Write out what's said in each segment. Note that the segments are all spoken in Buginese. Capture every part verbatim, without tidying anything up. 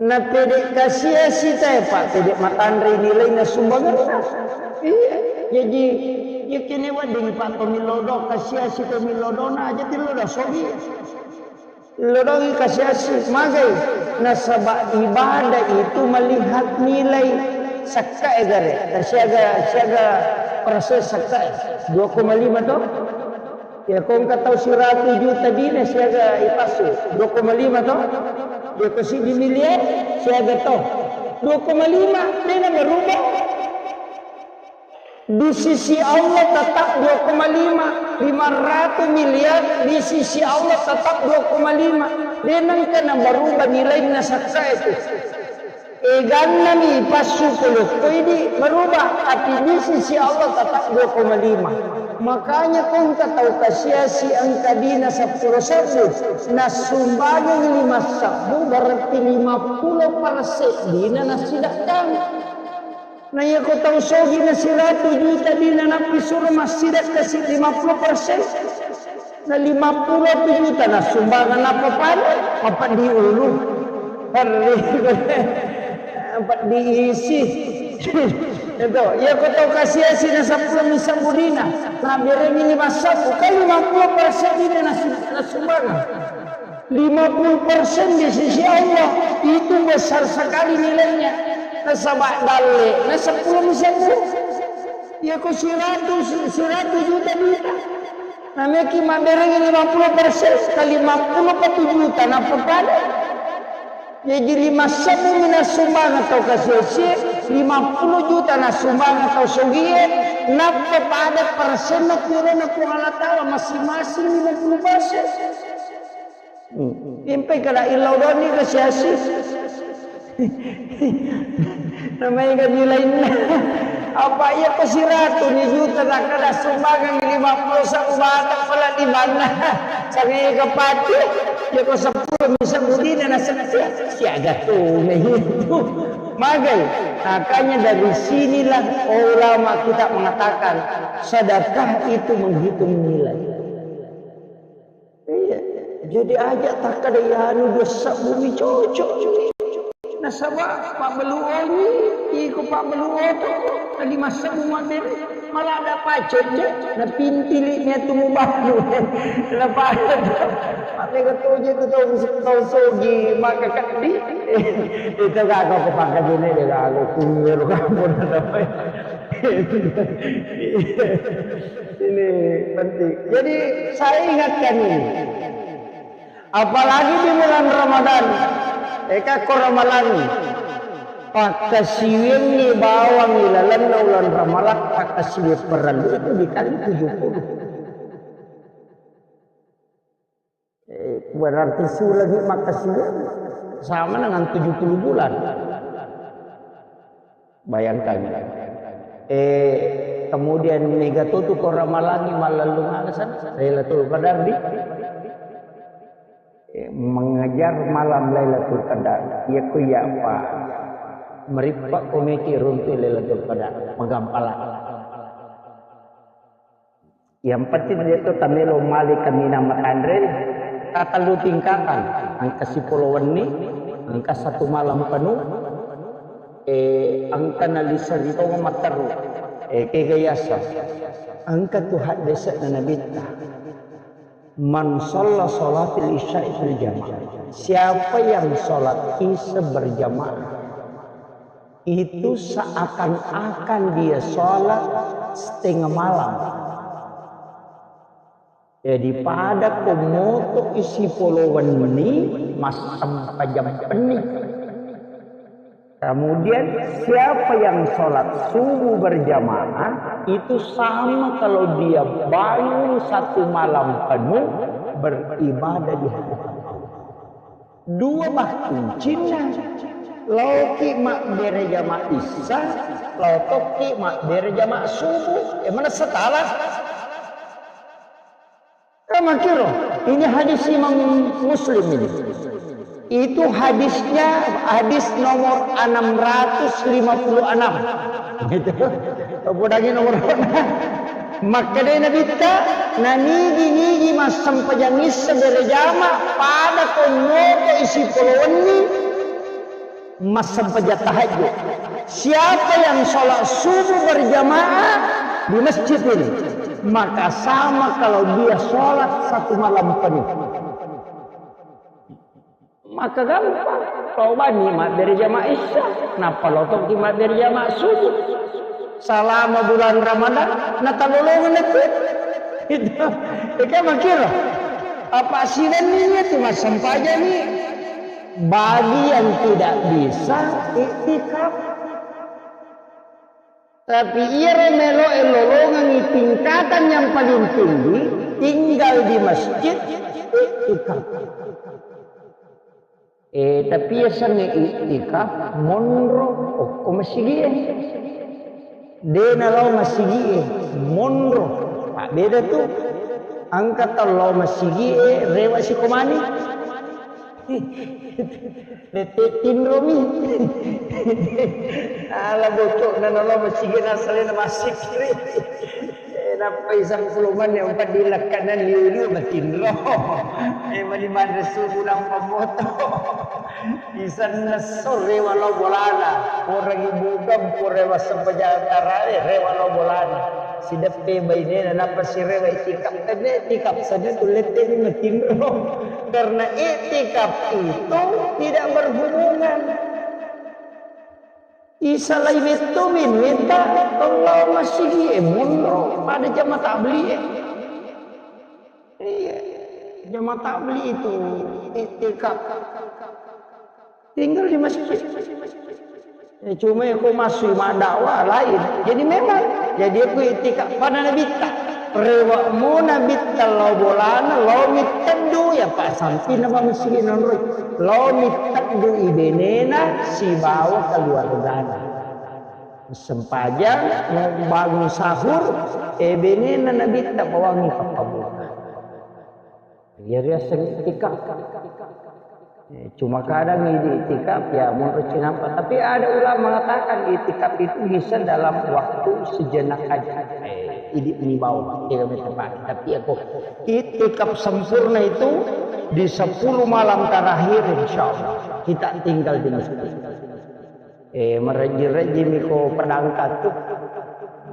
Na pede kasiasi tae, Pak, pede matanre nilaina sumbanganna. Iya, jadi, ya kene wedding, Pak, to millodo, kasiasi to millodo na aja tillodo sogi. Lodongi kasiasi, magai. Nasaba ibadah itu melihat nilai. Sakka egare, siaga, siaga persen sakka e. Dua koma lima to? Ya, ko engka tau siratu juta dina siaga ipassu, dua koma lima to? Ya, ko siddi miliar siaga to? Dua koma lima, dena berubah. Di sisi Allah tetap dua koma lima, lima ratus miliar, di sisi Allah tetap dua koma lima. Dena engka na berubah nilaina sakka itu. Egannami passu pole ko idi berubah, tapi di sisi Allah tetap dua koma lima. Makanya ko engka tau kasiasi engka dina seppulo sebbu, nassumbangengi lima sebbu, berarti lima puluh persen dina nassidekkang. Na iya ko tau sogi na siratu juta dina nappi suro massidekka si lima puluh persen. Na lima puluh juta na sumbangan apa pada? Apa diulu? Perri. Apa diisi? Itu, ya ko tau kasiasi na seppulo misa budina. Na bereng ini masuk, kan lima puluh persen dina na sumbangan. Lima puluh persen di sisi Allah itu besar sekali nilainya. Nasaba dalle, na seppulo misa. Ya ko siratu, siratu juta dina. Nameki maberengi lima puluh persen kali lima puluh patu juta, nappa pada? Jaji lima sebbu mina sumbangan tau kasiasi, lima puluh juta na sumbangan tau sogie, nappa pada persenna purana Puang Allah Ta'ala masing-masing lima puluh persen. Hmm. Impai kada illau doni kasiasi. Namanya kan nilainna. Apa iya ko siratu ni juta, takkada sumbangan lima puluh satu bata pala di mana? Sangai kepati, ya ko seppulo misa budina na setia. Siaga tu itu. Magai. Makanya dari sinilah ulama kita mengatakan sedekah itu menghitung nilai. Iya, jadi aja takkada anu dua sebbu mi cocok. Nasaba pabbalu onyi, iko pabbalu oto, tadi masebbu mabbere, malah ada pacet je, na pintili ni atu mubalu. Na pada tu, tapi ketoje tu tau, tau sogi, maka kedi. Itu gak kau kepangkat ini deh, kalau kunyel kamu. Ini penting. Jadi, saya ingatkan ini. Apalagi di bulan Ramadan. Eka ko Ramalang. Pakkasiwiangngi bawang ilalenna ulan Ramalang, pakkasiwiang parellu itu dikali tujuh puluh. Eh, berarti sulangi makkasiwiang sama dengan tujuh puluh bulan. Bayangkan. Eh, kemudian mega totu ko Ramalangi mallallu mangasan Lailatul Qadar di, eh, mengejar malam Lailatul Qadar. Iya ku iya apa? Merippa komiki runtu Lailatul Qadar, magampala. Yang penting dia tu tamelo mali kaminang matanre, tatellu tingkatan, engka sipolo wenni, engka satu malam penuh, eh, engka naliseri tonga matteru, eh, kega yasa, engka tu haddese'na Nabitta, "Man shalla shalatil isya'i fil jamaah." Siapa yang sholat isya berjamaah, itu seakan-akan dia sholat setengah malam. Jadi pada ko moto isi polo wenni, massempajang penni. Kemudian siapa yang sholat subuh berjamaah, itu sama kalau dia bangun satu malam penuh beribadah di hadapan Allah. Dua bah kuncinna. Laoki mabbere jama isya, laoki mabbere jama subuh. E, mana setala? Kamakiro, ini hadis Imam Muslim ini. Itu hadisnya hadis nomor enam ratus lima puluh enam. Gitu. Apa lagi nomor? Makkedai Nabitta, nanigi-nigi massempajang isya berjama pada ko moto isi polo wenni, Massempajang tahajud. Siapa yang sholat subuh berjamaah di masjid ini, maka sama kalau dia sholat satu malam penuh. Maka gampang. Tobani mabbere jamaah isya, nappa lotoki mabbere jamaah subuh. Salama bulan Ramadan, natalolongeng nakku. Itu. Eka makiro. Apa siwenni itu massempajang ni? Bagi yang tidak bisa iktikaf. Tapi iyaro meloe lolongengngi tingkatan yang paling tinggi, tinggal di masjid, iktikaf. Eh, tapi yasengnge iktikaf, monro, okko masigie. De nalao masigie, monro. Mabbeda tu. Engka tau lao masigie, rewa sikomani. Lette tinromi. Ala bocokna nalo masigi nasalena masikri. Eh, nappa isang puluh menit, empat di lekkanan liu-liu matinro. Eh, mani manre subuh nampa moto. Isanna sore walau bolana. Orang ibu kampung rewa sempajang tarawe, rewa walau bolana. Sideppe bainena nappa sirewa itikaf. Tenne itikaf saja tu lette ni matinro. Karena iktikaf itu tidak berhubungan. Isalai metto min weta Allah masigi e monro pada jama tabli e. Iya. Jama tabli itu iktikaf. Tinggal di masjid. Eh, cuma aku masuk madakwa lain. Jadi memang, jadi aku iktikaf pada Nabitta. Rewa mo Nabitta lao bolana, lao mitteddu ya Pak sampi nama masigi nonroi. Lao mitteddu ibenena sibawa keluargana. Sempajang, mau bangun sahur, eh, benena Nabitta bawangi pappabuka. Iya riaseng iktikaf. Eh, cuma kadang ini iktikaf ya menurut cinampa. Tapi ada ulama mengatakan iktikaf itu bisa dalam waktu sejenak aja. Eh, ini imbau, tidak tepat. Tapi aku iktikaf sempurna itu di sepuluh malam terakhir insya Allah kita tinggal di masjid. Eh, marejji-rejjimi ko padangka tu.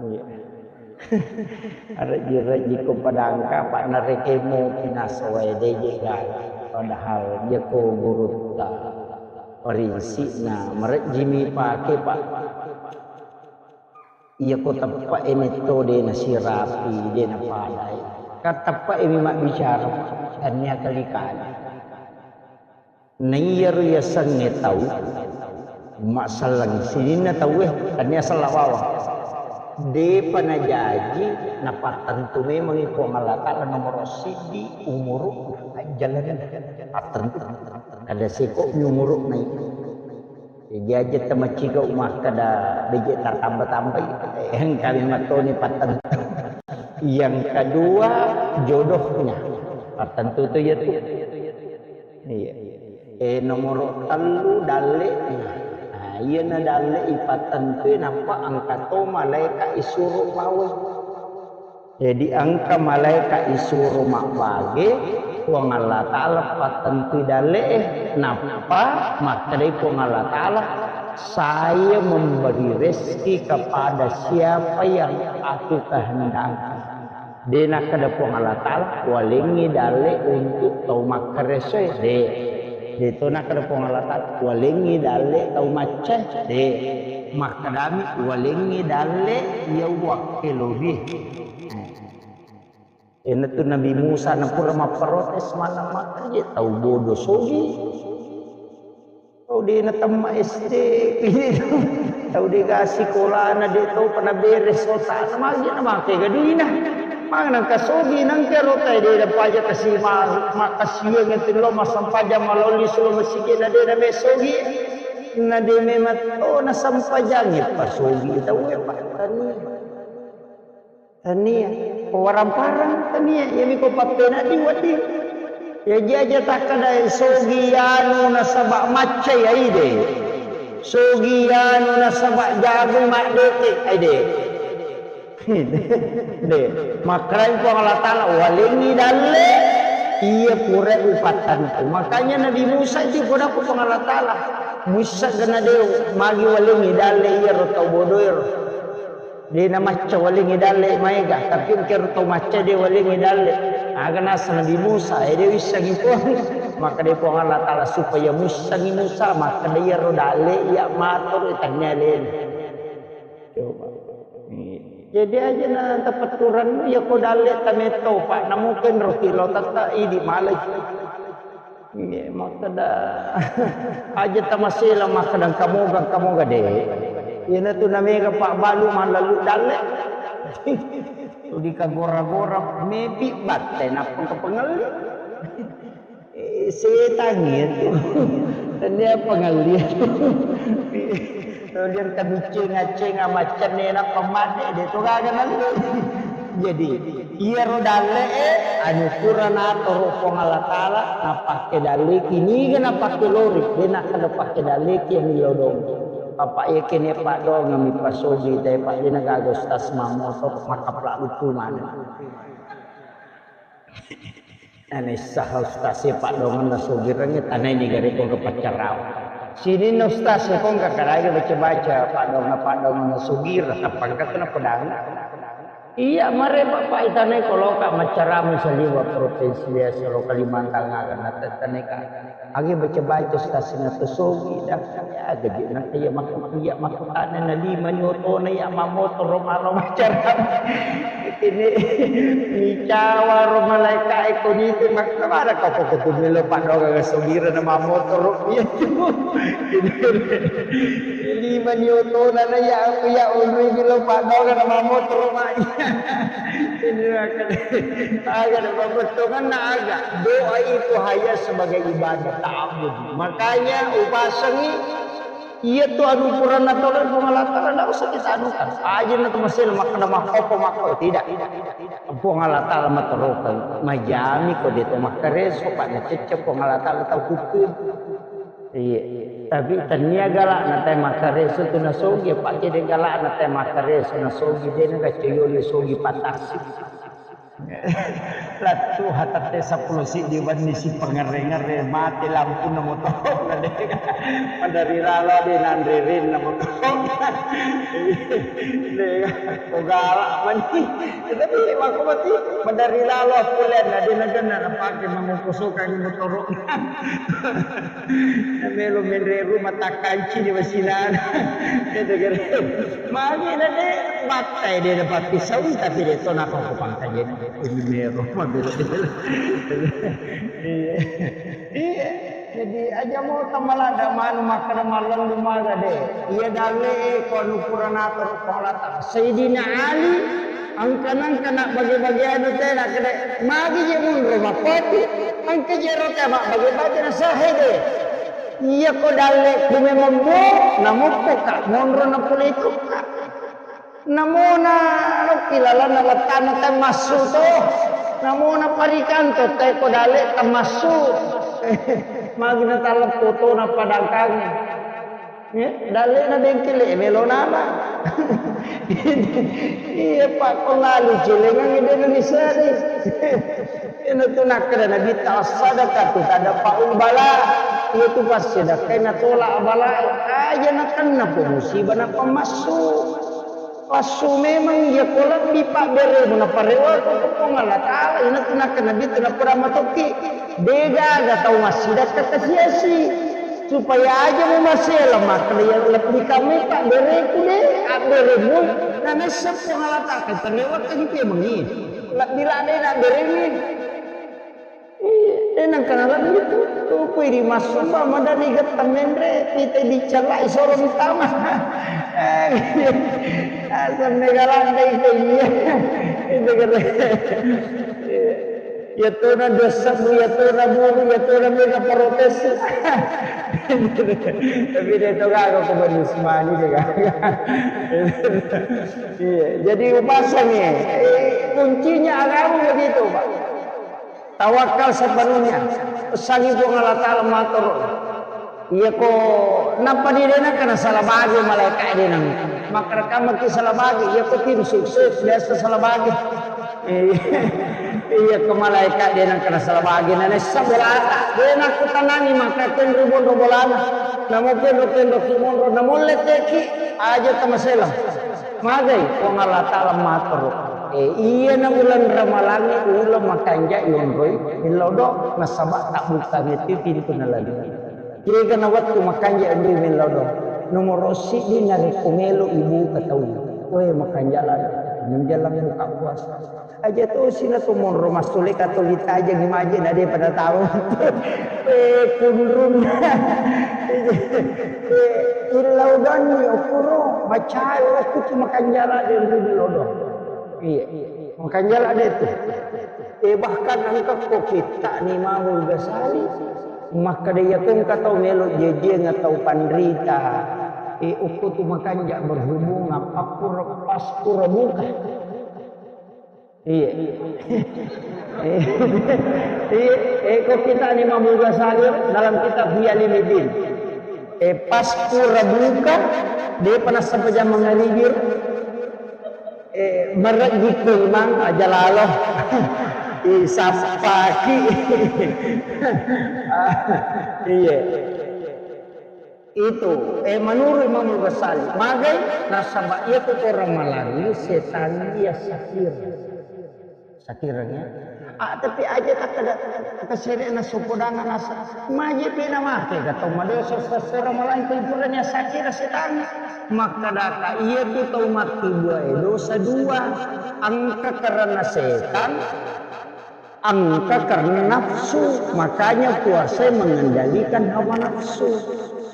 Iya. Marejji-rejji ko padangka, pa narekemo pinasowae deje gala. Padahal iya ko gurutta parinsi'na marejjimi pake, Pak. Iya ko teppe'e metto de nasirapi, de napadai. Kan teppe'e mi mabbicara, Pak. Tania kali-kali. Naiyaro yasengnge tau masselleng sininna tauwe, tania sella bawang. Depa najaji napattentu memangngi Puang Allah Ta'ala nomoro siddi umuru ajjalana pattentu. Kada seko mi umuru nai. Jaji aja tamaciga makkada beje tatamba-tambai. Engka memang toni pattentu. Yang kedua jodohnya. Pattentu tu ya tu. Iya. Eh, nomoro tellu dalle. Nah, iyana dalle ipattentui nappa engka to malaika isuro pawe. Jadi engka malaika isuro mabbage, Puang Allah Ta'ala pattentui dalle'e, nappa makkedai Puang Allah Ta'ala, "Saya memberi rezeki kepada siapa yang aku kehendaki." De nakkeda Puang Allah Ta'ala, "Walengngi dalle untuk tau makkaresoe." De. De to nakkeda Puang Allah Ta'ala, "Walengngi dalle tau maccae." De. Makkedami, "Walengngi dalle iya uwakkelori." Eh. Iyanatu Nabi Musa napura mapprotes maneng makkaje tau bodo sogi. Tau de natemma S D, tau de ga sikolana, de tau pa naberes otana, magi na make gaduina. Mang nangka sogi nangka rotai de da paja kasi ma-, makkasiwiang itu lo massempajang malolli solo masigi na de na me sogi. Na de me matto na sempajangi pa sogi tau e pa tania. Tania, ko warang-parang tania, iyami ko pappena di wedding. Jaji aja takkeda sogi anu nasaba maccai aide. Sogi anu nasaba jago maddete aide. De, makkarai Puang Allah Ta'ala, "Walengngi dalle, iya pura upattantu." Makanya Nabi Musa itu pura Puang Allah Ta'ala. Mussa gana de magi walengngi dalle iyaro tau bodoero. De namacca walengngi dalle maega, tapi engkero tau macca de walengngi dalle. Aga nasa Nabi Musa, eh, de wissengngi Puang. Makkeda Puang Allah Taala supaya muissengngi Musa, makkeda iyaro dalle iya matoro tannia alena. Coba. Iya. Jadi aja na tapetturannu, iya ko dalle tametto, Pak, namuken roti lo tata idi malai. Iya, makkeda aja tamasela, makkeda kamoga, kamoga de. Iyana tu namega Pak Balu mallalu dalle. Di kagora-gora mepi batte nappa kepengelli. Eh, setang itu. Tennia pengallian. Kemudian kemudian kamicceng-acceng amaccenne nappa madde, de to gaga nalle. Jadi, iyaro dalle e, anu pura natoro Puang Allah Taala, napakke dalle kiniga napakke lori, de nakkeda pakke dalle ki milodong. Apa iya kene padong mi pasogi te, Pak, de nagaga ustaz mamotor makapla lupu mana. Ane saha ustaz e paddongenna sogireng, tanai ni gare kongka paccarau. Sininna ustaz e kongka kadage baca-baca paddonga-paddongenna sogira, tappa engka tena pedang. Iya, mare Bapak itanai koloka maccarama saliwa provinsi biasa lo Kalimantan aga na tetaneka. Agi baca-baca stasina to sogi, dah, ya, gaji na kaya makku, ya, makku tane na lima ni otona, ya, mamotoro maro macara. Ini micawa ro malaika e ko nitu, makku mana kau kok kutu melo padonga ga sogira na mamotoro, ya, cuma. Ini lima ni otona na, ya, aku, ya, unri melo padonga na mamotoro, ma, ya. Ini akan, akan pabettonganna aga. Doa itu hanya sebagai ibadah ta'abbud. Makanya upasangi iya tu anu purana tolong Puang Allah Taala, ndak usah kita anukan. Aja na tu masih makkeda makkopo makko, tidak. Puang Allah Taala materokeng, majami ko de to makkareso, Pak, na cecce Puang Allah Taala tau kutu. Iya. Tapi tania galak na tai makkareso tu nasogi, Pak, de galak na tai makkareso nasogi, de na gacoyoli sogi patasi. Lattu hatatte seppulo siddi wenni si pangere-ngere, mate lampunna motoro, na de. Madari lalo de nanre renna motoro. De, ko galak mani. Tapi makko mati, madari lalo pole na de na genna napake mangokosokangi motoro. Na melo menre rumah takkanci di wasilana. Itu kira. Magi na de battai de dapat pisau tapi de to nako ko pangkajen. Ini mero mabelo. Iya. Iya. Jadi aja mo tamalada manu makkeda malellu maga de. Iya dalle e ko anu pura natoro ko lata. Sayyidina Ali engka-engka na bage-bage anu te nakkeda magi je munro mappoti engka je ro te mabbage-bage na sahe de. Iya ko dalle ku memang mo namukku ka monro na pole itu ka. Namona lokki lalanna wettana temmassu to. Namona parikanto te ko dalle temmassu. Magi na taleppo to na padangkang. Eh, dalle na bengkele melo nana. Iya Pak, ko lalu celengang de na diseri. Ina tu nakkeda Nabi ta sadaqatu tadfa'ul bala. Iya tu passedekah na tolak bala. Aja na kenna po musibah na pemassu. Lassu memang iya ko lebbi pabberemu naparewako ko Puang Allah Taala, ina tu nakkeda Nabi tu napada matokki. Degaga tau massidakka kasiasi. Supaya aja mu masela makkeda iya lebbi kamai pabbereku de, abberemu na nessa Puang Allah Taala, tarewakka ni pemengi. Lebbi ladde na abberemi. Iya, de nengka nalebbi tu, tupui di massumba madani getta menre, pita dicellai soro mitama. Asam mega landai ke iya. Itu kata. Iya tona dosa bu, iya tona buru, iya tona mega protes. Tapi de to gaga ko Bani Usmani de gaga. Iya, jadi upasangi. Eh, kuncinya agama begitu, Pak. Tawakkal sepenuhnya. Sangi Puang Allah Taala matur. Iya ko nappa di dena kana salah bagi malaika dena. Maka rekam ki salah bagi. Iya ko tim sukses biasa salah bagi. Iya. Iya ke malaeka de nangka nasala bagi na nessa bolata. De nakkutanani maka kenru bonro bolana. Namo kenro-kenro ki monro, namo letteki aja tamaselang. Magai Puang Allah Ta'ala matoro. Eh, iya na uleng Ramalangnge uleng makanja yonroi millau do, nasaba tabbuka metti pintu na lalu. Kega na wettu makanja enrui millau do. Nomoro siddi narekko melo ibuka tau. Weh, makanja lalo. Menjelang buka puasa. Aja tosi na to monro massule katoli tajengi maje na de pada tau. Eh, kunrun. Eh, illau danni okuro macai okku tu makanja lalo enrui millau do. Iya. Makanja lalo de tu. Eh, bahkan engka ko kitta ni Imamul Ghazali. Makkeda, iya ko engka tau melo jejieng atau panrita, eh, okko tu makanja berhubungan, pappura, paspura buka. Iya. Iya, eh, ko kitta ni Imamul Ghazali dalam kitab Ihya Ulumuddin. Eh, paspura buka, depa nassapajang mangaribi. Eh, mereggi ku imang aja lalo. Isappaki. Iya. Itu, eh, menurut Imam Ghazali, magai nasaba iya tu orang Malani setan dia sakir. Sakireng ya. Ah, tapi aja tak ada kesere na suku dangan asa. Maje pina make gatau madosa sesera malai tu puranya sakira setang. Maka data iya tu tau mati dua, eh, dosa dua. Engka karena setan, engka karena nafsu. Makanya puasa mengendalikan hawa nafsu.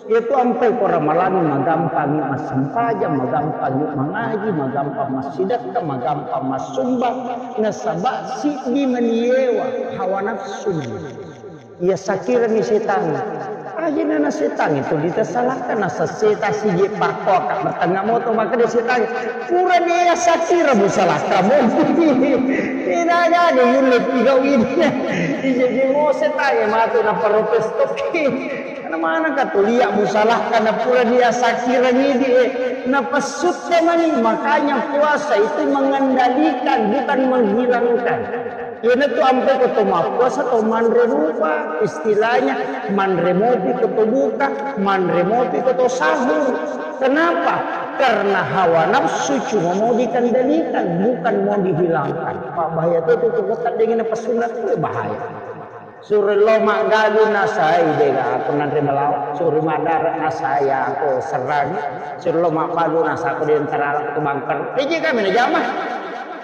Iyatu ampai ko Ramalangnge magampangngi massempajang, magampangngi mangaji, magampang massidekka, magampang massumbang, nasaba siddi mani yewa hawa nafsu mani. Iya sakirengngi setang. Ajana na setang itu ditasalahkan, nasa seta sije pakkoaka matengnga moto, maka de setang. Pura de iya sakira musalahkan mo. Ina gade yulle tiga wina. Ije je mo setang matu na protes toki. Karena mana katulia musalahkan na pura dia sakira ngidi, eh, napessutta mani. Makanya puasa itu mengendalikan, bukan menghilangkan. Iyanatu ampe ko to mappuasa to manre rupa, istilahnya manre mopi ko to buka, manre mopi ko to sahur. Kenapa? Karena hawa nafsu cuma mau dikendalikan, bukan mau dihilangkan. Pak, bahaya tuh, tuh, tuh, tuh, bahaya. Suro lo maggalu nasai, dega aku nanre malawa. Suro madara nasai aku serang. Suro lo maggalu nasa aku di antara aku bangker. Piji kami na jama.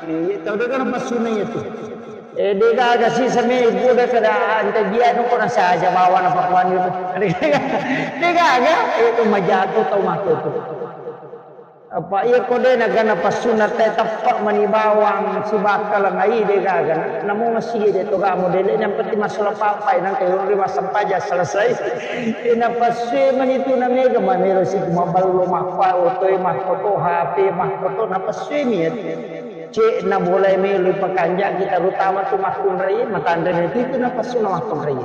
Iya, tau dega na pasuna itu. Eh, dega aga sisa me buda kada ante dia no kona saja bawa na pakuan itu. Dega aga itu majatu tau matu tu. Apa iya ko de na gana passunna te teppa mani bawang sibakkalang ai de gaga na. Namo masigi de to ga modele yang penting masalah papai nang kayo ri massempajang selesai. Ina passue mani tu na mega mamelo si maballo mappa otoe makkoto H P makkoto na passue mi ya. Cek na boleh melo pakanja kita terutama tu makkunrai matanre itu na passunna makkunrai.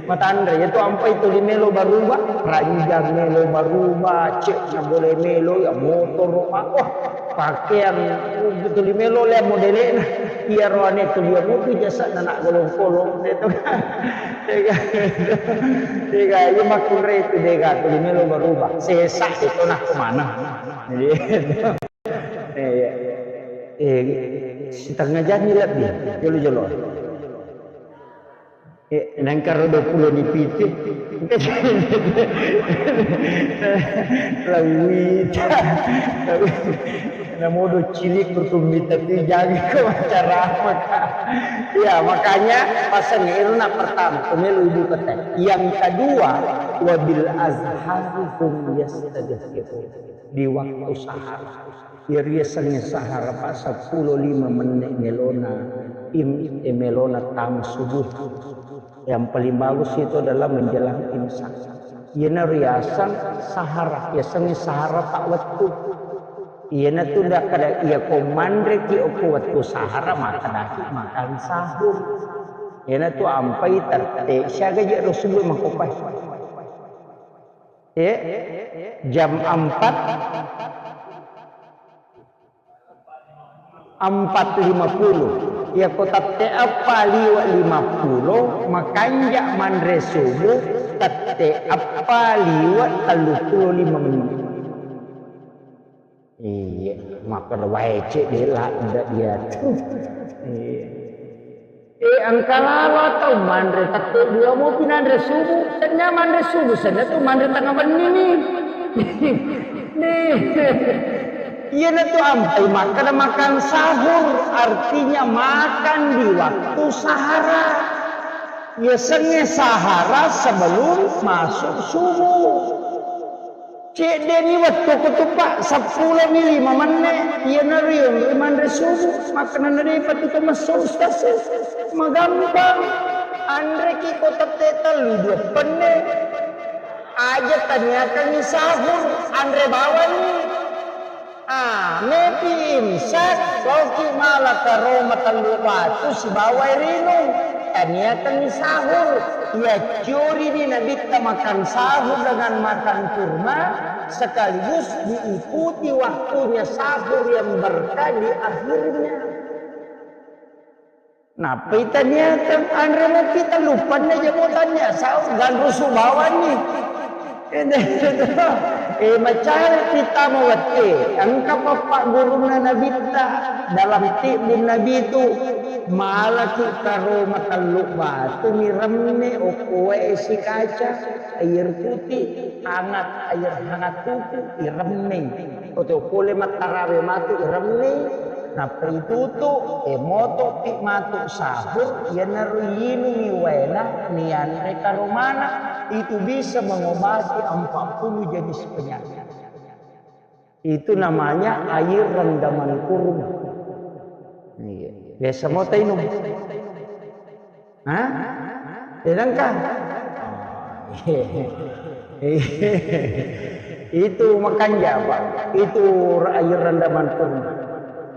Matanre, iyatu ampai tuli melo baruba, ranjang melo baruba, cek na boleh melo, ya motoro, ah, wah, pakeang, tuli melo lea modele'na. Iyaro ane tuli mutu jasa na nak golong-golong, itu kan. Tega, tega, iya makkunrai itu dega, tuli melo baruba. Sesa itu nak kemana? Jadi, eh, iya. Eh, setengah jam ni lebih, jolo-jolo. Eh, nengkaro dua puluh ni piti. Lawita. Namodo cilik kutumita tu jaga ke acara apa, Kak? Ya, makanya pasang iruna pertama, pemilu ibu kata. Yang kedua, wabil azhari hum yastaghfirun. Di waktu sahar. Iyariasengnge sahara, Pak, seppulo lima menne' melona im-, eh, melona tama subuh. Yang paling bagus itu adalah menjelang imsak. Iyana riaseng sahara, yasengnge sahara pa' wettu. Iyana tu nda kada iya ko manreki okko wettu sahara, makkedaki makan sahur. Iyana tu ampai tette siaga je ro subuh makopai. Eh, jam empat, empat lima puluh. Iyako tette eppa liwe' lima pulo, makanja' manre subuh tette eppa liwe' telluppulo lima menit. Iya, makkeda wae cedde' ladde' iyatu. Iya. Eh, engka lalo atau manre tette dua mopi nanre subuh, senna manre subuh, senna tu manre tengnga benni ni. Nih. Iyanatu ampai makkeda makan sahur, artinya makan di waktu sahara. Yasengnge sahara sebelum masuk subuh. Cedde'ni wettuku tu, Pak, seppulo mi lima menne', iyanaro yonroi manre subuh, makkenana de'pa tu tomessu, Ustaz. Magampang. Anreki ko tette tellu dua penne. Aja taniakangngi sahur, anre bawanni. Ah, mepi imsak, loki mala karo matellu batu sibawa rinung. Taniakangngi sahur. Iaccorini Nabitta makan sahur dengan makan kurma, sekaligus diikuti waktunya sahur yang berkah di akhirnya. Nappai taniakeng anre mopi tellu penne jamo tania sau ganrusu bawanni. Eh, macare kita mawette, engka pappaggurunna Nabitta dalam tibbun Nabi tu, malaki karo matellu batu miremme okkoe sikaca, air putih, hangat, air hangat tuku, iremme. Oto pole mattarawe matu iremme. Nappa itutu, e, motopi matu sahur, iyanaro yinungi waena, nianre karomana, itu bisa mengobati empat puluh jenis penyakit. Itu namanya air rendaman kurma. Iya. Biasa mo tainung. Hah? Sedangkan itu makanja, Pak. Itu air rendaman kurma.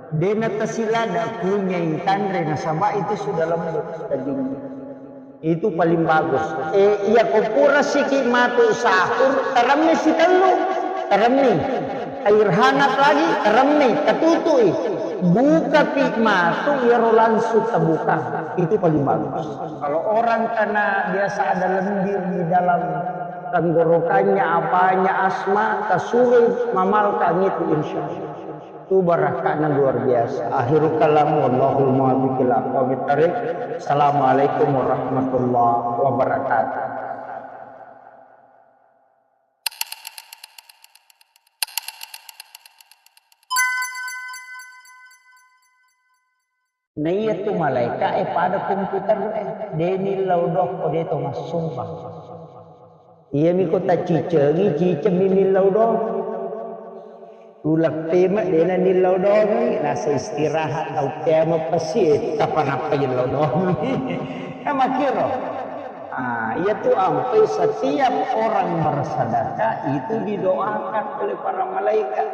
Dena tasilada kunyai tanre nasaba itu sudah lembut dagingnya. Itu paling bagus. Eh, iya ko pura siki matu sahur, teremmi sitellu, teremmi. Air hangat lagi, teremmi, katutui. Bukapi matu iyaro langsung terbuka. Itu paling bagus. Kalau orang karena biasa ada lendir di dalam tenggorokannya, apanya, asma, tasurui mamalkang itu insya Allah. Itu barakka'na luar biasa. Akhirul kalam, wallahul muwaffiq ila aqwamit thariq. Assalamualaikum warahmatullahi wabarakatuh. Naiya tu malaeka'e pada komputer e, de nillau doang ko de to massumbang. Iyami ko tacicengi, cicemmi nillau doang. Uleppeme dena nillau doang, nasa istirahat tau temo pesi, eh, kapan apa nillau doang. Kan makkiro. Ah, iya tu ampai setiap orang bersedekah itu didoakan oleh para malaikat.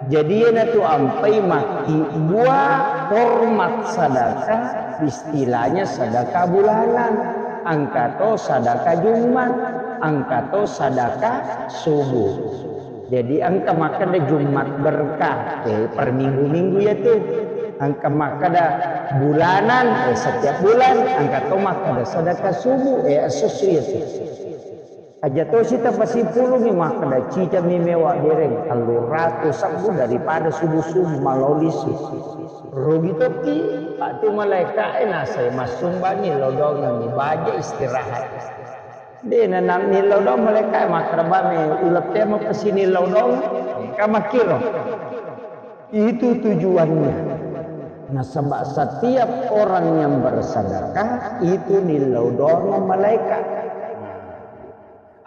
Jadi, iyanatu ampai makkibbua hormat sadaka, istilahnya sadaka bulanan, engka to sadaka Jumat, engka to sadaka subuh. Jadi, engka makkeda Jumat berkah, eh, per minggu-minggu iyatu. Engka makkeda bulanan, eh, setiap bulan, engka to makkeda sadaka subuh, eh, esso-esso iyatu. Aja tosi tapasipulungi makkeda, cicammi mewa bereng, tellu ratu sebbu daripada subuh-subuh malao lisu. Rugi tokki, patu malaeka'e nasai massumbangi lodongengngi baja istirahat. De nanang nilodong malaeka'e makkeda, bame ulettemo pesini lodong, ka makkiro. Itu tujuannya. Nasaba setiap orang yang bersedekah itu nilodong malaikat.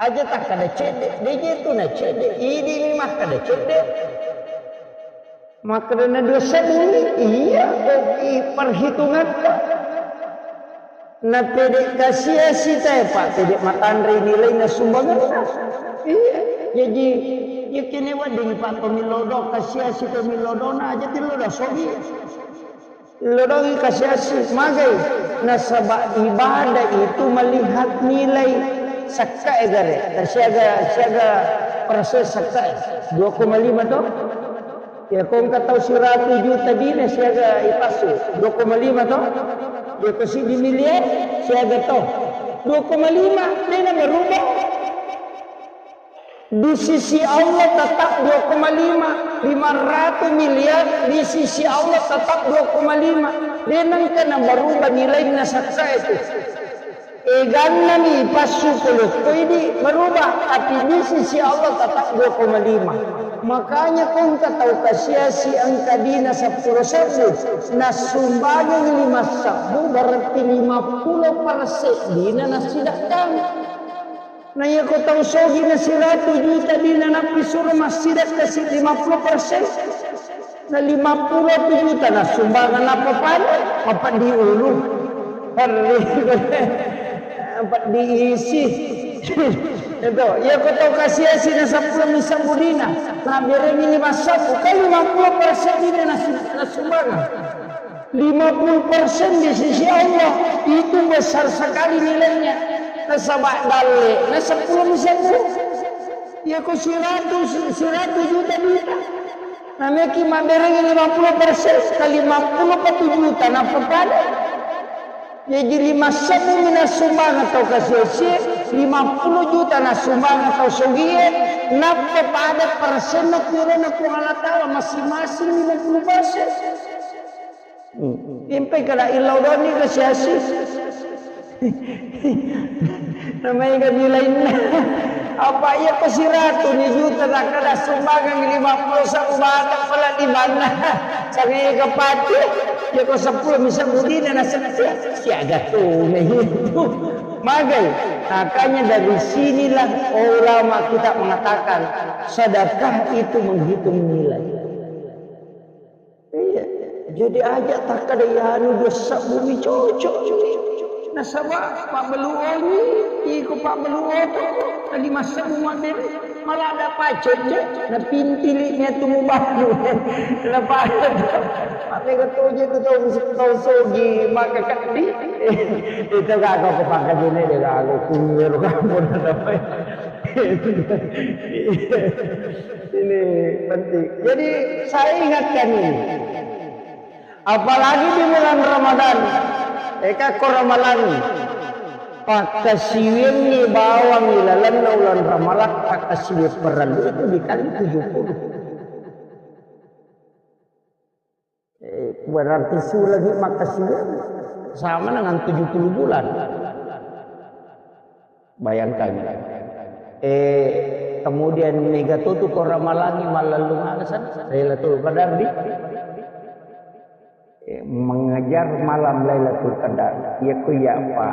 Aja takkeda cedde, de je tu na cedde, idi mi makkeda cedde. Makkeda na dua sebbu ni, iya, ko i perhitungatta. Na pede kasiasi tae, Pak, pede matanre nilaina sumbanganna. Iya, jaji, iya kene wedding, Pak, tomillodo, kasiasi tomillodo, na aja tillodo, sogi. Lodongi kasiasi, magai? Nasaba ibadah itu melihat nilai sekkae gare, siaga, siaga persen sekkae, dua koma lima to? Ya, ko engka tau siratu juta dina siaga ipassu, dua koma lima to? Dua koma lima miliar siaga to? Dua koma lima, dena berubah. Di sisi Allah tetap dua koma lima, lima ratus miliar, di sisi Allah tetap dua koma lima. Dena engka na berubah nilainna sakka itu. Egannami passu polokko idi berubah, tapi di sisi Allah tetap dua koma lima. Makanya ko engka tau kasiasi engka dina seppulo sebbu, nassumbangengngi lima sebbu, berarti lima puluh persen dina nassidekkang. Na iya ko tau sogi na siratu juta dina nappi suro massidekka si lima puluh persen. Na lima puluh juta na sumbangan apa pada? Apa di ulu? Perri. Apa diisi? Itu. Iya ko tau kasiasi na seppulo misa budina. Na bereni lima sebbu, kan lima puluh persen dina na sumbangan. Lima puluh persen di sisi Allah itu besar sekali nilainya. Nasaba dalle na seppulo misa bu. Iya ko siratu, siratu juta dita. Nameki mabberengi lima puluh persen, ka lima puluh ka juta nappa pada. Jaji lima sebbu mina sumbangan tau kasiasi, lima puluh juta na sumbangan tau sogie, nappa pada persenna purana Puang Allah Taala masing-masing lima puluh persen. Impai kada illau doni kasiasi. Namanya kan nilainna. Apa iya ko siratu ni juta tak kada sumbangan lima puluh satu bata pala di mana? Sangai ke pati. Ya ko sepuluh bisa budina na setia. Siaga tu itu. Magai. Makanya dari sinilah ulama kita mengatakan sedekah itu menghitung nilai. Iya. Jadi aja takkada anu dua sebbu mi cocok. Nasaba pabbeluoni, iko pabbeluo to, tadi masebbu mabbere, malah ada pacet je, na pintili ni atu mubalu. Na pada. Tapi ketoje tu tau, tau sogi, maka kedi. Itu gak kau kepangkat ini deh, gak aku kunyir kamu. Ini penting. Jadi saya ingatkan ini. Apalagi di bulan Ramadan. Eka ko Ramalang. Pakkasiwiangngi bawang ilalenna ulan Ramalang, pakkasiwiang parellu itu dikali tujuh puluh. Eh, berarti sulangi makkasiwiang sama dengan tujuh puluh bulan. Bayangkan. Eh, kemudian mega tutu ko Ramalangi mallellung aga sana, Lailatul Qadar di, eh, mengejar malam Lailatul Qadar. Iya ko iya apa?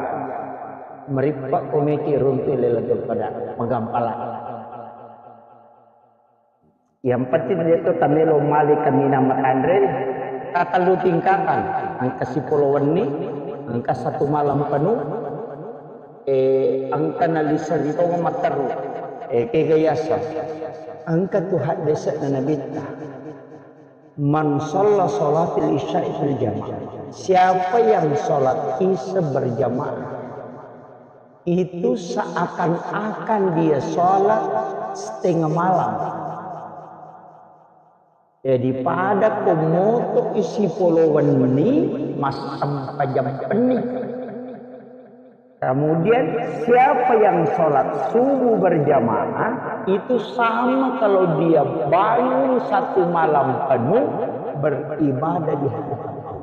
Merippa komeki runtu Lailatul Qadar, magampala. Yang penting dia tu tamelo mali kaminang matanre, tatellu tingkatan, engka sipolo wenni, engka satu malam penuh, eh, engka naliseri tong matteru, eh, kega yasa. Engka tu haddese'na Nabitta. Man shalla shalatil isya'i fil jamaah. Siapa yang sholat isya berjamaah, itu seakan-akan dia sholat setengah malam. Jadi pada ko moto isi polo wenni, massempajang penni. Kemudian siapa yang sholat subuh berjamaah, itu sama kalau dia bangun satu malam penuh beribadah di hadapan Allah.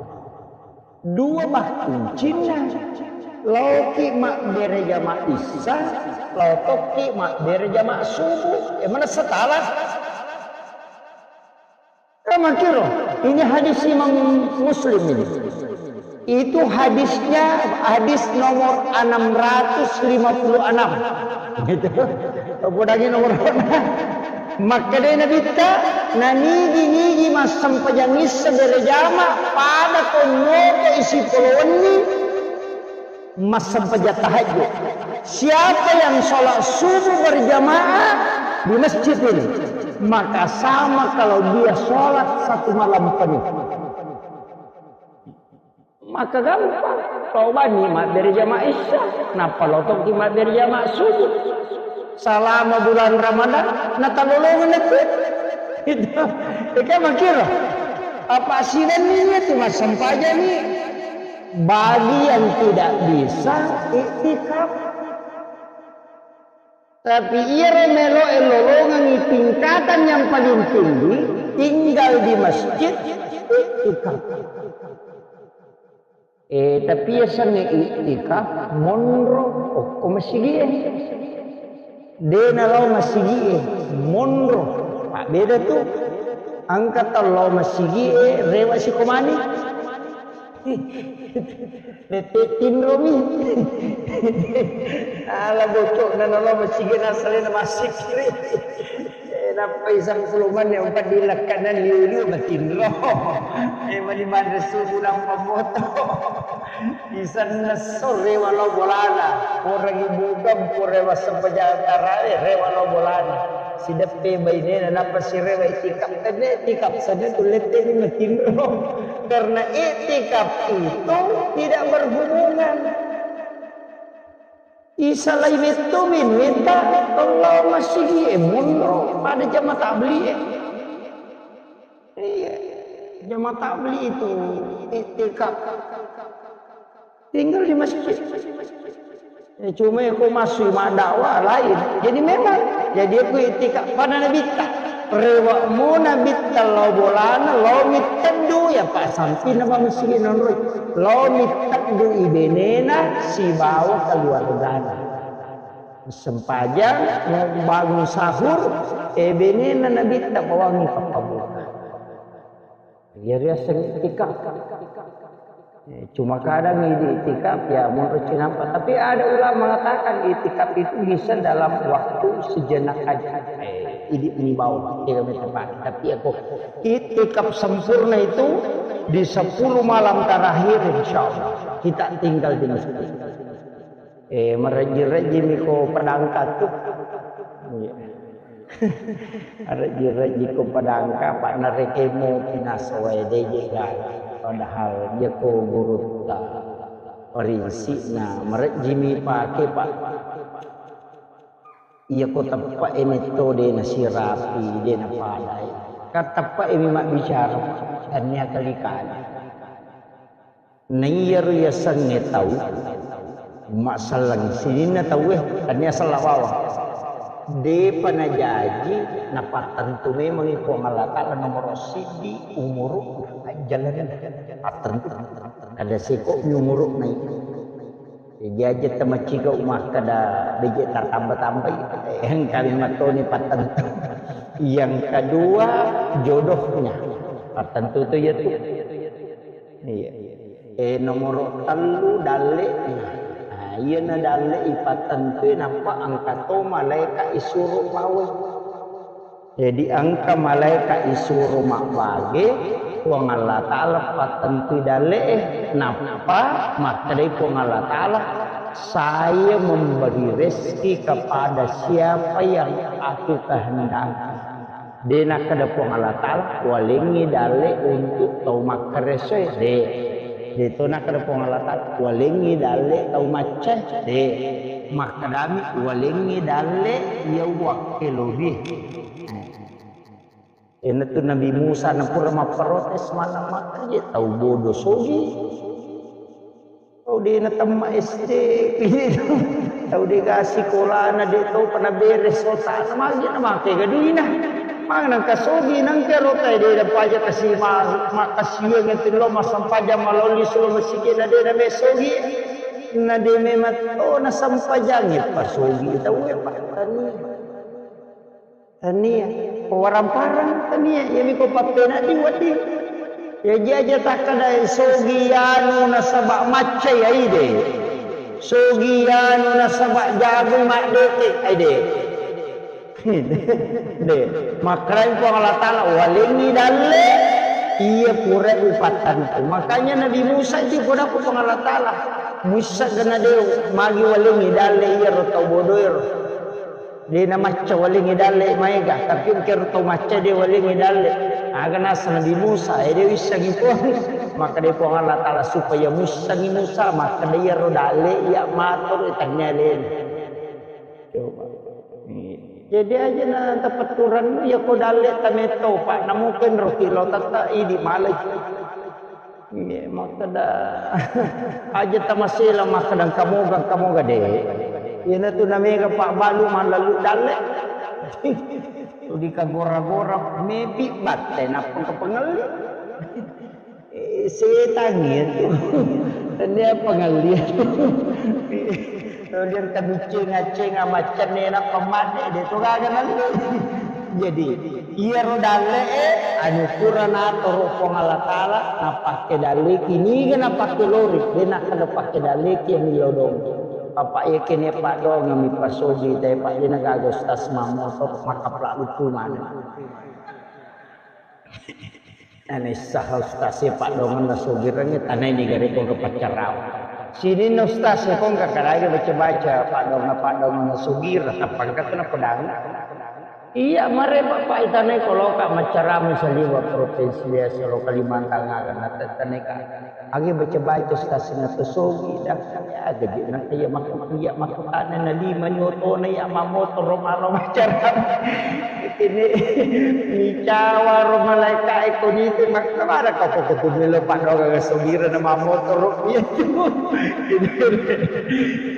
Dua bah kuncinna. Laoki mabbere jama issa, laotokki mabbere jama subuh. E, mana setala? Kamakiro, ini hadis Imam Muslim ini. Itu hadisnya hadis nomor enam ratus lima puluh enam. Gitu. Apa lagi nomor Makkeda Nabitta, nanigi-nigi massempajang issa berjama pada ko moto isi polo wenni massempajang tahajud. Siapa yang sholat subuh berjamaah di masjid ini, maka sama kalau dia sholat satu malam penuh. Maka gampang. Tobani mabbere jama issa, nappa lotokki mabbere jama subuh. Salama bulan Ramadan, natalolongeng lettu. Itu, ya kan makkiro. Apa siwenni itu massempajang ni? Bagi yang tidak bisa iktikaf. Tapi iyaro meloe lolongengngi tingkatan yang paling tinggi, tinggal di masjid, iktikaf. Eh, tapi yasengnge iktikaf, monro okko masigie. De nalao masigie, monro. Mabbeda tu. Engka tau lao masigie, rewa sikomani. Lette tinromi. Ala bocokna nalao masigie, nasalena massikiri. Eh, nappai sangkulumeng yang empat di lekkanan liu-liu matinro. Eh, mani manre subuh nampa moto. Isenna sore walau bolana. Orang ibu kampung rewa sempajang tarawe, rewa lao bolana. Sideppe bainena, nappa sirewa iktikaf. Tenne iktikaf, sana tu lette ni matinro. Karena iktikaf itu tidak berhubungan. Isalai metto minta Allah masigi e monro pada jamaah tabligh e. Iya, jamaah tabligh itu iktikaf. Tinggal di masjid. Ya, cuma aku masuk mak dakwah lain. Jadi memang, jadi aku iktikaf pada Nabi ta. Rewa mo Nabi ta lao bolana, lao mitteddu ya Pak sampi nama masigi nonroi. Lao mitteddu ibenena sibawa keluargana. Sempajang, mau bangun sahur, e benena Nabi ta bawangi pappabuka. Iya riaseng iktikaf. Eh, cuma kadang di iktikaf ya menurut cinampa. Tapi ada ulama mengatakan iktikaf itu bisa dalam waktu sejenak aja. Eh, ini ini bau, tidak tepat. Tapi aku iktikaf sempurna itu di sepuluh malam terakhir insya Allah kita tinggal di masjid. Eh, marejji-rejji mi ko padangka tu. Iya. Marejji-rejji ko padangka, Pak, narekemu pinasoe deje gala. Padahal iya ko gurutta. Parinsikna, marejji mi pake, Pak. Iya ko teppe e metto de nasirapi, de napadai. Kan teppe e mi mabbicara, tania kali-kali. Naiyaro yasengnge tau, masselleng sininna tauwe, tania sella bawang. Depa najaji, napattentu memangngi Puang Allah Ta'ala nomoro siddi umuru ajjalana. Pattentu. Ada seko mi umuru nai. Jaji aja tamaciga umakkada beje tatamba-tambai. Engkami mattoni pattentu. Yang kedua, jodohnya. Pattentu tu ya tu. Iya. Eh, nomoro tellu dalle'na. Nah, iyana dalle ipattentui nappa engka to malaeka isuro pawai. Jadi engka malaeka isuro mabbage, Puang Allah Ta'ala pattentui dalle'e, nappa makkedai Puang Allah Ta'ala, "Saya memberi rezeki kepada siapa yang aku kehendaki." De nakkeda Puang Allah Ta'ala, "Walengngi dalle untuk tau makkaresoe." De. De to nakkeda Puang Allah Ta'ala, "Walengngi dalle tau maccae." De. Makkedami, "Walengngi dalle iya wakkelori." Eh. Enatu Nabi Musa napura mapprotes maneng makkaje tau bodo sogi. Tau de natemma S D, tau de ga sikolana, de topa naberes otana, magi namake ga duina. Maneng kasogi nangka rotai de dapaja kasi ma-, makasiweng tu lo massempajang malolli sulo masigi na de name sogi. Na de memang to nasempajangi pasogi tau e pattani. Tania, ko warang-parang tania, iyami ko pappena di wedding. Jaji aja takkeda sogi anu nasaba maccai aide. Sogi anu nasaba jago maddete aide. De, makkedai Puang Allah Ta'ala, "Walengngi dalle iya pura upattantu." Makanya Nabi Musa itu pura Puang Allah Ta'ala. Musa gana de magi walengngi dalle iya ro tau bodoero. De namacca walengngi dalle maega, tapi engkero tau macca de walengngi dalle. Aga naseng Nabi Musa, eh, de wissengi Puang. Makkedai Puang Allah Ta'ala supaya muissengi Musa, makkeda iyaro dalle iya matoro tania alena. Coba. Iya. Jadi aja na tapetturannu, iya ko dalle tametto, Pak, namukenro kilo tetta idi malai. Iya, makkeda aja tamasela makkeda kamoga, kamoga de. Iyana tu namega Pak balu mallalu dalle. Tuli kagora-gora mepi batte nappa kapangelli. Eh, setang itu. Tennia pengelli. Kemudian kabiccing-accing macenne nappa madde de to gaga nalli. Jadi, iyaro dalle'e anukurana atoro Puang Allah Taala napakke dalleki, niga napakke lori, de nakkeda pakke dalleki yang lodong. Bapak, iya kene paddoangeng mi pasogi te, Pak, de nagaga ustaz mammotor, makaplak lucu maneng. Nane saha ustaz e paddoangeng nasogireng, tanai ni gare kong ke paccarau. Sininna ustaz e kong ke kadage baca-baca paddoangeng, paddoangeng nasogireng, tapangkat kena pedang. Iya, mare Bapak itanai koloka maccarama saliwa provinsi biasa lo Kalimantan aga natetaneka. Agi baca-baca stasina to sogi dah. Ya gaji na iya makku iya makku tane na lima nyotona iya mamotoro maro maccarama. Ini micawa ro malaika e konite makku mara kau kok tu melo paddoangeng sogira na mamotoro iya tu.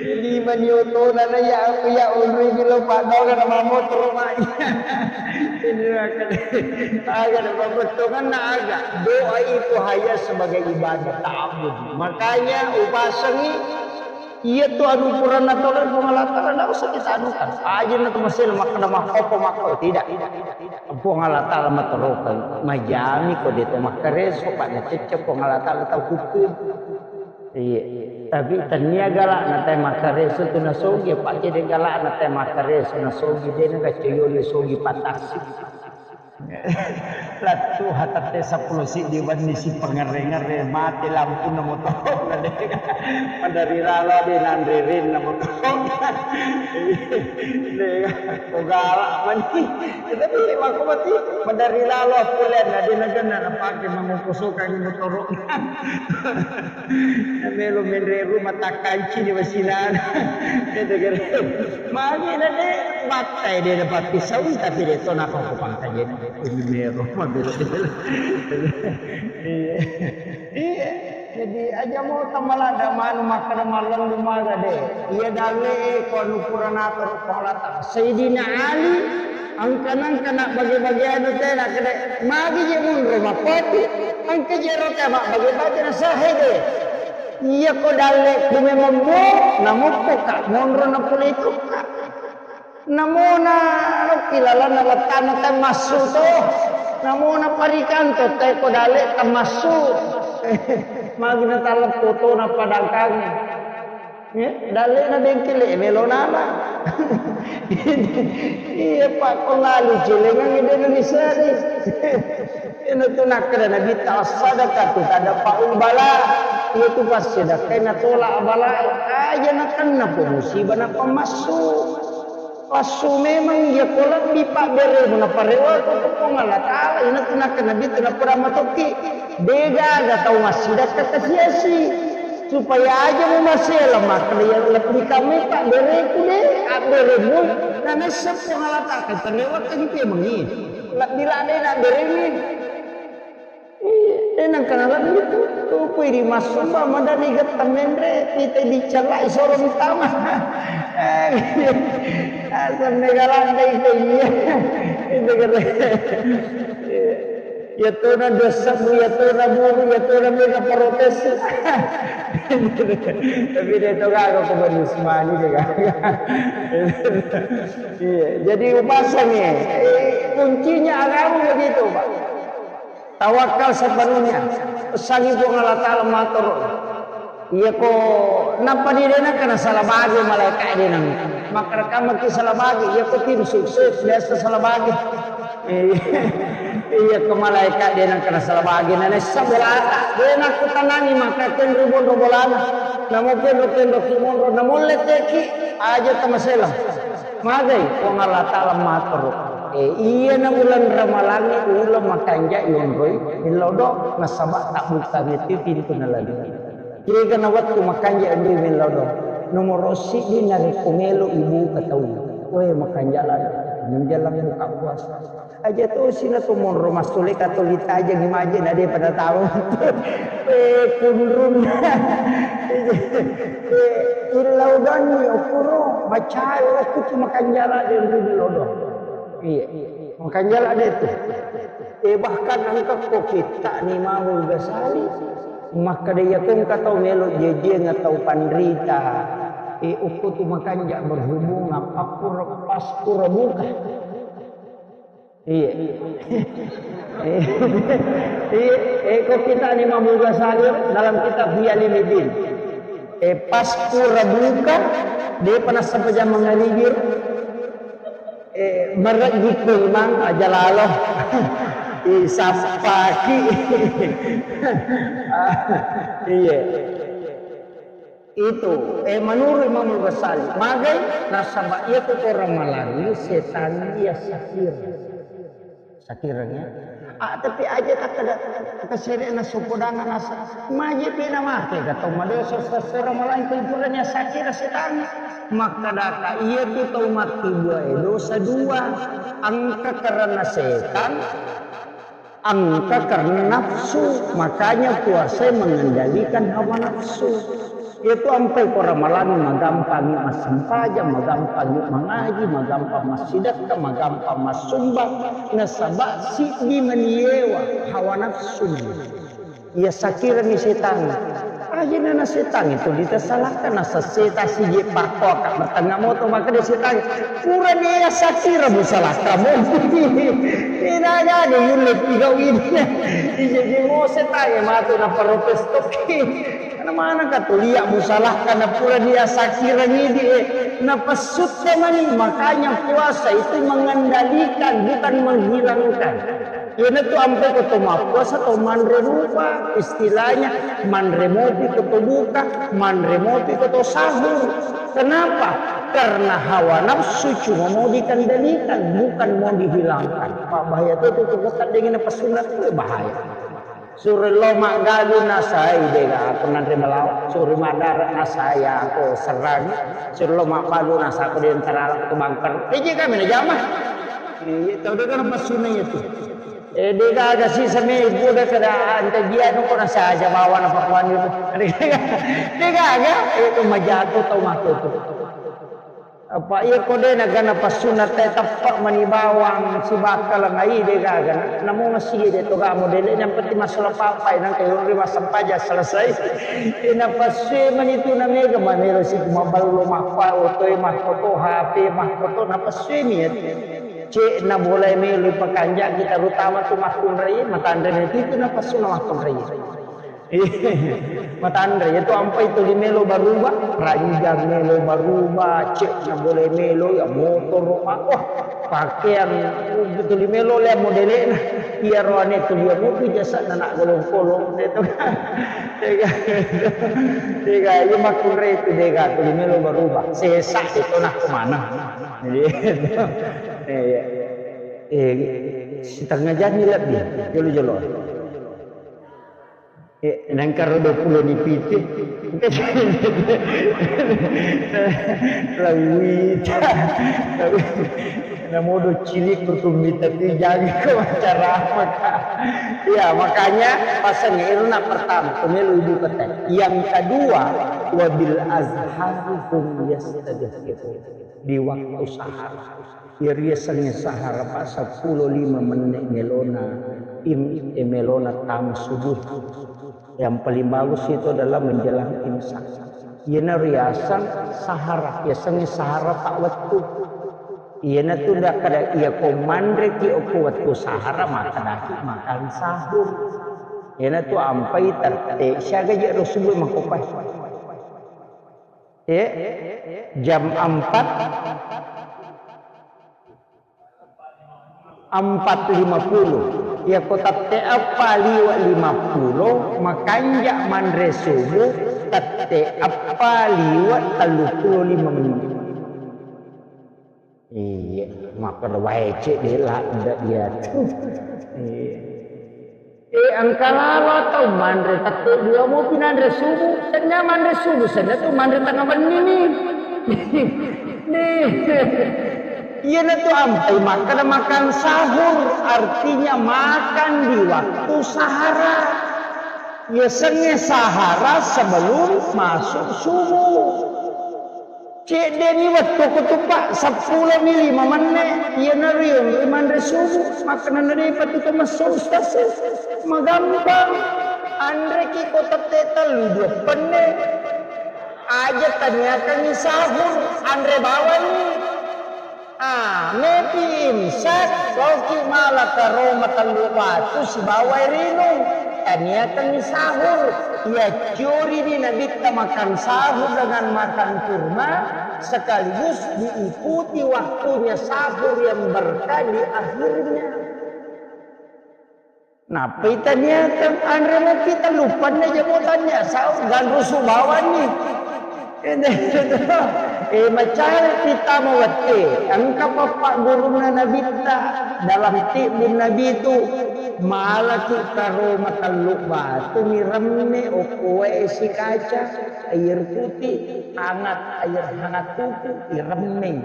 Ini lima nyotona na iya aku ya unri bilo paddoangeng na mamotoro mai. Ini akan, akan pembetongan na aga. Doa itu hanya sebagai ibadah ta'abbud. Makanya upasangi iya tu anu purana tolong Puang Allah Taala, ndak usah kita anukan. Aja na tu masih makkeda makkopo makko tidak. Puang Allah Taala materokeng, majami ko de to makkareso, Pak, nacecce Puang Allah Taala tau kutu. Iya. Tapi tania galakna te makkareso tu nasogi, Pak, jadi galakna te makkareso nasogi, de nagacoyoli sogi pataksi. Lattu hatatte seppulo siddi wenni si pengere-ngere, mate lampunna motoro na de. Madari lalo de nanre renna motoro. De, ko galak mani. Tapi makko mati, madari lalo pulena de nagenna napake mangoko sokang motoro. Melo menre rumah takkanci di wasinana. Magi na de battai de dapat pisau tapi de to nako ko pangkajen. Ini mero mabelo. Iya. Iya. Jadi aja mo tamalada manu makkeda mallallu maga de. Iya dalle e ko anu purana atoro Puang Allah Taala. Sayyidina Ali angka-angka na bage-bage anu tena kede magi je munro mappoti angka jero te mabbage-bage na sahe de. Iya ko dalle ku memang mo namukku ka monro na pole itu ka. Namona lokki lalanna wettana te massu to. Namona parikanto te ko dalle te massu. Magi na taleppo to na padangkangi. Eh, dalle na bengkele melo nana. Iya Pak, ko lalu celengang de na disari. Ina tu nakkeda Nabi ta sadaqatu tadfa'ul bala. Iya tu passedekka na tola bala. Aja na kenna po musibah na pamassu. Passu memang iya ko lebbi pabberemu na parewa ko Puang Allah Taala. Ina tu nakkeda Nabi tu na pura matokki. Degaga tau massidakka kasiasi. Supaya aja mumasela makkeda iya lebbi kamai pabbereku de abberemu. Na nessa Puang Allah Taala parewa ka gitu ya mengi. Lebbi ladena abberengi. Iya, eh, nang kana lebbi tu. Tupui di massumba madani getta menre, pita dicalai soro mutama. Asam mega landai ke iya. Itu kata. Iya tona dosa bu, iya tona buru, iya tona mega protes. Tapi dia tu gaga ko Bani Usmani dia gaga. Iya, jadi upasangi. Eh, kuncinya agama begitu, Pak. Tawakkal sepenuhnya. Sangi Puang Allah Taala matur. Iya ko nappa di dena kena salah bagi malaikat dena. Maka rekaman ki salah bagi. Iya ko tim sukses biasa salah bagi. Iya ko malaikat dena kena salah bagi. Nane sabolata. Dena ku tanani maka kenru bonro bolana. Namo kenro kenro ki monro. Namo leteki. Aja tamaselang. Magai Puang Allah Taala matur. Eh, iyana uleng Ramalangnge uleng makanja yonroi millau do nasaba tabbukkangeti pintu nalari. Kega na wettu makanja yonroi millau do. Nomoro siddi narekko melo ibuka tau. Wae makanja lari. menjelang buka puasa. Aja tosi na tu monro massule katoli tajeng maje na de pada tahu. Eh, kunrun. Eh, illau doni okuro macai okku tu makanjala de ri lodo. Iya. Makanjala de tu. Eh, bahkan engka ko kitta ni Imamul Ghazali makkeda, iya ko engka tau melo jejieng atau panrita, eh, okko tu makanja berhubungan pakkura, paskura buka. Iya. Iya. Eh, ko kitta ni Imamul Ghazali dalam kitab Ihya Ulumuddin. Eh, paskura buka, de panassa pajama mangaribir. Eh, mereggi ku imang aja lalo. Eh, sappaki. Iya. Itu, eh, menurut Imam Ghazali, magai nasaba iya tu orang Malani setan dia sakir. Sakireng ya. Ah, tapi aja tak ada kesere na sopodangan asa. Maje pena mate kata madosa sesera malain kumpulnya sakira setan. Maka daka iya tu tau mati dua, eh, dosa dua. Engka karena setan, engka karena nafsu. Makanya puasa mengendalikan hawa nafsu. Iyatu ampai ko Ramalang magampangi massempajang, magampangi mangaji, magampang massidekka, magampang massumbang. Nasaba siddi mani yewa hawa nafsu. Iya sakirani setang. Ajana na setang itu ditasalahkan, nasa seta sije pakkoka bertengah moto maka dia setang. Pura dia sakira musalahkan. Tidak ada yulle tiga ini. Ije mo setang matu na protes toki. Karena mana ka tu liak musalahkan na pura dia sakira ngidi, eh, na pessutta mani. Makanya puasa itu mengendalikan, bukan menghilangkan. Iyanatu ampe ko to mappuasa to manre rupa, istilahnya manre mopi ko to buka, manre mopi ko to sahur. Kenapa? Karena hawa nafsu cuma mau dikendalikan, bukan mau dihilangkan. Pak, bahaya tu, tu, tu, tu, dengin apa sunat tu bahaya. Suro lo maggalu nasai dega aku nanre melawa. Suro madara nasai aku serang. Suro lo maggalu nasai aku di antara aku bangker. Iji kami na jama. Iya, tau dega apa sunat itu. Eh, dega aga sisa me buda kada ante dia no kona saja bawa na pakuan itu. Dega aga itu majato tau mako tu. Apa iya ko de na gana passunna te teppa mani bawang sibakka lengai de gaga na. Namo masigi de to ga modele yang penting masalah papai nang kayo ri massempajang selesai. Ina passue mani tu na mega mamelo si maballo mappa otoe makkoto H P makkoto na passue mi ya. Cek na boleh melo pakanjaki terutama tu makkunrai matanre itu na passunna makkunrai. Matanre, iya tu ampai tuli melo barubah, ranjang melo barubah, cek na boleh melo, ya motoro, ma-, wah, pakeang tuli melo lea modele na. Iya roane tuli ya mopi jasa na nak golong-golong, itu kan. Dega, dega, iya makkunre itu dega tuli melo barubah. Sesa itu nak kemana? Iya. Iya. Eh, setengah jam ni lebih, jolo-jolo. Eh, nengkaro dua puluh ni pitu. Lawita. Namodo cilik kutumbi tapi jangan kau acara apa, Kak? Ya, makanya pasang iruna pertama, pemilu ibu kata. Yang kedua, wabil azhar hum yastadhkirun. Di waktu sahar. Iyariasengnge sahara, Pak, seppulo lima menit melona im-, eh, melona tama subuh. Yang paling bagus itu adalah menjelang imsak. Iyana riaseng sahara, yasengnge sahara, Pak, wettu. Iyana tu ndak kada iya ko manre ki okko wettu sahara, maka daki makan sahur. Iyana tu ampai tette siaga je ro subuh makopai. Eh, jam empat, empat lima puluh. Iya ko tette eppa liwe lima puluh, makanja manre subuh tette eppa liwe tellu puluh lima menit. Iya, makkeda wae cek de ladde dia tu. Iya. Eh, engka lalo atau manre tette dua mopi nanre subuh, senna manre subuh, senna tu manre tengah benni ni. Nih. Iyanatu ampai makkeda makan sahur, artinya makan di waktu sahara. Yasengnge sahara sebelum masuk subuh. Ceddeni wettu ko tu, Pak, seppulo mi lima menne, iyanaro yonroi manre subuh, makkeda na depa tu to messo Ustaz. Magampang. Anreki ko tette tellu dua penne. Aja taniakangngi sahur, anre bawani. Ah, mepi imsak, loki mala karoma tellu batu sibawa air inung. Taniakangngi sahur. Iaccorini Nabitta makan sahur dengan makan kurma, sekaligus diikuti waktunya sahur yang berkah di akhirnya. Nappai taniakan anre mopi tellu penne jamo tania sahur, ganrusu bawani. Eh, macare kita mawette, engka pappaggurunna Nabitta dalam tibbun Nabi tu, malaki karoma tellu batu miremme okkoe sikaca, air putih, hangat, air hangat tuku, iremmeng.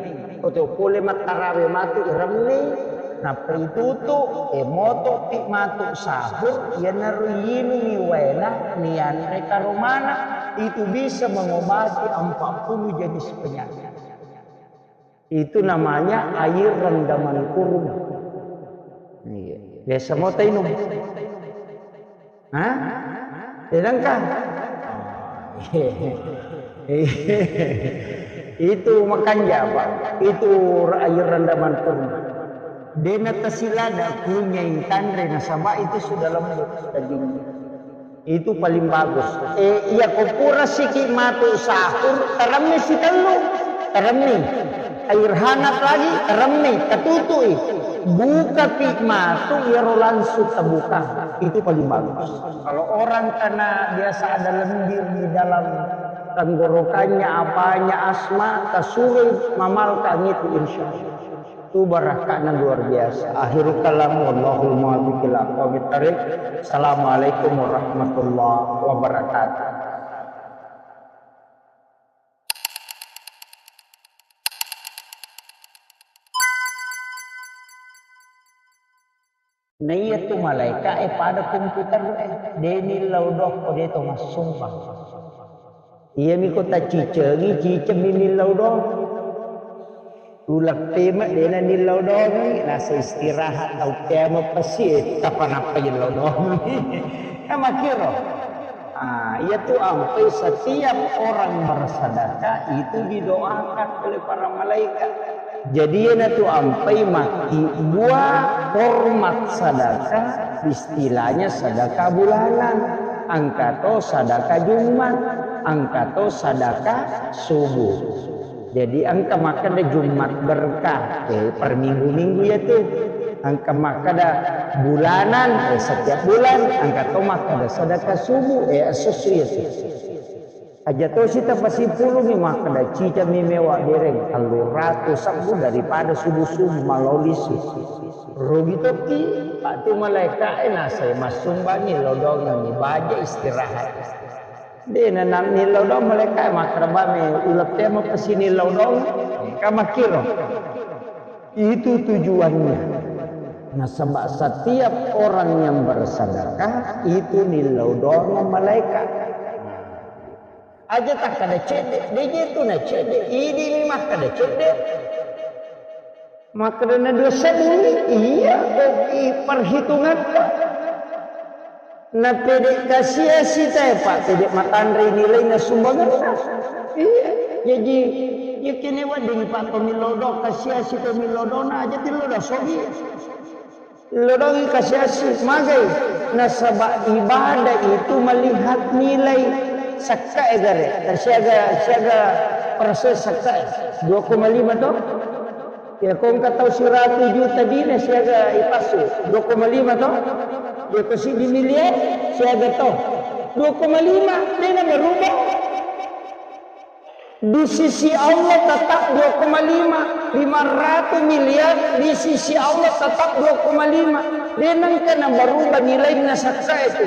Oto pole mattarawe matu iremmeng, nappa itutu, e motopi matu sahur, iyanaro yinungi waena, nianre karomana, itu bisa mengobati empat puluh jenis penyakit. Itu namanya air rendaman kurma. Iya. Biasa mau tainum. Hah? Sedangkan itu makanja, Pak. Itu air rendaman kurma. Dena tasilada kunyai tanre nasaba itu sudah lembut dagingnya. Itu paling bagus. Eh, iya ko pura siki matu sahur, teremmi sitellu, teremmi. Air hangat lagi, teremmi, katutui. Buka pi matu, iyaro langsung terbuka. Itu paling bagus. Kalau orang karena biasa ada lendir di dalam tenggorokannya, apanya, asma, tasurui mamalkan itu, insya Allah. Itu barakahnya luar biasa. Akhirul kalam, wallahul muwaffiq ila aqwamit thariq. Assalamualaikum warahmatullahi wabarakatuh. Naiya tu malaeka'e pada komputer e, de nillau doang ko de to massumbang. Iyami ko taciceng, ciceng mi nillau doang. Uleppe me de na nillau doang, nasa istirahat tau kiamat pasti, eh, kapan apa nillau doang. Kan makkiro. Ah, iya tu ampai setiap orang bersedekah itu didoakan oleh para malaikat. Jadi, iyanatu ampai makkibua hormat sadaka, istilahnya sadaka bulanan. Engka to sadaka Jumat, engka to sadaka subuh. Jadi, engka makkeda Jumat berkah, eh, per minggu-minggu iyatu. Engka makkeda bulanan, eh, setiap bulan, engka to makkeda sadaka subuh, eh, esso iyatu. Aja tosi tapasipulungi makkeda, cicami mewa dereng, tellu ratu sebbu daripada subuh-subuh malao lisu. Rugi toki, Pak, tu malaeka'e nasai massumbangi, lodongengi, baja istirahat. De na, na, nilodong malaeka'e makkeda, bame, ulettemo pesini lodong, ka makkiro. Itu tujuannya. Nasaba setiap orang yang bersedekah itu nilodong malaikat. Aja takkada cedde, de je tu na cedde, idi mi makkada cedde. Makkada na dua sebbu ni, iya, oke, perhitungan. Na pede kasiasi tae, Pak, pede matanre nilaina sumbanganna. Iya, jadi, ya kene wedding, Pak, pemilodo, kasiasi pemilodo, na aja tilodo sogi. Lodongi kasiasi, magai, nasaba ibadah itu melihat nilai. Sakkae gare, siaga, siaga persen sakkae, dua koma lima to? Ya, ko engka tau siratu juta dina siaga ipassu, dua koma lima to? Ya, ko siddi miliar siaga to? Dua koma lima, dena berubah. Di sisi Allah tetap dua koma lima, lima ratus miliar, di sisi Allah tetap dua koma lima. Dena engka na berubah nilaina sakkae tu.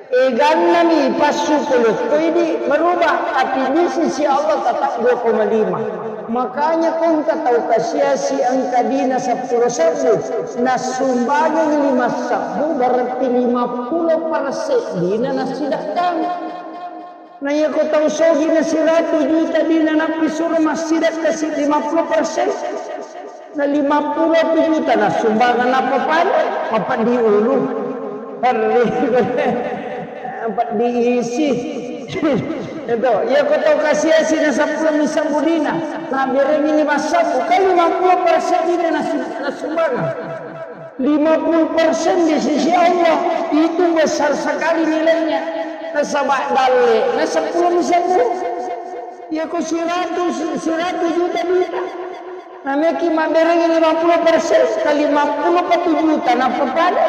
Eganna mi passu pole ko idi berubah, tapi di sisi Allah tetap dua koma lima. Makanya ko engka tau kasiasi engka dina seppulo sebbu, nassumbangeng lima sebbu, berarti lima puluh persen dina nassidekkang. Na iya ko tau sogi na siratu juta dina nappi suro massidekka si lima puluh persen. Na lima puluh juta nassumbangeng nappa pada, mapeddi ulu. Perri. Mapeddi isi. Itu, iya ko tau kasiasi na seppulo misa budina. Na berengi lima sebbu, kan lima puluh persen dina nassu-, nassumbangeng. Lima puluh persen di sisi Allah, itu besar sekali nilainya. Nasaba dalle, na seppulo misa bu. Iya ko siratu, siratu juta dina. Nameki mabberengi lima puluh persen kali lima puluh patu juta, nappa pada.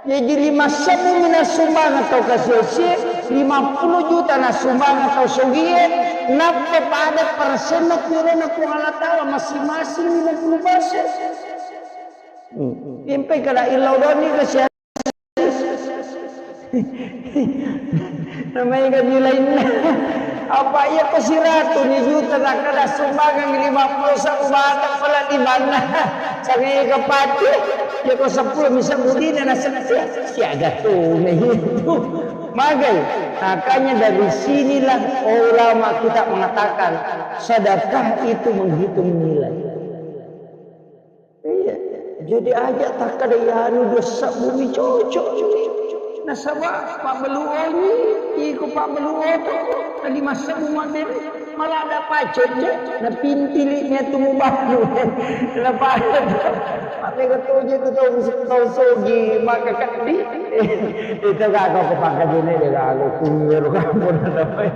Jaji lima sebbu mi nassumbangeng tau kasiasi, lima puluh juta nassumbangeng tau sogie, nappa pada persenna purana Puang Allah Ta'ala, masing-masing lima puluh persen. Hmm. Impai kada illau doni kasiasi. Namanya kan nilainya. Apa iya ko siratu ni juta, takkada sumbangeng lima puluh satu batang pala di mana? Sangai kepati, iya ko sepuluh misa budina na setia. Siaga tu na itu. Magai. Makanya dari sinilah ulama kita mengatakan sedekah itu menghitung nilai. Iya, jadi aja takkada iyanu dua sebbu mi cocok. Nasaba pabbeluoni, iko pabbeluoto, tadi masebbu mabbere, malah ada pacet je, napintili nya tu mubanu. Napacet. Tapi ketuju tu tau, tau sogi, maka kedi. Itu gak kau kepangkat ini deh, kalau kunyir kamu namanya.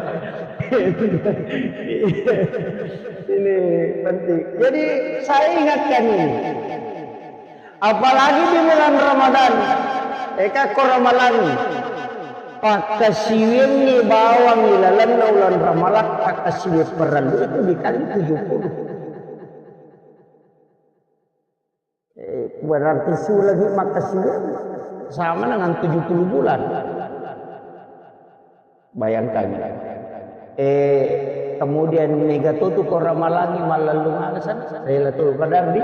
Ini penting. Jadi saya ingatkan ini. Apalagi di bulan Ramadan. Eka ko Ramalang. Pakkasiwiangngi bawang ilalenna ulan Ramalang, pakkasiwiang parellu itu dikali tujuh puluh. Eh, berarti sulangi makkasiwiang sama dengan tujuh puluh bulan. Bayangkan. Eh, kemudian mega totu ko Ramalangi mallellung alasan Lailatul Qadar di,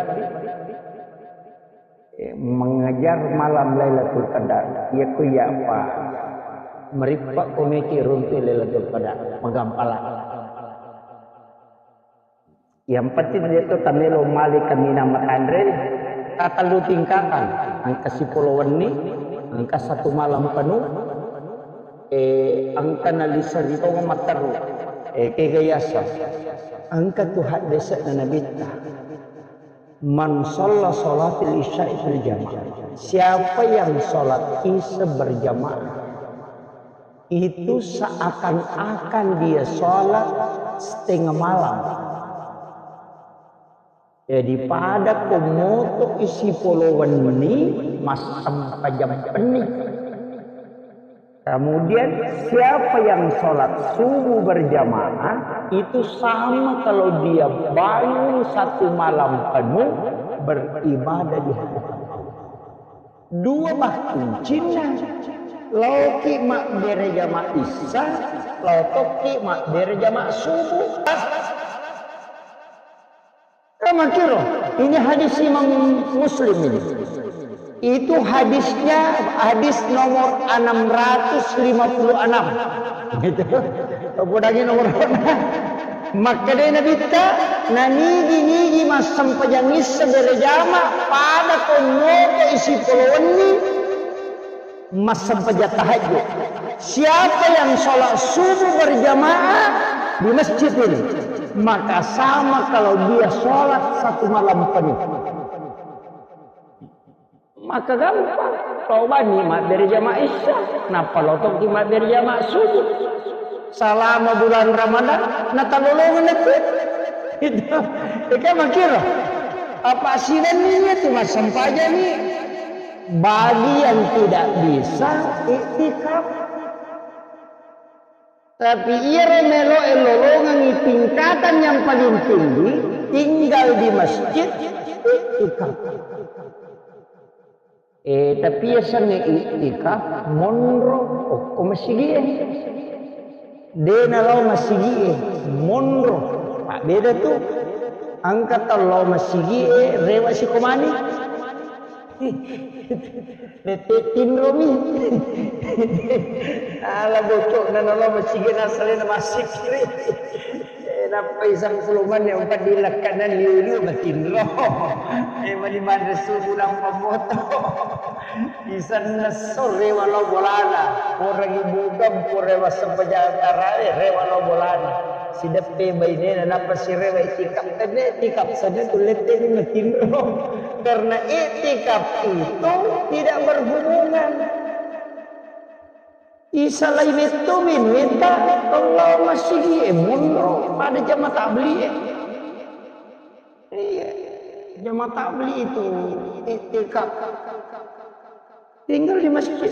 eh, mengejar malam Lailatul Qadar. Iya ku iya apa? Merippa komeki runtu Lailatul Qadar. Magampala. Yang penting dia tu tamelo mali kaminang matanre, tatellu tingkatan, engka sipolo wenni, engka satu malam penuh, eh, engka nalisa ri tonga matteru, eh, kega yasa. Engka tu haddese'na Nabitta, "Man shalla shalatil isya'i fil jamaah." Siapa yang sholat isya berjamaah, itu seakan-akan dia sholat setengah malam. Jadi pada ko moto isi polo wenni, massempajang penni. Kemudian siapa yang sholat subuh berjamaah, itu sama kalau dia bangun satu malam penuh beribadah di hadapan Allah. Dua bah kuncinna. Laoki mabbere jama isya, lao tokki mabbere jama subuh. Kamakiro, ini hadis Imam Muslim ini. Itu hadisnya hadis nomor enam ratus lima puluh enam. Gitu. Apa lagi nomor? Makkeda Nabitta, nanigi-nigi massempajang isya berjama pada ko moto isi polo wenni massempajang tahajud. Siapa yang sholat subuh berjamaah di masjid ini, maka sama kalau dia sholat satu malam penuh. Maka gampang. Tobani mabbere jama isya, nappa lotokki mabbere jama subuh. Salama bulan Ramadan, natalolongeng itu. Itu. Eka makiro. Apa siwenni itu massempajang ni? Bagi yang tidak bisa iktikaf. Tapi iyaro meloe lolongengi tingkatan yang paling tinggi, tinggal di masjid, iktikaf. Eh, tapi yasengnge iktikaf, monro okko masigie. De nalao masigie, monro. Mabbeda tu, engka tau lao masigi'e, rewa sikomani. Lette tinromi. Ala bocokna nalo masigi nasalena masikri. Eh, nappai sangkulumani yang empat dilakkanan liu-liu matinro. Eh, mani manre subuh nampa moto. Isanna so rewa lao bolana. Orang ibu kampung rewa sempajang tarawe rewa lao bolana. Sideppe bainena nappa sirewa itikaf. Tenne itikaf sana tu lette ni matinro. Karena itikaf itu tidak berhubungan. Isalai metto minueta, lao masigi e monro pada jama tabli e. Iya, jama tabli itu itikaf. Tinggal di masjid.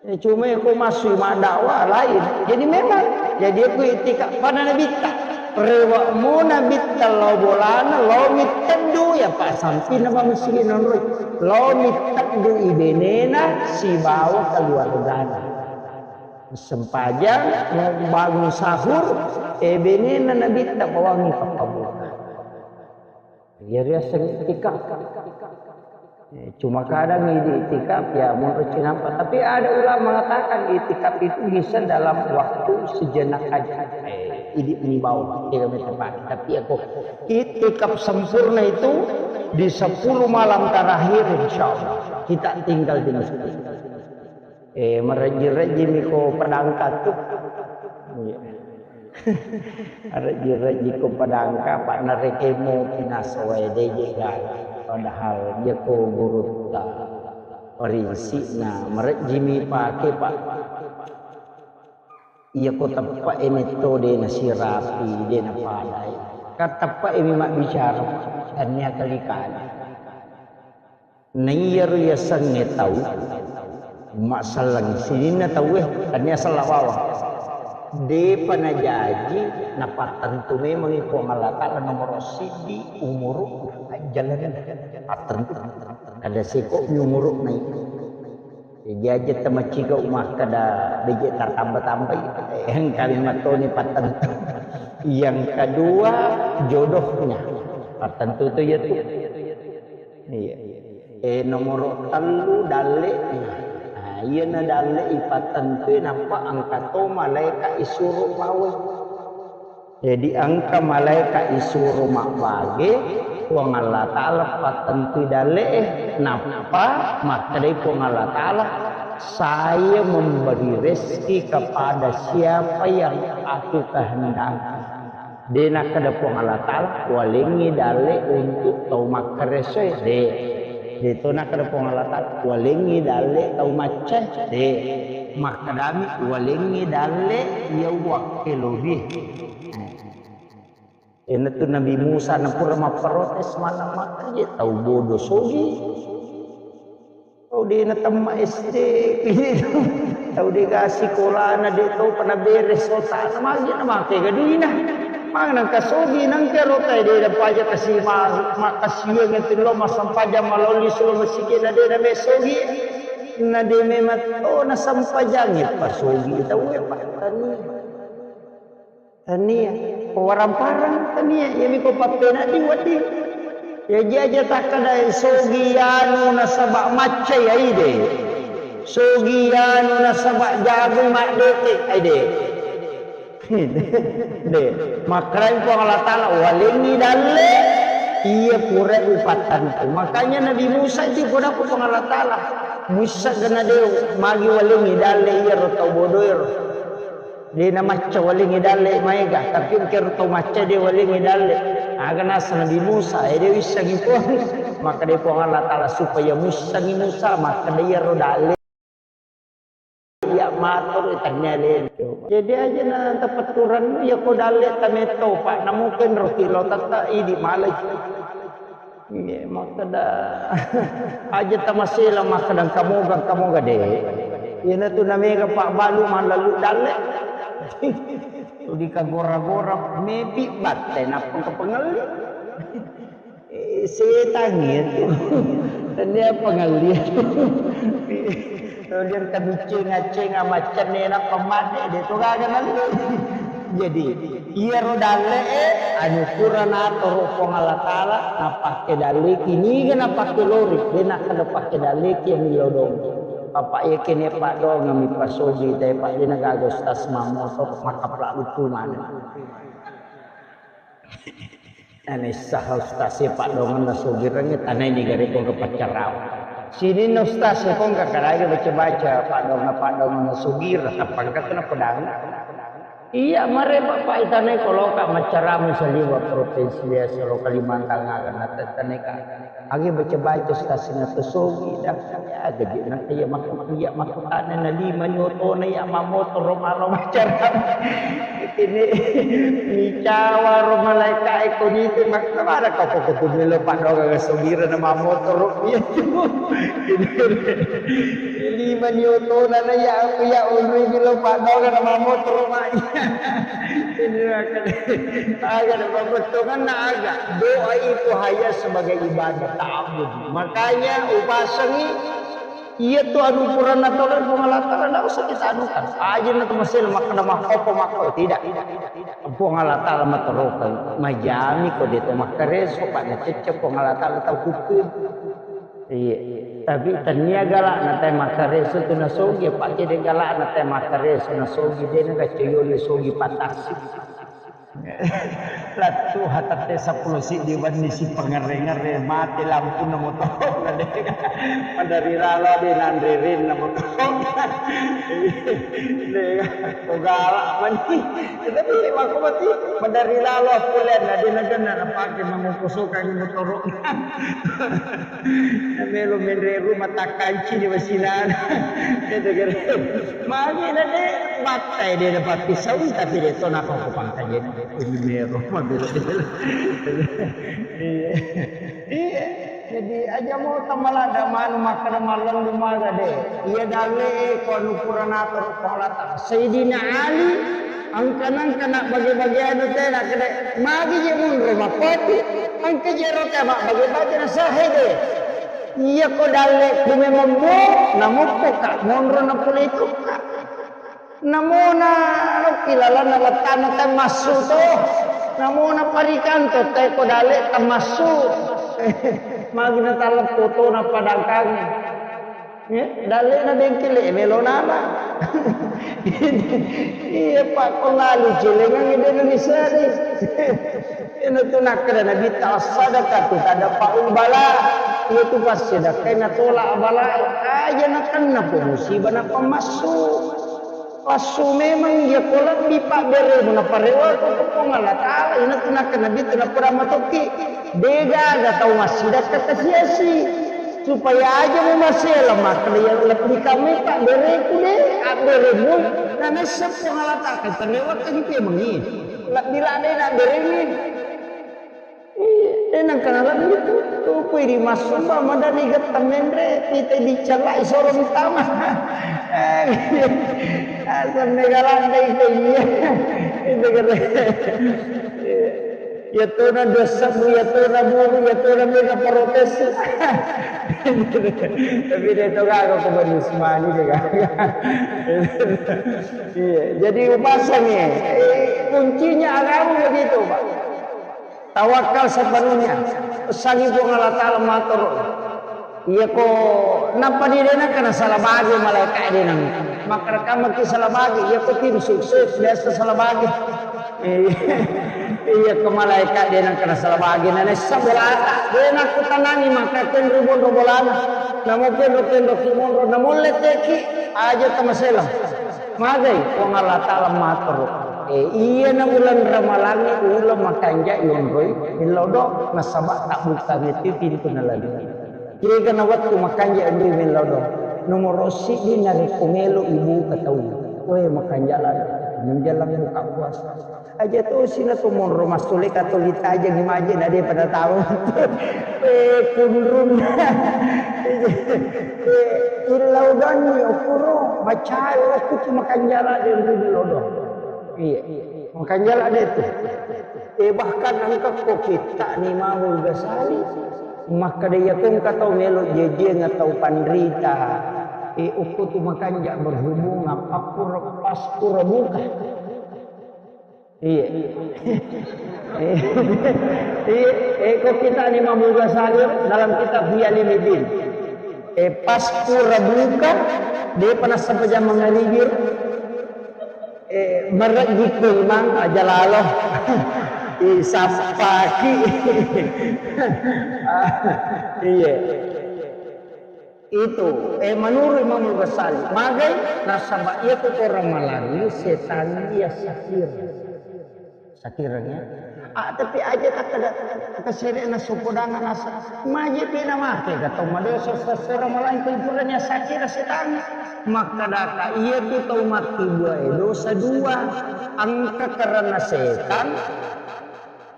Eh, cuma aku masuk mak dakwah lain. Jadi memang, jadi aku itikaf pada Nabitta. Rewa mo Nabitta lao bolana, lao mitteddu ya Pak sampi nama masigi nonroi. Lao mitteddu ibenena sibawa keluargana. Sempajang, mau bangun sahur, eh, benena Nabitta bawangi pappabuka. Iya riaseng itikaf. Eh, cuma kadang idi itikaf ya menurut cinampa. Tapi ada ulama mengatakan itikaf itu bisa dalam waktu sejenak aja. Eh, idi mengimbau, tidak tepat. Tapi aku itikaf sempurna itu di sepuluh malam terakhir insya Allah kita tinggal di masjid. Eh, marejji-rejjimi ko padangka tu. Iya. Marejji-rejji ko padangka, Pak, narekemu pinasoe deje gaga. Padahal iya ko gurutta. Parinsikna, marejjimi pake, Pak. Iya ko teppe e metto de nasirapi, de napadai. Kan teppe e mi mabbicara, tania kali-kali. Naiyaro yasengnge tau masselleng sininna tauwe, tania sella bawang. Depa najaji, napattentu memangngi Puang Allah Ta'ala nomoro siddi umuru ajjalana. Pattentu. Kada seko mi umuru nai. Jaji aja tamaciga umakkada beje tatamba-tambai. Engkami mattoni pattentu. Yang kedua, jodohnya. Pattentu tu ya tu. Iya. Eh, nomoro tellu dalle. Nah, iyana dalle ipattentui nappa engka to malaika isuro pawe. Jadi engka malaika isuro mabbage, Puang Allah Ta'ala pattentui dalle e, nappa makkedai Puang Allah Ta'ala, saya memberi rezeki kepada siapa yang aku kehendaki. De nakkeda Puang Allah Ta'ala, "Walengngi dalle untuk tau makkaresoe." De. De to nakkeda Puang Allah Ta'ala, "Walengngi dalle tau maccae." De. Makkedami, "Walengngi dalle iya uwakkelori." Eh. Enatu Nabi Musa napura mapprotes maneng makkeda, "Tau bodo sogi." Tau de natemma S D, tau de ga sikolana, de topa naberes otana, magi namake ga duina. Maneng ka sogi nangka rotae de napaja kasi ma-, makkasiwiang tu lo massempajang malolli silo masigi na de name sogi. Na de memang to nasempajangi pa sogi tau e pa tania. Tania, ko warang-parang tania, iyami ko pappenaddi wedding. Iya ji aja takkeda sogi anu nasaba macca iya ide. Sogi anu nasaba jago maddete ide. De, makkedai Puang Allah Ta'ala, "Walengngi dalle iya pura upattantu." Makanya Nabi Musa itu pura Puang Allah Ta'ala. Musa gana de magi walengngi dalle iya ro tau bodoero. De namacca walengngi dalle maega, tapi engkero tau macca de walengngi dalle. Aga nasa Nabi Musa, eh, de wissengi Puang. Makkeda Puang Allah Ta'ala supaya muissengi Musa, makkeda iyaro dalle iya matoro tania lele. Jadi aja na tapetturan iya ko dalle tametto, Pak, namuken roti lo tetta idi malai. Iya, makkeda aja tamasela makkeda kamoga, kamoga de. Iyanatu namega pabbalu mallalu dalle. Tuli kagora-gora mepi batte nappa kapengelli. Eh, setang itu. Tania pengelli. Tuli kaduceng-aceng amaccenne nappa madde de to gaga nalli. Jadi, iyaro dalle'e anu pura natoro Puang Allah Taala, napakke dalleki, niga napakke lori, de nakkeda pakke dalleki yang lodong. Bapak iya kene paddoangeng mi pasogi te, Pak, de nagaga ustaz mammoto, makapla lucu maneng. Nanaissaha ustaz e paddoangenna sogirengnge, tanai niga rekko engka paccarama. Sininna ustaz e ko engka kadage baca-baca paddoangenna, paddoangenna sogira, tappa engka tu napedang. Iya, mare Bapak, itanai ko loka maccarama saliwa provinsi biasa lo Kalimantan aga, natettaneka. Agi baca-baca ustaz e na to sogi, dah. Ya, gaji na iya makku, iya makkutana na lima ni otona iya mamotoro malo maccarama. Ini micawa ro malaika e ko nitu, makna mana kau ko kutu melo paddoangenna sogira na mamotoro. Iya, cuma. Ini lima ni otona na iya aku iya unri melo paddoangenna mamotoro, Mak. Ini akan, akan pembetongan na aga. Doa itu hanya sebagai ibadah, ta'abbud. Makanya upasangi iya tu anu pura natoro Puang Allah Taala, ndak usah kita anukan. Aja na tu masih makkeda makkopo makko, tidak. Puang Allah Taala matorokan, majami ko de to makkareso, Pak, nacecce Puang Allah Taala tau kutu. Iya. Tapi tania galak na te makkareso tu nasogi, Pak, de galak na te makkareso nasogi, de na gacoyoli sogi patasi. Lattu hatatte seppulo siddi wenni sipangere-ngere, mate lampuna motoro na de. Madari lalo de nanre rinna motoro. De, ko galak mani. Tapi makko mati, madari lalo pole na de na genna napake mangukusokan motoro. Melo menre rumah takkanci di wasinana. Itu kira. Magi na de battai de dapat pisau tapi de to nako ko pangkajen. Ini mero mabela-bela. Iya. Iya. Jadi aja mo tamalada manu makkeda mallendu maga de. Iya dalle ko anu pura natoro Puang Allah Taala. Sayyidina Ali engka nengka na bage-bage anu te nakkeda magi je munro mappoti. Engka jero te mabbage-bage na sahe de. Iya ko dalle ku memang mo namukko ka monro na pole itu ka. Namona lokki lalanna wettana temmassu to. Namona parikang to te ko dale temmassu. Magi na taleng fotona padangkangnge. Eh, dalena bengkele melo nama. Iya, Pak, ko lalu celengang de Indonesia de. Ina tu nakkeda Nabi ta sadaqatu tadfa'ul bala. Iya tu passedekah natolak bala. Aja nakenna po musibah nappa massu. Lassu memang iya ko lebbi pabberemu naparewa ko Puang Allah Taala, ina tu nakkeda Nabi tu napoda matokki. Degaga tau massidakka kasiasi. Supaya aja mu masela makkeda iya lebbi kamai pabbereku de, abberemu. Na nessa Puang Allah Taala kan tarewa kan itu memang iya. Lebbi lade na abberengi. Iya, eh, nangka nalebbi tu, tu kui ri massumba, madani getta menre, pita dicellai soro mitama. Eh, asam mega landai ke iya. Itu kata. Iya tona dosa bu, iya tona buru, iya tona mega protes. Tapi dia tu gaga ko bonus mani dia gaga. Iya, jadi upasangi, eh, kuncinya agama begitu, Pak. Tawakal sepenuhnya. Pesangi Puang Allah Taala matoro. Iya ko nappa di dena kena salah bagi malaikat dena. Maka rekaman ki salah bagi. Iya ko tim sukses biasa salah bagi. Iya ko malaikat dena kena salah bagi. Nana sabolata. Dena ku tanangi maka kenru bonro bolana. Namo kenro kenro ki monro. Namo leteki aja tamaselang. Magai Puang Allah Taala matoro. Eh, iya na uleng Ramalangnge uleng makanja yonroi millau do nasaba tabbukangnge tu pintu na lagi. Kira na wettu makanja yonroi millau do. Nomoro siddi narekko melo ibuka tau. Weh makanja lagi. Menjelang buka puasa. Aja tosi na to monro massule katoli tajeng maje na de pada tau. Eh, kunrun. Eh, illau doni okuro macai waktu tu makanjala de illau do. Iya. Makanjala de tu. Eh, bahkan engka ko kitta ni Imamul Ghazali. Maka de yakun katau melo jeje ngatau panrita. Eh, ukku tu makanja berhubungan pakkura paskura buka. Iya. Iya, eh, kok kita ni Imam Ghazali dalam kitab Ihya Ulumuddin. Eh, pas pura buka, depa nassempajang mangaribi, eh, merejiki mang aja lalo. Isappaki. Iya. Itu, eh, menurut Imam Ghazali, magai nasaba iya tu orang malangi setan iya sakir. Sakireng ya. Ah, tapi aja tak ada kesere na suku dana nasa. Maje pina make kata madosa sesera malangi kumpulnya sakira setan. Maka daka iya tu tau mati dua, eh, dosa dua. Engka karena setan,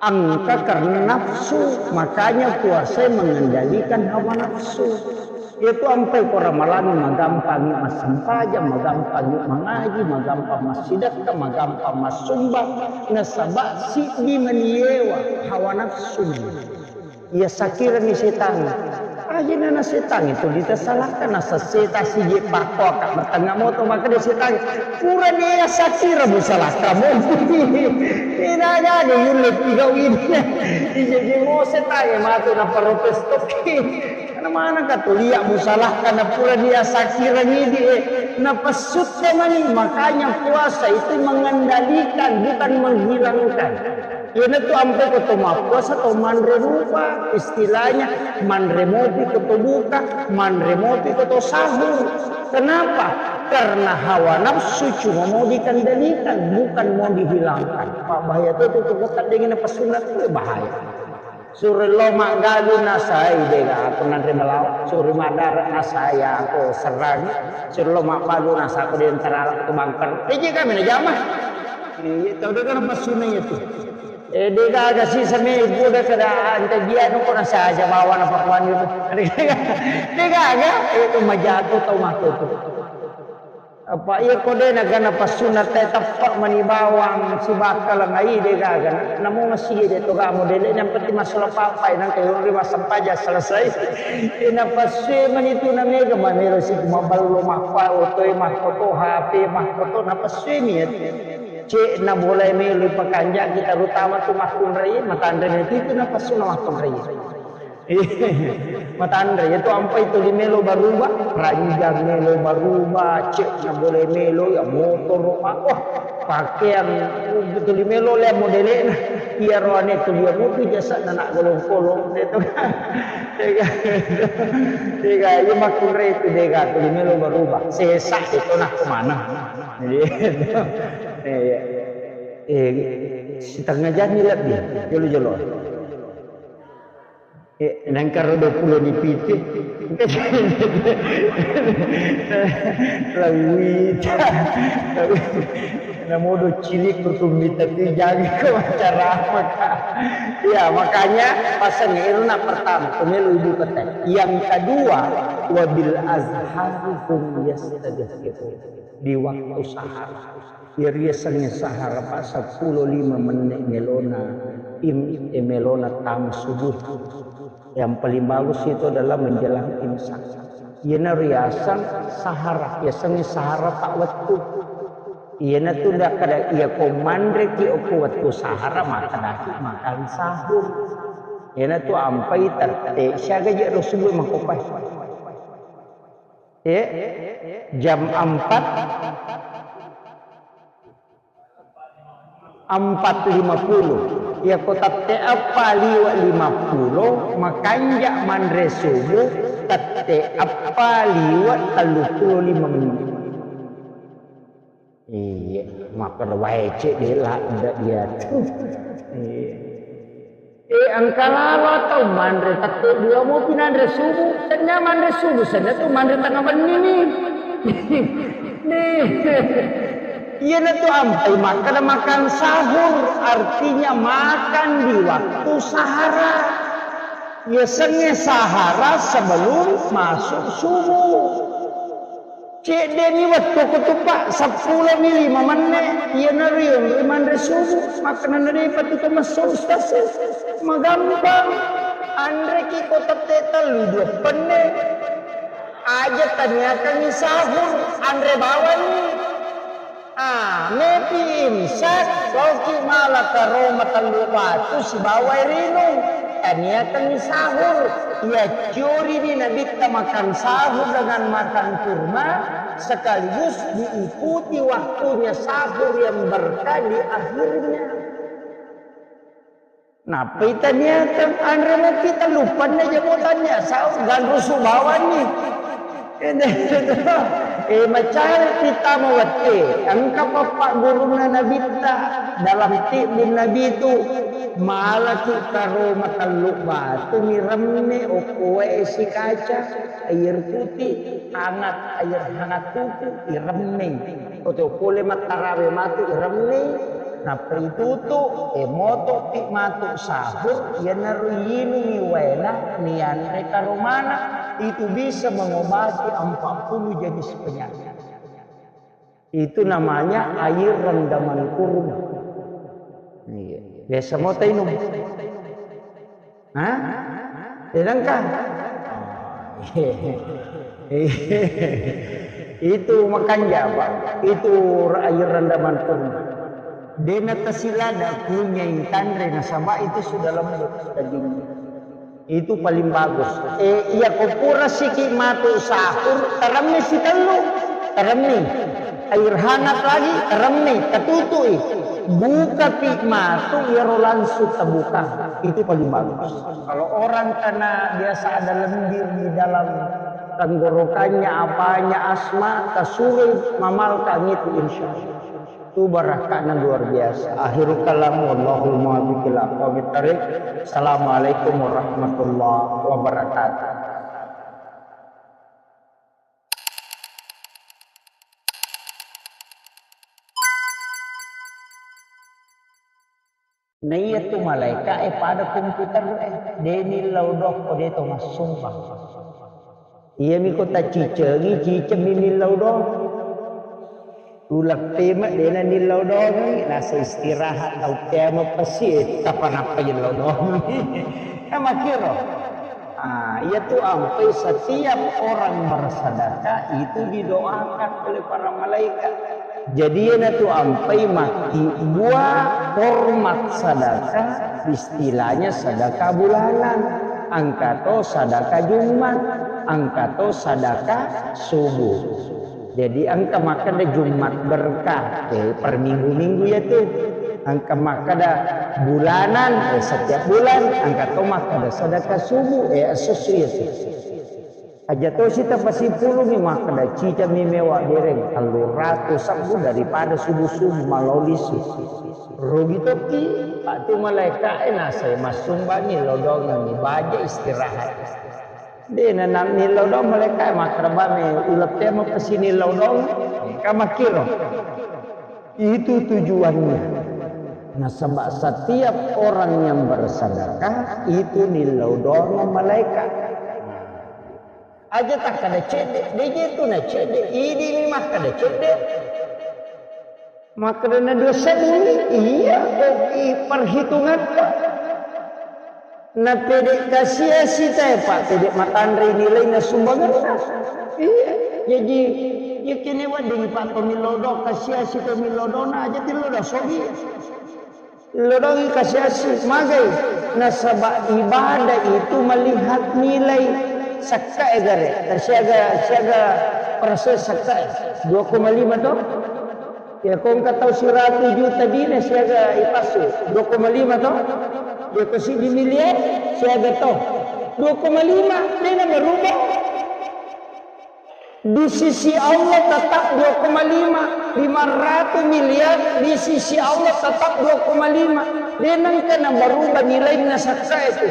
engka karena nafsu. Makanya puasa mengendalikan hawa nafsu. Iyatu ampai ko Ramalang magampang massampajang, magampang mangaji, magampang massidekka, magampang massumbang. Nasaba siddi mani yewa hawa nafsu. Iya sakirani setang. Ajana na setang itu ditasalahkan, nasa seta sije pakko ka bertengah moto maka dia setang. Pura dia sakira musalahkan mo. Ina jadi yulle tiga ini. Ije je mo setang matu na protes toki. Karena mana ka tulia musalahkan na pura dia sakira ngidi, eh. Na pesutta mani, makanya puasa itu mengendalikan, bukan menghilangkan. Iyanatu ampe ko to mappuasa to manre rupa, istilahnya manre mopi ko to buka, manre mopi ko to sahur. Kenapa? Karena hawa nafsu cuma mau dikendalikan, bukan mau dihilangkan. Pak, bahaya tu, tu, tu, tu, dingin apa sunat tu bahaya. Suro lo maggalu nasai dega aku nanre melawa, suro madara nasai aku serang, suro lo maggalu nasa aku di antara aku bangker. Piji kami na jama. Iya, tau dega na pasuna itu. Eh, dega aga sisa me ibu dega kada ante dia nuko nasa aja bawa na pakuan itu. Dega aga itu majago tau mako itu. Apa iya ko de na gana pasuna te teppa mani bawang sibakka lengai de gaga na. Namu masih de to gamo dele yang penting masalah papai nang kayo ri masampaja selesai. Ina pasue mani tu na mega mamelo si maballo mappa otoe mahkoto H P mahkoto na pasue mi. Cek na boleh melo pakanja kita terutama tu mahkunrai matanre itu na pasuna mahkunrai. Matanre, itu ampai tuli melo baruba, ranjang melo baruba, cek na boleh melo, ya motor, wah, pakaian, tuli melo le modelena, iya roane tuli ya mobil jasa na nak golong-kolong, itu kan. Dega, dega, iya makurre itu dega, tuli melo baruba, sesa itu nak kemana? Iya. Iya. Eh, setengah jam ni lebih, jolo-jolo. Eh, nengkaro dua puluh ni piti. Lawita. Namodo cilik kutumita tu jaga ke acara apa, Kak? Ya, makanya pasang iruna pertama, pemilu ibu kete. Yang kedua, wabil azhari hum yastaghfirun. Di waktu sahar. Iyariasengnge sahara, Pak, seppulo lima menit melona im-, eh, melona tang subuh. Yang paling bagus itu adalah menjelang imsak. Iyana riaseng sahara, yasengnge sahara tak wettu. Iyana tu ndak kada iya ko manreki okko wettu sahara, maka daki makan sahur. Iyana tu ampai tette siaga je ro subuh makopai. Eh, jam empat, empat lima puluh. Iya ko tette eppa liwe lima puluh, makanja manre subuh tette eppa liwe tellu puluh lima menit. Iya, makkeda wae cek de ladde iya tu. Iya. Eh, engka lalo atau manre tette dua mopi nanre subuh. Senna manre subuh, senna tu manre tengah benni ni. Nih. Iyana tu ampai makkeda makan sahur, artinya makan di waktu sahara. Yasengnge sahara sebelum masuk subuh. Ceddeni wettu ko tu, Pak, seppulo mi lima menne, iyana riong manre subuh, makkenana de patu to messo ustaz. Magampang. Anre ki ko tette tellu dua penne. Aja taniakangi sahur, anre bawani. Ah, mepi imsak, loki mala karo matellu batu sibawa air inung. Taniakanni sahur. Iya ciori ni Nabitta makan sahur dengan makan kurma, sekaligus diikuti waktunya sahur yang berkah di akhirnya. Nappai taniakan anre mopi tellupanna jamo tania sau ganrusu bawanni. Eh, macai pita mawette, engka pappa gurunna Nabitta dalam tibbun Nabi tu, malaki karo matellu batu miremme okkoe sikaca, air putih, hangat, air hangat tuku, iremmeng. Oto pole mattarawe matu iremmeng, nappa itutu, e motopi matu sahur, iyanaro yinungi waena, nianre karomana, itu bisa mengobati empat puluh jenis penyakit. Itu namanya air rendaman kurma. Iya. Biasa mau tainum. Hah? Sedangkan itu makanja, Pak. Itu air rendaman kurma. Dena tasilada kunyai tanre nasaba itu sudah lembut dagingnya. Itu paling bagus. Eh, iya ko pura siki matu sahur, teremmi sitellu, teremmi. Air hangat lagi, teremmi, tatutui. Buka pi matu, iyaro langsung terbuka. Itu paling bagus. Kalau orang karena biasa ada lendir di dalam tenggorokannya, apanya, asma, tasurui mamalkang itu, insya Allah. Itu barakka'na luar biasa. Akhirul kalam, wallahul muwaffiq ila aqwamit thariq. Assalamualaikum warahmatullahi wabarakatuh. Naiya tu malaeka'e pada komputer'e, de nillau doang ko de to massumbang. Iyami ko tacicengi, cicemmi nillau doang. Uleng peme dena nillau doang, nasa istirahat tau temo pasi, eh, kapanappa yellau doang. Kan makkiro. Ah, iya tu ampai setiap orang bersedekah itu didoakan oleh para malaikat. Jadi, iyana tu ampai makkibua hormat sedekah, istilahnya sedekah bulanan. Engka to sedekah Jumat, engka to sedekah subuh. Jadi, engka makkeda Jumat berkah, eh, per minggu-minggu ya tu. Engka makkeda bulanan, eh, setiap bulan, engka to makkeda sedekah subuh, eh, esso-esso ya tu. Aja tosi tapasipulungi makkeda cicami mewa dereng, tellu ratu sebbu daripada subuh-subuh malao lisu. Rugi tokki, Pak, tu malaeka'e nasai massumbangi lodongengi baja istirahat. De nanammi lodong malaeka'e makkeda bame uleng temo pesini lodong, ka makkiro. Itu tujuannya. Nasaba setiap orang yang bersedekah itu nillau doang malaikat. Aja takkada cedde, de je tu na cedde, idi mi makkada cedde. Makkada na dua seddi, iya, ko i perhitungatta. Na pede kasiasi tae, Pak, pede matanre nilaina sumbanganna. Iya, jaji, iya kene wedding, Pak, to millodo kasiasi, to millodona aja tillodo sogi. Lodongi kasiasi, magai, nasaba ibadah itu melihat nilai sakkae gare, siaga, siaga persen sakkae, dua koma lima to? Ya, ko engka tau siratu juta dina siaga ipassu, dua koma lima to? Ya, ko siddi miliar siaga to? Dua koma lima, dena berubah. Di sisi Allah tetap dua koma lima, lima ratus miliar di sisi Allah tetap dua koma lima. De nengka na berubah nilainna sakka itu.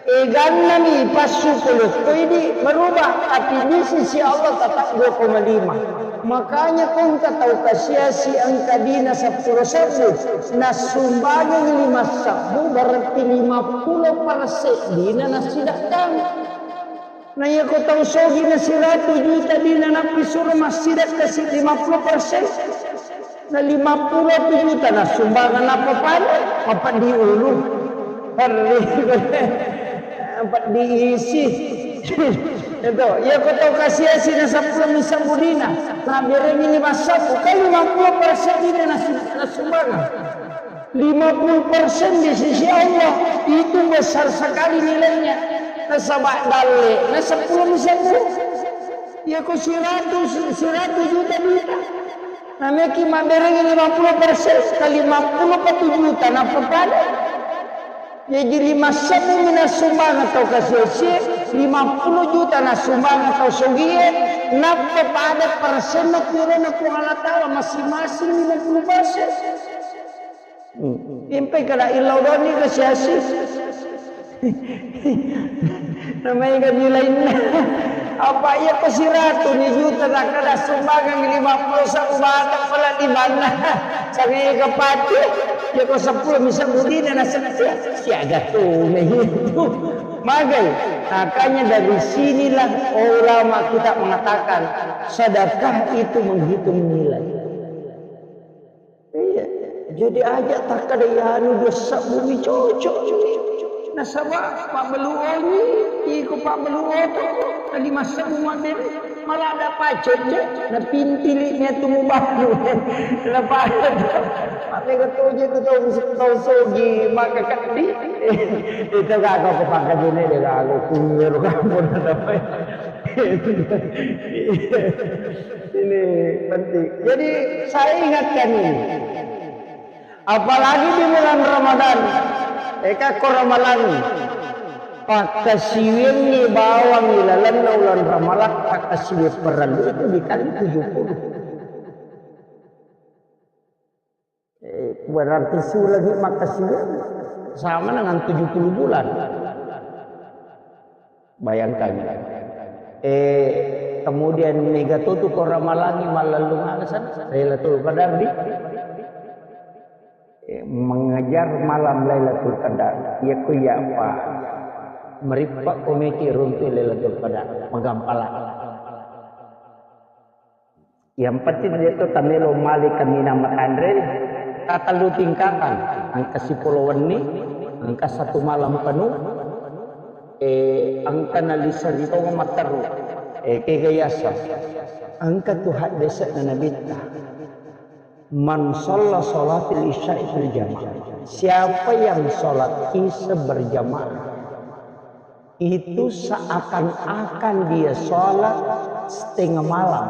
Eganna mi passu pole ko idi berubah, tapi di sisi Allah tetap dua koma lima. Makanya ko engka tau kasiasi engka dina seppulo sebbu, nassumbangengi lima sebbu, berarti lima puluh persen dina nassidakkang. Na iya ko tau sogi na siratu juta dina nappi suro massidakka si lima puluh persen. Na lima puluh juta na sumbangan apa pada? Apa di ulu? Perri. Apa diisi? Itu, iya ko tau kasiasi na seppulo mi sebbu dina, na berengi lima sebbu, kan lima puluh persen dina na su-, na sumbangan. Lima puluh persen di sisi Allah, itu besar sekali nilainya. Nasaba dalle, na seppulo mi sebbu. Iya ko seratus, seratus juta dina. Na meki mabberengi lima puluh persen, ka lima puluh pa tu juta, nappa pada. Jaji lima sebbu mi na sumbangan tau kasiasi, lima puluh juta na sumbangan tau sogie, nappa pada persenna purana Puang Allah Ta'ala masing-masing lima puluh persen. Hmm. Impai kada illau doni kasiasi. Namanya kan nilainya. Apa iya ko siratu ni juta, tak kada sumbangan lima puluh sebbu batang pala di mana. Sangai ke pati, iya ko seppulo mi sebbu dina na setia. Siaga tu na itu. Magai. Makanya dari sinilah ulama kita mengatakan sedekah itu menghitung nilai. Iya. Jadi aja takkada iyanu dua sebbu mi cocok. Nasaba pabbeluoni, iko pabbeluoto, tadi massebbu mabbere, malah ada pacet, na pintili ni tu mubalu. Na pacet. Tapi ketujuh itu tau, tau sogi, maka kadi. Itu gak kau kepangkat ini deh, kalau kunyir kamu. Ini penting. Jadi saya ingatkan ini. Apalagi di bulan Ramadan. Eka ko Ramalang. Pakkasiwiangngi bawang ilalenna ulan Ramalang, pakkasiwiang parellu itu dikali tujuh puluh. Eh, berarti sulangi makkasiwiang sama dengan tujuh puluh bulan. Bayangkan. Eh, kemudian mega totu ko Ramalangi mallellung alasan Lailatul Qadar di, eh, mengejar malam Lailatul Qadar. Iya ko iya apa? Merippa komeki runtu Lailatul Qadar, magampala. Yang penting dia tu tamelo mali kaminang matanre, tatellu tingkatan, engka sipolo wenni, engka satu malam penuh, eh, engka nalisa ritong matteru, eh, kega yasa, engka tu haddese'na Nabitta, man shalla sholatil isya'i fil jamaah, siapa yang sholat isya berjamaah, itu seakan-akan dia sholat setengah malam.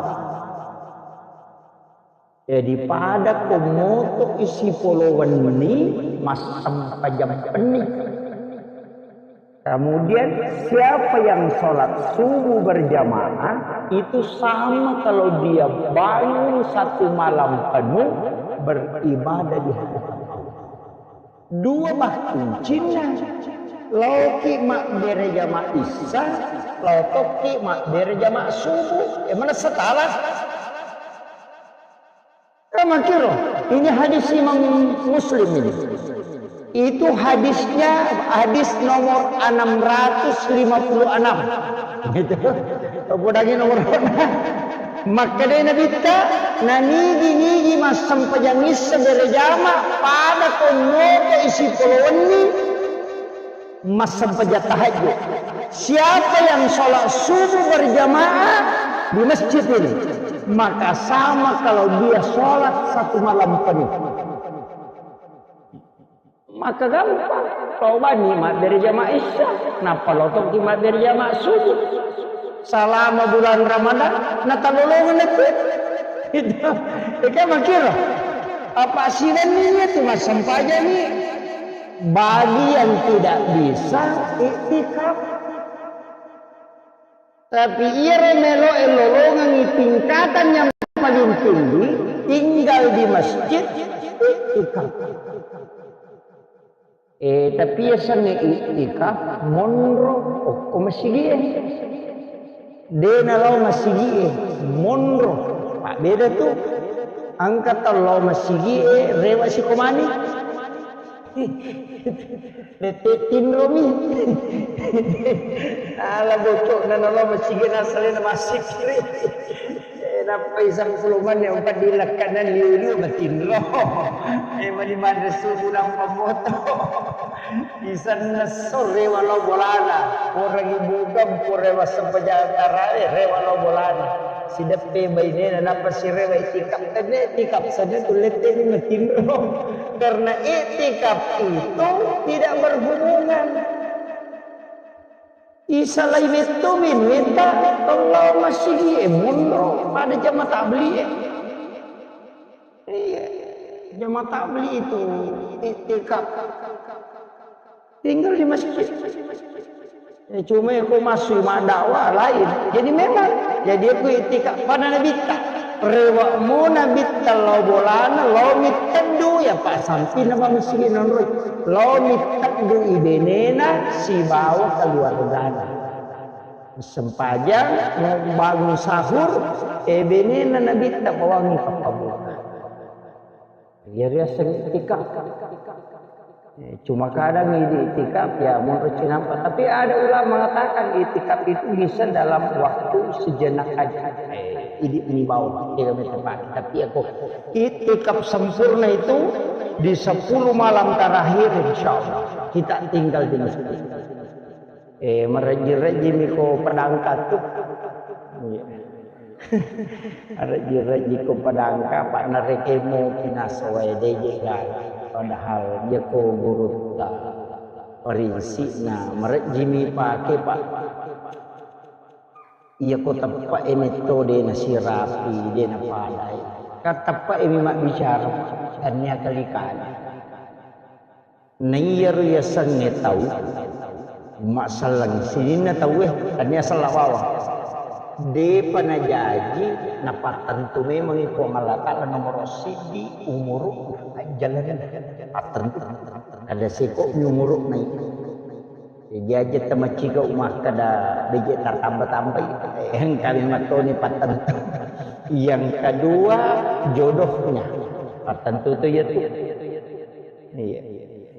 Jadi pada ko moto isi polo wenni, massempajang penni. Kemudian siapa yang sholat subuh berjamaah, itu sama kalau dia bangun satu malam penuh beribadah di hadapan Allah. Dua bak kuncinna. Laoki mabbere jama issa, lao tokki mabbere jama subuh. E, mana setala? Kamakiro, ini hadis Imam Muslim ini. Itu hadisnya hadis nomor enam ratus lima puluh enam. Gitu. Podangi nomor. Makkeda Nabitta, nanigi-nigi massempajang issa berjama pada konnoto isi polo wenni massempajang tahajud. Siapa yang sholat subuh berjamaah di masjid ini, maka sama kalau dia sholat satu malam penuh. Maka gampang. Tobani mabbere jama isya, nappa lotokki mabbere jama subuh. Selama bulan Ramadan, natalolongan itu. Itu. Eka makiro. Apa sidanni itu massempajani? Bagi yang tidak bisa iktikaf. Tapi iyaro meloe lolongengngi tingkatan yang paling tinggi, tinggal di masjid, iktikaf. Eh, tapi yasengnge iktikaf, monro okko masigie. De nalao masigie, monro. Mabbeda tu. Engka tau lao masigie, rewa sikomani. Nette tinromi. Ala bocok na nalo masigi na salena masikiri. Nappai sangkulumeng yang padilakkanan liu-liu matinro. Eh, mani manre subuh nampa moto. Isenna esso rewa lao bolana. Porangi bukang, porewa sempajang tarawe, rewa lao bolana. Sideppe bainena, nappa sirewa itikaf. Tenne itikaf, senna tu letteni matinro. Karena itikaf itu tidak berhubungan. Isalai metto menuetta, lao masigi e monro pada jama tabligh e. Iya, jama tabligh itu iktikaf. Tinggal di masjid. Ya, cuma aku masuk mak dakwah lain. Jadi memang, jadi aku iktikaf pada Nabitta. Rewe'mu Nabitta lao bolana, lao mitteddu, ya, Pak, sampina pa masigi nonroi. Lao mitteddu ibenena sibawa keluargana. Sempajang, bangun sahur, e, benena Nabitta pawangi pappabuka. Iya riaseng iktikaf. Eh, cuma kadang idi iktikaf, ya, monro cinampa. Tapi ada ulama mengatakan iktikaf itu bisa dalam waktu sejenak aja. Eh, idi imbau, tidak tepat. Tapi aku iktikaf sempurna itu di sepuluh malam terakhir, insya Allah. Kita tinggal di masjid. Eh, marejji-rejjimi ko pedangka tu. Iya. Marejji-rejji ko pedangka, Pak, narekemo pinasowae deje gala. Padahal iya ko gurutta. Parinsikna, marejjimi pake, Pak. Iya ko teppe'e metto de nasirapi, de napadai. Ka teppe'e mi mabbicara, tania kali-kali. Naiyaro yasengnge tau, masselleng sininna tauwe, tania sella bawang. Depa najaji, napattentu memangngi Puang Allah Ta'ala nomoro siddi umuru, ajjalana pattentu. Ada seko mi umuru nai. Jaji aja tamaciga makkeda beje tatamba-tambai, engka mi mattoni pattentu. Yang kedua, jodohnya. Pattentu tu ya tu. Iya.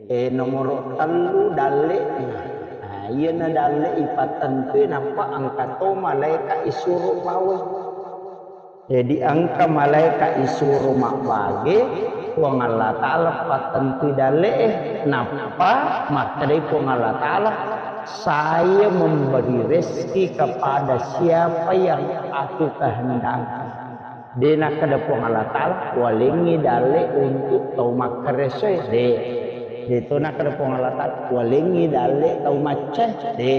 Eh, nomoro tellu, dalle'na. Nah, iyana dalle ipattentui, nappa engka to malaeka isuro pawe. Jadi, engka malaeka isuro mabbage, Puang Allah Ta'ala pattentui dalle'e, nappa makkedai Puang Allah Ta'ala, "Saya memberi rezeki kepada siapa yang aku kehendaki." De nakkeda Puang Allah Ta'ala, "Walengngi dalle untuk tau makkaresoe." De. De to nakkeda Puang Allah Ta'ala, "Walengngi dalle tau maccae." De.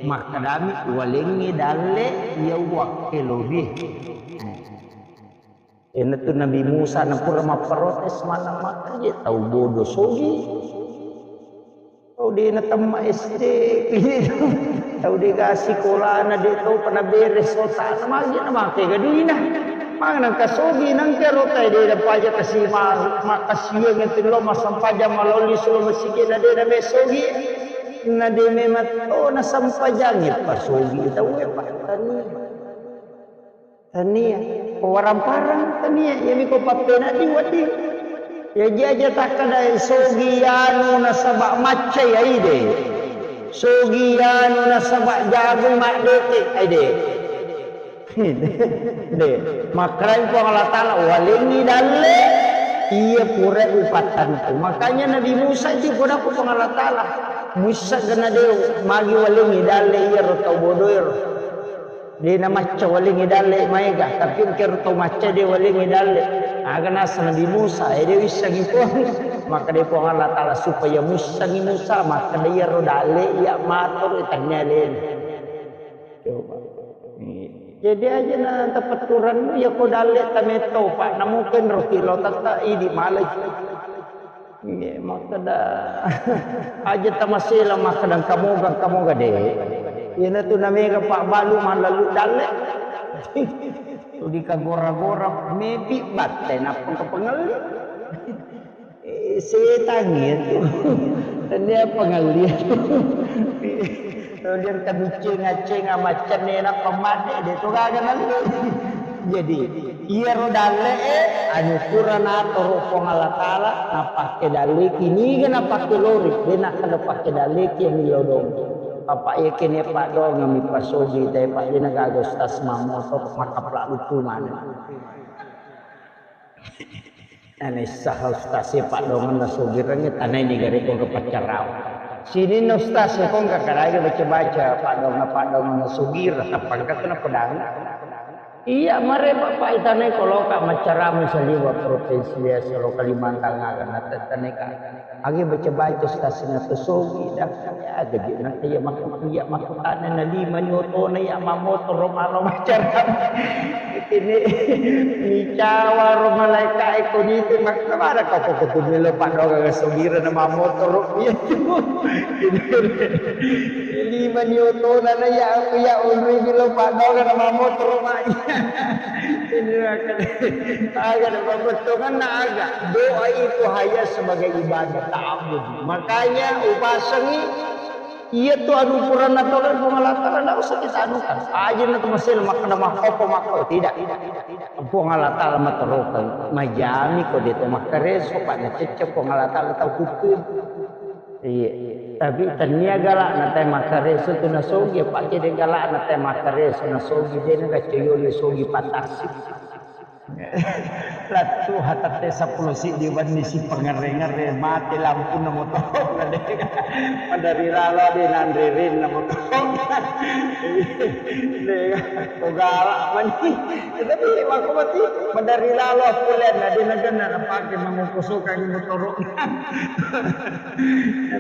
Makkedami, "Walengngi dalle iya uwakkelobi." Iyanatu Nabi Musa napura mapprotes maneng makkeda, "Tau bodo sogi." Tau de natemma S D, tau de ga sikolana, de tau pa naberes otana, magi namake ga duina. Magi nangka sogi, nangka rota de napaja kasi ma-, makasiweng ente lo massempajang malaoli sulo masigi na de name sogi. Na de memang to nasempajangi pa sogi tau e pa tania. Tania. Ko warang-parang tania, iyami ko pappenedding wedding. Iya ji aja takkeda sogi anu nasaba maccai aide. Sogi anu nasaba jagoi maddete aide. De, makkedai Puang Allah Ta'ala, "Walengngi dalle iya pura upattentu." Makanya Nabi Musa itu pura Puang Allah Ta'ala, "Musa gana deo, magi walengngi dalle iyaro tau bodoero." De namacca walengngi dalle maega, tapi engkero tau macca de walengngi dalle. Aga nasa Nabi Musa, eh, de wissengi Puang. Makkedai Puang Allah Ta'ala supaya muissengi Musa, makkeda iyaro dalle iya matoro tania alena. Coba. Jadi aja na tepetturan iya ko dalle tametto, Pak, namuken roti lo tetta idi malai. Iya, makkeda aja tamasela makkeda kamoga, kamoga de. Iyanatu namega pabbalu mallalu dalle. Tuli kagora-gora mepi batte nappa kapengelli. Eh, setang itu. Tania pengelli. Kemudian kabicceng-acceng amaccenne nappa madde de to gaga nallu. Jadi, iyaro dalle'e, anu pura natoro Puang Allah Ta'ala, napakke dalleki, niga napakke lori, de nakkeda pakke dalleki yang lodong. Bapak, iya kene paddoangeng mi pasogi te, Pak, de na gaga ustaz mammoto, makkaplak lucu maneng. Nanaissaha ustaz e paddoangeng nasogireng, tanai ni gare ko ke paccarau. Sininna ustaz e ko engka karaga baca-baca paddoangeng, paddoangeng nasogireng, tappa engka tu napedang. Iya, mare Bapak itanai ko loka maccarama saliwa provinsi biasa lo Kalimantan aga natettanai ka. Agi baca-baca stasina to sogi dah. Ya, gaji nak iya makku iya makku tane na lima nyotona iya mamotoro malo maccarama. Ini micawa ro malaika eko nite makna mana kau kok kutu melo paddoangeng sogira na mamotoro. Iya. Lima ni otona na ya aku ya onroi bilo paddoangeng na mamotoro ma iya. Ini akan aga na pabettonganna aga. Doa itu hanya sebagai ibadah ta'abbud. Makanya upasengi iya tu anu purana tolong Puang Allah Taala ndak usah kita anukan. Aja na tu masih makkeda makkopo makko tidak. Puang Allah Taala materokeng majami ko de to makkareso pak na cecce Puang Allah Taala tau kutu. Iya. Tapi tania galakna te makkareso tu nasogi, apa kede galakna te makkareso nasogi, de na gaccoyoli sogi patasi. Lattu hatatte seppulo siddi wenni si pangere-ngere, mate lampunna motoro na de. Madari lalo de nanre renna motoro. De, ko galak mani. Tapi makko mati, madari lalo pulena de na genna napake mangokosokangi motoro.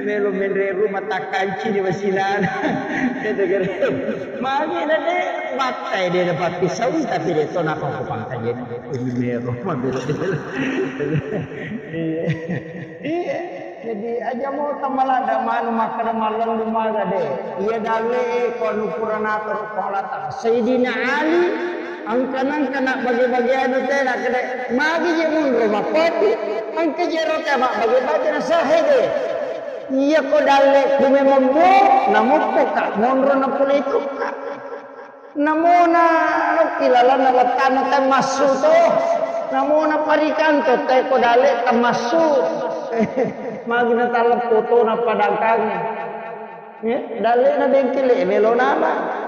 Melo menre rumah takkanci di wasilana. Itu kira. Magi na de battai de na papisau tapi de to napa ko pangkajen. Ini mero mabelo. Iya. Iya. Jadi aja mau tamalada manu makkeda mallendu maga de. Iya dalle ko anu pura natoro ko Allah Taala. Sayyidina Ali Engka-nengka na bage-bageanu te nakkeda, magi je monro mappotu, engka je rota mabbage-bage na sahe de. Iya ko dalle ku memang bo, namoppo ka monro na pole tukka. Namona rokki lalanna wettana te massu to. Namona parikanto te ko dalle tamassu. Magi na taleppo to na padangkangi. Eh, dallena bengkele melo nama.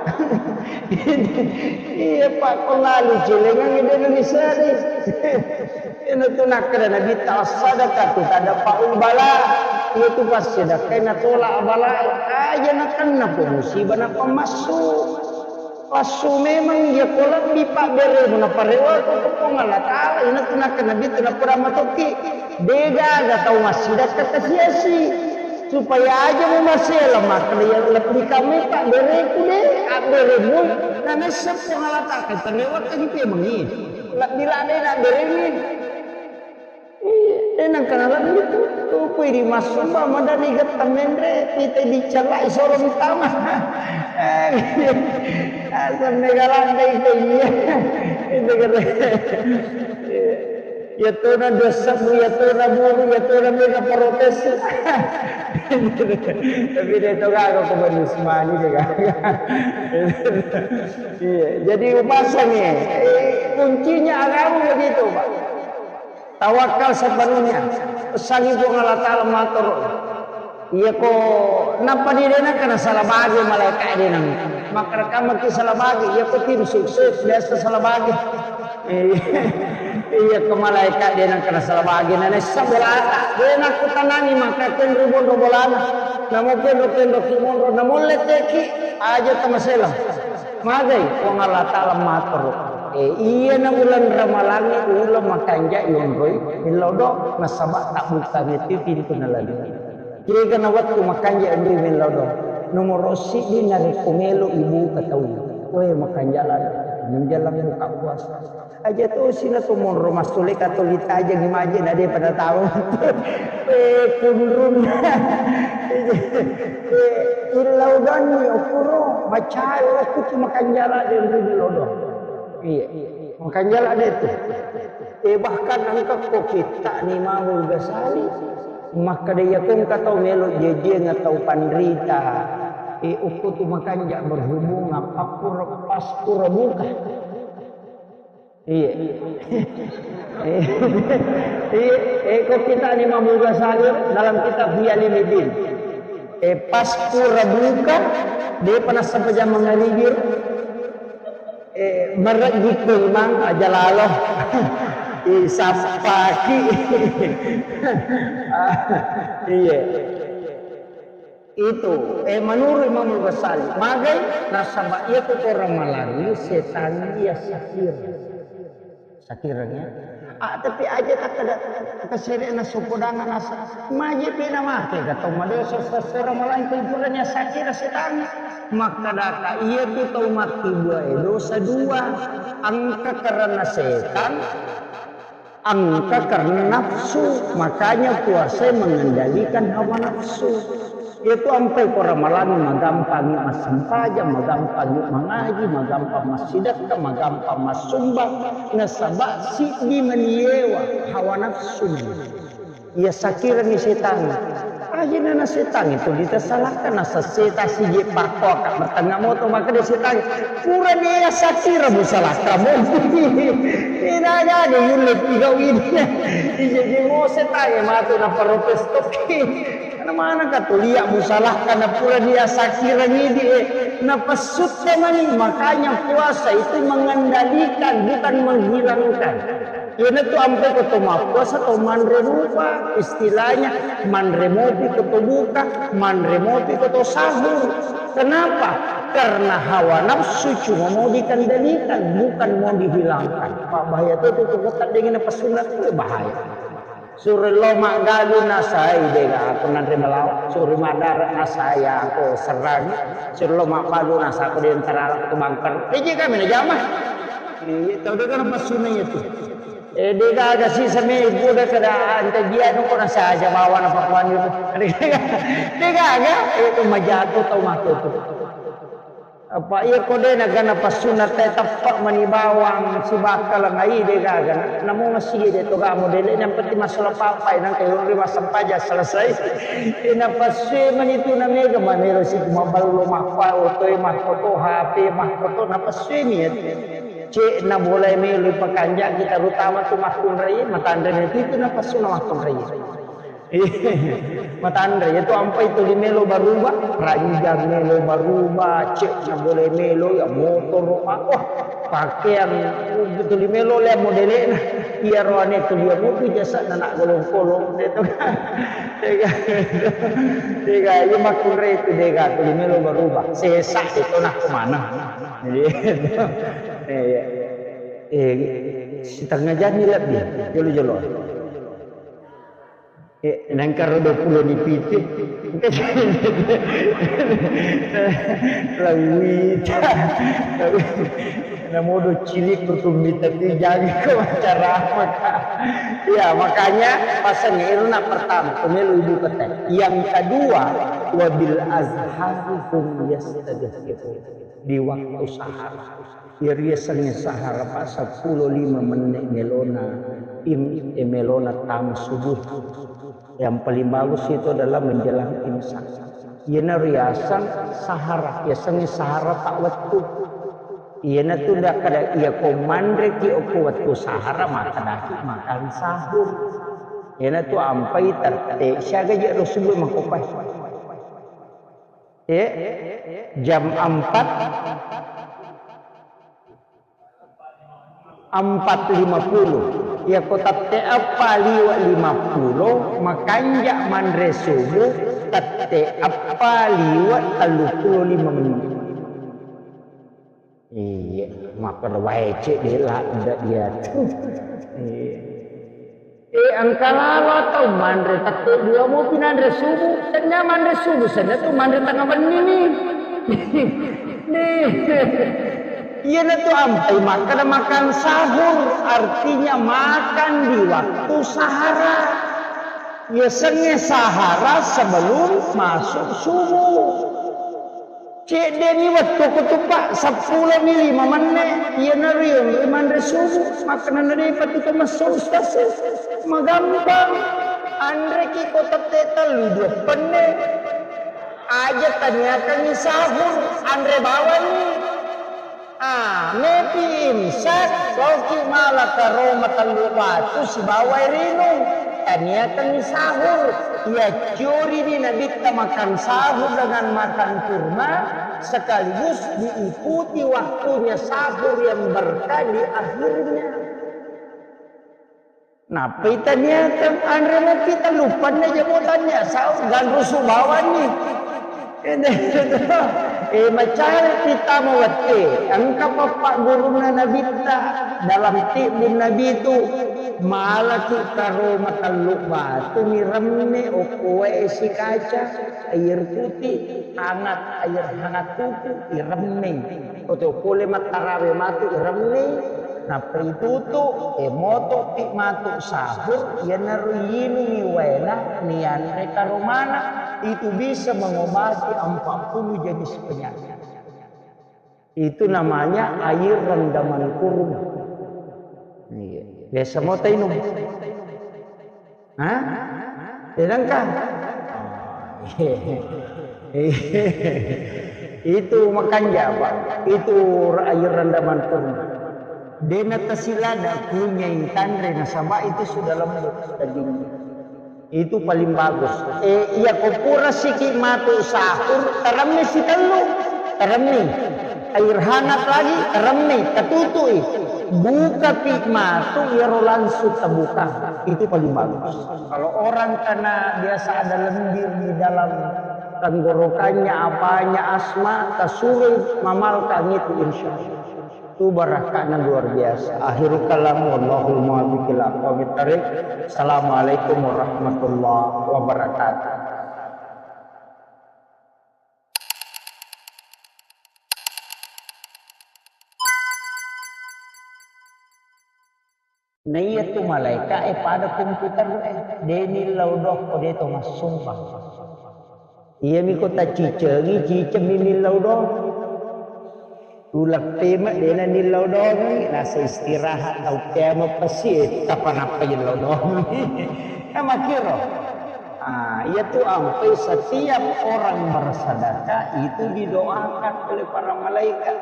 Iya pak, ko lalu celengang de Indonesia de. Ina tu nakkeda Nabi ta sadaqah tu tadfa'ul bala. Iya tu passedekah na tolak bala. Aja na kenna po musibah na pemassu. Passu memang iya ko lebbi pabberemu na parewa ko Puang Allah Taala. Ina tu nakkeda Nabi tu na pura matokki. Degaga tau massidakka kasiasi. Supaya aja mu masela makkeda iya lebbi kamai pabbereku de, abberemu na nessa Puang Allah Taala tangewakkangi pemengi. Lebbi ladde na abberengi. Iya, de nangkana lebbi tu, tu kui di masumba madani getta menre, pita dicellai soro mitama. Eh, asal mega ladde itu iya. Itu kata. Iyatona dossamu, iyatona buru, iyatona mega protes. Tapi de to gaga ko Bani Usmani de gaga. Iya, jadi upasangi, eh, kuncinya agama begitu, Pak. Tawakal sepenuhnya. Pesangi Puang Allah Taala matur. Iya ko nappa di de nengka na sala bage malaika de nang. Makkarekamaki sala bage, iya ko tim sukses biasa sala bage. Iya ko malaika de nengka na sala bage na nessa bolata. De nakkutanangi maka kenru bonro bolana. Namo kenro kenro ki monro namo letteki aja tamasela. Magai Puang Allah Taala matur. Eh, iya na uleng ramalangi uleng makanja yonroi millau do nasaba tabbukang itu pintu na lalu. Kega na wettu makanja enri mellau do. Nomoro siddi narekko melo ibuka tau. Wae makanja lalo. Menjelang buka puasa. Aja to sina to monro massule katoli tajeng imaje na de pada tau. Eh, kunrun. Eh, illau doni okuro macai waktu tu makanja lalo enri mellau do. Iya. Makanja lalo de tu. Eh, bahkan engka ko kitta ni Imamul Ghazali. Makkeda iya ko engka tau melo jejiang tau panrita, eh, okko tu makanja berhubungan pakkuro paskuro buka. Iya. Iya, eh, ko kitta ni Imamul Ghazali dalam kitab Ihya Ulumuddin. Eh, pas pura buka, depa nassempajang mangaribi, eh, merejjikko imang aja lalo. Isappaki. Iya. Itu, eh, menurut Imam Al-Ghazali, magai nasaba iya tu ko Ramalangi setan iya sakir. Sakirangngi. Ah, tapi aja tak ada kesere na sopodangan asa. Maji pina make gatau madosa sesera malai kuburannya sakira setan. Makkadaka iya tu tau mati dua, eh, dosa dua. Engka karena setan, engka karena nafsu. Makanya puasa mengendalikan hawa nafsu. Iyatu ampai ko Ramalang magampangngi massempajang, magampangngi mangaji, magampang massidekka, magampang massumbang, nasaba siddi mani yewa hawa nafsu mani. Iya sakirangngi setang. Ajana na setang itu ditasalahkan, nasa seta sije pakko ka matengnga moto, maka dia setang. Pura dia sakira musalahkan mo. Tidak ada yulle tiga ini. Ije mo setang matu na protes toki. Karena mana ka tulia musalahkan na pura dia sakira ngidi, eh, na pesutta mani. Makanya puasa itu mengendalikan, bukan menghilangkan. Iyanatu ampe ko to mappuasa to manre rupa, istilahnya manre mopi ko to buka, manre mopi ko to sahur. Kenapa? Karena hawa nafsu cuma mau dikendalikan, bukan mau dihilangkan. Pak, bahaya tuh, tuh, tuh, tuh, dingin apa sunat itu bahaya. Suri lo maggalu nasai dega aku nanre melawa. Suri madara nasai aku serang. Suri lo maggalu nasa aku di antara aku bangker. Iji kami na jama. Iya, tau dega na pasuna itu. Eh, dega aga sisa me buda kada anta dia no kona saja bawa na pakuan itu. Dega aga itu majato tau matu tu. Apa iya ko de na gana passunna te teppa mani bawang sibakka lengai de gaga na. Namo masigi de to ga modele yang penting masalah papai nang kayo ri massempajang selesai. Ina passue mani tu na mega mamelo si maballo makwa otoe makkoto H P makkoto na passue mi. Cek na boleh melo pakanja kita terutama tu makkunrai matanre itu na passunna makkunrai. Matanre, itu ampai tuli melo baruba, ranjang melo baruba, cek na boleh melo, ya motor, wah, pakaian tuli melo le modele na. Iya roane tuli ya mutu jasa na nak golong-kolong itu. Dega, dega, iya makkunre itu dega tuli melo baruba. Sesa itu nak kemana? Iya. Eh, setengah jam ni lebih, jolo-jolo. Eh, nengkaro dua puluh ni piti. Lawita. Namodo cilik ko tumita tu jaga ko acara apa ka? Ya, makanya pasang iruna pertama, pemilu ibu kata. Yang kedua, wabil azhari hum yastaghfirun. Di waktu sahar. Iyariasengnge sahara, Pak, seppulo lima menit melona im-, eh, melona tama subuh. Yang paling bagus itu adalah menjelang imsak. Iyana riaseng sahara, yasengnge sahara tak wettu. Iyana tu ndak kada iya ko manre ki okko wettu sahara, maka daki makan sahur. Iyana tu ampai terte siaga je Rasulullah makopai. Eh, jam empat, empat lima puluh. Iya ko tette eppa liwa lima puluh, makanja manre subuh, tette eppa liwa tellu puluh lima menit. Iya, makkeda wae cek de ladde iya tu. Iya. Eh, engka lalo atau manre tette dua mopi nanre subuh. Senna manre subuh, senna tu manre tengah benni ni. Nih. Iya na tu ampai makkeda makan sahur, artinya makan di waktu sahara. Iya sengnge sahara sebelum masuk subuh. Cedde mi wettu ku tu, Pak, seppulo mi lima menne, iyana riong manre subuh, makkeda na depa tu to messo ustaz. Magampang. Anre ki ko tette tellu dua penne. Aja taniakangi sahur, anre bawani. Ah, mepi imsak, loki mala ka Roma tellu batu sibawai rinung. Taniakangi sahur. Iya, curi ni Nabitta makan sahur dengan makan kurma, sekaligus diikuti waktunya sahur yang berkah di akhirnya. Nappa itaniakeng, anre mukki tellupanna jamo tania sahur, ganrusu bawanni. Eh, macari kita mawette, engka pappaggurunna Nabitta dalam tibbun Nabi tu, malaki karoma tellu batu miremme okko wae sikaca, air putih, hangat, air hangat tutu, iremme. Oto pole mattarawe matu, iremme. Nappa itutu, e, moto'pi matu sahur, iyanaro yinungi waena, nianre karomana, itu bisa mengobati empat puluh jenis penyakit. Itu namanya air rendaman kurma. Iya. Biasa mo tainung. Hah? Tenangkah? Itu makanja, Pak. Itu air rendaman kurma. Dena tasilada kunyai tanre nasaba itu sudah lembut dagingnya. Itu paling bagus. Eh, iya ko pura siki matu sahur, teremme sitellu, teremme. Air hangat lagi, teremme, tatutui. Buka pi matu, iyaro langsung tabuka. Itu paling bagus. Kalau orang kena biasa ada lendir di dalam tenggorokannya, apanya, asma, tasuroi mamalkang itu, insya Allah. Itu barakka'na luar biasa. Akhirul kalam, wallahul muwaffiq ila aqwamit thariq. Assalamualaikum warahmatullahi wabarakatuh. Naiyatu malaeka'e pada komputer'e, de nillau dokko de to massumpang. Iyami ko tacicengi, cicemmi nillau doang. Uleng pema dena nillau doang, nasa istirahat tau pema pesi, eh, kapanappa nillau doang. Kan makkiro. Ah, iyatu ampai setiap orang bersedekah itu didoakan oleh para malaikat.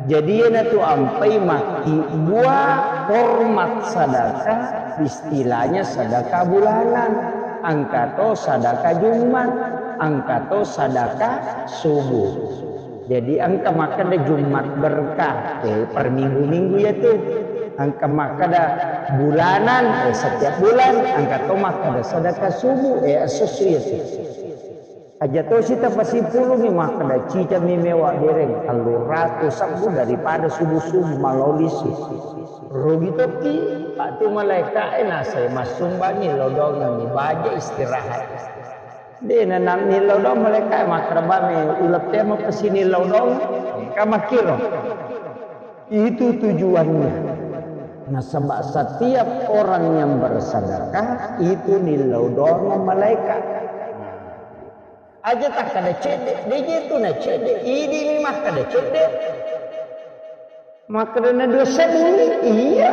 Jadi iyanatu ampai makkibua hormat sedekah, istilahnya sedekah bulanan. Engka to sedekah Jumat, engka to sedekah subuh. Jadi engka makkeda Jumat berkah, eh, per minggu-minggu iyatu. Engka makkeda bulanan, eh, setiap bulan, engka to makkeda sedekah subuh, eh, esso-esso iyatu. Aja tosi tapasipulungi makkeda cicami mewa dereng tellu ratu sebbu daripada subuh-subuh malolisi. Rugi tokki, patu malaeka'e nasai massumbangi lodongengi baja istirahat. De nanammi lodong malaeka'e makkeda bame ulettemo kesini lodong, ka makkiro. Itu tujuannya. Nasaba setiap orang yang bersedekah itu nillau doang malaikat. Aja takkada cedde, de je tu na cedde, idi mi makkada cedde. Makkada na dua sebbu ni, iya,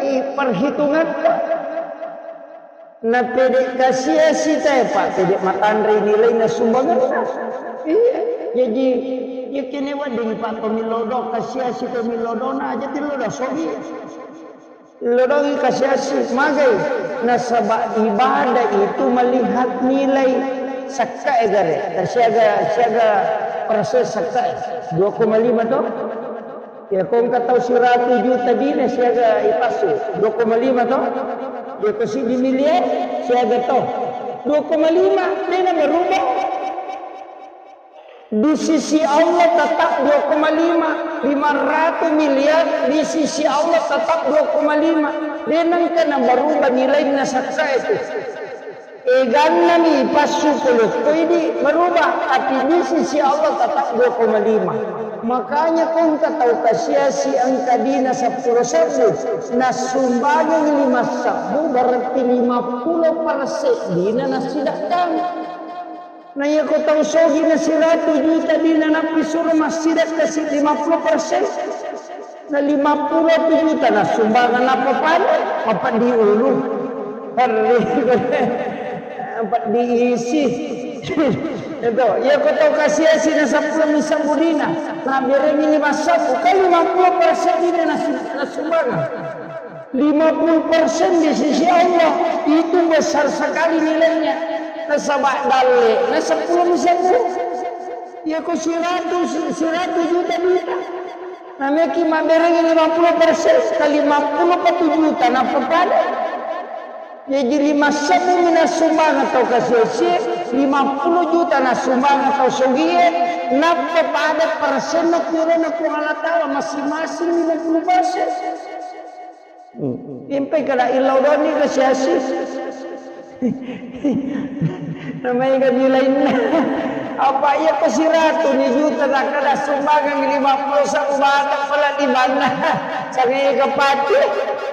i perhitungan. Na pede kasiasi tae, Pak, pede matanre nilai na sumbangan. Iya, jadi ya kene wedding Pak pemilodo kasiasi pemilodo na aja tilodo sogi. Lodongi kasiasi, magai? Nasaba ibadah itu melihat nilai. Sakkae gare, siaga, siaga persen sakkae? Dua koma lima to? Ya, ko engka tau siratu juta dina siaga ipassu, dua koma lima to? Ya, ko siddi miliar siaga to? Dua koma lima, dena berubah. Di sisi Allah tetap dua koma lima, lima ratus miliar, di sisi Allah tetap dua koma lima. Dena engka na berubah nilaina sakka itu. Eganna mi passu ko lokko idi berubah, tapi di sisi Allah tetap dua koma lima. Makanya ko engka tau kasiasi engka dina seppulo sebbu, nassumbangi lima sebbu, berarti lima puluh persen dina nassidekkang. Na iya ko tau sogi na siratu juta dina nappi suro massidekka si lima puluh persen. Na lima puluh juta na sumbangan apa pada? Apa diulu? Hari apa diisi? Itu, iya ko tau kasiasi na seppulo mi sebbu dina, na berengi lima sebbu, kan lima puluh persen dina na sumbangan. Lima puluh persen di sisi Allah, itu besar sekali nilainya. Nasaba dalle na seppulo mi sebbu. Iya ko siratu, siratu juta duita. Nameki mabberengi lima puluh persen, ka lima puluh patu juta nappa pada. Jaji lima sebbu mi nasumbang tau kasiasie, lima puluh juta nasumbang tau sogie, nappa pada persenna purana Puang Allah Taala masing-masing lima puluh persen. Hmm. Impai kada illau doni kasiasi. Namanya gaji lainna. Apa iya ko siratu ni juta takkada sumbangan lima puluh satu bata pala di mana? Sangai kepati.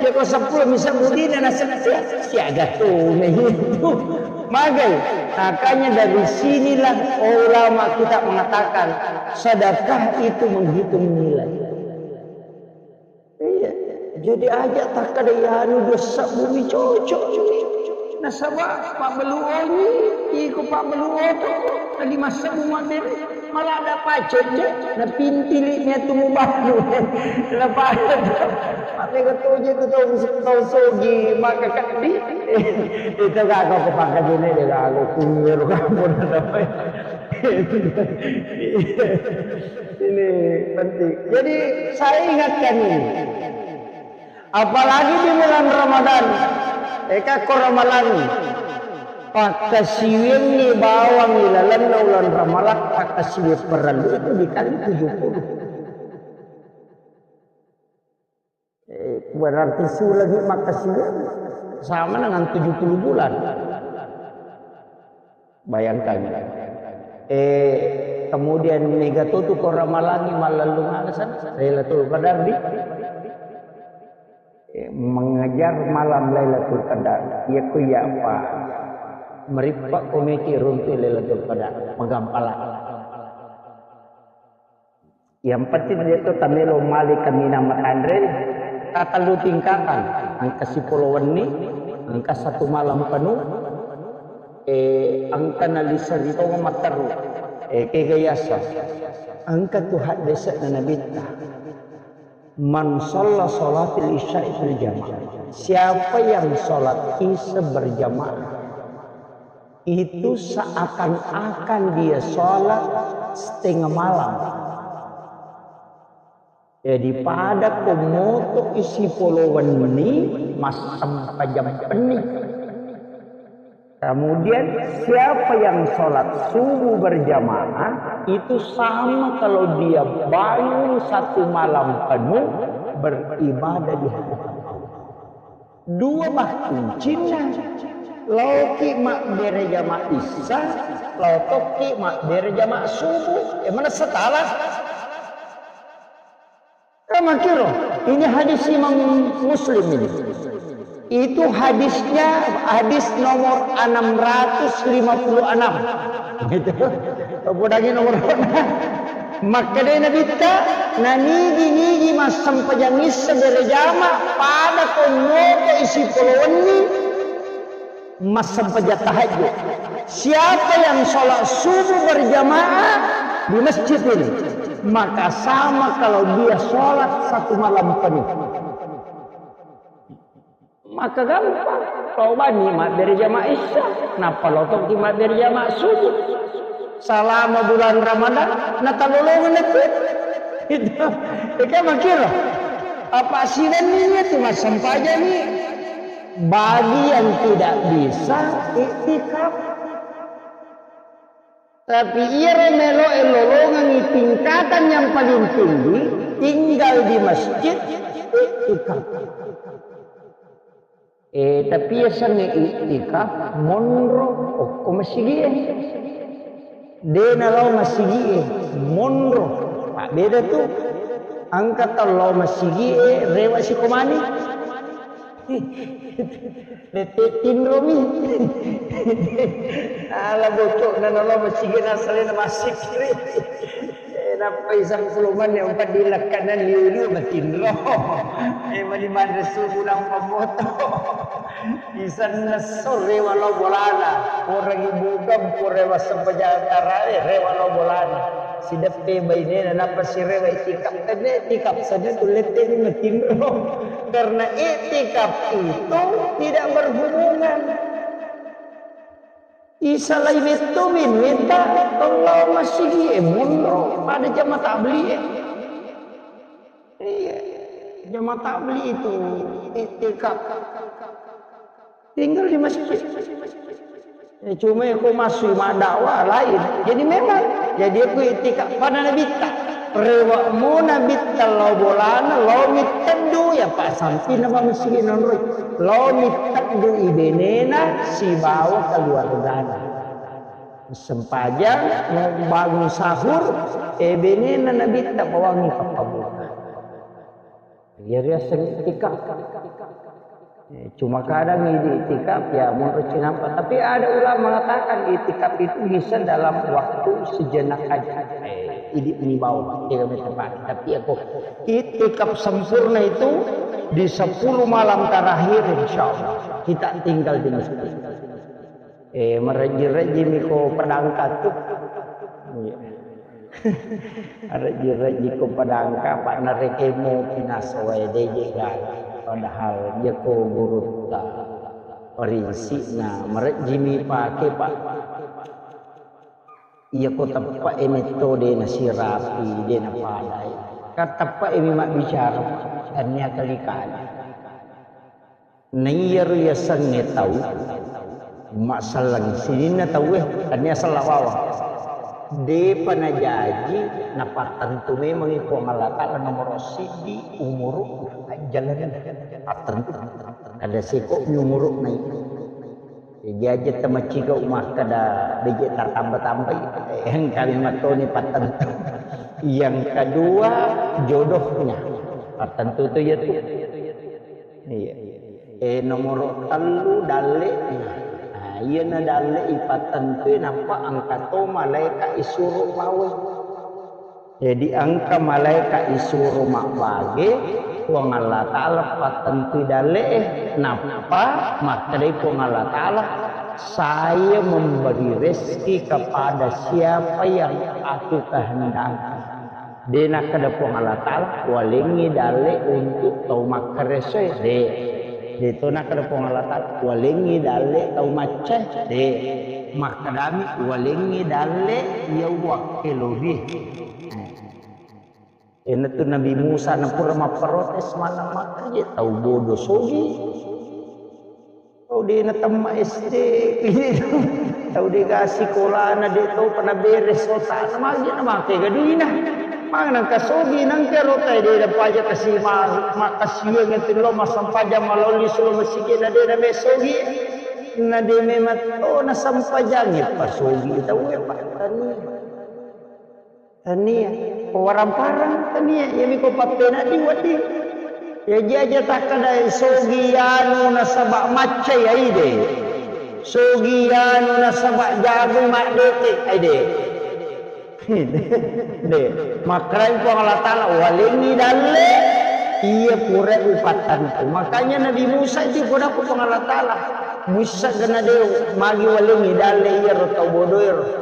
Iya ko seppulo mi sebbu dina na setia. Siaga tu na itu. Magai. Makanya dari sinilah ulama kita mengatakan sedekah itu menghitung nilai. Iya, jadi aja takkada iyanu dua sebbu mi cocok. Nasaba pabbeluoni, iko pabbeluoto, tadi masebbu mabbere, malah ada pacet, napintili ni atu mubalu. Napacet. Mabega toje tu tau, tau sogi, maka kaddi. Itu gak kau kepangkat ini deh, gak aku kunyir kamu. Ini penting. Jadi saya ingatkan ini. Apalagi di bulan Ramadan, eka ko Ramalang, pakkasiwiangngi bawang ilalenna ulan Ramalang, pakkasiwi parellu itu dikali tujuh puluh. Eh, berarti sulangi makkasiwiang sama dengan tujuh puluh bulan. Bayangkan. Eh, kemudian mega to tu ko Ramalangi mallellung alasan Lailatul Qadar di, eh, mengejar malam Lailatul Qadar. Iya ku iya apa? Merippa komiki runtu Lailatul Qadar, magampala. Yang penting dia tu tamelo mali kaminang matanre, tatellu tingkatan, engka sipolo wenni, engka satu malam penuh, eh, engka naliseri tonga matteru, eh, kega yasa. Engka tu haddese'na Nabitta, "Man shalla sholatil isya'i fil jamaah." Siapa yang sholat isya berjamaah, itu seakan-akan dia sholat setengah malam. Jadi pada ko moto isi polo wenni, massempajang penni. Kemudian siapa yang sholat subuh berjamaah, itu sama kalau dia bangun satu malam penuh beribadah di hadapan Allah. Dua bah kuncinna. Laoki mabbere jama isya, lao tokki mabbere jama subuh. E, mana setara? E, makkiro, ini hadis Imam Muslim ini. Itu hadisnya hadis nomor enam ratus lima puluh enam. Gitu. Podangi nomor. Makkeda Nabitta, nanigi-nigi massempajang isya berjama pada ko moto isi polo wenni massempajang tahajud. Siapa yang sholat subuh berjamaah di masjid ini, maka sama kalau dia sholat satu malam penuh. Maka gampang. Tau bani mabbere jama isya, nappa lotokki mabbere jama subuh. Salama bulan Ramadan, natalolongeng itu. Itu. Eka makkiro. Apa siwenni itu massempajangi? Bagi yang tidak bisa iktikaf. Tapi iyaro meloe lolongengi tingkatan yang paling tinggi, tinggal di masjid, iktikaf. Eh, tapi yasengnge iktikaf, monro okko masigie. De nalao masigie, monro. Mabbeda tu. Engka tau lao masigie, rewa sikomani. Lette tinromi. Ala bocokna nalo masigi nasalena massikkiri. Eh, nappai sangkulo manne umpa dilakkanan liu-liu matinro. Eh, mani manre subuh nampa moto. Isenna sore walau bolana. Orang ibu kampung rewa sempajang tarawe, rewa lao bolana. Sideppe bainena, nappa sirewa iktikaf, tenne iktikaf saja tu letteni matinro. Karena iktikaf itu tidak berhubungan. Isalai metto benueta, lao masigi e monro pada jama tabli e. Iya, jama tabli itu itikaf. Tinggal di masjid. Ya, cuma aku masuk madakwa lain. Jadi memang, jadi aku itikaf pada nabitta. Rewa mo nabitta lao bolana, lao mitteddu ya pak sampi nama masjid nonroi. Lao mitteddu ibenena sibawa keluargana. Sempajang, bangun sahur, e benena nabitta pawangi pappabuka. Iya riaseng itikaf. Eh, cuma kadang idi itikaf ya menurut cinampa. Tapi ada ulama mengatakan itikaf itu bisa dalam waktu sejenak aja. Eh, idi ini bawah, tidak tepat. Tapi aku itikaf sempurna itu di sepuluh malam terakhir insya Allah kita tinggal di masjid. Eh, marejji-rejji mi ko padangka tu. Iya. Marejji-rejji ko padangka, pak narekemo pinasoe deje gala. Padahal iya ko gurutta. Parinsina marejji mi pake pak. Iya ko teppe e metto de nasirapi, de napadai. Kan teppe e mi mabbicara, tania kali-kali. Naiyaro yasengnge tau masselleng sininna tauwe, tania sella bawang. Depa najaji napattentu memangngi Puang Allah Ta'ala nomoro siddi umuru ajjalana pattentu. Ada seko mi umuru nai. Jaji aja tamaciga umakkeda beje tatamba-tambai. Engkami mattoni pattentu. Yang kedua jodohnya. Pattentu tu ya tu. Iya. Eh, nomoro tellu dalle'na. Nah, iyana dalle ipattentui nappa engka to malaeka isuro baweng. Jadi engka malaeka isuro mabbage, Puang Allah Ta'ala pattentui dalle'e, nappa makkedai Puang Allah Ta'ala, "Saya memberi rezeki kepada siapa yang aku kehendaki." De nakkeda Puang Allah Ta'ala, "Walengngi dalle untuk tau makkaresoe." De. De to nakkeda Puang Allah Ta'ala, "Walengngi dalle tau maccae." De. Makkedami, "Walengngi dalle iya uwakkelori." Eh. Enatu Nabi Musa napura mapprotes, mana makkaje tau bodo sogi. Tau de natemma S D, tau de ga sikolana, de to pernah beres otana, magi na make gaduina. Magi nangka sogi, nangka rotai de da paja kasi ma-, makasiweng tu lo masampajang maloli sulo masigi na de na me sogi. Na de memang to na sampajangi pasogi tau e pattani. Tania, ko warang-parang tania, iyami ko pappena di wedding. Ya jaja takkeda sogi anu nasaba macca ya ide. Sogi anu nasaba jago maddete ide. De, makkarai Puang Allah Ta'ala walengngi dalle iya pura upattantu. Makanya Nabi Musa itu pura Puang Allah Ta'ala. Musa gana de magi walengngi dalle iya ro tau bodoero.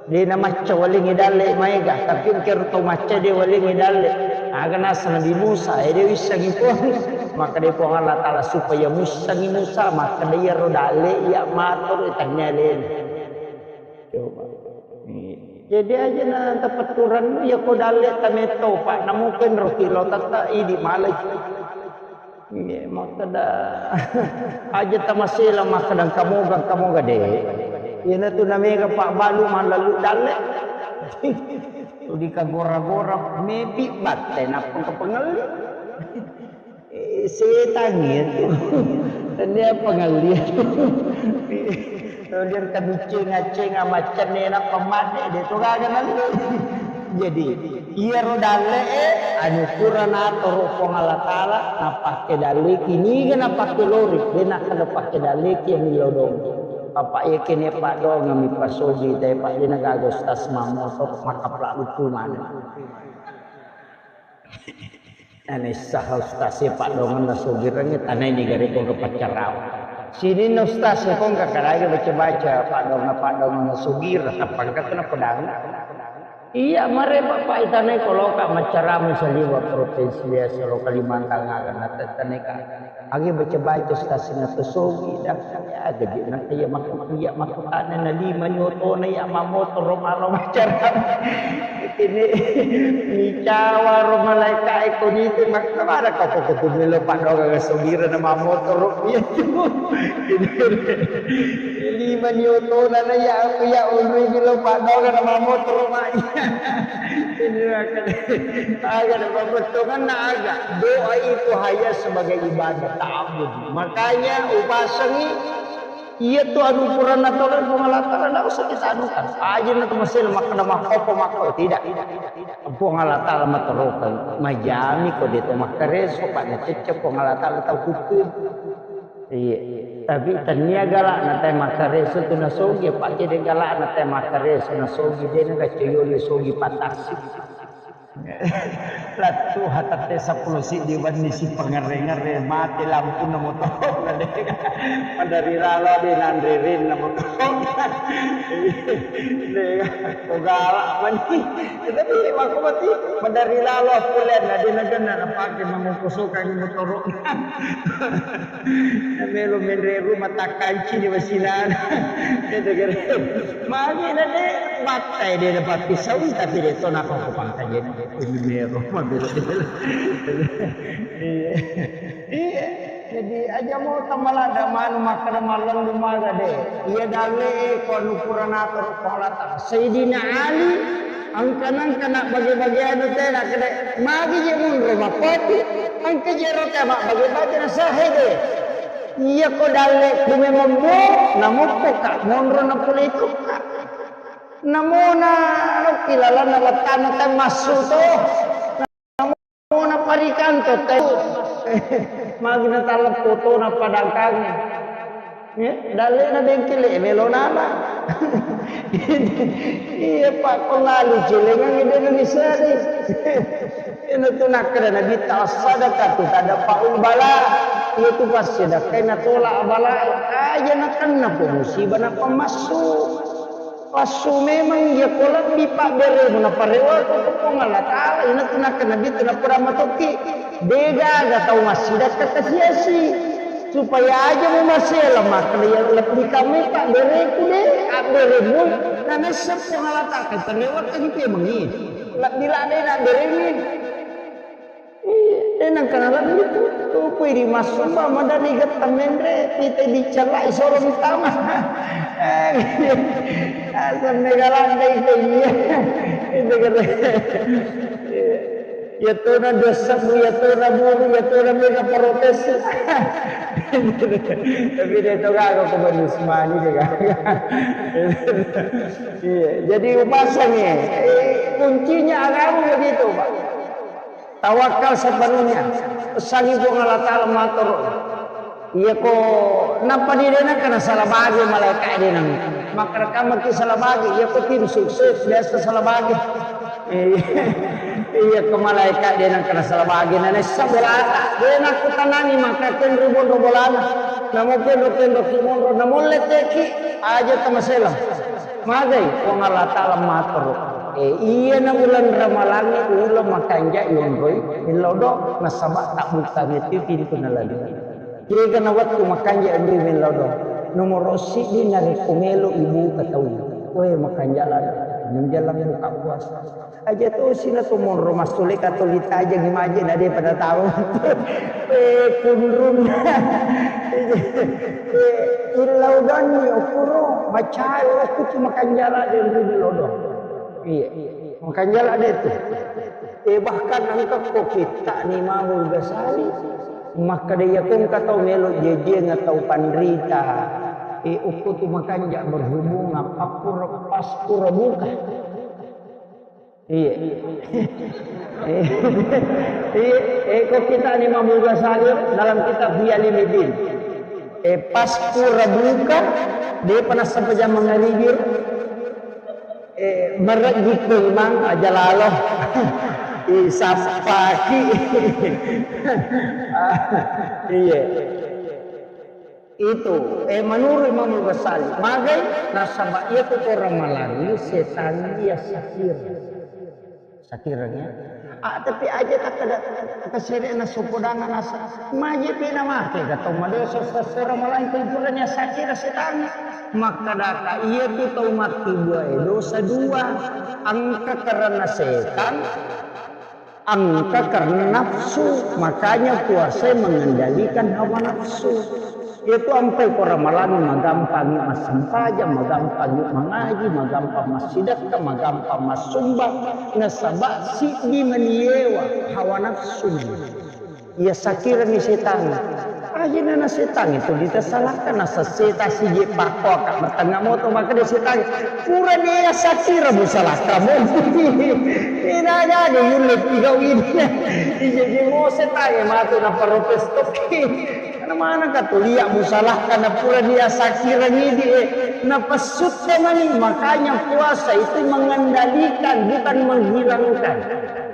De namacca walengngi dalle maega, tapi engkero tau macca de walengngi dalle. Aga nasa Nabi Musa, eh, de wissengi Puang. Maka de Puang Allah Ta'ala supaya muissengi Musa, maka de iyaro dalle iya matur tania lena. Coba. Jadi aja na tepetturan ya ko dalle tametto, Pak, namu penro kilo tata idi malai. Iya, makkeda aja tamasela makkeda kamoga, kamoga de. Iyana tu namega pabbalu mallalu dalle. Tuli kagora-gora mepi batte nappa kapengelli. Eh, setan itu. Tania pengelli. Kemudian kabicceng-acceng amaccenne nappa madde de to gaga nallu. Jadi, iyaro dalle'e, anu pura natoro Puang Allah Ta'ala, napakke dalleki, niga napakke lori, de nakkeda pakke dalleki yang lodong. Bapak yekene padongeng mi pasogi, te pak de nagaga ustaz mamotor, makapla lucu mana. Ane saha ustaz e padongeng nasogireng, tanai ni gare kong ke pacarau. Sini ustaz e kong ke kadage baca-baca, padongeng-padongeng nasogireng, apa kata na pedang. Iya, mare Bapak itanai koloka maccarama saliwa provinsi biasa lo Kalimantan aga natettaneka. Agi baca-baca stasina to sogi dah. Ya, gaji nanti ya makku iya makku tane na lima nyotona ya mamotoro malo maccarama. Ini micawa ro malaika eko niti makna mana kau kok tu melo padoga ga sogira na mamotoro iya tu. Ini lima nyotona na ya aku ya unri melo padoga na mamotoro ma iya. Ini akan aga na pabettongan na aga. Doa itu hanya sebagai ibadah ta'abbud. Makanya upasangi iya tu anu purana tolong Puang Allah Ta'ala ndak usah kita anukan. Aja na tu masih makkeda makkopo makko tidak. Puang Allah Ta'ala matorokan majami ko de to makkareso pada cecce Puang Allah Ta'ala tau hukum. Iya. Tapi tania galak na tai makkareso tu nasogi, pakai de galak na tai makkareso nasogi de na gacoyoli sogi patasi. Lattu hatatte seppulo siddi wenni si pangerre-ngerre mate lampunna motoro na de. Madari lalo de nanre renna motoro. De ko galak mani. Tapi makko mati madari lalo pulena de na genna na pake mangokosokangi motoro. Melo menre rumah takkanci di wasinana. Itu kira. Magi na de battai de dapat pisau tapi de to napa ko pangkajen. Ini mero mabelo. Iya. Iya. Jadi aja mau tamalada manu makkeda mallendu maga de. Iya dalle ko anu purana toro ko Allah Ta'ala. Sayyidina Ali Engka-nengka na bage-bageanna tena kede, magi je monro mappotti, engka je ro tama bage-bage na sahe de. Iya ko dalle ku memang mo, namoppo ka monro na pole itu ka. Namona rokki lalanna wattana te massu to. Mona parikanto tau. Magi na talleppo tona padangkangnge. Eh, dallena bengkele melo nama. Iya, Pak, ko lalu celengang ide Indonesia ni. Ina tu nakkeda Nabi ta sadaqah tu tadfa'ul bala. Iya tu passedekah na tolak bala. Aja na kenna po musibah na pemassu. Passu memang iya ko lebbi pabberemu naparewako ko Puang Allah Ta'ala, ina tu nakkeda Nabi tu napada matokki, degaga tau massidakka kasiasi, supaya aja mu masela makkeda iya lebbi kamai pabbereku de, abberemu, na nessa Puang Allah Ta'ala, tarewakka gitu ya mengi, lebbi ladde na abberemi. Iya, de nengka nalebbi tu, tu kui di massumba madani getta menre, pite dicellai solo mitama. Eh, asam mega landa itu iya. Itu kata. Iya tona dosa bu, iya tona buru, iya tona mega protes. Tapi de to gaga ko manis mani de gaga. Iya, jadi upasangi. Eh, kuncinya agama begitu, Pak. Tawakkal sepenuhnya. Pesangi Puang Allah Ta'ala matur. Iya ko nappa di dena kena salah bagi malaikat dena. Maka rekaman ki salah bagi. Iya ko tim sukses biasa salah bagi. Iya ko malaikat dena kena salah bagi. Nana sabolata. Dena ku tanani maka kenru bondo bolana. Namo kenro kenro ki monro. Namo leteki. Aja tamaselang. Magai Puang Allah Ta'ala matur. Eh, iyana uleng Ramalangnge uleng makanja yonroi millau do nasaba tabbukangnge tu pintu nalani. Kega na wettu makanja yonroi millau do. Nomoro siddi narekko melo ibuka tau. Weh makanja lada. Menjelang buka puasa. Aja tosi na to monro massule katoli tajeng maje na de pada tau. Eh, kunrun. Eh, illau doni okuro macai okku tu makanja lada yonroi millau do. Iya, makanja lada itu. Eh, bahkan engka ko kitta ni Imamul Ghazali makkeda iya ko engka tau melo jejiang tau panrita. Eh, okko tu makanja berhubungan pappura paspura buka. Iya. Iya, eh, ko kitta ni Imamul Ghazali dalam kitab Ihya Ulumuddin. Eh, paspura buka, depa nassappa jama mangaribi. Eh, marejjiki mang aja lalo. Isappaki. Iya. Itu, eh, menurut Imam Ghazali, magai nasaba iya tu orang malangi setan dia sakir. Sakireng ya. Ah, tapi aja tak ada kesere'na sopodangan asa. Maji pina mate ka tau madosa sesera malaing pura ni sakira setang. Makkadaka iya tu tau makkibua e dosa dua. Engka karena setan, engka karena nafsu. Makanya puasa mengendalikan hawa nafsu. Iyatu ampai ko Ramalami magampangi massempajang, magampangi mangaji, magampang massidekka, magampang massumbang, nasaba siddi mani yewa hawa nafsu. Iya sakirani setang. Ajana na setang itu ditasalahkan, nasa seta sije pakko ka matengah moto maka dia setang. Pura dia sakira musalahkan. Ina ada yulle tiga wina. Ije je mo setang matu na paropes toki. Karena mana ka tu liak musalahkan na pura dia sakira ngidi, eh. Napessutta mani. Makanya puasa itu mengendalikan, bukan menghilangkan.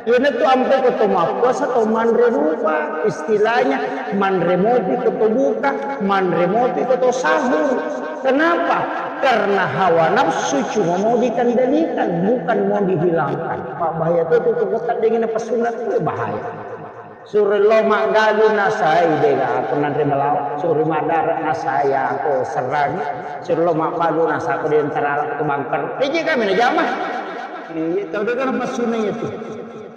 Iyanatu ampe ko to mappuasa to manre rupa, istilahnya manre mopi ko to buka, manre mopi ko to sahur. Kenapa? Karena hawa nafsu cuma mau dikendalikan, bukan mau dihilangkan. Pak, bahaya tu, tu, tu, tu, tu, dengan apa sunat tu bahaya. Suro lo maggalu nasai dega aku nanre melawa. Suro madara nasai aku serang. Suro lo maggalu nasai aku di antara aku bangker. Iji kami na jama. Iya, tau dega apa sunat itu.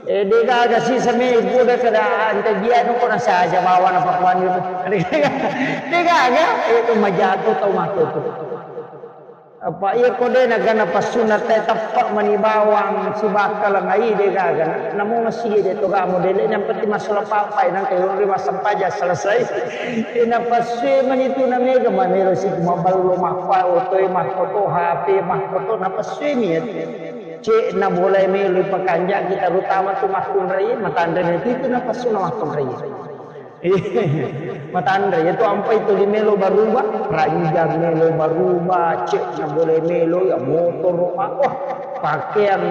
Eh, dega aga sisa me ibu dega kada ante dia nu kona saja bawa na pakuan itu. Dega aga itu majago tau mako tu. Apa iya ko de na gana passunna te teppa mani bawang sibakka lengai de gaga na. Namo masigi de to ga modele yang penting masalah papai nang kayo ri massempajang selesai. Ina passue mani tu na mega mamelo si maballo mappa otoe makkoto H P makkoto na passue mi ya. Cek na boleh melo pakanja kita terutama tu makkunrai matanre itu na passunna makkunrai. Matanre, iya tu ampai tuli melo baruba, ranjang melo baruba, cek na boleh melo, ya motoro, ah, wah, pakeang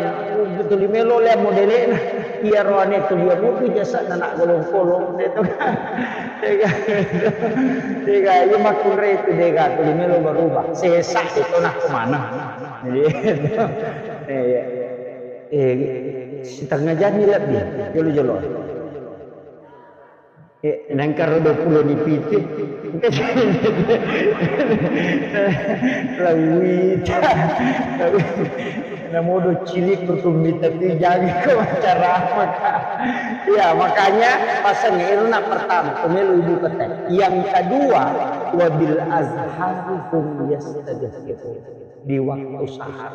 tuli melo le modele'na. Iya roane tuli ya mutu jasa na nak golong-kolong de to. Dega, dega, iya makkunrai itu dega tuli melo baruba. Sesa itu nak kemana? Iya. Iya. Eh, setengah jam ni lebih, jolo-jolo. Eh, nengkaro dua puluh ni pitu. Lawita. Namodo cilik kutummi tapi jangan ke acara apa, Kak? Ya, makanya pasang itu nak pertama, pemilu ibu kata. Yang kedua, wabil azhari hum yastaghfirun. Di waktu sahar.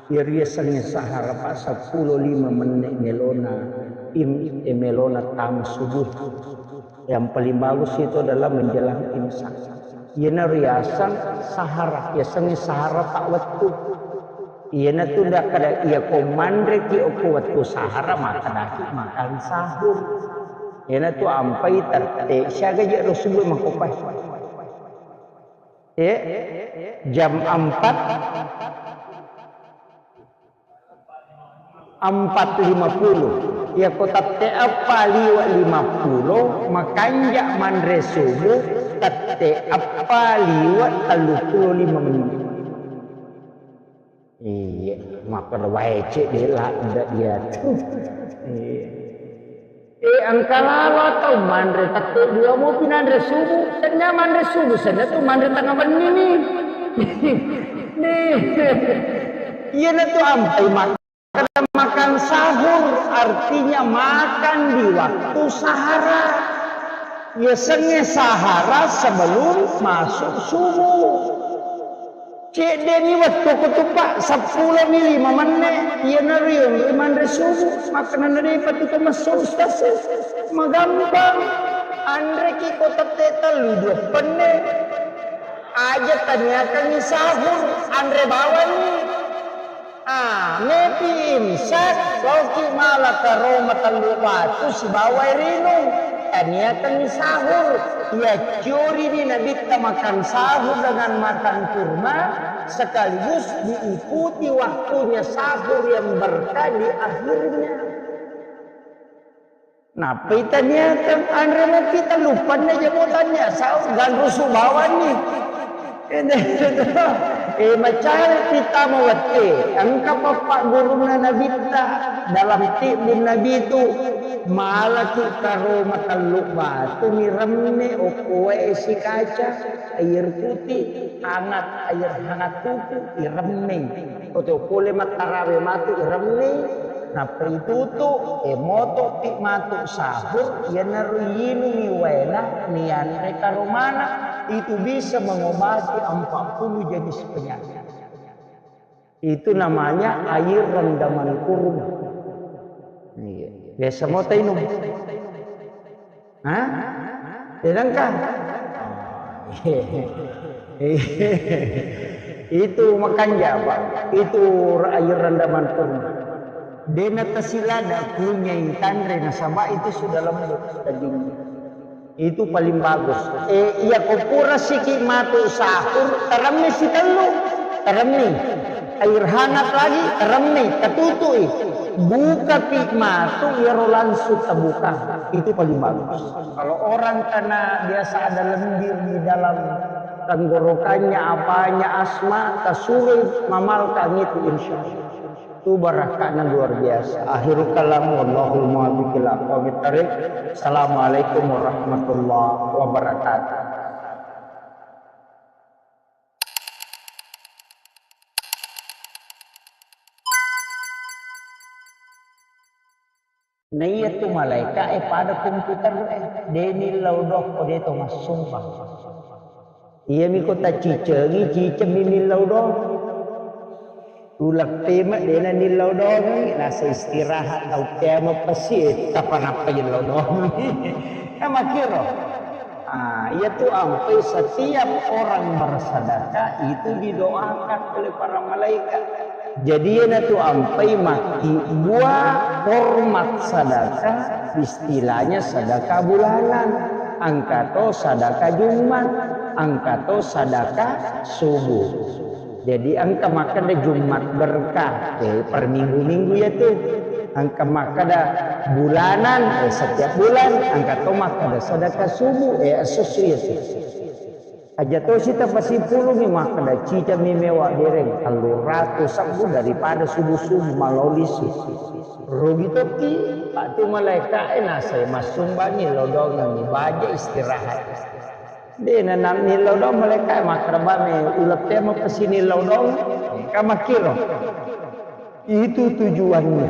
Iyariasengnge sahara, Pak, seppulo lima menit melona im-, eh, melona tama subuh. Yang paling bagus itu adalah menjelang imsak. Iyana riaseng sahara, yasengnge sahara pa wettu. Iyana tu nda kada iya ko manreki okko wettu sahara, makkadaki makan sahur. Iyana tu ampai tette siaga je ro subuh makopai. Eh, jam empat, empat lima puluh. Iya ko tette eppa liwe lima puluh, makanja manre subuh tette eppa liwe tellu puluh lima menit. Iya, makkeda wae cek de ladde dia tu. Iya. Eh, engka lalo tau manre tette dua mopi nanre subuh, senna manre subuh, senna tu manre tengah benni ni. Nih. Iyana tu ampai makan, makan sahur, artinya makan di waktu sahara. Yasengnge sahara sebelum masuk subuh. Cedde'ni wettu ko tu, Pak, seppulo mi lima menne, iyana riong manre subuh, makkanana de' pattu to messo ustaz. Magampang. Anreki ko tette tellu dua penne. Aja taniakangngi sahur, anre bawanni. Ah, mepi imsak, loki mala karo matellu watu sibawa rinung. Taniakangngi sahur. Iya curi ni Nabitta makan sahur dengan makan kurma, sekaligus diikuti waktunya sahur yang berkah di akhirnya. Nappa itaniakeng anre mopi tellupanna jamo tania sahur ganrusu bawanni. E, macawe'pi tama wette, engka pappaggurunna Nabitta dalam tibbung Nabitu, malaki karoma tellu batu miremme okko wae sikaca, air putih, hangat, air hangat tutu, iremmeng. Oto pole mattarawe matu iremmeng, nappa itutu, e, moto'pi matu sahur, iyanaro yinungi waena, nianre karomana, itu bisa mengobati empat puluh jenis penyakit. Itu namanya air rendaman kurma. Iya. Biasa mo tainung. Hah? Denangka? Itu makanja, Pak. Itu air rendaman kurma. Dena tasilada kunyai tanre nasaba itu sudah lembut dagingnya. Itu paling bagus. E, iya ko pura siki matu sahur, teremme sitellu, teremme. Air hangat lagi, teremme, katutui. Buka pi matu, iyaro langsung terbuka. Itu paling bagus. Kalau orang karena biasa ada lendir di dalam tenggorokannya, apanya, asma, tasurui mamalkang itu, insya Allah. Itu barakka'na luar biasa. Akhirul kalam, wallahul muwaffiq ila aqwamit thariq. Assalamualaikum warahmatullahi wabarakatuh. Naiya tu malaeka'e pada komputer e, de nillau doang ko de to massumpang. Iyami ko tacicengi, cicemmi nillau doang. Uleng pema dena nillau doang, nasa istirahat tau pema pasi, kapan apa nillau doang. Kan makkiro. Ah, iya tu ampai setiap orang bersedekah itu didoakan oleh para malaikat. Jadi, iyanatu ampai makkibua hormat sadaka, istilahnya sadaka bulanan. Engkato sadaka Jumat, engkato sadaka subuh. Jadi, engka makkeda Jumat berkah, eh, per minggu-minggu iyatu. Engka makkeda bulanan, eh, setiap bulan, engkato makkeda sadaka subuh, eh, esso-esso iyatu. Aja tosi tapasipulungi makkeda, cicami mewa dereng, tellu ratu sebbu daripada subuh-subuh malolisi. Rugi tokki, Pak, tu malaeka'e nasai massumbangi lodongengngi baja istirahat. De nanammi lodong malaeka'e makkeda, bame uleppemo pesini lodong, ka makkiro. Itu tujuannya.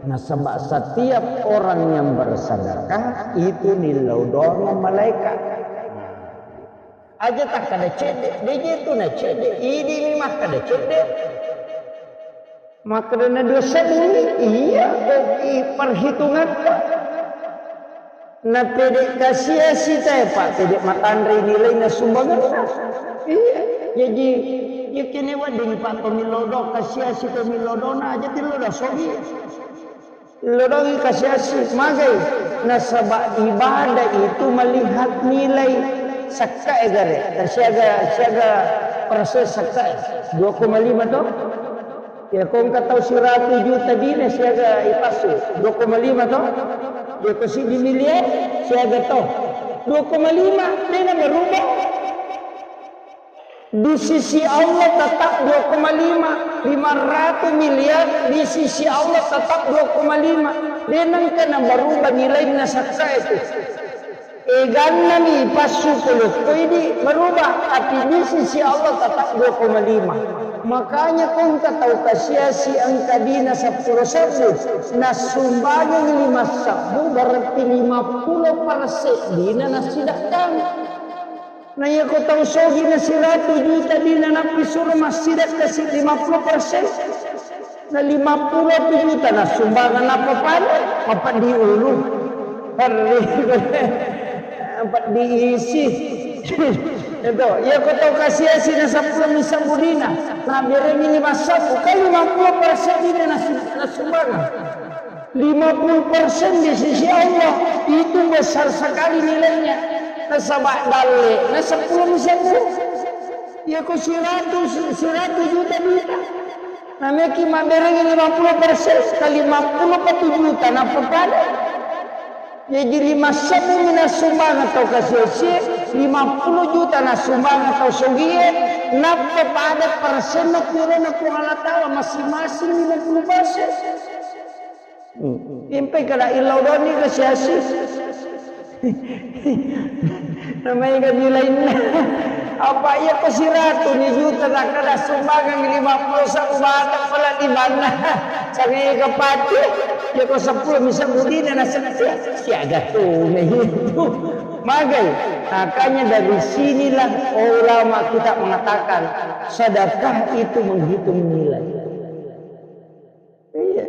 Nasaba setiap orang yang bersedekah itu nillau doang malaikat. Aja takkeda cedde, de je tu na cedde, idimi makkeda cedde. Makkeda na dua sebbu, iya, oke, perhitungannya. Na pede kasiasi tae, Pak, pede matanre nilai na sumbanganna. Iya, jadi, ya kene wedding, Pak, pemilodong, kasiasi pemilodong, na aja tilodong sogi. Lodongi kasiasi, magai. Nasaba ibadah itu melihat nilai. Sakkae gare, siaga, siaga persen sakkae. Dua koma lima to? Ya, ko engka tau siratu juta dina siaga ipassu, dua koma lima to? Ya, ko siddi miliar siaga to? Dua koma lima, dena berubah. Di sisi Allah tetap dua koma lima, lima ratus miliar, di sisi Allah tetap dua koma lima. Denengka na berubah nilainna sakka itu. Egannami passu pulukku idi berubah, tapi di sisi Allah tetap dua koma lima. Makanya ko engka tau kasiasi engka dina seppulo sebbu, nassumbangi lima sebbu, berarti lima puluh persen dina nassidakkang. Na iya ko tau sogi na siratu juta dina nappi suro massidakka si lima puluh persen. Na lima puluh juta nassumbangeng nappa pada, mapeddi ulu. Perri, mapeddi isi. Itu, iya ko tau kasiasi na seppulo misebbu dina, na berengi lima sebbu, kan lima puluh persen dina nassu-, nassumbangeng. Lima puluh persen di sisi Allah, itu besar sekali nilainya. Nasaba dalle, na seppulo misebbu. Iya ko siratu, siratu juta dina. Nameki mabberengi lima puluh persen, ka lima puluh patu juta, nappa pada. Jaji lima sebbu mina sumbang atau kasiasi, lima puluh juta nasumbang tau sogie, nappa pada persenna purana Puang Allah Ta'ala, masing-masing lima puluh persen. Hmm. Impai kada illau doni ke siasi. Namanya kan nilainna. Apa iya ko siratu ni juta tak kada sumbangan lima puluh satu bata pala di mana. Sangai ke pati. Ya ko sepuluh bisa budina nasa sia, siaga tu itu. Magai. Makanya dari sinilah ulama kita mengatakan sedekah itu menghitung nilai. Iya,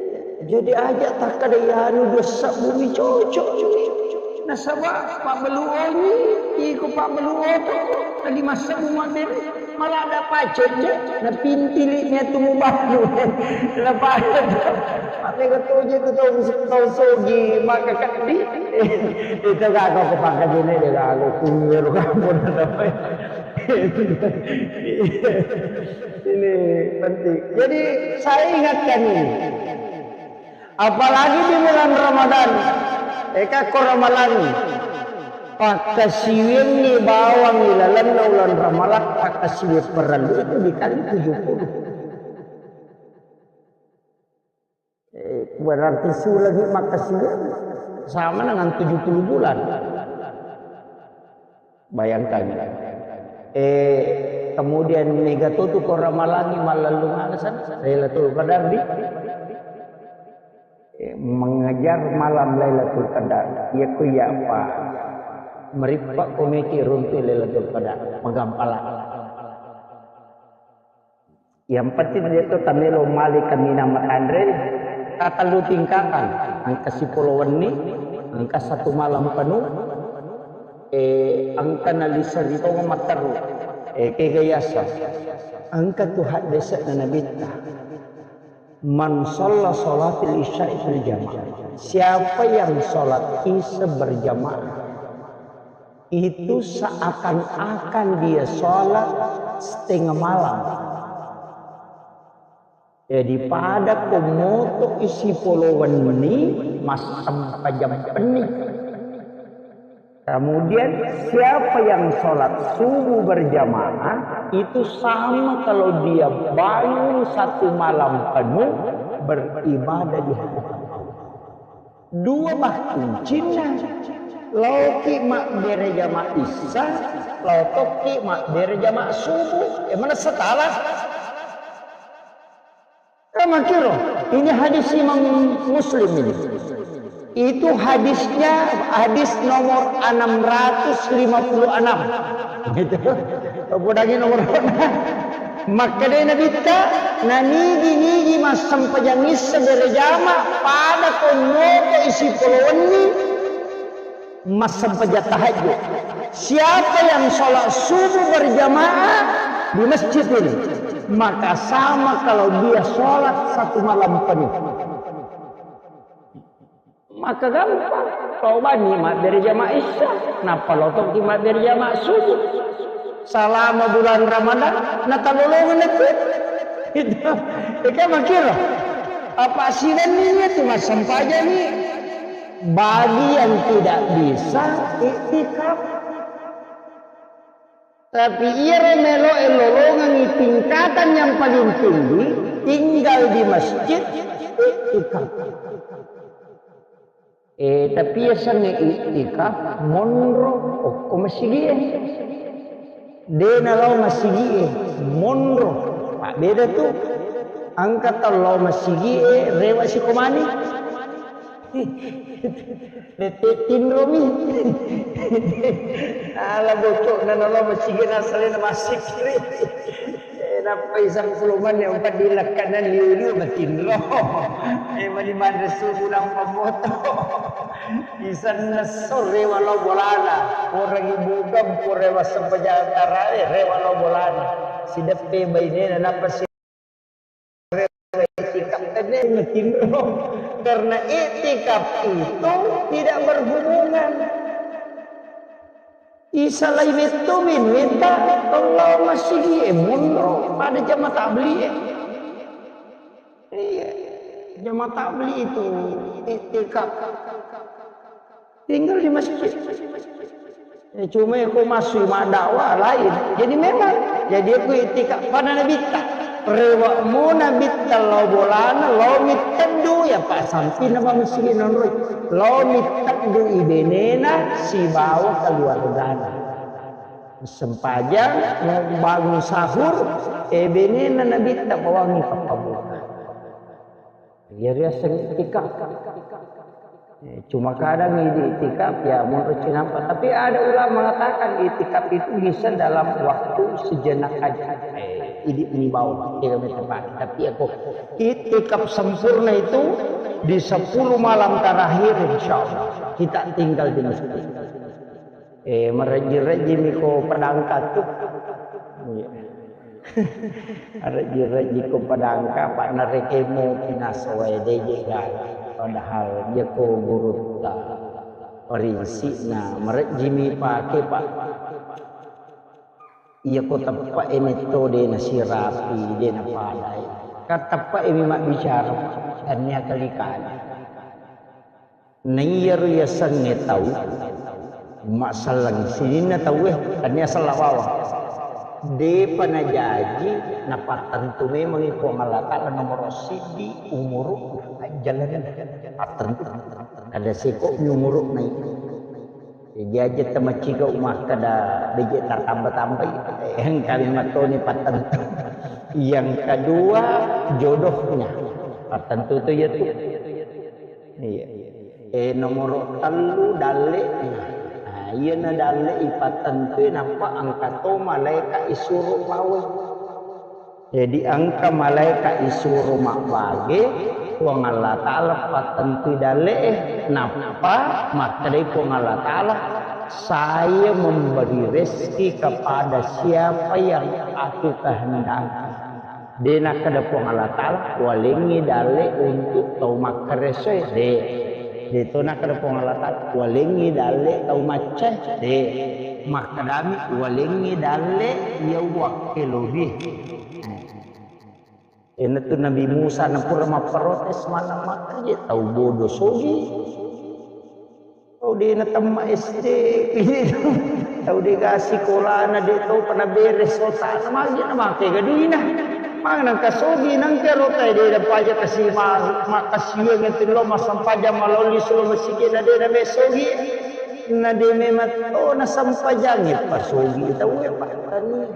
jadi aja takkada iyanu dua sebbu mi cocok. Nasaba pabbeluoni, iko pabbeluoto, tadi masebbu mabbere, malah ada pacet je, na pintili nya tu mubanu. Na pacet. Maka toje tu tau, tau sogi, maka kadi. Itu gak kau kepangkajene de gak aku kunyir kamu. Ini penting. Jadi saya ingatkan ini. Apalagi di bulan Ramadan. Eka ko Ramalang. Pakkasiwiangngi bawang ilalenna ulan Ramalang, pakkasiwiang parellu itu dikali tujuh puluh. Eh, berarti sulangi makkasiwiang sama dengan tujuh puluh bulan. Bayangkan. Eh, kemudian mega to tu ko Ramalangi mallellung aga sana Lailatul Qadar di, eh, mengejar malam Lailatul Qadar. Iya ku iya apa? Merippa komeki runtu Lailatul Qadar. Magampala. Yang penting dia tu tamelo mali kaminang matanre, katellu tingkatan, engka sipolo wenni, engka satu malam penuh, eh, engka naliseri tonga matteru, eh, kega yasa. Engka tu haddese'na Nabitta. Man shalla shalatil isya'i fil jamaah. Siapa yang sholat isya berjamaah, itu seakan-akan dia sholat setengah malam. Jadi pada ko moto isi polo wenni, massempajang penni. Kemudian siapa yang sholat subuh berjamaah, itu sama kalau dia bangun satu malam penuh beribadah di hadapan Allah. Dua bah kuncinna. Laoki mabbere jama isya, laotoki mabbere jama subuh. E, mana setala? Kamakiro, ini hadis Imam Muslim ini. Itu hadisnya hadis nomor enam ratus lima puluh enam. Gitu. Podangi nomor. Makkeda Nabitta, nanigi-nigi massempajang isya berjama pada ko moto isi polo wenni massempajang tahajud. Siapa yang sholat subuh berjamaah di masjid ini, maka sama kalau dia sholat satu malam penuh. Maka gampang. Tau bani mabbere jama isya, nappa lotoki mabbere jama subuh. Salama bulan Ramadan, natalolongeng tu. Itu. Eka makiro. Apa silenninya tu massempajani. Bagi yang tidak bisa iktikaf. Tapi iyaro meloe lolongengi tingkatan yang paling tinggi, tinggal di masjid, iktikaf. Eh, tapi yasengnge iktikaf, monro okko masigie. De nalao masigie, monro. Mabbeda tu. Engka tau lao masigie, rewa sikomani. Nette tinromi. Ala bocokna nalo masigi nasalena masikri. Eh, nappai sangkulumani yang padilakkanan liu-liu matinro. Eh, mani manre subuh nampa moto. Isanna sore walau bolana. Orang ibu gampore wasempajang tarawe, rewa lao bolana. Sideppe bainena nappa si iktikaf tadi matinro. Karena iktikaf itu tidak berhubungan. Isalai metto min weta Allah masigi e monro pada jama tabligh e. Iya, jama tabligh itu iktikaf. Tinggal di masjid. Eh, cuma ko masui maddakwah lain. Jadi memang, jadi aku itikaf pada nabitta. Rewakmu nabitta lao bolana, lao mitteddu ya Pak sampi nama masigi nonroi. Lao mitteddu ibenena sibawa keluargana. Sempajang, bangun sahur, eh, benena nabitta bawangi pappabuka. Iya riaseng itikaf. Eh, cuma kadang idi itikaf ya menurut cinampa. Tapi ada ulama mengatakan itikaf itu bisa dalam waktu sejenak aja. Eh, idi ini bawah, tidak tepat. Tapi aku itikaf sempurna itu di sepuluh malam terakhir, insya Allah kita tinggal di masjid. Eh, marejji-rejjimi ko padangka tu. Iya. Marejji-rejji ko padangka, Pak, narekemu pinasowae deje gala. Padahal iya ko gurutta. Parinsikna, marejjimi pake, Pak. Iya ko teppe'e metto de nasirapi, de napadai. Kan teppe'e mi mabbicara, tania kali-kali. Naiyaro yasengnge tau masselleng sininna tauwe, tania sella bawang. Depa najaji napattentu memangngi Puang Allah Ta'ala nomoro siddi umuru ajjalana pattentu. Ada seko mi umuru nai. Jaji aja tamaciga makkeda beje tatamba-tambai. Yang kami matoni pattentu. Yang kedua jodohnya. Pattentu tu ya tu. Iya. Eh, nomoro tellu dalle. Nah, iyana dalle ipattentui nappa engka to malaika isuro bawe. Jadi engka malaika isuro mabbage, Puang Allah Ta'ala pattentui dalle e, nappa makkedai Puang Allah Ta'ala, "Saya memberi rezeki kepada siapa yang aku kehendaki." De nakkeda Puang Allah Ta'ala, "Walengngi dalle untuk tau makkaresoe." De. De to nakkeda Puang Allah Ta'ala, "Walengngi dalle tau maccae." De. Makkedami, "Walengngi dalle iya uwakkelobi." Enatu Nabi Musa napura mapprotes, mana makkaje tau bodo sogi. Tau de natemme S D, tau de ga sikolana, de tau pa naberes otana, magi namake ga duina. Magi nangka sogi, nangka rotai de dapaja kasi ma-, makkasiwiang itu lo massempajang malolli solo masigi na de name sogi. Na de memang to nasempajangi pa sogi tau e pa tania.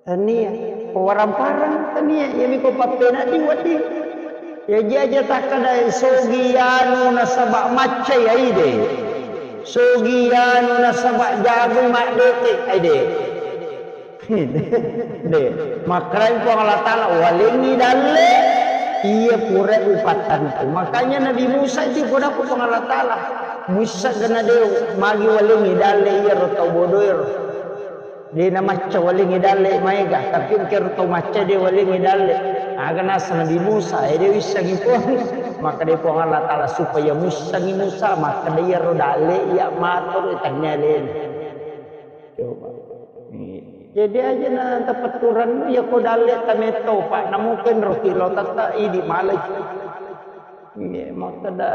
Tania, ko warang-parang tania, iyami ko pappenedding wedding. Iya aja takkeda sogi anu nasaba macca iya ide. Sogi anu nasaba jago maddete ide. De, makkedai Puang Allah Ta'ala, "Walengngi dalle iya pura upattentu." Makanya Nabi Musa itu pura Puang Allah Ta'ala, "Musa gana de magi walengngi dalle iya ro tau bodoero." De namacca walengngi dalle maega, tapi engkero tau macca de walengngi dalle. Aga nasa Nabi Musa, eh, de wissengi Puang. Makkeda Puang Allah Ta'ala supaya muissengi Musa, makkeda iyaro dalle iya maturu tania lena. Coba. Jadi aja na tapetturan iya ko dalle tametto, Pak, namukin ro kilo tata idi malai. Iya, makkeda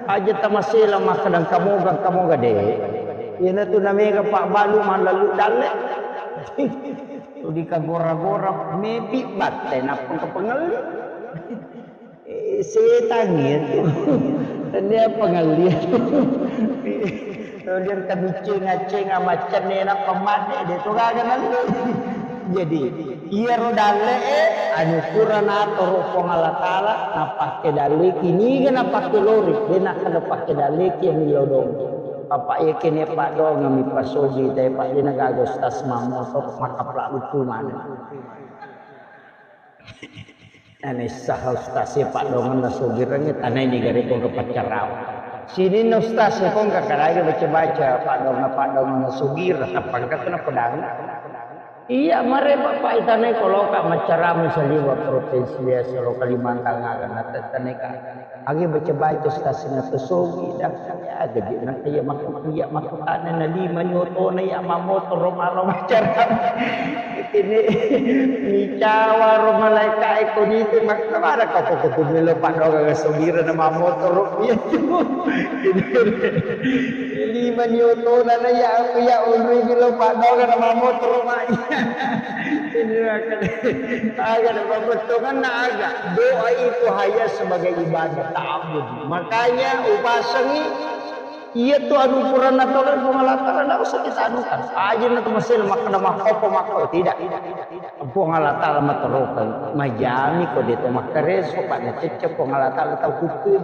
aja tamasela makkeda kamoga, kamoga de. Iyanatu namega pabbalu mallalu dalle. Tuli kagora-gora mepi batte nappa kapengelli. Eh, setang itu. Tania pengelli. Tuli kabiccing-accing amaccenne nappa madde de to gaga nanti. Jadi, iyaro dalle'e, anu pura natoro Puang Allah Ta'ala, napakke dalleki, niga napakke lori, de nakkeda pakke dalleki yang lodong. Bapak iya kene paddoangeng mi pasogi, tapi Pak, de nagaga ustaz mammotor, maka pelalu mana. Ane saha ustaz e paddoangeng nasogireng, tanai ni gare kong ke paccarau. Sininna ustaz e kong ke kadage baca-baca, paddoangeng-paddoangeng nasogireng, tapangkat na pedang. Iya, mare Bapak itanai ko loka maccarama saliwa provinsi biasa lo Kalimantan aga na tetaneka. Agi baca-baca stasina to sogi dah. Ya, gaji na iya mako iya mako tane na lima nyoto na iya mamotor ro malo maccarama. Ini micawaro malaika e ko nitu, makkeda kau ko tu melo paddoga ga sogirana mammotoro iya tu. Ini lima ni otona na ya aku ya onroi melo paddoga na mammotoro ma iya. Ini makkeda aga na pabettonganna aga. Doa itu hanya sebagai ibadah ta'abbud. Makanya upasengi Iya tu anu purana tolong Puang Allah Ta'ala, ndak usah kita anukan. Aja na tu masih makkeda makkoppo makko, tidak. Puang Allah Ta'ala matorokan, majami ko de to makkareso, pak na cecce Puang Allah Ta'ala tau kutu.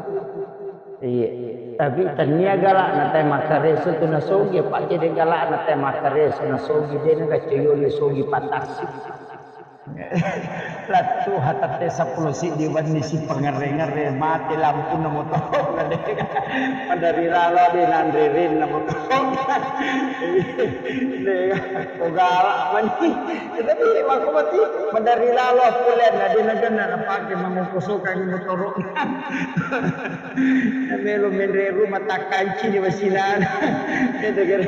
Iya. Tapi tania galak na tai makkareso tu nasogi, pak de galak na tai makkareso nasogi, de na gacoyoli sogi patasi. Lattu hatatte seppulo siddi wenni sipangerre-ngerre, mate lampuna motoro, de. Madari lalo de nanre rinna motoro. De, ko galak mani. Tapi makko mati, madari lalo pole na de na genna napake mangoko sokangi motoro. Melo menre rumah takkanci di wasinana. Itu kira.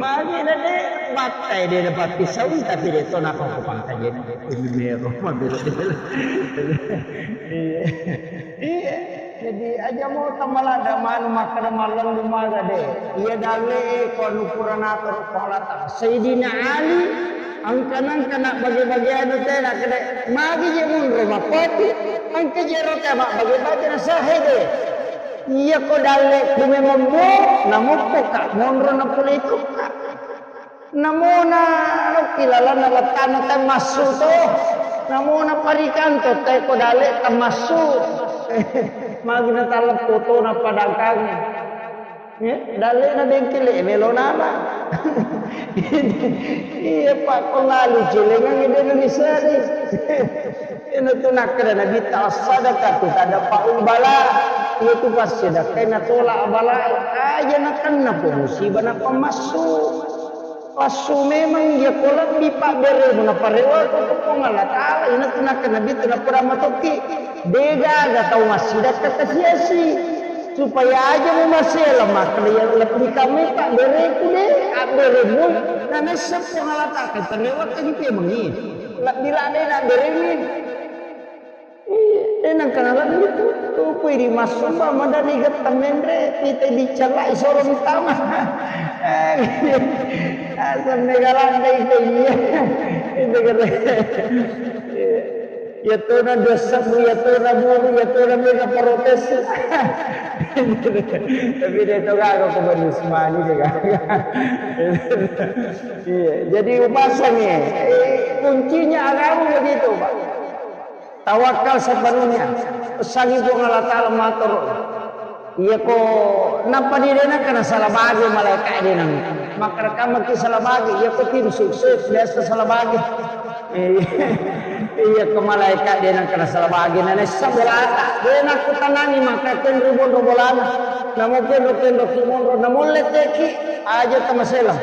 Magi na de battai de dapat pisau tapi de to nako ko pangkajen. Ini mero mabelo. Iya. Iya. Jadi aja mo tamalada manu makkeda mallendu maga de. Iya dalle ko anu purana toro ko lata. Sayyidina Ali Angka-nangka na bage-bageanu tena kede, magi je munro mappoti, engka je ro tama bage-bage na sahe de. Iya ko dalle kume membo, namukko ka monro na pole itu ka. Namona okki lalanna wattana te massu to. Namona parikanto te ko dalle tamassu. Magi na talep fotona padangkange. Eh, dallena bengkele, eh, melo nama. Iya, Pak, ko lalu celengang ide Indonesia deh. Ina tu nakkeda Nabi ta sadaqatu tadfa'ul bala. Iya tu passedekah na tolak bala. Aja nakenna po musibah na pamassu. Passu memang iya ko lebbi pabberemu na parewa ko Puang Allah Ta'ala. Ina tu nakkeda Nabi tu nakkeda matokki. Degaga tau massidakka kasiasi. Supaya aja mu masela makkeda iya lebbi tamai pabbereku de, abberemu, na naisseng Puang Allah Ta'ala, terlewatkan itu emang iya. Lebbi ladde na abberemu. Iya, eh, nangka na lebbi tu, tu pui di masumba, madani getta menre, pita dicalai soro mitama. Eh, asam mega ladde itu iya. Itu kata. Iya. Iyatona dua sebbu, iyatona buru, iyatona mega protes. Tapi de to gaga ko Bani Usmani de gaga. Iya, jadi upasangi, eh, kuncinya agama begitu, Pak. Tawakal sepenuhnya. Pesangi Puang Allah Ta'ala matur. Iya ko, nappa di de nengka nasala bage malaika de nang. Makkarekamaki sala bage, iya ko tim sukses biasa sala bage. Iya ko malaika de nengka nasala bage, na naisseng bolata. De nakkutanangi maka kenru monro bolana. Namo kenro kenro ki monro, namo letteki aja tamaselang.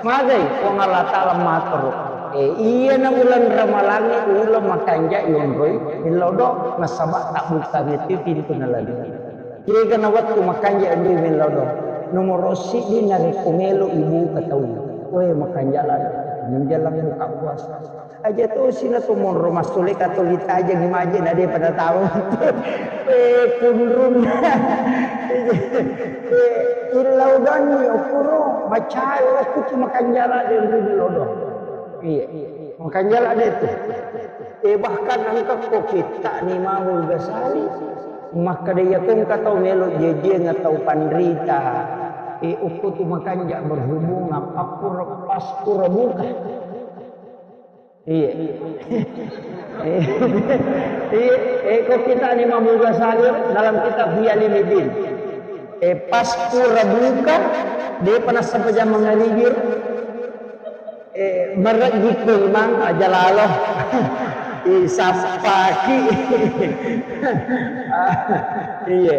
Magai Puang Allah Ta'ala matur. Eh, iya na uleng Ramalangi uleng makanja yonroi millau do nasaba tabbukkang itu pintu na lalu. Kira-kira wettu makanja anri mellau do. Nomoro siddi narekko melo ibuka tau. Weh, makanja lalo. Menjelang buka puasa. Aja tosi na to monro massule katoli tajeng maje na de pada tau. Eh, kunrun. Eh, illau doni okuro macai okku cuma kanjala de anri mellau do. Iya. Makanja lade tu. Eh, bahkan engka ko kitta ni Imamul Ghazali, makkeda iya ko engka tau melo jejiang tau panrita, eh, ukko tu makanja berhubungan pakkura, paskura buka. Iya. Iya. Eh, ko kitta ni Imamul Ghazali dalam kitab Ihya Ulumuddin. Eh, paskura buka, depa nasaba jama mangaribir. Eh, marejjiki mang aja lalo. Isappaki. Iya.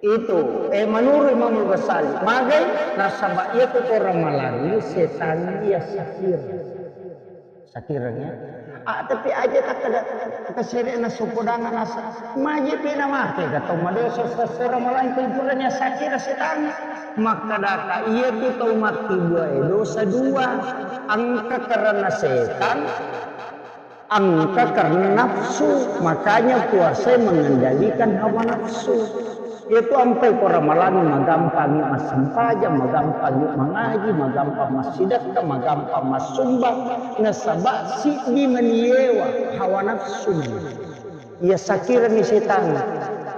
Itu, eh, menurut Imam Ghazali, magai nasaba iya tu orang Malani setan dia sakir. Sakireng ya. Ah, tapi aja takkeda, tassere na supodanna nasa. Maji pi na mate ka tau madosa sesera malai tu purani asakira setang. Makkadaka iya tu tau makkibua e dosa dua. Engka karena setan, engka karena nafsu. Makanya puasa mengendalikan hawa nafsu. Iyatu ampai ko Ramalang magampangi massempajang, magampangi mangaji, magampang massidekka, magampang massumbang, nasaba siddi mani yewa hawa nafsu. Iya sakirani setang.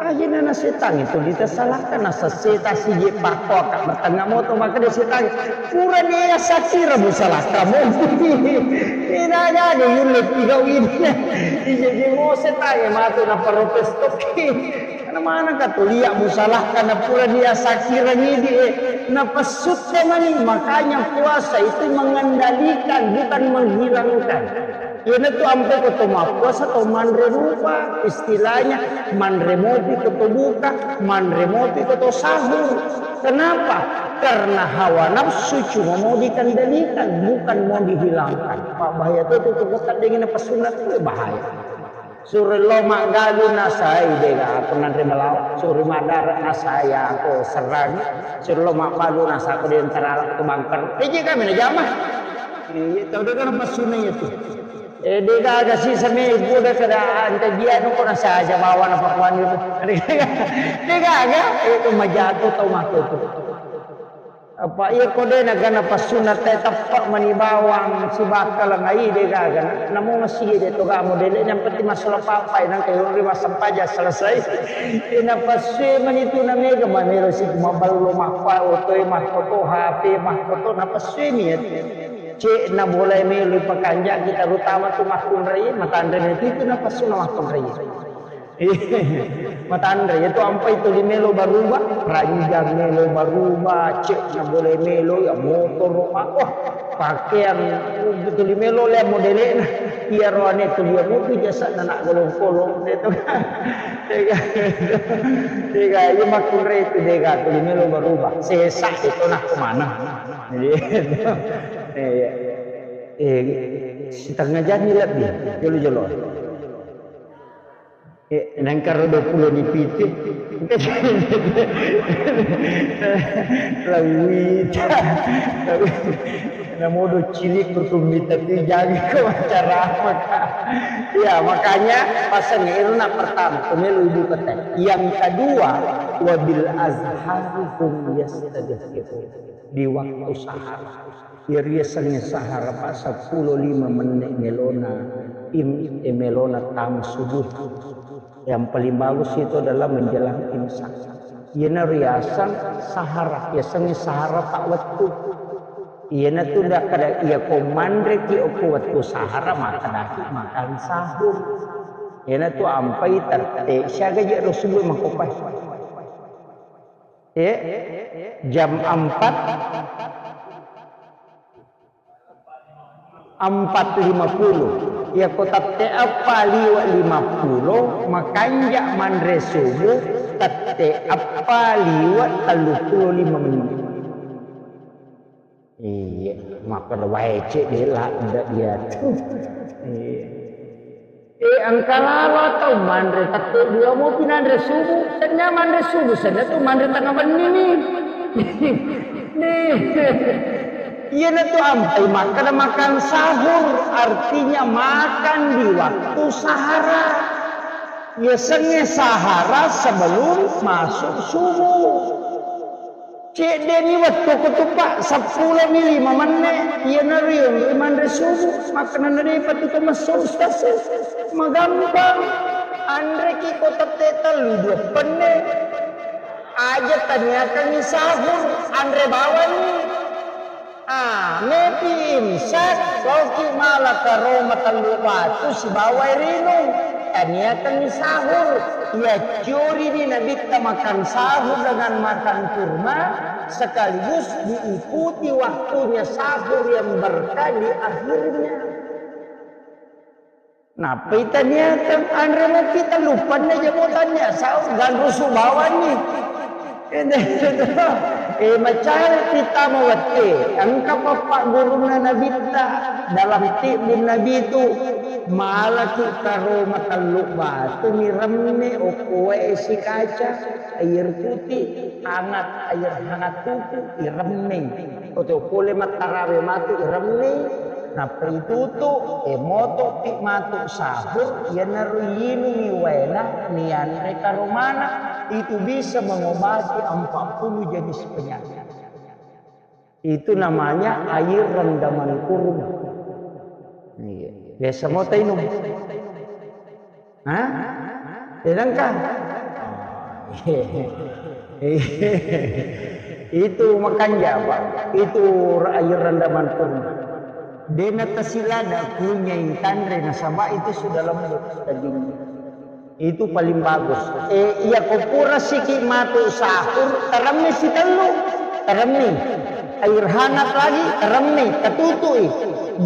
Ajana na setang itu ditasalahkan, nasa seta sije pakko ka bertengah moto, maka dia setang. Pura dia sakira musalahkan. Ina ada yulle tiga ini. Ije mo setang matu na protes toki. Karena mana ka tu liak musalahkan na pura dia sakira ngidi, eh, na pesutta mani. Makanya puasa itu mengendalikan, bukan menghilangkan. Iyanatu ampe ko to mappuasa to manre rupa, istilahnya manre mopi ko to buka, manre mopi ko to sahur. Kenapa? Karena hawa nafsu cuma mau dikendalikan, bukan mau dihilangkan. Pak, bahaya tu, tu, tu, tu, bahaya. Suro lo maggalu nasai dega aku nanre melawa, suro madara nasai aku serrani, suro lo maggalu nasa aku di antara aku bangker. Iji kami na jama. Iya, tau dega na pasuna itu. Eh, dega aga sisa me ibu dega kada ante dia no kona saja bawa na pakuan itu. Dega aga itu majago tau mako itu. Apa iya ko de nagana passunna te teppa mani bawang sibakkaleng ai de gaga. Namo masigi de to gamo dele yang penting masula papai nang kayo ri massempajang selesai. Ina passue mani tu na mega mamelo si maballo mappa otoe mahkoto H P mahkoto na passue mi ya. Cek na boleh melo pakanja kita terutama tu makkunrai matanre itu na passuna makkunrai. Matanre, itu ampai tuli melo baruba, ranjang melo baruba, cek na boleh melo, ya motor, wah, pakaian, tuli melo le modelena, iya roane tuli ya mobil jasa na nak golong-golong, itu kan. Dega, dega, iya makkunre itu dega, tuli melo baruba, sesa itu nak kemana? Iya, iya, setengah jam lebih, jolo-jolo. Eh, nengkaro dua puluh ni pitu. Lawita. Namodo cilik ko tumita tu jangan ko acara apa, Kak? Ya, makanya pasang itu nak pertama, pemilu ibu kata. Yang kedua, wabil azhari hum yastaghfirun. Di waktu sahar. Iyariasengnge sahara, Pak, seppulo lima menne' melona im-, eh, melona tang subuh. Yang paling bagus itu adalah menjelang imsak. Iyana riaseng sahara, yasengnge sahara ta' wettu. Iyana tu nakkeda, iya ko manreki okko wettu sahara, makkedaki makan sahur. Iyana tu ampai tette' siaga je' ro subuh makkopai. Eh, jam empat, empat lima puluh. Iya ko tette' eppa liwe' lima puluh, makanja' manre subuh tette' eppa liwe' tellu puluh lima menit. Iya, makkeda wae cek de' ladde' dia tu. Iya. Eh, engka lalo atau manre tette' dua mopi nanre subuh. Senna manre subuh, senna tu manre tengah benni ni. Nih. Iyana tu ampai makkeda makan sahur, artinya makan di waktu sahara. Yasengnge sahara sebelum masuk subuh. Cedde'ni wettu ko tu, Pak, seppulo mi lima menne', iyana riolo manre subuh, makkenana de'pa tu to messo Ustaz. Magampang. Anreki ko tette' tellu dua penne'. Aja taniakangngi sahur, anre bawanni. Ah, mepi imsak, loki mala karo matellu batu sibawa rinung. Taniakangngi sahur. Iya curi di Nabitta makan sahur dengan makan kurma, sekaligus diikuti waktunya sahur yang berkah di akhirnya. Nappai taniakan anre mopi tellu penne' jamo tania sahur ganrusu bawanni. Eh, macari kita mawette, engka pappaggurunna nabitta dalam tibbung nabi tu, malaki karoma tellu batu miremme okkoe sikaca, air putih hangat, air hangat tuku iremme. Oto pole mattarawe matu iremme, nappa itutu, e motopi matu sahur, iyanaro yinungi waena, nianre karomana, itu bisa mengobati empat puluh jenis penyakit. Itu namanya air rendaman kurma. Iya. Biasa mau tainum. Hah? Sedangkan itu makanja, Pak. Itu air rendaman kurma. Dena tasilada kunyai tanre nasaba itu sudah lembut dagingnya. Itu paling bagus. Eh, iya ko pura siki matu sahur, teremmi sitellu, teremmi. Air hangat lagi, teremmi, ketutui.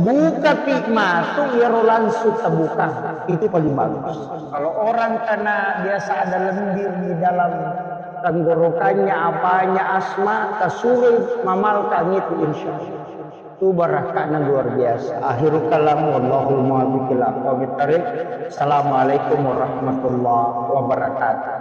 Buka pi matu, iyaro langsung terbuka. Itu paling bagus. Kalau orang karena biasa ada lendir di dalam tenggorokannya, apanya asma, tasurui mamalkang itu insya Allah. Itu barakahnya luar biasa. Akhirul kalam, wallahul muwaffiq ila aqwamit thariq. Assalamualaikum warahmatullahi wabarakatuh.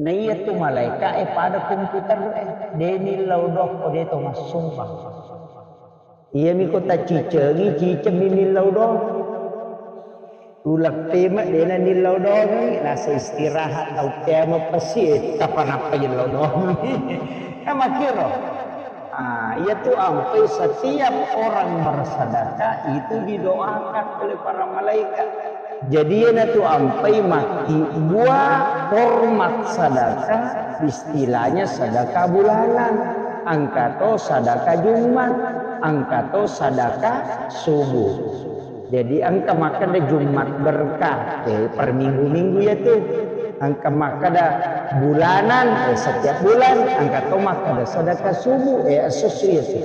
Naiya tu malaika e pada komputer e, de nillau doang ko de to massumpang. Iyami ko tacicengi, cicemmi nillau doang. Uleppema dena nillau doang, nasa istirahat tau temo pesi, eh, kapan apa nillau doang. Kan makkiro. Ah, iya tu ampai setiap orang bersedekah itu didoakan oleh para malaikat. Jadi, iyanatu ampai makkibua hormat sadaka, istilahnya sadaka bulanan, engka to sadaka Jumat, engka to sadaka subuh. Jadi, engka makkeda Jumat berkah, eh, per minggu-minggu iyatu. Engka makkeda bulanan, eh, setiap bulan, engka to makkeda sadaka subuh, eh, esso-esso iyatu.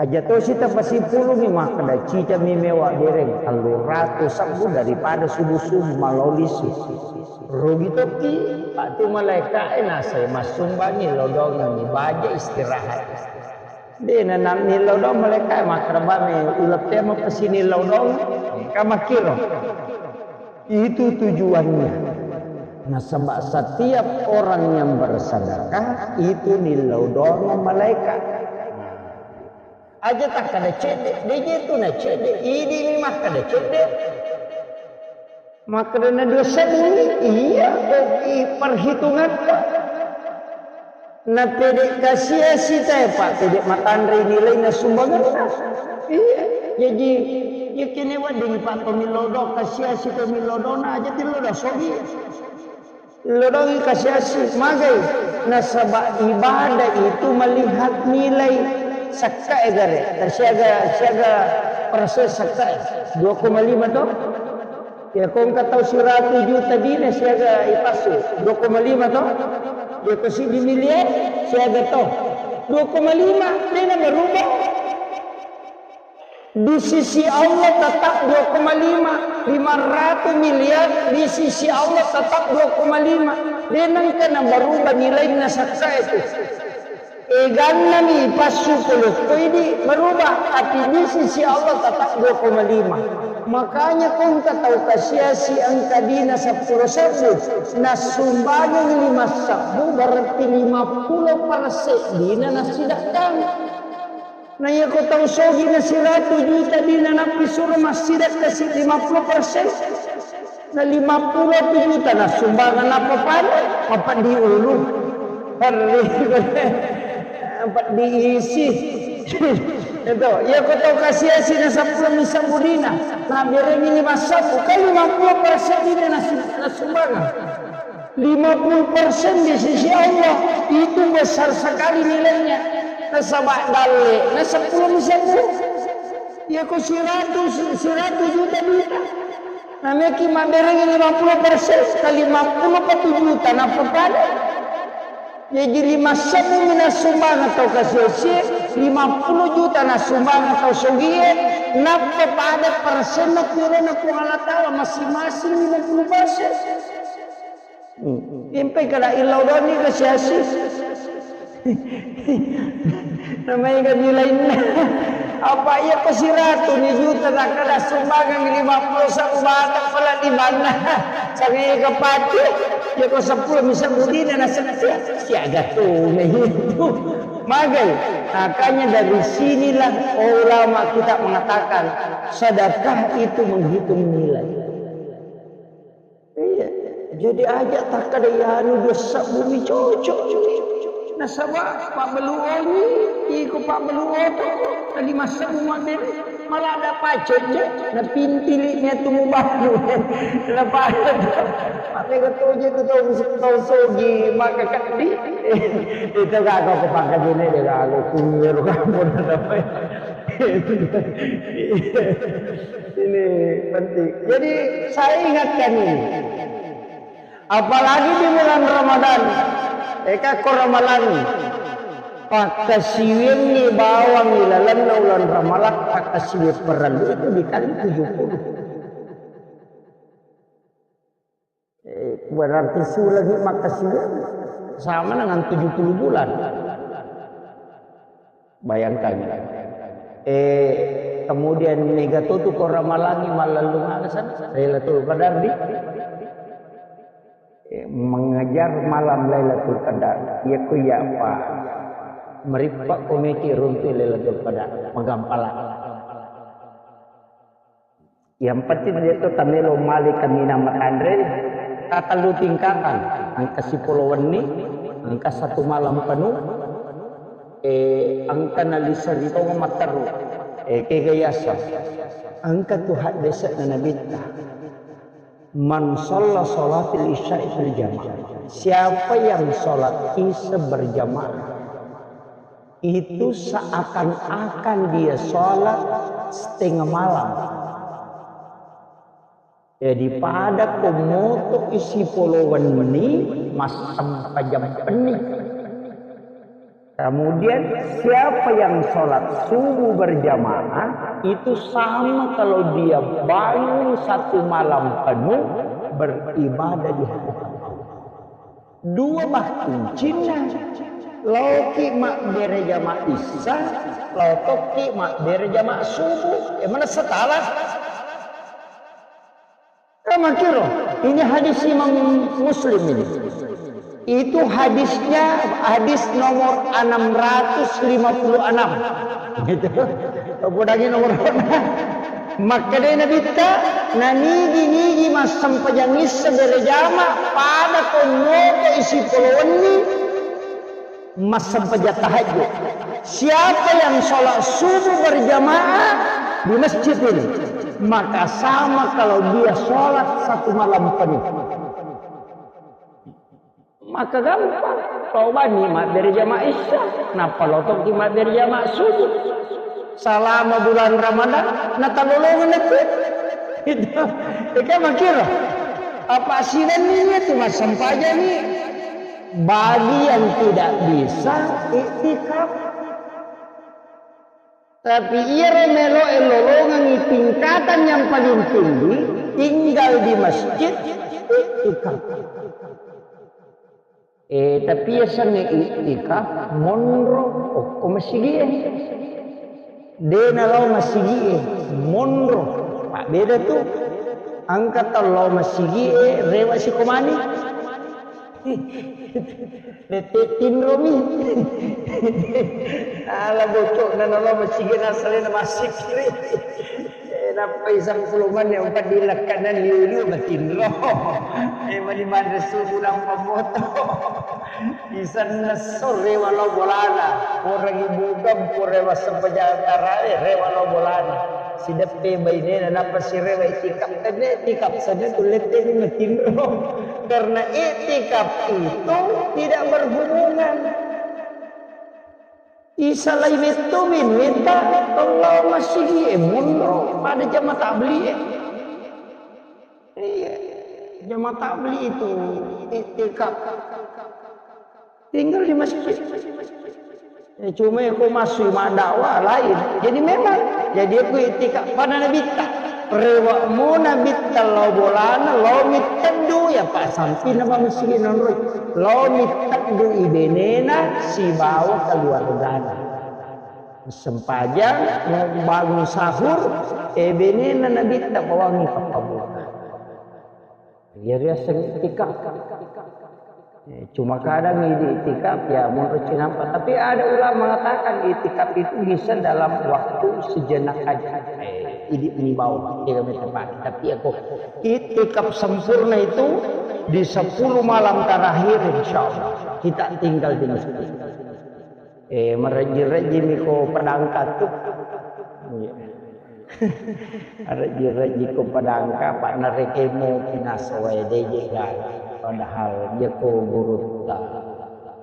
Aja tosi tapasipulungi makkeda, cicami mewa dereng, tellu ratu sebbu daripada subuh-subuh malao lisu. Rugi tokki, patu malaeka'e nasai massumbangi lodongengngi baja istirahat. De' na, na nilodong malaeka'e makkeda, bame ulettemo pesini lodong, ka makkiro. Itu tujuannya. Nasaba setiap orang yang bersedekah itu nilodong malaeka'. Aja takkada cedde', de' je tu na cedde', idimi makkada cedde'. Makkada na dua sebbu ni, iya, i perhitunganna. Na pede' kasiasi tae, Pak, pede' matanre nilaina sumbanganna. Iya, jaji, iya kene wedding, Pak, to milodong, kasiasi to milodona, aja tilodong sogi. Lodongi kasiasi, magai, nasaba ibadah itu melihat nilai. Sakkae gare, siaga, siaga persen sakkae, dua koma lima to? Ya, ko engka tau siratu juta dina siaga ipassu, dua koma lima to? Ya, ko siddi miliar siaga to? Dua koma lima, de' na berubah. Di sisi Allah tetap dua koma lima, lima ratus miliar, di sisi Allah tetap dua koma lima. De' nengka na berubah nilaina sakkae tu. Egannami passu polokko idi berubah, tapi di sisi Allah tetap dua koma lima. Makanya ko engka tau kasiasi engka dina seppulo sebbu, nassumbangengngi lima sebbu, berarti lima puluh persen dina nassidekkang. Na iya ko tau sogi na siratu juta dina nappi suro massidekka si lima puluh persen. Na lima puluh juta na sumbangan apa pada? Apa diulu? Perri, apa diisi? Itu, iya ko tau kasiasi na seppulo mi sebbu dina, na berengi lima sebbu, kan lima puluh persen dina na si-, na sumbangan. Lima puluh persen di sisi Allah, itu besar sekali nilainya. Nasaba dalle, na seppulo mi sebbu. Iya ko siratu, siratu juta dina. Nameki mabberengi lima puluh persen, ka lima puluh pa tu juta, nappa pada. Jaji lima sebbu mi nassumbang tau kasiasi, Lima puluh juta nassumbangeng tau sogie, nappa pada persenna purana Puang Allah Ta'ala, masing-masing lima puluh persen. Hmm. Impai kada illau doni ke siasi. Namanya kan nilainya. Apa iya ko siratu ni juta tak kada sumbangeng lima puluh sabu batang pala di mana? Sangai ke pati, ya ko sepuluh bisa budina na setia. Siaga tu itu. Magai. Makanya dari sinilah ulama kita mengatakan sedekah itu menghitung nilai. Iya, jadi aja takkada iyanu dua sabbu mi cocok. Nasaba pabbeluoni, iko pabbeluoto, tadi masabbu mabbere, malah ada pacet je, na pintili nya tu mubanu. Na pacet. Maka toje tu tau, tau sogi, maka kadi. Itu gak kau kepangkat ini deh, kalau kunyur kamu. Ini penting. Jadi saya ingatkan ini. Apalagi di bulan Ramadan. Eka ko Ramalang. Pakkasiwiangngi bawang ilalenna ulan Ramalang, pakkasiwi parellu itu dikali tujuh puluh. Eh, berarti sulangi makkasiwiang sama dengan tujuh puluh bulan. Bayangkan. Eh, kemudian mega totu ko Ramalangi mallellung aga sana, Lailatul Qadar di, eh, mengejar malam Lailatul Qadar. Iya ko iya apa? Merippa komeki runtu Lailatul Qadar, magampala. Yang penting dia tu tamelo mali kaminang matanre, tatellu tingkatan, engka sipolo wenni, engka satu malam penuh, eh, engka nalisa ri tonga matteru, eh, kega yasa. Engka tu haddese'na Nabitta. Man shalla shalatil isya'i fil jamaah. Siapa yang sholat isya berjamaah, itu seakan-akan dia sholat setengah malam. Jadi pada komoto isi polo wenni massempajang penni. Kemudian siapa yang sholat subuh berjamaah itu sama kalau dia bangun satu malam penuh beribadah di hadapan Allah. Dua bah kuncinna. Laoki mabbere jama isya, laotoki mabbere jama subuh. E, mana setala? Kamakiro, ini hadis Imam Muslim ini. Itu hadisnya hadis nomor enam ratus lima puluh enam. Gitu. Podangi nomor. Makkeda Nabitta, nanigi-nigi massempajang isya berjama pada konnoto isi polo wenni massempajang tahajud. Siapa yang sholat subuh berjamaah di masjid ini, maka sama kalau dia sholat satu malam penuh. Maka gampang. Tobani mabbere jama isya, nappa lotoki mabbere jama subuh. Salama bulan Ramadan, natalolongeng nakku. Itu. Eka makiro. Apa sidanni itu massempajani? Bagi yang tidak bisa iktikaf. Tapi iyaro meloe lolongengi tingkatan yang paling tinggi, tinggal di masjid, iktikaf. Eh, tapi yasengnge iktikaf monro okko masigie. De nalao masigie, monro. Pak beda tu. Engka tau lao masigie, rewa sikomani. Tette tinromi. Ala bocok na nalo masigi na salena massikri. Eh, nappai sangkulumanni empat dilakkanan liu-liu matinro. Eh, mani manre subuh nampa moto. Isenna sore walau bolana. Orang ibu kampung rewa sempajang tarawe, rewa lo bolana. Sideppe bainena nappa sirewa itikaf. Tenne itikaf, sana tu lette ni matinro. Karena itikaf itu tidak berhubungan. Isalai metto min meta Allah masigi e monro pada jama tabli e. Iya, jama tabli itu itikaf. Tinggal di masjid. Eh, cuma ko masui maddakwah lain. Jadi memang, jadi aku itikaf pada nabitta. Rewa mo nabitta lao bolana, lao mitteddu ya Pak sampi nama masigi nonroi. Lao mitteddu ibenena sibawa keluargana. Sempajang, mau bangun sahur, eh, benena nabitta bawangi pappabuka. Iya riaseng itikaf. Eh, cuma kadang idi itikaf ya menurut cinampa. Tapi ada ulama mengatakan itikaf itu bisa dalam waktu sejenak aja. Eh, idi ini bau, tidak tepat. Tapi aku itikaf sempurna itu di sepuluh malam terakhir, insya Allah kita tinggal di masjid. Eh, marejji-rejjimi ko padangka tu. Iya. Marejji-rejji ko padangka, Pak, narekemo kinasowae deje gala. Padahal iya ko gurutta.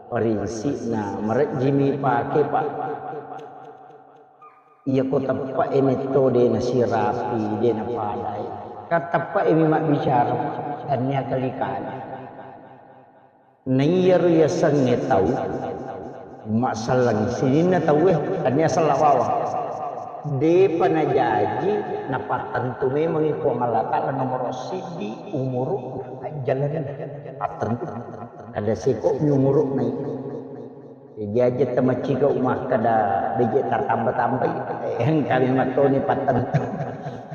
Parinsikna, marejjimi pake, Pak. Iya ko teppa e metto de nasirapi, de napadai. Kan teppa e mi mabbicara, tania kali-kali. Naiyaro yasengnge tau, masselleng sininna tauwe, tania sella bawang. Depa najaji napattentu memangngi Puang Allah Ta'ala nomoro siddi umuru ajjalana pattentu. Ada seko mi umuru nai. Jaji aja tamaciga makkeda beje tatamba-tambai. Yang kami matoni pattentu.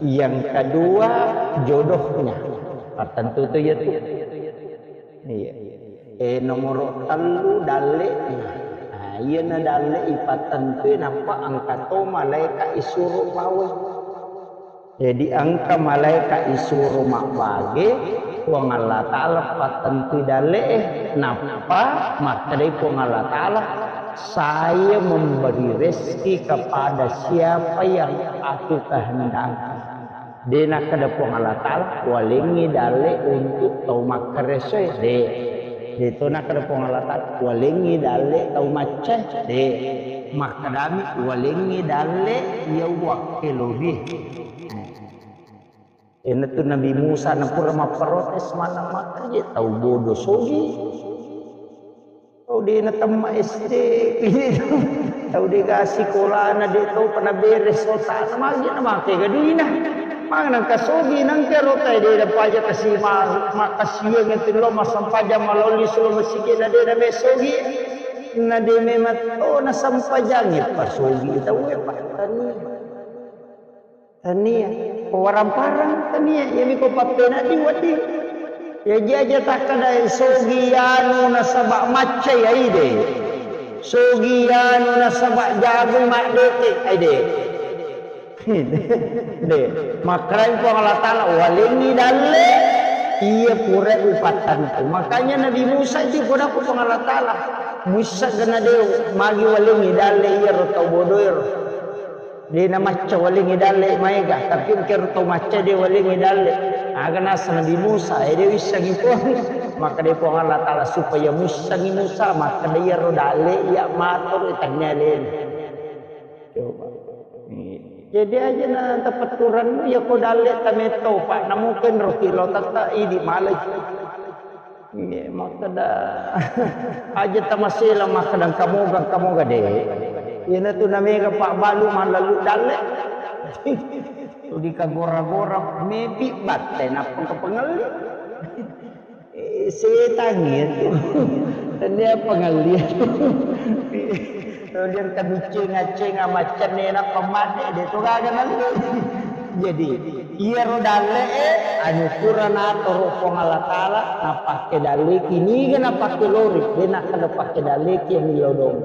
Yang kedua jodohnya. Pattentu tu ya tu. Iya. Eh, nomoro tellu dalle. Nah, iyana dalle ipattentui nappa engka to malaika isuro bawe. Jadi engka malaika isuro mabbage, Puang Allah Ta'ala pattentui dalle e, nappa makkedai Puang Allah Ta'ala, "Saya memberi rezeki kepada siapa yang aku kehendaki." De nakkeda Puang Allah Ta'ala, "Walengngi dalle untuk tau makkaresoe." De. De to nakkeda Puang Allah Ta'ala, "Walengngi dalle tau maccae." De. Makkedami, "Walengngi dalle iya uwakkelori." Eh. Enatu Nabi Musa napura mapprotes, mana makkaje tau bodo sogi. Tau de natemma S D, tau de ga sikolana, de tau pa naberes otana, magi namake ga duina. Magi nangka sogi, nangka rotae de dapaja kasi ma-, makkasiwiang itu lo massempajang malolli solo masigi na de name sogi. Na de memang to nasempajangi pa sogi tau e pa tania. Tania, ko warang-parang tania, iyami ko pappenaddi wedding. Iya ji aja takkeda sogi anu nasaba macca iya ide. Sogi anu nasaba jagoi maddete, ide. De, makkedai Puang Allah Ta'ala, "Walengngi dalle, iya pura upattentu." Makanya Nabi Musa itu pura Puang Allah Ta'ala, "Musa gana de magi walengngi dalle iyaro tau bodoero." De namacca walengngi dalle maega, tapi engkero tau macca de walengngi dalle. Aga nasa Nabi Musa, eh, de wissengi Puang. Makkeda Puang Allah Ta'ala supaya muissengi Musa, makkeda iyaro dalle iya mator tania alena. Coba. Jadi aja na tapetturannu iya ko dalle tametto, Pak, namuken ro kilo tata idi malai. Iya, makkeda aja tamasela makkeda kamoga, kamoga de. Iyanatu namega pabbalu mallalu dalle. Tuli kagora-gora mepi batte nappa kapengelli. Eh, setang itu. Tania pengelli. Tuli kabiccing-accing amaccenne nappa madde de to gaga nalli. Jadi, iyaro dalle'e, anu pura natoro Puang Allah Ta'ala, napakke dalleki, niga napakke lori, de nakkeda pakke dalleki yang lodong.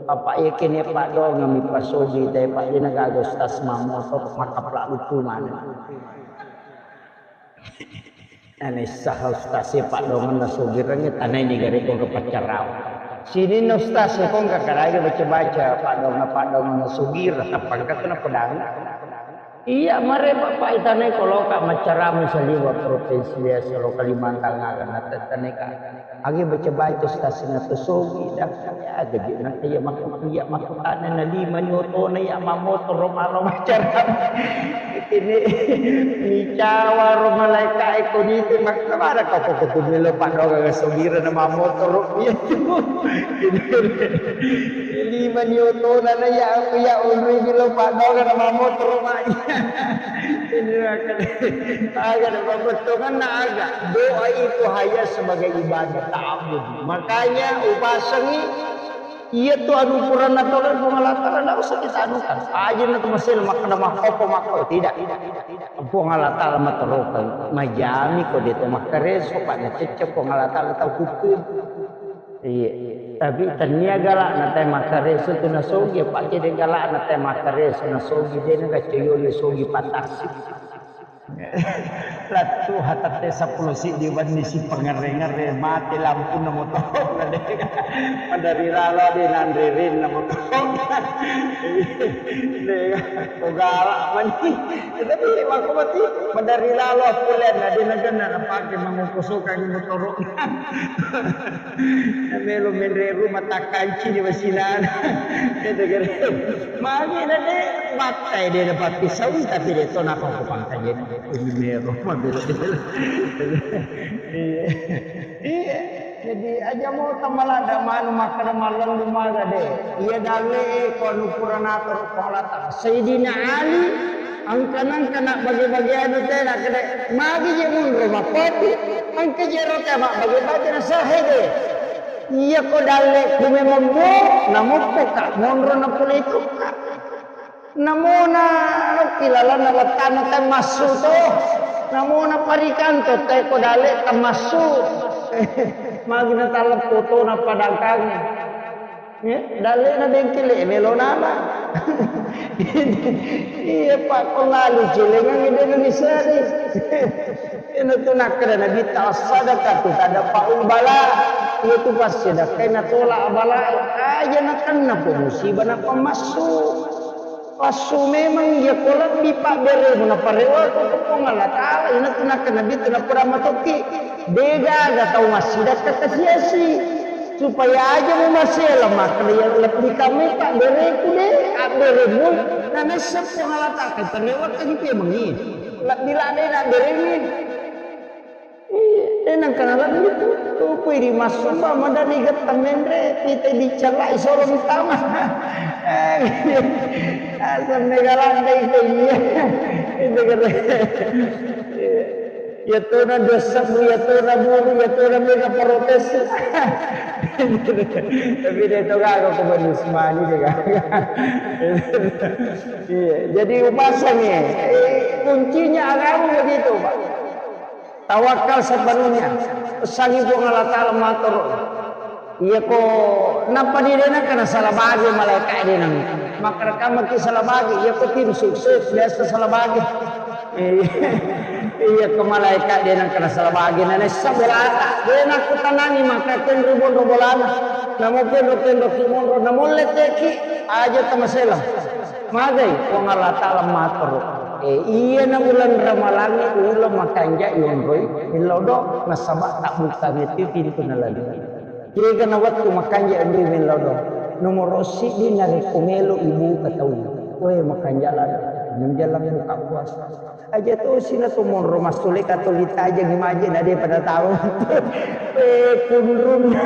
Bapak iya kene paddoangeng mi pasogi te, Pak, de nagaga ustaz mammotor, makapla lucu maneng. Nanaissaha ustaz e paddoangeng nasogireng, tanai niga rekko ke paccarau. Sininna ustaz e kong kakaraga baca-baca, paddoangeng-paddoangeng nasogireng, tappa engka tu napedang. Iya, mare Bapak itanai koloka maccarama saliwa provinsi biasa lo Kalimantan aga natettaneka. Agi baca-baca stasina to sogi, dah, ya, gaji nanti ya makku, ya makku tane na lima ni otona ya mamotoro malo maccarama. Ini micawa ro malaika eko nite makkamara kau kok kutu melo padoga ga sogira na mamotoro. Iya, cuma. Ini lima ni otona na ya aku ya onri bilo padoga na mamotoro mai. Ini akan, akan pembetongan na aga. Doa itu hanya sebagai ibadah ta'abud. Makanya upasangi iya tu anu purana tolong Puang Allah Ta'ala, ndak usah kita anukan. Aja na tu masih makkeda makkopo makko tidak. Puang Allah Ta'ala materokeng, majami ko de to makkareso, Pak, nacecce Puang Allah Ta'ala tau kutu. Iya. Tapi tania galak na tai makkareso tu nasogi, Pak, kede galak na tai makkareso nasogi, de na kaccoyoli sogi patasi. Lattu hatatte seppulo siddi wenni si pangerre-ngerre, mate lampunna motoro na de. Madari lalo de nanre renna motoro. De, ko galak mani. Tapi makko mati, madari lalo pole na de na genna na pake mangoko soka ni motoro. Melo menre rumah takkanci di wasilana. Magi na de battai de na papisau tapi de to nako ko pangkajen. Ini mero mabela. Iya. Iya. Jadi aja mau tamalada manu makkeda mallendu maga de. Iya dalle ko anu purana to ko lata. Sayyidina Ali Engka-nengka na bage-bageanu te nakkeda, magi je monro mappatu, engka je ro te mabbage-bage na sahe de. Iya ko dalle ku memang mo, namoppo ka monro na pole itu ka. Namona nokki lalanna lattana te massu to. Namona parikanto te ko dalle ta massu. Magi na taleppo to na padangkangi. Eh, dallena bengkele melo nala. Iya, Pak, ko lalu celengang ide Indonesia ni. Ina tu nakkeda Nabi ta sadaqah tu tada paul bala. Iya tu pas sedekah na tolak bala. Aja na kenna po musibah na pemassu. Passu memang iya ko lebbi pabberemu naparewa ko ke Puang Allah Ta'ala, ina tu nakkeda Nabi tu napoda matokki, degaga tau massidakka kasiasi, supaya aja mu masela makkeda iya lebbi kamai pabbereku de, abberemu, na naisseng Puang Allah Ta'ala, parewa ka ni pemengi, lebbi ladde na abberemi. Iya, eh, nangka nalani tu, tupui ri massumba, madani getta menre, pita dicellai solo mitama. Eh, asam mega landai ke iya. Itu kata. Iya. Ya tona dosa bu, ya tona buru, ya tona mega protes. Tapi dia tu gak aku manis mani dia gak. Iya, jadi upasangi, eh, kuncinya agama begitu, Pak. Tawakkal sepenuhnya. Pesangi Puang Allah Ta'ala matur. Iya ko nappa di dena kena salah bagi malaikat dena. Maka rekaman ki salah bagi. Iya ko tim sukses biasa salah bagi. Iya ko malaikat dena kena salah bagi. Nana sabolata. Dena ku tanangi maka kenru bonro bolana. Namo kenro kenro ki monro. Namo leteki. Aja tamasela. Magai Puang Allah Ta'ala matur. Eh, iyana uleng Ramalangnge uleng makanja yonroi millau do, nasaba tabbukkangeti pintu nalalui. Kega na wettu makanja yonroi millau do. Nomoro siddi narekko melo ibuka tau. Wae makanja lalo. Menjelang buka puasa. Aja tosi na to monro massule katoli tajengi maje na de pada tau. Eh, kunrun.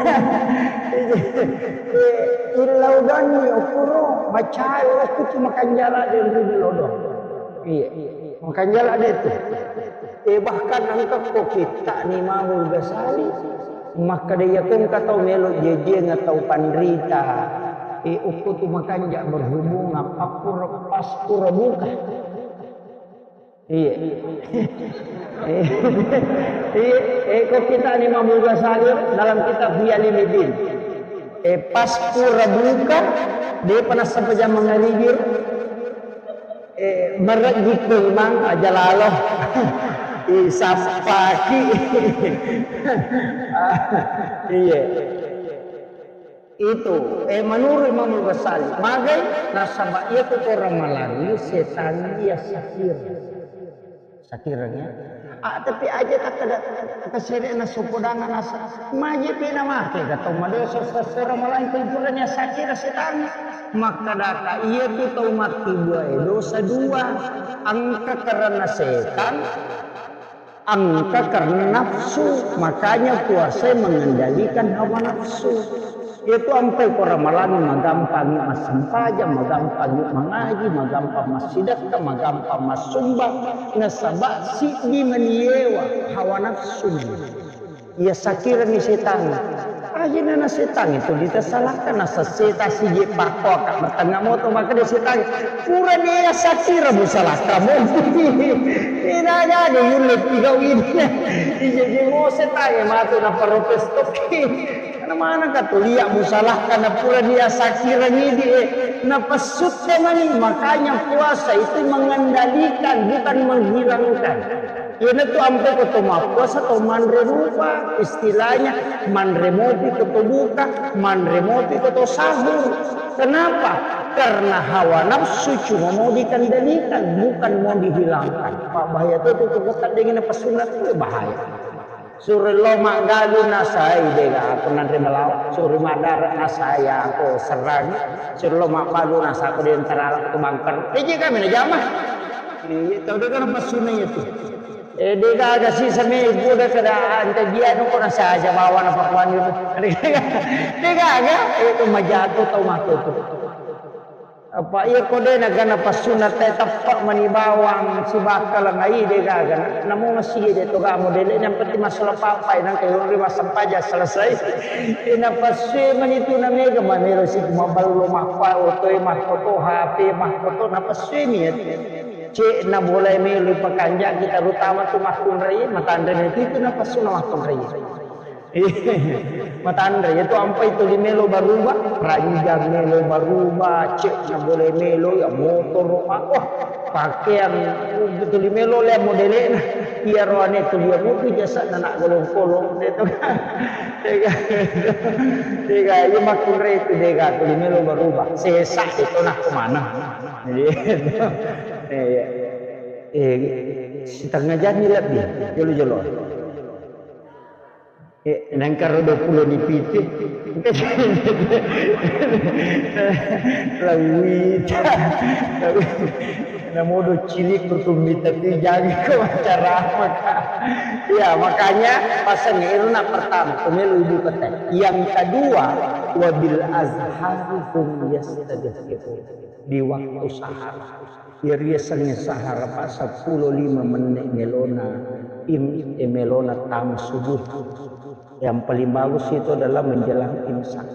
Eh, illau doni okuro macai okku cuma kanjala de yonroi millau do. Iya, makanja lade tu. Eh, bahkan engka ko kitta ni Imamul Ghazali, makkeda iya ko engka tau melo jejieng atau panrita, eh, okko tu makanja berhubungan pakkura, paskura buka. Iya. Iya, eh, ko kitta ni Imamul Ghazali dalam kitab Ihya Ulumuddin. Eh, paskura buka, depa nassapa jama mangaribir. Eh, marejjikku mang aja lalo. Isappaki. Iya. Itu, eh, menurut Imam Ghazali, magai nasaba iya tu orang malangi setan iya sakir. Sakireng ya. Ah, tapi aja tak ada kesere na sopodangan asa. Maje pena make kata madosa sesera malangi kumpulnya sakir setan. Maka data iya tu tau mati dua, eh, dosa dua. Engka karena setan, engka karena nafsu, makanya puasa mengendalikan hawa nafsu. Itu ampai ko Ramalang magampangi massempajang, magampangi mangaji, magampang massidekka, magampang massumbang, nasaba siddi maniewa hawa nafsu. Iya sakirengngi setang. Ajinana setang itu ditasalahkan, nasa seta siji pakkoka matengah moto, maka dia setang. Pura dia sakira musalahkan. Tidak ada yulle tiga ini. Ije jemo setang matu na protes toki. Karena mana katulia musalahkan na pura dia sakira ngidi, eh. Na pesutta mani, makanya puasa itu mengendalikan, bukan menghilangkan. Iyanatu ampe ko to mappuasa to manre rupa, istilahnya manre mopi ko to buka, manre mopi ko to sahur. Kenapa? Karena hawa nafsu cuma mau dikendalikan, bukan mau dihilangkan. Pak, bahaya tu, tu, tu, tu, dengan apa sunat tu bahaya. Suri lo maggalu nasai dega aku nanre melawa, suri madara nasai aku serang, suri lo maggalu nasa aku di antara alat tu bangker. Iji kami na jama. Iya, tau dega apa sunat itu. Eh, de gaga sisa me buda kada anta dia no kona saja bawa na pakuan itu. De gaga, itu majago tau mako tu. Apa iya ko de na gana pasuna te teppa mani bawang si bakal ngai de gaga. Namu masih de to gamo de yang penting masalah papai nang kayo ri masampaja selesai. Ina pasue mani tu na mega mamelo si maballo makwa otoe makkoto H P makkoto na pasue ni. Cek na boleh melo pakanjaki, terutama tu makkunrai, matanre itu na pasuna makkunrai. Matanre itu ampai tuli melo baruba, ranjang melo baruba, cek na boleh melo ya motor, wah, pakaian tuli melo le modele na. Iya roane tuli ya motu jasa na nak golong-kolong itu. Tega, tega, iya makkunrai itu dega tuli melo baruba. Sesa itu nak kemana? Iya. Iya. Eh, setengah jam ni lebih, jolo-jolo. Eh, nangkaro dua puluh ni piti. Lawita. Namodo cilik kutummi tapi jangan kau acara apa, Kak? Ya, makanya pasang itu nak pertama, pemilu ibu kata. Yang kedua, wabil azhari hum yastaghfirun. Di waktu sahar. Iyariasengnge sahara, Pak, seppulo lima menit melona, im-, e, melona tama subuh. Yang paling bagus itu adalah menjelang imsak.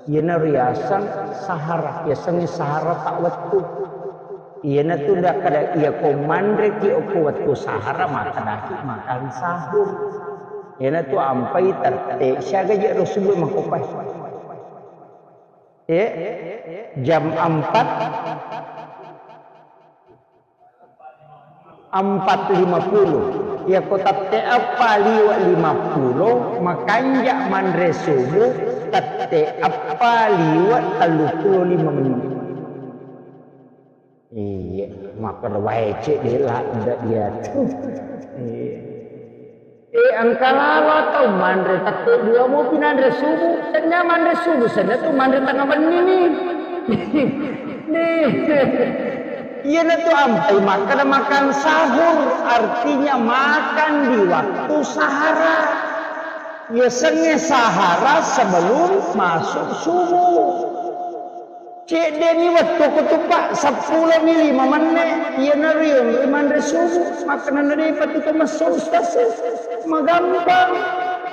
Iyana riaseng sahara, yasengnge sahara ta wettu. Iyana tu nda kada iya ko manreki okko wettu sahara, makkedaki makan sahur. Iyana tu ampai tette, siaga je ro subuh makopai. Eh, jam empat, empat lima puluh. Iya ko tette eppa liwa lima puluh, makanja manre subuh tette eppa liwa tellu puluh lima menit. Iya, makkeda wae cek de la nda iya tu. Iya. Eh, engka lalo atau manre tette dua mopi nanre subuh. Senna manre subuh, senna tu manre tengah benni ni. Nih. Iyana tu ampai makan, makan sahur, artinya makan di waktu sahara. Yasengnge sahara sebelum masuk subuh. Cedde ni wettu ku tu, Pak, seppulo mi lima menne, iyana riung ri manre subuh, makkenana de patu to messo ustaz. Magampang.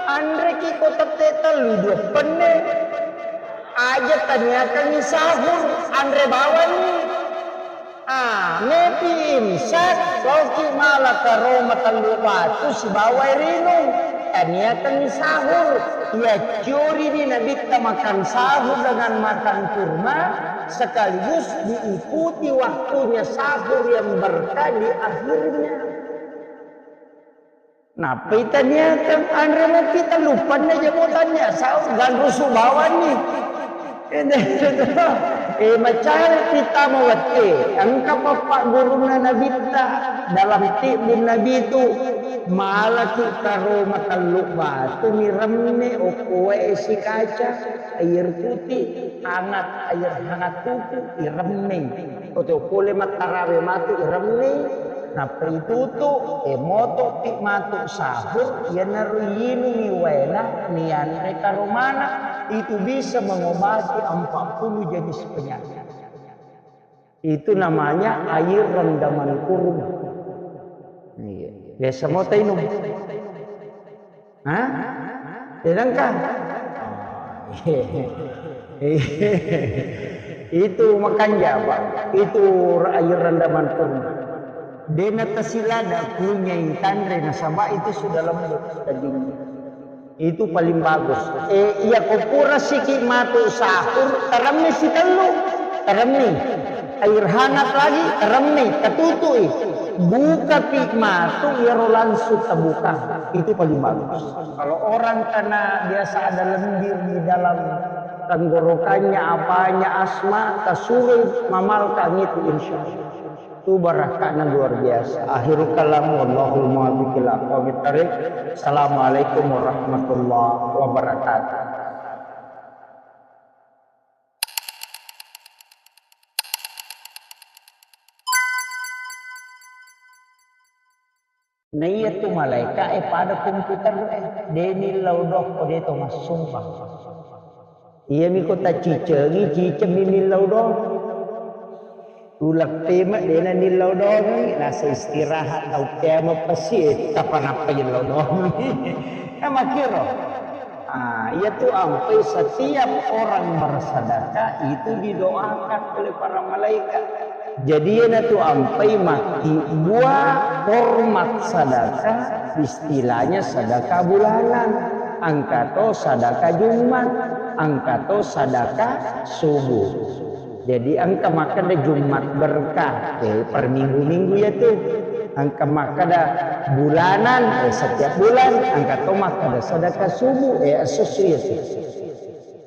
Anreki ko tette tellu dua penne. Aja taniakangi sahur, anre bawani. Ah, mepi imsak, loki mala karo matellu watu sibawa rinung. Taniakanni sahur. Iya curi ni Nabitta makan sahur dengan makan kurma, sekaligus diikuti waktunya sahur yang berkah di akhirnya. Nappai taniakang anre mopi tellu penne jamo tania sahur, ganrusu bawanni. Eh, macare kita mawette, engka pappaggurunna nabitta dalam tibbun nabi tu, malaki karoma tellu batu miremme okkoe esi kaca, air putih, hangat, air hangat tuku, iremme. Oto pole mattarawe matu iremme, nappa itutu, e motopi matu sahur, iyanaro yinungi waena, nianre karomana, itu bisa mengobati empat puluh jenis penyakit. Itu namanya air rendaman kurma. Iya. Biasa mau tainum. Hah? Sedangkan itu makanja, Pak. Itu air rendaman kurma. Dena tasilada kunyai tanre nasaba itu sudah lembut dagingnya. Itu paling bagus. Eh, iya ko pura siki matu sahur, teremmi sitellu, teremmi. Air hangat lagi, teremmi, ketutui. Buka pi matu, iyaro langsung terbuka. Itu paling bagus. Kalau orang karena biasa ada lendir di dalam tenggorokannya, apanya, asma, tasurui mamalkang itu, insya Allah. Itu barakahnya luar biasa. Akhirul kalam, wallahul muwaffiq ila aqwamit thariq. Assalamualaikum warahmatullahi wabarakatuh. Naiya tu malaika e pada komputer e, de nillau doang ko de to massumpang. Iyami ko tacicengi, cicemmi nillau doang. Uleppeme dena nillau doang, nasa istirahat tau temo pesi, eh, kapan apa nillau doang. Kan makkiro. Ah, iya tu ampai setiap orang bersedekah itu didoakan oleh para malaikat. Jadi, iyanatu ampai makkibua hormat sadaka, istilahnya sadaka bulanan, engka to sadaka Jumat, engka to sadaka subuh. Jadi, engka makkeda Jumat berkah, eh, per minggu-minggu iyatu. Engka makkeda bulanan, eh, setiap bulan, engka to makkeda sadaka subuh, eh, esso-esso iyatu.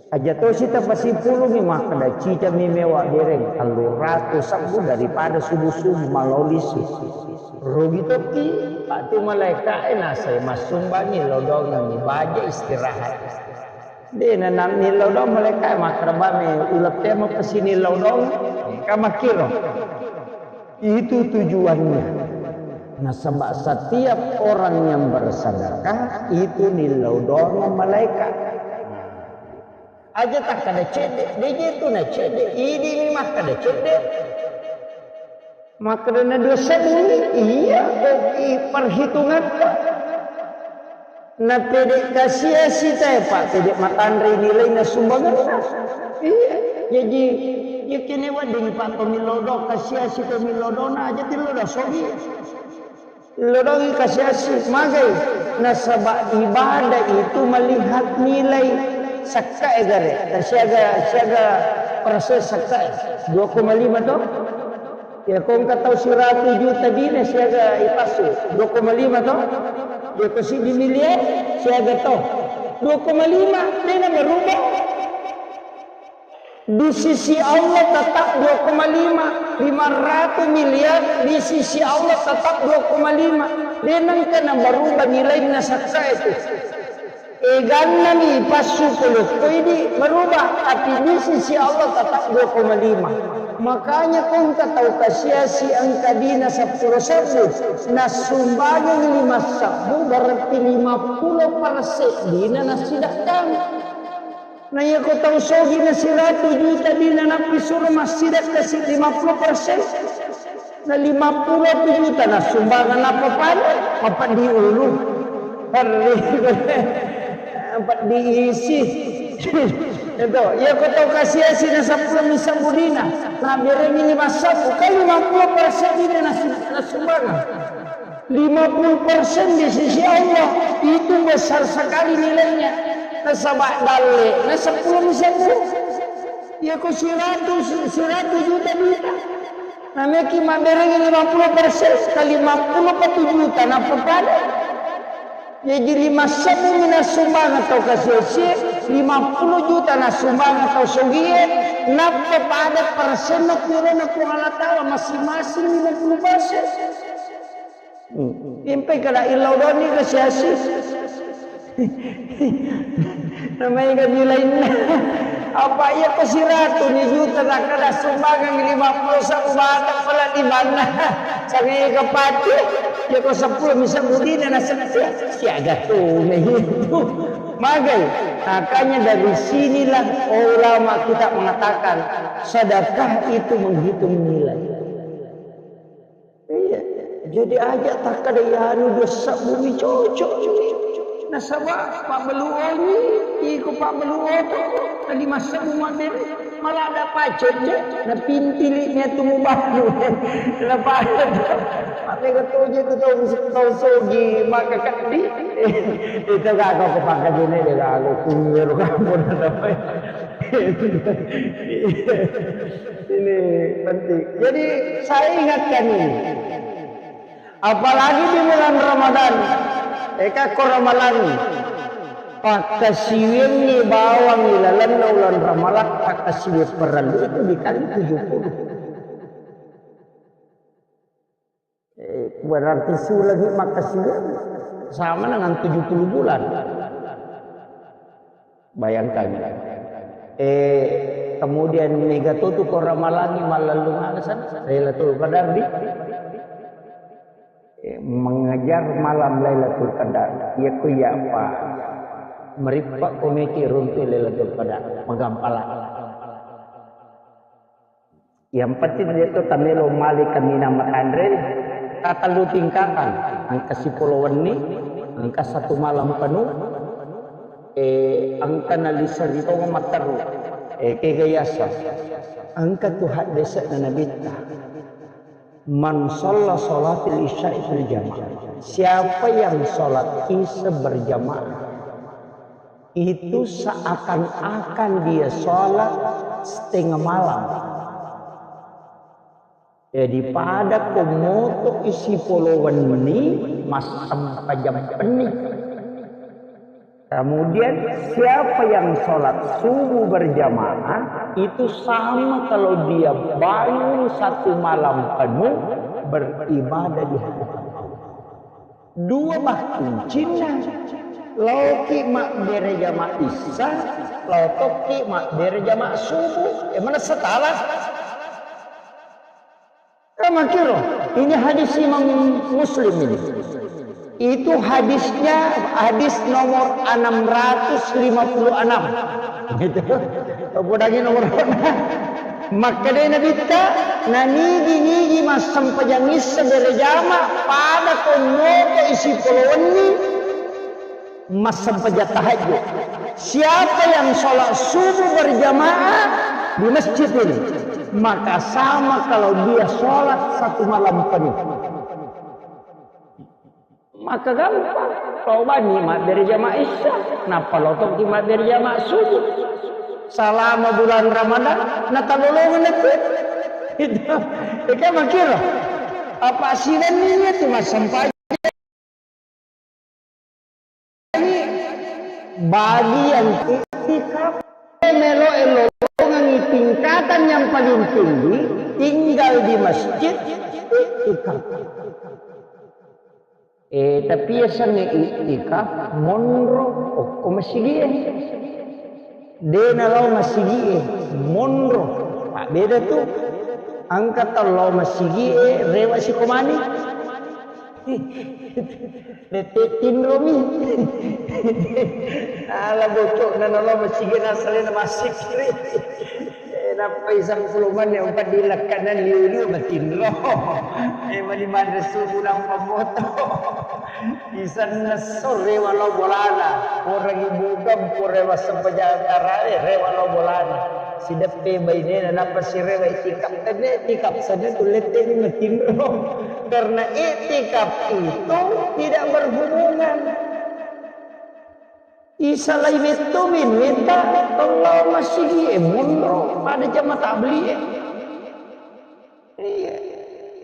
Aja tosi tapasipulungi makkeda, cicami mewa bereng, tellu ratu sebbu daripada subuh-subuh malolisi. Rugi tokki, patu malaeka'e nasai massumbangi lodongengngi baja istirahat. De' nanammi lodong malaeka'e makkeda, bame ulettemo pesini lodong, ka makkiro. Itu tujuannya. Nasaba setiap orang yang bersedekah itu nilodong malaeka'. Aja takkeda cedde', de' je tu na cedde', idi'mi makkeda cedde'. Makkeda na dua sebbu ni, iya, kok i perhitungatta. Na pede' kasiasi tae, Pak, pede' matanre nilaina sumbanganna. Iya, jaji, iya kene wedding, Pak, to milodong, kasiasi to milodona, aja tilodong sogi. Lodongi kasiasi, magai? Nasaba ibadah itu melihat nilai. Sakkae gare, siaga, siaga persen sakkae? Dua koma lima to? Ya, ko engka tau siratu juta dina siaga ipassu, dua koma lima to? Dua koma lima miliar siaga to? Dua koma lima, dena berubah. Di sisi Allah tetap dua koma lima, lima ratus miliar, di sisi Allah tetap dua koma lima. De' nengka na berubah nilaina sakkae tu. Eganna mi passu polokko idi berubah, tapi di sisi Allah tetap dua koma lima. Makanya ko engka tau kasiasi engka dina seppulo sebbu, nassumbangeng lima sebbu, berarti lima puluh persen dina nassidekkang. Na iya ko tau sogi na siratu juta dina nappi suro massidekka si lima puluh persen. Na lima puluh juta na sumbangan apa pada? Apa diulu? Perri. Apa diisi? Itu, iya ko tau kasiasi na seppulo mi sebbu dina. Na berengi lima sebbu, kan lima puluh persen dina na sumbangan. Lima puluh persen di sisi Allah itu besar sekali nilainya. Nasaba dalle na seppulo mi sebbu. Iya ko siratu, siratu juta dina. Nameki mabberengi lima puluh persen kali lima puluh patu juta, nappa pada. Jaji lima sebbu mi nassumbangeng tau kasiasi, lima puluh juta nassumbang tau sogie, nappa pada persenna ku iyarona Puang Allah Ta'ala, masing-masing lima puluh persen. Hmm. Impai kada illau doni ke siasi. Namanya kan lainna. Apa iya ko siratu ni juta tak kada sumbangan lima puluh sabu bata pala di mana. Sangai ke pati. Ya ko sepuluh bisa budina na setia. Siaga tu itu. Magai. Makanya dari sinilah ulama kita mengatakan sedekah itu menghitung nilai. Iya, jadi aja takkada iyanu dua sebbu mi cocok. Nasaba pabbeluoni, iko pabbeluoto, tadi masebbu mabbere, malah ada pacet je, na pintili nya tu mubalu. Na pacet. Tapi ketujuh itu tau, tau sogi, maka kadi. Itu gak kau kepangkat ini, dia gak aku kunyir, kamu namanya. Ini penting. Jadi saya ingatkan ini. Apalagi di bulan Ramadan. Eka ko Ramalang. Pakkasiwiangngi bawang ilalenna ulan Ramalang, pakkasiwiang parellu itu dikali tujuh puluh. Eh, berarti sulangi makkasiwiang sama dengan tujuh puluh bulan. Bayangkan. Eh, kemudian mega tutu ko Ramalangi mallellung aga sana Lailatul Qadar di, eh, mengejar malam Lailatul Qadar. Iya ku iya apa? Merippa komeki runtu Lailatul Qadar, magampala. Yang penting dia tu tamelo mali kaminang matanre, tatellu tingkatan, engka sipolo wenni, engka satu malam penuh, eh, engka nalisa ri tongo matteru, eh, kega yasa. Engka tu haddese'na Nabitta. Man shalla shalatil isya'i fil jamaah. Siapa yang sholat isya berjamaah, itu seakan-akan dia sholat setengah malam. Jadi pada komoto isi polo wenni massempajang penni. Kemudian siapa yang sholat subuh berjamaah itu sama kalau dia bangun satu malam penuh beribadah di hadapan Allah. Dua bah kuncinna. Laoki mabbere jama issa, laotoki mabbere jama subuh. E, mana setala? Kamakiro, ini hadis Imam Muslim ini. Itu hadisnya hadis nomor enam ratus lima puluh enam. Gitu. Podangi nomor. Makkeda Nabitta, nanigi-nigi massempajang issa berejama pada konnoto isi polowenni massempajang tahajud. Siapa yang sholat subuh berjamaah di masjid ini, maka sama kalau dia sholat satu malam penuh. Maka gampang. Lao banni mabbere jama isya, nappa lao tokki mabbere jama subuh. Salama bulan Ramadan, natalolongeng lettu. Itu. Eka makiro. Apa siwenni itu massempajang. Bagian iktikaf, melo elongengi tingkatan yang paling tinggi, tinggal di masjid, iktikaf. Eh, tapi yasengnge iktikaf monro okko masigie. De nalao masigie, monro. Pak beda tu. Engka tau lao masigie, rewa sikomani. Nete tinromi. Ala bocok na nalao masigie nasalena masikri. Eh, nappai sangkulumani umpadi lakkanan liu-liu matinro. Eh, mani manre subuh nampa moto. Isenna sore walau bolana, orang ibu kampung rewa sempajang tarawe, rewa lao bolana. Sideppe bainena, nappa sirewa iktikaf, tenne iktikaf, sana tu letteni matinro. Karena iktikaf itu tidak berhubungan. Isalai metto minueta, tollo masigi e monro pada jama tabli e. Iya,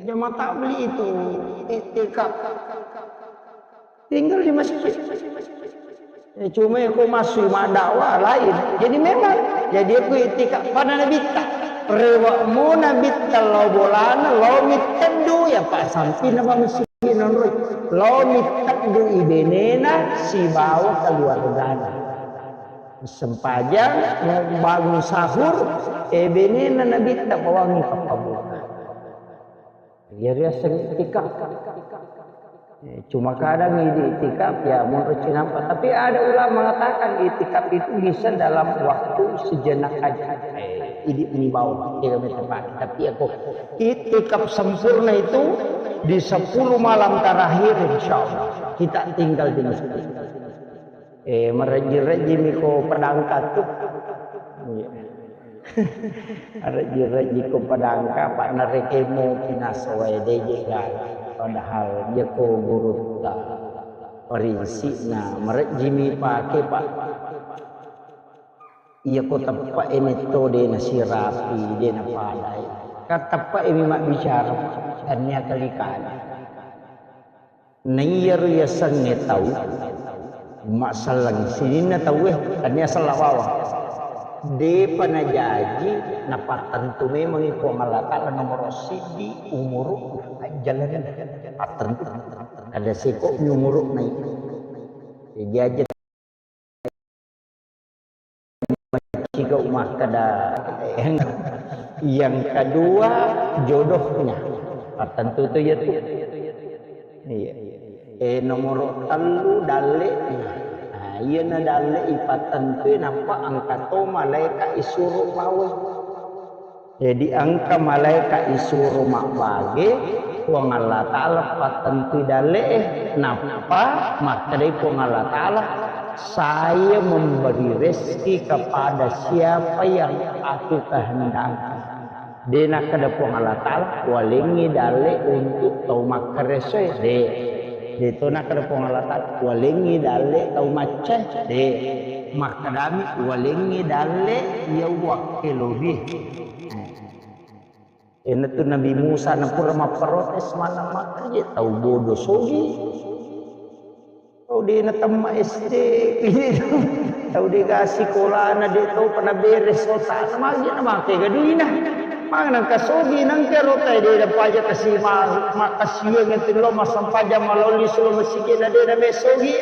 jama tabli itu iktikaf. Tinggal di masjid. Eh, cuma ko masui maddakwah lain. Jadi memang, jadi aku itikaf pada nabitta. Rewe'mu nabitta lao bolana, lao mitteddu, ya Pak, sampina Pak Mesir nonroi. Lao mitteddu ibenena sibawa keluargana. Sempajang, bangun sahur, eh, benena nabitta bawangi pappabuka. Iya riaseng itikaf. Eh, cuma kadang idi itikaf ya monro cinampa. Tapi ada ulama mengatakan itikaf itu bisa dalam waktu sejenak aja. Eh, idi imbau, tidak tepat. Tapi aku itikaf sempurna itu di sepuluh malam terakhir, insya Allah kita tinggal di masjid. Eh, marejji-rejjimi ko pedangka tu. Iya. Marejji-rejji ko pedangka, Pak, narekemo kinasowae deje gala. Padahal iya ko gurutta. Parinsikna, marejjimi pake, Pak. Iya ko teppe'e metto de nasirapi, de napadai. Kan teppe'e mi mabbicara, Pak. Tania kali-kali. Naiyaro yasengnge tau, masselleng sininna tauwe, tania sella bawang. Depa najaji, napattentu memangngi Puang Allah Ta'ala nomoro siddi umuru ajjalenna. Pattentu. Ada seko mi umuru nai. Jaji aja Cigau makkeda, yang kedua jodohnya. Ah, tentu tu ya tu. Iya. Eh, nomor tellu dalle. Nah, iya na dalle ipattentui nappa engka to malaika isuro bawe. Jadi engka malaika isuro mabbage, Puang Allah Ta'ala pattentui dalle'e, nappa makkedai Puang Allah Ta'ala, "Saya memberi rezeki kepada siapa yang aku kehendaki." De nakkeda Puang Allah Ta'ala, "Walengngi dalle untuk tau makkaresoe." De. De to nakkeda Puang Allah Ta'ala, "Walengngi dalle tau maccae." De. Makkedami, "Walengngi dalle iya uwakkelobi." Eh. Iyanatu Nabi Musa napura mapprotes maneng makkeda, "Tau bodo sogi. Tau de natemma S D, tau de ga sikolana, de tau pa naberes otana, magi namake ga duina. Magi nangka sogi, nangka rota de napaja kasi ma-, makasiweng ati lo massempajang malaoli solo masigi na de name sogi."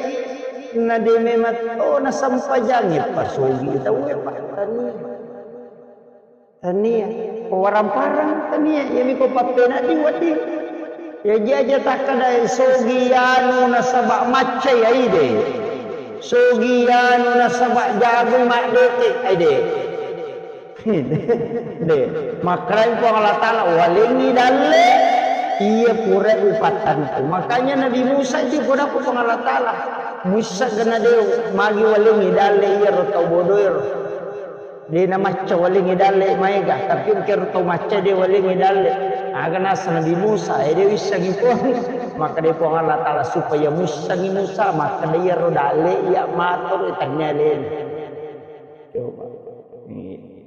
Na de memang to nasempajangi pa sogi tau e pa tania. Tania. Ko warang-parang tania, iyami ko pappenaddi wedding. Iya ji aja takkeda sogi anu nasaba macca iya ide. Sogi anu nasaba jago maddete ide. De, makkedai Puang Allah Ta'ala, "Walengngi dalle iya pura upattentu." Makanya Nabi Musa itu pura Puang Allah Ta'ala. Musa gana de magi walengngi dalle iya ro tau bodoero. De namacca walengngi dalle maega, tapi engkero tau macca de walengngi dalle. Aga nasa Nabi Musa, eh, de wissengi Puang. Makkedai Puang Allah Ta'ala supaya muissengi Musa, makkeda iyaro dalle iya mator tania alena. Coba.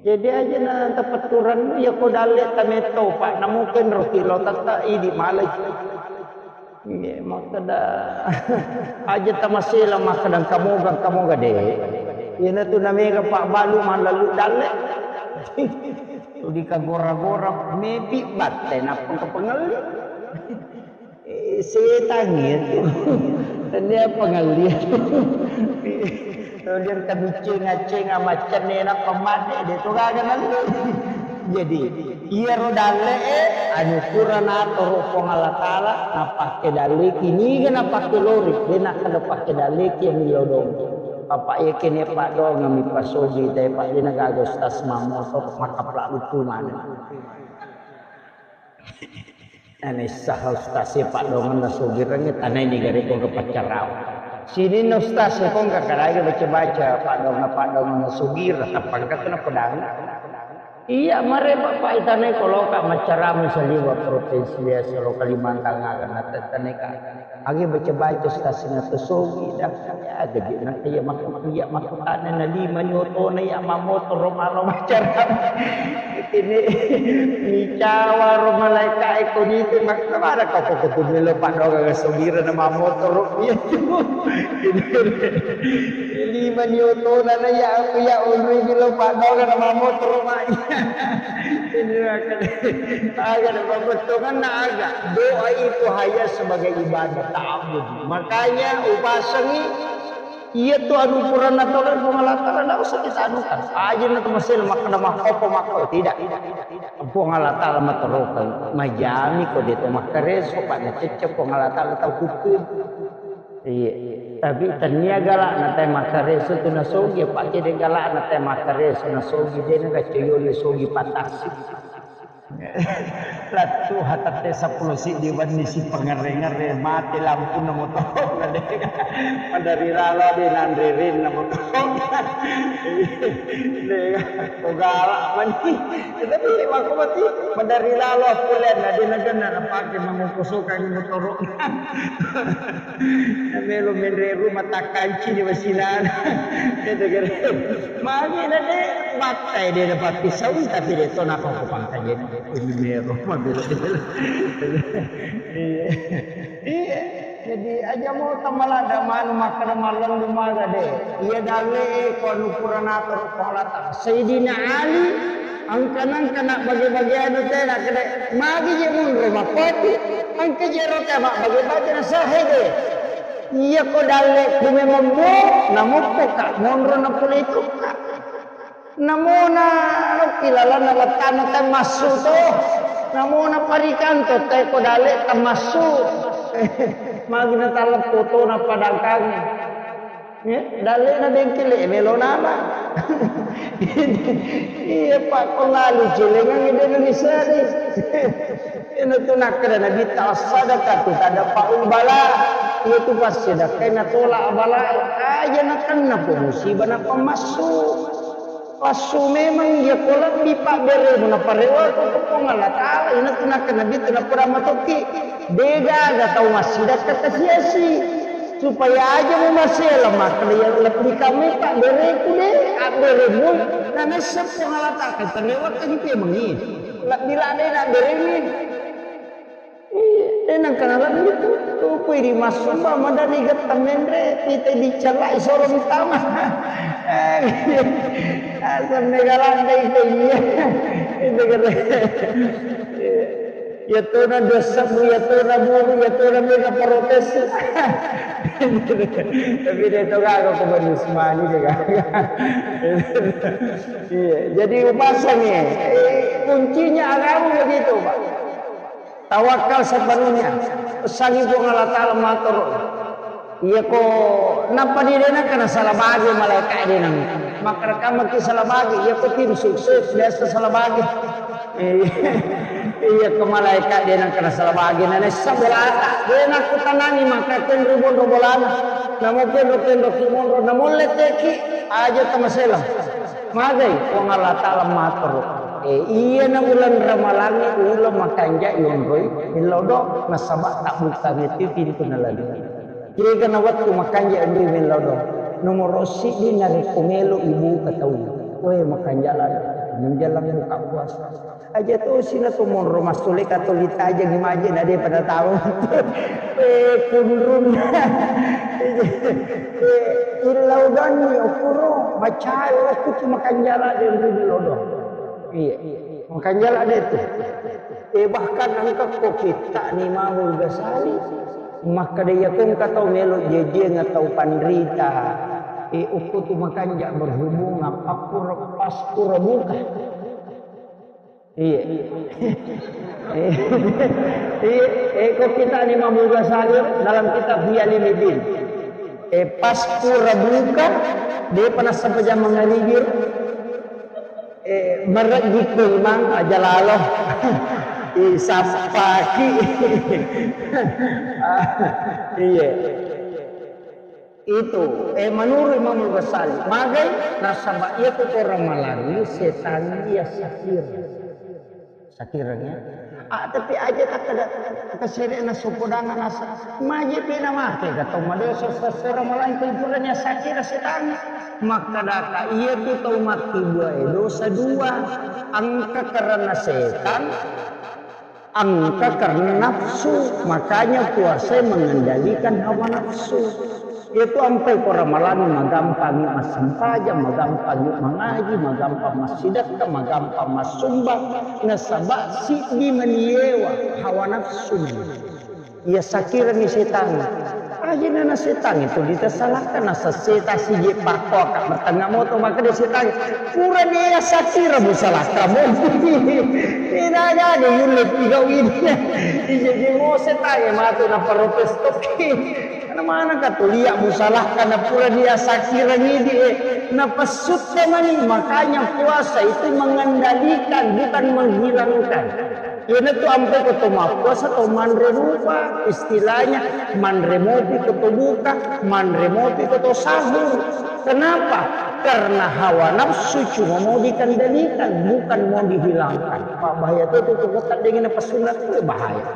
Jadi aja na tapetturan ya ko dalle tametto, Pak, namu penro kilo tata idi malai. Iya, makkeda aja tamasela makkeda kamoga, kamoga de. Iyanatu namega pabbalu mallalu dalle. Di kagora-gora mepi batte nappa kapengelli. Eh, setang itu. Tania pengelli. Kemudian kabiccing-accing macenne nappa madde de to gaga nallu. Jadi, iyaro dalle'e anu pura natoro Puang Allah Ta'ala, napakke dalleki, niga napakke lori, de nakkeda pakke dalleki yang lodong. Bapak iya kene paddoangeng mi pasogi te, Pak, de nagaga ustaz mammoto makaplak lucu maneng. Ane saha ustaz e paddoangeng nasogireng tanai niga rekko ke paccarau. Sininna ustaz e kong kakaraga baca-baca paddoangeng-paddoangeng nasogireng, tappa engka kena pedang. Iya, mare Bapak itanai koloka maccarama saliwa provinsi biasa lo Kalimantan aga natetaneka. Agi baca-baca stasina to sogi dah. Ya, gaji nanti ya makku iya makku tane na lima nyotona ya mamotoro malo maccarama. Ini micawa ro malaika eko nite makna ada kau kok kutu melo padoga ga sogira na mamotoro. Iya. Lima nyotona na ya aku ya onri bilo padoga na mamotoro ma. Ini akan aga na pabettongan na aga. Doa itu hanya sebagai ibadah ta'abbud. Makanya upasangi iya tu anu purana tolong Puang Allah Ta'ala ndak usah kita anukan. Aja na tu masih makkeda makkopo makko tidak. Puang Allah Ta'ala matorokan majami ko de to makkareso pada cecce Puang Allah Ta'ala tau kutu. Iya. Tapi tania galakna te makkareso tu nasogi, apa kede galakna te makkareso nasogi, de na gacoyoli sogi pataksi. Lattu hatatte seppulo siddi wenni si pangere-ngere mate lampunna motoro na de. Madari lalo de nanre renna motoro. De ko galak mani. Tapi makko mati madari lalo pulena de na genna na pake mangukusukangi motoro. Melo menre rumah takkanci di wasinana. Itu kira. Magi na de battai de na papisau tapi de to napa ko pangkajen. Ini mero mabela-bela. Iya. Iya. Jadi aja mau tamalada manu makkeda mallendu maga de. Iya dalle ko anu purana toro ko lata. Sayyidina Ali Engka-nengka na bage-bageanu te nakkeda, magi je monro mappatu, engka je ro te mabbage-bage na sahe de. Iya ko dalle ku memang mo, namoppo ka monro na pole tokka. Namona lokki lalanna wettana te massu to. Namona parikanto te ko dalle te massu. Magi na taleppo to na padangkang. Eh, dallena bengkele melo nama. Iya, Pak, ko lalu celengan ide Indonesia ni. Ina tu nakkeda Nabi ta sadaqatu tadfa'ul bala. Iya tu passedekah na tolak bala. Aja na kenna po musibah na pemassu. Passu memang iya ko lebbi pabberemu na parewa ko Puang Allah Ta'ala. Ina tu nakkeda Nabi tu na pura matoki. Degaga tau massidakka kasiasi. Supaya aja mu masela makkeda iya lebbi kamai pabbereku de, abberemu na nessa Puang Allah Ta'ala terlewat kan itu emang iya. Lebbi lade na abberemi. Iya, de nangkana lebbi tu, tu kui di masumba madani getta menre, kita dicellai soro mitama. Asam mega landai ke iya. Itu kata. Iyatona dossamu, iyatona buru, iyatona mega protes. Tapi de to gaga ko Bani Usmani de gaga. Iya, jadi upasangi. Eh, kuncinya agama begitu, Pak. Tawakal sepenuhnya. Pesangi Puang Allah Ta'ala matoro. Iya ko nappa di dena kena salah bagi malaika dena. Maka rekaman ki salah bagi. Iya ko tim sukses biasa salah bagi. Iya ko malaika dena kena salah bagi. Nana sebolata dena ku tanani maka kenru bonro bolana. Namo kenro kenro ki monro namo leteki aja tamaselang. Magai Puang Allah Ta'ala matoro. Eh, iya na ulang ramalangi ulang makanja yonroi millau do nasaba tak buka itu pintu nalali. Kira-kira na waktu makanja yonroi millau do. Nomor siddi narekko melo ibu katau. Weh makanja lalo. Menjelang buka puasa. Aja to sina to monro masole katolita aja ngimaje na de pada tahu. Eh, kunrun. Eh, illau doni okuro macai waktu cuma kanjala de illau do. Iya. Makanjala de tu. Eh, bahkan engka ko kitta ni Imamul Ghazali. Maka de yakun katau melo jeje ngatau panrita. Eh, ukku tu makanja berhubungan pakur pas kura buka. Iya. Iya, eh, ko kita ni Imam Ghazali dalam kitab Ihya Ulumuddin. Eh, pas pura buka, de pernah sampai jam mengaribir. Eh, merek gitu, Imam, aja lalo. Ih, sappaki. Iya. Itu, eh, menurut Imam Ghazali, magai nasaba iya tu ko Ramalangi setan iya sakira. Sakiranya. Ah, tapi aja tak ada kesere na sopodangan asa. Maji pina mate ka tau madosa sesera Ramalangi puranya sakira setan. Maka daka iya tu tau mati dua, eh, dosa dua. Engka karena setan, engka karena nafsu, makanya puasa mengendalikan hawa nafsu. Itu ampai ko Ramalang magampangi massempajang, magampangi mangaji, magampang massidekka, magampang massumbang, nasaba siddi maniewa hawa nafsu. Iya sakirani setang. Aja nana setang itu ditasalahkan nasa seta sije pakko ka bertengah moto maka dia setang. Pura dia sakira musalahkan mo. Tidak ada yulle tiga ini. Ije je mo setang ya matu na protes toki. Karena mana ka tulia musalahkan na pura dia sakira ngidi eh. Na pesutta mani makanya puasa itu mengendalikan bukan menghilangkan. Iyanatu ampe ko to mappuasa to manre rupa, istilahnya manre mopi ko to buka, manre mopi ko to sahur. Kenapa? Karena hawa nafsu cuma mau dikendalikan, bukan mau dihilangkan. Pak bahaya tu tu kota dengan apa sunat tu bahaya.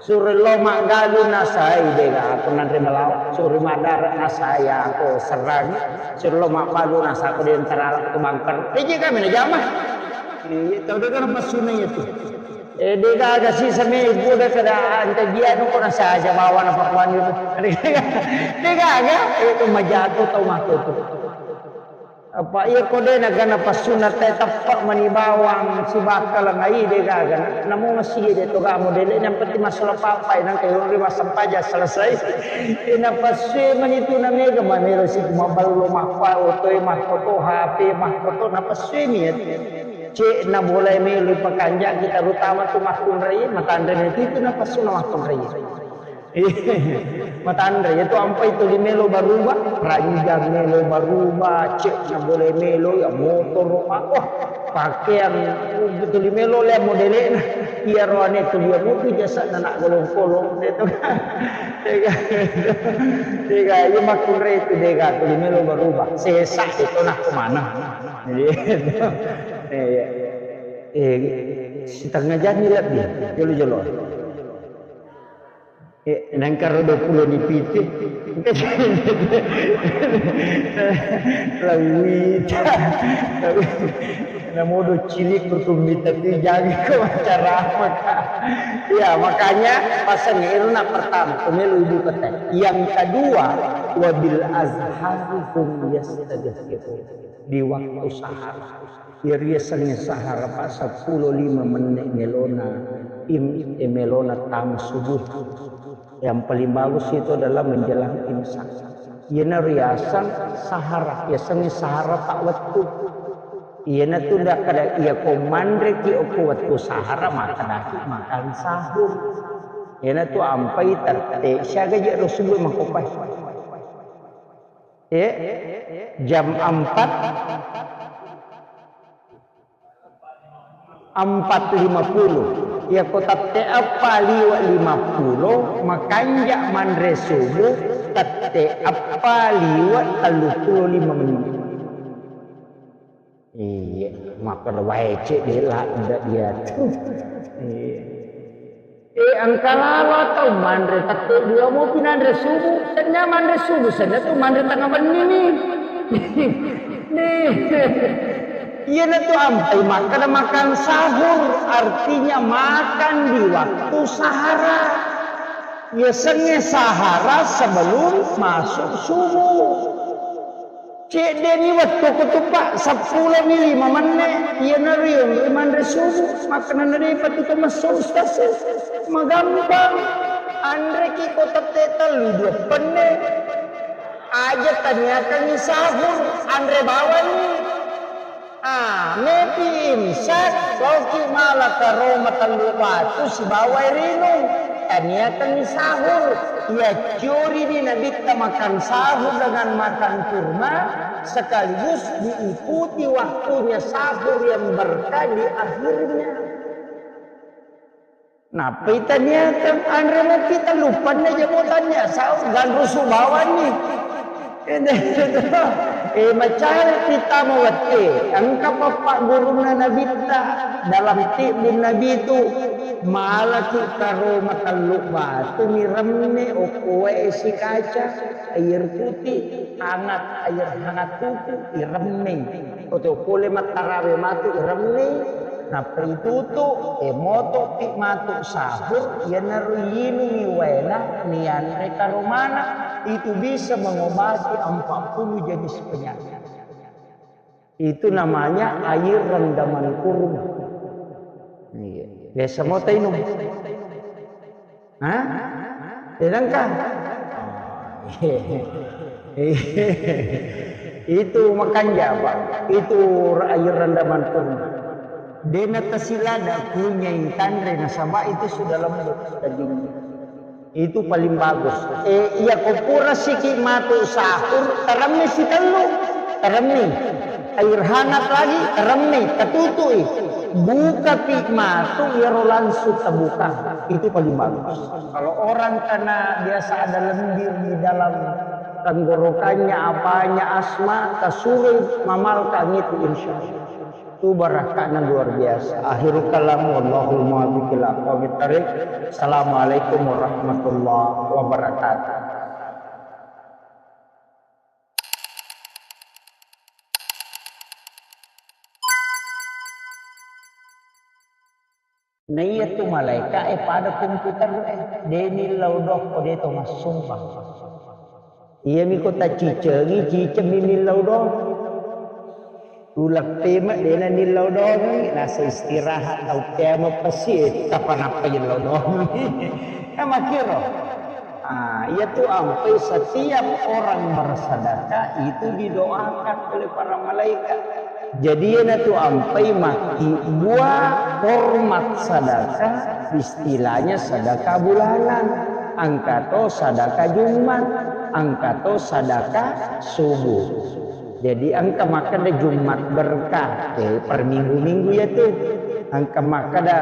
Suri lo maggalu nasai dega aku nanre melawa, suri madara nasai aku serang, suri lo maggalu nasaku di antara aku bangker. Piji kami na jamah. Iya, tau dega apa sunat itu. Eh, de gaga sisa me buda kada anta dia no kona saja bawa na pakuan itu. De gaga, itu majato tau mako tu. Apa iya ko de na gana pasuna te teppa mani bawang si bakal ngai de gaga. Namu masih de to gamu de yang penting masalah papai nang kayo ri masampaja selesai. Ina pasue mani tu na mega mamelo si maballo makwa otoe mahkoto H P mahkoto na pasue mi. Cek na boleh melo pakanjaki terutama tu makkunrai matanre itu na pasuna makkunrai. Matanre itu ampai tuli melo baruba, ranjang melo baruba, cek na boleh melo ya motor apa pakaian tuli melo le modelena. Iya roane tuli ya motor jasa na nak golong-kolong itu. Tega, tega, iya makkunrai itu dega tuli melo baruba. Sesa itu nak kemana? Iya. Eh, setengah jam ni lebih, jolo-jolo. Eh, nangkaro dua puluh ni piti. Lawita. Namodo cilik kutumita tu jaga ko acara apa, Kak? Ya, makanya pasang itu nak pertama, pemilu ibu kata. Yang kedua, wabil azhari hum yastaghfirun. Di waktu sahar. Iyariasengnge sahara pa seppulo lima menne melona im-, e, melona tama subuh. Yang paling bagus itu adalah menjelang imsak. Iyana riaseng sahara, yasengnge sahara pa wettu. Iyana tu dak-, kada iya ko manreki okko wettu sahara, makkedaki makan sahur. Iyana tu ampai tette siaga je ro subuh makopai. Eh, jam empat, empat lima puluh. Iya ko tette eppa liwe lima puluh, makanja manre subuh tette eppa liwe tellu puluh lima menit. Iya, makkeda wae cek de ladde dia tu. Iya. Eh, engka lalo atau manre tette dua mopi nanre subuh. Senna manre subuh, senna tu manre tengah benni ni. Nih. Iyana tu ampai makkeda makan sahur, artinya makan di waktu sahara. Yasengnge sahara sebelum masuk subuh. Ceddeni wettu ku tu, Pak, seppulo mi lima menne, iyana riong ri manre subuh, makkenana depa tu to messo ustaz. Magampang. Anreki ko tette tellu dua penne. Aja taniakangi sahur, anre bawanni. Ah, mepi imsak, loki mala karo matellu batu sibawai rinung. Taniakangi sahur. Iya ciori di Nabitta makan sahur dengan makan kurma, sekaligus diikuti waktunya sahur yang berkah di akhirnya. Nappa itaniakeng anre mopi tellu penne jamo tania sahur, ganrusu bawanni. Eh, macawe'pi tama wette, engka pappaggurunna nabitta dalam tibbung nabitu, malaki karo matellu batu miremme okko wae sikaca, air putih, hangat, air hangat tutu, iremme. Oto pole mattarawe matu iremme, nappa itutu, e motopi matu sahur, iyanaro inungi waena, nianre karomana, itu bisa mengobati empat puluh jenis penyakit. Itu namanya air rendaman kurma. Iya. Biasa mo tainung. Hah? Tenangkah? Itu makanja, Pak. Itu air rendaman kurma. Dena tasilada kunyai tanre nasaba itu sudah lembut dagingnya. Itu paling bagus. Eh, iya ko pura siki matu sahur, teremmi sitellu, teremmi. Air hangat lagi, teremmi, ketutui. Buka pi matu, iyaro langsung terbuka. Itu paling bagus. Kalau orang karena biasa ada lendir di dalam tenggorokannya, apanya, asma, tasuroi mamalkang itu, insya Allah. Itu barakahnya luar biasa. Akhirul kalam, wallahul muwaffiq ila aqwamit thariq. Assalamualaikum warahmatullahi wabarakatuh. Naiya tu malaika e pada komputer e, de nillau doang ko de to massumpang. Iyami ko tacicengi, cicengmi nillau doang. Uleng pema dena nillau doang, nasa istirahat tau pema pasi, eh, kapanappa nillau doang. Kan makkiro. Ah, iya tu ampai setiap orang bersedekah itu didoakan oleh para malaikat. Jadi, iyanatu ampai makkibua hormat sadaka, istilahnya sadaka bulanan, engka to sadaka Jumat, engka to sadaka subuh. Jadi, engka makkeda Jumat berkah, eh, per minggu-minggu ya tu. Engka makkeda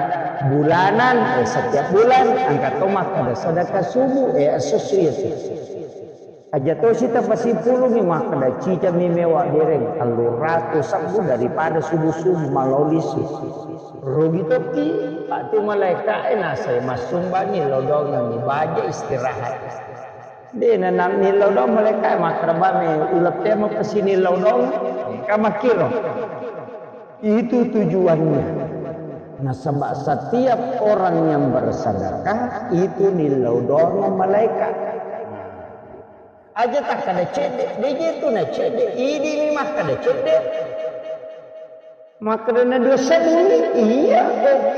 bulanan, eh, setiap bulan, engka to makkeda sadaka subuh, eh, esso-esso ya tu. Aja tosi tapasipulungi makkeda, cicami mewa bereng, tellu ratu sebbu daripada subuh-subuh malao lisu. Rugi tokki, patu malaeka e nasai massumbangi lodongengi baja istirahat. De nanammi lodong malaeka e makkeda, bame uleng temo kesini lodong, ka makkiro. Itu tujuannya. Nasaba setiap orang yang bersedekah itu nilodong malaeka. Aja takkeda cedde, de je tu na cedde, idi mi makkeda cedde. Makkeda na dua sebbu ni, iya,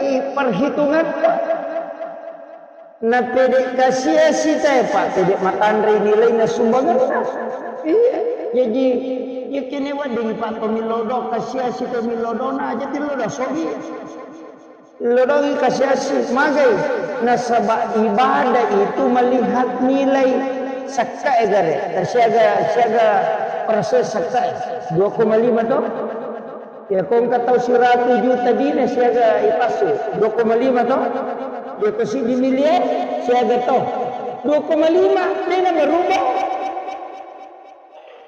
i perhitungan. Na pede kasiasi tae, Pak, pede matanre nilai na sumbangan. Iya, jadi ya kene wedding Pak to milodong, kasiasi to milodong, aja tilodong sogi. Lodongi kasiasi, magai. Nasaba ibadah itu melihat nilai. Sakka e gare, siaga, siaga persen sakka e. Dua koma lima to? Ya, ko engka tau siratu juta dina siaga ipassu. Dua koma lima to? Ya, ko siddi miliar siaga to? Dua koma lima, dena berubah.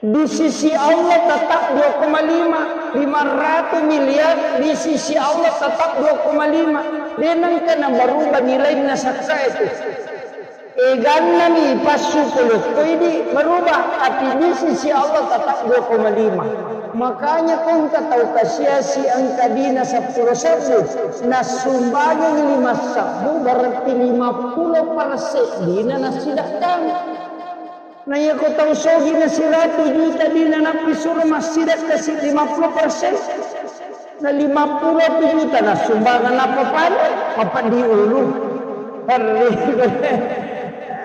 Di sisi Allah tetap dua koma lima, lima ratus miliar, di sisi Allah tetap dua koma lima. De nengka na berubah nilainna sakka itu. Eganna mi passu polokko idi berubah, tapi di sisi Allah tetap dua koma lima. Makanya ko engka tau kasiasi engka dina seppulo sebbu, nassumbangi lima sebbu, berarti lima puluh persen dina nassidakkang. Na iya ko tau sogi na siratu juta dina nappi suro massidakka si lima puluh persen, na lima puluh juta na sumbangan apa pada? Apa di ulu? Perri,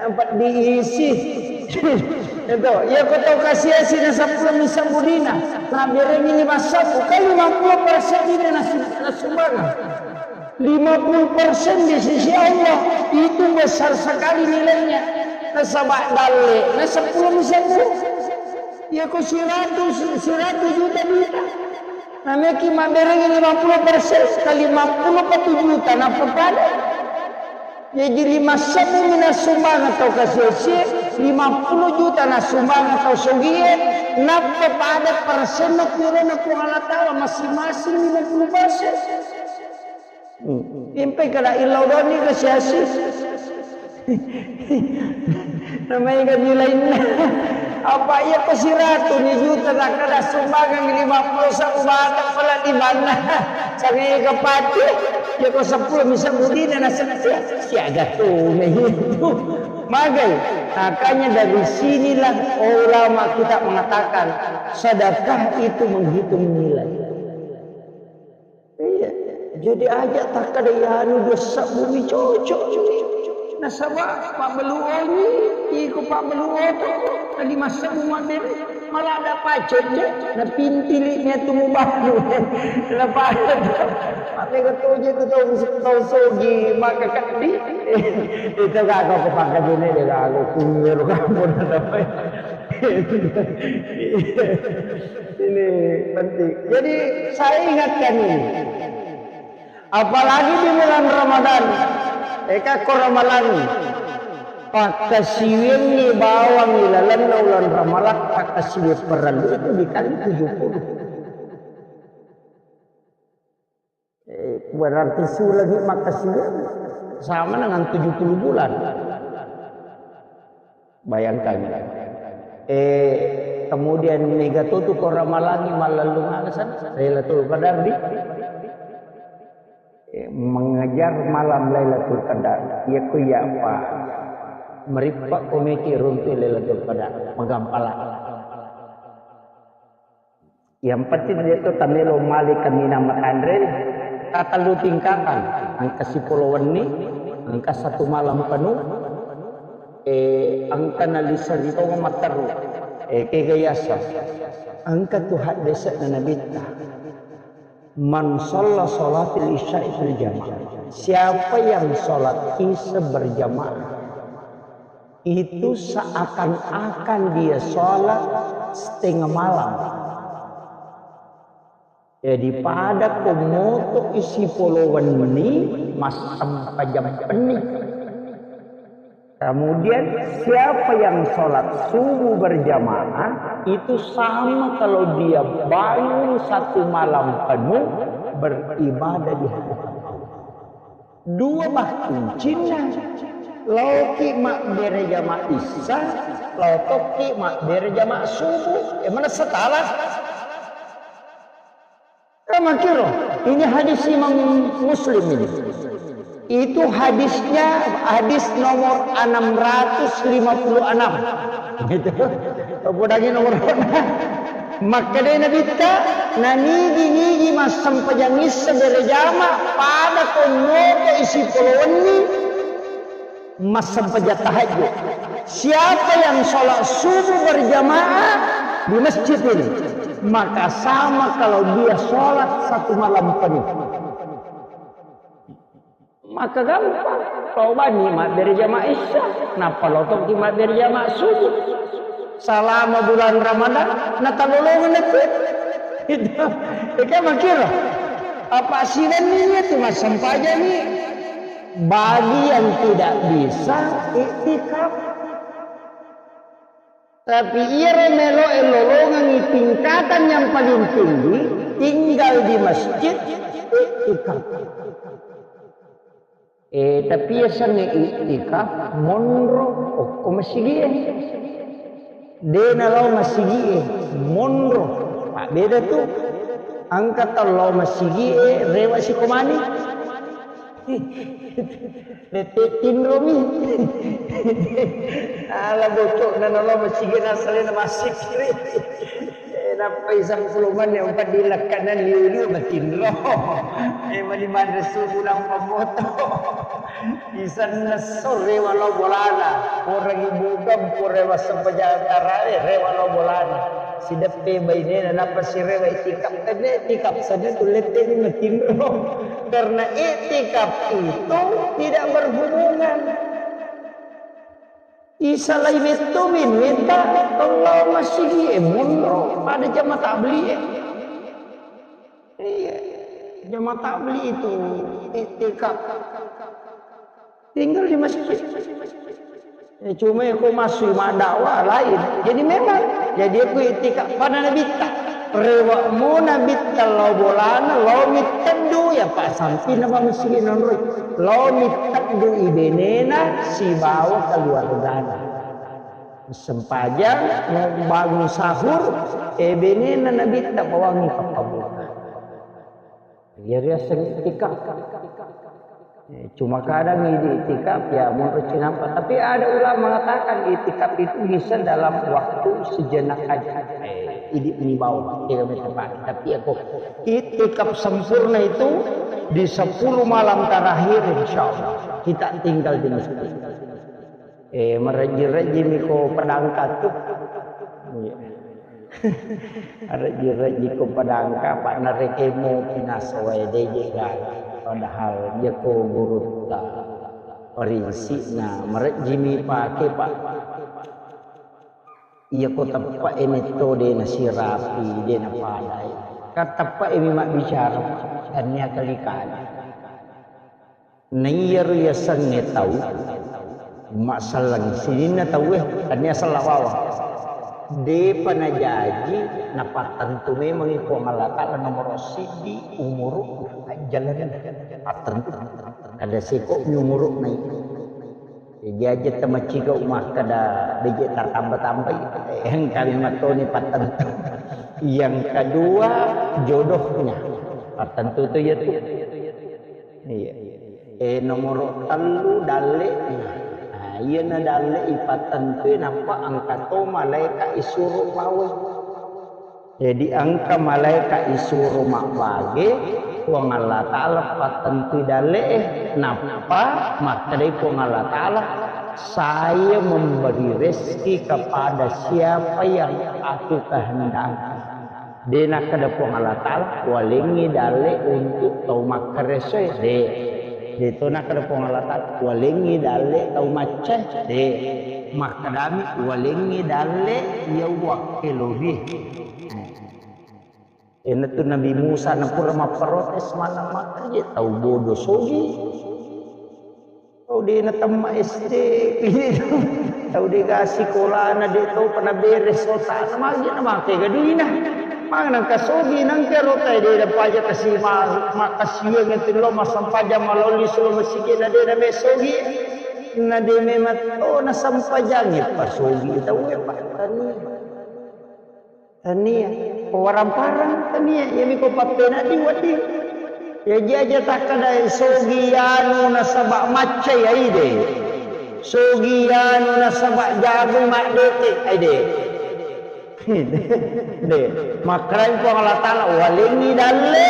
apa diisi? Itu, iya ko tau kasiasi na seppulo mi sebbu dina, na berengi lima sebbu, kan lima puluh persen dina na sumbangan. Lima puluh persen di sisi Allah, itu besar sekali nilainya. Nasaba dalle, na seppulo mi sebbu. Ya ko siratu, siratu juta dina. Nameki maberengi lima puluh persen, ka lima puluh pa tu juta, napa pada? Jadi lima sebbu mina sumbangan tau kasiasi, Lima puluh juta nasumbangang tau sogie, nappa pada persenna ku riolona Puang Allah Ta'ala, masing-masing lima puluh persen. Hmm. Impai kada illau doni ke siasi. Namanya kan nilainna. Apa iya ko siratu ni juta, takkeda sumbangang lima puluh sabbu bata pala di mana. Sangai ke pati, iya ko sepuluh bisa budina na setia. Siaga tu na itu. Magai. Makanya dari sinilah ulama kita mengatakan sedekah itu menghitung nilai. Iya. Jadi aja takkeda iyanu dua sabbu mi cocok. Nasaba pabbalu oni, iko pabbalu oto, tadi massabbu mabbere, malah ada pacet, napintili ni atu mubalu. Napacet. Mate ko toje tu tau, tau sogi, maka kaddi. Itu gak kau kepangkat ini deh, gak aku kuyur kampung. Ini penting. Jadi saya ingatkan ini. Apalagi di bulan Ramadan. Eka ko Ramalang. Pakkasiwiangngi bawang ilalenna ulan Ramalang, pakkasiwiang parellu itu dikali tujuh puluh. Eh, berarti sulangi makkasiwiang sama dengan tujuh puluh bulan. Bayangkan. Eh, kemudian mega to tu ko Ramalangi mallellung alasan Lailatul Qadar di, eh, mengejar malam Lailatul Qadar. Iya ku iya apa? Merippa komeki runtu Lailatul Qadar, magampala. Yang penting dia tu tamelo mali kaminang matanre, tatellu tingkatan, engka sipolo wenni, engka satu malam penuh, eh, engka naliseng tonga matteru, eh, kega yasa. Engka tu haddese'na Nabitta. Man shalla shalatil isya'i fil jamaah. Siapa yang sholat isya berjamaah, itu seakan-akan dia sholat setengah malam. Jadi pada ko moto isi polo wenni, massempajang penni. Kemudian siapa yang sholat subuh berjamaah, itu sama kalau dia bangun satu malam penuh beribadah di hadapan Allah. Dua bah kuncinna. Laoki mabbere jama isya, laotoki mabbere jama subuh. E, mana setala? Kamakiro, ini hadis Imam Muslim ini. Itu hadisnya hadis nomor enam ratus lima puluh enam. Gitu. Podangi nomor. Makkeda Nabitta, nanigi-nigi massempajang isya berjama pada konnoto isi polo wenni massempajang tahajud. Siapa yang sholat subuh berjamaah di masjid ini, maka sama kalau dia sholat satu malam penuh. Maka gampang. Tobani mabbere jama isya, nappa lotoki mabbere jama subuh. Salama bulan Ramadan, natalolongeng tu. Itu. Eka makiro. Apa sidanni itu massempajani? Bagi yang tidak bisa iktikaf. Tapi iyaro meloe lolongengi tingkatan yang paling tinggi, tinggal di masjid, iktikaf. Eh, tapi yasengnge iktikaf, monro okko masigie. De nalao masigie, monro. Mabbeda tu. Engka tau lao masigie, rewa sikomani. Nette tinromi. Ala bocokna nalo masigi nasalena massikkiri. Eh, nappai sangpulo menit, empat dilakkanan liu-liu matinro. Eh, mani manre subuh nampa moto. Isenna sore walau bolana. Orang ibukam, pura wassempajang tarawih, rewa lao bolana. Sideppe bainena, nappa sirewa itikaf. Tenne itikaf saja tu lette ni matinro. Karena itikaf itu tidak berhubungan. Isalai metto min meta Allah masigi e monro pada jama tabli e. Iya, jama tabli itu itikaf. Tinggal di masjid. Eh, cuma ko masui maddakwah lain. Jadi memang, jadi aku itikaf pada nabitta. Rewa'mu nabitta lao bolana, lao mitteddu, ya Pak, sampina Pak Mesigi nonroi. Lao mitteddu ibenena sibawa keluargana. Sempajang, mau bangun sahur, eh, benena nabitta bawangi pappabuka. Iya riaseng itikaf. Eh, cuma kadang idi itikaf ya menurut cinampa. Tapi ada ulama mengatakan itikaf itu bisa dalam waktu sejenak aja. Eh, idi ini bawah, tidak tepat. Tapi aku itikaf sempurna itu di sepuluh malam terakhir, insya Allah kita tinggal di masjid. Eh, marejji-rejji mi ko padangka tu. Iya. Rejji-rejji ko padangka, Pak, narekemo pinasa wae deje gala. Padahal iya ko gurutta. Prinsipna, marejji mi pake, Pak. Iya ko teppe e metto de nasirapi, de napadai. Kan teppe e mi mabbicara, tania kali-kali. Naiyaro yasengnge tau masselleng sininna tauwe, tania sella bawang. Depa najaji napattentu memangngi Puang Allah Ta'ala nomoro siddi umuru ajjalana pattentu. Ada seko mi umuru nai. Jaji aja tamaciga makkeda beje tatamba-tambai. Yang kami matoni pattentu. Yang kedua jodohnya. Pattentu tu ya tu. Iya. Eh, nomoro tellu dalle. Nah, iyana dalle ipattentui nappa engka to malaika isuro bawe. Jadi engka malaika isuro mabbage, Puang Allah Ta'ala pattentui dalle e, nappa makkedai Puang Allah Ta'ala, "Saya memberi rezeki kepada siapa yang aku kehendaki." De nakkeda Puang Allah Ta'ala, "Walengngi dalle untuk tau makkaresoe." De. De to nakkeda Puang Allah Ta'ala, "Walengngi dalle tau maccae." De. Makkedami, "Walengngi dalle iya uwakkelobi." Eh. Iyanatu Nabi Musa napura mapprotes, mana makkaje tau bodo sogi. Tau de natemme S D, tau de ga sikolana, de tau pa naberes otana, magi namake ga duina. Magi nangka sogi, nangka rotae de dapaja kasi ma-, makkasiwiang itu lo massempajang malolli solo masigi na de name sogi. Na de memang to nasempajangi pa sogi tau e pa tania. Tania, ko warang-parang tania, iyami ko pappenaddi wedding. Iya aja takkeda sogi anu nasaba macca iya ide. Sogi anu nasaba jago maddete ide. De, makkedai Puang Allah Ta'ala, "Walengngi dalle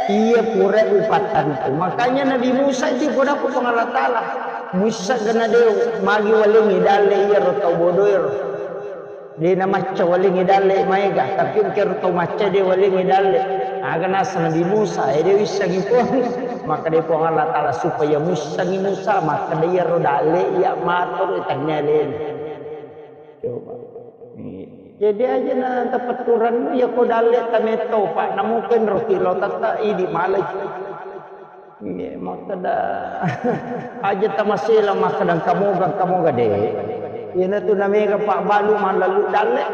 iya pura upattentu." Makanya Nabi Musa itu pura ku Puang Allah Ta'ala, "Musa gana de magi walengngi dalle iya ro tau bodoero." De namacca walengngi dalle maega, tapi engkero tau macca de walengngi dalle. Aga nasa Nabi Musa, eh, de wissengi Puang. Makkeda Puang Allah Ta'ala supaya muissengi Musa, makkeda iyaro dalle iya maturu tania alena. Coba. Jadi aja na tapetturan iya ko dalle tametto, Pak, namukin roti lo tata idi malai. Iya, makkeda aja tamasela makkeda kamoga, kamoga de. Iyanatu namega pabbalu mallalu dalle.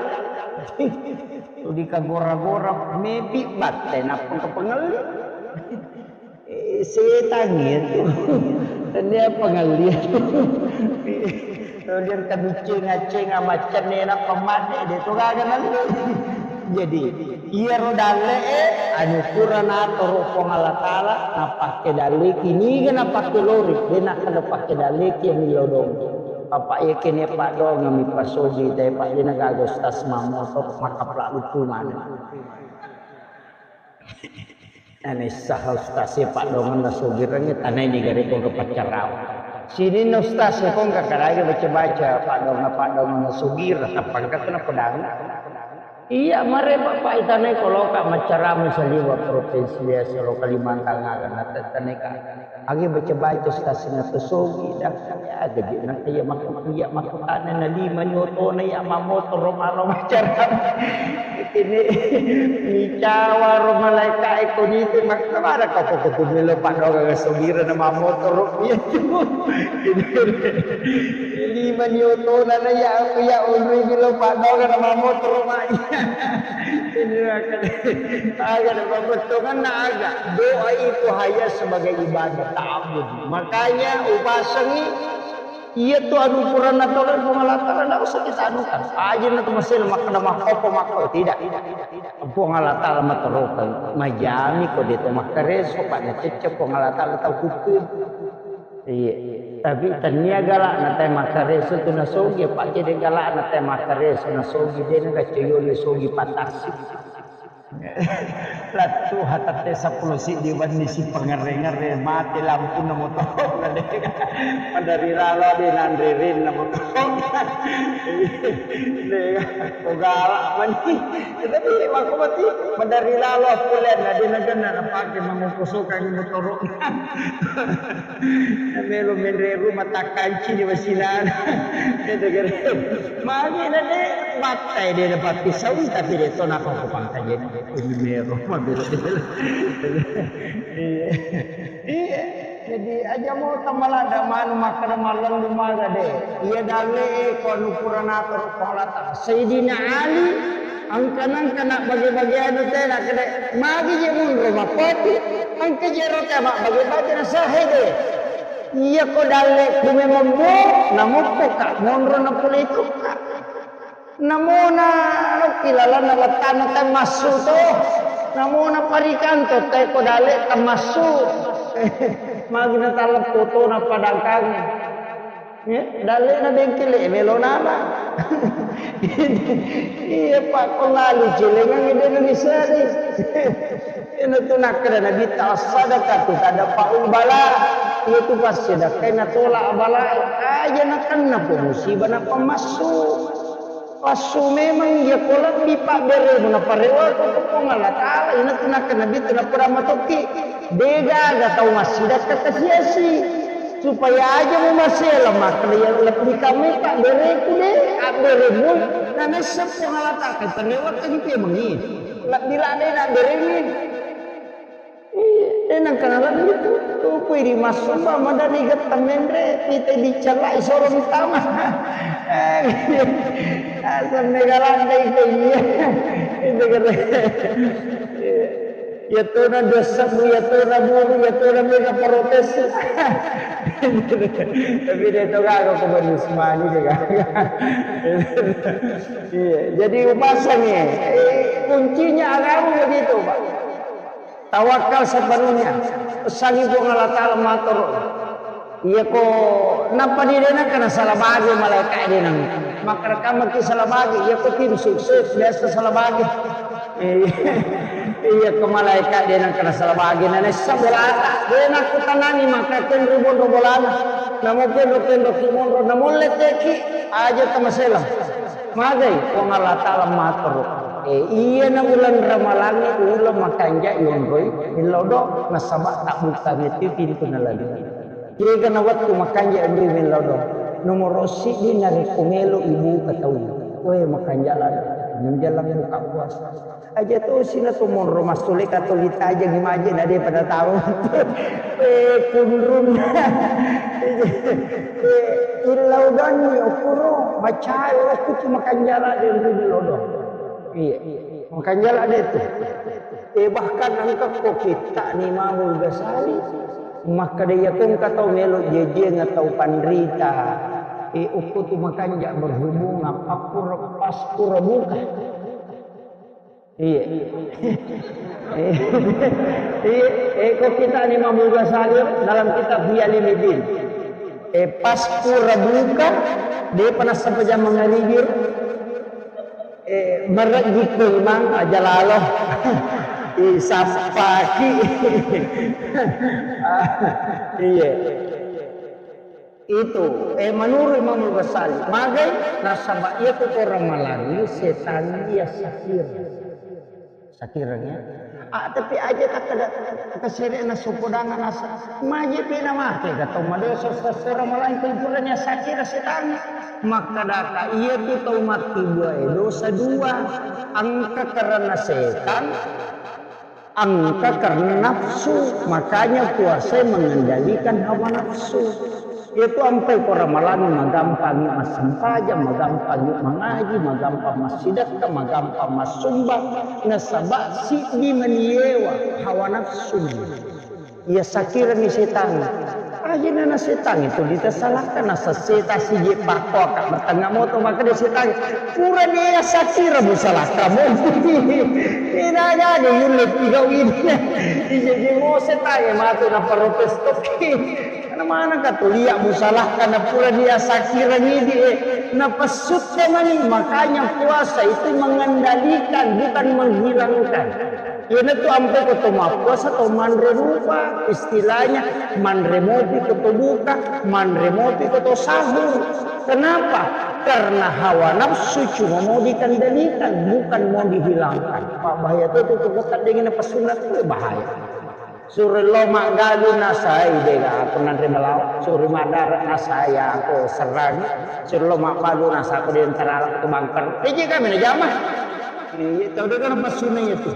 Tuli kagora-gora mepi batte nappa kapengelli. Eh, setang itu. Tania pengelli. Tuli kabiccing-accing amaccenne nappa madde de to gaga nanti. Jadi, iyaro dalle'e, anu pura natoro Puang Allah Ta'ala, napakke dalleki, niga napakke lori, de nakkeda pakke dalleki yang lodong. Bapak iya kene paddoangeng mi pasogi, tapi Pak, de nagaga ustaz mammoto, maka pelalu tu mana. Ane sah ustaz e paddoangeng na sogirengnge tanai ni gare kong ke paccarau. Sininna ustaz e kong ke kadage baca-baca, paddoangeng, paddoangeng na sogireng, tapangkat na pedang. Iya, mare Bapak itanai koloka maccarama saliwa provinsi biasa lo Kalimantan aga natettaneka. Agi baca-baca stasina to sogi dah. Ya, gaji nanti ya makku iya makku tane na lima nyotona ya mamotoro malo maccarama. Ini micawa ro malaika eko nitu makna ada kau kok tu melo padoga sogira na mamotoro iya tu. Ini lima nyotona na ya aku ya unri bilo padoga na mamotoro ma. Ini akan aga na pamottongan na aga. Doa itu hanya sebagai ibadah ta'abbud. Makanya upasangi iya tu anu purana tolong Puang Allah Ta'ala ndak usah kita anukan. Aja na tu masih makkeda makkopo makko tidak. Puang Allah Ta'ala matorokan majami ko de to makkareso pada cecce Puang Allah Ta'ala tau kutu. Iya. Tapi tania galak na teh makkareso tu nasogi, pakai de galak na teh makkareso nasogi de na kaccoyoli sogi patasi. Lattu hatatte seppulo siddi wenni si pangerre-ngerre mate lampunna motoro na de. Madari lalo de nanre renna motoro. De ko galak mani. Tapi makko mati madari lalo pulena de na genna na pake mangokosokan motoro. Melo menre rumah takkanci di wasilana. Magi na de battai de dapat pisau tapi de to nako ko pangkajen. Ini mero mabelo. Iya. Iya. Jadi aja mau tamalada manu makkeda mallendu maga de. Iya dalle ko anu purana toro ko Allah Ta'ala. Sayyidina Ali Engka-nengka na bage-bageanna tena kede, magi je monro mappatu, engka je ro tena mabbage-bage na sahede. Iya ko dalle ku memang mo, namoppo ka monro na pole itu ka. Namona lokki lalanna wattana temmassu to. Namona parikanto te ko dalle temmassu. Magi na talleppo to na padangkange. Eh, dalle'na bengkele, eh, melo nama. Iya, Pak, ko lalu celengang de na misari. Ina tu nakkeda Nabi ta sadaqatu tadfa'ul bala. Iya tu passedekah na tolak bala. Aja na kenna po musibah na pemassu. Passu memang iya ko lebbi pabberemu na parewa ko Puang Allah Ta'ala. Ina tu nakkeda Nabi tu na pura matokki. Degaga tau massidakka kasiasi. Supaya aja mu masela makkeda iya lebbi kamai pabbereku de, abberemu, na nessa Puang Allah Ta'ala, kan terlewat kan itu emang iya. Lebbi lade na abberengi. Iya, eh, nang kana lebbi tu, tu kui di masumba, madani getta menre, pita dicalai soro mitama. Eh, asam mega landa itu iya. Itu kata. Iya. Iyatona dua sebbu, iyatona buru, iyatona mega protes. Tapi de to gaga ko Bani Usmani de gaga. Iya, jadi upasangi, eh, kuncinya agama begitu, Pak. Tawakal sepenuhnya. Pesangi Puang Allah Ta'ala matur. Iya ko nappa di de nengka na salah bage malaika de neng. Makkeda kamaki salah bage, iya ko tim sukses biasa salah bage. Iya ko malaika de nengka na salah bage, na nessa bolata. De nakkutanangi maka kenru monro bolana. Namo kenro kenro ki monro, namo letteki aja tamaselang. Magai Puang Allah Ta'ala matur. Eh, iya na uleng Ramalangi uleng makanja yonroi millau do, nasaba tabbuka metti pintu na lagi. Kira-kira na wettu makanja anri mellau do. Nomoro siddi narekko melo ibuka tau. Wae makanja lalo. Menjelang buka puasa. Aja tosi na to monro massule katoli tajeng maje na de pada tau. Eh, kunrun. Eh, illau doni okuro macai okku tu makanja lalo de anri mellau do. Iya. Makanja lalo de tu. Eh, bahkan engka ko kitta ni Imamul Ghazali. Makkeda iya ko engka tau melo jejiang tau panrita, eh, okko tu makanja berhubungan pakkura paskura buka. Iya. Iya, eh, ko kitta ni Imamul Ghazali dalam kitab Ihya Ulumuddin. Eh, paskura buka, depa nassapa jama mangaribir. Eh, marejjikku imang aja lalo. Isappaki. Iya. Itu, eh, menurut Imam Ghazali, magai nasaba iya tu orang Malani setan iya sakir. Sakireng ya. Ah, tapi aja tak ada kesere na suku dana nasa. Maje pina make kata madosa sesera Malani tu puranya sakira setan. Maka daka iya tu tau mati dua, eh, dosa dua. Engka karena setan, engka karena nafsu, makanya puasa mengendalikan hawa nafsu. Itu ampai ko Ramalang magampang masempajang, magampang mangaji, magampang massidekka, magampang massumbang. Nasaba siddi maniewa hawa nafsu. Iya sakirani setang. Aja nana setang itu ditasalahkan nasa seta sije pakko ka bertengah moto maka dia setang. Pura dia sakira musalahkan mopi. Ina jadi yulle tiga ini. Ije je mo setang ya matu na protes toki. Karena mana ka tu liak musalahkan na pura dia sakira ngidi eh. Na pesutta mani makanya puasa itu mengendalikan bukan menghilangkan. Iyanatu ampe ko to mappuasa to manre rupa, istilahnya manre mopi ko to buka, manre mopi ko to sahur. Kenapa? Karena hawa nafsu cuma mau dikendalikan, bukan mau dihilangkan. Pak bahaya tu tu tu kadang ini pesunat tu bahaya. Suri lo maggalu nasai dega aku nanre melawa, suri madara nasai aku serang, suri lo maggalu nasa aku di antara aku bangker. Iji kami na jama. Iya, tau dega na pesunat itu.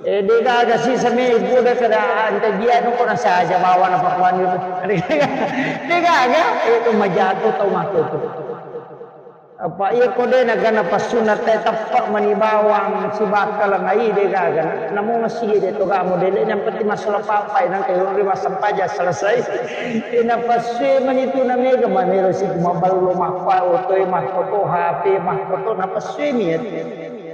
Eh, de gaga sisa me buda kada ante dia no kona saja bawa na pakuan itu. De gaga, itu majato tau mako tu. Apa iya ko de na gana pasuna te teppa mani bawang si bakal ngai de gaga. Namu masih de to gamu de yang penting masalah papai nang kayo ri masampaja selesai. Ina pasue mani tu na mega mamelo si maballo mappa otoe mahkoto H P mahkoto na pasue mi.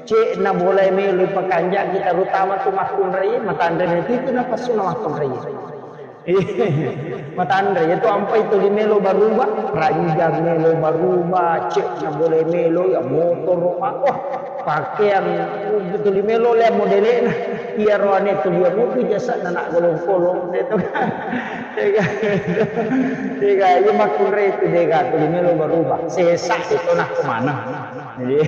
Cek na boleh melo pakanjaki terutama tu makkunrai matanre itu na pasuna makkunrai. Matanre itu ampai tuli melo baruba, ranjang melo baruba, cek na boleh melo ya motor ma. Oh, pakaian tuli melo le modele na. Iya roane tuli ya mopi jasa na nak golong-golong itu. Tega, tega, iya makkunrai itu dega tuli melo baruba. Sesa itu nak kemana? Iya.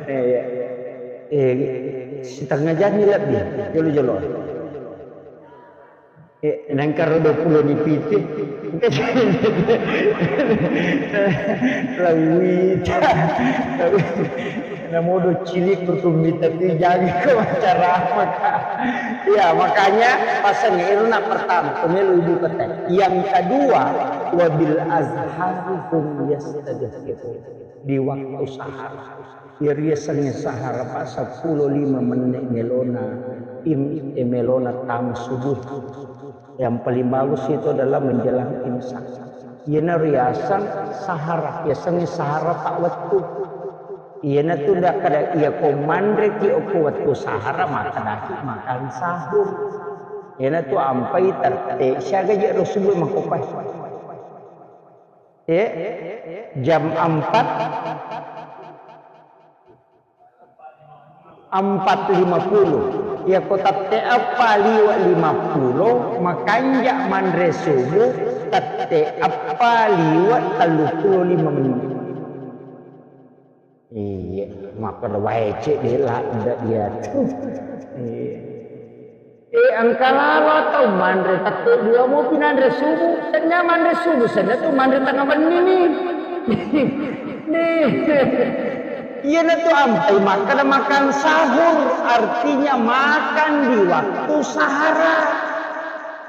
Eh, setengah jam lebih, jolo-jolo. Eh, nangkaro dua puluh ni piti. Lawita. Namodo cilik tu tumita tu jagi ko acara apa, Kak? Ya, makanya pasang itu nak pertama, pemilu ibu kata. Yang kedua, wabil azhari hum yastadhkirun. Di waktu sahar. Iyariasengnge sahara pa seppulo lima menne melona im-, eh, melona tang subuh. Yang paling bagus itu adalah menjelang imsak. Iyana riaseng sahara, yasengnge sahara pa wettu. Iyana tu dak-, kada iya ko manreki okko wettu sahara, makkedaki makan sahur. Iyana tu ampai tette siaga je ro subuh makopai. Eh, jam empat, empat lima puluh. Iya ko tette eppa liwe lima puluh, makanja manre subuh tette eppa liwe tellu puluh lima menit. Iya, makkeda wae cek de ladde dia tu. Iya. Eh, engka lalo atau manre tette dua mopi nanre subuh. Senna manre subuh, senna tu manre tengah benni ni. Nih. Iyana tu ampai makkeda makan sahur, artinya makan di waktu sahara.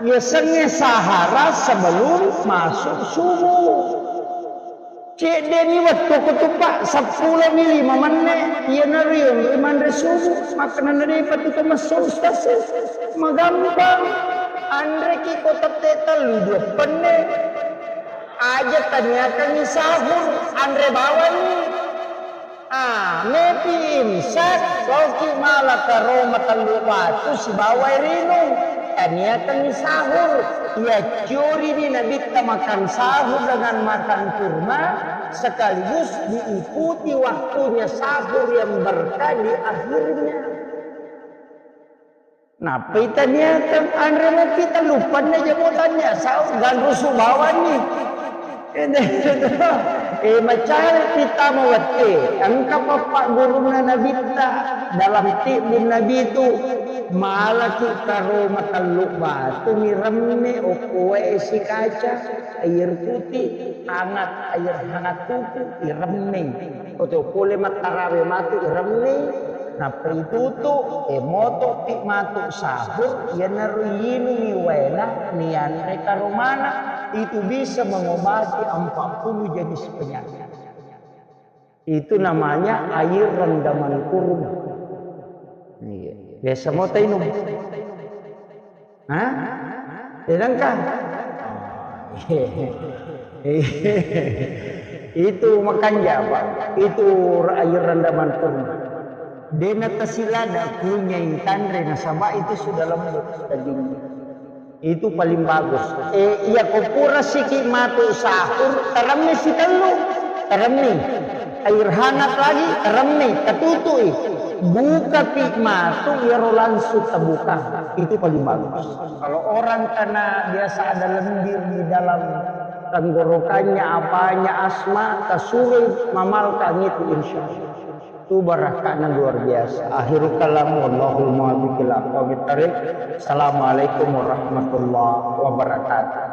Yasengnge sahara sebelum masuk subuh. Cedde mi wettu ko tu, Pak, seppulo mi lima menne, iyana riyo manre subuh, makkenana de patu to messo ustaz. Magampang. Anreki ko tette tellu dua penne. Aja taniakangi sahur, anre bawani. Ah, mepi imsak, loki mala karo matellu watu sibawa rinung. Taniakangi sahur. Iya curi di Nabitta makan sahur dengan makan kurma, sekaligus diikuti waktunya sahur yang berkah di akhirnya. Nappai taniakan anre mopi tellu penne jamo tania sahur, ganrusu bawani. Eh, macawe'pi tama wette, engka pappaggurunna nabitta dalam tibbung nabi tu, malaki karo matellu batu miremme okko wae sikaca, air putih, hangat, air hangat tuku, iremme. Oto pole mattarawe matu iremme, nappa itutu, e motopi matu sahur, iyanaro yinungi waena, nianre karomana, itu bisa mengobati empat puluh jenis penyakit. Itu namanya air rendaman kurma. Iya. Biasa mau tainum. Hah? Sedangkan itu makanja, Pak. Itu air rendaman kurma. Dena tasilada kunyai tanre nasaba itu sudah lembut dagingnya. Itu paling bagus. Eh, iya ko pura siki matu sahur, teremmi sitellu, teremmi. Air hangat lagi, teremmi, tatutui. Bukapi matu, iyaro langsung terbuka. Itu paling bagus. Kalau orang karena biasa ada lendir di dalam tenggorokannya, apanya, asma, tasurui mamalkang itu, insya Allah. Itu barakahnya luar biasa. Akhirul kalam, wallahul muwaffiq ila aqwamit thariq. Assalamualaikum warahmatullahi wabarakatuh.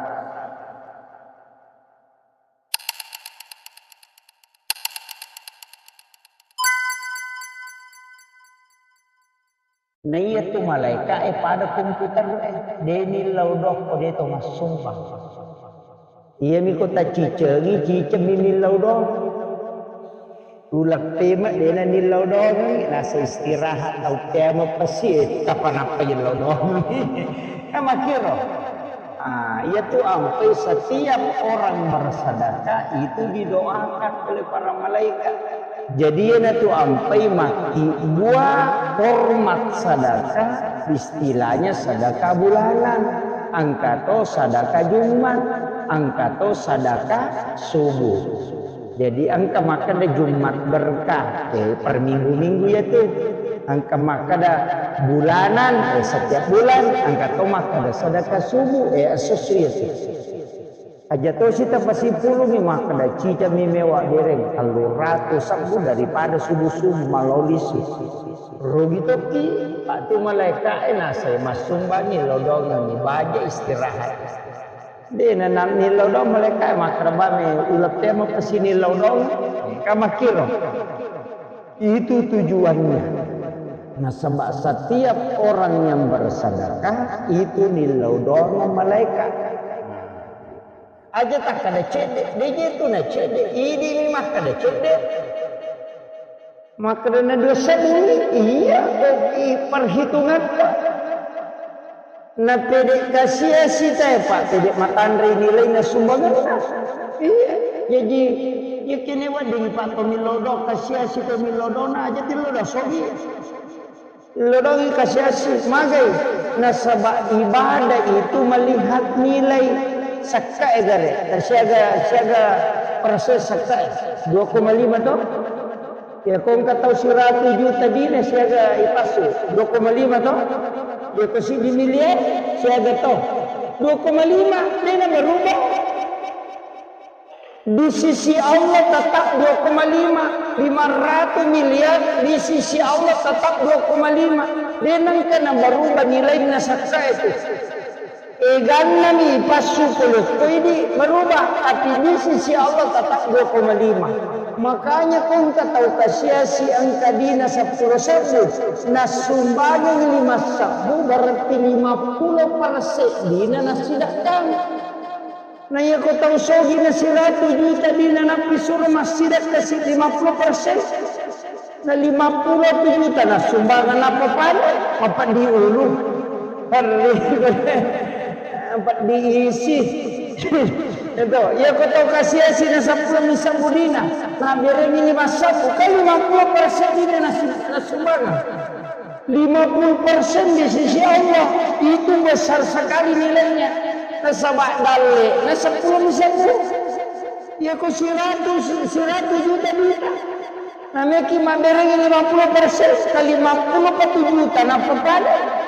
Naiya tu malaika e pada komputer e, de nillau doang ko de to massumpang. Iyami ko tacicegi, cicemmi nillau doang. Uleng peme dena nillau doang, nasa istirahat tau temo pesi, eh, kapan apa nillau doang. Kan makkiro. Ah, iya tu ampai setiap orang bersedekah itu didoakan oleh para malaikat. Jadi, iyanatu ampai makkibua hormat sadaka, istilahnya sadaka bulanan, engka to sadaka Jumat, engka to sadaka subuh. Jadi, engka makkeda Jumat berkah, eh, per minggu-minggu iyatu. Engka makkeda bulanan, eh, setiap bulan, engka to makkeda sadaka subuh, eh, esso-esso iyatu. Aja tosi tapasipulungi makkeda, cicami mewa dereng, tellu ratu sebbu daripada subuh-subuh malao lisu. Rugi tokki, patu malaeka'e nasai massumbangi lodongengngi baja istirahat. De' na, na nilodong malaeka'e makkeda, bame ulettemo pasi nilodong, ka makkiro. Itu tujuannya. Nasaba setiap orang yang bersedekah itu nilodong malaeka'. Aja takkada cedde', de' je tu na cedde', idimi makkada cedde'. Makkada na dua sebbu, iya, i perhitunganna. Na pede' kasiasi tae, Pak, pede' matanre nilaina sumbanganna. Iya, jaji, iya kene wedding, Pak, to milodong, kasiasi to milodona, aja tilodong sogi. Lodongi kasiasi, magai, nasaba ibadah itu melihat nilai. Sakkae gare, siaga, siaga persen sakkae, dua koma lima to? Ya, ko engka tau siratu juta dina siaga ipassu, dua koma lima to? Ya, ko siddi miliar siaga to? Dua koma lima, de' na berubah. Di sisi Allah tetap dua koma lima, lima ratus miliar, di sisi Allah tetap dua koma lima. De' nengka na berubah nilaina sakkae tu. Egannami passu pole ko idi berubah, tapi di sisi Allah tetap dua koma lima. Makanya ko engka tau kasiasi engka dina seppulo sebbu, nassumbangengngi lima sebbu, berarti lima puluh persen dina nassidekkang. Na iya ko tau sogi na siratu juta dina nappi suro massidekka si lima puluh persen. Na lima puluh juta na sumbangan apa pada? Apa diulu? Perri, apa diisi? Itu, iya ko tau kasiasi na seppulo mi sebbu dina, na berengi lima sebbu, kan lima puluh persen dina na si-, na sumbangan. Lima puluh persen di sisi Allah, itu besar sekali nilainya. Nasaba dalle, na seppulo mi sebbu. Iya ko siratu, siratu juta dina. Nameki maberengi lima puluh persen, ka lima puluh pa tu juta, nappa pada.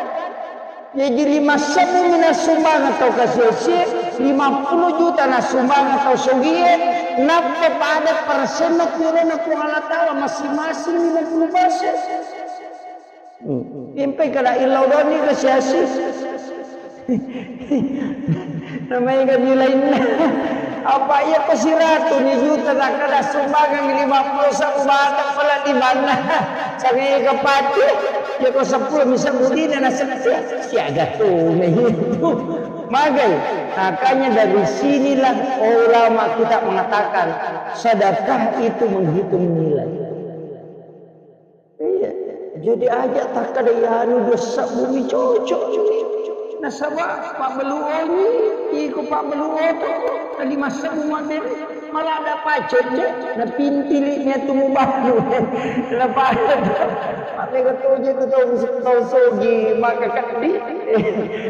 Jaji lima sebbu mi nassumbang tau kasiasi, Lima puluh juta nassumbang tau sogie, nappa pada persenna ku riolona Puang Allah Ta'ala, masing-masing lima puluh persen. Hmm. Impai kada illau doni ke siasi. Namanya kan nilainna. Apa iya ko siratu ni juta tak kada sumbangan lima puluh sabu batang pala di mana. Sangai ke pati, ya ko sepuluh bisa budina na setia. Siaga tu itu. Magai. Makanya dari sinilah ulama kita mengatakan sedekah itu menghitung nilai. Iya, jadi aja takkada iyanu dua sabbu mi cocok. Nasaba pabbeluoni, iko pabbeluoto, tadi masabbu mabbere, malah ada pacet je, na pintili nya tu mubalu. Na pacet. Maka toje tu tau, tau sogi, maka kadi.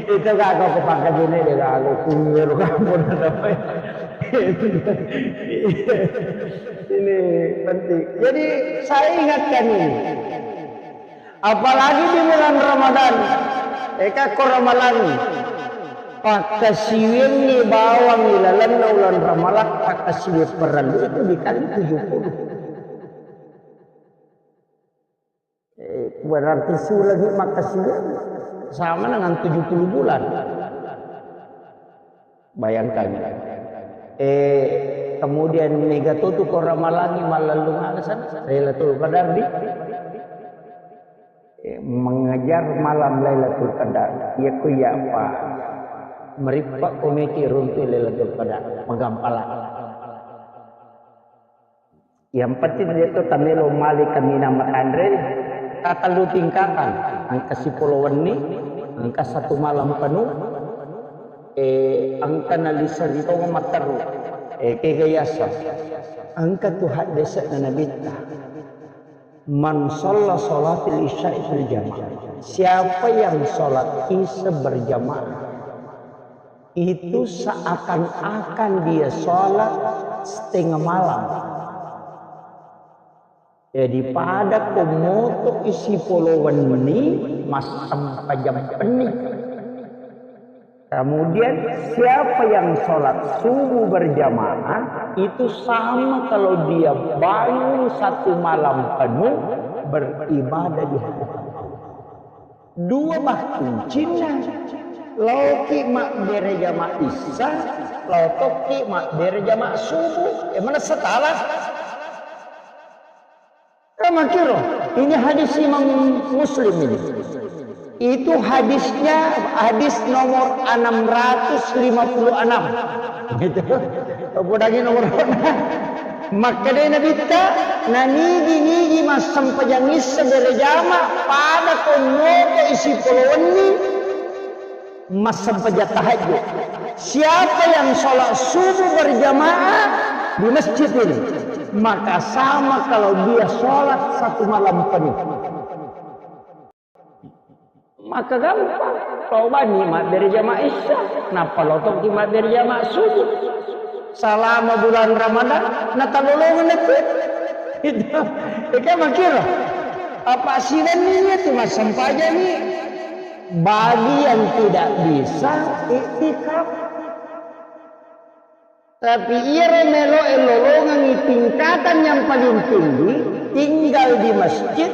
Itu gak kau kepangkat ini deh, kalau kunyur kamu. Ini penting. Jadi saya ingatkan ini. Apalagi di bulan Ramadan. Eka ko Ramalang. Pakkasiwiangngi bawang ilalenna ulan Ramalang, pakkasiwi parellu itu dikali tujuh puluh. Eh, berarti sulangi makkasiwiang sama dengan tujuh puluh bulan. Bayangkan. Eh, kemudian mega totu ko Ramalangi mallellung alasan Lailatul Qadar di, eh, mengejar malam Lailatul Qadar. Iya ko iya apa? Merippa komeki runtu Lailatul Qadar, magampala. Yang penting dia tu tamelo mali kaminang matanre, tatellu tingkatan, engka sipolo wenni, engka satu malam penuh, eh, engka naliseri tonga matteru, eh, kega yasa. Engka tu haddese'na Nabitta. Man shalla shalatil isya'i fil jamaah. Siapa yang sholat isya berjamaah, itu seakan-akan dia sholat setengah malam. Jadi pada komoto isi polo wenni massempajang penni. Kemudian siapa yang sholat subuh berjamaah itu sama kalau dia bangun satu malam penuh beribadah di hadapan Allah. Dua bak kuncinna. Laoki mabbere jama isya, laotoki mabbere jama subuh. E, mana setala? Kamakiro, ini hadis Imam Muslim ini. Itu hadisnya hadis nomor enam ratus lima puluh enam. Gitu. Podangi nomor. Makkeda Nabitta, nanigi-nigi massempajang isya berjama pada konnoto isi polo wenni massempajang tahajud. Siapa yang sholat subuh berjamaah di masjid ini, maka sama kalau dia sholat satu malam penuh. Maka gampang. Tau bani mabbere jama isya, nappa lotoki mabbere jama subuh. Selama bulan Ramadan, natalolongan itu. Itu. Eka makiro. Apa silenni itu massempajang ni. Bagi yang tidak bisa iktikaf. Tapi iyaro meloe lolongengngi tingkatan yang paling tinggi, tinggal di masjid,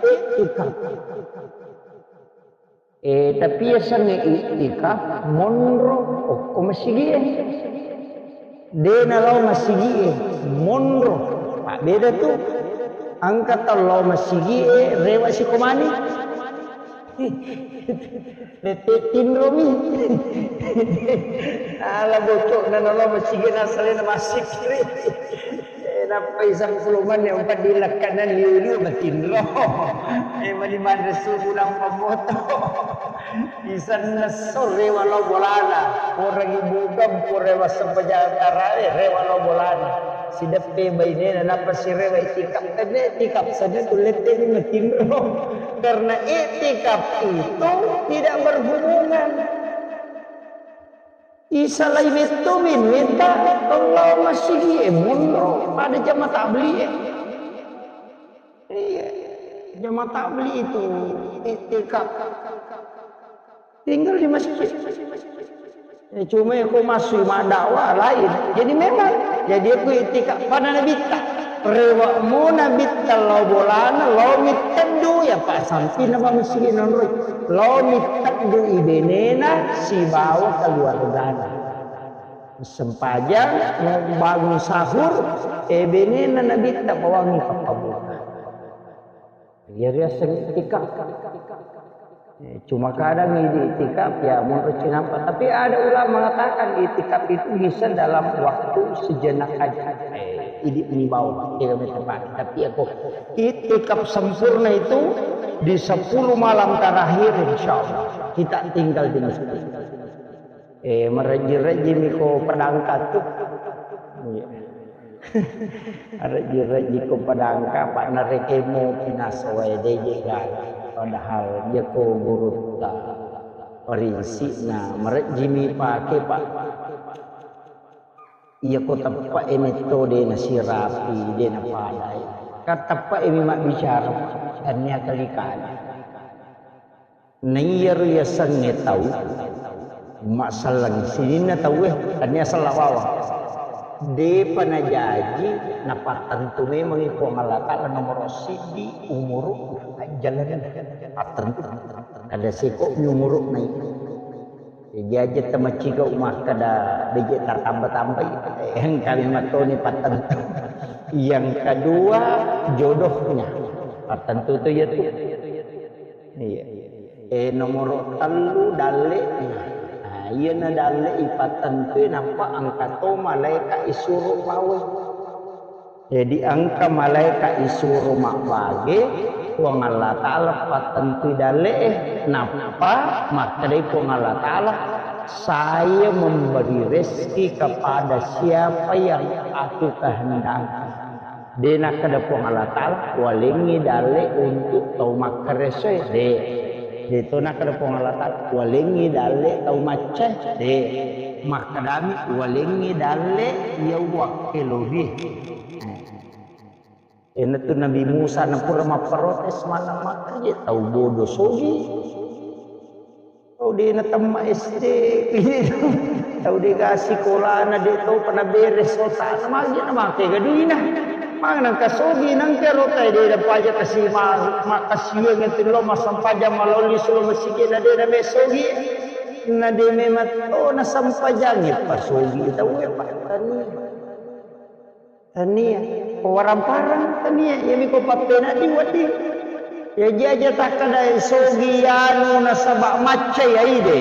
iktikaf. Eh, tapi yasengnge iktikaf, monro, okko masigie. De nalao masigie, monro. Mabbeda tu. Engka tau lao masigie, rewa sikomani. Lette tinromi. Ala bocokna nalo masigi nasalena masikri. Eh, nappai sangkulumanne umpat dilakkanan liu-liu matinro. Eh, mani manre subuh nampa moto. Isanna sore walau bolana. Orang ibu kampung rewa sempajang tarawe, rewa lo bolana. Sideppe bainena nappa sirewa itikaf. Tenne itikaf saja tu lette ni matinro. Karena itikaf itu tidak berhubungan. Isalai metto minuetta, Allah masigi e monro pada jama tabli e. Iya, jama tabli itu itikaf. Tinggal di masjid. Eh, cuma ko masui maddakwah lain. Jadi memang, jadi aku itikaf pada nabitta. Rewakmu nabitta lao bolana, lao mitteddu ya Pak, sampina Pak Mesigi nonroi. Lao mitteddu ibenena sibawa keluargana. Sempajang, mau bangun sahur, eh, benena nabitta bawangi pappabuka. Iya riaseng itikaf. Eh, cuma kadang idi itikaf ya monro cinampa. Tapi ada ulama mengatakan itikaf itu bisa dalam waktu sejenak aja. Eh, idi mibau, tidak tepat. Tapi aku itikaf sempurna itu di sepuluh malam terakhir, insya Allah kita tinggal di masjid. Eh, marejji-rejjimi ko pedangka tu. Iya. Marejji-rejji ko pedangka, Pak, narekemo pinasowae deje gala. Padahal iya ko gurutta. Parinsikna, marejjimi pake, Pak. Iya ko teppe'e metto de nasirapi, de napadai. Kan teppe'e mi mabbicara, tania kali-kali. Naiyaro yasengnge tau masselleng sininna tauwe, tania sella bawang. Depa najaji napattentu memangngi Puang Allah Ta'ala nomoro siddi umuru ajjalana pattentu. Kada seko mi umuru nai. Jaji aja tamaciga makkada beje tatamba-tambai. Engka memettoni pattentu. Yang kedua, jodohnya. Pattentu tu ya tu. Iya. Eh, nomoro tellu, dalle'na. Nah, iyana dalle ipattentui, nappa engka to malaika isuro pawe. Jadi, engka malaika isuro mabbage, Puang Allah Ta'ala pattentui dalle'e, nappa makkedai Puang Allah Ta'ala, "Saya memberi rezeki kepada siapa yang aku kehendaki." De nakkeda Puang Allah Ta'ala, "Walengngi dalle untuk tau makkaresoe." De. De to nakkeda Puang Allah Ta'ala, "Walengngi dalle tau maccae." De. Makkedami, "Walengngi dalle iya uwakkelori." Iyanatu Nabi Musa napura mapprotes maneng makkaje tau bodo sogi. Tau de natemma S D, tau de ga sikolana, de topa naberes otana, magi namake ga duina. Magi nangka sogi, nangka rotae de dapaja kasi ma-, makasiweng itu lo massempajang malolli sulo masigi na de name sogi. Na de memang to nasempajangi pasogi tau e pattani. Tania. Ko warang-parang tania, iyami ko pappena di wedding. Iya ji aja takkeda sogi anu nasaba maccai aide.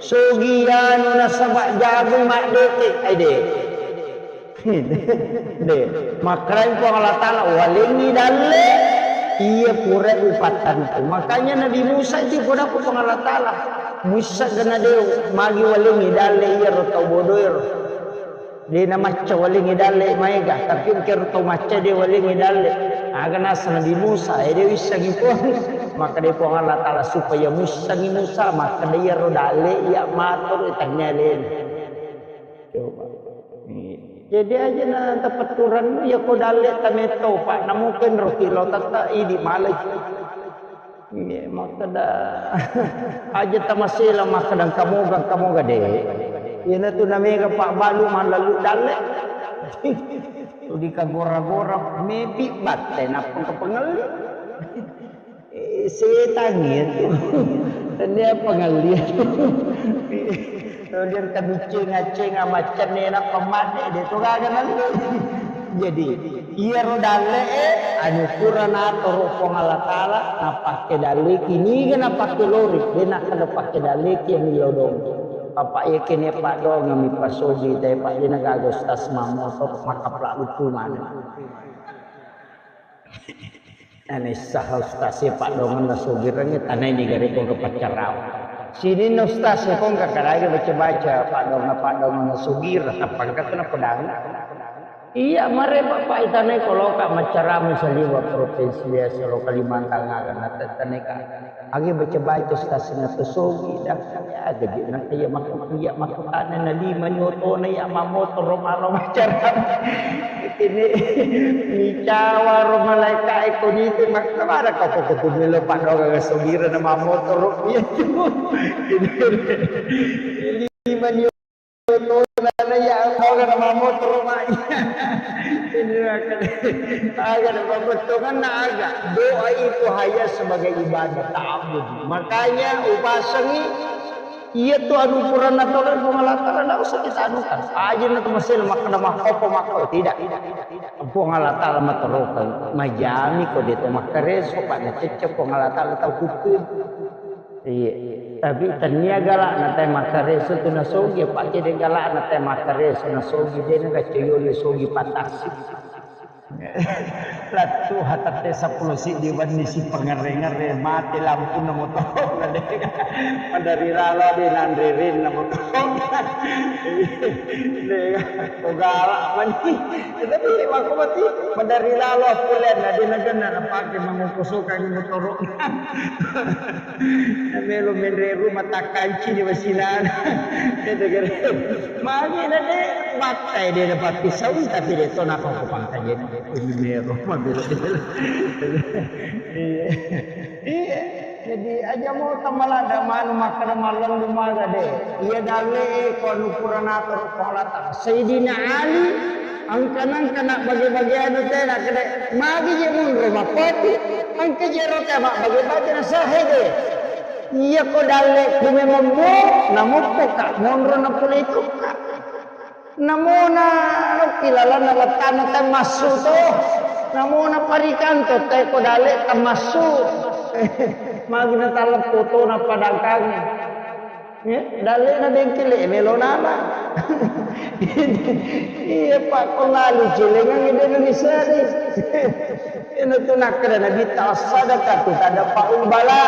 Sogi anu nasaba jago maddete aide. De, makkedai Puang Allah Ta'ala, "Walengngi dalle iya pura upattantu." Makanya Nabi Musa itu pura Puang Allah Ta'ala. Musa gana de magi walengngi dalle iya ro tau bodoero. De namacca walengngi dalle maega, tapi engkero tau macca de walengngi dalle. Aga nasa Nabi Musa, eh, de wissengi Puang. Makkedai Puang Allah Ta'ala supaya muissengi Musa, makkedai iyaro dalle iya matoro tania alena. Coba. Iya. Jadi aja na tapetturan iya ko dalle tametto, Pak, namuken roti lo tetta idi malai. Iya, makkeda aja tamasela makkeda kamoga, kamoga de. Iyanatu namega pabbalu mallalu dalle. Tuli kagora-gora mepi batte nappa kapengelli. Eh, setang itu. Tania pengelli. Kemudian kabicceng-acceng amaccenne nappa madde de to gaga nalli. Jadi, iyaro dalle'e, anu pura natoro Puang Allah Ta'ala, napakke dalleki, niga napakke lori, de nakkeda pakke dalleki yang lodong. Bapak iya kene paddoangeng mi pasogi, te Pak, de nagaga ustaz mammotor, makapla lucu maneng. Ane saha ustaz e paddoangeng nasogireng, tanai niga rekko ke paccarau. Sininna ustaz e kong kakaraga baca-baca paddoangeng-paddoangeng nasogireng, tappa engka tu napedang. Iya, mare Bapak itanai koloka maccarama saliwa provinsi biasa lo Kalimantan aga natettaneka. Agi baca-baca stasina to sogi dah. Aga je nangka iya makku iya makkutana na lima nyotona iya mamotoro maro maccarama. Ini micawa ro malaika e ko nitu makna mana kau kok kumelo paddoangeng sogira na mamotoro iya tu. Ini mani oto na ya, aga na mamotoro mai. Ini aga na mamotoro na aga. Doa itu hanya sebagai ibadah ta'abbud. Makanya upasangi iya tu anu purana tolo Puang Allah Taala, ndak usah kita anukan. Aja na tu masih makkeda makkopo makko, tidak. Puang Allah Taala matoroka majami ko de to makkareso, pa na cecce Puang Allah Taala tau kutu. Iya. Tapi tania galakna tae makkareso tu nasogi, apa ke de galakna tae makkareso nasogi, de na gacoyoli sogi patasi. Lattu hatatte seppulo siddi wenni si pengere-ngere, mate lampunna motoro na de. Madari lalo de nanre renna motoro. De, ko galak mani. Tapi makko mati madari lalo pole na de na genna napake mangoko sokangi motoro. Namelo menre rumah takkanci di wasinana. Itu kira. Magi na de battai de dapat pisau tapi de to napa ko pangkajen. Ini mero mabelo de. Iya. Iya. Jadi aja mo tamalada manu makkeda mallendu maga de. Iya dalle e ko anu purana toro ko lata. Sayyidina Ali Engka-engka na bage-bageanu te nakkeda, magi je monro mappoti, engka je ro te mabbage-bage na sahede. Iya ko dalle ku memang mo, namoppo ka monro na pole itu ka. Namona lokki lalanna wattana te massu to. Namona parikanto te ko dalle ta massu. Magi na taleppo to na padangkangi. Eh, dallena bengkele melo nana. Iya, Pak, ko lalu celengang ide Indonesia ni. Ina tu nakkeda Nabi ta sadaqatu tadfa'ul bala.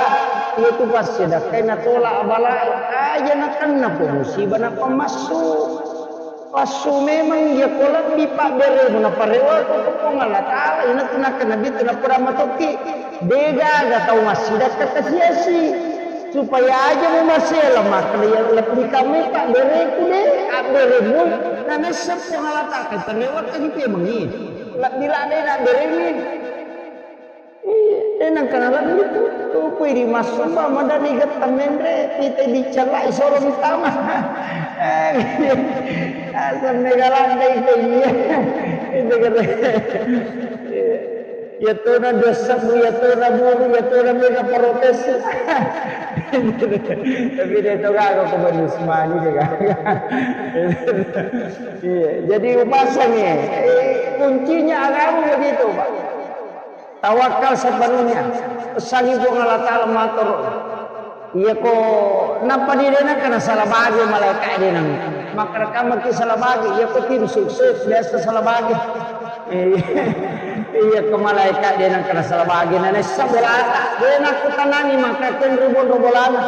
Iya tu passedekah na tolak bala. Aja na kenna po musibah na pemassu. Passu memang iya ko lebbi pabberemu naparewako ko Puang Allah Taala, ina tu nakkeda Nabi tu napoda matokki, degaga tau massidakka kasiasi. Supaya aja mu masela makkeda iya lebbi kamai pabbereku de, abberemu, na nessa Puang Allah Taala, tarewakkangi pemengi. Lebbi ladde na abberemu. Iya, de nengka nalebbi tu, tupui ri massumba madani getta menre, pita dicallai solo mutama. Asam mega landai ko iya. Itu kata. Iya tona dua sebbu, iya tona buru, iya tona mega protes. Tapi de to gaga ko Bani Usmani de gaga. Iya, jadi upasangi. Eh, kuncinya agama begitu, Pak. Tawakkal sepenuhnya. Pesangi Puang Allah Taala matoro. Iya ko nappa di de nengka na sala bage malaika de nang. Makkeda kamaki sala bage, iya ko tim sukses biasa sala bage. Iya ko malaika de nengka na sala bage na nessa bolata. De nakkutanani maka kenro monro bolana.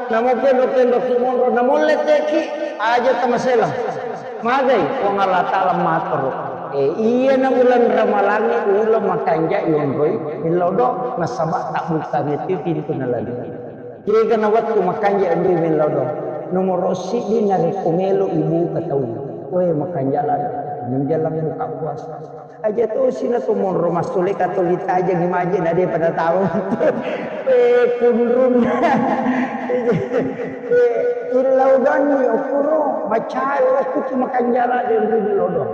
Namo kenro kenro ki monro namolle teki aja tamasela. Magai Puang Allah Taala matoro. Eh, iyana uleng Ramalangnge uleng makanja yonroi mellodo nasaba tabbukkangnge tu pintunna laloe. Kegana wettu makanja yonroi mellodo. Nomoro siddi narekko melo ibuka tau. Weh makanja lalo. Menjelang buka puasa. Aja tosi na to monro massole katoli tajengi maje na de pada tau. Eh, kunrun. Eh, illau danni okuro macai okku tu makanja lalo de yonroi mellodo.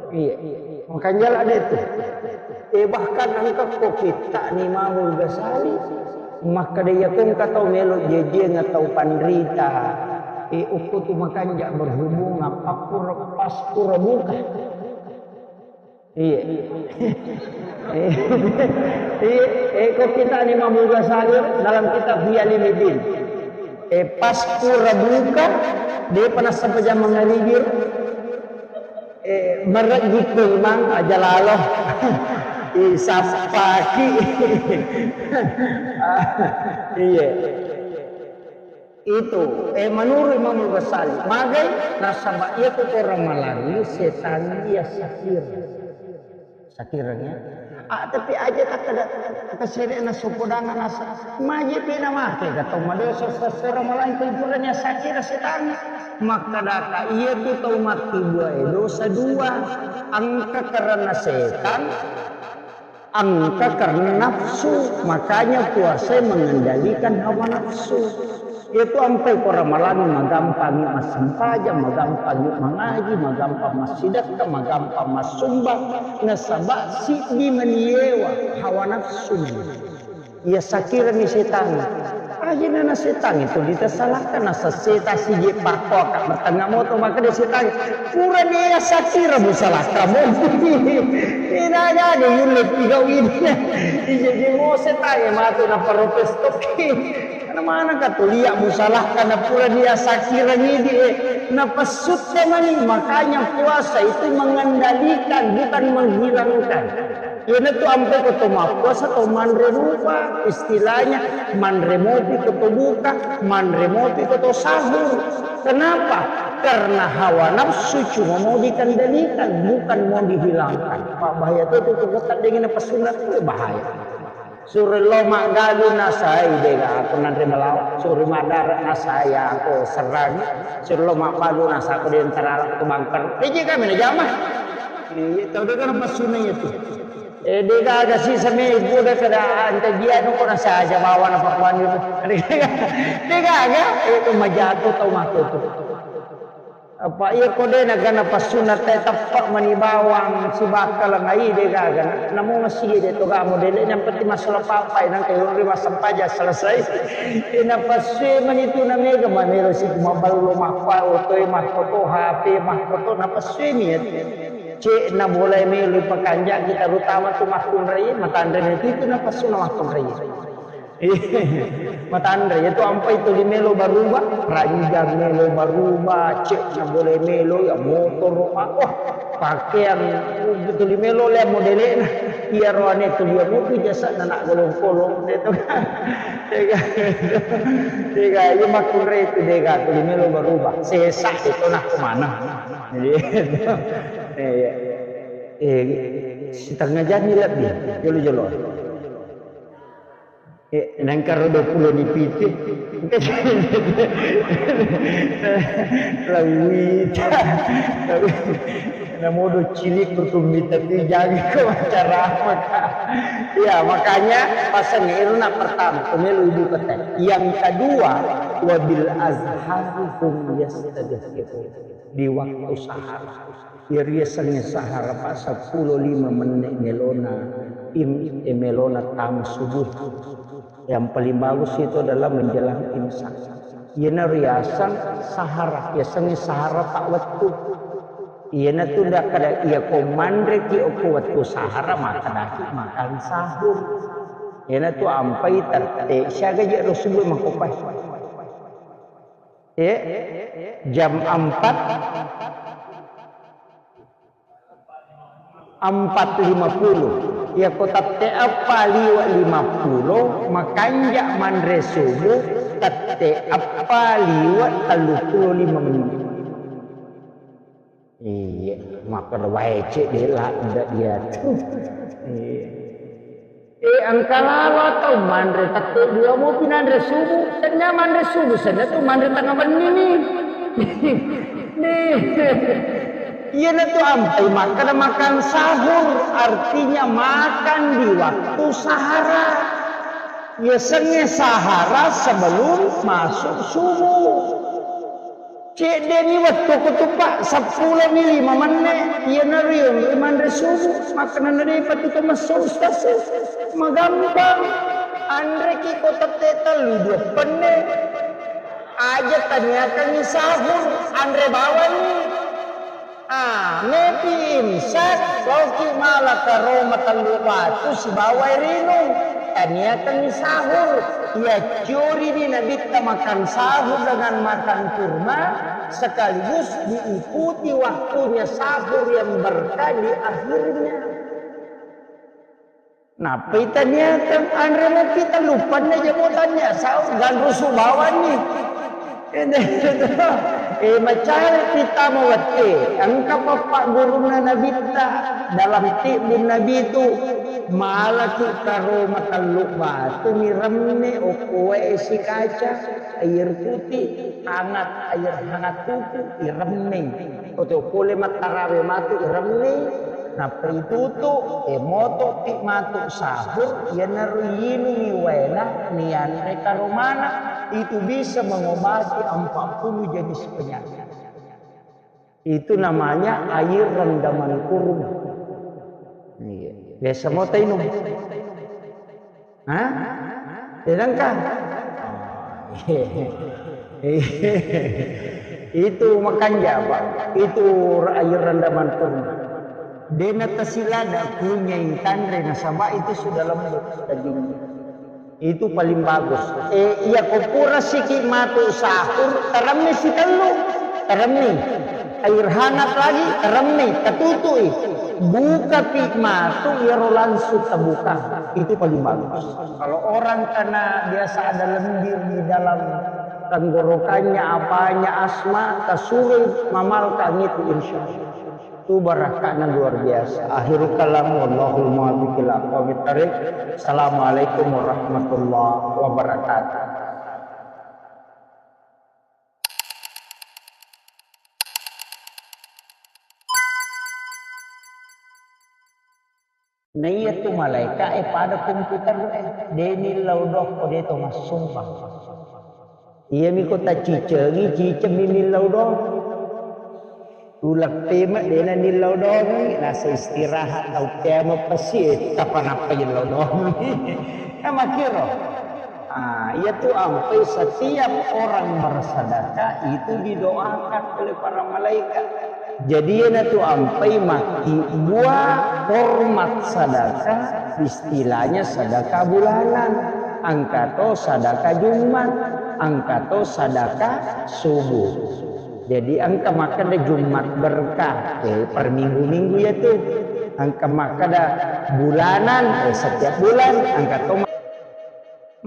Iya, makanja lalo de tu. Eh, bahkan engka ko kitta ni Imamul Ghazali, makkeda iya ko engka tau melo jejieng atau panrita, eh, okko tu makanja berhubungan, pakkuro, paskuro buka. Iya. Eh, iya, eh, ko kitta ni Imamul Ghazali dalam kitab Ihya Ulumuddin. Eh, paskuro buka, de panassa pajama ngaridir. Eh, marejjikku imang aja lalo. Isappaki. Iya. Itu, eh, menurut Imam Ghazali, magai nasaba iya tu orang malangi setan iya sakir. Sakirnya. Ah, tapi aja tak ada keserena sopodangan asa. Maje pena make ka tau madosa sesera malaing kuipurannya sakira setang. Makkadaka iya tu tau matti dua e dosa dua. Engka karena setan, engka karena nafsu. Makanya puasa mengendalikan hawa nafsu. Iyatu ampai ko Ramalangnge magampangngi massempajang, magampangngi mangaji, magampang massidekka, magampang massumbang, nasaba siddi maniyewa hawa nafsu mani. Iya sakirani setangnge. Ajana na setangnge tuli tasalakka, nasesseta sije pakkoaka, matengnga moto makkeda setangnge, "Pura de' sakira musalakka mo." Inaga de yulle pigau ini. Ije-je mo setangnge matu naparopes toki. Karena manengka tulia musalakka na pura dia sakirani di, eh, napessutta mani. Makanya puasa itu mengendalikan, bukan menghilangkan. Iyanatu ampe ko to mappuasa to manre rupa, istilahnya manre mopi ko to buka, manre mopi ko to sahur. Kenapa? Karena hawa nafsu cuma mau dikendalikan, bukan mau dihilangkan. Pak, bahaya tuh, tuh, tuh, tuh, dengin apa sunat tuh bahaya. Suro lo maggalu nasai dega aku nanre malawa. Suro madara nasai aku serang. Suro lo mabbalu nasa aku di antara aku bangker. Piji kami na jama. Iya, tau dega apa sunat itu. Eh, de' gaga sisa megu de' kada ante dia no kona saja bawa na pakuan itu. De' gaga, eh, itu majato tau matu tu. Apa iya ko de' nagana passunna te teppa mani bawang sibakka lengai de' gaga. Namo masih de' to ga modele yang penting masalah papai nang kayo ri massempajang selesai. Ina passue mani tu na mega mamelo si maballo mappa otoe makkoto H P makkoto na passue mi ya. Cek na boleh melo pakanjaki, terutama tu makkunrai, matanre itu, itu na passu na makkunrai. Matanre itu ampai tuli melo barubah, ranjang melo barubah, cek na boleh melo ya motor, wah, pakaian tuli melo le modele na. Iya roane tuli ya mobil jasa na nak golong-golong itu kan. Tega, tega, iya makkunrai itu dega tuli melo barubah. Sesa itu nak kemana? Iya. Iya. Eh, setengah jam ni lebbi, jolo-jolo. Eh, nangkaro dua puluh ni piti. Lawita. Namodo cilik kutummi tapi jaga ko acara apa, Kak? Ya, makanya pasang iruna pertama, pemilu ibu kota. Yang kedua, wabil azhari hum yastaghfirun. Di waktu sahar. Iyariasengnge sahara, Pak, seppulo lima menne' melona im-, eh, melona tama subuh. Yang paling bagus itu adalah menjelang imsak. Iyana riaseng sahara, yasengnge sahara ta wettu. Iyana tu nda kada iya ko manreki okko wettu sahara, makkedaki makan sahur. Iyana tu ampai tette siaga je ro subuh makopai. Eh, jam empat, empat lima puluh. Iya ko tette eppa liwe' lima puluh, makanja' manre subuh tette eppa liwe' tellu puluh lima menit. Iya, makkeda wae cek de' ladde' dia tu. Iya. Eh, engka lalo atau manre tette dua mopi nanre subuh. Tennia manre subuh, senna tu manre tengah benni ni. Nih. Iyana tu ampai makkeda makan sahur, artinya makan di waktu sahara. Yasengnge sahara sebelum masuk subuh. Cedde'ni wettu ko tu, Pak, seppulo mi lima menne', iyana riung ri manre subuh, makkenana de' patu to messo, Ustaz. Magampang. Anreki ko tette tellu dua penne. Aja taniakangngi sahur, anre bawani. Ah, mepi imsak, loki mala karoma tellu batu sibawa rinung. Taniakangngi sahur. Iya curi di Nabitta makan sahur dengan makan kurma, sekaligus diikuti waktunya sahur yang berkah di akhirnya. Nappa itaniakeng anre mopi tellu penne jamo tania sahur ganrusu bawanni. Eh, macare kita mawette, engka pappaggurunna Nabitta dalam tibbun Nabi tu, malaki karoma tellu batu miremme okko wae esi kaca, air putih, hangat, air hangat tutu, iremmeng. Oto pole mattarawe matu iremmeng, nappa itutu, e motopi matu sahur, iyanaro yinungi waena nianre karomana. itu bisa mengobati empat puluh jenis penyakit. Itu namanya air rendaman kurma. Iya. Biasa mau tainum. Hah? Sedangkan itu makanja, Pak. Itu air rendaman kurma. Dena tasilada kunyai tanre nasaba itu sudah lembut dagingnya. Itu paling bagus. Eh, iya ko pura siki matu sahur, teremmi sitellu, teremmi. Air hangat lagi, teremmi, tatutui. Buka pi matu, iyaro langsung tabuka. Itu paling bagus. Kalau orang karena biasa ada lendir di dalam tenggorokannya, apanya, asma, tasurui mamalkang itu, insya Allah. Itu barakka'na luar biasa. Akhirul kalam, wallahul muwaffiq ila aqwamit thariq. Assalamualaikum warahmatullahi wabarakatuh. Na iya tu malaika'e pada komputer e, de' millau doang ko de' to massumbang. Iyami ko taciccengi, cicemmi millau doang. Uleppe ma de' na nillau doang, nasa istirahat tau kiamat pasti, eh, kapan apa illau doang. Kan makkiro. Ah, iya tu ampai setiap orang bersedekah itu didoakan oleh para malaikat. Jadi, iyana tu ampai makkibua hormat sedekah, istilahnya sedekah bulanan. Engka to sedekah Jumat, engka to sedekah subuh. Jadi, engka makkeda Jumat berkah, eh, per minggu-minggu iya tu. Engka makkeda bulanan, eh, setiap bulan, engka to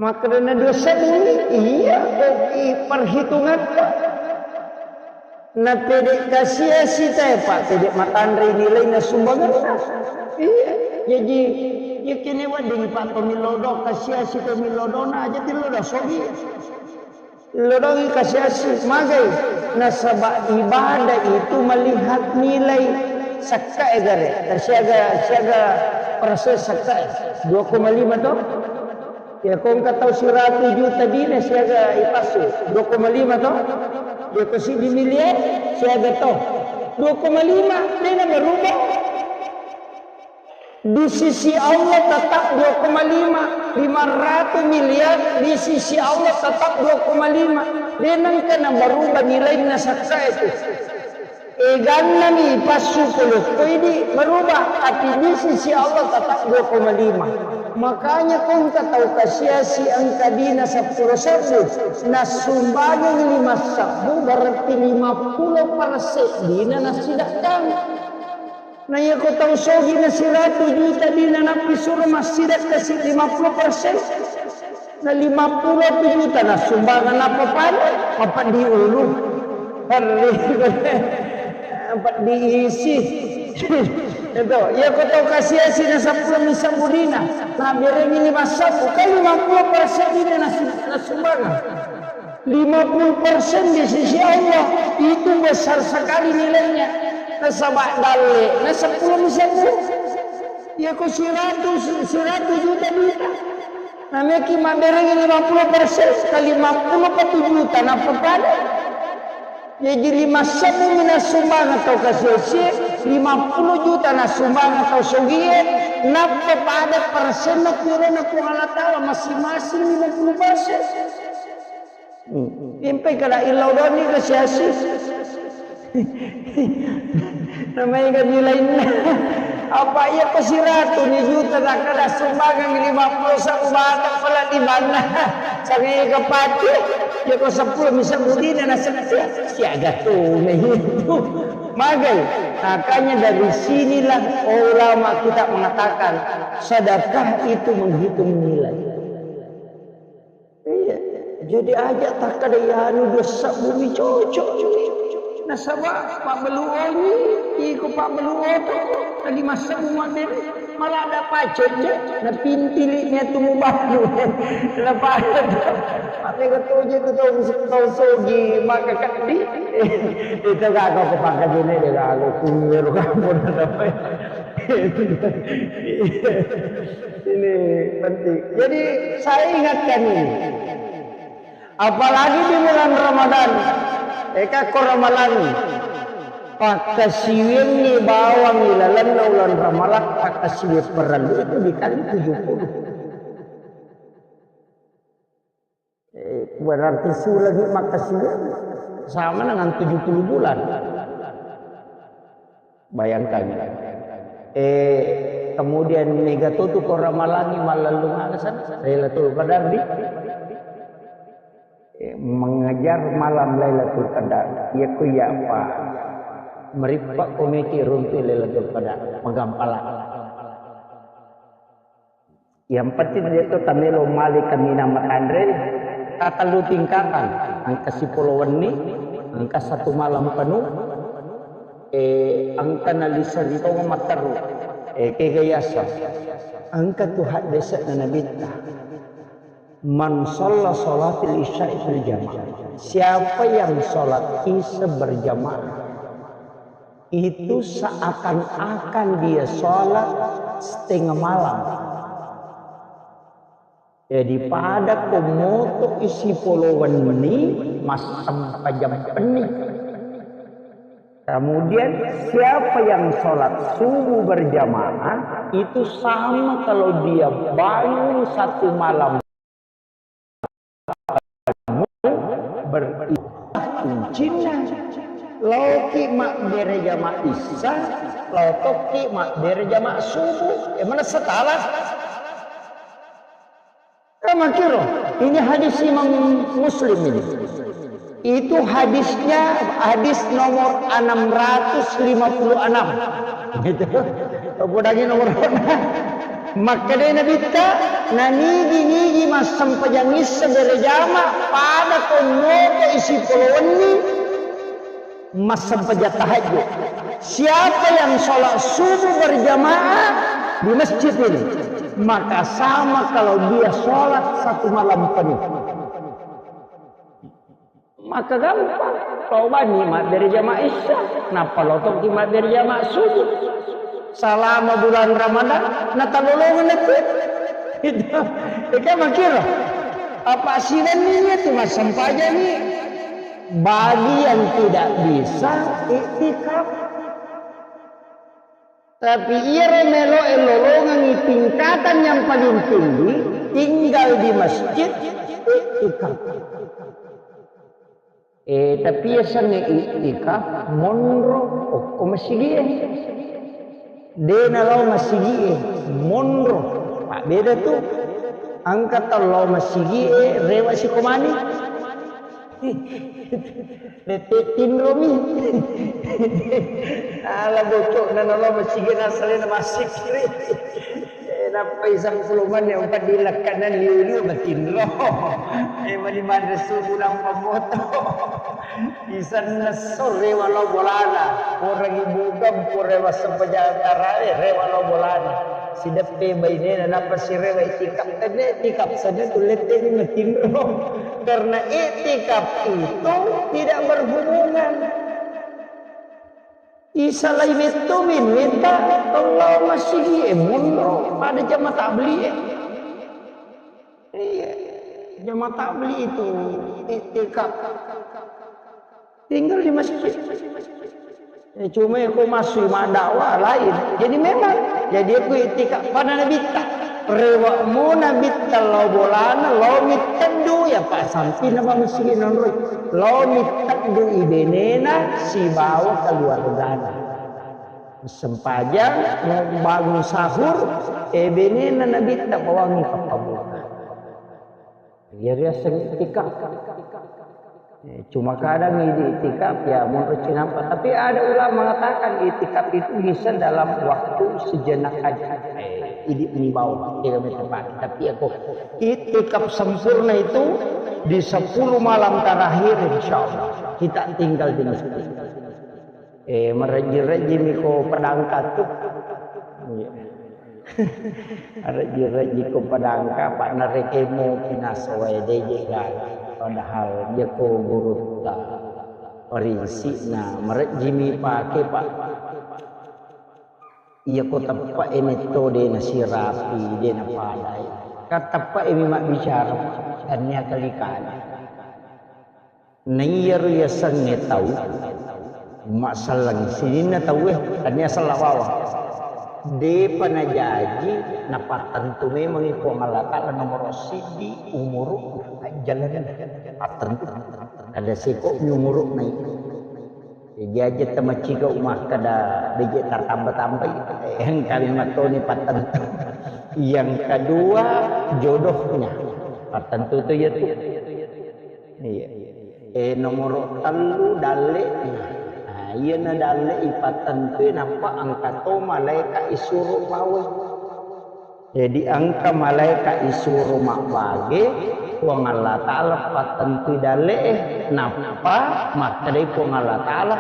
Makkedana dua sebbu ni, iya, oke, perhitunganna. Na pede' kasiasi tae, Pak, pede' matanre nilaina sumbanganna. Iya, jadi, iya kene wedding, Pak, to millau doang kasiasi, to millau doang na aja tillau doang sogi. Lodongi kasiasi, magai. Nasaba ibadah itu melihat nilai sakkae gare. Siaga, siaga persen sakkae. Dua koma lima to? Ya, ko engka tau siratu juta dina siaga ipassu. Dua koma lima to? Ya, ko siddi miliar siaga to? Dua koma lima, dena berubah. Di sisi Allah tetap dua koma lima, lima ratus miliar, di sisi Allah tetap dua koma lima. De' nengka na berubah nilaina sakkae tu. Eganna mi passu pole ko idi berubah, tapi di sisi Allah tetap dua koma lima. Makanya ko engka tau kasiasi engka dina seppulo sebbu, nassumbangengi lima sebbu, berarti lima puluh persen dina nassidekkang. Na iya ko tau sogi na siratu juta dina nappi suro massidekka si lima puluh persen. Na lima puluh juta na sumbangan nappa pada, mapeddi ulu. Perri, peddi isi. Itu, iya ko tau kasiasi na seppulo mi sebbu dina, na berengi lima sebbu, kan lima puluh persen dina na su-, na sumbangan. Lima puluh persen di sisi Allah itu besar sekali nilainya. Nasaba dalle na seppulo mi sebbu. Iya ko siratu, siratu juta dina. Nameki mabberengi lima puluh persen ka lima puluh pa tu juta nappa pada. Jadi lima sebbu mi nassumbangeng tau kasiasi, lima puluh juta nassumbangeng tau sogie, nappa pada persenna purana Puang Allah Taala masing-masing lima puluh persen. Hmm. Impai kada illau doni ke siasi. Namanya kan nilainna. Apa iya ko siratu ni juta tak kada sumbangan lima puluh satu batang pala di mana. Sangai ke pati. Ya ko sepuluh bisa budina na setia. Siaga tu na itu. Magai. Makanya dari sinilah ulama kita mengatakan sedekah itu menghitung nilai. Iya. Jadi aja takkada iyanu dua sebbu mi cocok. Nasaba pabbalu oni, iko pabbalu oto, tadi massebbu mabbere, malah ada pacet, na pintili ni atu mubalu. Na pacet. Mate ketoje tu tau, tau sogi, maka kedi. Itu gak kau kepangkat ini deh, gak aku kunyir kamu. Ini penting. Jadi saya ingatkan ini. Apalagi di bulan Ramadan, eka ko Ramalang, pakkasiwiangngi bawang ilalenna ulan Ramalang, pakkasiwiang parellu itu dikali tujuh puluh. Eh, berarti sulangi makkasiwiang sama dengan tujuh puluh bulan. Bayangkan. Eh, kemudian mega totu ko Ramalangi mallellung aga sana, Lailatul Qadar di, eh, mengejar malam Lailatul Qadar. Iya ku iya apa? Merippa komiki runtu Lailatul Qadar, magampala. Yang penting dia tu tamelo mali kaminang matanre, tatellu tingkatan, engka sipolo wenni, engka satu malam penuh, eh, engka naliseng tonga matteru, eh, kega yasa. Engka tu haddese'na Nabitta. Man shalla shalatil isya'i fil jamaah. Siapa yang sholat isya berjamaah, itu seakan-akan dia sholat setengah malam. Jadi pada ko moto isi polo wenni, massempajang penni. Kemudian siapa yang sholat subuh berjamaah, itu sama kalau dia bangun satu malam beribadah. Kuncinna, laoki mabbere jama isya, laotoki mabbere jama subuh. E, mana setala? Kamakiro, ini hadis Imam Muslim ini. Itu hadisnya hadis nomor enam ratus lima puluh enam. Gitu. Podangi nomor. Makkeda Nabitta, nanigi-nigi massempajang isya berjama pada ko moto isi polo wenni massempajang tahajud. Siapa yang sholat subuh berjamaah di masjid ini, maka sama kalau dia sholat satu malam penuh. Maka gampang. Lao banni mabbere jama isya, nappa lao tokki mabbere jama subuh. Salama bulan Ramadan, natalolongeng nakku. Itu. Eka makiro. Apa siwenni itu massempajang ni? Bagi yang tidak bisa iktikaf. Tapi iyaro meloe lolongengi tingkatan yang paling tinggi, tinggal di masjid, iktikaf. Eh, tapi yasengnge iktikaf, monro okko masigie. De nalao masigie, monro. Mabbeda tu. Engka tau lao masigie, rewa sikomani. Lette tinromi. Ala bocokna nalo masigi nasalena masikri. Eh, nappai sangkulumani yang padilakkanan liu-liu matinro. Eh, mani manre subuh nampa moto. Isanna sore walau bolana. Orang ibu kampung rewa sempajang tarawih, rewa lo bolana. Sideppe bainena, nappa sirewa itikaf. Tenne itikaf saja tu lette ni matinro. Karena iktikaf itu tidak berhubungan. Isalai metto minta Allah masigi e monro pada jama tabligh e. Iya, jama tabligh itu iktikaf. Tinggal di masjid. Eh, cuma aku masuk mak dakwah lain. Jadi memang, jadi aku iktikaf pada Nabitta. Rewa mo Nabitta lao bolana, lao mitteddu ya Pak Sampi nama masigi nonroi. Lao mitteddu ibenena sibawa keluargana. Sempajang, mau bangun sahur, eh, benena Nabitta bawangi pappabuka. Iya riaseng iktikaf. Eh, cuma kadang idi iktikaf ya menurut cinampa. Tapi ada ulama mengatakan iktikaf itu bisa dalam waktu sejenak aja. Eh, idi ini bau, tidak tepat. Tapi aku iktikaf sempurna itu di sepuluh malam terakhir, insya Allah kita tinggal di masjid. Eh, marejji-rejjimi ko padangka tu. Iya. Marejji-rejji ko padangka, Pak, narekemo pinaso wae deje gaga. Padahal dia ko gurutta. Parinsikna, marejjimi pake, Pak. Iya ko teppa e metto de nasirapi, de napadai. Kan teppa e mi mabbicara, tania kali-kali. Naiyaro yasengnge tau, masallang sininna tauwe, tania sella bawang. Depa najaji, napattentu memangngi Puang Allah Ta'ala nomoro siddi umuru, ajjalana pattentu. Ada seko mi umuru nai. Jaji aja tamaciga umakkada beje tartamba-tambai, engka mi mattoni pattentu. Yang kedua, jodohnya. Pattentu tu ya tu. Iya. Eh, nomoro tellu, dalle'na. Nah, iyana dalle ipattentui, nappa engka to malaeka isuro pawai. Jadi, engka malaeka isuro mabbage, Puang Allah Ta'ala pattentui dalle'e, nappa makkedai Puang Allah Ta'ala,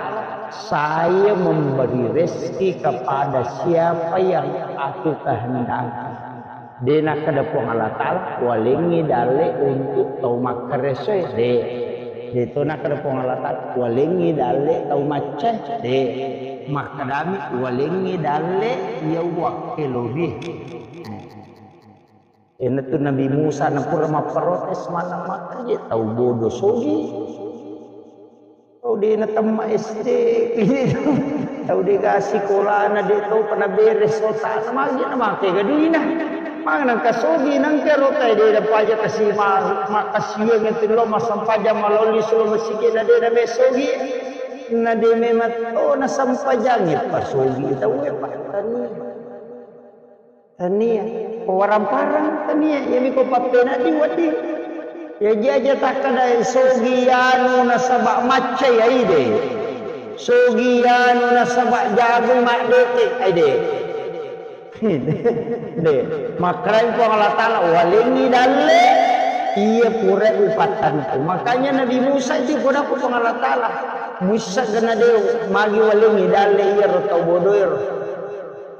"Saya memberi rezeki kepada siapa yang aku kehendaki." De nakkeda Puang Allah Ta'ala, "Walengngi dalle untuk tau makkaresoe." De. De to nakkeda Puang Allah Ta'ala, "Walengngi dalle tau maccae." De. Makkedami, "Walengngi dalle iya uwakkelori." Enatu Nabi Musa na pura mapprotes, mana makkaje tau bodo sogi. Tau de natemma S D, tau de ga sikolana, de topa naberes otana, magi namake gaduina. Magi nangka sogi, nangka rotae de napaja kasi ma-, makkasiwiang itu lo massempajang malolli sulo masigi na de name sogi. Na de memang to nasempajangi pasogi tau e pattani. Tania, pewarang-parang tania, iyami ko pappenaddi wedding. Iya ji aja takkeda sogi anu nasaba macca iya ide. Sogi anu nasaba jago maddete ide. De, makkarai Puang Allah Ta'ala, "Walengngi dalle iya pura upattantu." Makanya Nabi Musa itu pura Puang Allah Ta'ala. Musa gana de magi walengngi dalle iya ro tau bodoero.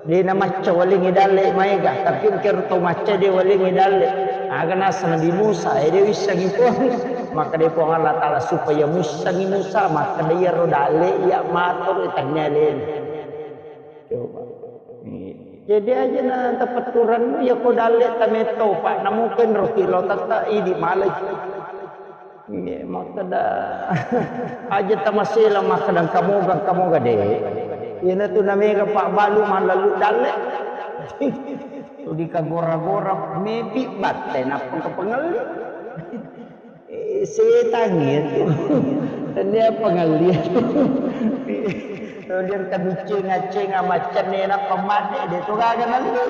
De namacca walengngi dalle maega, tapi engkero tau macca de walengngi dalle. Aga nasa Nabi Musa, eh, de wissengi Puang. Makkeda Puang Allah Ta'ala supaya muissengi Musa, makkeda iyaro dalle iya matoro tania alena. Coba. Jadi aja na tapetturannu, iya ko dalle tametto, Pak, namuken ro kilo tetta idi malai. Iye, makkeda aja tamasela makkeda engka moga, engka moga de. Iyanatu namega pabbalu mallalu dalle. Tuli kagora-gora mepi batte nappa engka pangelli. Eh, setang itu. Tania pangelli. Kemudian kabicceng-acceng amaccenne nappa madde de to gaga nalli.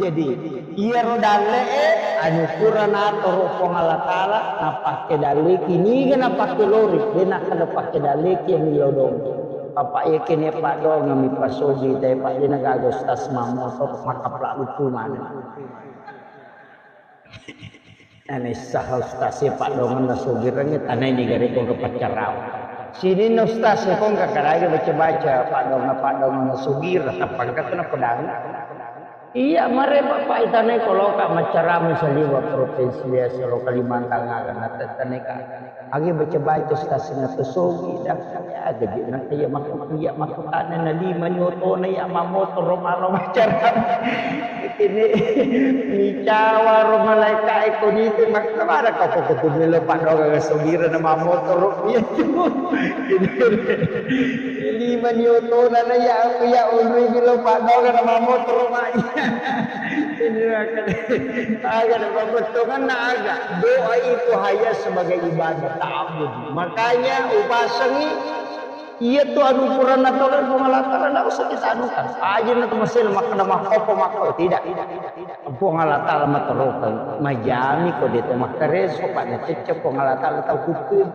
Jadi, iyaro dalle'e, anu pura natoro Puang Allah Ta'ala, napakke dalleki, niga napakke lori, de nakkeda pakke dalleki yang lodong. Papa iya kene paddoangeng mi pasogi te, Pak, de nagaga ustaz mammotor, makapla lucu maneng. Ane saha ustaz e paddoangeng nasogireng, tanai niga rekko ke paccarau. Sininna ustaz e kong kakaraga baca-baca paddoangeng-paddoangeng nasogireng, tappa engka tu napedang. Iya, mare Bapak itanai ko loka maccarama saliwa provinsi biasa lo Kalimantan aga natettaneka. Agi baca-baca stasina to sogi dah. Ya, gaji nang iya makku iya makkutana na lima ni otona iya mamotoro malo maccarama. Ini micawa ro malaika eko nite makna mara kau kok kutu melo paddoga sogira na mamotoro. Iya. Ini lima ni otona na ya aku ya unri bilo paddoga na mamotoro mai. Ini akan, akan pembetongan na aga. Doa itu hanya sebagai ibadah ta'abud. Makanya upasangi iya tu anu pura natolong Puang Allah Ta'ala, ndak usah kita anukan. Aja na tu masih makkeda makkopo makko tidak. Puang Allah Ta'ala matorokan. Majami ko de to makkareso, Pak, nacecce Puang Allah Ta'ala tau hukum.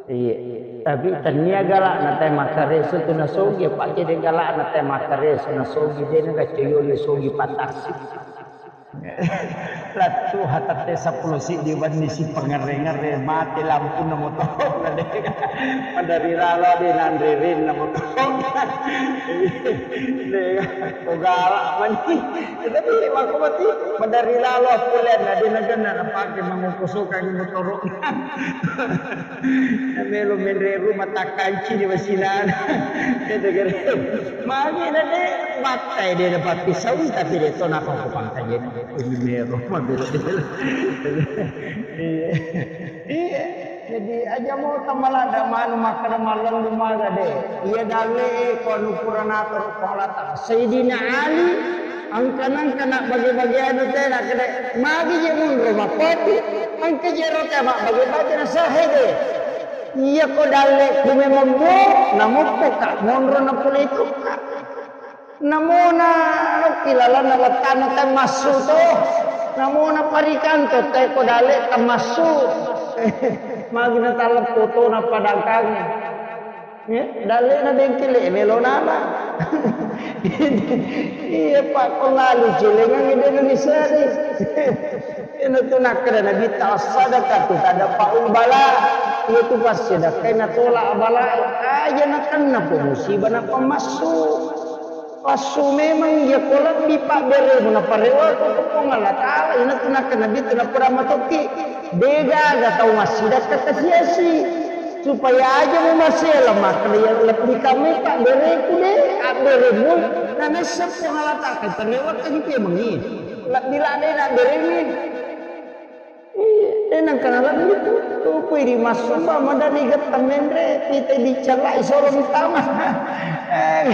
Iya. Tapi tania galak na te makkareso tu nasogi, Pak, kede galak na te makkareso nasogi, de na gacoyoli sogi pataksi. Lattu hatatte seppulo siddi wenni si pangere-ngere, mate lampunna motoro. Madari lalo de nanre renna motoro. De, ko galak mani. Tapi makko mati, madari lalo pulen, na de nagenna napake mangoko sokangi motoro. Namelo menre rumah takkanci di wasinana. Itu kira. Magi na de battai de dapat pisau tapi de to napa ko pangkajen. Ini mero mabelo. Iya. Iya. Jadi aja mo tamaladda manu makkeda mallallu maga de. Iya dalle e ko anu pura natoro ko Allah Ta'ala. Sayyidina Ali engka nengka na bage-bage anu te nakkeda magi je monro mappatu engka je ro te mabbage-bage na sahede. Iya ko dalle ku memang mo namoppo ka monro na pole itu ka. Namona lokki lalanna wattana tamassu to. Namona parikang to tae ko dale tamassu. Magina talep fotona padangkangnge. Eh, dalena bengkele melo nama. Iya pak ko lalu celengang ide Indonesia di. Ina tu nakkeda Nabi ta sadaqatu tadfa'ul bala. Iya tu passedekah na tolak bala. Aja nakenna po musibah na pamassu. Passu memang iya ko lebbi pabberemu naparewako ko Puang Allah Ta'ala, ina tu nakkeda Nabi tu nappura matokki, degaga tau massidakka kasiasi. Supaya aja mu masela makkeda iya lebbi kamai pabbereku de, abberemu, na nessa Puang Allah Ta'ala, parewakka ni pemengi. Lebbi ladde na abberemu. Iya, eh, nangka nalabbi tu, tu kui di massumba, madani getta menre, pita dicallai solo mitama. Eh,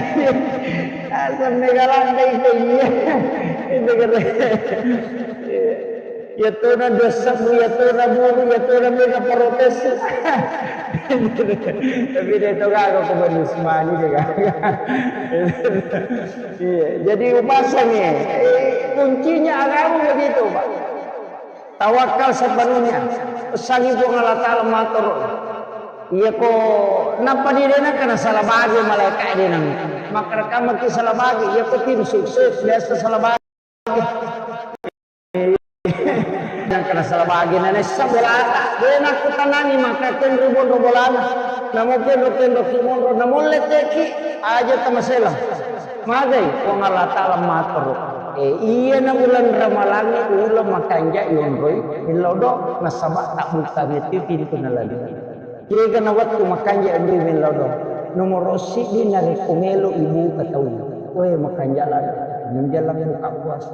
asam mega landai itu, iya. Itu kata. Iya. Ya tona dosa bu, ya tona buru, ya tona mega protes. Tapi dia tu gak aku ke Bani Usmani dia gak. Iya, jadi upasannya, eh, kuncinya agama begitu, Pak. Tawakkal sepenuhnya. Pesangi Puang Allah Ta'ala matur. Iya ko nappa di dena kena salah bagi malaikat dena. Maka rekam maki salah bagi. Iya ko tim sukses biasa salah bagi. Yang kena salah bagi nana sabolata. Dena ku tanani maka kenru bonro bolana. Namo kenro kenro ki monro. Namo leteki aja tamasela. Magai Puang Allah Ta'ala matur. Eh, iya na bulan Ramalangnge uleng makanja yonroi millau do nasaba tabbuka meti pintu nalani. Kira na wettu makanja yonroi millau do. Nomoro siddi narekko melo ibuka tau. Weh makanja lalo. Menjelang buka puasa.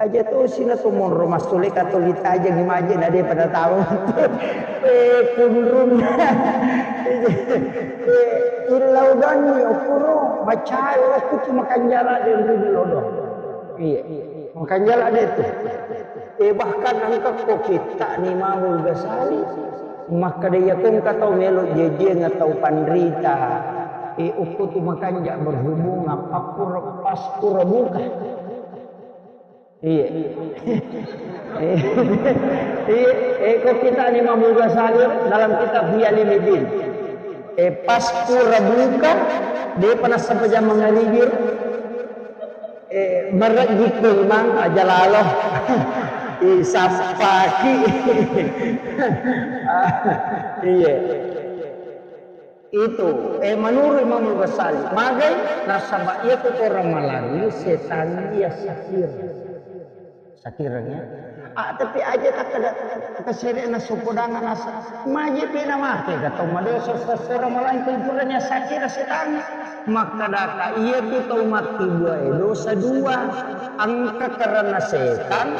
Aja tosi na to monro massule katolita aja ngimaje na de pada tahu. Eh, kunrun. Eh, illau doni okuro macai okku tu makanja lalo de yonroi millau do. Iya. Makanja lalo de tu. Eh, bahkan engka ko kitta ni Imamul Ghazali. Makkeda iya ko engka tau melo jejiang tau panrita. Eh, okko tu makanja berhubungan pakkura paskura buka. Iya. Iya. Eh, ko kitta ni Imamul Ghazali dalam kitab Ihya Ulumuddin. Eh, paskura buka, depa nasaba jama mangaribir. Eh, marejjiki mang aja lalo. Isappaki. Iya. Itu, eh, menurut Imam Ghazali, magai nasaba iya tu orang malangi setan iya sakir. Sakireng ya. Ah, tapi aja tak ada kesere na sopodangan asa. Maje pena mate kata madosa sesera malangi kumpulnya sakir setan. Maka daka iya tu tau mati dua eh, dosa dua. Engka karena setan,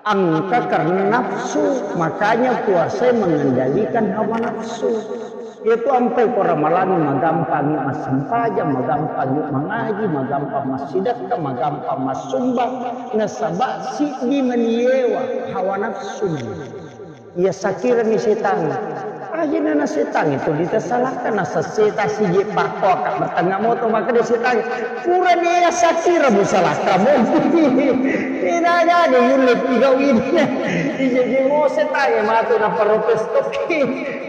engka karena nafsu. Makanya puasa mengendalikan hawa nafsu. Itu ampai ko Ramalang magampangi massempajang, magampangi mangaji, magampang massidekka, magampang massumbang. Nasaba siddi maniewa hawa nafsu. Iya sakirani setang. Ajana na setang itu ditasalahkan nasa seta sije pakko ka bertengah moto maka dia setang. Pura dia sakira musalahkan mo. Tidak ada yulle tiga ini. Ije je mo setang matu na protes toki.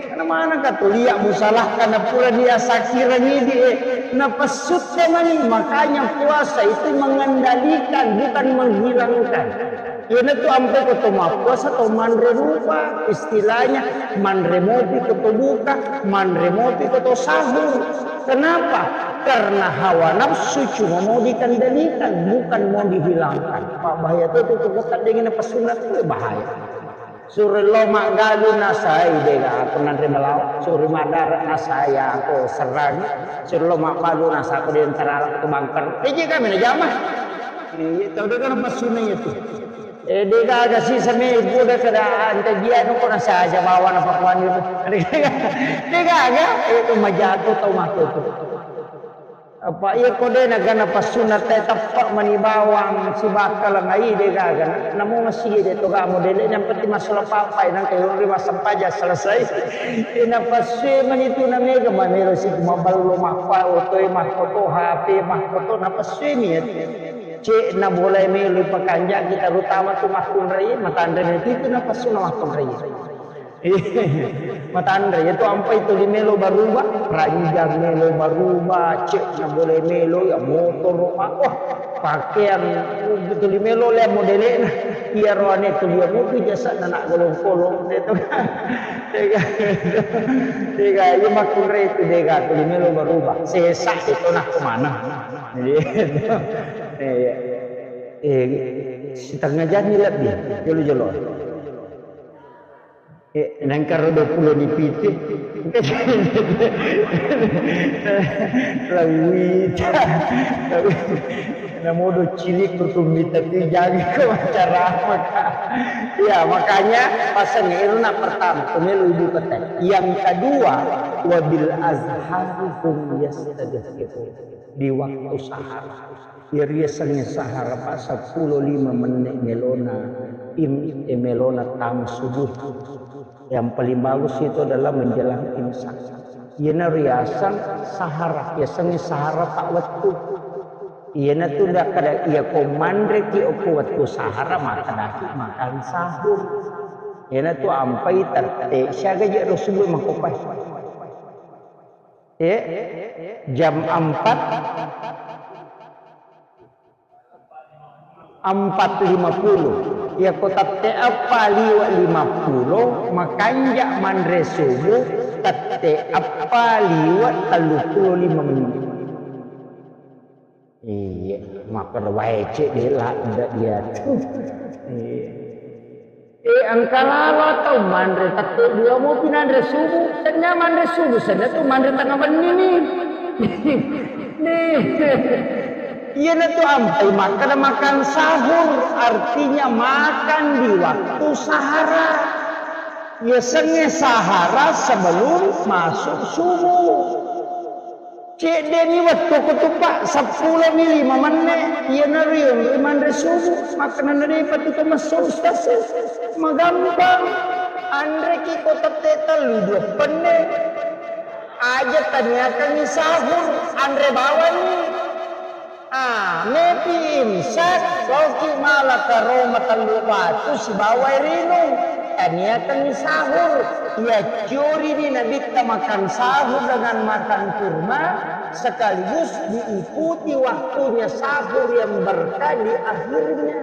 Karena mana katulia musalahkan na pura dia sakirani di eh. Na pesutta mani makanya puasa itu mengendalikan bukan menghilangkan. Iyanatu ampe ko to mappuasa to manre rupa, istilahnya manre mopi ko to buka, manre mopi ko to sahur. Kenapa? Karena hawa nafsu cuma mau dikendalikan, bukan mau dihilangkan. Pak bahaya itu itu kita dengan apa sunat itu bahaya. Suri lo maggalu nasai dega aku nanre melawa, suri madara nasai aku serrani, suri lo maggalu nasa aku di antara aku bangker. Iji kami na jama. Iya, tahu dega apa sunat itu. Eh, degaga sisa me ibu de kada ante dia no kona saja bawa na pakuan itu. Degaga, eh, itu majago tau mako itu. Apa iya ko de na gana pasuna te teppa mani bawang sibakka lengai degaga. Namu masih de to gamo dele yang penting masalah papai nang kayo ri masampaja selesai. Ina pasue mani tu na mega mamelo si maballo makpa otoe mahkoto H P mahkoto na pasue mi. Cek na boleh melo pakanjaki terutama tu makkunrai matanre itu na pasuna makkunrai. Matanre itu ampai tuli melo baruba, ranjang melo baruba, cek na boleh melo ya motor, wah, pakaian tuli melo le modelena. Iya roane tuli ya mobil jasa na nak golong-kolong itu. Dega, dega, iya makkunrai itu dega tuli melo baruba. Sesa itu nak kemana? Iya. Iya. Eh, setengah jam ni lebih, jolo-jolo. Eh, nangkaro dua puluh ni pitu. Lawita. Namodo cilik kutumita tu jangan ke macam apa. Ya, makanya pasang itu nak pertama, pemilu ibu kata. Yang kedua, wabil azhari hum yastadhkirun. Di waktu sahar. Iyariasengnge sahara, Pak, seppulo lima menne' melona im-, eh, melona tama subuh. Yang paling bagus itu adalah menjelang imsak. Iyana riaseng sahara, yasengnge sahara ta' wettu. Iyana tu nakkeda, iya ko manreki okko wettu sahara, makkedaki makan sahur. Iyana tu ampai tette' siaga je' ro subuh makkopai. Eh, jam empat, empat lima puluh. Iya ko tette' eppa liwe' lima puluh, makanja' manre subuh tette' eppa liwe' tellu puluh lima menit. Iya, makkeda wae cek de' ladde' dia tu. Iya. Eh, engka lalo tau manre tette' dua mopi nanre subuh. Tennia manre subuh, senna tu manre tengah benni ni. Nih. Iyana tu ampai makkeda makan sahur, artinya makan di waktu sahara. Yasengnge sahara sebelum masuk subuh. Cedde'ni wettu ko tu, Pak, seppulo mi lima menne', iyanaro yonroi manre subuh, makkenana de'pa tu to messo, Ustaz. Magampang. Anreki ko tette' tellu dua penne'. Aja taniakangngi sahur, anre bawanni. Ah, mepi imsak, loki mala karoma tellu batu sibawa air inung. Taniakangngi sahur. Iya curi di Nabitta makan sahur dengan makan kurma, sekaligus diikuti waktunya sahur yang berkah di akhirnya.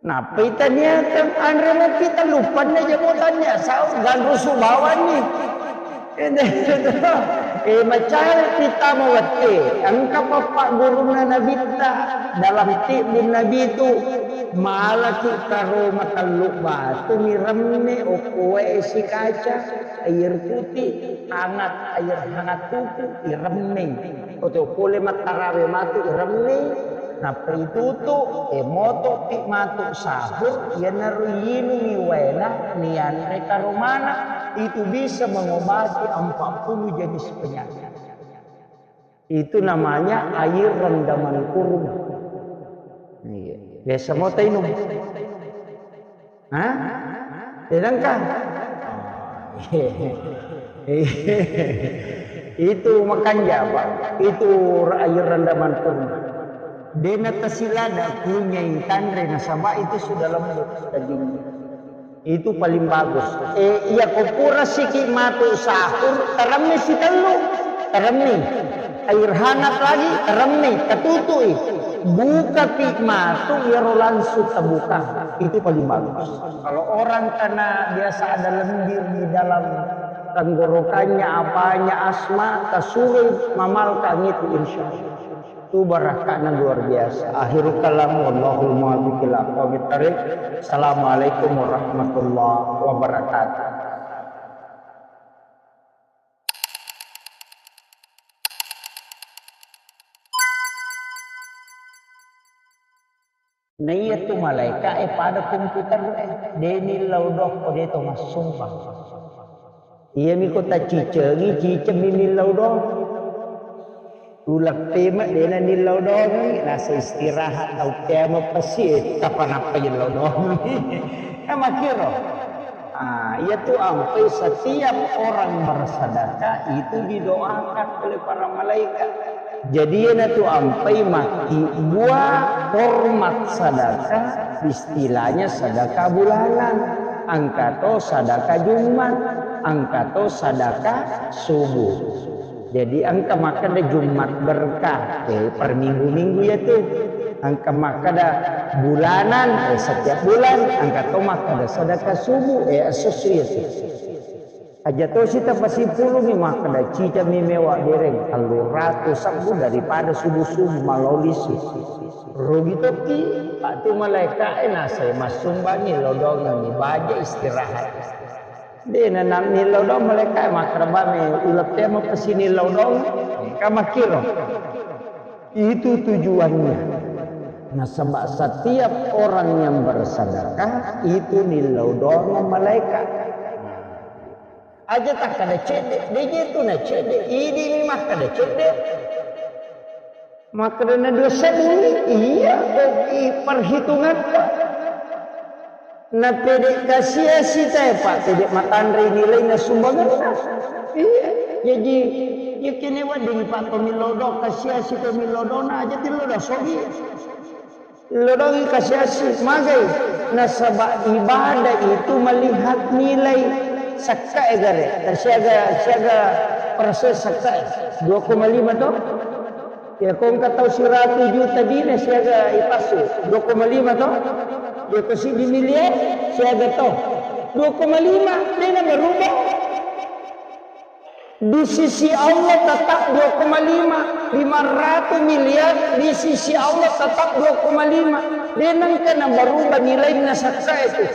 Nappai taniakeng anre mopi tellu penne' jamo tania sahur ganrusu bawanni. Eh, macai kita mawette. Engka pappa gurunna Nabitta dalam tibbun Nabi tu malaki karoma tellu batu miremme okko wae sikaca air putih hangat, air hangat tuku iremme. Oto pole mattarawe matu iremme. Nappa itutu, e, moto'pi matu sahur, iyanaro yinungi waena, nianre karomana, itu bisa mengobati empat puluh jenis penyakit. Itu namanya air rendaman kurma. Iya. Biasa mau tainung. Hah? Sedangkan itu makanja, Pak. Itu air rendaman kurma. Dena tasilada kunyai tanre nasaba itu sudah lembut dagingnya. Itu paling bagus. Eh, iya ko pura siki matu sahur, teremmi sitellu, teremmi. Air hangat lagi, teremmi, ketutui. Bukapi matu, iyaro langsung terbuka. Itu paling bagus. Kalau orang karena biasa ada lendir di dalam tenggorokannya, apanya, asma, tasuroi mamalkang itu, insya Allah. Itu barakahnya luar biasa. Akhirul kalam, wallahul muwaffiq ila aqwamit thariq. Assalamualaikum warahmatullahi wabarakatuh. Naiya tu malaeka'e pada komputer'e, de' nillau doang ko de' to massumbang. Iyami ko tacicengi, cicemmi nillau doang. Uleppema de' na nillau doang, nasa istirahat tau kiamat pasti, eh, kapanappa nillau doang. Kan makkiro. Ah, iyatu ampai setiap orang bersedekah itu didoakan oleh para malaikat. Jadi iyanatu ampai makkibua hormat sedekah, istilahnya sedekah bulanan, engka to sedekah Jumat, engka to sedekah subuh. Jadi engka makkeda Jumat berkah, eh, per minggu-minggu iyatu. Engka makkeda bulanan, eh, setiap bulan, engka to makkeda sedekah subuh, eh, esso-esso iyatu. Aja tosi tapasipulungi makkeda cicami mewa dereng, tellu ratu sebbu daripada subuh-subuh malao lisu. Rugi tokki, patu malaeka'e nasai massumbangi lodongengi baja istirahat. De' na nillau doang malaeka'e, makkeda bame uleppema pasti nillau doang. Kan makkiro. Itu tujuannya. Nasaba setiap orang yang bersedekah itu nillau doang malaikat. Aja takkeda cedde', de' je tu na cedde', idi mi makkeda cedde'. Makkeda na dua sebbu ni, iya, i perhitungatta. Na pede' kasiasi tae, Pak, pede' matanre nilaina sumbanganna. Iya, jaji, iya kene wedding, Pak, to millau doang kasiasi, to millau doang na aja tillau doang sogi. Lodongi kasiasi, magai. Nasaba ibadah itu melihat nilai. Sakkae gare, siaga, siaga persen sakkae. Dua koma lima to? Ya, ko engka tau siratu juta dina siaga ipassu. Dua koma lima to? Ya, ko siddi miliar siaga to? Dua koma lima, de' na berubah. Di sisi Allah tetap dua koma lima, lima ratus miliar di sisi Allah tetap dua koma lima. De' nengka na berubah nilaina sakkae tu.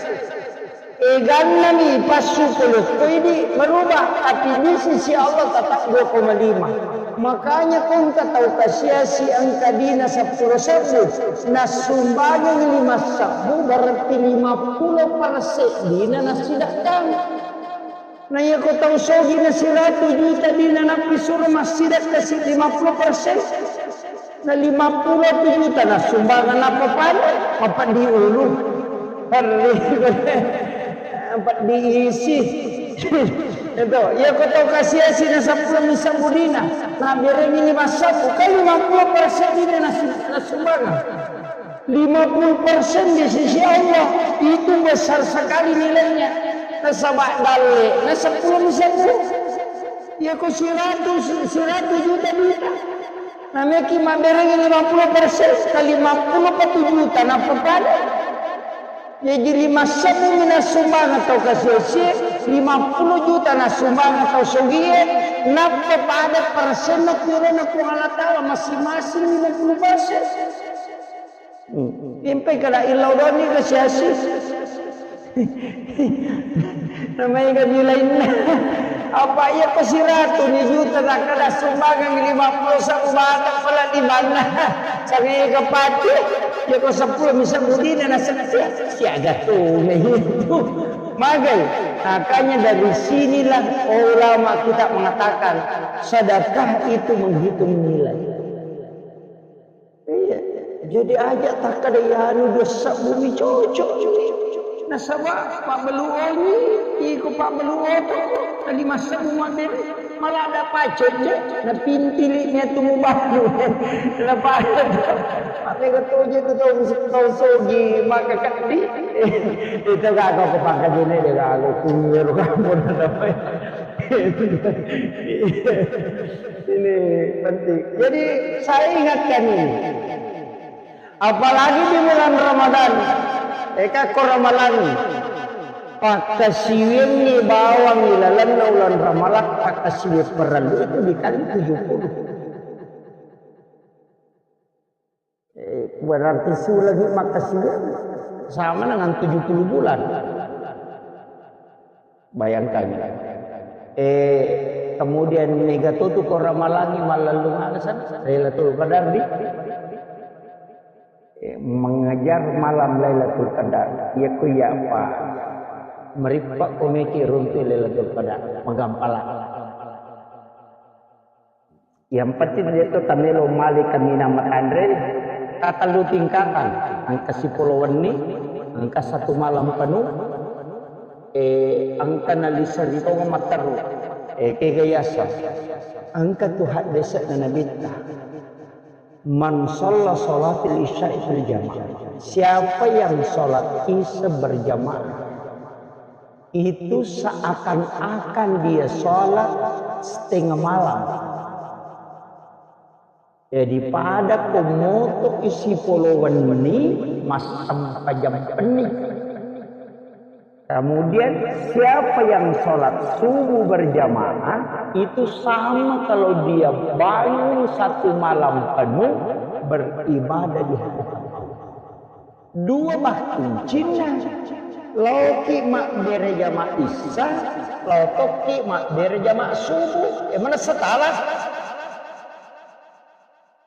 Eganna mi passu pole ko idi berubah, tapi di sisi Allah tetap dua koma lima. Makanya ko engka tau kasiasi engka dina seppulo sebbu, nassumbangengi lima sebbu, berarti lima puluh persen dina nassidekkang. Na iya ko tau sogi na siratu juta dina nappi suro massidekka si lima puluh persen. Na lima puluh juta na sumbangan apa pada? Apa diulu? Perri. Apa diisi? Itu, iya ko tau kasiasi na seppulo mi sebbu dina. Na berengi lima sebbu, kan lima puluh persen dina na sumbangan. Lima puluh persen di sisi Allah itu besar sekali nilainya. Nasaba dalle na seppulo mi sebbu. Iya ko siratu, siratu juta dina. Nameki mabberengi lima puluh persen ka lima puluh patu juta nappa pada. Jadi lima sebbu mi nassumbangeng tau kasiasi, lima puluh juta nassumbangeng tau sogie, nappa pada persenna purana Puang Allah Taala masing-masing lima puluh persen. Hmm. Impai kada illau doni ke siasi. Namanya kan lainna. Apa iya ko siratu ni juta takkada sumbangan lima puluh sebbu batang pala di mana? Sangai ke pati. Iya ko seppulo mi sebbu dina na setia. Siaga tu na itu. Magai. Makanya dari sinilah ulama kita mengatakan sedekah itu menghitung nilai. Iya. Jadi aja takkada iyanu dua sebbu mi cocok. Nasaba pabbalu oni, iko pabbalu oto, tadi massebbu mabbere, maladda pacet je, napintili niatu mubalu. Napacet. Mega toje tu tau, tau sogi, maka kaddi. Itu gak kau kepangkajene de galo kuero kamu. Ini penting. Jadi saya ingatkan ini. Apalagi di bulan Ramadan. Eka ko Ramalang. Pakkasiwiangngi bawang ilalenna ulan Ramalang, pakkasiwiang parellu itu dikali tujuh puluh. Eh, berarti sulangi makkasiwiang sama dengan tujuh puluh bulan. Bayangkan. Eh, kemudian mega totu ko Ramalangi mallellung aga sana, Lailatul Qadar di. Eh, mengejar malam Lailatul Qadar. Iya ku iya apa? Merippa komeki runtu Lailatul Qadar. Magampala. Yang penting dia tu tamelo mali kaminang matanre, tatellu tingkatan, engka sipolo wenni, engka satu malam penuh, eh, engka nalisa ri tonga matteru, eh, kega yasa. Engka tu haddese'na Nabitta. Man shalla shalatil isya'i fil jamaah. Siapa yang sholat isya berjamaah, itu seakan-akan dia sholat setengah malam. Jadi pada ko moto isi polo wenni, massempajang penni. Kemudian siapa yang sholat subuh berjamaah, itu sama kalau dia bangun satu malam penuh beribadah di hadapan Allah. Dua bah kuncinna. Laoki mabbere jama isya, laotoki mabbere jama subuh. E, manessa tala.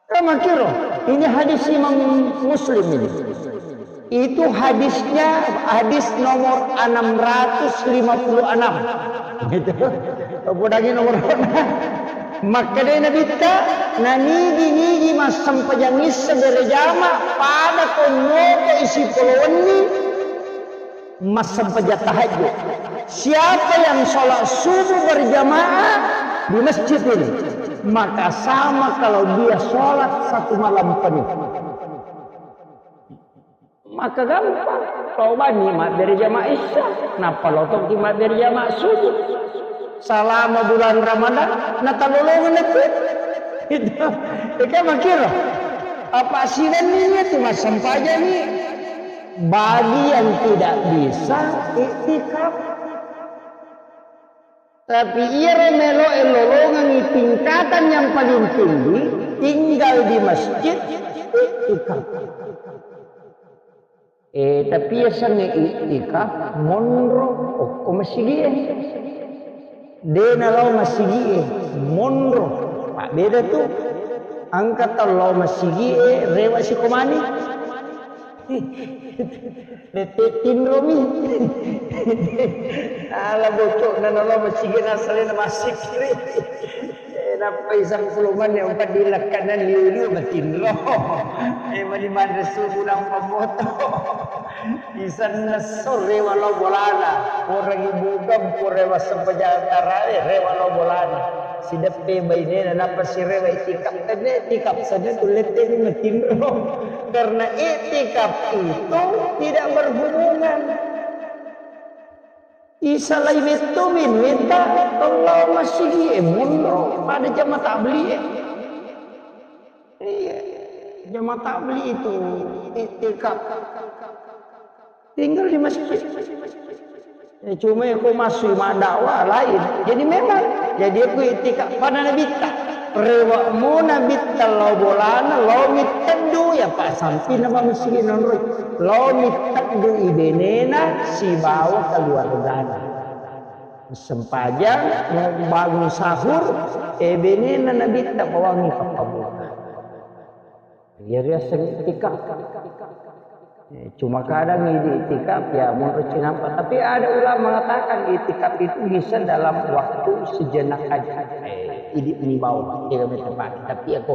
Kamakiro, ini hadis Imam Muslim ini. Itu hadisnya hadis nomor enam ratus lima puluh enam. Gitu. Podangi nomor. Makkeda Nabitta, nanigi-nigi massempajang isya berjama pada ko moto isi polo wenni massempajang tahajud. Siapa yang sholat subuh berjamaah di masjid ini, maka sama kalau dia sholat satu malam penuh. Maka gampang. Tobani mabbere jama isya, nappa lotoki mabbere jama subuh. Salama bulan Ramadan, natalolongeng lettu. Itu. Eka makiro. Apa siwenni tu massempajangi? Bagi yang tidak bisa iktikaf. Tapi iyaro meloe lolongengi tingkatan yang paling tinggi, tinggal di masjid, iktikaf. Eh, tapi yasengnge iktikaf, monro okko masigie. De nalao masigie, monro. Mabbeda tu. Engka tau lao masigie, rewa sikomani. Nette tinromi. Ala bocokna nalo masigi nasalena massikkiri. Eh, nappai sangkulumani umpa dilakkanan liu-liu matinro. Eh, mani manre subuh nampa moto. Isenna sore walau bolana. Porangi bukan pore wassempajang tarawe, rewa lao bolana. Sideppe bainena nappa sirewa itikaf. Tenne itikaf saja tu lette ni matinro. Karena iktikaf itu tidak berhubungan. Isalai metto bin weta Allah masigi e monro pada jama tabli e. Iya, jama tabli itu iktikaf. Tinggal di masjid. Eh, cuma ko masui maddakwah lain. Jadi memang, jadi aku iktikaf pada Nabitta. Rewa mo Nabitta lao bolana, lao mitteddu, ya Pak Sampi nama masigi nonroi. Lao mitteddu ibenena sibawa keluargana. Sempajang, mau bangun sahur, eh, benena Nabitta bawangi pappabuka. Iya riaseng iktikaf. Eh, cuma kadang idi iktikaf ya menurut cinampa. Tapi ada ulama mengatakan iktikaf itu bisa dalam waktu sejenak aja. Eh, idi ini bawah, tidak tepat. Tapi aku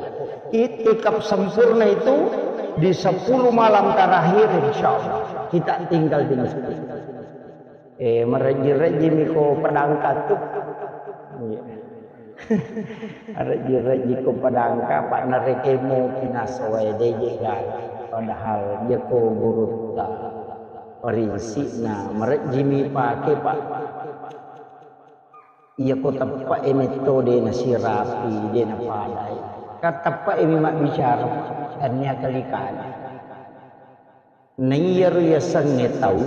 iktikaf sempurna itu di sepuluh malam terakhir, insya Allah kita tinggal di masjid. Eh, marejji-rejjimi ko padangka tu. Iya. Marejji-rejji ko padangka, Pak, narekemo kinasowae deje gala. Padahal jeko gurutta. Parinsikna, marejjimi pake, Pak. Iya ko teppa e metto de nasirapi, de napadai. Ka teppa e mi mabbicara, tania kalikana. Naiyaro yasengnge tau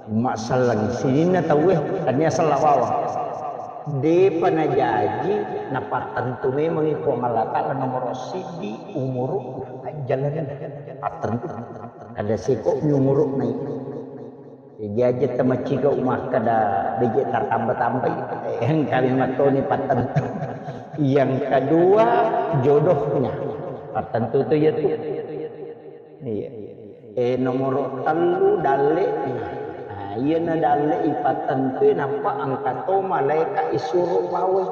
massalleng sininna tauwe, tania sella bawang. Depa najaji napattentu memangngi Puang Allah Ta'ala nomoro siddi umuru ajjaleng pattentu. Ada seko mi umuru nai. Jaji aja tamaciga umakkada beje tatamba-tambai. Yang kalimat toni pattentu. Yang kedua jodohnya. Pattentu tu ya tu. Iya. Eh, nomoro tellu dalle'na. Nah, iyana dalle ipattentui nappa engka to malaika isuro pawai.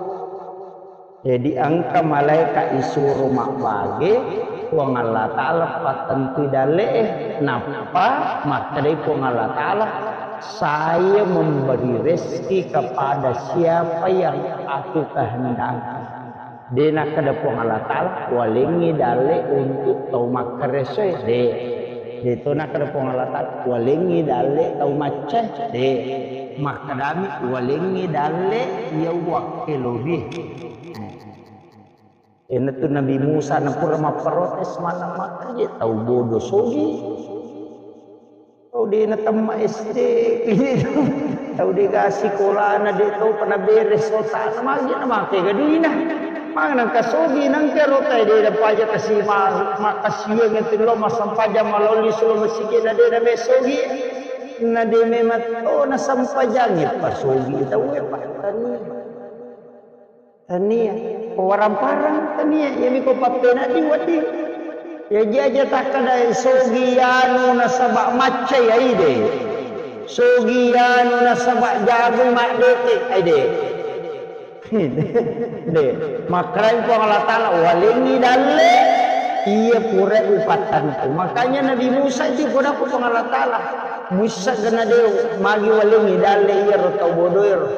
Jadi engka malaika isuro mabbage, Puang Allah Ta'ala pattentui dalle'e, nappa makkedai Puang Allah Ta'ala, "Saya memberi rezeki kepada siapa yang aku kehendaki." De nakkeda Puang Allah Ta'ala, "Walengngi dalle untuk tau makkaresoe." De. De to nakkeda Puang Allah Ta'ala, "Walengngi dalle tau maccae." De. Makkedami, "Walengngi dalle iya uwakkelobi." Eh. Iyanatu Nabi Musa napura mapprotes, mana makkaje tau bodo sogi. Tau de natemme S D, tau de ga sikolana, de tau pa naberes otana, magi namake ga duina. Magi nangka sogi, nangka rotae de napaja kasi ma-, makkasiwiang itu lo massempajang malolli sula masigi na de name sogi. Na de memang to nasempajangi pa sogi tau e pa tania. Tania, ko warang-parang tania, iyami ko pappenaddi wedding. Iya aja takkeda sogi anu nasaba macca iya ide. Sogi anu nasaba jago maddete ide. De, makkarai Puang Allah Ta'ala, "Walengngi dalle iya pura upattantu." Makanya Nabi Musa itu pura Puang Allah Ta'ala, "Musa gana de magi walengngi dalle iya ro tau bodoero."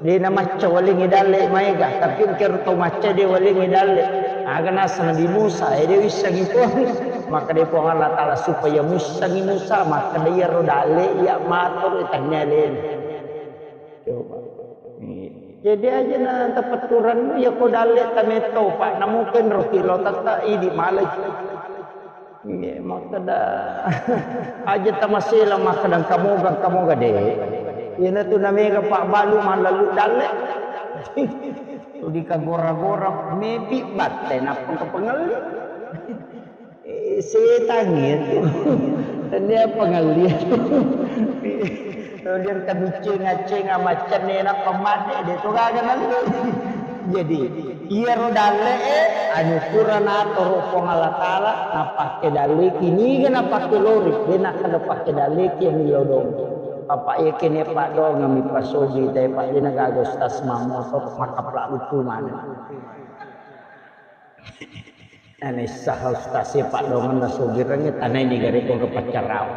De namacca walengngi dalle maega, tapi engkero tau macca de walengngi dalle. Aga nasa Nabi Musa, eh, de wissengi Puang. Makkeda Puang Allah Ta'ala supaya muissengi Musa, makkeda iyaro dalle iya matur tania lena. Coba. Jadi aja na tapetturannu iya ko dalle tametto, Pak, namuken roki lo tetta idi malai. Iye, makkeda, aja tamasela makkeda kamoga, kamoga de. Iyanatu namega pabbalu mallalu dalle. Tuli kagora-gora mepi batte nappa kapangelli. Eh, setang itu. Tania pangelli. Tuli kabiccing-accing macenne nappa madde de to gaga nallu. Jadi, iyaro dalle'e, anu pura natoro Puang Allah Ta'ala, napakke dalleki, niga napakke lori, de nakkeda pakke dalleki yang lodong. Bapak iya kene paddoangeng mi pasogi, tapi Pak, de nagaga ustaz mammotor, makaplak lucu mana. Nanaissaha ustaz e paddoangeng nasogireng, tanai niga rekko ke paccarau.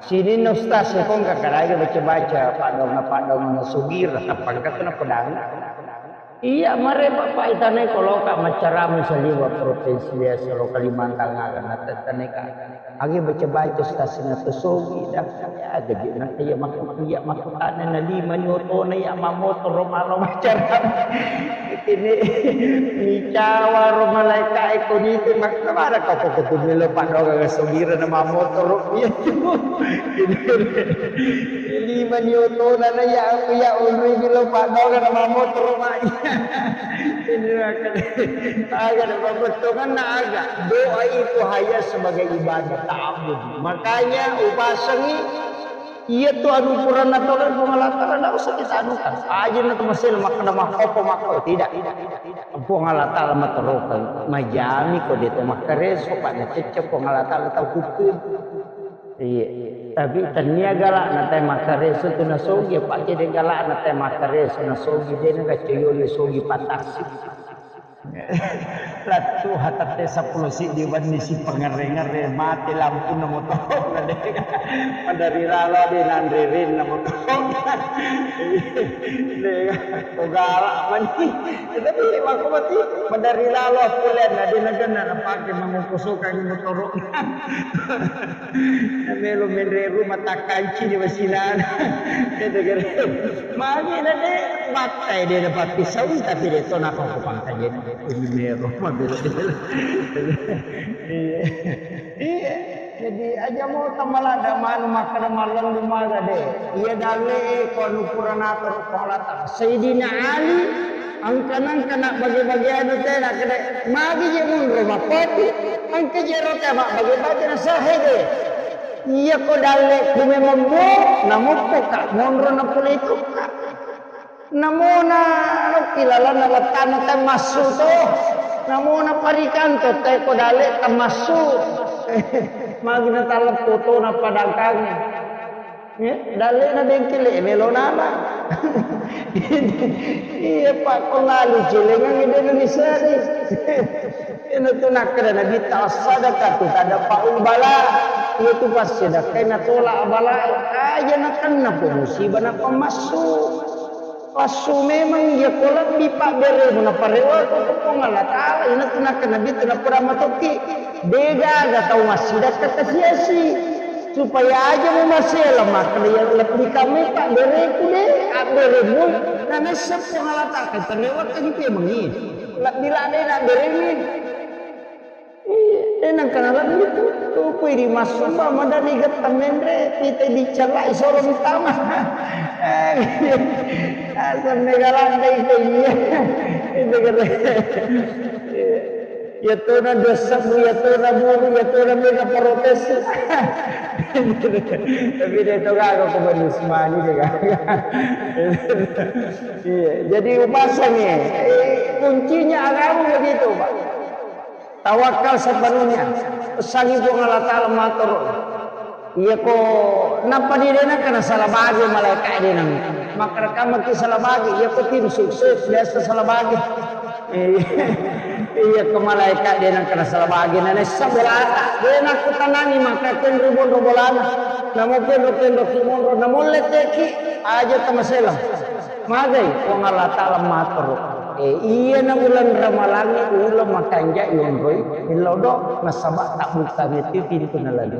Sininna ustaz e kong kakaraga baca-baca, paddoangeng-paddoangeng nasogireng, tappa engka tu napedang. Iya, mare Bapak itanai ko loka maccarama saliwa provinsi biasa lo Kalimantan aga natettaneka. Agi baca-baca stasina to sogi dah. Ya, gaji na iya makku iya makku tane na lima ni otona iya mamotoro malo maccarama. Ini micawa ro malaika e ko nitu makku mana kau kok tu melo paddoga sogira na mamotoro. Iya tu. Ini lima ni otona na iya aku iya unri bilo paddoga na mamotoro mai. Ini akan, akan pembetongan na aga. Doa itu hanya sebagai ibadah ta'abbud. Makanya upasengi iya tu anu pura natolong Puang Allah Ta'ala, ndak usah kita anukan. Aja na tu masih makkeda makkopo makko tidak. Puang Allah Ta'ala matorokan majami ko de to makkareso, Pak, nacecce Puang Allah Ta'ala tau hukum. Iya. Tapi tania galakna tae makkareso tu nasogi, apa kede galakna tae makkareso nasogi, de na gacoyoli sogi patasi. Lattu hatatte seppulo siddi wenni si pangerre-ngerre mate lampuna motoro na de. Madari lalo de nanre renna motoro. De, ko galak mani. Tapi makko mati madari lalo pole na de na genna napake mangoko sokangi motoro. Melo menre rumah takkanci di wasilana. Itu kira. Magi na de battai de dapat pisau tapi de to nako ko pangkajen. Ini mero mabela. Iya. Iya. Jadi aja mo tamalada manu makkeda mallallu maga de. Iya dalle ko anu pura natoro ko lata. Sayyidina Ali Engka-nengka nabbage-bage anu tena kede, magi je monro mappatu, engka je ro tena mabbage-bage na sahe de. Iya ko dalle kume membo, namoppo ka monro na pole itu ka. Namona no kilalana wattana temmassu to. Namona parikanto te ko dalle temmassu. Magi natalleng fotona padangkangnge. Eh, dallena bengkele melo nala. Iya, Pak, ko lalu celengang de' nanisari. Iyana tu nakkeda Nabitta, "As-sadaqatu tadfa'ul bala." Iya tu passedekkai natolak bala. Aja nakenna po musibah nappa massu. Passu memang iya ko lebbi pabberemu naparewako ko Puang Allah Ta'ala, ina tu nakkeda Nabitta, napoda matokki, degaga tau massidakka kasi-asi. Supaya aja mu masela makkeda iya lebbi kamai pabbereku de, abberemu, na naisseng Puang Allah Ta'ala, parewakkangi pemengi. Lebbi ladde na abberemu. Iya, eh, nangka nalebbi tu, tupui ri massumba, madani getta menre, pita dicellai solo mitama. Eh, asam mega landai ke iya. Itu kata. Iya. Ya tona dosa bu, ya tona buru, ya tona mega protes. Tapi dia tu kagak ke Bani Usmani dia kagak. Iya, jadi upasangi. Eh, kuncinya agama begitu, Pak. Tawakkal sepenuhnya. Pesangi Puang Allah Ta'ala matoro. Iya ko, nappa di dena kena salah bagi malaikat dena. Maka rekaman ki salah bagi. Iya ko tim sukses biasa salah bagi. Iya ko malaikat dena kena salah bagi. Nana sabolata. Dena ku tanangi maka kenru bonro bolana. Namo kenro kenro ki monro. Namo leteki aja tamaselang. Magai Puang Allah Ta'ala matoro. Eh, iya na uleng Ramalangnge uleng makanja yonroi millau do nasaba tabbukkang itu pintu nalani.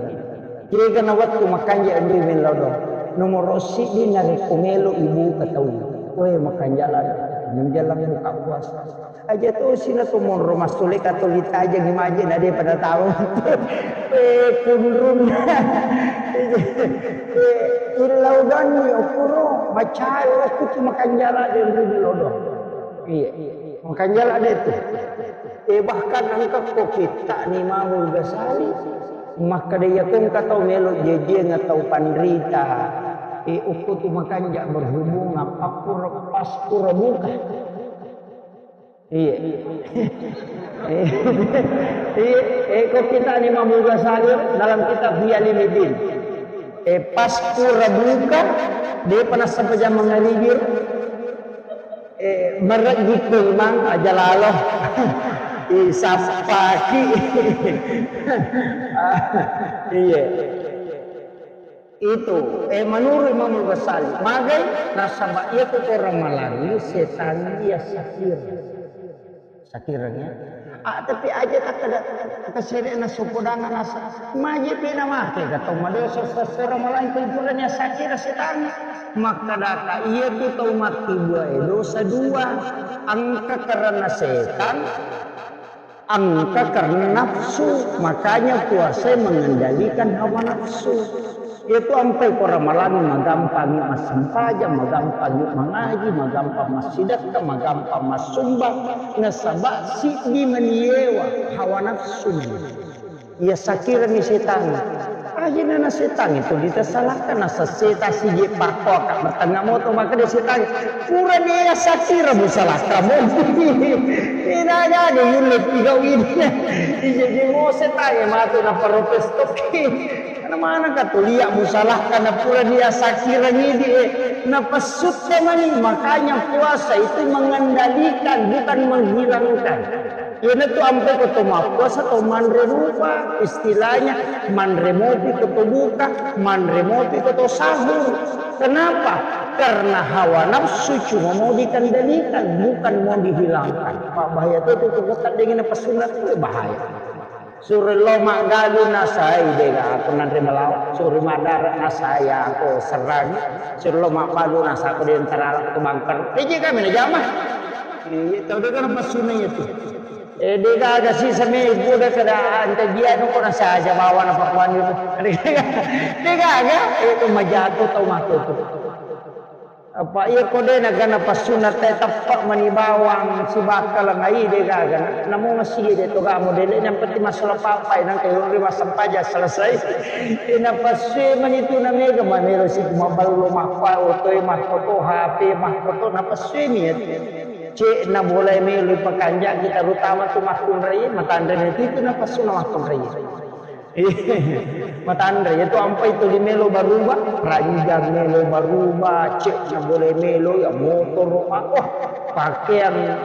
Kira-kira na wettu makanja yonroi millau do. Nomoro siddi narekko melo ibuka tau. Weh makanja lalo. Menjelang buka puasa. Aja tosi na to monro massule katolita aja ngimaje na de pada tahu. Eh, kunrun. Eh, illau doni okuro macai waktu tu makanja lalo de yonroi millau do. Iya. Makanja lade tu. Eh, bahkan engka ko kitta ni Imamul Ghazali. Makkeda iya ko engka tau melo jejiang tau panrita. Eh, ukko tu makanja berhubungan pakkura, paskura buka. Iya. Iya. Eh, ko kitta ni Imamul Ghazali dalam kitab Ihya Ulumuddin. Eh, paskura buka, depa nassempajang mangaribi. Eh, marejjikku imang aja lalo. Isappaki. Iya. Itu, eh, menurut Imam Ghazali, magai nasaba iya tu orang malangi setan iya sakir. Sakireng ya. Ah, tapi aja tak ada kesere na sopodana nasa. Maje pena mate ka tau madosa sesera malangi kumpulnya sakira setan. Makkadaka iya tu tau matti dua e dosa dua. Engka karena setan, engka karena nafsu. Makanya puasa mengendalikan hawa nafsu. Iya tu ampai ko Ramalang magampangi massempajang, magampangi mangaji, magampang massidekka, magampang massumba, nasaba siddi mani yewa hawa nafsu mani. Iya sakirangi setangnge. Ajana na setangnge tuli tasalakka, nasesseta sije pakkoaka matengnga moto makkeda setangnge, purani iya sakira musalakka mo. Inagani yulle pigau ini. Ijeje mo setangnge matu naparotes tokki. Karena manengka tulia musalahkan na pura dia sakirangi di, eh, napessutta mani. Makanya puasa itu mengendalikan, bukan menghilangkan. Iyanatu ampe ko to mappuasa to manre rupa, istilahnya manre mopi ko to buka, manre mopi ko to sahur. Kenapa? Karena hawa nafsu cuma mau dikendalikan, bukan mau dihilangkan. Pak, bahaya tu, tu, tu, tu, tu, dengan apa sunat tu bahaya. Suro lo maggalu nasai dega aku nanre malawa. Suro madara nasai aku serrang. Suro lo mabbalu nasaku di antara alat tu bangker. Iji kami na jama. Iya, tau dega na pasuna itu. Eh, dega aga sisa me ibu dega kada ante dia no kona saja bawa na pakuan itu. Dega aga itu majaku tau matu tu. Apa iya ko de nagana passunna te teppa mani bawang sibakkaleng ai de gaga. Namo masigi de to gamo dele yang penting masalah papai nang kayo ri massempajang selesai. Ina passue mani tu na mega mamelo si maballo mappa otoe mahkoto H P mahkoto na passue mi ya. Cek na boleh melo pakanja kita terutama tu mahkunrai matanre itu na passuna mahkunrai. Matanre, iyatu ampai tuli melo baruba, ranjang melo baruba, cek na bole melo, ya motoro, wah, pakeang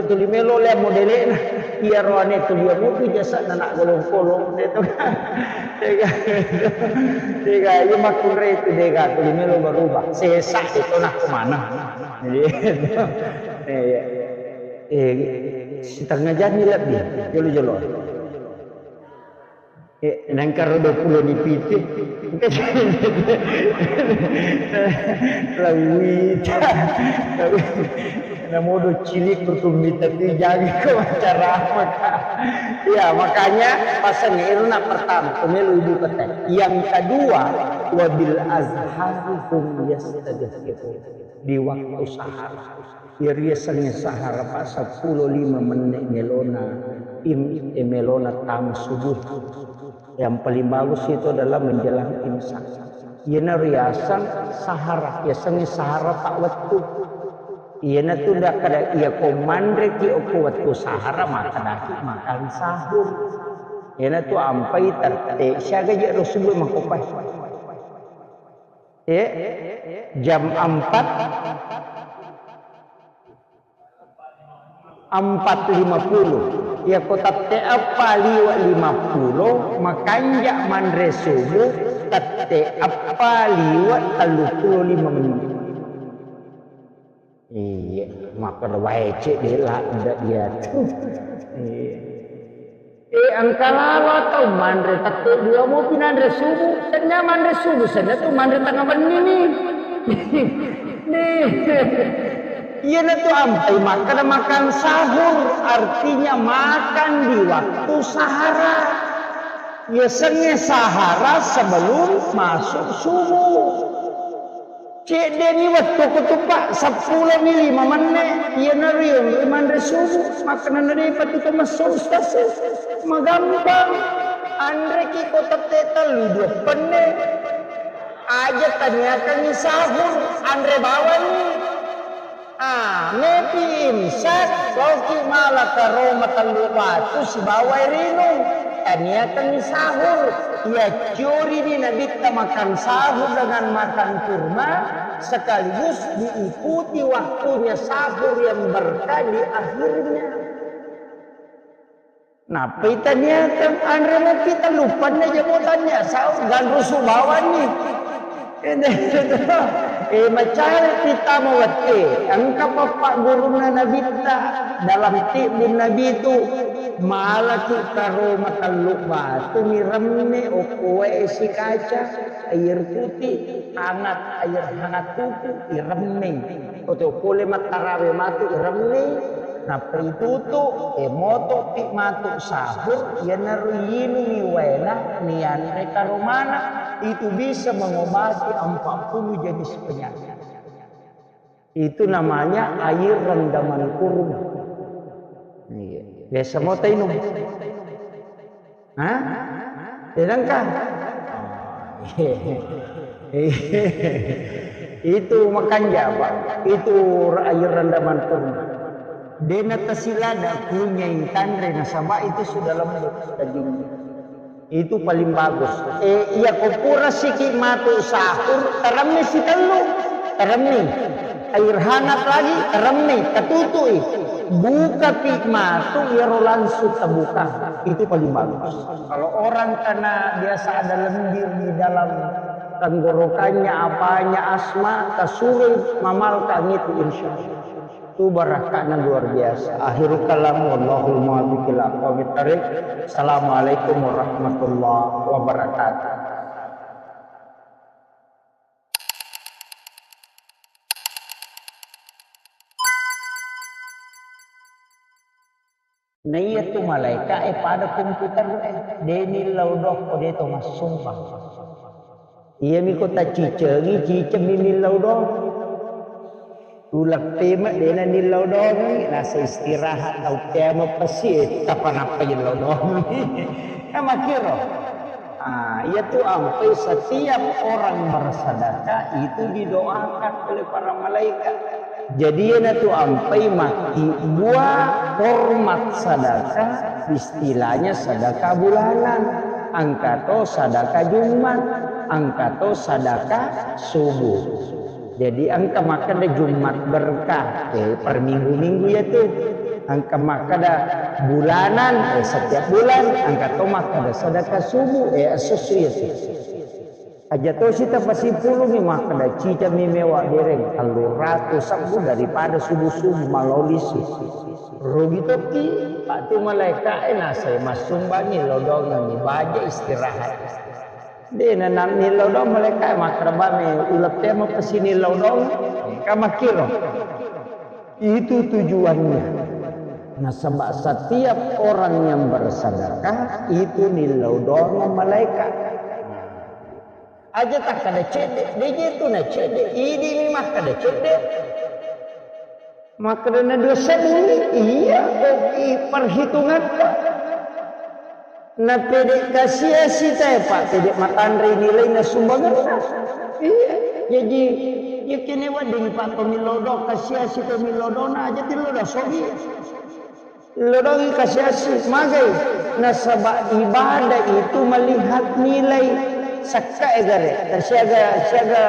tuli melo lea modele'na. Iyaro ane tuli mutu jasa na nak golong-kolong, de to. Dega, dega, iya makkunrai tu dega, tuli melo baruba. Sesa itu nak kemana? Iya. Eh, setengah jam ni lebih, jolo-jolo. Eh, nangkaro dua puluh ni pitu. Lawita. Namodo cilik kutumita tu jaga ko acara apa, Kak? Ya, makanya pasang iruna pertama, kumelu ibu kata. Yang kedua, wabil azhari hum yastadhikirun. Di waktu sahar. Iyariasengnge sahara, Pak, seppulo lima menne' melona im-, eh, melona tang subuh. Yang paling bagus itu adalah menjelang imsak. Iyana riaseng sahara, yasengnge sahara, Pak, wettu. Iyana tu nda kada iya ko manreki okko wettu sahara, makkedaki makan sahur. Iyana tu ampai tette, siaga je ro subuh makkopai. Eh, jam empat, empat lima puluh. Iya ko tette eppa liwe lima puluh, makanja manre subuh tette eppa liwe tellu puluh lima menit. Iya, makkeda wae cek de ladde iya tu. Iya. Eh, engka lalo atau manre tette dua mopi nanre subuh. Senna manre subuh, senna tu manre tengah benni ni. Nih. Iyana tu ampai makan, makan sahur, artinya makan di waktu sahara. Yasengnge sahara sebelum masuk subuh. Cedde'ni wettuku tu, Pak, seppulo mi lima menne', iyana riolo manre subuh, makkenana de'pa tu to messo, Ustaz. Magampang. Anreki ko tette tellu dua penne. Aja taniakangngi sahur, anre bawani. Ah, mepi imsak, loki mala karo matellu batu sibawa rinung. Taniakangngi sahur. Iya curi di Nabitta makan sahur dengan makan kurma, sekaligus diikuti waktunya sahur yang berkah di akhirnya. Nappai taniakan anre mopi tellu penne jamo tania sahur, ganrusu bawanni. Eh, macare pita mawette, engka pappaggurunna Nabitta dalam tibbun Nabi tu, malaki karo matellu batu miremme okko wae sikaca, air putih, hangat, air hangat tutu, iremme. Oto pole mattarawe matu iremme, nappa itutu, e, motopi matu sahur, iyanaro yinungi waena, nianre karomana, itu bisa mengobati empat puluh jenis penyakit. Itu namanya air rendaman kurma. Iya. Biasa mau tainum. Hah? Sedangkan itu makanja, Pak. Itu air rendaman kurma. Dena tasilada kunyai tanre nasaba itu sudah lembut dagingnya. Itu paling bagus. Eh, iya ko pura siki matu sahur, teremmi sitellu, teremmi. Air hangat lagi, teremmi, ketutui. Buka pi matu, iyaro langsung terbuka. Itu paling bagus. Kalau orang karena biasa ada lendir di dalam tenggorokannya, apanya asma, tasurui mamalkang itu insya Allah. Itu barakahnya luar biasa. Akhirul kalam, wallahul muwaffiq ila aqwamit thariq. Assalamualaikum warahmatullahi wabarakatuh. Naiya tu malaika e pada komputer e, de nillau doh ko de to massumpah. Iyami ko tacicengi, cicemmi nillau doh. Uleppeme dena nillau doh, nasa istirahat tau kiamat pasti, eh, kapan apa nillau doh. Nah, makiro. Ah, iya tu ampai setiap orang bersedekah itu didoakan oleh para malaikat. Jadi iya na tu ampai makkibua hormat sedekah, istilahnya sedekah bulanan. Engka to sadaka Jumat, engka to sadaka subuh. Jadi engka makkeda Jumat berkah, eh, per minggu-minggu ya tu. Engka makkeda bulanan, eh, setiap bulan, engka to makkeda sadaka subuh, eh, esso-esso ya tu. Aja tosi tapasipulungi makkeda cicami mewa bereng tellu ratu sebbu daripada subuh-subuh malolisu. Rugi tokki, patu malaeka'e nasai massumbangi lodongengi baja istirahat. De' nanammi lodong malaeka'e makkeda bame ulettemo pesini lodong, ka makkiro. Itu tujuannya. Nasaba setiap orang yang bersedekah itu nilodong malaikat. Aja takkada cedde, de' je tu na cedde, idi mi makkada cedde. Makkada na dua sebbu ni, iya, kok i perhitungatta. Na pede kasiasi tae, Pak, pede matanre nilai na sumbanganna. Iya, jadi, ya kene wedding, Pak, to milodong, kasiasi to milodong, na aja tilodo sogi. Lodongi kasiasi, magai. Nasaba ibadah itu melihat nilai sakkae gare. Siaga, siaga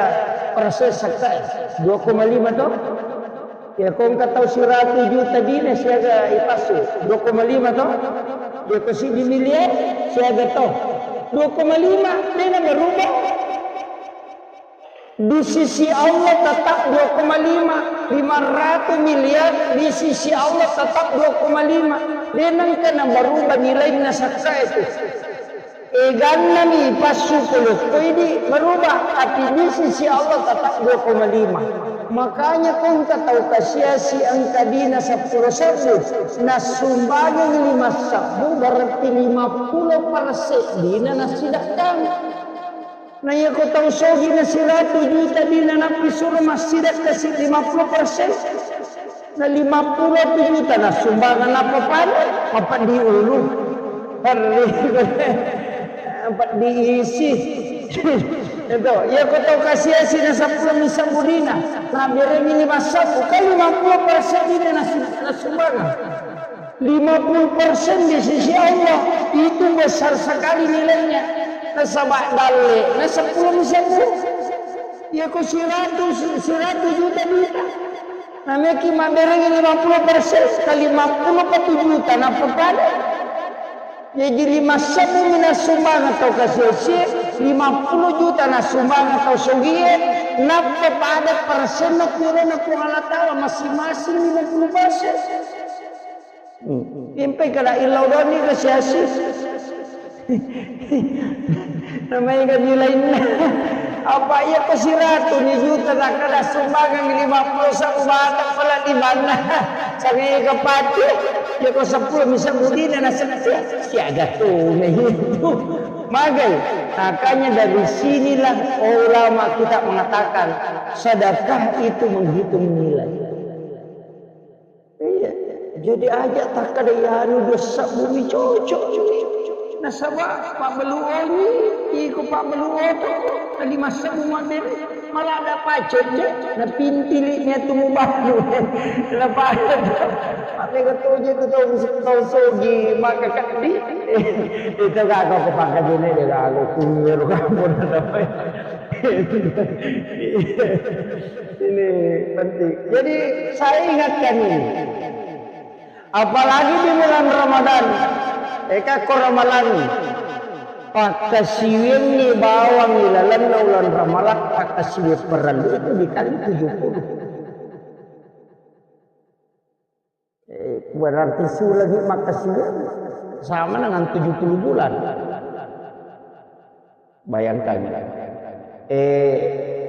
persen sakkae. Dua koma lima to? Ya, ko engka tau siratu juta dina siaga ipassu. Dua koma lima to? Ya, ko siddi miliar siaga to? Dua koma lima, dena berubah. Di sisi Allah tetap dua koma lima, lima ratus miliar, di sisi Allah tetap dua koma lima. De' nengka na berubah nilainna sakka itu. Eganna mi passu polokko idi berubah, tapi di sisi Allah tetap dua koma lima. Makanya ko engka tau kasiasi engka dina seppulo sebbu, nassumbangeng lima sebbu, berarti lima puluh persen dina nassidekkang. Na iya ko tau sogi na siratu juta dina nappi suro massidekka si lima puluh persen. Na lima puluh juta na sumbangan apa pada? Apa diulu? Perri. Apa diisi? Itu. Iya ko tau kasiasi na seppulo misebbu dina. Na berengi lima sebbu. Kan lima puluh persen dina na sumbangan. Lima puluh persen di sisi Allah itu besar sekali nilainya. Nasaba dalle na seppulo misebbu. Iya ko siratu, siratu juta dina. Nameki mabberengi lima puluh persen ka lima puluh ka tujuh juta nappa pada. Jadi lima sebbu mina sumbangan tau kasiasi, lima puluh juta na sumbangan tau sogie, nappa pada persenna purana Puang Allah Taala masing-masing lima puluh persen. Hmm. Impai kada illau doni ke siasi. Namanya kan nilai. Apa iya ko siratu ni juta tak kada sumbangan lima puluh satu batang pala di mana? Sangai ke pati. Ya ko sepuluh bisa budina na setia. Siaga tu itu. Magai. Makanya dari sinilah ulama kita mengatakan sedekah itu menghitung nilai. Iya, jadi aja takkada iyanu dua sebbu mi cocok. Nasaba pabbalu oni, iko pabbalu oto, tadi massebbu mabbere, malah ada pacet je, na pintili ni atu mubalu. Na pacet. Tapi kau tu je tu tau, tau sogi, maka kadi. Itu gak kau kepangkat ini dia lalu kunyir kamu. Ini penting. Jadi saya ingatkan ini. Apalagi di bulan Ramadan. Eka ko Ramalang. Pakkasiwiangngi bawang ilalenna ulan Ramalang, pakkasiwiang parellu itu dikali tujuh puluh. Eh, berarti sulangi makkasiwiang sama dengan tujuh puluh bulan. Bayangkan. Eh,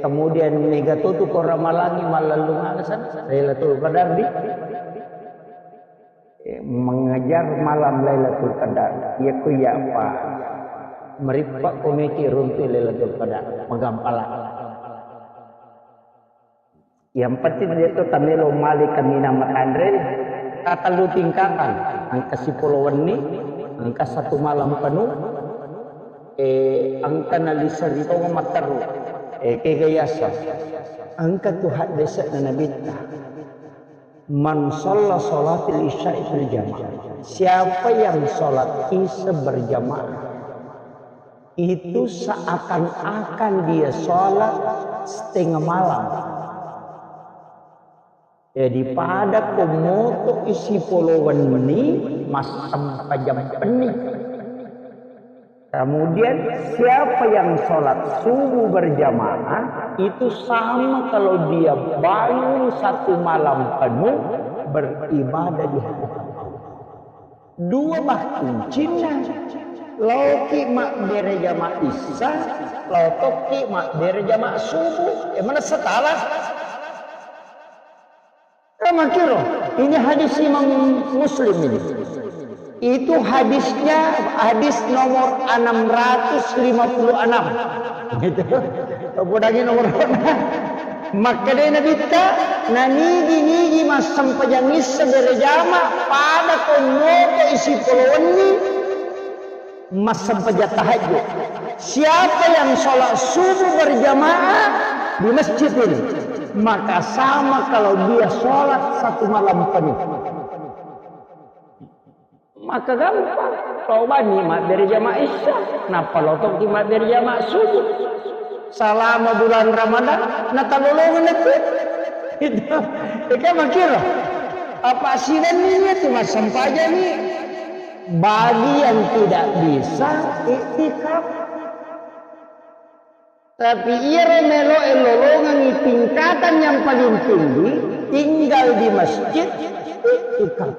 kemudian mega tutu ko Ramalangi mallellung alasan Lailatul Qadar di, eh, mengejar malam Lailatul Qadar. Iya ku iya apa? Merippa komeki runtu Lailatul Qadar. Magampala. Yang penting dia tu tamelo mali kaminang matanre, tatellu tingkatan, engka sipolo wenni, engka satu malam penuh, eh, engka nalisa ri tau matteru, eh, kega yasa, engka tu haddese'na Nabitta, "Man shalla shalatil isya'i fil jamaah." Siapa yang sholat isya berjamaah, Itu seakan-akan dia sholat setengah malam. Jadi pada ko moto isi polo wenni, massempajang penni. Kemudian siapa yang sholat subuh berjamaah itu sama kalau dia bangun satu malam penuh beribadah di hadapan Allah. Dua bah kuncinna. Laoki mabbere jama issa, lao tokki mabbere jama subuh. E, manessa tala. Kamakiro, ini hadis Imam Muslim ini. Itu hadisnya hadis nomor enam ratus lima puluh enam. Gitu. Podangi nomor Makkedai Nabitta, nanigi-nigi massempajang issa berejama pada ko moto isi polo wenni massempajang tahajud. Siapa yang sholat subuh berjamaah di masjid ini, maka sama kalau dia sholat satu malam penuh. Maka gampang. Lao banni mabbere jama issa, nappa lao tokki mabbere jama subuh. Salama bulan Ramadan, natalolongenna tu. Itu. Eka makiro. Apa sidanni itu massempajang ni? Bagi yang tidak bisa iktikaf. Tapi iyaro meloe lolongengngi tingkatan yang paling tinggi, tinggal di masjid, iktikaf.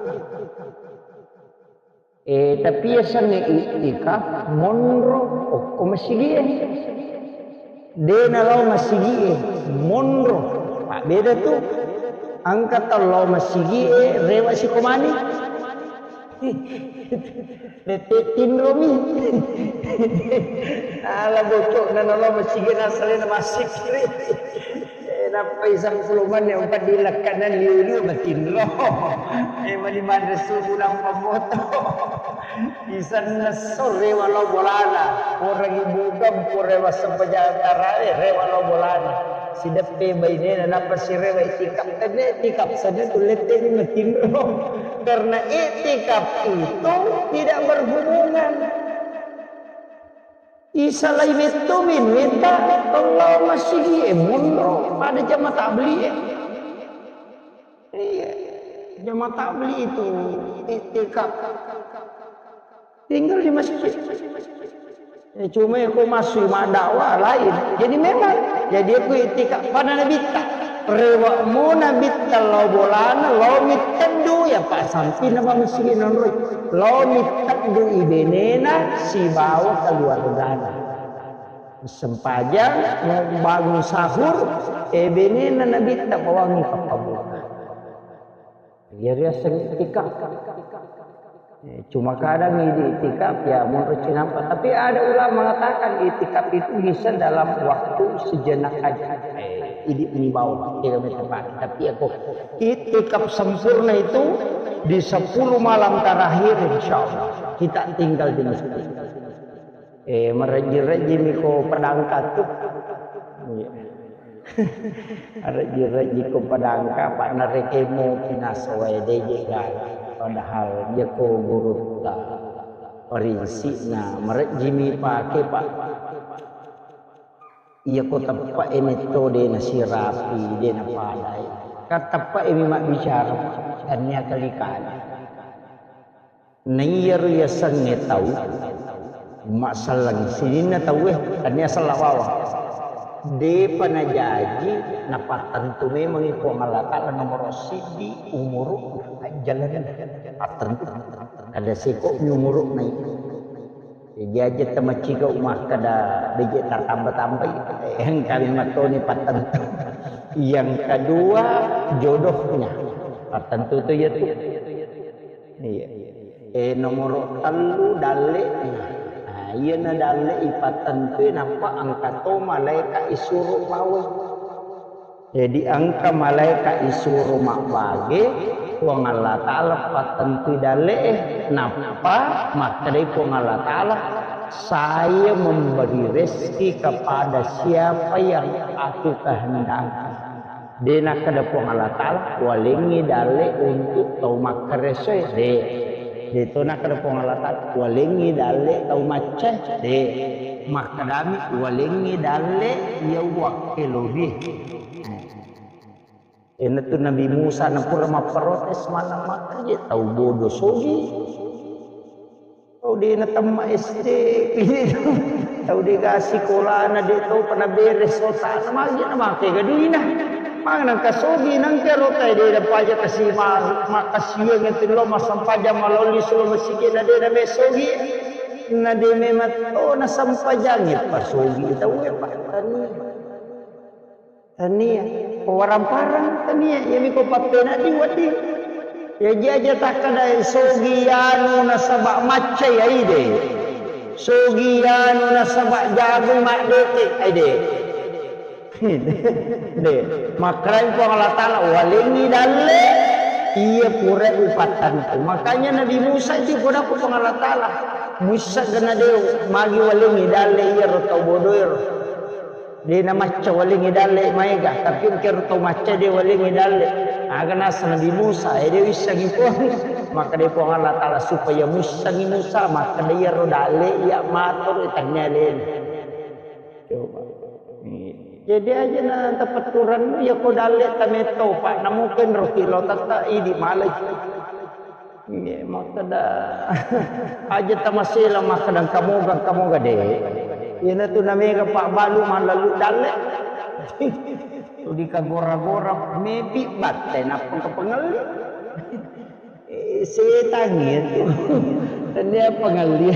Eh, tapi yasengnge iktikaf, monro okko masigie. De nalao masigie, monro. Pak beda tu. Engka tau lao masigie, rewa sikomani. Lette tinromi. Ala bocokna nalo masigi nasalena masikri. Eh, nappai sangkulumang yang empat dilakkanan liu-liu matinro. Eh, mani manre subuh nampa moto. Isanna sore walau bolana. Orang ibu kampung rewa sempajang tarawe, rewa lo bolana. Sideppe bainena nappa sirewa itikaf. Tenne itikaf saja tu lette ni matinro. Karena iktikaf itu tidak berhubungan. Isalai metto minueta, tollo masigi e monro pada jama tabli e. Iya, jama tabli itu iktikaf. Tinggal di masjid. Eh, cuma aku masuk mak dakwah lain. Jadi memang, jadi aku iktikaf pada Nabitta. Rewa mo Nabitta lao bolana, lao mitteddu, ya Pak, sampi nama masigi nonroi. Lao mitteddu ibenena sibawa keluargana. Sempajang, mau bangun sahur, eh, benena Nabitta pawangi pappabuka. Iya riaseng iktikaf. Eh, cuma kadang idi iktikaf ya menurut cinampa. Tapi ada ulama mengatakan iktikaf itu bisa dalam waktu sejenak aja. Eh, idi ini bawah, tidak tepat. Tapi aku iktikaf sempurna itu di sepuluh malam terakhir, insya Allah kita tinggal di masjid. Eh, marejji-rejjimi ko padangka tu. Iya. Marejji-rejji ko padangka, Pak, narekemo pinasa wae deje gala. Padahal iya ko gurutta. Parinsina marejjimi pake, Pak. Iya ko teppa e metto de nasirapi, de napadai. Kan teppa e mi mabbicara, tannia kali-kali. Naiyaro yasengnge tau, massallang sininna tauwe, tania sella bawang. Depa najaji, napattentu memangngi Puang Allah Ta'ala nomoro siddi umuru ajjalana. Pattentu. Ada seko mi umuru nai. Jaji tamaciga umakkada beje tartamba-tambai. Engkami mattoni pattentu. Yang kedua, jodohnya. Pattentu tu ya tu. Iya. Eh, nomoro tellu dalle'na. Nah, iyana dalle ipattentui nappa engka to malaeka isuro bawai. Jadi engka malaeka isuro mabbage, Puang Allah Ta'ala pattentui dalle'e, nappa makkedai Puang Allah Ta'ala, "Saya memberi rezeki kepada siapa yang aku kehendaki." De nakkeda Puang Allah Ta'ala, "Walengngi dalle untuk tau makkaresoe." De. De to nakkeda Puang Allah Ta'ala, "Walengngi dalle tau maccae." De. Makkedami, "Walengngi dalle iya uwakkelori." Eh. Iyanatu Nabi Musa napura mapprotes maneng, makkaje tau bodo sogi. Tau de' natemma S D, tau de' ga sikolana, de' topa naberes otana, magi namake ga duina. Maneng ka sogi nangka rotae de' napaja kasi ma-, makkasiwiang itu lo massempajang malolli silo masigi na de' name sogi. Na de' memang to nasempajangi pasogi tau e pattani. Tania, ko warang-parang tania, iyami ko pappena di wedding. Jaji aja takkeda sogi anu nasaba macca ya ide. Sogi anu nasaba jago maddete ide. De, makkarai Puang Allah Taala, "Walengngi dalle iya pura upattaniku." Makanya Nabi Musa itu pura Puang Allah Taala. Musa gana de magi walengngi dalle iya ro tau bodoero. De' namacca walengngi dalle maega, tapi engkero tau macca de' walengngi dalle. Aga nasa Nabi Musa, e de' wissengi Puang. Makkeda Puang Allah Taala supaya muissengi Musa, makkeda iyaro dalle iya matoro tania alena. Coba. Jadi aja na tapetturan iya ko dalle tametto, Pak, namuken ro kilo tata idi malai. Iye, makkeda, aja tamasela makkeda engka moga, engka moga, de. Iyanatu namega pabbalu mallalu dalle. Tuli kagora-gora mepi batte nappa engka pengelli. Eh, setang itu. Tania pengelli.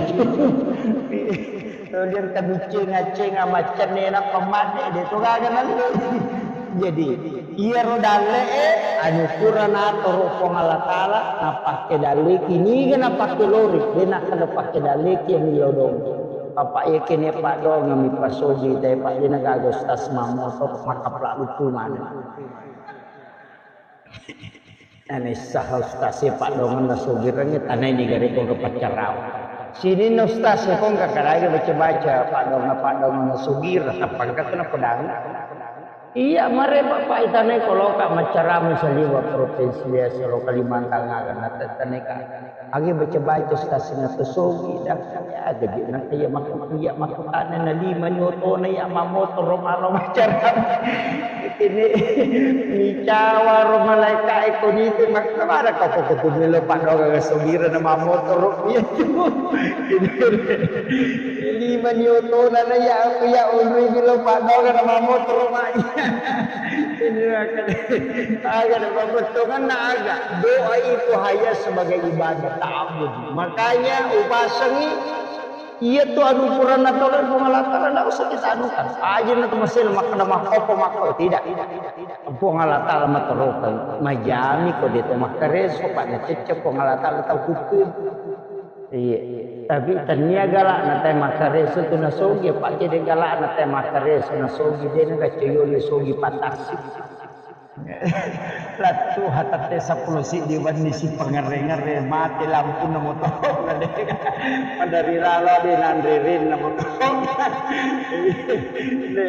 Tuli engka biceng-aceng amaccenne nappa madde, de to gaga nalli. Jadi, iyaro dalle'e, anu pura natoro Puang Allah Taala, napakke dalleki, niga napakke lori, de nakkeda pakke dalleki yang lodong. Papa iya kene paddoangeng mi pasogi, tapi pak de nagaga ustaz mammotor, makapla lucu maneng. Nanaissaha ustaz e paddoangenna sogirengnge, tanai niga rekko ke paccarau. Sininna ustaz e kongka kadage baca-baca paddoangeng-paddoangenna sogira, tappa engka tena pedang. Iya, marepa Pak, itanai ko loka maccarama saliwa provinsi biasa lo Kalimantan aga natettaneka. Agi baca-baca stasina to sogi, dah, ya, gaji nangka iya makku, iya makku tane na lima nyotona iya mamotoro malo maccarama. Ini micawa ro malaika e ko nitu, makna mara kau ko kutu melo paddoangeng sogira na mamotoro. Iya, cuma. Ini Lima ni otona na ya aku ya onroi bilo paddoangeng na mamotoro mai. Ini aga, aga na pabettuangenna aga. Doa itu hanya sebagai ibadah ta'abbud. Makanya upasengi iya tu anu pura natoro Puang Allah Taala, ndak usah kita anukan. Aja na tu masih makkeda makkoppo makko, tidak. Puang Allah Taala matorokeng, majami ko de to makkareso, Pak, nacecce Puang Allah Taala tau kutu. Iya. Tapi tania galakna tae makkareso tu nasogi, apa kede galakna tae makkareso nasogi, de na gacoyoli sogi patasi. Lattu hatatte seppulo siddi wenni si pangere-ngere, mate lampunna motoro na de. Madari lalo de nanre renna motoro. De,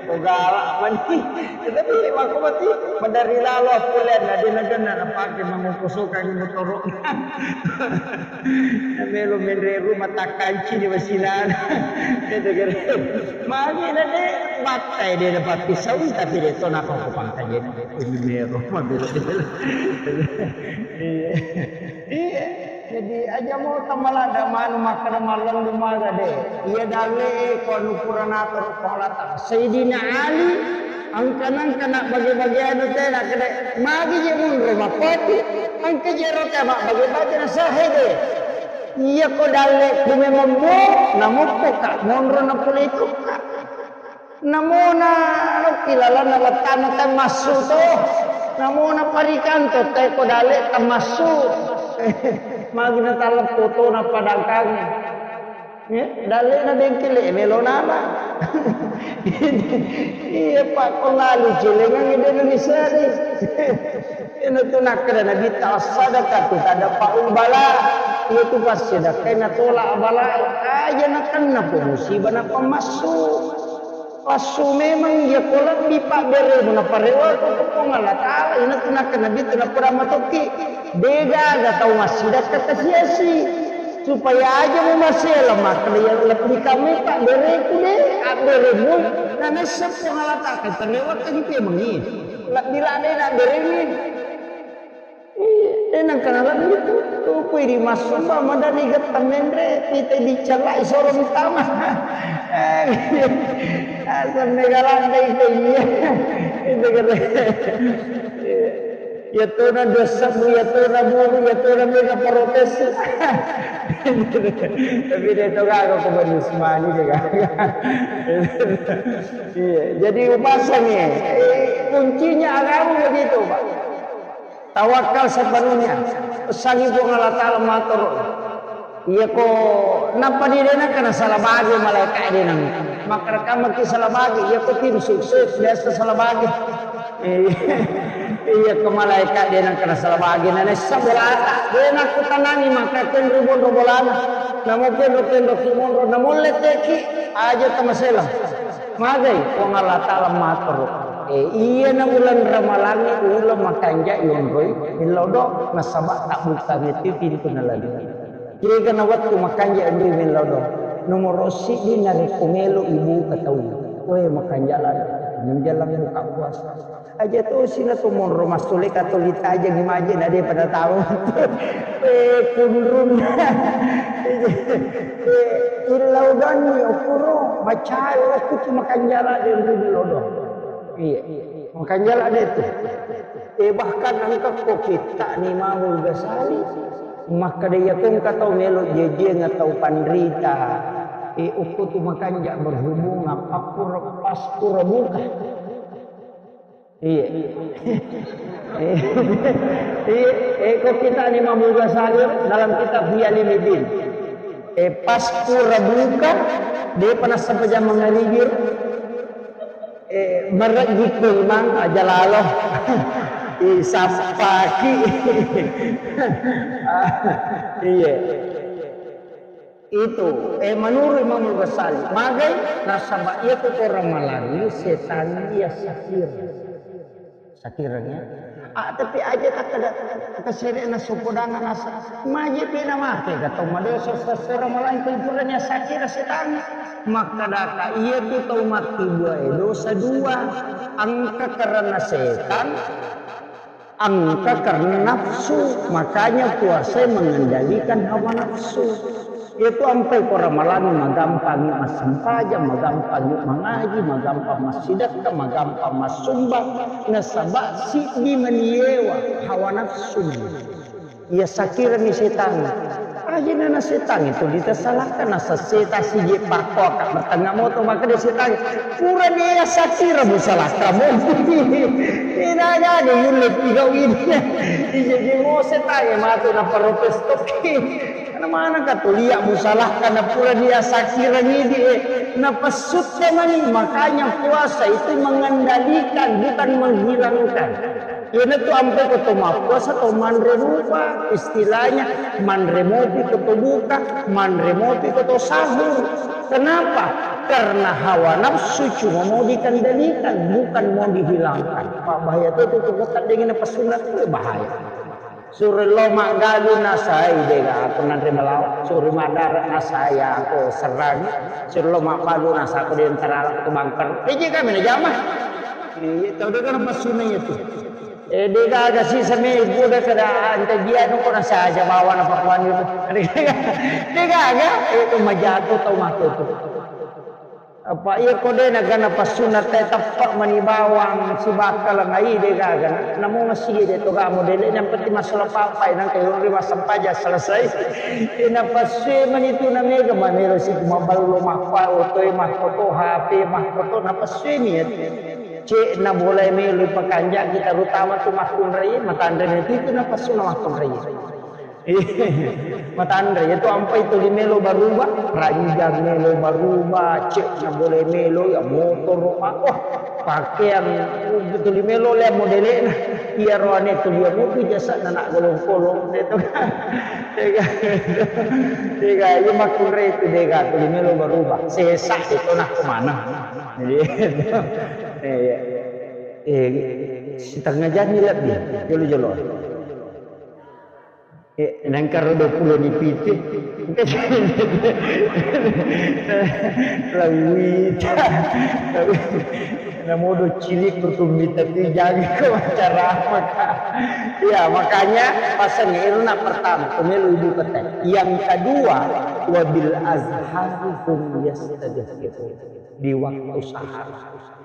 ko galak mani. Tapi makko mati, madari lalo pole na de na genna napake mangoko sokangi motoro. Melo menre rumah takkanci di wasilana. Magi na de battai de na pappisau, tapi de to nako ko pangkajen. Ini mero mabela-bela. Iya. Iya. Jadi aja mo tamalada manu makkeda mallallu maga de. Iya dalle e ko anu pura natoro Puang Allah Taala. Sayyidina Ali Engka-nengka na bage-bage anu te na kede, magi je munro mappoti, engka je ro te mabbage-bage na sahede. Iya ko dalle ku memang mo, namoppo ka, monro na pole itu ka. Namona lokki lalanna wattana te massu to. Namona parikanto te ko dalle te massu. Magi na taleppo to na padangkange. Eh, dallena bengkele melo nala. Iya, Pak, ko lalu celengang ide Indonesia ni. Ina tu nakkeda Nabi ta sadaqatu tadfa'ul bala. Iya tu passedekah na tolak bala. Aja na kenna po musibah na pemassu. Passu memang iya ko lebbi pabberemu na parewa ko Puang Allah Taala. Ina tu nakkeda Nabi tu na pura matokki. Dega ga tau massidekka kasiasi. Supaya aja mu masela, makkeda iya lebbi kamai pabbereku de, abberemu, na naisseng Puang Allah Ta'ala, kan terlewat kan itu emang iya. Lebbi ladde na abberemu. Iya, de nangka nalebbi tu, tu kui di massumba, madani getta menre, pita dicallai soro mitama. Eh, asam mega ladde itu iya. Itu kata. Iya. Iyatona dua sebbu, iyatona buru, iyatona mega protes. Tapi de to gaga ko Bani Usmani de gaga. Iya, jadi upasangi, eh, kuncinya agama begitu, Pak. Tawakal sepenuhnya. Pesangi Puang Allah Ta'ala matur. Iya ko nappa di de nangka nasala bage malaika de nang. Makkeda kamaki sala bage, iya ko tim sukses biasa sala bage. Iya, iya, ke malaikat de nangka nasala bage, na naisseng bolata. De nakkutanangi maka kenri monro bolana. Namo kenro-kenro ki monro, namo letteki aja tamasela. Magai Puang Allah Ta'ala matur. Eh, iya na uleng Ramalangi uleng makanja yonroi millau do, nasaba tabbukangi tu pintu nalani. Kira-kira wettu makanja enrui millau do. Nomoro siddi narekko melo ibuka tau. Weh, makanja lada. Menjelang buka puasa. Aja tosi na tu monro massule katoli tajeng maje na de pada tau. Eh, kunrun. Eh, illau doni okuro macai waktu tu makanja lada enrui millau do. Iya. Makanja lada itu. Eh, bahkan engka ko kitta ni Imamul Ghazali, makkeda iya ko engka tau melo jejiang atau panrita, eh, okko tu makanja berhubungan pappura, pas pura buka. Iya. Iya. Eh, ko kitta ni Imamul Ghazali dalam kitab Ihya Ulumuddin. Eh, pas pura buka, depa nassempajang mangaribi. Eh, marejjikku imang aja lalo. Isappaki. Iya. Itu, eh, menurut Imam Ghazali, magai nasaba iya tu orang malangi setan iya sakir. Sakireng ya. Ah, tapi aja tak ada kesere na sopodangan asa. Maje pena mate ka tau madosa sesera malaing pura nia sakira setang. Makkadaka iya tu tau matti dua e dosa dua. Engka karena setan, engka karena nafsu. Makanya puasa mengendalikan hawa nafsu. Iyatu ampai ko Ramalang magampangi massempajang, magampangi mangaji, magampang massidekka, magampang massumba, nasaba siddi mani yewa hawa nafsu. Iya sakirani setang. Ajana na setang itu ditasalakka, nasesseta siji pakkoaka matengnga moto, makkeda setang, pura dia sakira musalakka mo. Ina jadi yulle tiga wina. Ija jemo setang matu na protes toki. Karena manengka tu lia musalahkan na pura dia sakirang idi, eh, napessutta mani. Makanya puasa itu mengendalikan, bukan menghilangkan. Iyanatu ampe ko to mappuasa to manre rupa, istilahnya manre mopi ko to buka, manre mopi ko to sahur. Kenapa? Karena hawa nafsu cuma mau dikendalikan, bukan mau dihilangkan. Pak bahaya tu, tu, tu, dengan pesunat tu bahaya. Suro lo maggalu nasai dega aku nanre melawa. Suro madara nasai aku serang. Suro lo maggalu nasa aku di antara aku bangker. Iji kami na jama. Iya, tau dega na pasuna itu. Eh, dega aga sisa me buda kada ante dia nu kona saja bawa na pakuan itu. Dega aga itu majatu tau matu tu. Apa iya ko de na gana passunna te teppa mani bawang sibakkaleng ai de gaga na. Namo masigi de to gamo dele yang penting masalah papai nang kayo ri massempajang selesai. Ina passue mani tu na mega mamelo si maballo mappa otoe makkoto H P makkoto na passue ni ya. Cek na boleh melo pakanja kita terutama tu makkunrai matanre itu na passunna makkunrai. Matanre, iya tu ampai tuli melo baruba, ranjang melo baruba, cek na boleh melo, ya motor, Pak. Wah, pakeang tuli melo le modele'na. Iya roane tuli ya motu jasa na nak golong-kolong, de to. Dega, dega, iya makkunrai tu dega tuli melo baruba. Sesa itu nak kemana? Iya. Eh, setengah jam ni lebih, jolo-jolo. Eh, nangkaro dua puluh ni piti. Lawita. Namodo cilik kutumita tu jaga ko acara apa, Kak? Ya, makanya pasang iruna pertama, pemilu ibu kota. Yang kedua, wabil azhari hum yastadhkirun. Di waktu sahar.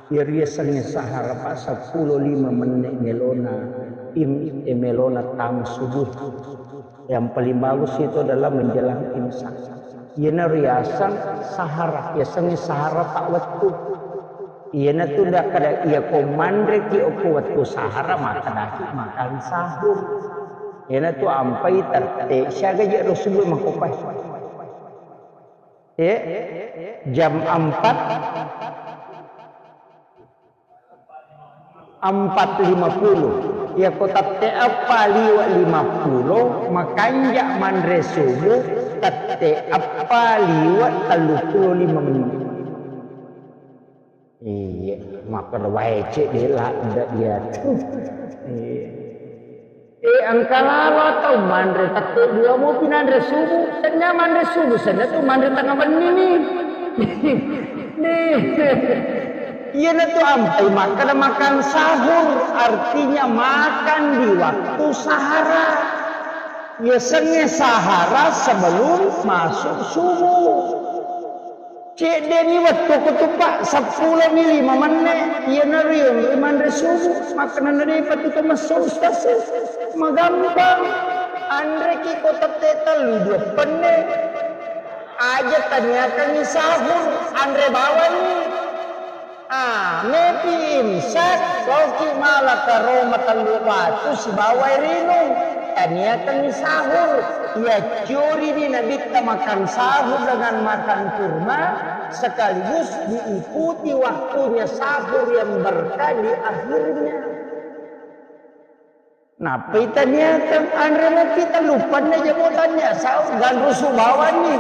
Iyariasengnge sahara, Pak, seppulo lima menne' melona im-, eh, melona tama subuh. Yang paling bagus itu adalah menjelang imsak. Iyana riaseng sahara, yasengnge sahara, Pak, wettu. Iyana tu nda kada iya ko manreki okko wettu sahara, makkedaki makan sahur. Iyana tu ampai tette' siaga je' ro subuh makkopai. Eh, jam empat, empat lima puluh. Iya ko tette' eppa liwe' lima puluh, makanja' manre subuh tette' eppa liwe' tellu puluh lima menit. Iya, makkeda wae cek de' ladde' iya tu. Iya. Eh, engka lalo atau manre tette' dua mopi nanre subuh, senna manre subuh, senna tu manre tengah benni ni. Nih. Iyana tu ampai makkeda makan sahur, artinya makan di waktu sahara. Yasengnge sahara sebelum masuk subuh. Cedde'ni wettuku tu, Pak, seppulo mi lima menne', iyana riong ri manre subuh, makkenana de'pa tu to messo, Ustaz. Magampang. Anreki ko tette' tellu dua penne'. Aja taniakangngi sahur, anre bawanni. Ah, mepi imsak, loki mala karo matellu batu sibawa air inung. Taniakangngi sahur. Iya ciorini Nabitta makan sahur dengan makan kurma, sekaligus diikuti waktunya sahur yang berkah di akhirnya. Nappai taniakeng anre mopi tellu penne' jamo tania sahur, ganrusu bawanni.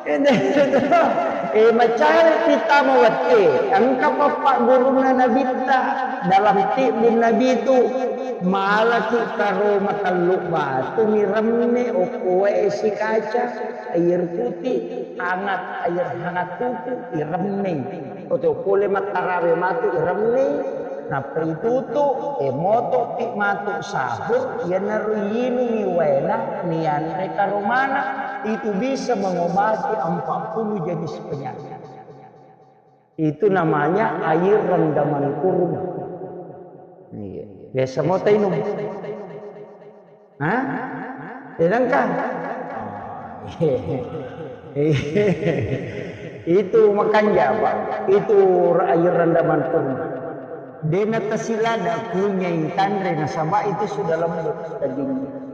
Eh, macare pitama wette, engka pappaggurunna Nabitta dalam tibbun Nabi tu, malaki karo matellu batu miremme okko wae esi kaca, air putih, hangat, air hangat tuku, iremme. Oto pole mattarawe matu iremme, nappa itutu, eh, motopi matu sahur, iyanaro inungi waena, nianre karomana, itu bisa mengobati empat puluh jenis penyakit. Itu namanya air rendaman kurma. Iya. Biasa mo tainung. Hah? Sedangkan itu makanja, Pak. Itu air rendaman kurma. Dena tasilada kunyai tanre nasaba itu sudah lembut dagingnya.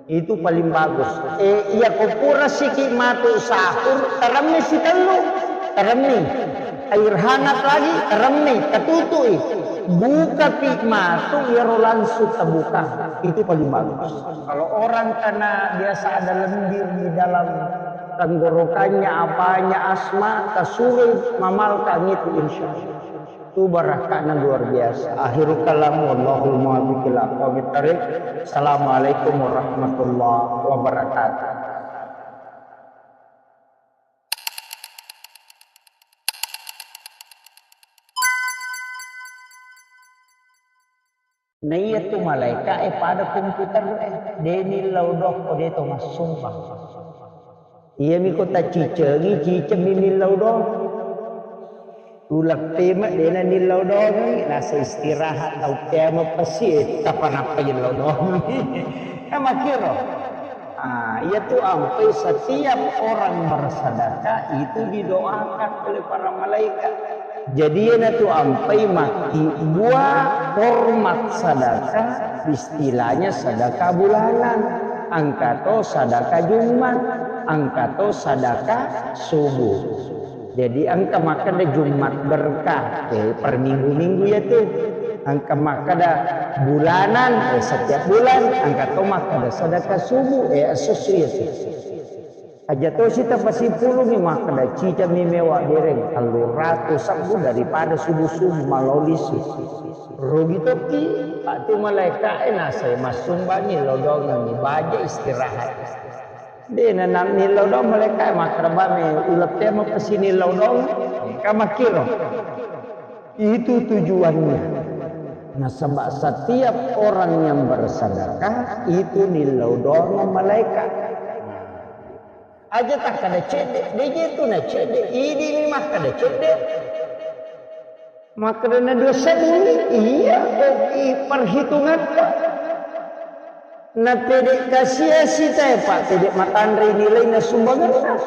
Itu paling bagus. Eh, iya ko pura siki matu sahur, teremmi sitellu, teremmi. Air hangat lagi, teremmi, tatutui. Bukapi matu, iyaro langsung terbuka. Itu paling bagus. Kalau orang karena biasa ada lendir di dalam tenggorokannya, apanya, asma, tasurui mamalkang itu, insya Allah. Itu barakka'na luar biasa. Akhirul kalam, wallahul muwaffiq ila aqwamit thariq. Assalamualaikum warahmatullahi wabarakatuh. Naiya tu malaeka e pada komputer e, de nillau doang ko de to massumpang. Iyami ko tacicengi, cicengmi nillau doang. Uleppe me dena nillau doang, nasa istirahat tau kiamat pasti, eh, kapan apa yellau doang. Kan makkiro. Ah, iya tu ampai setiap orang bersedekah itu didoakan oleh para malaikat. Jadi, iyanatu ampai makkibbua hormat sadaka, istilahnya sadaka bulanan, engkato sadaka Jumat, engkato sadaka subuh. Jadi, engka makkeda Jumat berkah, eh, per minggu-minggu iyatu. Engka makkeda bulanan, eh, setiap bulan, engkato makkeda sadaka subuh, eh, esso-esso iyatu. Aja tosi tapasipulungi makkeda, cicami mewa bereng, tellu ratu sebbu daripada subuh-subuh malolisi. Rugi tokki, patu malaikae nasai massumbangi lodongengi baja istirahat. De' na, na nillau doang malaikae makkeda, "Bame, ulettemo kesini lau doang." Ka makkiro. Itu tujuannya. Nasaba setiap orang yang bersedekah itu nillau doang malaikat. Aja takkeda cedde, de' je tu na cedde, idi mi makkeda cedde. Makkeda na dua sebbu ni, iya, ko i perhitungatta. Na pede kasiasi tae, Pak, pede matanre nilaina sumbanganna.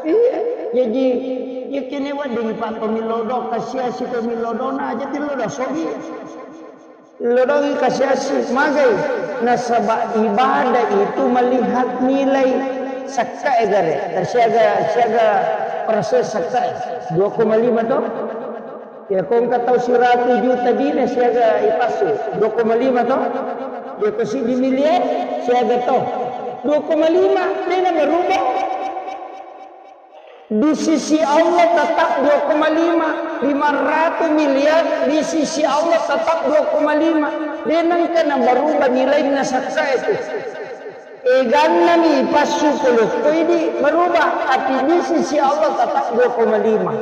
Iya, jadi, ya kene wedding, Pak, tomillau do, kasiasi tomillau do, na aja tillau do, sogi. Lodongi kasiasi, magai. Nasaba ibadah itu melihat nilai sakkae gare. Siaga, siaga persen sakkae. Dua koma lima to? Ya, ko engka tau siratu juta dina siaga ipassu. Dua koma lima to? Ya, ko siddi miliar siaga to? Dua koma lima, de' na berubah. Di sisi Allah tetap dua koma lima, lima ratus miliar di sisi Allah tetap dua koma lima. De' nengka na berubah nilaina sakkae tu. Eganna mi passu pole ko idi berubah, tapi di sisi Allah tetap dua koma lima.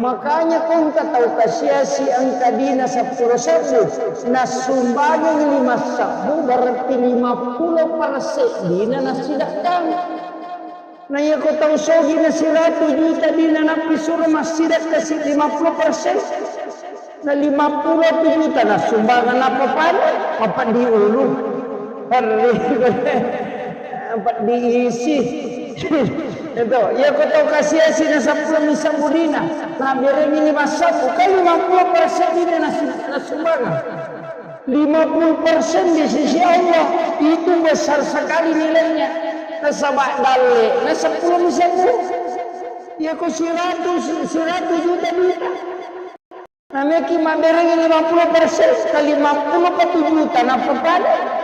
Makanya ko engka tau kasiasi engka dina seppulo sebbu, nassumbangang lima sebbu, berarti lima puluh persen dina nassidekkang. Na iya ko tau sogi na siratu juta dina nappi suro massidekka si lima puluh persen. Na lima puluh juta na sumbangan apa pada? Apa diulu? Perri. Apa diisi? Itu, iya ko tau kasiasi na seppulo misebbu dina. Na berengi lima sebbu, kan lima puluh persen dina na si-, na sumbangan. Lima puluh persen di sisi Allah itu besar sekali nilainya. Nasaba dalle na seppulo misebbu. Ya ko siratu, siratu juta duita. Nameki maberengi lima puluh persen ke lima puluh ke tujuh juta, napa pada?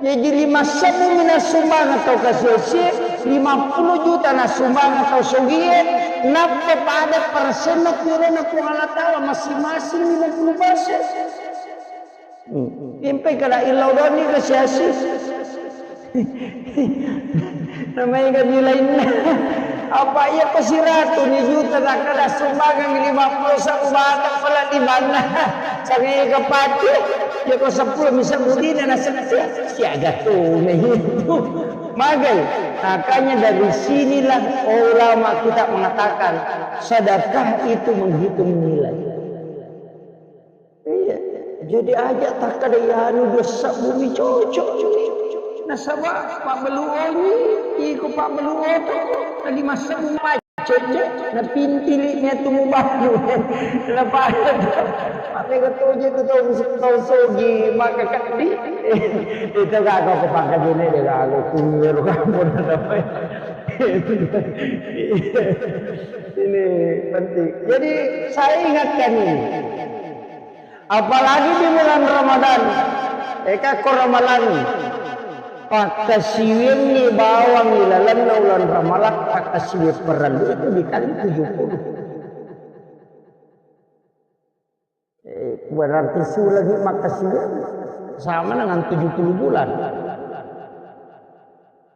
Jadi lima sebbu mina sumbangan tau kasiasi, lima puluh juta na sumbangan tau sogie, napa pada persenna purana Puang Allah Ta'ala masing-masing lima puluh persen. Hmm. Impai kada illau doni kasiasi. Namanya kan nilainna. Apa iya ko siratu ni juta takkeda sumbangan lima puluh satu bata pala limanna. Sangai kepati. Ya ko seppulo misal budina na setia. Siaga tu itu. Magai. Makanya dari sinilah ulama kita mengatakan sedekah itu menghitung nilai. Iya, jadi aja takkeda iyanu dua sebbu mi cocok. Nasaba pabbeluoni, iko pabbeluoto, na lima sebbu macet, na pintili ni atu mubalu. Na pada, mega toje tu tau, tau sogi, maka kadi. Itu gak kau kepangkajene de galo, kunyero kamu na. Ini penting. Jadi saya ingatkan ini. Apalagi di bulan Ramadan, eka ko Ramalang, pakkasiwiangngi bawang ilalenna ulan Ramalang, pakkasiwiang parellu itu dikali tujuh puluh. Eh, berarti sulangi makkasiwiang sama dengan tujuh puluh bulan.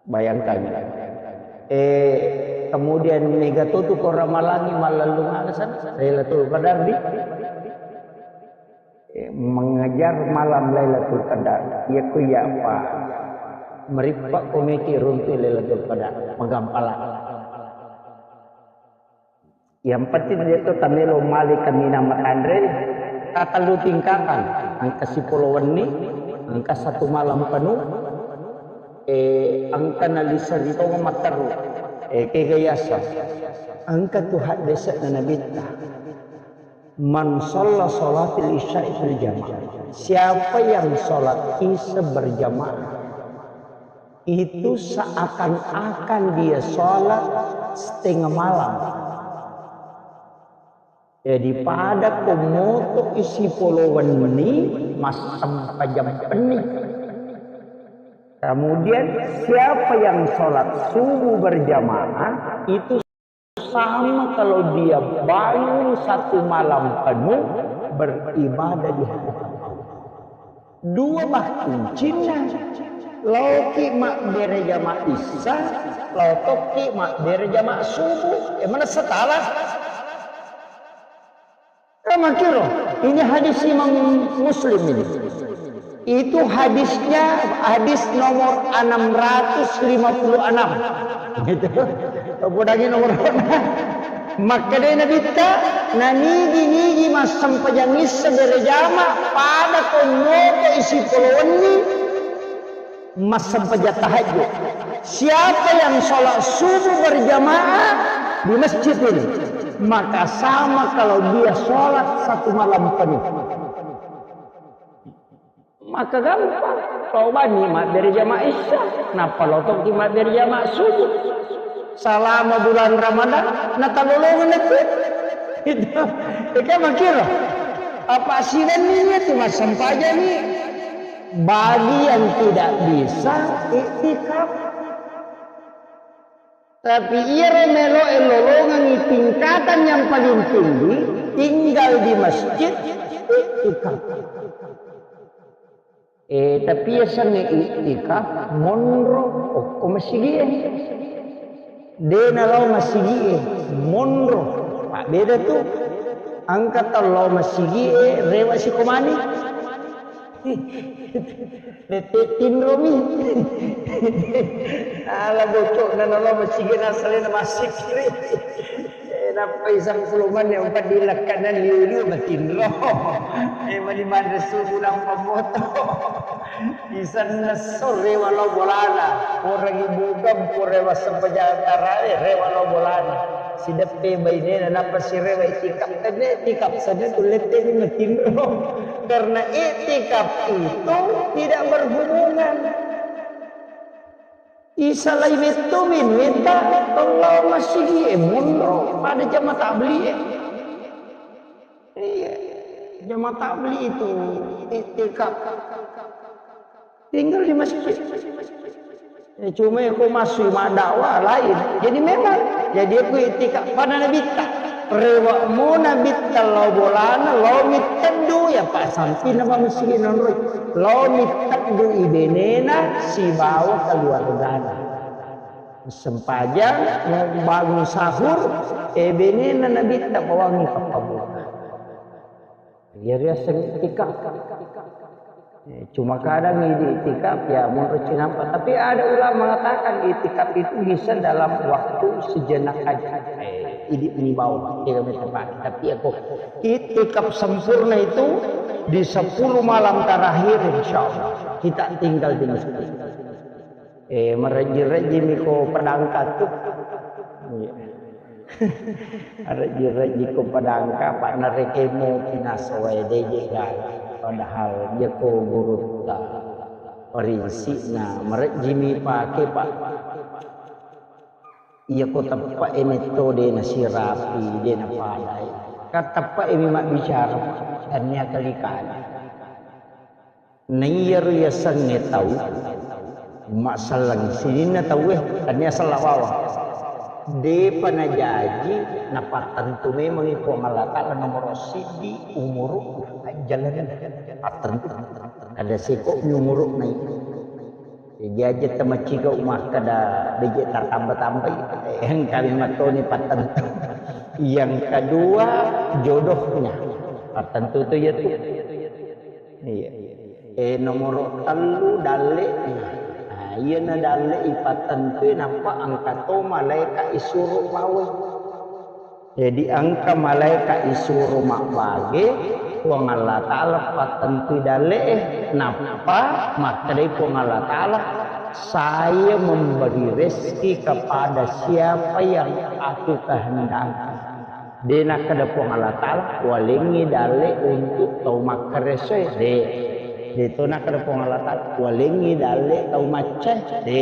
Bayangkan. Eh, kemudian mega totu ko Ramalangi mallellung alasan Lailatul Qadar di, eh, mengejar malam Lailatul Qadar. Iya ku iya apa? Merippa komeki runtu Lailatul Qadar. Magampala. Yang penting dia tu tamelo mali kaminang matanre, tatellu tingkatan, engka sipolo wenni, engka satu malam penuh, eh, engka nalisa ri tongo matteru, eh, kega yasa, engka tu haddese'na Nabitta, "Man shalla shalatil isya'i fil jamaah." Siapa yang sholat isya berjamaah, itu seakan-akan dia sholat setengah malam. Jadi pada ko moto isi polo wenni, massempajang penni. Kemudian, siapa yang sholat subuh berjamaah, itu sama kalau dia bangun satu malam penuh beribadah di hadapan Allah. Dua bah kuncinna. Laoki mabbere jama Isya, laotoki mabbere jama subuh. E, mana setara? Kamakiro, ini hadis Imam Muslim ini. Itu hadisnya, hadis nomor enam ratus lima puluh enam. Gitu. Podangi nomor. Makkeda Nabitta, nanigi-nigi massempajang Isya berjama pada ko moko isi polowenni, massempajang tahajud. Siapa yang sholat subuh berjamaah di masjid ini, maka sama kalau dia sholat satu malam penuh. Maka gampang. Tobani mabbere jama Isya, nappa lotoki mabbere jama subuh. Selama bulan Ramadan, natalolongan itu. Itu. Itu makiro. Apa siwenni itu massempajang ni? Bagi yang tidak bisa iktikaf. Tapi iyaro meloe lolongengngi tingkatan yang paling tinggi, tinggal di masjid, iktikaf. Eh, tapi yasengnge iktikaf, monro okko masigie. De nalao masigie, monro. Mabbeda tu. Engka tau lao masigie, rewa sikomani. Lette tinromi. Ala bocokna nalo masigi nasalena masikri. Eh, nappa isang puluh menit empat di lekkanan liu-liu matinro. Eh, mani manre subuh nampa moto. Isanna so rewa lao bolana. Orang ibu kampung rewa sempajang tarawe, rewa lao bolana. Sideppe bainena nappa sirewa itikaf. Tenne itikaf saja tu lette ni matinro. Karena iktikaf itu tidak berhubungan. Isalai metto menueta, tollo masigi e monro pada jama tabli e. Iya, jama tabli itu iktikaf. Tinggal di masjid. Eh, cuma ko masui maddakwah lain. Jadi memang, jadi aku iktikaf pada Nabitta. Rewa mo Nabitta lao bolana, lao mitteddu, ya, Pak, sampai nama masjid nonroi. Lao mitteddu ibenena sibawa keluargana. Sempajang, mau bangun sahur, eh, benena Nabitta pawangi pappabuka. Iya riaseng iktikaf. Eh, cuma kadang idi iktikaf ya menurut cinampa. Tapi ada ulama mengatakan iktikaf itu bisa dalam waktu sejenak aja. Eh, idi imbau, tidak tepat. Tapi aku iktikaf sempurna itu di sepuluh malam terakhir, insya Allah kita tinggal di masjid. Eh, marejji-rejjimi ko pedangka tu. Iya. Rejji-rejji ko pedangka, Pak, narekemo pinasowae deje gala. Padahal iya ko gurutta. Parinsikna, marejjimi pake, Pak. Iya ko teppe'e metto de nasirapi, de napadai. Ka teppe'e mi mabbicara, tania kali-kali. Naiyaro yasengnge tau masselleng sininna tauwe, tania sella bawang. Depa najaji, napattentu memangngi Puang Allah Ta'ala nomoro siddi umuru ajjalana pattentu. Ada seko mi umuru nai. Jaji aja tamaciga makkeda beje tatamba-tambai, engkami mattoni pattentu. Yang kedua, jodohnya. Pattentu tu ya tu. Iya. Eh, nomoro tellu, dalle'na. Nah, iyana dalle ipattentui, nappa engka to malaeka isuro bawai. Jadi, engka malaeka isuro mabbage, Puang Allah Ta'ala pattentui dalle'e, nappa makkedai Puang Allah Ta'ala, "Saya memberi rezeki kepada siapa yang aku kehendaki." De nakkeda Puang Allah Ta'ala, "Walengngi dalle untuk tau makkaresoe." De. De to nakkeda Puang Allah Ta'ala, "Walengngi dalle tau maccae." De.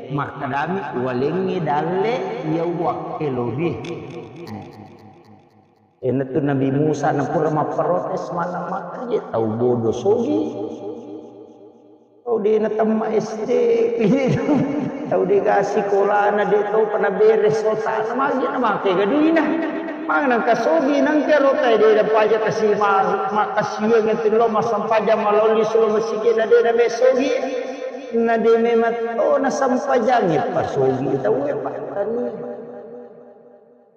Makkedami, "Walengngi dalle iya uwakkelorie." Enatu Nabi Musa napura mapprotes maneng makkaje tau bodo sogi. Oh, De' natemma S D, tau de' ga sikolana, de' topa naberes otana, magi namakkega duina. Magi nangka sogi, nangka ro tae de' napaja kasi ma-, makkasiwiang itu lo massempajang malao lisu lo masigi na de' name sogi. Na de' memang to nasempajangi pa sogi tau e pa tania.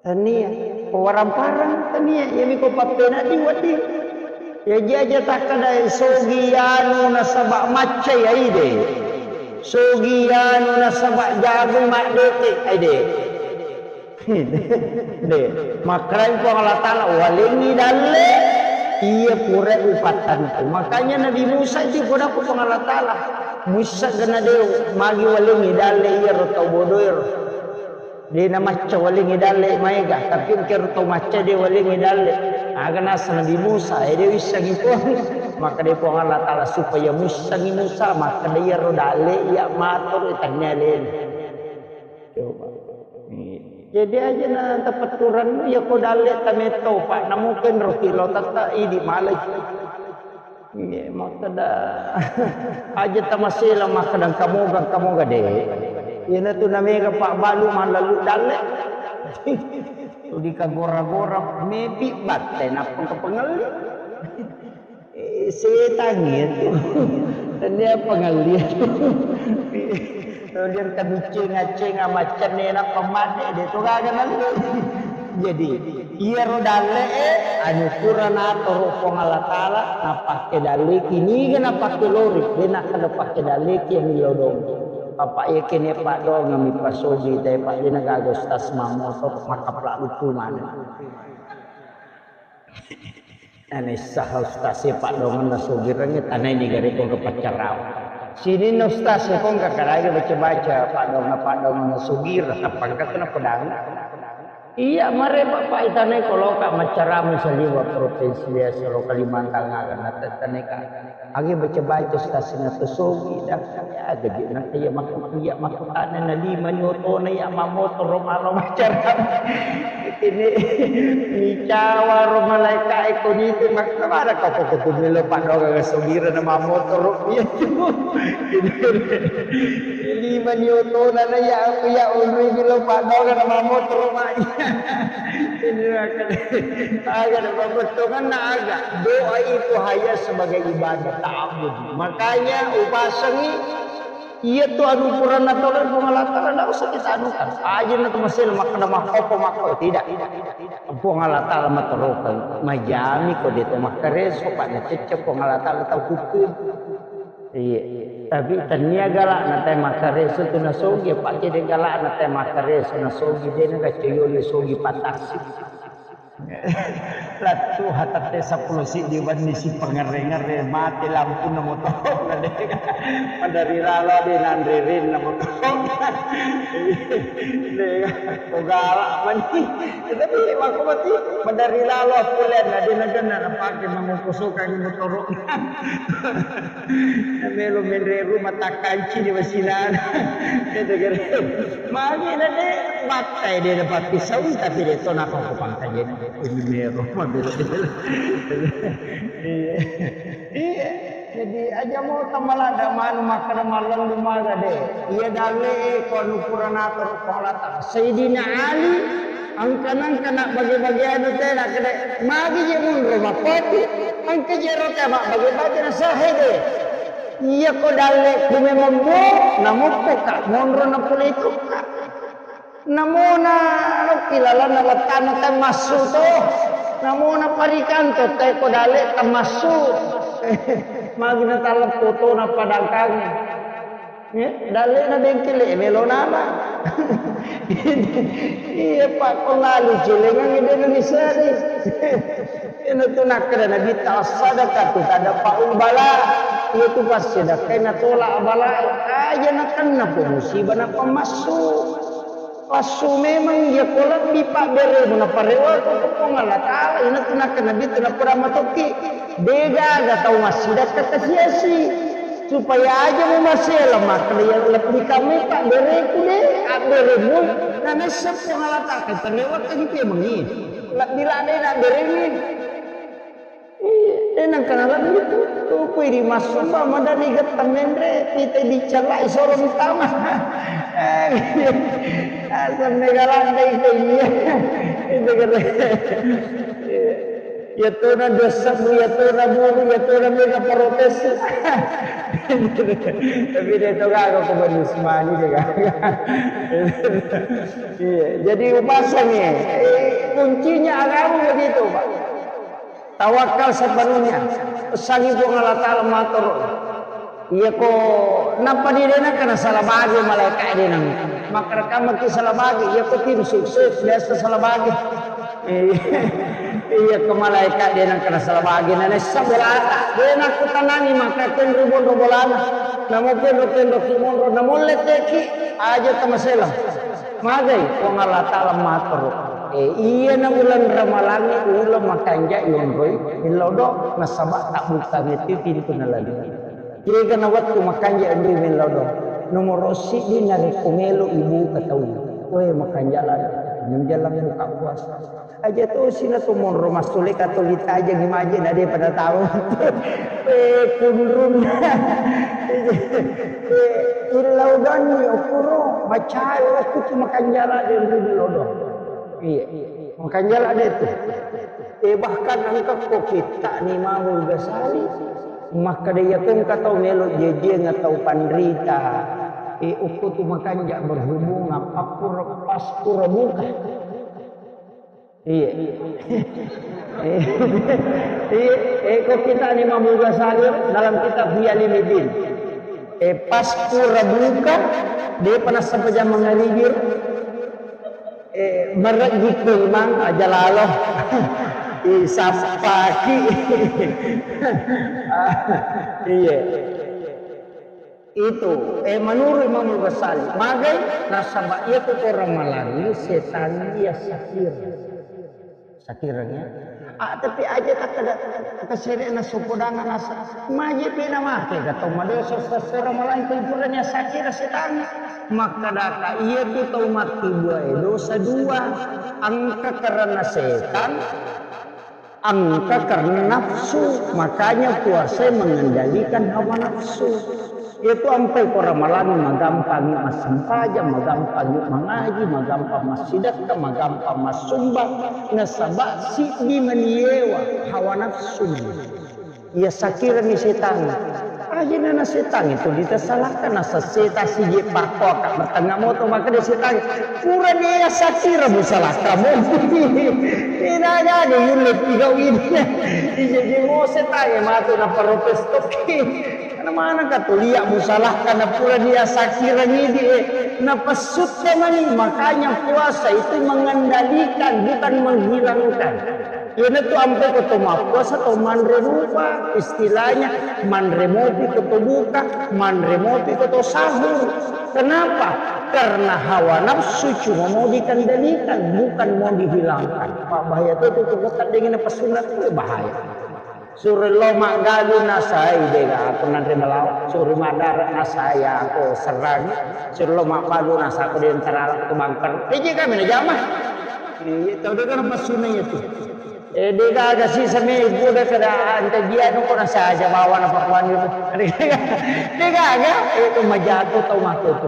Tania, ko warang-parang tania, iyami ko pappena di wedding. Iya aja takkeda sogi anu nasaba maccai aide. Sogi anu nasaba jago maddete aide. De, makkedai Puang Allah Taala, walengngi dalle, iya pura upattantu. Makanya Nabi Musa itu pura Puang Allah Taala. Musa gena de magi walengngi dalle iya ro tau bodoero. De' namacca walengngi dalle maega, tapi engka ro tau macca de' walengngi dalle. Aga nasa Nabi Musa, e de' wissengi Puang. Makkeda Puang Allah Taala supaya muissengi Musa, makkeda iyaro dalle iya matoro tania alena. Coba. Jadi aja na tapetturan iya ko dalle tametto, Pak, namu kenro kilo tata idi malai. Iye, makkeda, aja tamasela makkeda engka moga, engka moga de'. Iyanatu namega pabbalu mallalu dalle. Tuli kagora-gora mepi batte nappa kepengelli. Eh, setang itu. Tania pengelli. Kemudian kabicceng-acceng amaccenne nappa madde de' to gaga nallu. Jadi, iyaro dalle'e anu pura natoro Puang Allah Taala, napakke dalleki, niga napakke lori, de' nakkeda pakke dalleki yang lodong. Papa iya kene paddoangeng mi pasogi te, Pak, de' nagaga ustaz mammoto makkapla lucu maneng. Ane saha ustaz e paddoangeng nasogireng tanai ni gare ko paccarama. Sininna ustaz e ko engka kadage baca-baca paddoangeng-paddoangeng nasogireng, tappa engka kena pedang. Iya, mare Bapak itanai koloka maccarama saliwa provinsi biasa lo Kalimantan aga natettaneka. Agi baca-baca stasina to sogi dan aga je nang iya makku iya makkutana na lima ni otona iya mamotoro maro maccarama. Ini micawa ro malaika e ko nitu makna mara kau ko kutu melo paddoangeng sogira na mamotoro iya tu. Lima ni otona na iya aku iya onri melo paddoangeng na mamotoro ma iya. Ini akan, akan pembentukanna aga. Doa itu hanya sebagai ibadah ta'abbud. Makanya upasengi iya tu anu pura natolong Puang Allah Taala, ndak usah kita anukan. Aja na tu masih makkeda makkopo makko tidak. Puang Allah Taala matorokan majami ko de to makkareso, Pak, nacecce Puang Allah Taala tau hukum. Iya. Tapi tania galakna te makkareso tu nasogi, Pak, de galakna te makkareso nasogi, de na gacoyoli sogi patasi. Lattu hatatte seppulo siddi wenni sipangerre-ngerre, mate lampunna motoro na de. Madari lalo de nanre rinna motoro. De, ko galak mani. Tapi makko mati madari lalo pulena de na genna napake mangoko sokangi motoro. Melo menre rumah takkanci di wasilana. Magi na de battai de dapat pisau tapi de to napa ko pangkajen. Ini mero mabelo. Iya. Iya. Jadi aja mo tamalada manu makkeda mallendu maga de. Iya dalle ko anu pura natoro ko lata. Sayyidina Ali engka nengka na bage-bage anu te na kede magi je munro mappati engka je ro te ma bage-bage na sahe de. Iya ko dalle ku memang mo namukko ka monro na pole itu ka. Namona lokki lalanna wattana te massu to. Namona parikanto te ko dalle te massu. Magi na taleppo to na padangkangi. Eh, dallena bengkele, eh, melo nala. Iya, Pak, ko lalu celengang de Indonesia de. Ena tu nakkeda Nabi ta sadaqatu tadfa'ul bala. Iya tu passedekah na tolak bala. Aja na kenna po musibah na pemassu. Lassu memang iya ko lebbi pabberemu naparewako ko Puang Allah Ta'ala, ina tu nakkeda Nabi tu napada matokki. Degaga tau massidakka kasiasi. Supaya aja mu masela makkeda iya lebbi kamai pabbereku de, abberemu na nessa Puang Allah Ta'ala, tarewakkang pemengi. Lebbi ladde na abberemu. Iya, De' nengka nalebbi tu, tu kui di massumba, madani getta menre, pita dicellai soro mitama. Eh, asal mega landai ke iya. Itu kata. Iya tona dosa bu, iya tona buru, iya tona mega protes. Tapi dia tu gaga ko manis mani dia gaga. Iya, jadi upasangi, eh, kuncinya agama begitu, Pak. Tawakal sepenuhnya. Pesangi Puang Allah Ta'ala matoro. Iya ko nappa di de' nengka nasala bage malaika de' nengka. Makkarekamaki sala bage, iya ko tim sukses biasa sala bage. Iya ko malaika de' nengka nasala bage, na nessa bolata. De' nakkutanangi maka kenru bonro bolana. Namo kenro kenro ki monro, namo letteki aja tamasela. Magai Puang Allah Ta'ala matoro. Eh, iya na uleng Ramalangnge uleng makanja yonroi, millau do, nasaba tabbuka metti pintu na lalingnge. Kega na wettu makanja yonroi millau do. Nomoro siddi narekko melo ibuka tau. Weh, makanja lalo. Menjelang buka puasa. Aja tosi na to monro massule katolita aja ngimaje na de' pada tau. Eh, kunrun. Eh, illau doni okoro macai waktu tu makanja la de' ri lodo. Iya. Makanja la de' tu. Eh, bahkan engka ko kitta ni Imamul Ghazali. Makkeda iya ko engka tau melo jejiang atau panrita. Eh, okko tu makanja berhubungan pappura paspura buka. Iya. Iya. Eh, ko kitta ni Imamul Ghazali dalam kitab Ihya Ulumuddin. Eh, pas pura buka, de'pa nassempajang mangaribi. Eh, marejji ko imang aja lalo. Isappaki. Iya. Itu, eh, menurut Imamul Ghazali, magai nasaba iya tu ko Ramalangnge setangnge iya sakira. Sakiranya. Ah, tapi aja tak ada kesere na sopo danga nasa. Maji pina make gato madosa sesera Ramalang tu puranya sakira setangnge. Makkadaka iya tu tau matti dua, eh, dosa dua. Engka karena setan, engka karena nafsu, makanya puasa mengendalikan hawa nafsu. Itu ampai ko Ramalang magampangi massempajang, magampangi mangaji, magampang massidekka, magampang massumbang, nasaba siddi maniewa hawa nafsu. Iya sakirani setang. Ajana na setang itu ditasalahkan, nasa seta sije pakko ka matengah moto, maka dia setang. Pura dia sakira musalahkan. Tidak ada yulle tiga ini. Ije je mo setang matu na protes toki. Karena mana ka tulia musalahkan na pura dia sakira ngidi, eh. Na pesutta mani, makanya puasa itu mengendalikan, bukan menghilangkan. Iyanatu ampe ko to mappuasa to manre rupa, istilahnya manre mopi ko to buka, manre mopi ko to sahur. Kenapa? Karena hawa nafsu cuma mau dikendalikan, bukan mau dihilangkan. Pak, bahaya tu, tu, tu, tu, dengin apa sunat tu bahaya. Suro lo maggalu nasai dega aku nanre melawa, suro madara nasai aku serang, suro lo maggalu nasa aku di antara tu bangker. Iji kami na jama. Iya, tau dega apa sunat itu. Eh, de gaga sisa me buda kada anta dia no kona saja bawa na pakuan itu. De gaga, itu majaku tau matu tu.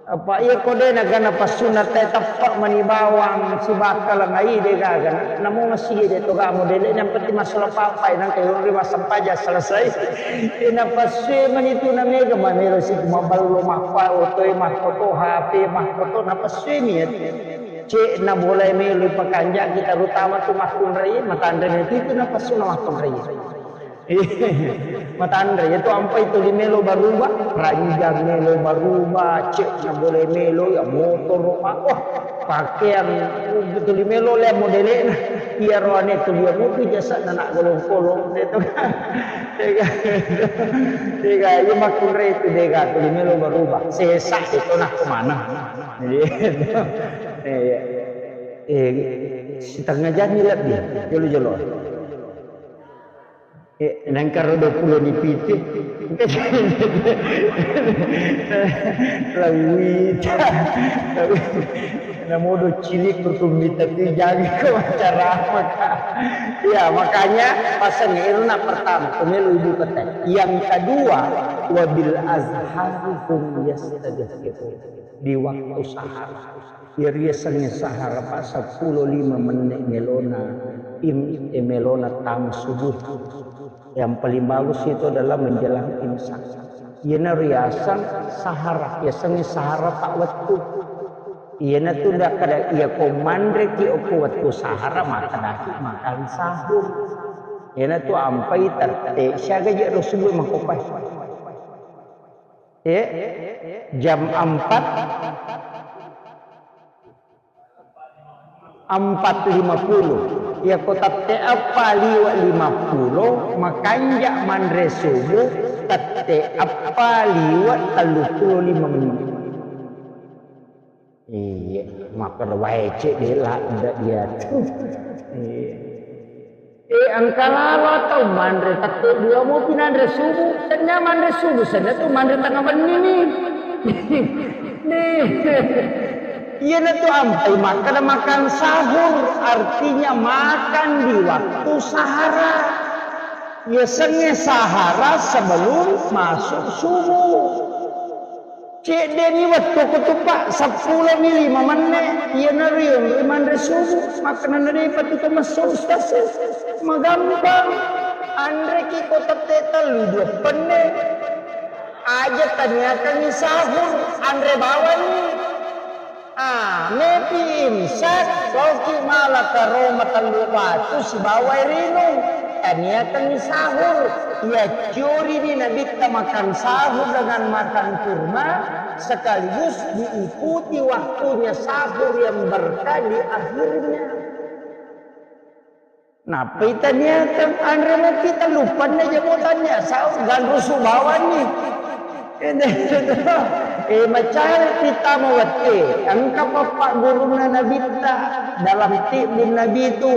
Apa iya ko de na gana passunna te teppa mani bawang sibakka lengai de gaga. Namo masih de to gamu de yang penting masalah papai nang kayo ri masampaja selesai. Ina pasue mani tu na mega mamelo si maballo makwa otoe mahkoto H P mahkoto na pasue ni. Cek na boleh melo pakanjaki, terutama tu makkunrai, matanre itu na pasuna makkunrai. Matanre itu ampai tuli melo baruba, ranjang melo baruba, cek na boleh melo ya motor, wah, pakaian tuli melo le modelena. Iya roane tuli ya mutu jasa na nak golong-golong itu. Tega, tega, iya makkunrai itu dega tuli melo baruba. Sesak itu nak kemana? Iya. Iya. Eh, setengah jam ni lebih, jolo-jolo. Eh, nangkaro dua puluh ni pitu. Lawita. Namodo cilik kutumita tu jaga ke macarama ka. Ya, makanya pasang iruna pertama, pemilu ibu kota. Yang kedua, wabil azhari hum yastabsyirun. Di waktu sahar. Iriasengnge sahara pa seppulo lima menit melona im, eh, melona tang subuh. Yang paling bagus itu adalah menjelang imsak. Iyana riaseng sahara, yasengnge sahara pa wettu. Iyana tu dakkada iya ko manreki okko wettu sahara, makkedaki makan sahur. Iyana tu ampai tette siaga je ro subuh makkopai. Eh, jam empat, empat lima puluh. Iya ko tette eppa liwa lima puluh, makanja manre subuh tette eppa liwa tellu puluh lima menit. Iya, makkeda wae cedde ladde iyatu. Iya. Eh, engka lalo tau manre tette dua mopi nanre subuh. Tennia manre subuh, senna tu manre tengah benni ni. Nih. Iyana tu ampai makkeda makan sahur, artinya makan di waktu sahara. Yasengnge sahara sebelum masuk subuh. Cedde mi wettu ku tu, Pak, seppulo mi lima menne, iyana riong ri manre subuh, makkenana de patu to messo ustaz. Magampang. Anreki ko tette tellu dua penne. Aja taniakangi sahur, anre bawani. Ah, mepi imsak, soki mala karo matellu batu sibawa rinung. Taniakangi sahur. Iya curi ni Nabitta makan sahur dengan makan kurma, sekaligus diikuti waktunya sahur yang berkah di akhirnya. Nappa itaniakeng anre mukki tellupanna jamo tania sahur ganrusu bawanni. Eh, macari kita mawette, engka pappaggurunna Nabitta dalam tibbun Nabi tu,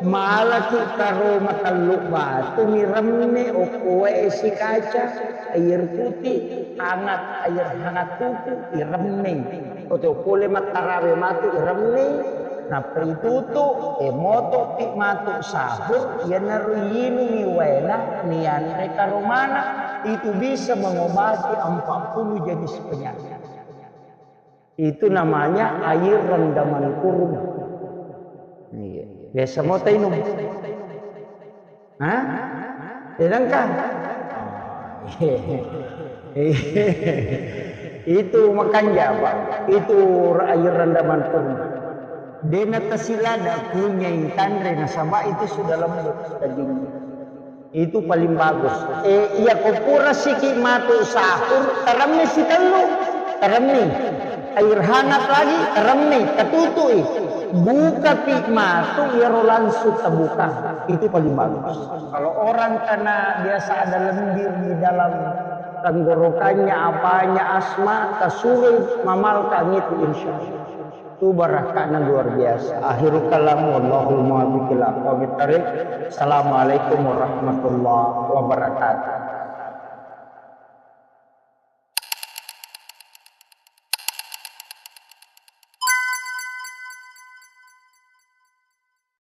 malaki karo matellu batu miremme okko wae sikaca, air putih, hangat, air hangat tutu, iremmeng. Oto pole mattarawe matu iremmeng, nappa itutu, e motopi matu sahur, iyanaro iinungi waena, nianre karomana, itu bisa mengobati empat puluh jenis penyakit. Itu namanya air rendaman kurma. Iya. Biasa mau tainung. Hah? Sedangkan itu makanja, Pak. Itu air rendaman kurma. Dena tasilada kunyai tanre nasaba itu sudah lembut dagingnya. Itu paling bagus. Eh, iya ko pura siki matu sahur, teremmi sitellu, teremmi. Air hangat lagi, teremmi, ketutui. Buka pi matu, iyaro langsung terbuka. Itu paling bagus. Kalau orang kena biasa ada lendir di dalam tenggorokannya, apanya, asma, tasurui mamalkan itu insya Allah. Itu barakahnya luar biasa. Akhirul kalam, wallahul muwaffiq ila aqwamit thariq. Assalamualaikum warahmatullahi wabarakatuh.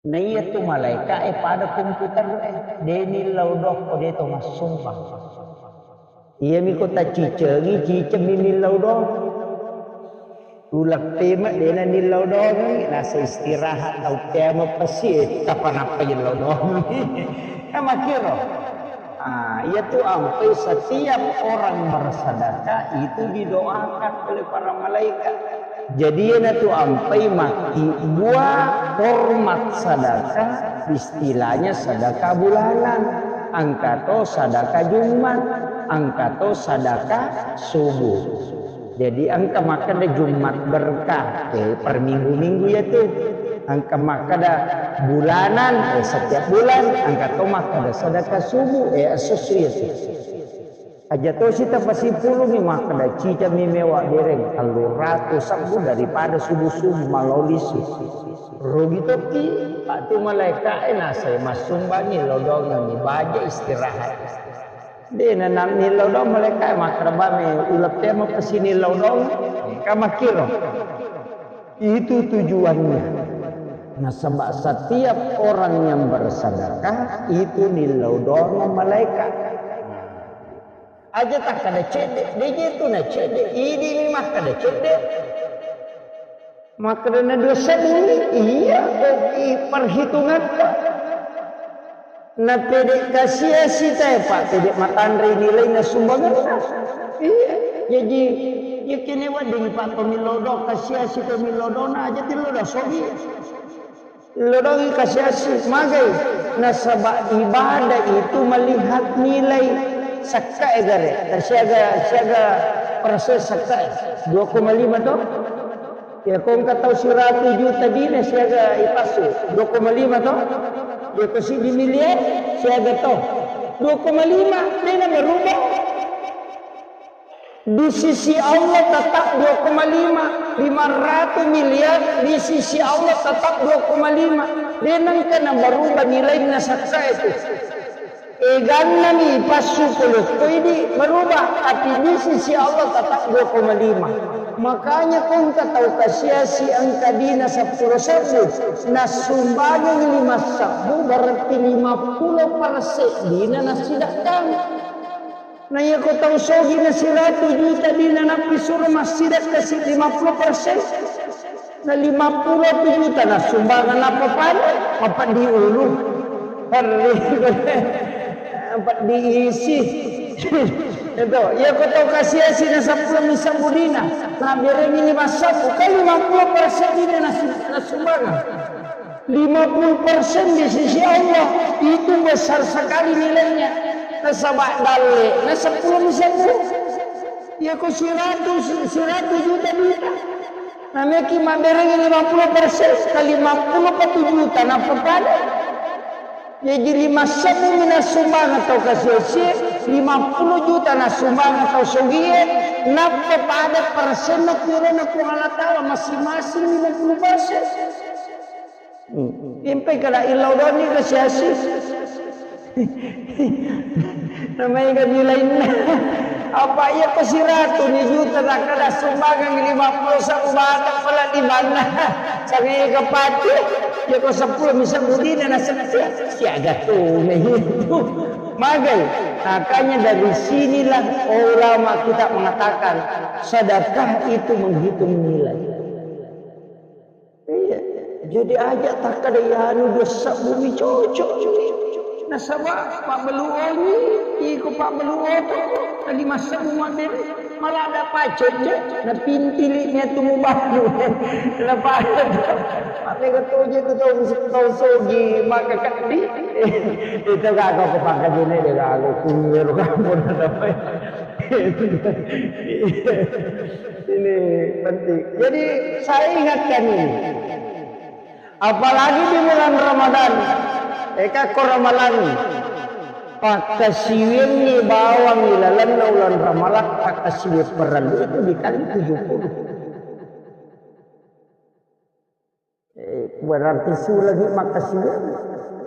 Naiya tu malaika e pada komputer e, de nillau doang ko de to massumpang. Iyami ko tacicegi, cicemi nillau doang. Uleppeme dena nillau doang, nasa istirahat tau pema pesi, eh, kapanappa illau doang. Kan makkiro. Ah, iya tu ampai setiap orang bersedekah itu didoakan oleh para malaikat. Jadi iyana tu ampai makkibua hormat sedekah, istilahnya sedekah bulanan. Engka to sedekah Jumat, engka to sedekah subuh. Jadi engka makkeda Jumat berkah, eh, per minggu-minggu iya tu. Engka makkeda bulanan, eh, setiap bulan, engka to makkeda sedekah subuh, eh, esso-esso iya tu. Aja tosi tapasimpulungi makkeda cicami mewa dereng tellu ratu sebbu daripada subuh-subuh malao lisu. Rugi tokki, Pak, tu malaika e nasai massumbangi lodongengi baja istirahat. De na nillau dong malaika e makkeda bame uleppe mapesini lodong, ka makkiro. Itu tujuannya. Nasaba setiap orang yang bersedekah itu nillau doang malaikat. Aja takkada cedde, de je tu na cedde, idi mi makkada cedde. Makkada na dua sebbu mi, iya, oke, perhitungan. Na pede kasiasi tae, Pak, pede matanre nilaina sumbanganna. Iya, jadi, ya kene wedding, Pak, pemillau doa, kasiasi pemillau doa, na aja tillau doa, sogi. Lodongi kasiasi, magai. Nasaba ibadah itu melihat nilai. Sakkae gare, siaga, siaga persen sakkae. Dua koma lima to? Ya, ko engka tau siratu juta dina siaga ipassu, dua koma lima to? Ya, ko siddi miliar siaga to? Dua koma lima, dena berubah. Di sisi Allah tetap dua koma lima, lima ratus miliar, di sisi Allah tetap dua koma lima. Dena engka na berubah nilaina sakkae tu. Eganna mi passu polo ko idi berubah, tapi di sisi Allah tetap dua koma lima. Makanya ko engka tau kasiasi engka dina seppulo sebbu, nassumbangengi lima sebbu, berarti lima puluh persen dina nassidakkang. Na iya ko tau sogi na siratu juta dina nappi suro massidakka si lima puluh persen. Na lima puluh juta na sumbangan apa pada? Apa di ulu? Perri. Apa diisi? Itu, ya ko tau kasiasi na seppulo mi sebbu dina. Na berengi lima sebbu, kan lima puluh persen dina na su-, na sumbangan. Lima puluh persen di sisi Allah itu besar sekali nilainya. Nasaba dalle, na seppulo mi sebbu. Ya ko siratu, siratu juta dina. Nameki mabberengi lima puluh persen, ka lima puluh pa tu juta, nappa pada. Jaji lima sebbu mi nassumbang tau kasiasi, lima puluh juta nassumbang tau sogie, nappa pada persenna purana Puang Allah Ta'ala, masing-masing lima puluh persen. Hmm. Impai kada illau doni kasiasi. Namanya kan nilainna. Apa iya ko siratu ni juta takkada sumbangan lima puluh sebbu bata pala di mana. Sangai kepati. Ya ko seppulo mi sebbu dina na setia. Siaga tu na itu. Magai. Makanya dari sinilah ulama kita mengatakan sedekah itu menghitung nilai. Iya, jadi aja takkada anu dua sebbu mi cocok. Nasaba pabbeluongi, iko pabbeluo to, tadi masebbu mabbere, malah ada pacet je, na pintili nya tu mubalu. Na pada. Mate ke toje tu tau, tau sogi, maka kadi. Itu gak kau kepangka jene de gak aku kunyur kamu na. Ini penting. Jadi saya ingatkan ini. Apalagi di bulan Ramadan. Eka ko Ramalang. Pakkasiwiangngi bawang ilalenna ulan Ramalang, pakkasiwi parellu itu dikali tujuh puluh. Eh, berarti sulangi makkasiwiang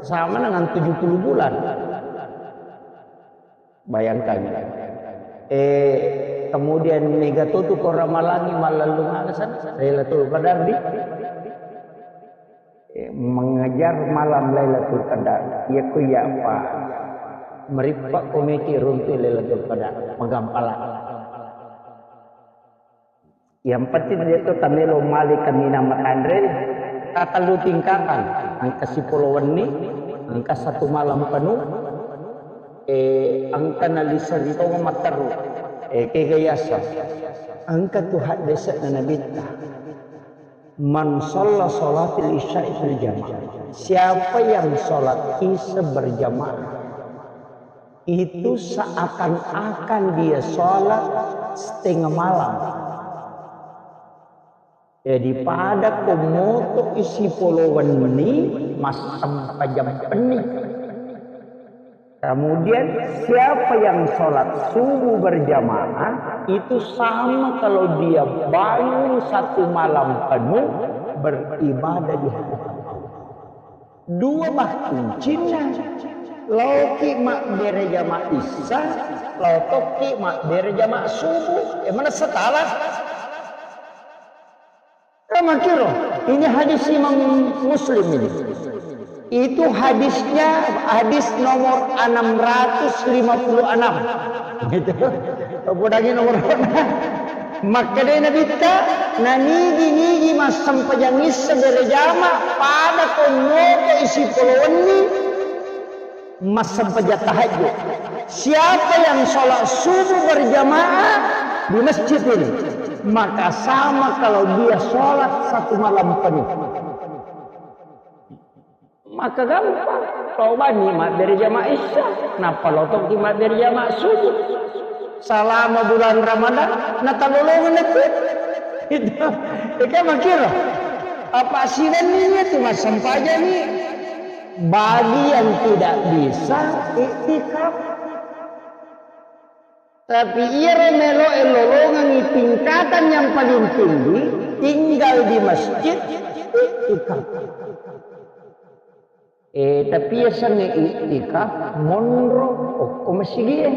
sama dengan tujuh puluh bulan. Bayangkan. Eh, kemudian mega to tu ko Ramalangi mallellung aga sana Lailatul Qadar di, eh, mengejar malam Lailatul Qadar. Iya ko iya apa? Merippa komeki runtu Lailatul Qadar. Magampala. Yang penting dia tu tamelo mali kaminang matanre, tatellu tingkatan, engka sipolo wenni, engka satu malam penuh, eh, engka naliseri tonga matteru, eh, kega yasa, engka tu haddese'na Nabitta, "Man shalla shalatil isya'i fil jamaah." Siapa yang sholat Isya berjamaah, itu seakan-akan dia sholat setengah malam. Jadi pada komoto isi polo wenni massempajang penni. Kemudian siapa yang sholat subuh berjamaah itu sama kalau dia bangun satu malam penuh beribadah di hadapan Allah. Dua bakkuncinna. Laoki mabbere jama Isya, lao tokki mabbere jama subuh. E, mana setara? Makiro, ini hadis Imam Muslim ini. Itu hadisnya hadis nomor enam ratus lima puluh enam. Gitu. Podangi nomor. Makkedai Nabitta, nanigi-nigi massempajang issa berejama pada konnoto isi polowenni massempajang tahajud. Siapa yang sholat subuh berjamaah di masjid ini, maka sama kalau dia sholat satu malam penuh. Maka gampang. Tobani mabbere jama isya, nappa lotoki mabbere jama subuh. Salama bulan Ramadan, natalolongeng itu. Itu. Eka makiro. Apa siwenni itu massempajani bagi yang tidak bisa iktikaf. Tapi iyaro meloe lolongengngi tingkatan yang paling tinggi, tinggal di masjid, iktikaf. Eh, tapi yasengnge iktikaf, monro okko masigie.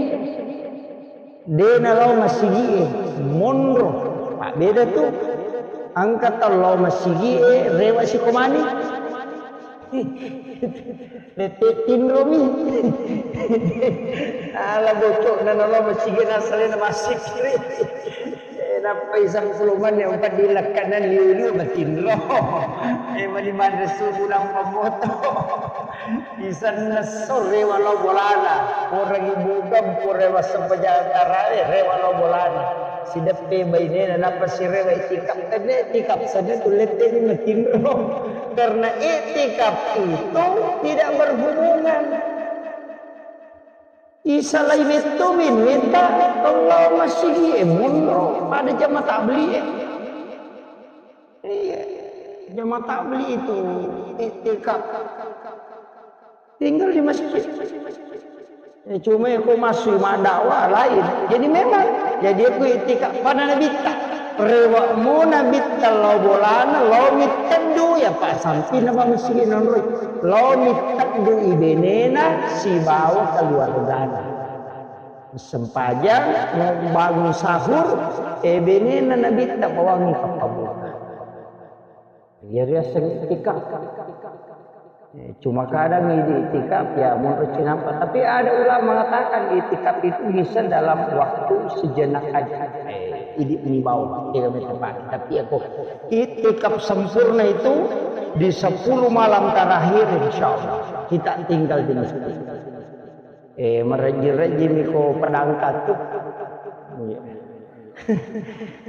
De nalao masigie, monro. Pak beda tu. Engka tau lao masigie, rewa sikomani. Tette tinromi. Ala bocokna nalo masigi nasalena masikiri. Eh, nappai sangkulumani empat di lekkanan liu-liu matinro. Eh, mani manre subuh nampa moto. Isanna sore walau bolana. Orang ibu kampung rewa sempajang tarawih, rewa walau bolana. Sideppe bainena nappa sirewa iktikaf. Tenne iktikaf saja tu letteni matinro. Karena iktikaf itu tidak berhubungan. Isalai metto minuetta, Allah masigi e monro pada jama tabli e. Iya, jama tabli itu iktikaf. Tinggal di masjid. Eh, cuma ko masui maddakwah lain. Jadi memang, jadi aku iktikaf pada Nabitta. Rewa mo Nabitta lao bolana, lao mitteddu ya Pak sampi nama masigi nonroi. Lao mitteddu ibenena sibawa keluargana. Sempajang, mau bangun sahur, eh, benena Nabitta bawangi pappabuka. Iya riaseng iktikaf. Eh, cuma kadang ini iktikaf ya menurut cinampa. Tapi ada ulama mengatakan iktikaf itu bisa dalam waktu sejenak aja. Eh, ini imbau, tidak tepat. Tapi aku iktikaf sempurna itu di sepuluh malam terakhir insya Allah kita tinggal di masjid. Eh, marejji-rejjimi ko padangka tu. Iya.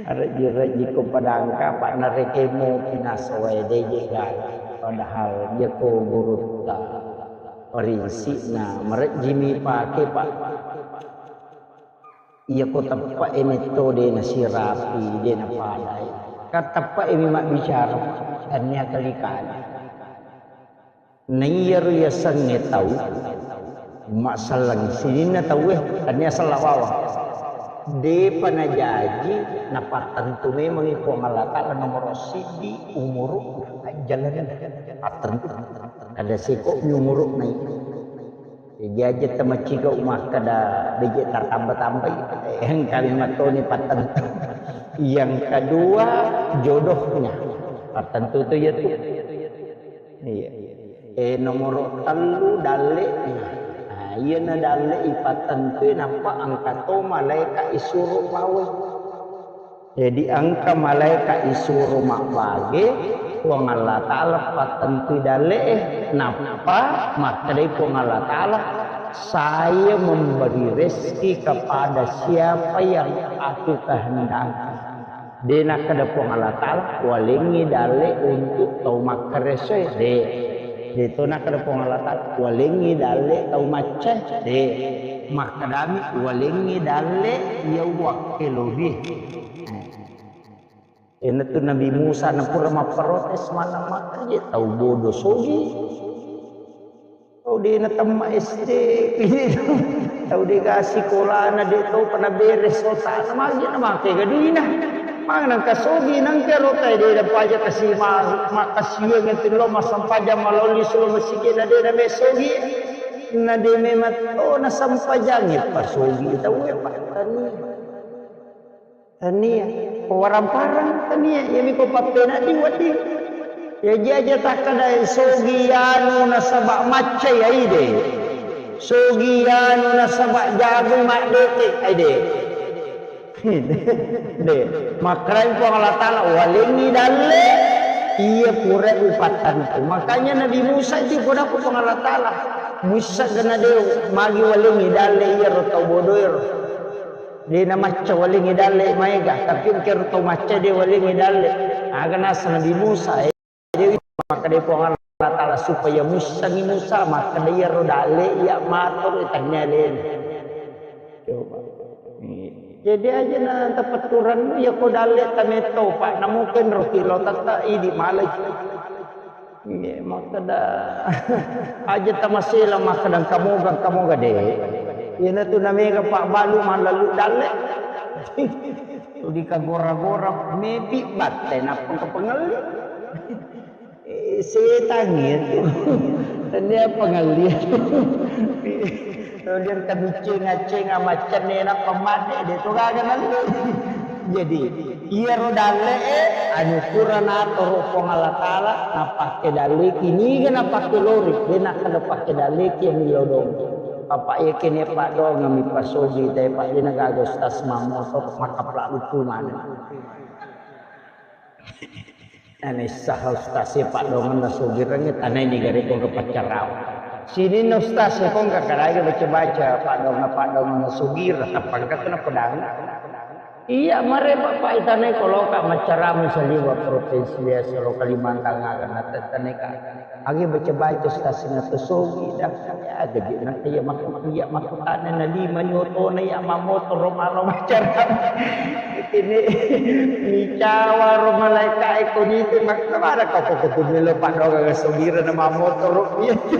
Rejji-rejji ko padangka, Pak, narekemo pinasowae deje gala. Padahal iya ko gurutta. Parinsikna, marejjimi pake, Pak. Iya ko teppa e metto de nasirapi, de napadai. Kan teppa e mi mabbicara, Pak. Tania kali-kali. Naiyaro yasengnge tau masselleng sininna tauwe, tania sella bawang. Depa najaji, napattentu memangngi Puang Allah Ta'ala nomoro siddi umuru ajjalana pattentu. Kada seko mi umuru nai. Jaji aja tamaciga makkada beje tatamba-tambai. Engkami mattoni pattentu. Yang kedua, jodohnya. Pattentu tu ya tu. Iya. Eh, nomoro tellu dalle. Nah, iyana dalle ipattentui nappa engka to malaika isuro pawe. Jadi engka malaika isuro mabbage, Puang Allah Ta'ala pattentui dalle, nappa makkedai Puang Allah Ta'ala, saya memberi rezeki kepada siapa yang aku kehendaki. De nakkeda Puang Allah Ta'ala, walengngi dalle untuk tau makkaresoe. De. De to nakkeda Puang Allah Ta'ala, walengngi dalle tau maccae. De. Makkedami, walengngi dalle iya uwakkelobi. Enatu Nabi Musa napura mapprotes maneng makkaje tau bodo sogi. Tau de natemma S D, tau de ga sikolana, de to pernah beres otana, magi na make gaduina. Mang nangka sogi nangka rotai de da paja kasi ma-, makasiweng itu lo massempajang malauli solo masigi na de na me sogi. Na de me mat-, oh, na sempajangi pa sogi tau e pa tania. Tania. Ko waramparang tania, iyami ko pappena di wedding. Iya aja takkeda sogi anu nasaba maccai aide. Sogi anu nasaba jagoi maddeke aide. De, makkedai Puang Allah Taala, walengngi dalle iya pura upattantu. Makanya Nabi Musa itu pura ku Puang Allah Taala. Musa gana de magi walengngi dalle iyaro tau bodoero. De namacca walengngi dalle maega, tapi engkero tau macca de walengngi dalle. Aga nasa Nabi Musa, eh. Jadi, makkeda Puang Allah Taala supaya mussangi Musa, makkeda iyaro dalle iya matoro tennia alena. Coba. Iya. Jadi aja na tapetturannu iya ko dalle tametto, Pak, namu kenro kilo tetta idi malai. Iya, makkeda aja tamasela makkeda kamoga, kamoga de. Iyana tu namega Pak Balu mallalu dalle. Tu dikagora-gora mepi batte nappa kepengelli. Eh, setang itu. Tennia pengelli. Kemudian kebiccing-accing amaccenne nappa madde de to gaga nalli. Jadi, iyaro dalle e anu pura natoro Puang Allah Taala napakke dalleki niga napakke lori, de nakkeda pakke dalleki yang lodong. Apa iya kene paddoangeng mi pasogi te, Pak, de nagaga ustaz mamotor makapla lupu maneng. Nanaissaha ustaz e paddoangenna sogirengnge, tanai niga rekko engka paccarau. Sininna ustaz e ko engka kadage baca-baca paddoangenna, paddoangenna sogireng, tappa engka tu napedang. Iya, mare Bapak itanai ko loka maccarama saliwa provinsi biasa lo Kalimantan aga natettaneka. Agi baca-baca stasina to sogi dah. Aga je nangka iya makku iya makkutana na lima ni otona iya mamotoro maro maccarama. Ini micawa ro malaika e ko nitu makku mara kau ko kutu melo paddoangenna sogireng na mamotoro iya tu.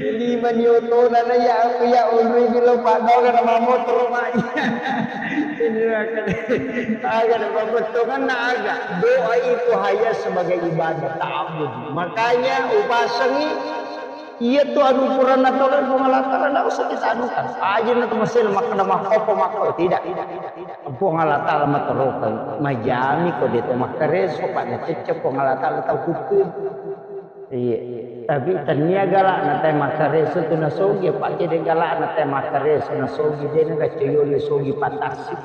Ini lima ni otona na iya aku iya onri melo paddoangenna mamotoro ma iya. Ini akan aga na pabettuangenna aga. Doa itu hanya sebagai ibadah ta'abbud. Makanya upasengi iya tu anu pura natoro Puang Allah Taala, ndak usah kita anukan. Aja na tu masih makkeda makkopo makko tidak. Puang Allah Taala matorokan majami ko de to makkareso, Pak, nacecce Puang Allah Taala tau kutu. Iya. Tapi tennia galakna te makkareso tu nasogi, Pak, de galakna te makkareso nasogi, de nagaccoyoli sogi patasi.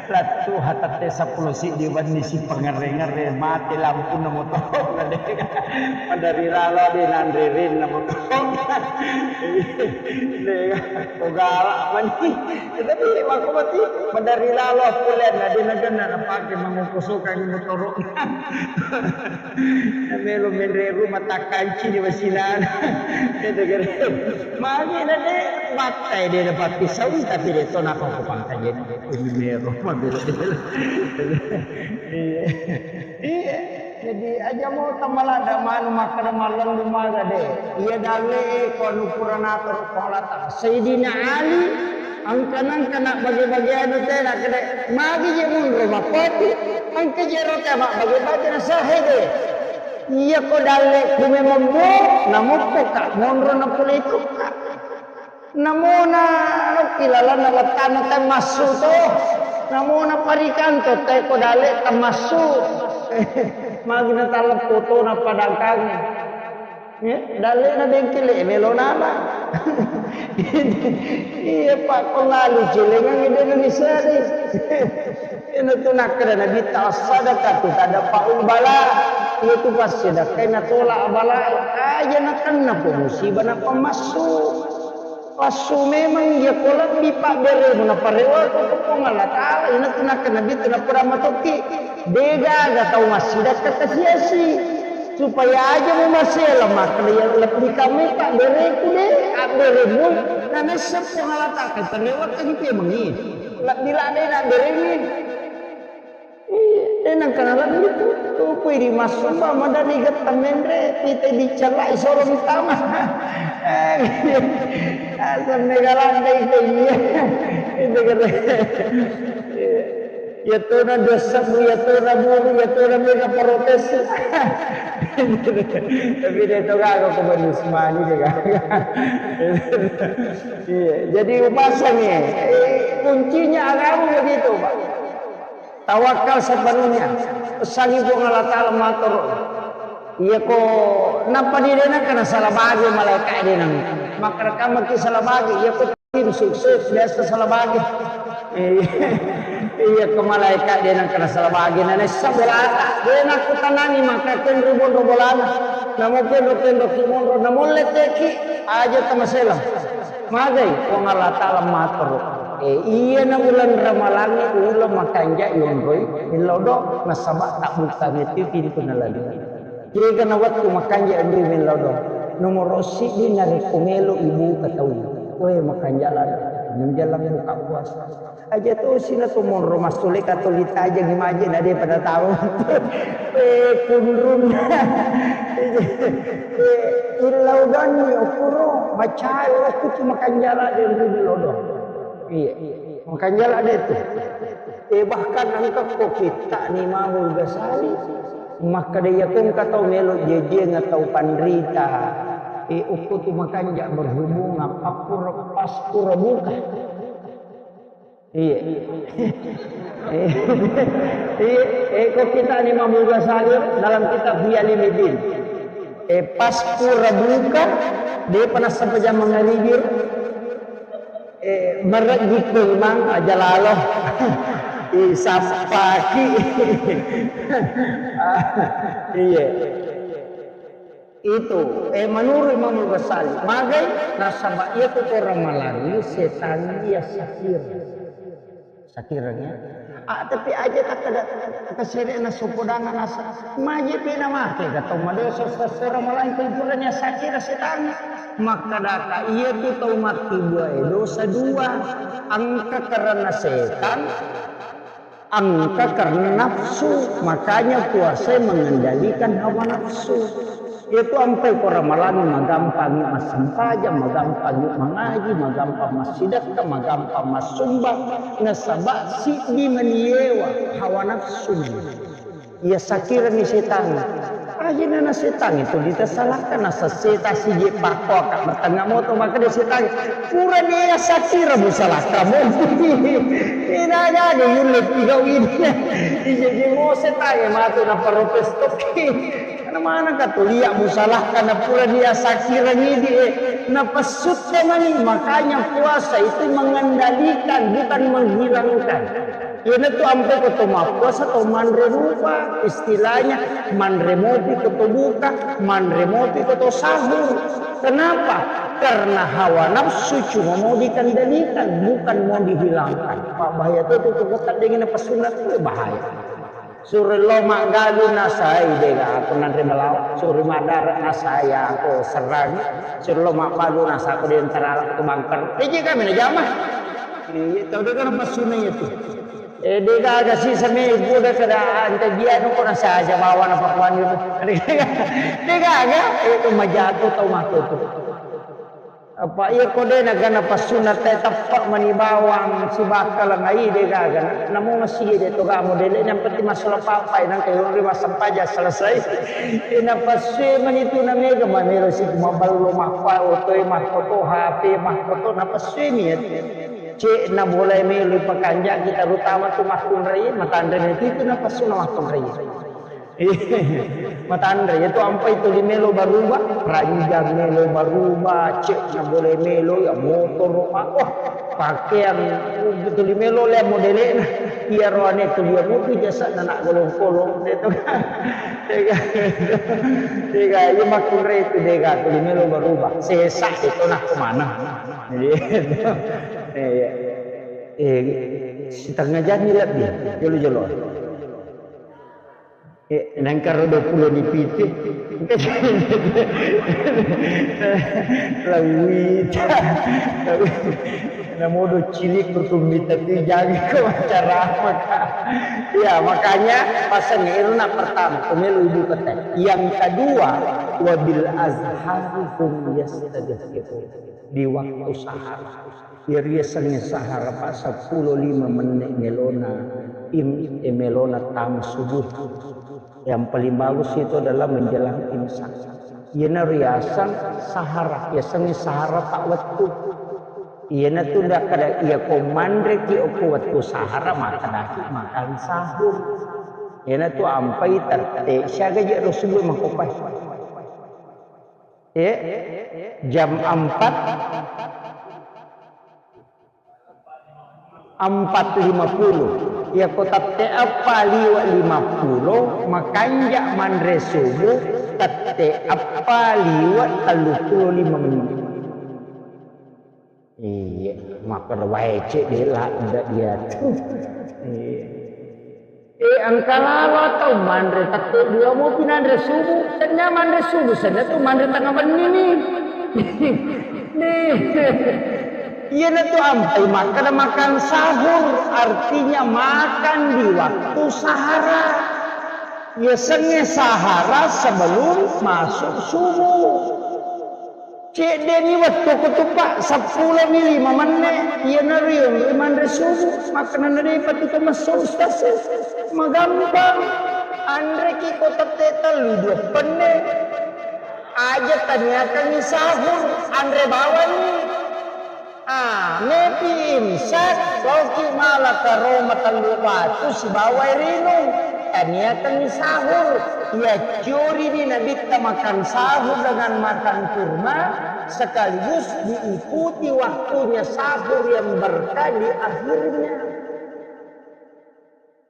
Lattu hatatte seppulo siddi wenni si pengerre-ngerre, mate lampunna motoro na de. Madari lalo de nanre renna motoro. De, ko galak mani. Tapi makko mati madari lalo puleng na de nagenna napake mangoko sokangi motoro. Namelo menre rumah takkanci di wasinana. Itu kira. Magi na de battai de dapat pisau tapi de to napa ko pangkajen. Ini mero mabela. Iya. Iya. Jadi aja mo tamalada manu makkeda mallendu maga de. Iya dalle e ko anu pura natoro ko lata. Sayyidina Ali Engka-, engka na bage-bage anu te nakkeda, magi je monro mappatu, engka je ro te mabbage-bage na sahede. Iya ko dalle ku memang mo, namoppo ka monro na pole itu ka. Namona lokki lalanna wettana te massu to. Namona parikanto te ko dalle te massu. Magi na taleppo to na padangkange. Eh, dallena bengkele melo nala. Iya, Pak, ko lalu celengang de Indonesia de. Ina tu nakkeda Nabi ta sadaqatu tadfa'ul bala. Iya tu passedekah na tolak bala. Aja na kenna po musibah na pemassu. Passu memang iya ko lebbi pabberemu naparewako ko Puang Allah Taala, ina tu nakkeda Nabi tu nappura matokki, degaga tau massidakka kasiasi. Supaya aja mu masela makkeda iya lebbi kamai pabbereku de, abberemu, na nessa Puang Allah Taala, tarewakangi pemengi. Lebbi ladde na abberengi. Iya, de nengka nalebbi tu, tupui di massumba, madani getta menre, pita dicellai solo mutama. Asam mega landai ke iya. Itu kata. Iya tona dosa bu, iya tona buru, iya tona mega protes. Tapi de to gaga ko manis mani de gaga. Iya, jadi upasangi. Kuncinya agama begitu, Pak. Tawakal sepenuhnya. Pesangi Puang Allah Ta'ala matoro. Iya ko, nappa di dena kena salah bagi malaikat dena. Maka rekam ki salah bagi. Iya ko tim sukses biasa salah bagi. Iya, iya, ke malaikat dena kena salah bagi. Nah, nessa bolata. Dena kutanani maka kenru bonro bolana. Namo kenro kenro ki monro. Namo leteki aja tamaselang. Magai Puang Allah Ta'ala matoro. Eh, iya na uleng Ramalangnge uleng makanja yonroi millau do, nasaba tabbukangnge tu pintu na lalu. Kega na wettu makanja yonroi millau do. Nomoro siddi narekko melo ibuka tau. Weh, makanja lalo. Menjelang buka puasa. Aja tosi na to monro massule katoli tajengi maje na de pada tau. Eh, kunrun. Eh, illau danni okuro macai okku tu makanja lalo de ri lodo. Iya. Makanja lalo de tu. Eh, bahkan engka ko kitta ni Imamul Ghazali. Makkeda iya ko engka tau melo jejeng atau panrita. Eh, okku tu makanja berhubungan pappura, pas pura buka. Iya. Iya. Eh, ko kitta ni Imamul Ghazali dalam kitab Ihya Ulumuddin. Eh, pas pura buka, depa nassempajang mangaribi. Eh, marejjikku mang aja lalo. Isappaki. Iya. Itu, eh, menurut Imamul Ghazali, magai nasaba iya tu orang malangi setan iya sakir. Sakirnya. Ah, tapi aja tak ada kesere na sopodangan nasa. Maje pena make kata madosa seseorang malangi kumpulnya sakir setan. Maka daka iya tu tau mati dua, eh, dosa dua. Engka karena setan, engka karena nafsu, makanya puasa mengendalikan hawa nafsu. Itu ampai ko Ramalang magampangi massempajang, magampangi mangaji, magampang massidekka, magampang massumbang, nasaba siddi maniewa hawa nafsu. Iya sakirani setang. Ajana na setang itu ditasalakka, nasa seta sije pakkoaka matengah moto, maka dia setang. Pura dia sakira musalakka mo. Ina ada yulle tiga ini. Ije je mo setang matu na paropes toki. Karena mana katulia musalakka na pura dia sakira ngidi, eh. Na pasutta mani, makanya puasa itu mengendalikan, bukan menghilangkan. Iyanatu ampe ko to mappuasa to manre rupa, istilahnya manre mopi ko to buka, manre mopi ko to sahur. Kenapa? Karena hawa nafsu cuma mau dikendalikan, bukan mau dihilangkan. Pak, bahaya tu, tu, tu, tak dingin apa sunat tu bahaya. Suro lo maggalu nasai dega aku nanre belawa, suro madara nasai aku serang, suro lo mabbalu nasaku di antara aku bangker. Iji kami na jama. Iya, tau dega na pasuna itu. Eh, de gaga sisa me buda kada ante dia no kona saja bawa na pakuan itu. De gaga, itu majato tau matu tu. Apa iya ko de nagana pasuna te teppa mani bawang sibakka lengai de gaga na. Namo masigi de to gamo dele yang penting masalah papai nang kayo ri masampaja selesai. Ina pasue mani tu na mega mamelo si maballo mappa otoe makkoto H P makkoto na pasue mi. Cek na boleh melo pakanjaki, terutama tu makkunrai, matanre itu na pasuna makkunrai. Matanre itu ampai tuli melo baruba, ranjang melo baruba, cek na boleh melo ya motor, ah, wah, pakaian tuli melo le modele na. Iya roane tuli ya mutu jasa na nak golong-golong itu kan. Dega, dega, iya makkunrai itu dega tuli melo baruba. Sesa itu nak kemana? Iya. Eh, setengah jam ni lebih, jolo-jolo. Eh, nangkaro dua puluh ni piti. Lawita. Namodo cilik kutumbi tapi jangan kau acara apa kak. Ya, makanya pasang iruna pertama, pemilu ibu kota. Yang kedua, wabil azhari hum yastaghfirun. Di waktu sahar. Iya riasengnge sahara, Pak, seppulo lima menit melona im-, eh, melona tama subuh. Yang paling bagus itu adalah menjelang imsak. Iyana riaseng sahara, riasengnge sahara, Pak, wettu. Iyanatu nakkeda, iyako manreki okko wettu sahara, makkedaki makan sahur. Iyanatu ampai tette, siaga je ro subuh makkopai. Eh, jam empat, empat lima puluh. Iyako tette eppa liwe lima puluh, makanja manre subuh, tette eppa liwe telluppulo lima menit. Iya, makkeda wae cedde ladde iyatu. Iya. Eh, engka lalo atau manre tette dua mopi nanre subuh, tennia manre subuh, senna tu manre tengah benni ni. Nih. Iyanatu ampai makkeda makan sahur, artinya makan di waktu sahara. Yasengnge sahara sebelum masuk subuh. Cedde'ni wettu ko tu, Pak, seppulo mi lima menne, iyanaro yonroi manre subuh, makkenana de'pa tu to messo, Ustaz. Magampang. Anreki ko tette tellu dua penne. Aja taniakangngi sahur, anre bawani. Ah, mepi imsak, loki mala karoma tellu batu sibawa rinung. Taniakangngi sahur. Iaccorini Nabitta makan sahur dengan makan kurma, sekaligus diikuti waktunya sahur yang berkah di akhirnya.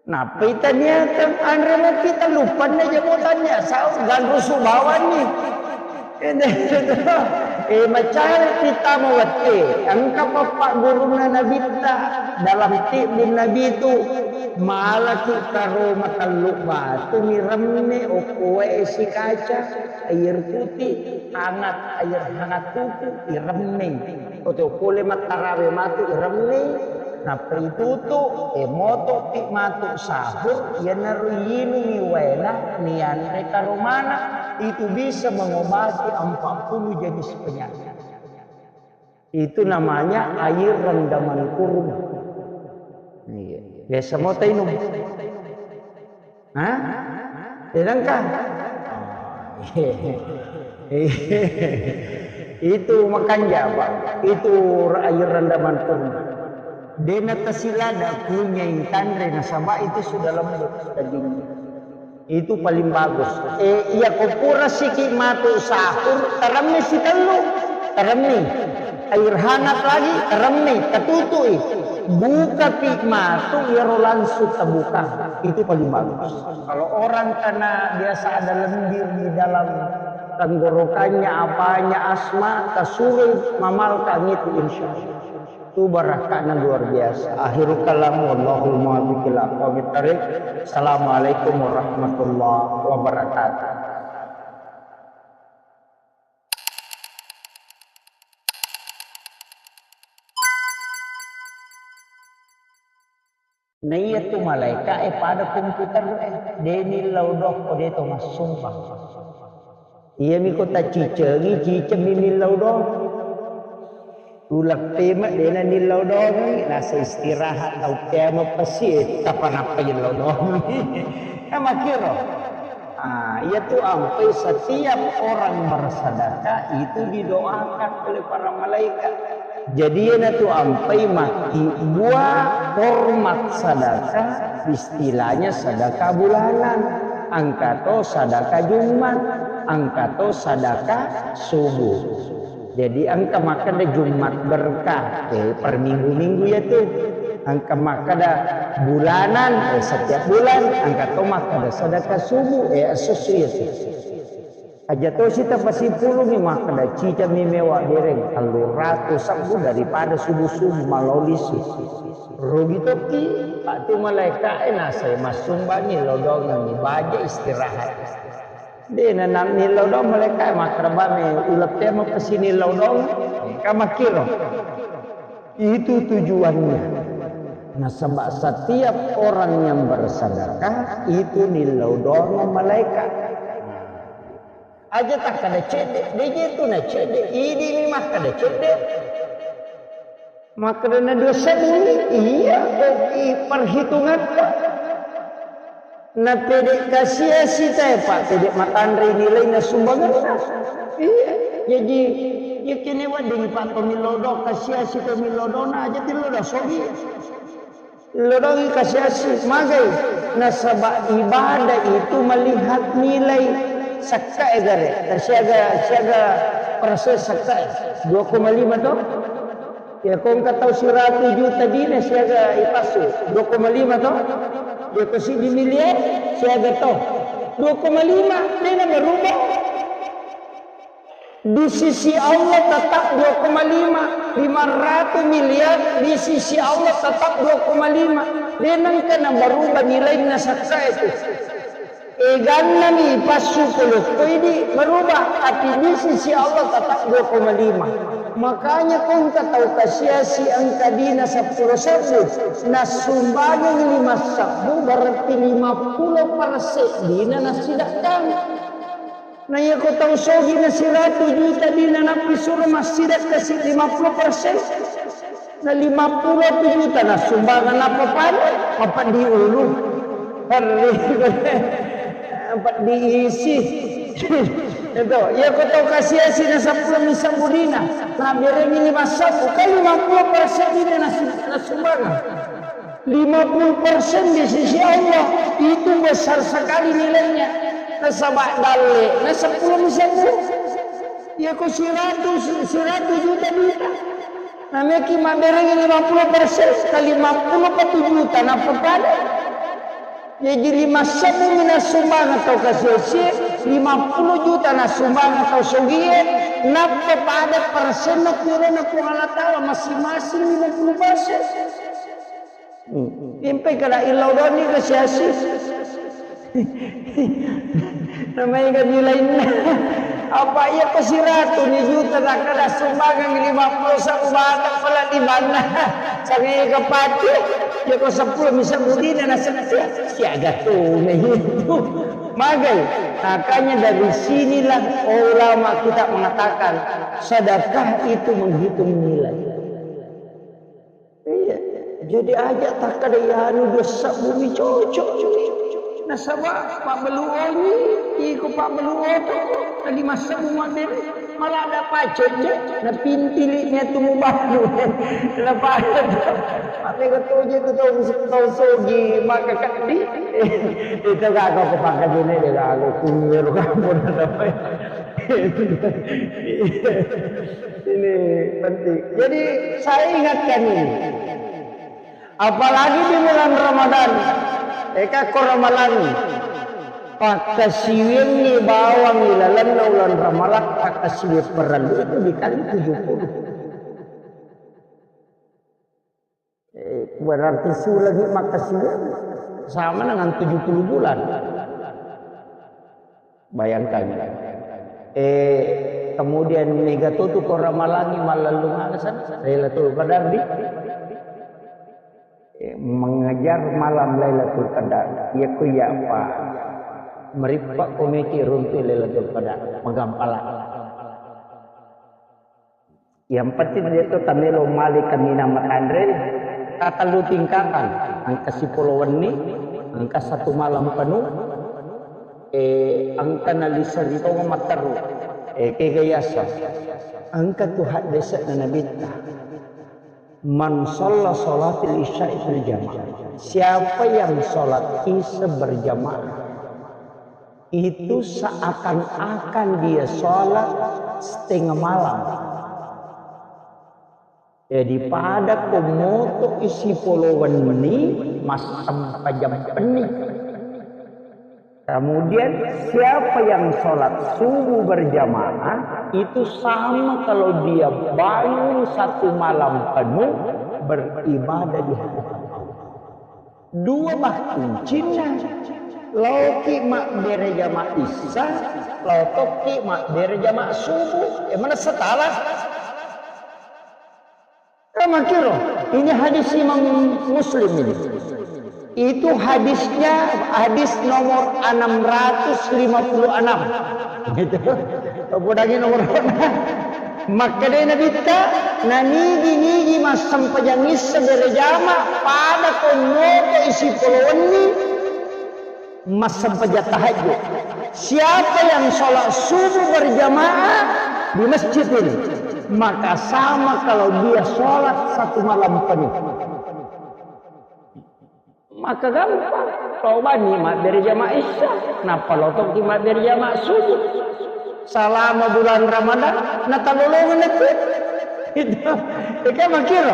Nappai taniakeng, anre mopi tellu penne jamo tania sahur, ganrusu bawanni. Eh, macare kita mawette, engka pappaggurunna Nabitta dalam tibbun Nabi tu, malaki karoma tellu batu, miremme okko wae esi kaca, air putih, hangat, air hangat tutu, iremmeng. Oto pole mattarawe matu, iremmeng. Nappa itutu, e, motopi matu sahur, iyanaro yinungi waena, nianre karomana, itu bisa mengobati empat puluh jenis penyakit. Itu namanya air rendaman kurma. Iya. Biasa mau tainum. Hah? Tenangkah? Itu makanja, Pak. Itu air rendaman kurma. Dena tasilada kunyai tanre nasaba itu sudah lembut dagingnya. Itu paling bagus. Eh, iya ko pura siki matu sahur, teremmi sitellu. Teremmi. Air hangat lagi, teremmi, tatutui. Bukapi matu, iyaro langsung terbuka. Itu paling bagus. Kalau orang karena biasa ada lendir di dalam tenggorokannya, apanya, asma, tasurui mamalkang itu, insya Allah. Itu barakahnya luar biasa. Akhirul kalam, wallahul muwaffiq ila aqwamit thariq. Assalamualaikum warahmatullahi wabarakatuh. Naiya tu malaeka'e pada komputer e, de nillau doang ko de to massumbang. Iyami ko taciccengi, cicemmi nillau doang. Uleppeme dena nillau doang, nasa istirahat tau kiamat pasti, eh, kapan apa illau doang. Kan makkiro. Ah, iya tu ampai setiap orang bersedekah itu didoakan oleh para malaikat. Jadi iyana tu ampai makkibbua hormat sedekah, istilahnya sedekah bulanan, engka to sedekah Jumat, engka to sedekah subuh. Jadi engka makkeda Jumat berkah, eh, per minggu-minggu ya tu. Engka makkeda bulanan, eh, setiap bulan, engka to makkeda sedekah subuh, eh, esso-esso ya tu. Aja tosi tapasipulungi makkeda cicami mewa dereng tellu ratu sebbu daripada subuh-subuh malolisu. Rugi tokki, patu malaeka'e nasai massumbangi lodongengi baja istirahat. De, na, na, nillau doang malaeka'e makkeda bame, uleppea mapesini lau doang, ka makkiro. Itu tujuannya. Nasaba setiap orang yang bersedekah itu nillau doang malaikat. Aja takkeda cedde, de je tu na cedde, idi mi makkeda cedde. Makkedana dua sebbu ni, iya, ko i perhitungatta. Na pede kasiasi tae, Pak, pede matanre nilaina sumbanganna. Iya, jaji Iya kene wedding pa tomillodo, kasiasi tomillodo na aja tillodo sogi. Lodongi kasiasi, magai. Nasaba ibadah itu melihat nilai sakka e gare. Siaga, siaga persen sakka e. Dua koma lima to? Ya, ko engka tau siratu juta dina siaga ipasu. Dua koma lima to? Ya, ko siddi miliar siaga to. Dua koma lima, dena berubah. Di sisi Allah tetap dua koma lima, lima ratus miliar di sisi Allah tetap dua koma lima. Dena engka na berubah nilaina sakka itu. Eganna mi passu puluh idi berubah, tapi di sisi Allah tetap dua koma lima. Makanya ko engka tau kasiasi engka dina seppulo sebbu, nasumbangi lima sebbu, berarti lima puluh persen dina nasidakkang. Na iya ko tau sogi na siratu juta dina nappi suro massidakka si lima puluh persen. Na lima puluh juta na sumbangan apa pada? Apa diulu? Perri. Apa diisi? Itu. Iya ko tau kasiasi na seppulo mi sebbu dina. Na berengi lima sebbu. Kan lima puluh persen dina na si-, na sumbangan. Lima puluh persen di sisi Allah itu besar sekali nilainya. Nasaba dalle na seppulo mi sebbu. Iya ko siratu, siratu juta dina. Nameki maberengi lima puluh persen kali lima puluh patu juta nappa pada. Jadi lima sebbu mina sumbangan tau kasiasi, lima puluh juta na sumbangan tau sogie, nappa pada persenna purana Puang Allah Taala masing-masing lima puluh persen. Impai kada illau doni kasiasi. Namanya kan nilainna. Apa iya ko siratu ni juta, na kada sumbangan lima puluh sebbu bata pala di mana? Sangai kepati. Ya ko seppulo mi sebbu dina na setia. Siaga tu itu. Magai. Makanya dari sinilah ulama kita mengatakan sedekah itu menghitung nilai. Iya, jadi aja takkada iyanu dua sebbu mi cocok. Nasaba pabbalu onyi, iko pabbalu oto, tadi masebbu mabbere, malah ada pacet je, na pintili nya tu mubalu. Na pacet. Mabbe ketoje tu tau, tau sogi, maka kadi. Itu gak kau kepangkat ini deh, kalau kunyir kamu ada apa? Ini penting. Jadi saya ingatkan ini. Apalagi di bulan Ramadan, eka ko Ramalang, pakkasiwiangngi bawang ilalenna ulan Ramalang, pakkasiwiang parellu itu dikali tujuh puluh. Eh, berarti sulagi makkasiwiang sama dengan tujuh puluh bulan. Bayangkan. Eh, kemudian mega tutu ko Ramalangi mallalung aga sana Lailatul Qadar di, eh, mengejar malam Lailatul Qadar. Iya ku iya apa? Merippa komeki runtu Lailatul Qadar, magampala. Yang penting dia tu tamelo mali kaminang matanre, katellu tingkatan, engka sipolo wenni, engka satu malam penuh, eh, engka nalisa ri tongo matteru, eh, kega yasa. Engka tu haddese'na Nabitta. Man shalla shalatil isya'i fil jamaah. Siapa yang sholat isya berjamaah, itu seakan-akan dia sholat setengah malam. Jadi pada ko moto isi polo wenni, massempajang penni. Kemudian siapa yang sholat subuh berjamaah, itu sama kalau dia bangun satu malam penuh beribadah di hadapan Allah. Dua bah kuncinna. Laoki mabbere jama isya, laotoki mabbere jama subuh. E, mana setala? Kamakiro, ini hadis Imam Muslim ini. Itu hadisnya, hadis nomor enam ratus lima puluh enam. Gitu. Podangi nomor. Makkedai Nabitta, nanigi-nigi massempajang isya berjama pada ko moto isi polo wenni massempajang tahajud. Siapa yang sholat subuh berjamaah di masjid ini, Maka sama kalau dia sholat satu malam penuh. Maka gampang. Lo bani mabbere jama Isya, nappa lo tokki mabbere jama subuh. Selama bulan Ramadan, natalolongan itu. Itu. Eka makiro.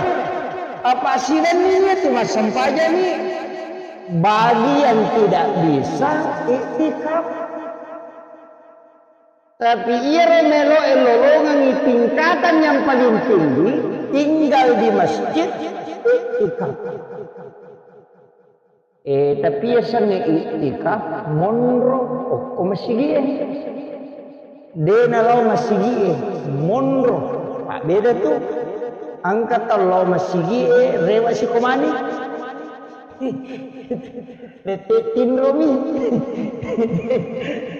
Apa sidan niat cuma sempajang ni. Bagi yang tidak bisa iktikaf. Tapi iyaro melo'e lolongengngi tingkatan yang paling tinggi, tinggal di masjid, iktikaf. Eh, tapi yasengnge iktikaf, monro, okko masigi'e. De nalao masigi'e, monro. Mabbeda tu. Engka tau lao masigi'e, rewe' sikomani. Lette tinromi.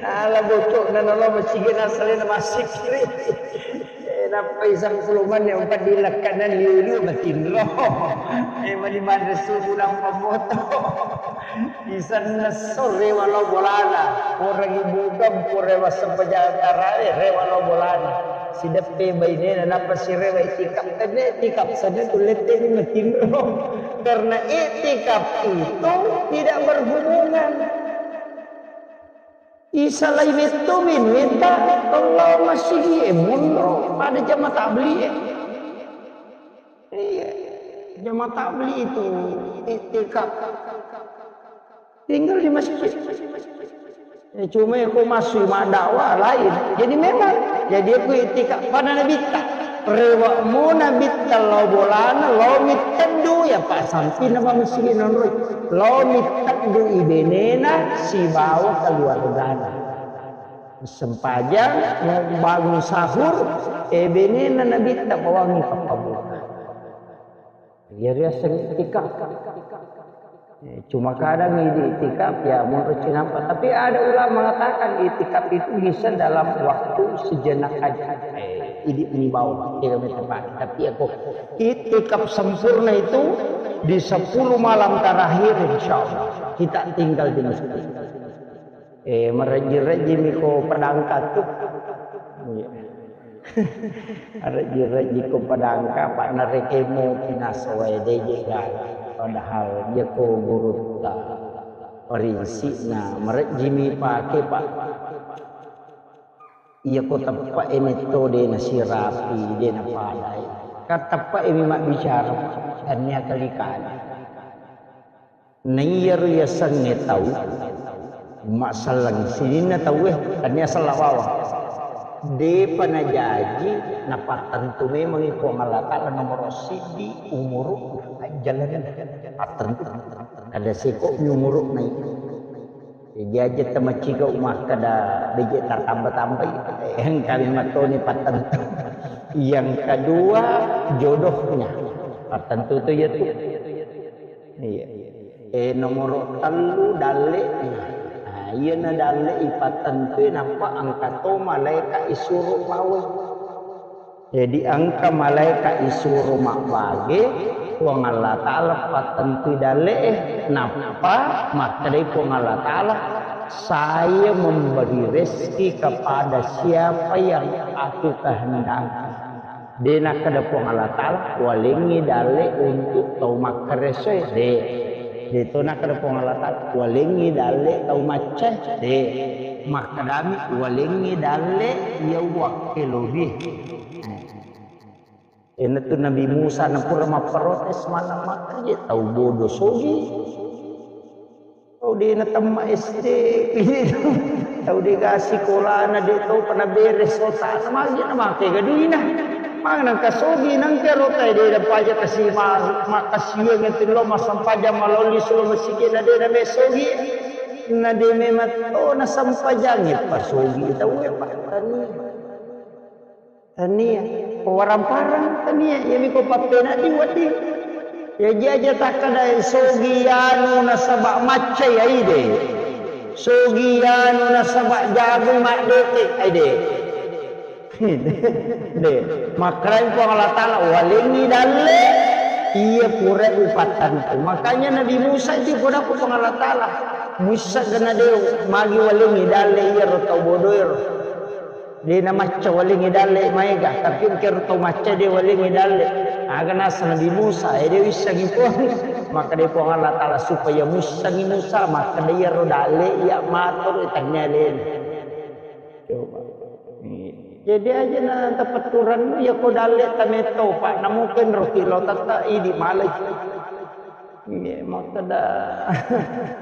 Ala bocokna nalo masigi nasalena masikri. Eh, nappa isang puluh menit, empat di lekkanan liu-liu matinro. Eh, mani manre subuh nampa moto. Isanna sore walau bolana. Orang ibu kampung rewa sempajang tarawe, rewa lao bolana. Sideppe bainena, nappa sirewa itikaf. Tenne itikaf, sana tu lette ni matinro. Karena iktikaf itu tidak berhubungan. Isalai metto minuetta, Allah masigi e monro pada jama tabligh e. Iya, jama tabligh itu iktikaf. Tinggal di masjid. Eh, cuma aku masuk mak dakwah lain. Jadi memang, jadi aku iktikaf pada Nabitta. Rewe'mu Nabitta lao bolana, lao mitteddu, ya Pak, sampi nama masigi nonroi. Lao mitteddu ibenena sibawa keluargana. Sempajang, mau bangun sahur, eh, benena Nabitta bawangi pappabuka. Iya riaseng iktikaf. Eh, cuma kadang idi iktikaf, ya, menurut cinampa. Tapi ada ulama mengatakan iktikaf itu bisa dalam waktu sejenak aja. Eh, idi mibau, tidak tepat. Tapi aku iktikaf sempurna itu di sepuluh malam terakhir, insya Allah. Kita tinggal di masjid. Eh, marejji-rejjimi ko padangka tu. Iya. Rejji-rejji ko padangka, Pak, narekemo pinasoe deje gala. Padahal iya ko gurutta. Parinsikna, marejjimi pake, Pak. Iya ko teppa e metto de nasirapi, de napadai. Kan teppa e mi mabbicara, Pak. Tania kali-kali. Naiyaro yasengnge tau, masselleng sininna tauwe, tania sella bawang. Depa najaji napattentu memangngi Puang Allah Ta'ala nomoro siddi umuru ajjalana pattentu. Ada seko mi umuru nai. Jaji aja tamaciga umakkada beje tatamba-tambai. Engkami matoni pattentu. Yang kedua, jodohnya. Pattentu tu ya tu. Iya. Eh, nomoro tellu dalle. Nah, iyana dalle ipattentui nappa engka to malaika isuro bawe. Jadi engka malaika isuro mabbage, Puang Allah Ta'ala pattentui dalle e, nappa makkedai Puang Allah Ta'ala, "Saya memberi rezeki kepada siapa yang aku kehendaki." De nakkeda Puang Allah Ta'ala, "Walengngi dalle untuk tau makkaresoe." De. De to nakkeda Puang Allah Ta'ala, "Walengngi dalle tau maccae." De. Makkedami, "Walengngi dalle iya uwakkelobie." Eh. Enatu Nabi Musa napura mapprotes, mana makkaje tau bodo sogi. Tau de natemma S D, tau de ga sikolana, de tau pa naberes otana, magi namake ga duina. Magi nangka sogi, nangka rota de da paja kasi ma-, makasiwiang itu lo massempajang malolli solo masigi na de na me sogi. Na de memang to nassempajang pa sogi tau e pa tania. Tania, ko warang-parang tania, iyami ko pappena di wedding. Jaji aja takkeda sogi anu nasaba maccai aide. Sogi anu nasaba jago maddete aide. De, makkedai Puang Allah Ta'ala, "Walengngi dalle iya pura upattantu." Makanya Nabi Musa itu pura ku Puang Allah Ta'ala. Musa kena de magi walengngi dalle iya ro tau bodoero. De' namacca walengngi dalle' maega, tapi engka ro tau macca de' walengngi dalle'. Aga naseng Nabi Musa, eh, de' wissengngi Puang. Makkeda Puang Allah Taala supaya muissengngi Musa, makkeda iyaro dalle' iya' matoro' tania alena. Coba. Iya. Jadi aja na tapetturan, iya ko dalle' tametto, Pak, namukin ro kilo tetta idi' malai. Iya, makkeda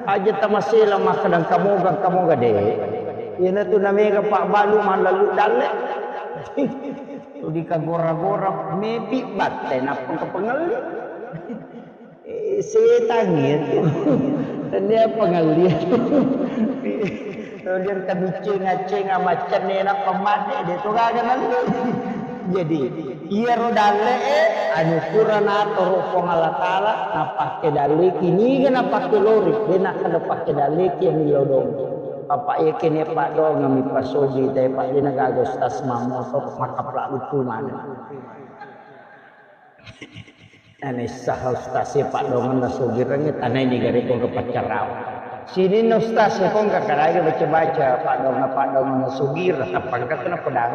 aja tamasela, makkeda kamoga, kamoga de'. Iyanatu namega pabbalu mallalu dalle'. Tuli kagora-gora mepi batte nappa kapangelli. Eh, setang itu. Tania pangelli. Kemudian kabicceng-acceng amaccenne nappa madde de' to gaga nalle. Jadi, iyaro dalle'e anu pura natoro Puang Allah Taala, napakke dalleki, niga napakke lori, de' nakkeda pakke dalleki millau doang. Apa' iya kene paddoangeng mi pasogi te, Pak, de' nagaga ustaz mammoto makkapla luppu maneng. Ane saha ustaz e paddoangeng nasogireng tanai ni gare ko paccarau. Sininna ustaz e ko engka kadage baca-baca paddoangeng-paddoangeng nasogireng, tappa engka kena pedang.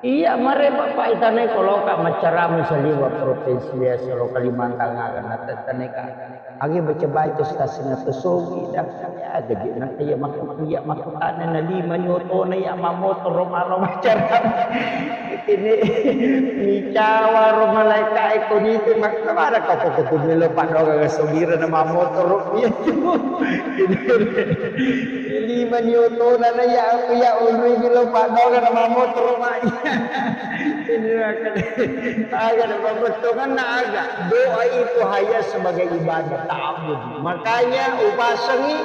Iya, mare Bapak itanai ko loka maccarama saliwa provinsi biasa lo Kalimantan aga na tetaneka. Agi baca-baca stasina to sogi, dah, aga je na iya makku, iya makkutana na lima ni otona iya mamotoro malo maccarama. Ini micawa ro malaika e ko nitu, makkutana ko ko tu melo paddoangeng sogira na mamotoro iya tu. Ini lima ni otona na iya aku iya onroi melo paddoangeng na mamotoro mai. Ini akan, akan pembentukanna aga. Doa itu hanya sebagai ibadah ta'abbud. Makanya upasengngi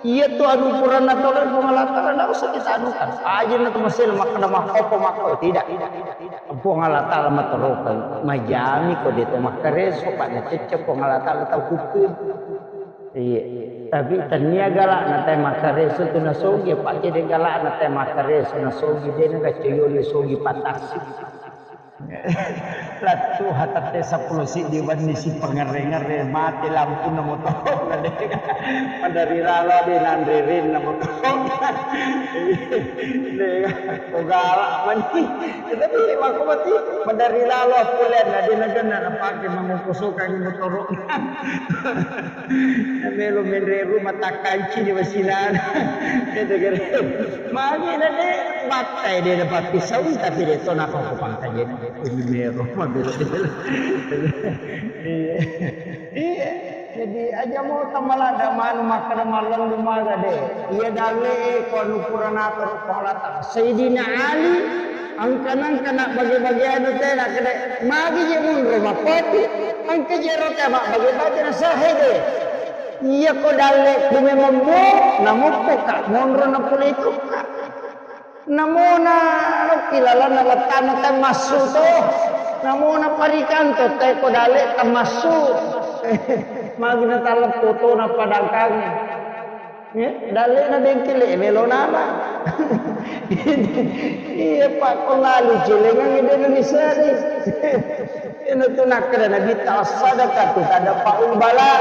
iya tu anu pura natoro Puang Allah Taala, ndak usah kita anukan. Aja na tu masih makkeda makkopo makko, tidak. Puang Allah Taala matorokan, majami ko de' to makkareso, Pak, nacecce Puang Allah Taala tau hukum. Iya. Tapi tania galakna tae makkareso tu nasogi, apa' kede galakna tae makkareso nasogi, de' nagaccoyoli sogi patasi. Lattu hatatte seppulo siddi wenni si pangerre-ngerre, mate lampuna motoro' na de'. Madari lalo de' nanre renna motoro'. De', ko galak mani. Tapi makko mati, madari lalo pole na de' nagenna napake mangongkosokangngi motoro'. Melo menre rumah takkanci di wasilana. Itu kira. Magi na de' battai de' na pappisau, tapi de' to napa ko pangkajen. Ini mero mabelo. Iya. Iya. Jadi aja mo tamalada manu makkeda mallendu maga de'. Iya dalle' e ko anu pura natoro Puang Allah Taala. Sayyidina Ali engka-nengka na bage-bage anu te nakkeda magi je monro mappoti, engka je ro te mabbage-bage na sahe de'. Iya ko dalle' ku memang mo namoppo ka monro na pole itu ka. Namona lokki lalanna wettana te massu to. Namona parikanto te ko dalle' te massu. Magi na talleppo tona padangkang. Eh, dalle'na bengkele melo nana. Iya, Pak, ko lalu celengang de' na misari. Iyana tu nakkeda Nabitta, "As-sadaqatu tadfa'ul bala."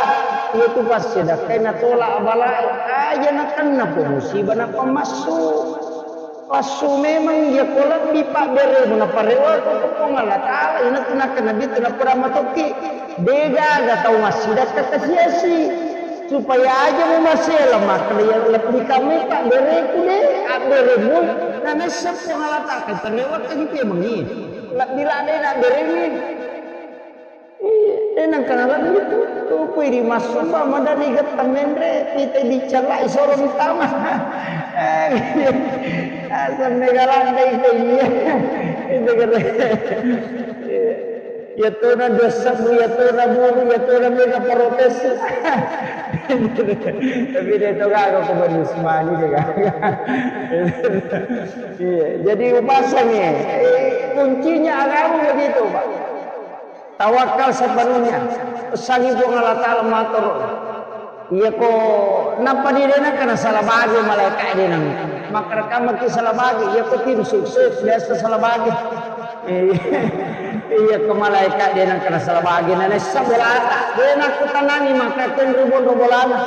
Iya tu passedekkai natolak bala. Aja nakenna po musibah nappa massu. Lassu memang iya ko lebbi pabberemu naparewako ko Puang Allah Taala, ina tu nakkeda Nabitta, napada matokki. De' gaga tau massidakka kasiasi. Supaya aja mu masela makkeda iya lebbi kamai pabbereku de', abberemu na nessa Puang Allah Taala, kan terlewat kan itu emang iya. Lebbi ladde' na abberemu. Iya, de' nengka nalebbi tu. Tupui ri massumba madari getta menre, pita dicellai soro mitama. Eh, asam mega landai ko iya. Itu kata. Iya tona dosa bu, iya tona buru, iya tona mega protes. Tapi de' to gaga ko manis mani de' gaga. Iya, jadi upasangi. Eh, kuncinya agama begitu, Pak. Tawakal sepenuhnya. Pesangi Puang Allah Taala matoro. Iya ko nappa di de' nengka na salah bagi malaika de' nang. Makkarekamaki salah bagi. Iya ko tim sukses biasa salah bagi. Iya ko malaika de' nengka na salah bagi. Na nessa bolata. De' nakkutanangi maka kenro monro bolana.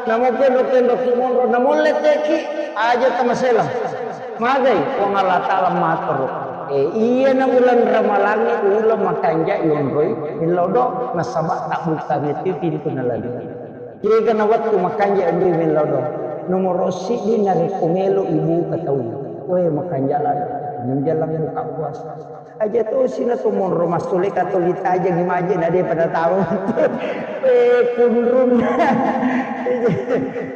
Namo kenro kenro ki monro. Namo letteki aja tamaselang. Magai Puang Allah Ta'ala matoro, eh, iyana uleng Ramalangnge uleng makanja yonroi mellau do, nasaba tabbukangnge tu pintu nalani. Kega na wettu makanja yonroi mellau do. Nomoro siddi narekko melo ibuka tau, we makanja lalo menjelang buka puasa. Aja tosi na to monro massule katolita aja ngimaje na de pada tahu. Eh, kunrun.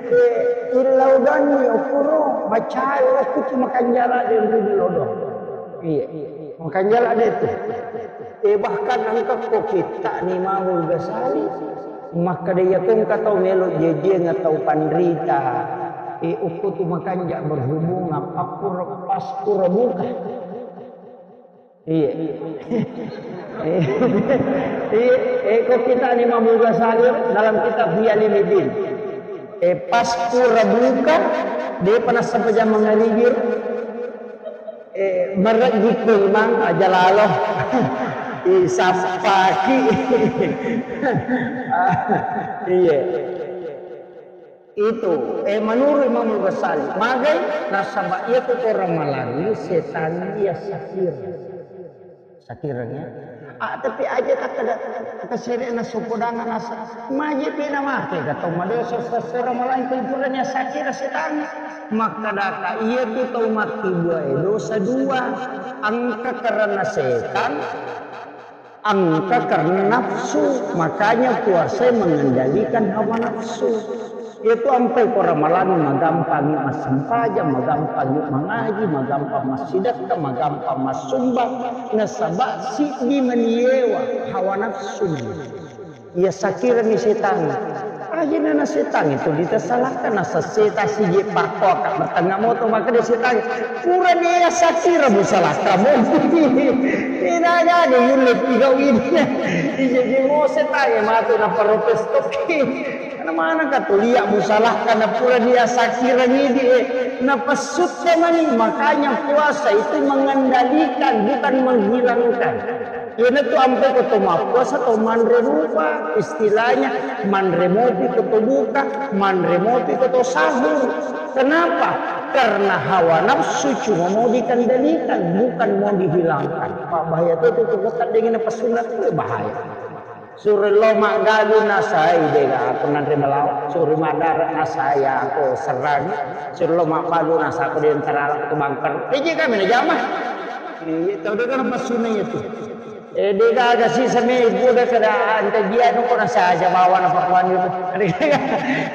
Eh, illau danni okuro macai okku tu makanja lalo de ri lodo. Iya, makanja lalo de tu. Eh, bahkan engka ko kitta ni Imamul Ghazali, makkeda iya ko engka tau melo jejieng atau panrita, eh, okko tu makanja berhubungan pappura, pas pura buka. Iya. Iya. Eh, ko kitta ni Imamul Ghazali dalam kitab Ihya Ulumuddin. Eh, pas pura buka, depa nassempajang mangaribi. Eh, merejikku imang aja lalo. Isappaki. Iya. Itu, eh, menurut Imamul Ghazali, magai nasaba iya tu orang Malani setan iya sakir. Sakirangnge. Ah, tapi aja takkeda, takkeda sere na sopodangan asa. Maje pi na make ga tau madosa sesera malaing pura nia sakira setang. Makkadaka iya tu tau makkibua e dosa dua. Engka karena setan, engka karena nafsu. Makanya puasa mengendalikan hawa nafsu. Iyatu ampai ko Ramalang magampangi massempajang, magampangi mangaji, magampang massidekka, magampang massumbang, nasaba siddi maniewa hawa nafsu. Iya sakirani setang. Ajana na setang itu ditasalahkan, nasa seta sije pakkoaka matengnga moto, makkeda setang, pura dia sakira musalahkan mopi. Tidak ada yulle tiga widi. Ije mo setang matu na protes toki. Karena mana katulia musalahkan na pura dia sakira ngidi, eh, napessutta mani. Makanya puasa itu mengendalikan, bukan menghilangkan. Iyanatu ampe ko to mappuasa to manre rupa, istilahnya manre mopi ko to buka, manre mopi ko to sahur. Kenapa? Karena hawa nafsu cuma mau dikendalikan, bukan mau dihilangkan. Pak, bahaya tuh, tuh, tuh, tuh, bahaya. Suro lo maggalu nasai dega aku nanre melawa, suro madara nasai aku serang, suro lo maggalu nasa aku di antara alat ke bangker. Iji kami na jama. Iya, tau dega na pasuna itu. Eh, dega aga sisa me ibu dega kada ante dia nu kok nasa aja bawa na pakuan itu.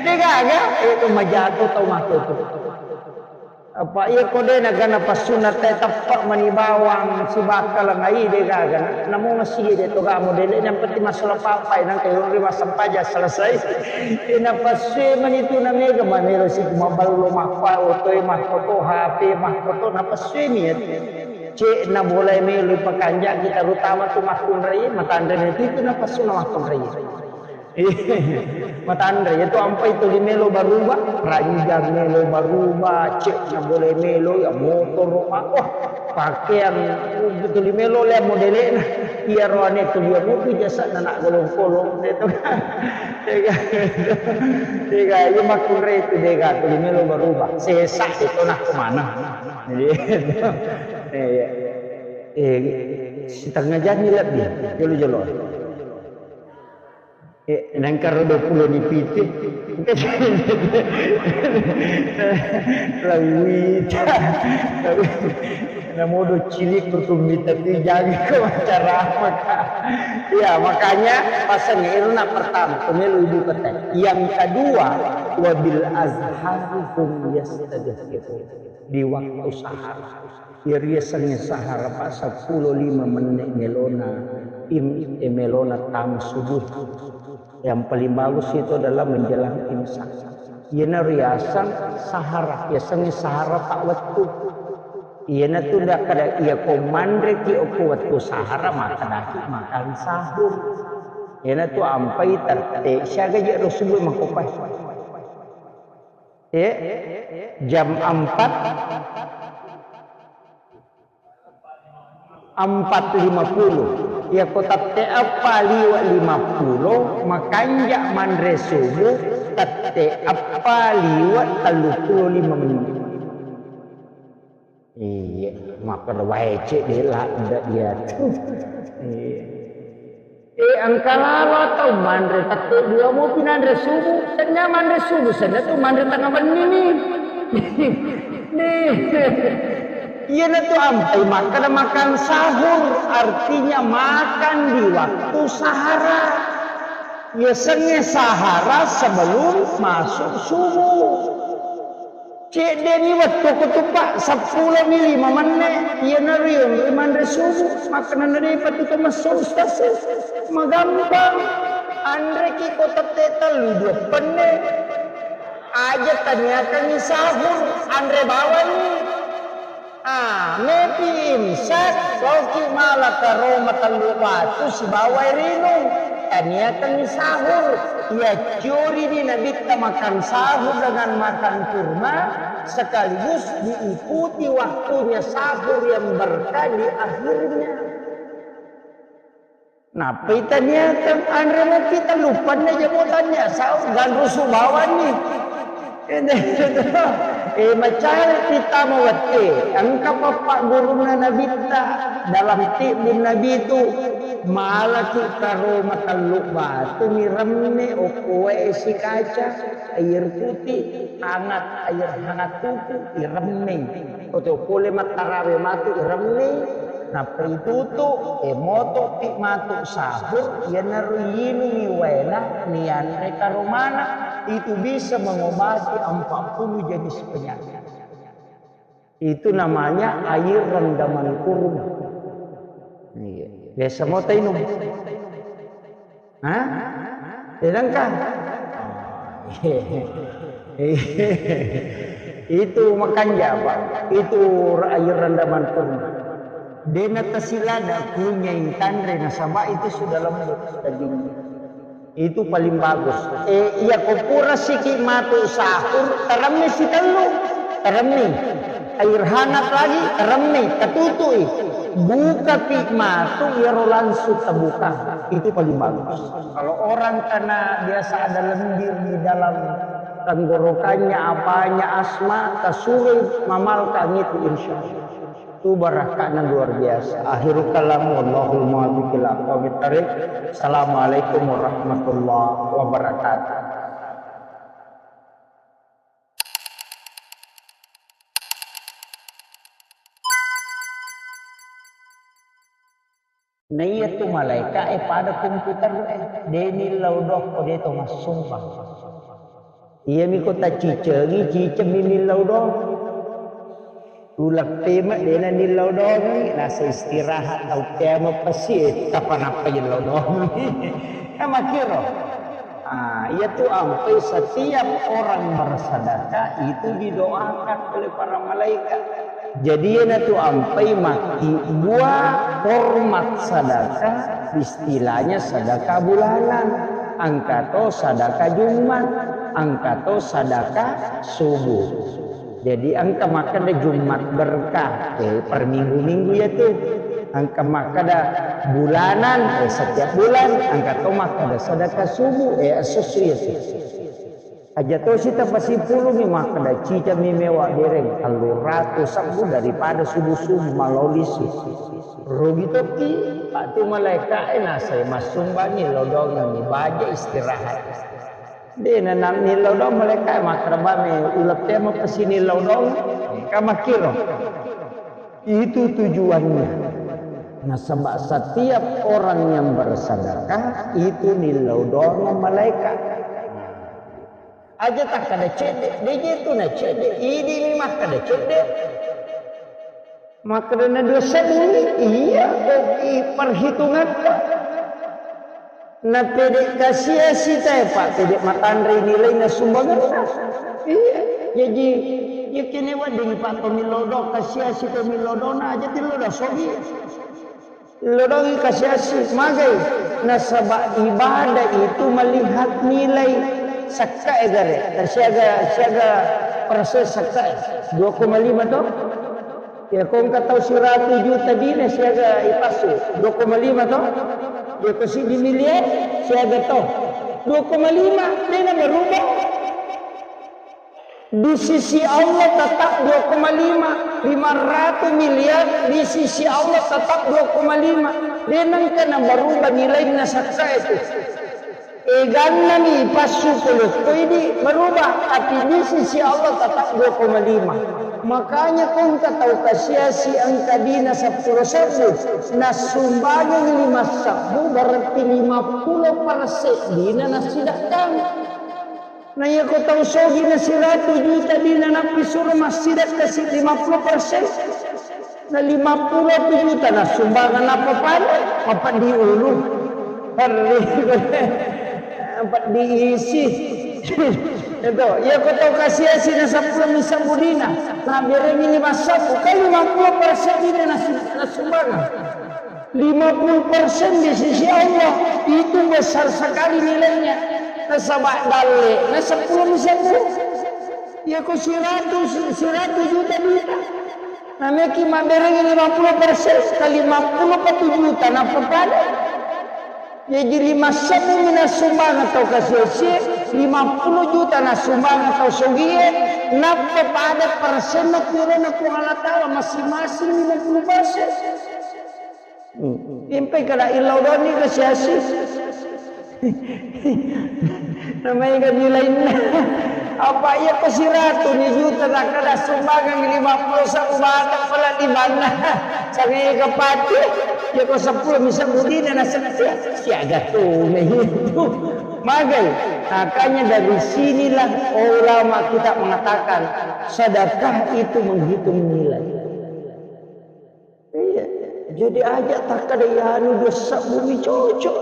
Dega aga itu majatu tau matu tu. Apa iya ko de na gana passunna te teppa mani bawang sibakka lengai de gaga na. Namo masiye de to ga modele yang penting masalah papai nang kayo ri massempajang selesai. Ina passue mani tu na mega manero si maballo mappa otoe makkoto H P makkoto na passue mi ya. Cek na boleh melo pakanjaki terutama tu makkunrai matanre itu na passuna makkunrai. Matanre, iyatu ampai tuli melo baruba, ranjang melo baruba, cek na boleh melo, ya motoro, ma-, oh, pakeang, tuli melo lea modele na. Iya roane tuli ya mutu jasa na nak golong-kolong, itu kan. Dega, dega, iya makkunrai itu dega, tuli melo baruba. Sesa itu nak kemana? Jadi, iya. Eh, setengah jam ni lebih, jolo-jolo. Eh, nengkaro dua puluh ni piti. Lawita. Namodo cilik kutumita tu jaga ko acara apa, Kak? Ya, makanya pasang iruna pertama, pemilu ibu kota. Yang kedua, wabil azhari hum yastadhkirun. Di waktu sahar. Iyariasengnge sahara, Pak, seppulo lima menit melona, im-, eh, melona tang subuh. Yang paling bagus itu adalah menjelang imsak. Iyana riaseng sahara, yasengnge sahara, Pak, wettu. Iyana tu ndak kada iya ko manreki okko wettu sahara, makkedaki makan sahur. Iyana tu ampai tette siaga je ro subuh makkopai. Eh, jam empat, empat lima puluh. Iya ko tette eppa liwa lima puluh, makanja manre subuh tette eppa liwa tellu puluh lima menit. Iya, makkeda wae cedde' ladde' iyatu. Iya. Eh, engka lalo atau manre tette' dua mopi nanre subuh, tennia manre subuh, senna tu manre tengah benni ni. Nih. Iyanatu ampai makkeda makan sahur, artinya makan di waktu sahara. Yasengnge sahara sebelum masuk subuh. Cedde'ni wettu ko tu, Pak, seppulo mi lima menne', iyanaro yonroi manre subuh, makkenana de'pa tu to messo, Ustaz. Magampang. Anreki ko tette' tellu dua penne. Aja taniakangngi sahur, anre bawanni. Ah, mepi imsak, loki mala karo matellu batu sibawa air inung. Taniakangngi sahur. Iaccorini Nabitta makan sahur dengan makan kurma, sekaligus diikuti waktunya sahur yang berkah di akhirnya. Nappai taniakeng, anre moki tellu penne jamo tania sahur, ganrusu bawanni. Eh, macare kita mawette, engka pappaggurunna Nabitta dalam tibbun Nabi tu, malaki karo matellu batu, miremme okko wae esi kaca, air putih, hangat, air hangat tuku, iremme. Oto pole mattarawe matu iremme, nappa itutu, e, motopi matu sahur, iyanaro yinungi waena, nianre karomana, itu bisa mengobati empat puluh jenis penyakit. Itu namanya air rendaman kurma. Iya. Biasa mau tainung. Hah? Sedangkan itu makanja, Pak. Itu air rendaman kurma. Dena tasilada kunyai tanre nasaba itu sudah lembut dagingnya. Itu paling bagus. Eh, iya ko pura siki matu sahur, teremme sitellu, teremme. Air hangat lagi, teremme, tatutui. Bukapi matu iyaro langsung terbuka. Itu paling bagus. Kalau orang karena biasa ada lendir di dalam tenggorokannya, apanya, asma, tasuroi mamalkang itu, insya Allah. Itu barakahnya luar biasa. Akhirul kalam, wallahul muwaffiq ila aqwamit thariq. Assalamualaikum warahmatullahi wabarakatuh. Naiya tu malaeka'e pada komputer e, de nillau doang ko de to massumpang. Iyami ko tacicengi, cicemmi nillau doang. Uleppe me dena nillau doang, nasa istirahat tau kiamat pasti, eh, kapan apa nillau doang. Kan makkiro. Ah, iya tu ampai setiap orang bersedekah itu didoakan oleh para malaikat. Jadi iyana tu ampai makkibbua hormat sedekah, istilahnya sedekah bulanan, engka to sedekah Jumat, engka to sedekah subuh. Jadi engka makkeda Jumat berkah, eh, per minggu-minggu iya tu. Engka makkeda bulanan, eh, setiap bulan, engka to makkeda sedekah subuh, eh, esso-esso iya tu. Aja tosi tapasipulungi makkeda cicami mewa dereng tellu ratu sebbu daripada subuh-subuh malao lisu. Rugi tokki, Pak, tu malaeka'e nasai massumbangi lodongengi baja istirahat. De na, na nillau doang malaeka'e makkeda bame uleppe mapesini lodong, ka makkiro. Itu tujuannya. Nasaba setiap orang yang bersedekah itu nillau doang malaikat. Aja takkeda cedde, de je tu na cedde, idi mi makkeda cedde. Makkeda na dua sebbu ni, iya, oke, perhitungan. Na pede kasiasi tae, Pak, pede matanre nilai na sumbangan. Iya, jadi, ya kene wedding, Pak, pemilodong kasiasi, pemilodong na aja tilodong sogi. Lodongi kasiasi, magai. Nasaba ibadah itu melihat nilai. Sakka e gare, siaga, siaga persen sakka e. Dua koma lima to? Ya, ko engka tau siratu juta dina siaga ipassu, dua koma lima to? Ya, ko siddi miliar siaga to? Dua koma lima, dena berubah. Di sisi Allah tetap dua koma lima. lima ratus miliar, di sisi Allah tetap dua koma lima. De nengka na berubah nilaina sakka itu. Egannami passu puluh idi berubah, tapi di sisi Allah tetap dua koma lima. Makanya ko engka tau kasiasi engka dina seppulo sebbu, nassumbangeng lima sebbu, berarti lima puluh persen dina nassidakkang. Na iya ko tau sogi na siratu juta dina nappi suro massidakka si lima puluh persen. Na lima puluh juta nassumbangeng nappa pada, mapeddi ulu. Perri, mapeddi isi. Itu, iya ko tau kasiasi na seppulo mi sebbu dina, na berengi lima sebbu, kan lima puluh persen dina nassu-, nassumbangeng. Lima puluh persen di sisi Allah itu besar sekali nilainya. Nasaba dalle na seppulo mi sebbu. Iya ko siratu, siratu juta duita. Nameki mabberengi lima puluh persen kali lima puluh patu juta nappa pada. Jaji lima sebbu mi nassumbangeng tau kasiasi, lima puluh juta nassumbangeng tau sogie, nappa pada persenna purana Puang Allah Taala masing-masing lima puluh persen. Hmm. Impai kada illau doni kasiasi. Namanya kan nilainna. Apa iya ko siratu ni juta, takkada sumbangeng lima puluh sebbu bata pala di mana. Sangai kepati. Iya ko seppulo mi sebbu dina na setia. Siaga tu itu. Magai. Makanya dari sinilah ulama kita mengatakan sedekah itu menghitung nilai. Iya, jadi aja takkada iyanu dua sebbu mi cocok.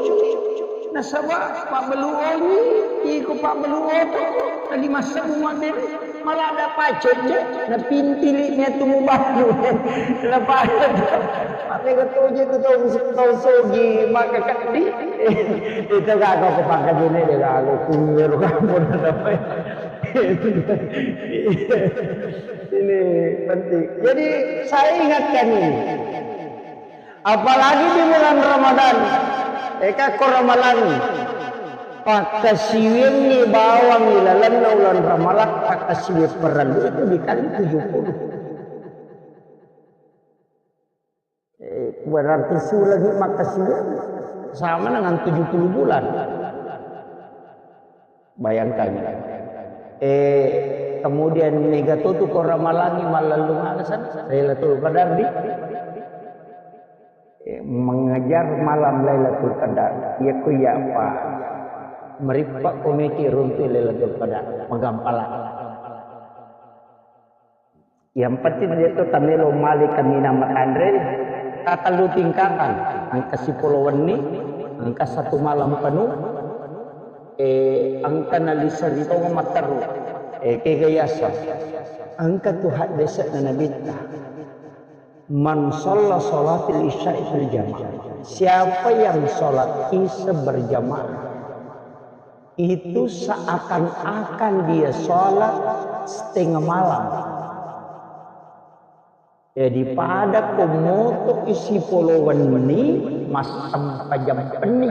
Nasaba pabbelu onyi, iko pabbelu oto, tadi massebbu mabbere, malah ada pacet je, na pintili metu mubalu. Na pacet. Maka toje tu tau, tau sogi, maka kadi. Itu gak kau kepangkat ini deh, kalau kumiru kamu, apa? Ini penting. Jadi, saya ingatkan ini. Apalagi di bulan Ramadan. Eka ko Ramalang. Pakkasiwiangngi bawang ilalenna bulan Ramalang, pakkasiwiang parellu itu dikali tujuh puluh. Eh, berarti sulangi makkasiwiang sama dengan tujuh puluh bulan. Bayangkan. Eh, kemudian mega totu ko Ramalangi mallallu maga sana, Lailatul Qadar di, eh, mengejar malam Lailatul Qadar. Iya ku iya apa? Merippa komiki runtu Lailatul Qadar, magampala. Yang penting dia tu tamelo mali kaminang matanre, tatellu tingkatan, engka sipolo wenni, engka satu malam penuh, eh, engka nalisa ri tonga matteru, eh, kega yasa. Engka tu haddese'na Nabitta, "Man shalla shalatil isya'i fil jamaah." Siapa yang sholat isya berjamaah, itu seakan-akan dia sholat setengah malam. Jadi pada ko moto isi polo wenni, massempajang penni.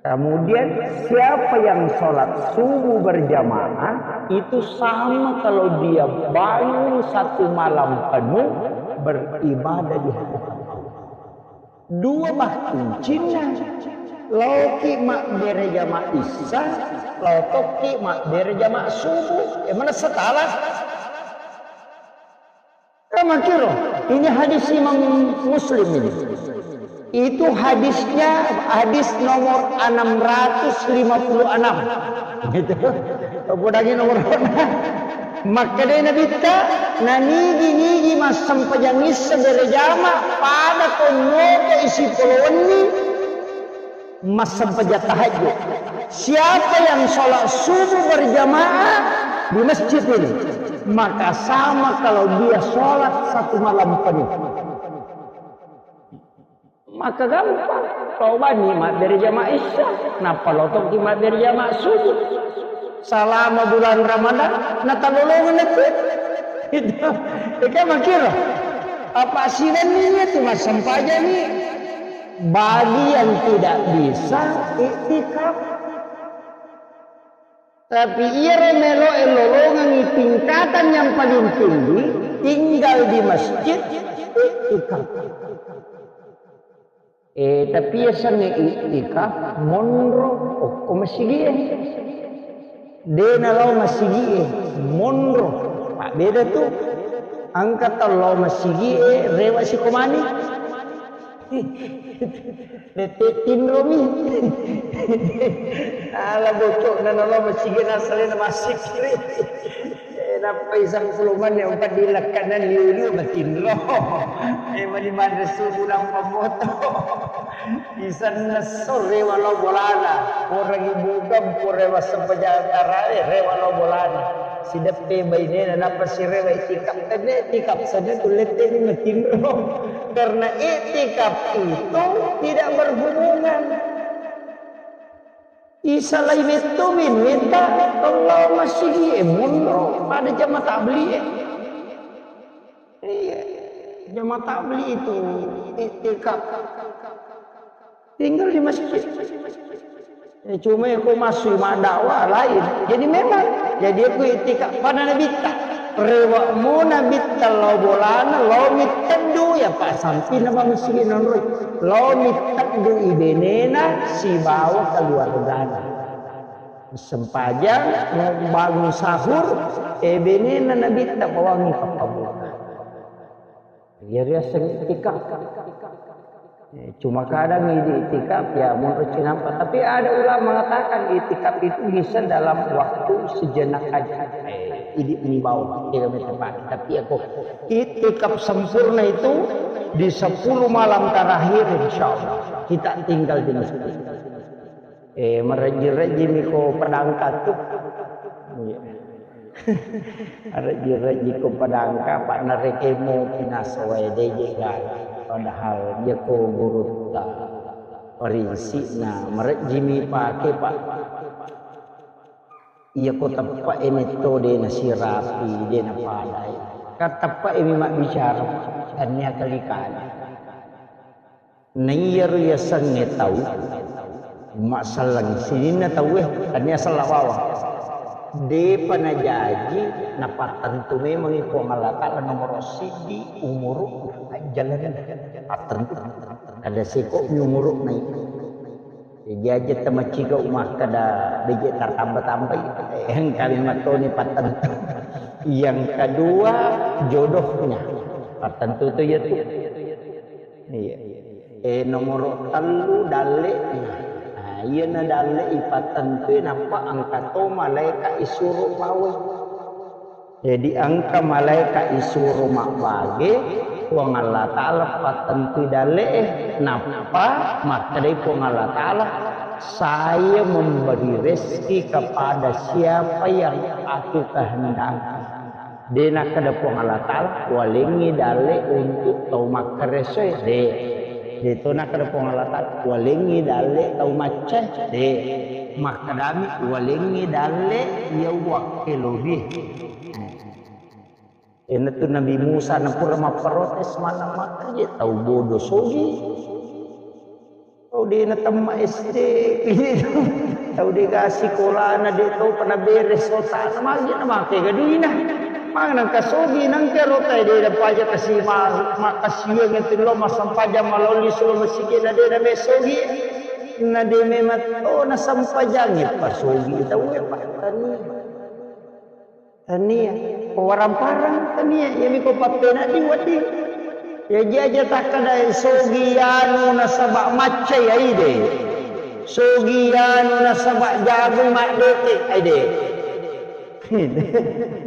Kemudian siapa yang sholat subuh berjamaah, itu sama kalau dia bangun satu malam penuh beribadah di hadapan Allah. Dua bah kuncinna. Laoki mabbere jama isya, laotoki mabbere jama subuh. E, mana setala? Kamakiro, ini hadis Imam Muslim ini. Itu hadisnya hadis nomor enam ratus lima puluh enam. Gitu. Podangi nomor. Makkeda Nabitta, nanigi-nigi massempajang isya berjama pada ko moto isi polo wenni massempajang tahajud. Siapa yang sholat subuh berjamaah di masjid ini, maka sama kalau dia sholat satu malam penuh. Maka gampang. Tobani mabbere jama isya, nappa lotoki mabbere jama subuh. Selama bulan Ramadan, natalolongeng itu. Itu. Eka makiro. Apa siwenni itu massempajani. Bagi yang tidak bisa iktikaf. Tapi iyaro meloe lolongengngi tingkatan yang paling tinggi, tinggal di masjid, iktikaf. Eh, tapi yasengnge iktikaf, monro okko masigie. De nalao masigie, monro. Mabbeda tu. Engka tau lao masigie, rewa sikomani. Lette tinromi. Ala bocokna nalo masigi nasalena masikri. Eh, nappai sangkulumane umpat dilakkanan liu-liu matinro. Eh, mani manre subuh nampa moto. Isenna so rewa lao bolana. Orang ibu kampung rewa sempajang tarawe, rewa lao bolana. Sideppe bainena nappa sirewa itikaf. Tenne itikaf senna tu lette ni matinro. Karena iktikaf itu tidak berhubungan. Isalai metto minta Allah masigi e monro pada jama tabli e. Iya, jama tabli itu iktikaf. Tinggal di masjid. Eh, cuma aku masuk madakwa lain. Jadi memang, jadi aku iktikaf pada Nabitta. Rewa mo Nabitta lao bolana, lao mitteddu ya Pak sampi nama masigi nonroi. Lao mitteddu ibenena sibawa keluargana. Sempajang, bangun sahur, eh, benena Nabitta bawangi pappabuka. Iya riaseng iktikaf. Eh, cuma kadang idi iktikaf ya menurut cinampa. Tapi ada ulama mengatakan iktikaf itu bisa dalam waktu sejenak aja. Eh, idi imbau, tidak tepat. Tapi aku iktikaf sempurna itu di sepuluh malam terakhir insya Allah kita tinggal di masjid. Eh, marejji-rejjimi ko padangka tu. Iya. Marejji-rejji ko padangka, Pak, narekemo pinasowae deje gala. Padahal dia ko gurutta parinsikna, marejjimi pake, Pak. Iya ko teppa e metto de nasirapi, de napadai. Ka teppa e mi mabbicara, Pak. Tania kali-kali. Naiyaro yasengnge tau, masselleng sininna tauwe, tania sella bawang. Depa najaji, napattentu memangngi Puang Allah Ta'ala nomoro siddi umuru, ajjalana pattentu. Kada seko mi umuru nai. Jaji aja tamaciga makkeda beje tartamba-tambai, engka memettoni pattentu. Yang kedua, jodohnya. Pattentu tu ya tu. Iya. Eh, nomoro tellu dalle'na. Nah, iyana dalle ipattentui nappa engka to malaeka isuro pawai. Jadi engka malaeka isuro mabbage, Puang Allah Ta'ala pattentui dalle'e, nappa makkedai Puang Allah Ta'ala, "Saya memberi rezeki kepada siapa yang aku kehendaki." De nakkeda Puang Allah Ta'ala, "Walengngi dalle untuk tau makkaresoe." De. De to nakkeda Puang Allah Ta'ala, "Walengngi dalle tau maccae." De. Makkedami, "Walengngi dalle iya uwakkelobie." Iyanatu Nabi Musa napura mapprotes maneng makkaje tau bodo sogi. Tau de natemma S D, tau de ga sikolana, de topa naberes otana, magi namake ga duina. Magi nangka sogi, nangka rota de dapaja kasi ma-, makasiweng itu lo massempajang maloli sulo masigi na de name sogi. Na de memang to nasempajangi pa sogi tau e pa tania. Tania, ko warang-parang tania, iyami ko pappena di wedding. Jaji aja takkeda sogi anu nasaba maccai aide. Sogi anu nasaba jago maddete aide.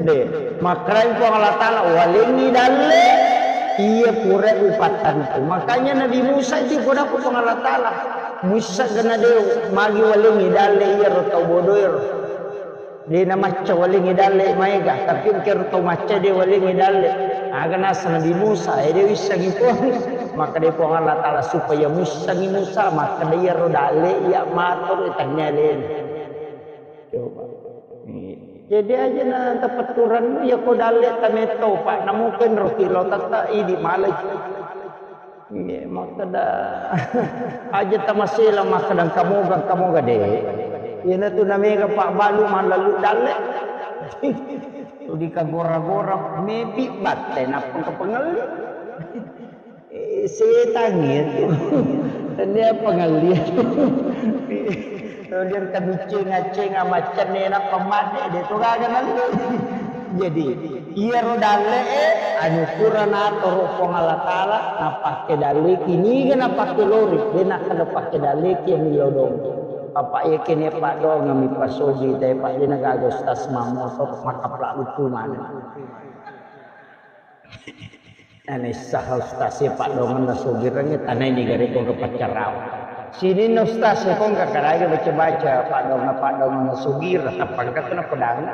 De, makkedai Puang Allah Ta'ala, "Walengngi dalle iya pura upattantu." Makanya Nabi Musa itu pura Puang Allah Ta'ala. Musa gana de magi walengngi dalle iya ro tau bodoero. De namacca walengngi dalle maega, tapi engkero tau macca de walengngi dalle. Aga nasa Nabi Musa, eh, de wissengi Puang. Makkedai Puang Allah Ta'ala supaya muissengi Musa, makkeda iyaro dalle iya mator tania alena. Coba. Jadi aja na tepetturan ya ko dalle tametto, Pak, namuken ro kilo tetta idi malai. Iya, makkeda aja tamasela makkeda kamoga, kamoga de. Iyana tu namega pabbalu mallalu dalle. Tu dikagora-gora mepi batte nappa kepengelli. Eh, setan itu. Tennia pengelli itu. Kemudian kemucing-acing macam ni nak pemade dia tu gaga nanti. Jadi, iyaro dalle'e, anu pura natoro Puang Allah Ta'ala, napakke dalleki, niga napakke lori, de nakkeda pakke dalleki yang lodong. Bapak iya kene paddoangeng mi pasogi te, Pak, de nagaga ustaz mamotor, makapla lucu mana. Nanaissaha ustaz e paddoangeng nasogireng, tanai niga rekko ke paccarau. Sininna ustaz e kong kakaraga baca-baca, paddoangeng-paddoangeng nasogireng, tappa engka tu napedang.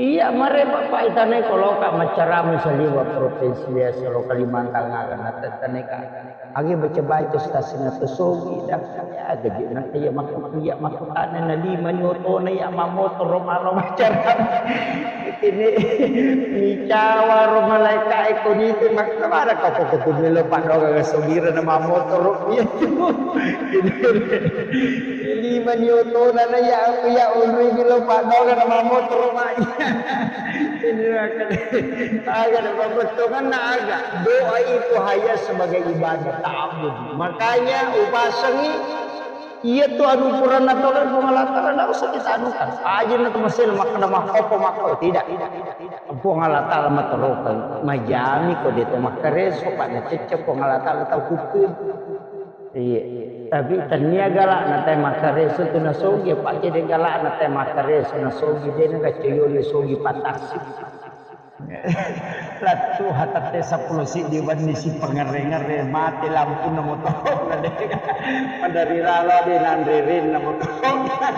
Iya, mare Bapak itanai koloka maccarama saliwa provinsi biasa lo Kalimantan aga natettaneka. Agi baca-baca stasina to sogi dah. Ya, gaji nanti ya makku ya makku tane na lima nyotona ya mamotor malo maccarama. Ini micawa ro malaika eko nite makna mana kau kok kutu melo paddoangeng nasogireng na mamotor. Iya. Lima ni otona na ya aku ya onroi melo paddoangeng na mamotor mai. Ini akan, akan apa betongan na aga. Doa itu hanya sebagai ibadah ta'abbud. Makanya upasengi iya tu anu pura natolong Puang Allah Ta'ala, ndak usah kita anukan. Aja na tu masih makkeda makkopo makko tidak. Puang Allah Ta'ala matorokeng, majami ko de to makkareso, Pak, nacecce Puang Allah Ta'ala tau hukum. Iya. Tapi tennia galakna te makkareso tu nasogi, Pak, de galakna te makkareso nasogi, de nagacoyoli sogi pataksi. Lattu hatatte seppulo siddi wenni si pangere-ngere mate lampunna motorna de. Madari lalo de nanre renna motorna.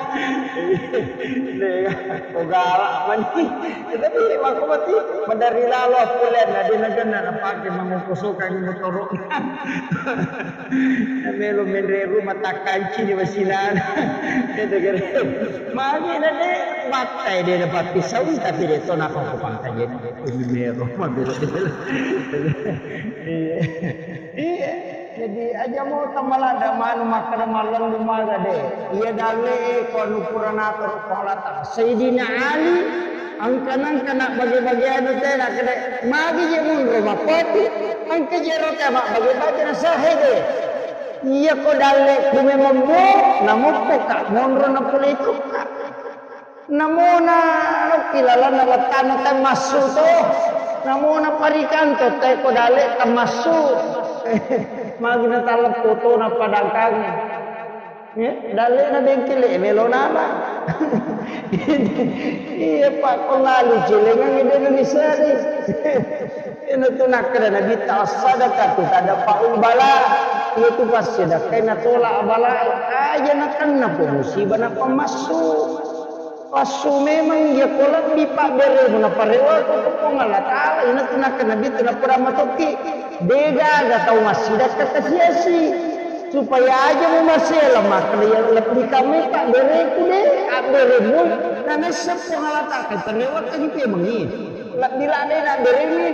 De, ko galak mani. Tapi makko mati madari lalo pulena de nagenna napake mangoko sokangi motorna. Melo menre rumah takkanci di wasinana. Magi na de battai de na pappisau tapi de to napa ko pangkajen. Ini mero mabela-bela. Iya. Iya. Jadi aja mau tamalada manu makkeda mallendu maga de. Iya dalle ko anu pura natoro Puang Allah Ta'ala. Sayyidina Ali engka nengka nak bage-bage anu tena kede. Magi je munro mappati. Engka jero te mak bage-bage na sahe de. Iya ko dalle ku memang mo namukku ka monro na pole itu ka. Namona lokki lalanna wattana te massu to. Namona parikanto te ko dalle te massu. Magi na talle fotona padangkang. Eh, dalle na bengkele melo nana. Iya Pak, ko lalu celengang de Indonesia de. Ina tu nakkeda Nabitta, as-sadaqatu tadfa'ul bala. Iya tu passedekkai natolak bala. Aja nakenna po musibah nappa massu. Passu memang iya ko lebbi pabberemu naparewako ko Puang Allah Ta'ala. Ina tu nakkeda Nabitta napada matokki. Degaga tau massidakka kasiasi. Supaya aja mu masela makkeda iya lebbi kamai pabbereku de. Abberemu. Nanessa Puang Allah Ta'ala. Terlewat kan itu emang iya. Lebbi ladde nabberemi.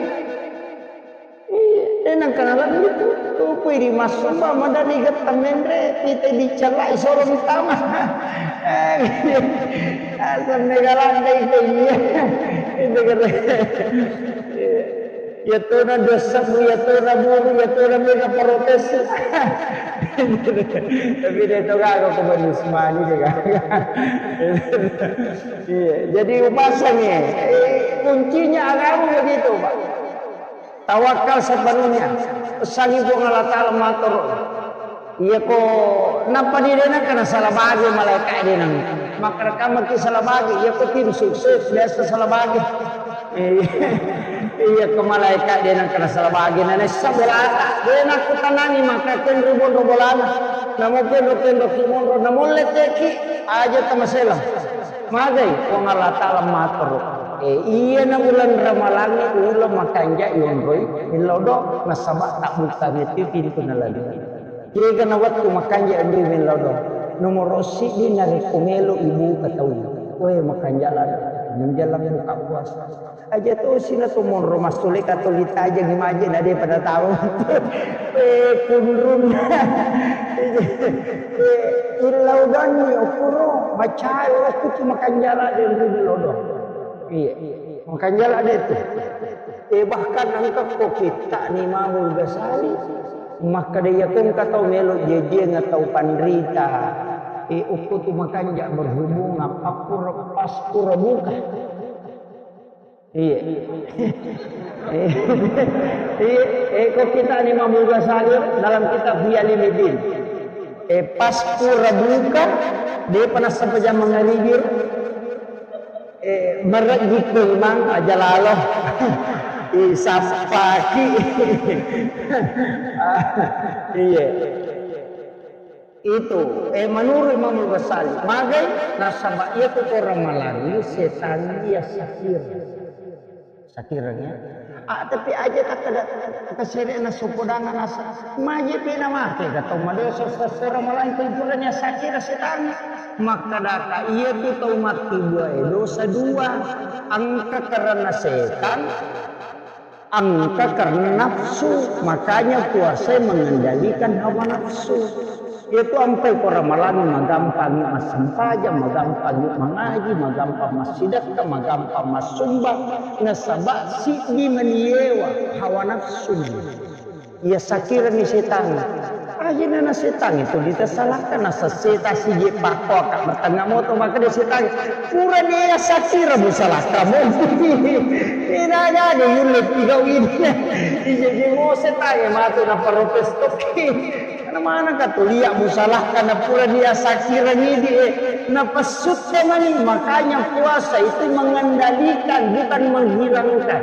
Iya, eh, nangka nalebbi tu, tupui di massumba, madani getta menre, pita dicellai soro mitama. Eh, asam mega landai ke iya. Itu kata. Ya tona dosa, ya tona buru, ya tona mega protes. Tapi dia tu gaga ko Bani Usmani dia gaga. Iya, jadi upasangi. Eh, kuncinya agama begitu, Pak. Tawakal sepenuhnya. Pesangi Puang Allah Ta'ala matur. Iya ko nappa di dena kena salah bagi malaikat dena. Maka rekaman ki salah bagi. Iya ko tim sukses biasa salah bagi. Iya ko malaikat dena kena salah bagi. Nana sabolata. Dena ku tanani maka kenru bonro bolana. Namo kenro kenro ki monro. Namo leteki aja tamasela. Magai Puang Allah Ta'ala matur. Eh, iya na uleng Ramalangnge uleng makanja yonroi millau do nasaba tabbukkang itu pintu na lalu. Kira na wettu makanja yonroi millau do. Nomoro siddi narekko melo ibuka tau. Weh makanja lalo. Menjelang buka puasa. Aja tosi na to monro massule katoli tajengi maje na de pada tau. Eh, kunrun. Eh, illau donni okkoro macai okku tu makanjala de ri lodong. Iya, makanjala de tu. Eh, bahkan engka ko kitta ni Imamul Ghazali, makkeda iya ko engka tau melo jeje nga tau panrita. Eh, okko tu makanja berhubungan pakkura paskura buka. Iya. Iya, eh, ko kitta ni Imamul Ghazali dalam kitab Ihya Ulumuddin. Eh, pas pura buka, depa nassempajang mangaribi, eh, marejji ko imang aja lalo. Isappaki. Iya. Itu, eh, menurut Imamul Ghazali, magai nasaba iya tu ko Ramalangi setan iya sakira. Sakiranya. Ah, tapi aja tak ada kesere na sopodangan asa. Maje pina mate ka tau madosa sesera Ramalangi ko puranya sakira setan. Makkadaka iya tu tau matti dua, eh, dosa dua. Engka karena setan, engka karena nafsu, makanya puasa mengendalikan hawa nafsu. Itu ampai ko Ramalangi magampangi massempajang, magampangi mangaji, magampang massidekka, magampang massumbang, nasaba siddi maniewa hawa nafsu. Iya sakirani setan. Akhirnya na setan itu ditasalahkan, nasa setan siji pakko ka bertengah moto, maka dia setan pura dia sakira musalahkan. Tidak ada yulle tiga ini. Ije mo setan ya matu na protes toki. Karena mana katulia musalahkan na pura dia sakira ngidi, eh. Na pesutta mani, makanya puasa itu mengendalikan, bukan menghilangkan.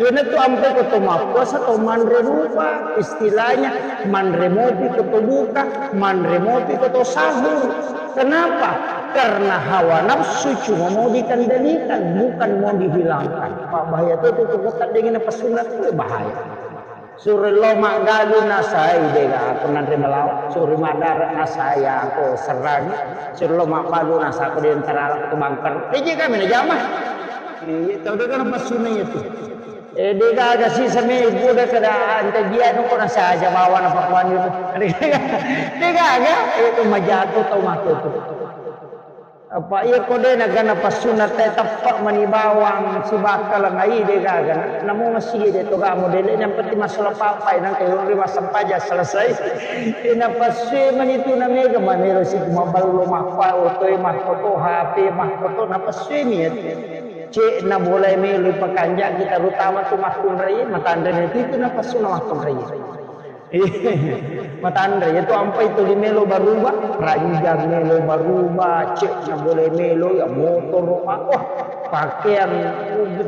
Iyanatu ampe ko to mappuasa to manre rupa, istilahnya manre mopi ko to buka, manre mopi ko to sahur. Kenapa? Karena hawa nafsu cuma mau dikendalikan, bukan mau dihilangkan. Pak bahaya tu tu tu dengin apa sunat tu bahaya. Suri lo maggalu nasai dega aku nanre melawa, suri madara nasai aku serang, suri lo maggalu nasa aku di antara alam tu bangker. Iji kami na jama. Iya, tau dega apa sunat itu. Eh, degaga sisa me buda kada anta dia no kona saja bawa na pakuan itu. Degaga itu majato tau matu tu. Apa iya ko de na gana pasuna te teppa mani bawang sibakka lengai degaga na. Namo masih de to gamo dele yang penting masalah papai nang kayo ri masampaja selesai. Ina pasue mani tu na mega mamero si maballo makwa otoe mahkoto H P mahkoto na pasue mi. Cek na bola melo pakanjaki, terutama tu makkunrai, matanre itu, itu na pasuna makkunrai. Matanre itu ampai tuli melo baruba, ranjang melo baruba, cek na bola melo ya motor, wah, pakaian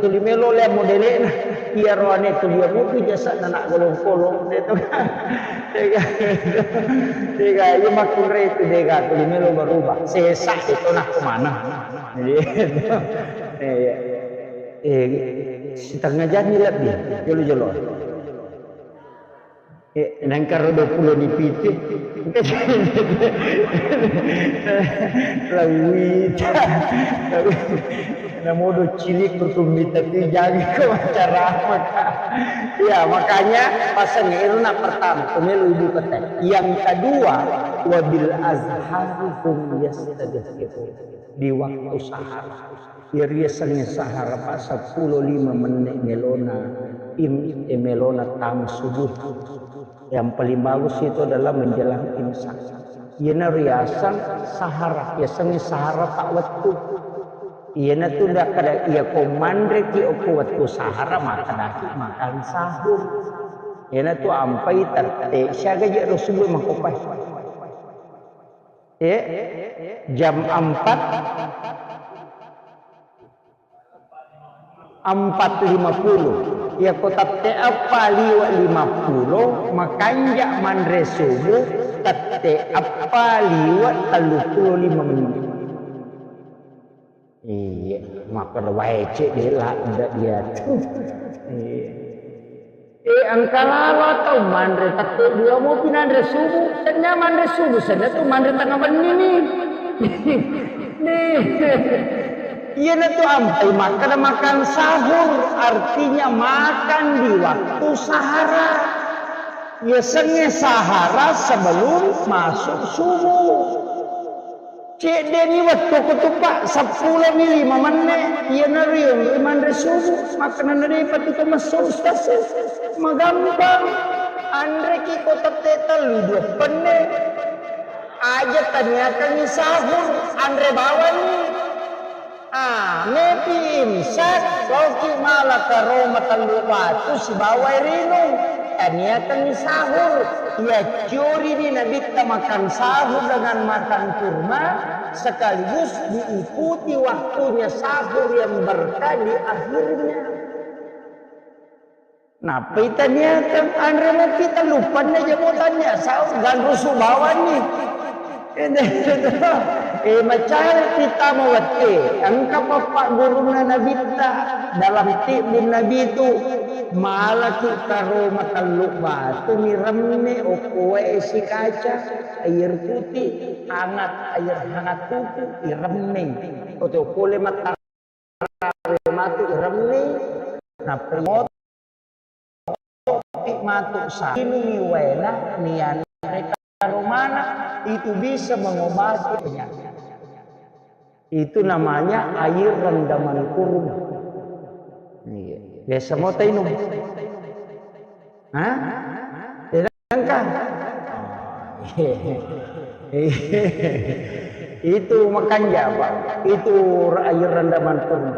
tuli melo le modele na. Iya roane tuli ya mobil jasa na nak golong-golong itu. Tega, tega, iya makkunrai itu dega tuli melo baruba. Sesa itu nak kemana? Iya. Eh, setengah jam ni lebih, jolo-jolo. Eh, nangkaro dua puluh ni piti. Lawita. Namodo cilik kutumita tu jaga ko acara apa, Kak? Ya, makanya pasang itu nak pertama, pemilu ibu kata. Yang kedua, wabil azhari hum yastabshirun. Di waktu sahar. Iya riasengnge sahara, Pak, seppulo lima menit melona im-, eh, melona tama subuh. Yang paling bagus itu adalah menjelang imsak. Iyana riaseng sahara, riasengnge sahara, Pak, wettu. Iyana tu ndak kada iya ko manre ki okko wettu sahara, maka daki makan sahur. Iyana tu ampai tette siaga je ro subuh makopai. Eh, jam empat, empat lima puluh. Iya ko tette eppa liwe lima puluh, makanja manre subuh, tette eppa liwe tellu puluh lima menit. Iya, makkeda wae cek de ladde iya tu. Iya. Eh, engka lalo atau manre tette dua mopi nanre subuh. Tenna manre subuh, senna tu manre tengah benni ni. Nih. Iya na tu ampai makan, makan sahur, artinya makan di waktu sahara. Yasengnge sahara sebelum masuk subuh. Cedde'mi wettu ku tu, Pak, seppulo mi lima menne', iyanaro yonroi manre subuh. Makkenana de'pa tu to messo, Ustaz. Magampang. Anreki ko tette tellu dua penne. Aja taniakangngi sahur, anre bawani. Ah, mepi imsak, loki mala karo matellu batu sibawa rinung. Taniakangngi sahur. Iaccorini Nabitta makan sahur dengan makan kurma, sekaligus diikuti waktunya sahur yang berkah di akhirnya. Nappai taniakeng, anre mopi tellu penne jamo tania sahur, ganrusu bawanni. Eh, macari kita mawette, engka pappaggurunna Nabitta dalam tibbun Nabi tu, malaki karo matellu batu miremme okko wae sikaca, air putih, hangat, air hangat tutu, iremme. Oto pole matta matu iremme, nappa mopi matu sainungi waena nianre karomana, itu bisa mengobati penyakit. Itu namanya air rendaman kurma. Iya. Biasa mau tainung? Hah? Engka. Itu makanja, Pak. Itu air rendaman kurma.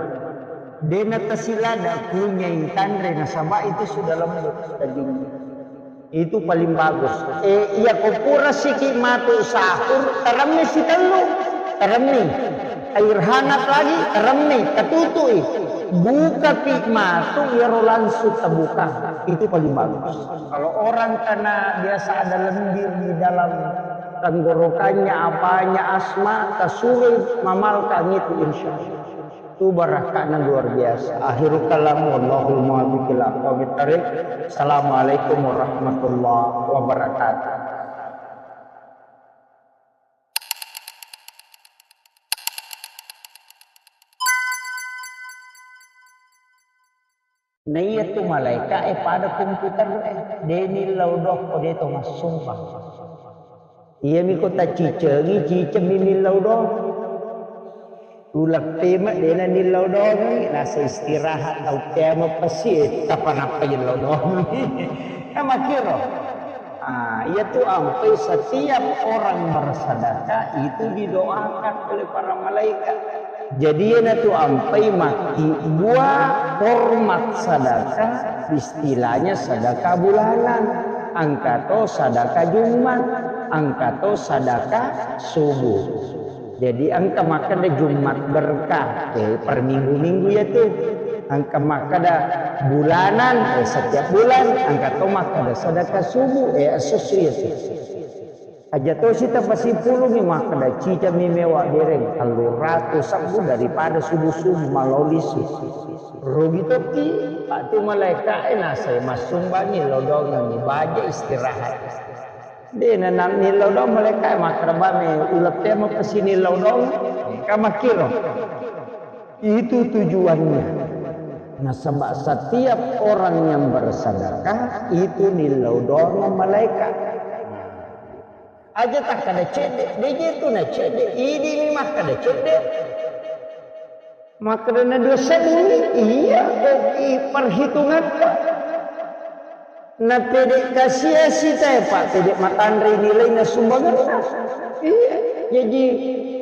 Dena tasilada kunyai tanre nasaba itu sudah lembut dagingnya. Itu paling bagus. Eh, iya ko pura siki matu sahur, teremmi sitellu, teremmi. Air hangat lagi, teremmi, tatutui. Bukapi matu, iyaro langsung terbuka. Itu paling bagus. Kalau orang karena biasa ada lendir di dalam tenggorokannya, apanya, asma, tasuroi mamalkang itu, insya Allah. Itu barakahnya luar biasa. Akhirul kalam, wallahul muwaffiq ila aqwamit thariq. Assalamualaikum warahmatullahi wabarakatuh. Naiya tu malaeka'e pada komputer'e, de nillau doang ko de to massumbang. Iyami ko tacicengi, cicemmi nillau doang. Uleppeme dena nillau doangi, nasa istirahat tau temo pesi, eh, kapanappa yellau doangi. Kan makkiro. Ah, iya tu ampai setiap orang bersedekah itu didoakan oleh para malaikat. Jadi, iyanatu ampai makkibua hormat sadaka, istilahnya sadaka bulanan. Engka to sadaka Jumat, engka to sadaka subuh. Jadi, engka makkeda Jumat berkah, eh, per minggu-minggu iya tu. Engka makkeda bulanan, eh, setiap bulan, engka to makkeda sadaka subuh, eh, esso-esso iya tu. Aja tosi tapasipulungi makkeda, cicami mewa dereng, tellu ratu sebbu daripada subuh-subuh malao lisu. Rugi tokki, Pak, tu malaeka'e nasai massumbangi lodongengi baja istirahat. De nanammi lodong malaeka'e makkeda, bame ulettemo pesini lodong, ka makkiro. Itu tujuannya. Nasaba setiap orang yang bersedekah itu nillau doang malaikat. Aja takkada cedde, de je tu na cedde, idi mi makkada cedde. Makkada na dua seddi, iya, ko i perhitungan. Na pede kasiasi tae, Pak, pede matanre nilaina sumbanganna. Iya, jaji,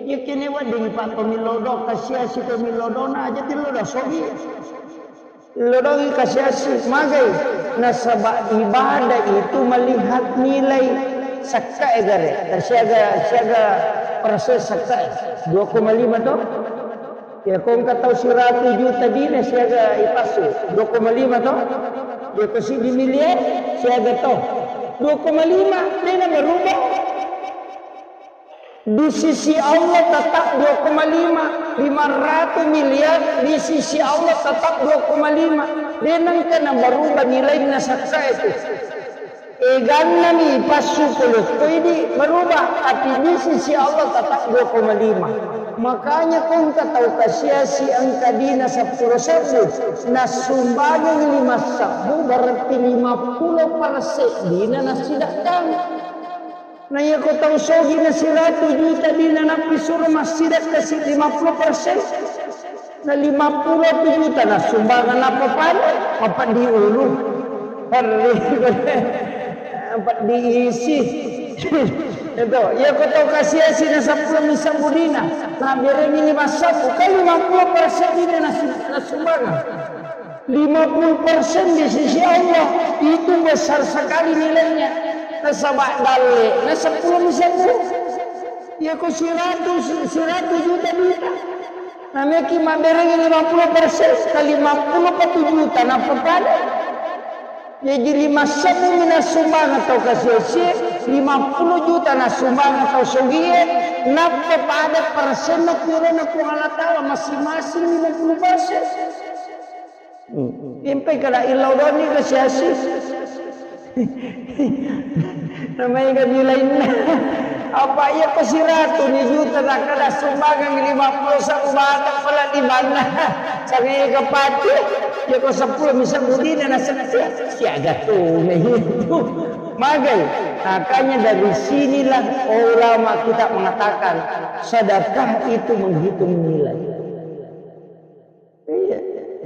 iya kene wedding, Pak, to millodo, kasiasi to millodo, na aja tillodo sogi. Lodongi kasiasi, magai, nasaba ibadah itu melihat nilai sakkae gare, siaga, siaga proses sakkae, dua koma lima to? Ya, ko engka tau siratu juta dina siaga ipassu, dua koma lima to? Ya, ko siddi miliar siaga to? Dua koma lima, dena berubah. Di sisi Allah tetap dua koma lima, lima ratus miliar, di sisi Allah tetap dua koma lima. Dena engka na berubah nilaina sakkae tu. Eganna mi passu pole ko idi berubah, tapi di sisi Allah tetap dua koma lima. Makanya ko engka tau kasiasi engka dina seppulo sebbu, nassumbangengngi lima sebbu, berarti lima puluh persen dina nassidekkang. Na iya ko tau sogi na siratu juta dina nappi suro massidekka si lima puluh persen. Na lima puluh juta nassumbangeng nappa pada, mapeddi ulu. Perri, peddi isi. Itu, iya ko tau kasiasi na seppulo mi sebbu dina, naberengi lima sebbu, kan lima puluh persen dina nassi-, nassumbangeng. Lima puluh persen di sisi Allah, itu besar sekali nilainya. Nasaba dalle, na seppulo mi sebbu. Iya ko siratu, siratu juta dina. Nameki mabberengi lima puluh persen, ka lima puluh ka tujuh juta, nappa pada. Jadi lima sebbu mi nassumbangeng tau kasiasi, lima puluh juta nassumbangeng tau sogie, nappa pada persenna purana Puang Allah Ta'ala, masing-masing lima puluh persen. Hmm. Impai kada illau doni kasiasi. Namanya kan nilai. Apa iya ko siratu ni juta, tak kada sumbangan lima puluh satu batang pala di mana? Sangai ke pati, iya ko seppulo mi sebbu dina na setia. Siaga tu itu. Magai. Makanya dari sinilah ulama kita mengatakan sedekah itu menghitung nilai. Iya,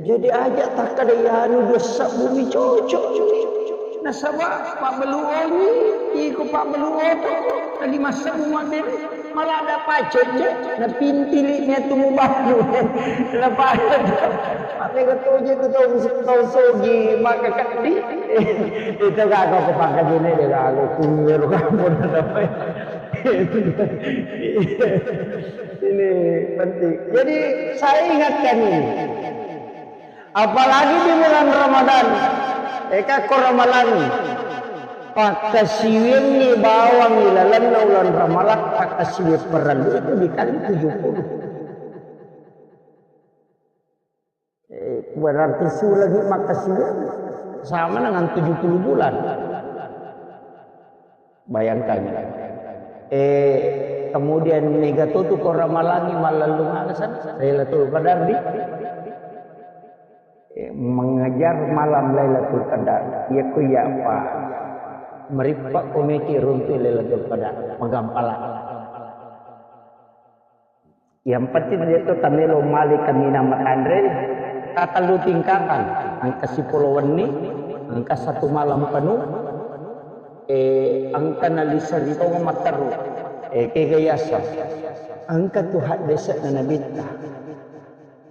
jadi aja takkada iyanu dua sebbu mi cocok. Nasaba pabbeluoni, iko pabbeluo to, tadi masebbu mabbere, malah ada pacet je, na pintili ni tu mubalu. Na pacet. Apa kau tu je tu tau, tau sogi, maka kadi. Itu kak kau kepangkat ini dia kak, aku kunyir kamu. Ini penting. Jadi saya ingatkan ini. Apalagi di bulan Ramadan, eka ko Ramalang, pakkasiwiangngi bawang ilalenna uleng Ramalang, pakkasiwiang parellu itu dikali tujuh puluh. Eh, berarti sulangi makkasiwiang sama dengan tujuh puluh bulan. Bayangkan. Eh, kemudian mega to tu ko Ramalangi mallellung aga san Lailatul Qadar di, eh, mengejar malam Lailatul Qadar. Iya ko iya apa? Merippa komiti runtu Lailatul Qadar. Magampala. Yang penting dia tu tamelo mali kaminang matanre, tatellu tingkakan, engka sipolo wenni, engka satu malam penuh, eh, engka nalisa ritong matteru, eh, kega yasa. Engka tu haddese'na Nabitta.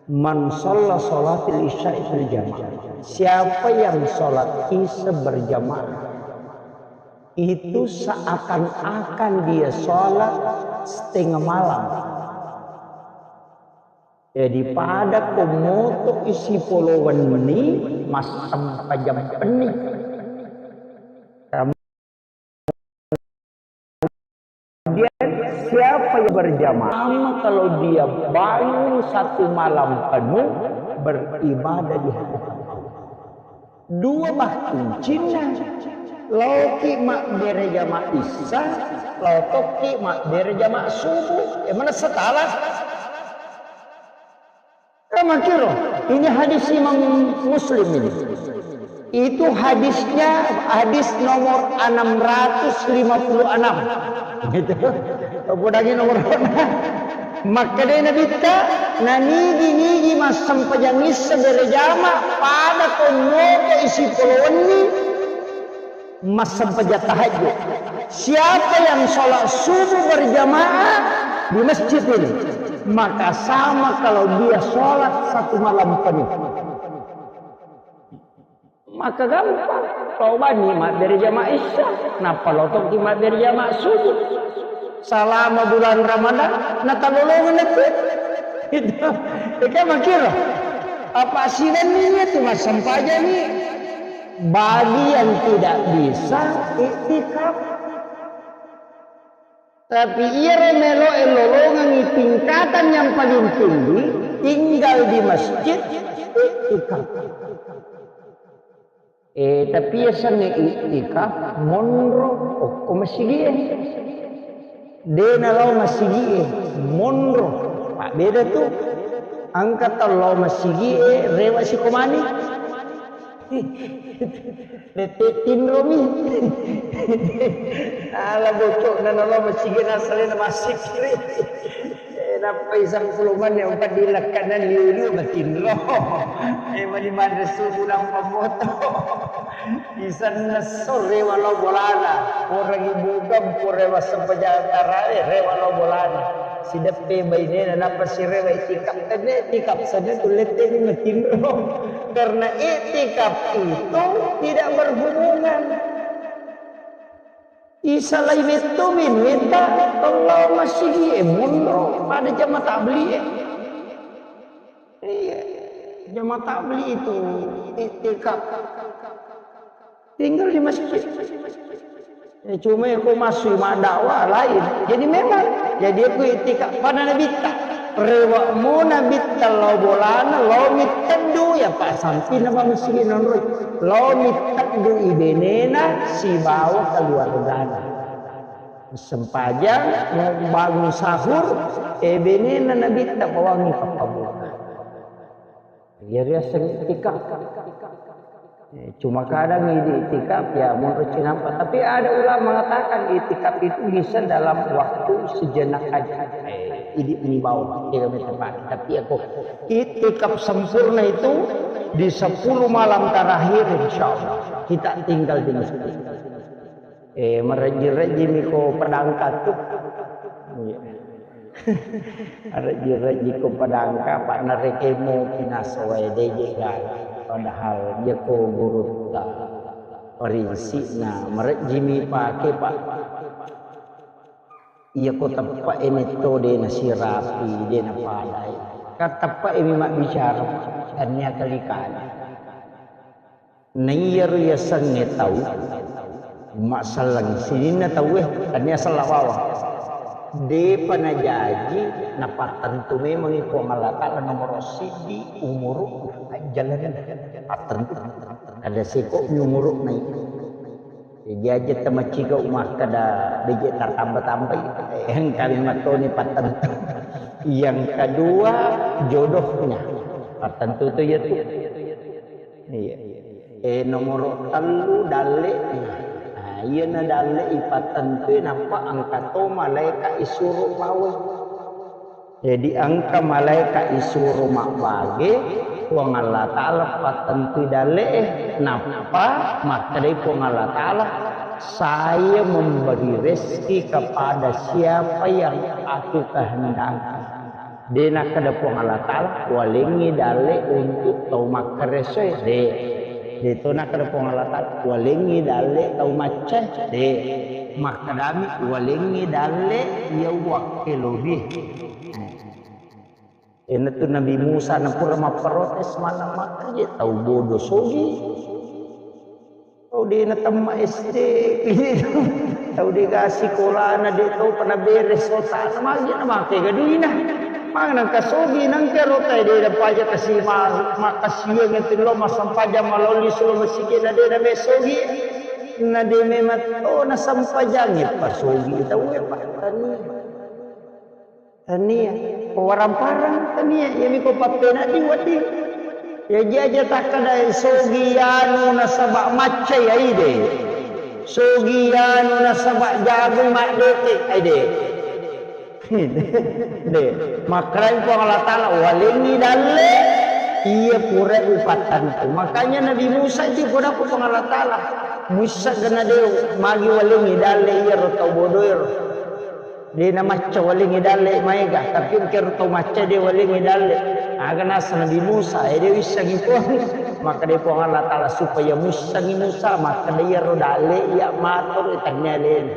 Man shalla sholatil isya'i fil jamaah. Siapa yang sholat isya berjamaah, itu seakan-akan dia sholat setengah malam. Jadi pada ko moto isi polo wenni, massempajang penni. Kemudian siapa yang berjamaah, sama kalau dia bangun satu malam penuh beribadah di hadapan Allah. Dua bah kuncinna. Laoki mabbere jama issa, lao tokki mabbere jama subuh. E, mana setala? Kan makkiro, ini hadis Imam Muslim ini. Itu hadisnya hadis nomor enam ratus lima puluh enam. Gitu. Podangi nomor. Makkeda Nabitta, nanigi-nigi massempajang issa berejama pada konnoto isi polo wenni massempajang tahajud. Siapa yang sholat subuh berjamaah di masjid ini, maka sama kalau dia sholat satu malam penuh. Maka gampang. Tobani mabbere jama isya, nappa lotokki mabbere jama subuh. Salama bulan Ramadan, natalolongan itu. Itu. Eka makkiro. Apa sidanni itu massempajang ni? Bagi yang tidak bisa iktikaf. Tapi iyaro melo'e lolongengngi tingkatan yang paling tinggi, tinggal di masjid, iktikaf. Eh, tapi yasengnge iktikaf, monro okko masigie. De nalao masigie, monro. Beda tu. Engka tau lao masigi'e, rewa sikomani. Lette tinromi. Ala bocokna nalo masigi nasalena massikkiri. Eh, nappai sampulumani empat dilakkanan liu-liu matinro. Eh, mani manre subuh nampa moto. Isenna so rewa lao bolana. Orang ibu kampung rewa sempajang tarawe, rewa lao bolana. Sideppe bainena, nappa sirewa itikaf. Tenne itikaf saja tu lette ni matinro. Karena itikaf itu tidak berhubungan. Isalai metto benueta, lao masigi e monro pada jama tabli e. Iya, jama tabli itu itikaf. Tinggal di masjid. Ya, cuma aku masuk madakwa lain. Jadi memang, jadi aku itikaf pada Nabitta. Rewa mo Nabitta lao bolana, lao mitteddu, ya, Pak, sampi nama masjid nonroi. Lao mitteddu ibenena sibawa keluargana. Sempajang, mau bangun sahur, e benena Nabitta pawangi pappabuka. Iya riaseng itikaf. Eh, cuma kadang idi itikaf ya menurut cinampa. Tapi ada ulama mengatakan itikaf itu bisa dalam waktu sejenak aja. Eh, idi mengimbau, tidak minta pakai. Tapi aku itikaf sempurna itu di sepuluh malam terakhir, insya Allah kita tinggal di masjid. Eh, marejji-rejji mi ko padangka tu. Iya. Marejji-rejji ko padangka, Pak, narekemo pinasoe deje gala. Padahal iya ko gurutta. Prinsipna, marejji mi pake, Pak. Iya ko teppe e metto de nasirapi, de napadai. Kan teppe e mi mabbicara, tania kalikana. Naiyaro yasengnge tau massalleng sininna tauwe, tania sella bawang. Depa najaji, napattentu memangngi Puang Allah Ta'ala nomoro siddi umuru ajjalana. Pattentu. Ada seko mi umuru nai. Jaji aja tamaciga makkeda beje tartamba-tambai. Engka mi mattoni pattentu. Yang kedua, jodohnya. Pattentu tu iya tu. Iya. Eh, nomoro tellu, dalle'na. Nah, iyana dalle ipattentui, nappa engka to malaeka isuro bawa. Jadi, engka malaeka isuro mabbage, Puang Allah Ta'ala pattentui dalle'e, nappa makkedai Puang Allah Ta'ala, "Saya memberi rezeki kepada siapa yang aku kehendaki." De nakkeda Puang Allah Ta'ala, "Walengngi dalle untuk tau makkaresoe." De. De to nakkeda Puang Allah Ta'ala, "Walengngi dalle tau maccae." De. Makkedami, "Walengngi dalle iya uwakkelobi." Eh. Iyanatu Nabi Musa napura mapprotes, mana makkaje tau bodo sogi. Tau de natemma S D, tau de ga sikolana, de tau pa naberes otana, magi namake ga duina. Magi nangka sogi, nangka rotai de napaja kasi ma-, makkasiwiang itu lo massempajang malolli solo masigi na de name sogi. Na de memang to nasempajangi pa sogi tau e pa tania. Tania, ko warang-parang tania, iyami ko pappenedding wedding. Iya jaja takkeda sogi anu nasaba macca iya ide. Sogi anu nasaba jago maddete, ide. De, makkedai Puang Allah Ta'ala, "Walengngi dalle iya pura upattentu." Makanya Nabi Musa itu pura ku Puang Allah Ta'ala, "Muissa gana de magi walengngi dalle iya ro tau bodoero." De namacca walengngi dalle maega, tapi engkero tau macca de walengngi dalle. Aga nasa Nabi Musa, eh, de wissengngi Puang. Makkedai Puang Allah Ta'ala supaya muissengngi Musa, makkeda iyaro dalle iya matur tania alena.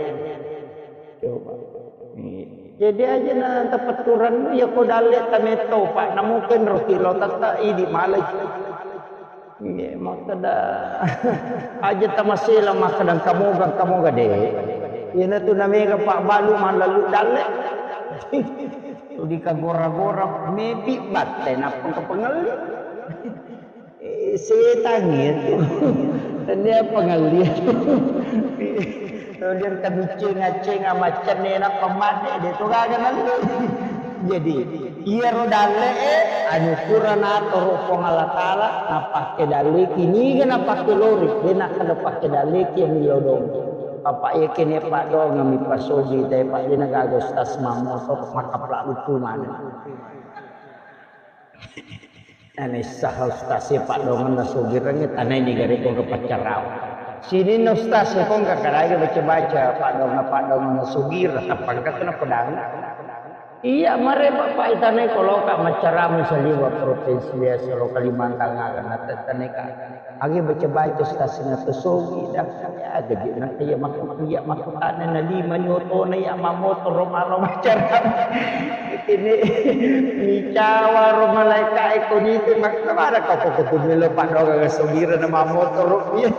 Coba. Jadi aja na tapetturan iya ko dalle tametto, Pak, namukin roti lo tetta idi malai. Iya, makkeda aja tamasela, makkeda kamoga, kamoga de. Iyanatu namega pabbalu mallalu dalle. Tuli kagora-gora mepi batte nappa kapengelli. Eh, setan itu. Tania pengelli. Kemudian kabiccing-accing amaccenne nappa madde de to gaga nallu. Jadi, Iyaro dalle'e anu pura natoro Puang Allah Taala, napakke dalleki, niga napakke lori, de nakkeda pakke dalleki yang lodong. Bapak iya kene paddoangeng mi pasogi te, Pak, de nagaga ustaz mammoto makapla lucu maneng. Nanaissa ustaz e paddoangeng nasogireng, tanai niga rekko ke paccarau. Sininna ustaz e kong kakaraga baca-baca paddoangeng, paddoangeng nasogireng, tappa engka tu napedang. Iya, mare Bapak itanai koloka maccarama saliwa provinsi biasa lo Kalimantan aga natettaneka. Agi baca-baca stasina to sogi dah. Ya, gaji na iya makku iya makku tane na lima nyotona iya mamotoro malo maccarama. Ini micawa ro malaika eko nitu makna mana kau kok kutu melo paddoangeng sogira na mamotoro iya.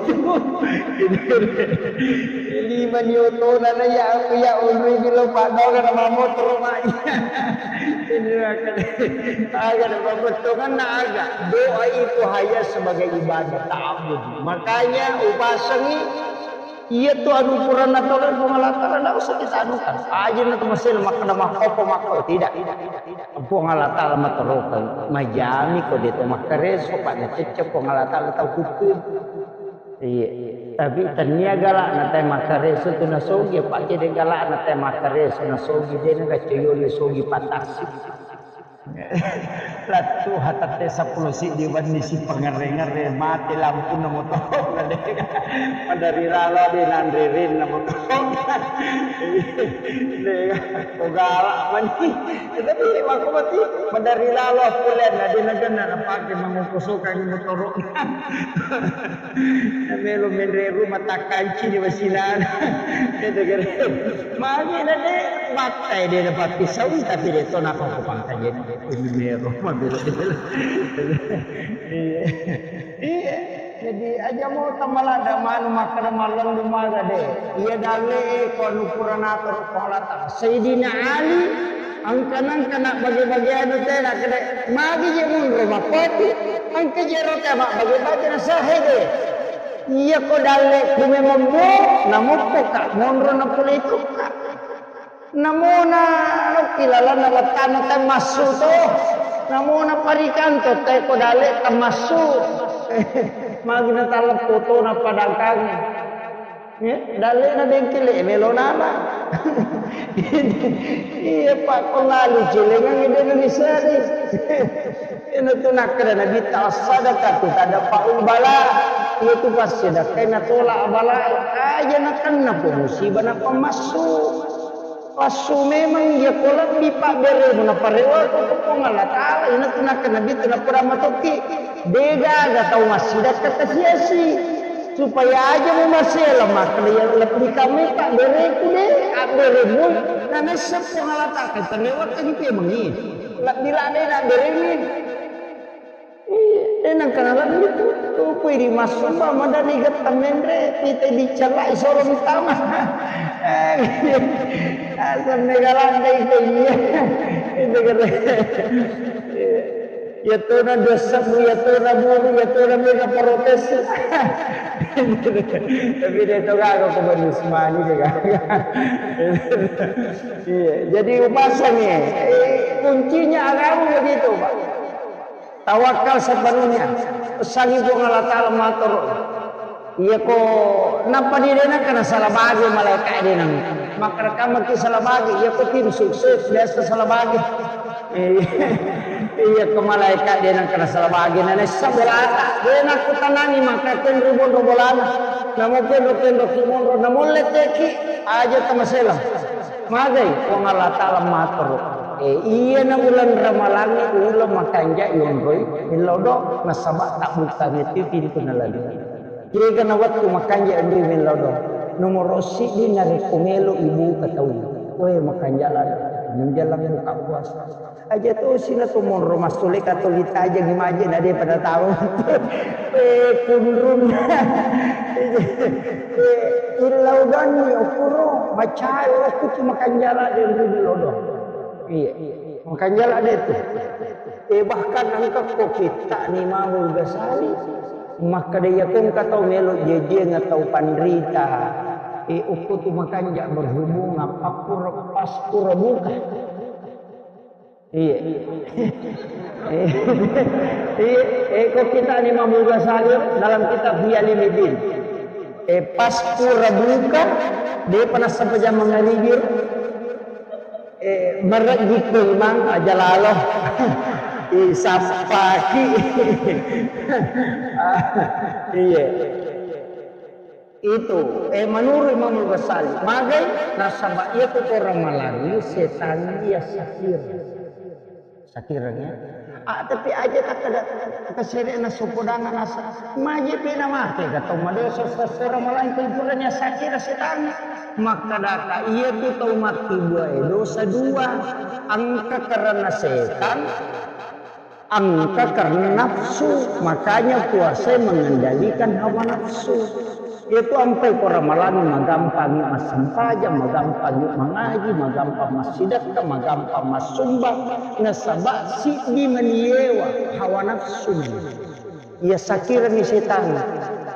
Ini Lima ni otona na ya aku ya onroi bilo paddoangeng na mamotoro mai. Ini akan, akan pembetongan na aga. Doa itu hanya sebagai ibadah ta'abud. Makanya upasangi iya tu anu pura natoro Puang Allah Taala, ndak usah kita anukan. Aja na tu masih makkeda makkopo makko tidak. Puang Allah Taala matorokan, majami ko de to makkareso, Pak, nacecce Puang Allah Taala tau kutu. Iya. Tapi tania galakna te makkareso tu nasogi, apa kede galakna te makkareso nasogi, de na gaccoyoli sogi patasi. Lattu hatatte seppulo siddi wenni si pangerre-ngerre, mate lampunna motoro na de. Madari lalo de nanre renna motoro. De, ko galak mani. Tapi makko mati madari lalo kulen na de na genna napake mangoko sokangi motoro. Melo menre rumah takkanci di wasilana. Itu kira. Magi na de battai de na papisau tapi de to nako ko pangkajen. Ini mero mabela-bela. Iya. Iya. Jadi aja mo tamalada manu makkeda mallendu maga de. Iya dalle ko anu pura natoro ko Allah Taala. Sayyidina Ali Engka-nengka na bage-bage anu te na kede, magi je munro mappoti, engka je ro te mabbage-bage na sahe de. Iya ko dalle ku memang mo, namoppo ka, monro na pole itu ka. Namona okki lalanna wattana te massu to, namona parikanto te ko dalle te massu. Magi na taleppo to na padangkange. Eh, dallena bengkele melo nama. Iya, Pak, ko lalu celengan de Indonesia de. Ina tu nakkeda Nabi ta sadaqatu tadfa'ul bala. Iya tu passedekah na tolak bala. Aja na kenna ko musibah na pemassu. Passu memang iya ko lebbi pabberemu na parewa ko Puang Allah Taala. Ina tu nakkeda Nabi tu na pura matokki. De gaga tau massidekka kasiasi. Supaya aja mu masela makkeda iya lebbi kamai pabbereku de, abberemu, na nessa Puang Allah Taala, kan terlewat kan itu emang iya. Lebbi ladde na abberemu. Iya, de nangka na lebbi tu, tu pui di masumba, madani getta menre, pita dicellai solo mutama. Eh, asam mega ladde itu iya. Itu kata. Iya. Iyatona dossamu, iyatona buru, iyatona mega protes. Tapi de to gaga ko Bani Usmani de gaga. Iya, jadi upasangi, eh, kuncinya agama begitu, Pak. Tawakal sepenuhnya. Pesangi Puang Allah Taala matur. Iya ko nappa di de nengka na salah bagi malaika de neng. Maka rekaman ki salah bagi, iya ko tim sukses biasa salah bagi. Iya ko malaika de nengka na salah bagi, na nessa bolata. De nakkutanangi maka kenru monro bolana. Namo kenro kenro ki monro, namo letteki aja tamaselang. Magai Puang Allah Taala matur. Eh, iya na uleng Ramalangnge uleng makanja yonroi millau do nasaba tabbukkang itu pintu na lalu. Kira-kira na wettu makanja anri melo do. Nomoro siddi narekko melo ibuka tau. Wae makanja lalo. Menjelang buka puasa. Aja to sila to monro masule katoli tajeng imaje na de pada tau. Eh, kunrun. Eh, illau doni okuro macai waktu tu makanja lalo anri melo do. Iya. Makanja lalo de tu. Eh, bahkan engka ko kitta ni Imamul Ghazali, makkeda iya ko engka tau melo jejiang tau panrita, eh, okko tu makanja berhubungan pakkuro paskuro buka. Iya. Iya, eh, kok kita ni Imam Ghazali dalam kitab Ihya Ulumuddin. Eh, pas pura buka, de' pa nassempajang mangaribi. Eh, merek gitu, Mang, aja lalo. Ih, sappaki. Iya. Itu, eh, menurut Imam Ghazali, magai nasaba iya tu orang malangi setan iya sakira. Sakiranya. Ah, tapi aja tak ada kesere na suku dana nasa. Maji pina mate kata madosa sesera malangi kumpulnya sakira setan. Maka daka iya tu tau mati dua, eh, dosa dua. Engka karena setan, engka karena nafsu. Makanya puasa mengendalikan hawa nafsu. Itu ampai ko ramalangi magampangi massempajang, magampangi mangaji, magampang massidekka, magampang massumbang. Nasaba siddi mani yewa hawa nafsu mani. Iya sakirani setang.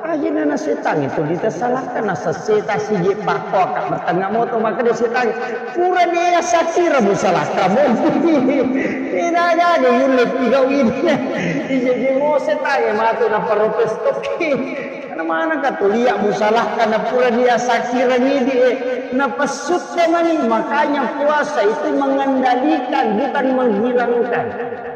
Aja nana setang itu ditasalahkan nasa seta sije pakko aka bertengah moto maka dia setang. Pura dia sakira musalahkan mo. Ina aja ada yulle tiga ini. Ije je mo setang ya matu na protes toki. Karena mana katulia musalahkan na pura dia sakira ngidi eh. Na pesutta mani makanya puasa itu mengendalikan bukan menghilangkan.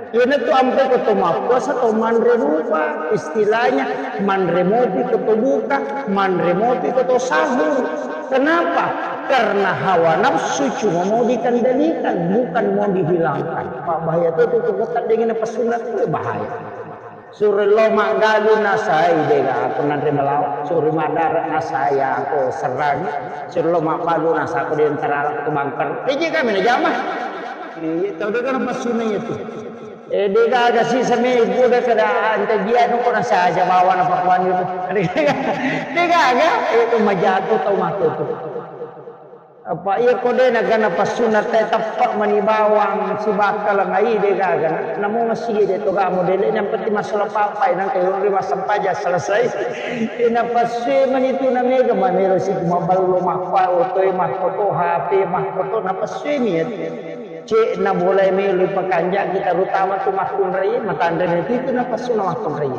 Iyanatu ampe ko to mappuasa to manre rupa, istilahnya manre mopi ko to buka, manre mopi ko to sahur. Kenapa? Karena hawa nafsu cuma mau dikendalikan, bukan mau dihilangkan. Pak bahaya tu tu kota dengan apa sunat tu bahaya. Suri lo maggalu nasai dega aku nanre melawa, suri madara nasai aku serang, suri lo maggalu nasa aku di antara aku bangker. Piji kami na jama. Iya, tau dega apa sunat itu. Eh, de gaga sisa megu de kada ante dia no kona saja bawa na pakuan itu. De gaga, itu majago tau matu tu. Apa iya ko de na gana pasuna te teppa mani bawang si bakal ngai de gaga. Namu masih de to gamu de yang penting masalah papai nang kayo ri masampaja selesai. Ina pasue mani tu na mega mamelo si maballo makwa otoe mahkoto H P mahkoto na pasue mi. Cek na boleh melo pakanja kita terutama tu makkunrai matanre itu na pasuna makkunrai.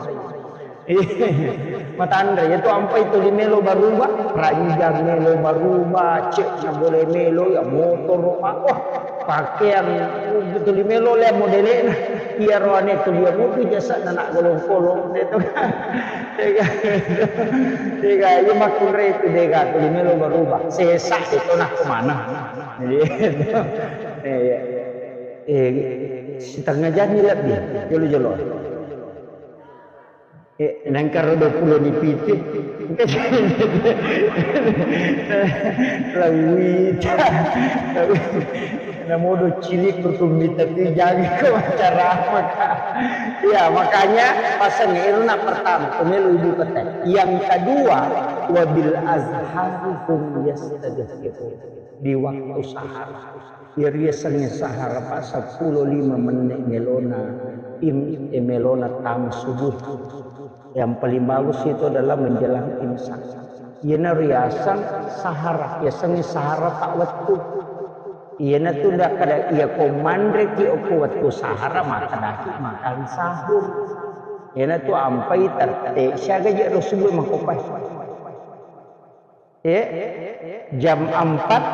Matanre itu ampai tuli melo baruba, ranjang melo baruba, cek na boleh melo ya motor, wah pakaian tuli melo le modelena. Iya roane tuli ya mutu jasa na nak golong-kolong itu. Dega, dega, iya makkunrai itu dega tuli melo baruba. Sesa itu nak kemana? Iya. Iya. Eh, setengah jam ni lebih, jolo-jolo. Eh, nangkaro dua puluh ni pitu. Lawita. Namodo cilik kutumita tu jaga ko acara apa, Kak? Ya, makanya pasang itu nak pertama, pemilu ibu kata. Yang kedua, wabil azhari hum yastaghfirun. Di waktu sahar. Iyariasengnge sahara pa seppulo lima menne' melona im-, eh, melona tama subuh. Yang paling bagus itu adalah menjelang imsak. Iyana riaseng sahara, yasengnge sahara ta wettu. Iyana tu nda kada iya ko manreki okko wettu sahara makkedaki makan sahur. Iyana tu ampai tette siaga je ro subuh makopai. Eh, jam empat,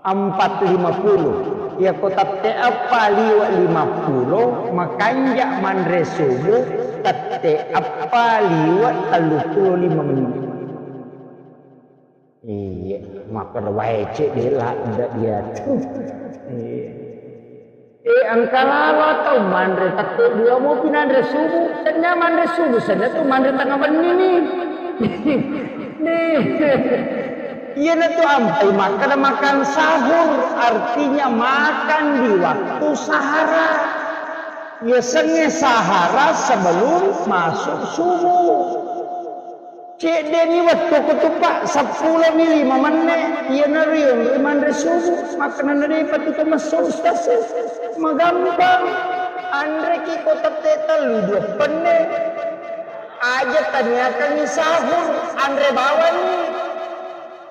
empat lima puluh. Iya ko tette eppa liwe' lima puluh, makanja' manre subuh tette eppa liwe' tellu puluh lima menit. Iya, makkeda wae cek de' ladde' dia tu. Iya. Eh, engka lalo tau manre tette dua mopi nanre subuh. Senna manre subuh, senna tu manre tengah benni ni. Nih. Iyana tu ampai makkeda makan sahur, artinya makan di waktu sahara. Yasengnge sahara sebelum masuk subuh. Cedde'ni wettu ko tu, Pak, seppulo mi lima menne', iyana riong ri manre subuh, makkenana de' patu to messo ustaz. Magampang. Anreki ko tette tellu dua penne. Aja taniakangngi sahur, anre bawanni.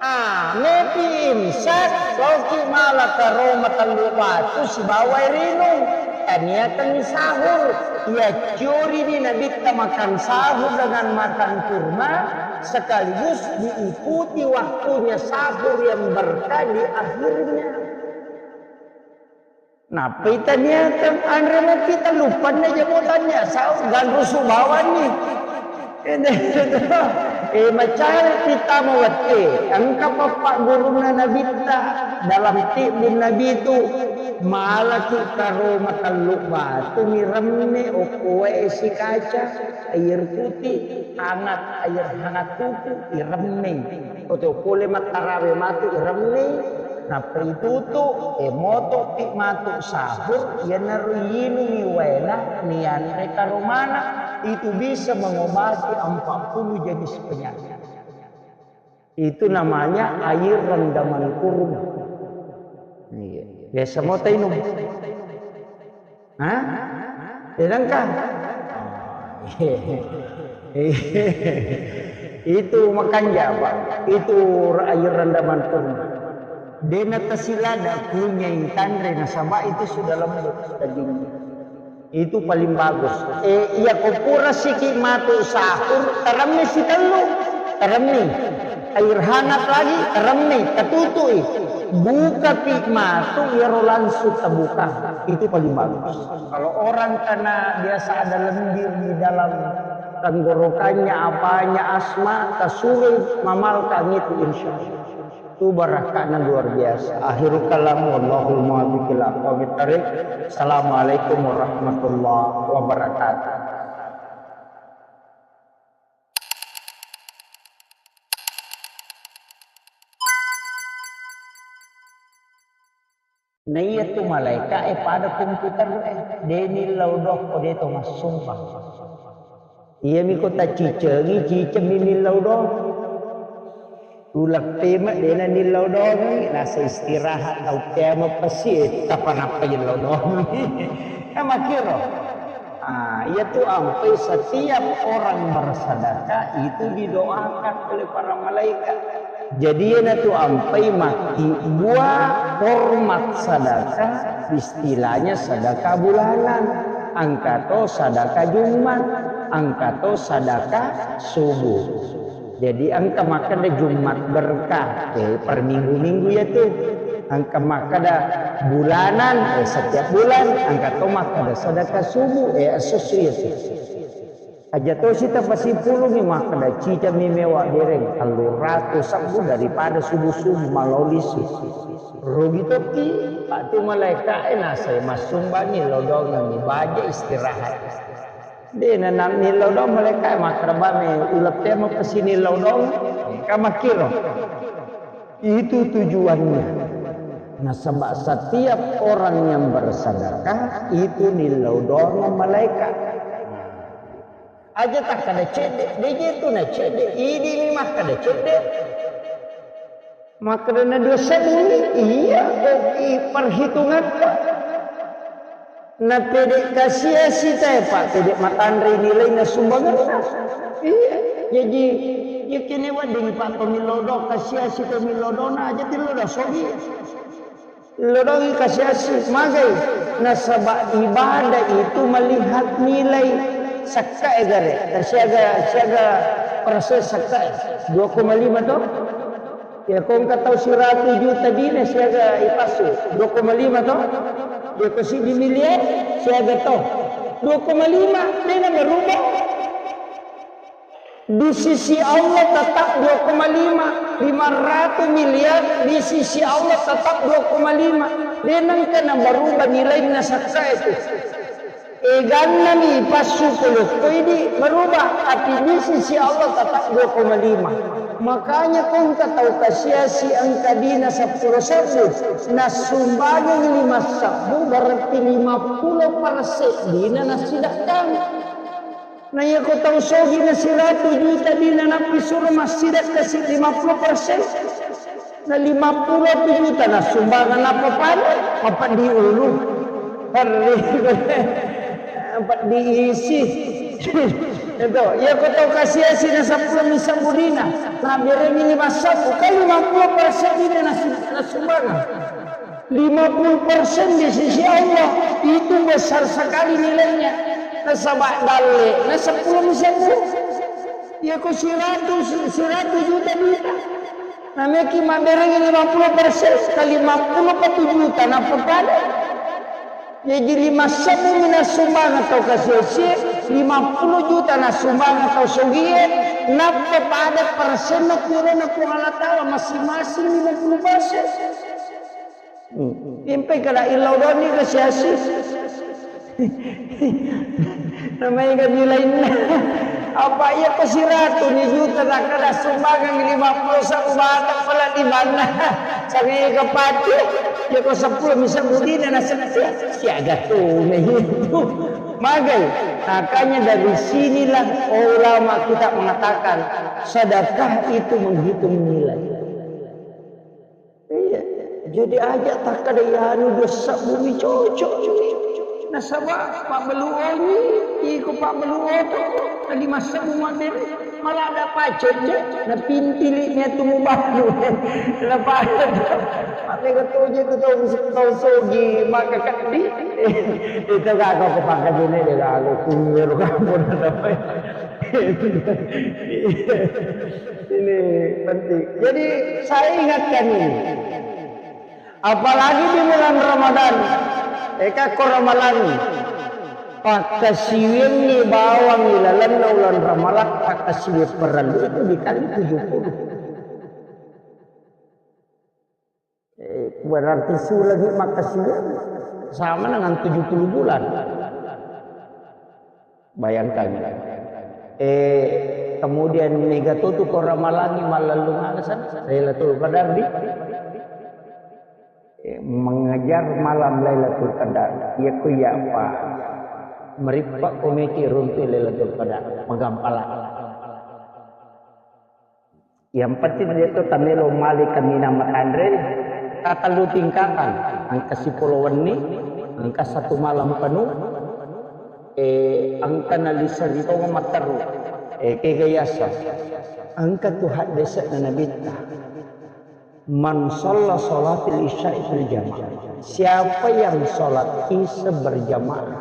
Ah, mepi imsak, loki mala karo matellu batu sibawa air inung. Taniakanni sahur. Iya ciori di Nabitta makan sahur dengan makan kurma, sekaligus diikuti waktunya sahur yang berkah di akhirnya. Nappai taniakan anre mopi tellupanna jamo tania sau ganrusu bawanni. Eh, macare pita mawette, engka pappaggurunna Nabitta dalam tibbun Nabi tu, malaki karo matellu batu miremme okkoe esi kaca, air putih, hangat, air hangat tutu, iremmeng. Oto pole mattarawe matu iremmeng, nappa itutu, e motopi matu sahur, iyanaro yinungi waena, nianre karomana, itu bisa mengobati empat puluh jenis penyakit. Itu namanya air rendaman kurma. Iya. Biasa mau tainum. Hah? Tenangkah? Itu makanja, Pak. Itu air rendaman kurma. Dena tasilada kunyai tanre nasaba itu sudah lembut dagingnya. Itu paling bagus. Eh, iya ko pura siki matu sahur, teremmi sitellu, teremmi. Air hangat lagi, teremmi, tatutui. Buka pi matu, iyaro langsung terbuka. Itu paling bagus. Kalau orang karena biasa ada lendir di dalam tenggorokannya, apanya, asma, tasurui mamalkang itu, insya Allah. Itu barakka'na luar biasa. Akhirul kalam, wallahul muwaffiq ila aqwamit thariq. Assalamualaikum warahmatullahi wabarakatuh. Naiya tu malaeka'e pada komputer'e, de nillau doang ko de to massumbang. Iyami ko tacicengi, cicengmi nillau doang. Uleng peme dena nillau doang, nasa istirahat tau peme pesi, eh, tapanappa nillau doang. Kan makkiro. Ah, iya tu ampai setiap orang bersedekah itu didoakan oleh para malaikat. Jadi, iyana tu ampai makkibua hormat sedekah, istilahnya sedekah bulanan. Engka to sedekah Jumat, engka to sedekah subuh. Jadi, engka makkeda Jumat berkah, eh, per minggu-minggu iya tu. Engka makkeda bulanan, eh, setiap bulan, engka to makkeda sedekah subuh, eh, esso-esso iya tu. Aja tosi tapasipulungi makkeda, cicami mewa bereng, tellu ratu sebbu daripada subuh-subuh malao lisu. Rugi tokki, patu malaeka'e nasai massumbangi lodongengi baja istirahat. De nanammi lodong malaeka'e makkeda, bame ulettemo kesini lodong, ka makkiro. Itu tujuannya. Nasaba setiap orang yang bersedekah itu nillau doang malaikat. Aja takkada cedde, de je tu na cedde, idi mi makkada cedde. Makkada na dua sebbu ni, iya, ko i perhitunganna. Na pede kasiasi tae, Pak, pede matanre nilaina sumbanganna. Iya, jaji, iya kene wedding, Pak, pemilodong, kasiasi pemilodona aja tillo da sogi. Lodongi kasiasi, magai. Nasaba ibadah itu melihat nilai sakkae gare. Siaga, siaga persen sakkae. Dua koma lima to? Ya, ko engka tau siratu juta dina siaga ipassu. Dua koma lima to? Ya, ko siddi miliar siaga to? Dua koma lima, dena berubah. Di sisi Allah tetap dua koma lima, lima ratus miliar, di sisi Allah tetap dua koma lima. De nengka na berubah nilainna sakka itu. Eganna mi passu polokko idi berubah, tapi di sisi Allah tetap dua koma lima. Makanya ko engka tau kasiasi engka dina seppulo sebbu, nassumbangengi lima sebbu, berarti lima puluh persen dina nassidekkang. Na iya ko tau sogi na siratu juta dina nappi suro massidekka si lima puluh persen. Na lima puluh juta na sumbangan apa pada? Apa di ulu? Perri apa diisi? Itu, iya ko tau kasiasi na seppulo mi sebbu dina, na berengi lima sebbu, kan lima puluh persen dina na su-, na sumbangan. Lima puluh persen di sisi Allah, itu besar sekali nilainya. Nasaba dalle, na seppulo mi sebbu. Iya ko siratu, siratu juta dina. Na meki mabberengi lima puluh persen, ka lima puluh pa tu juta, nappa pada. Jaji lima sebbu mi na sumbangan tau kasiasi, lima puluh juta na sumbangan tau sogie, nappa pada persenna purana Puang Allah Ta'ala, masing-masing lima puluh persen. Hmm. Impai kada illau doni kasiasi. Namanya kan nilainna. Apa iya ko siratu ni juta, takkada sumbangan lima puluh sebbu batang pala di mana? Sangai ke pati, iya ko seppulo mi sebbu dina na setia. Siaga tu na itu. Magai. Makanya dari sinilah ulama kita mengatakan sedekah itu menghitung nilai. Iya. Jadi aja takkada iyanu dua sebbu mi cocok. Nasaba pabbalu oni, iko pabbalu oto, na lima sebbu mabbere, malah ada pacet, na pintili ni tu mubanu. Na pacet. Tapi ketujuh itu tau, tau sogi, maka kadi. Itu gak kau kepangkat ini, dia gak aku kunyir, kamu. Ini penting. Jadi, saya ingatkan ini. Apalagi di bulan Ramadan, eka ko Ramalang, pakkasiwiangngi bawang ilalenna ulan Ramalang, pakkasiwiang parellu itu dikali tujuh puluh. Eh, berarti sulangi makkasiwiang sama dengan tujuh puluh bulan. Bayangkan. Eh, kemudian mega totu ko Ramalangi mallellung alasan Lailatul Qadar di, eh, mengejar malam Lailatul Qadar. Iya ko iya apa? Merippa komiti runtu Lailatul Qadar. Magampala. Yang penting dia tu tamelo mali kaminang matanre, tatellu tingkatan, engka sipolo wenni, engka satu malam penuh, eh, engka nalisa ri tonga matteru, eh, kega yasa. Engka tu haddese'na Nabitta. Man shalla shalatil isya'i fil jamaah. Siapa yang sholat isya berjamaah,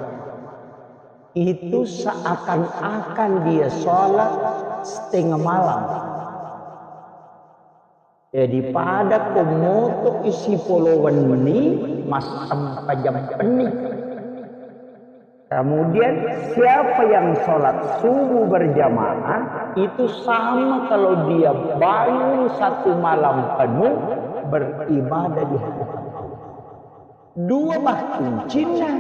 itu seakan-akan dia sholat setengah malam. Jadi pada ko moto isi polo wenni, massempajang penni. Kemudian siapa yang sholat subuh berjamaah, itu sama kalau dia bangun satu malam penuh beribadah di hadapan Allah. Dua bah kuncinna.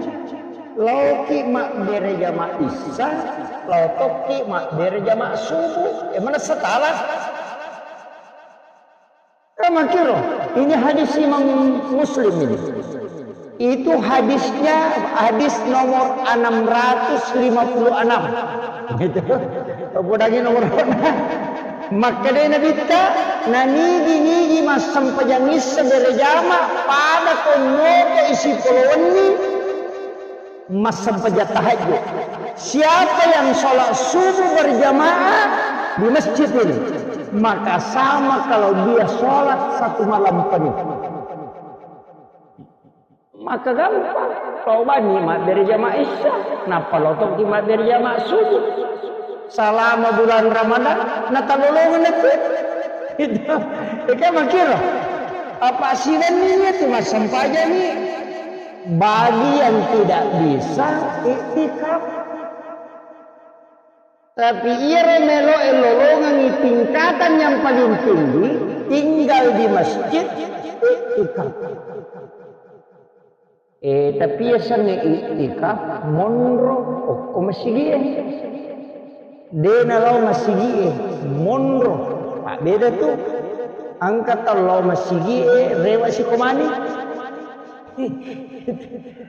Laoki mabbere jama isya, laotoki mabbere jama subuh. E, mana setala? Kamakiro, ini hadis Imam Muslim ini. Itu hadisnya hadis nomor enam ratus lima puluh enam. Gitu. Apa lagi nomor Makkeda Nabitta, nanigi-nigi massempajang isya berjama pada ko moto isi polo wenni massempajang tahajud. Siapa yang sholat subuh berjamaah di masjid ini, maka sama kalau dia sholat satu malam penuh. Maka gampang. Tobani mabbere jama isya, nappa lotoki mabbere jama subuh. Salama bulan Ramadan, natalolongeng natu. Itu. Eka makiro. Apa siwenni itu massempajani. Bagi yang tidak bisa, iktikaf. Tapi iyaro melo'e lolongengngi tingkatan yang paling tinggi, tinggal di masjid, iktikaf. Eh, tapi yasengnge iktikaf, monro okko masigi'e. De nalao masigi'e, monro. Mabbeda tu. Engka tau lao masigi'e, rewe sikomani.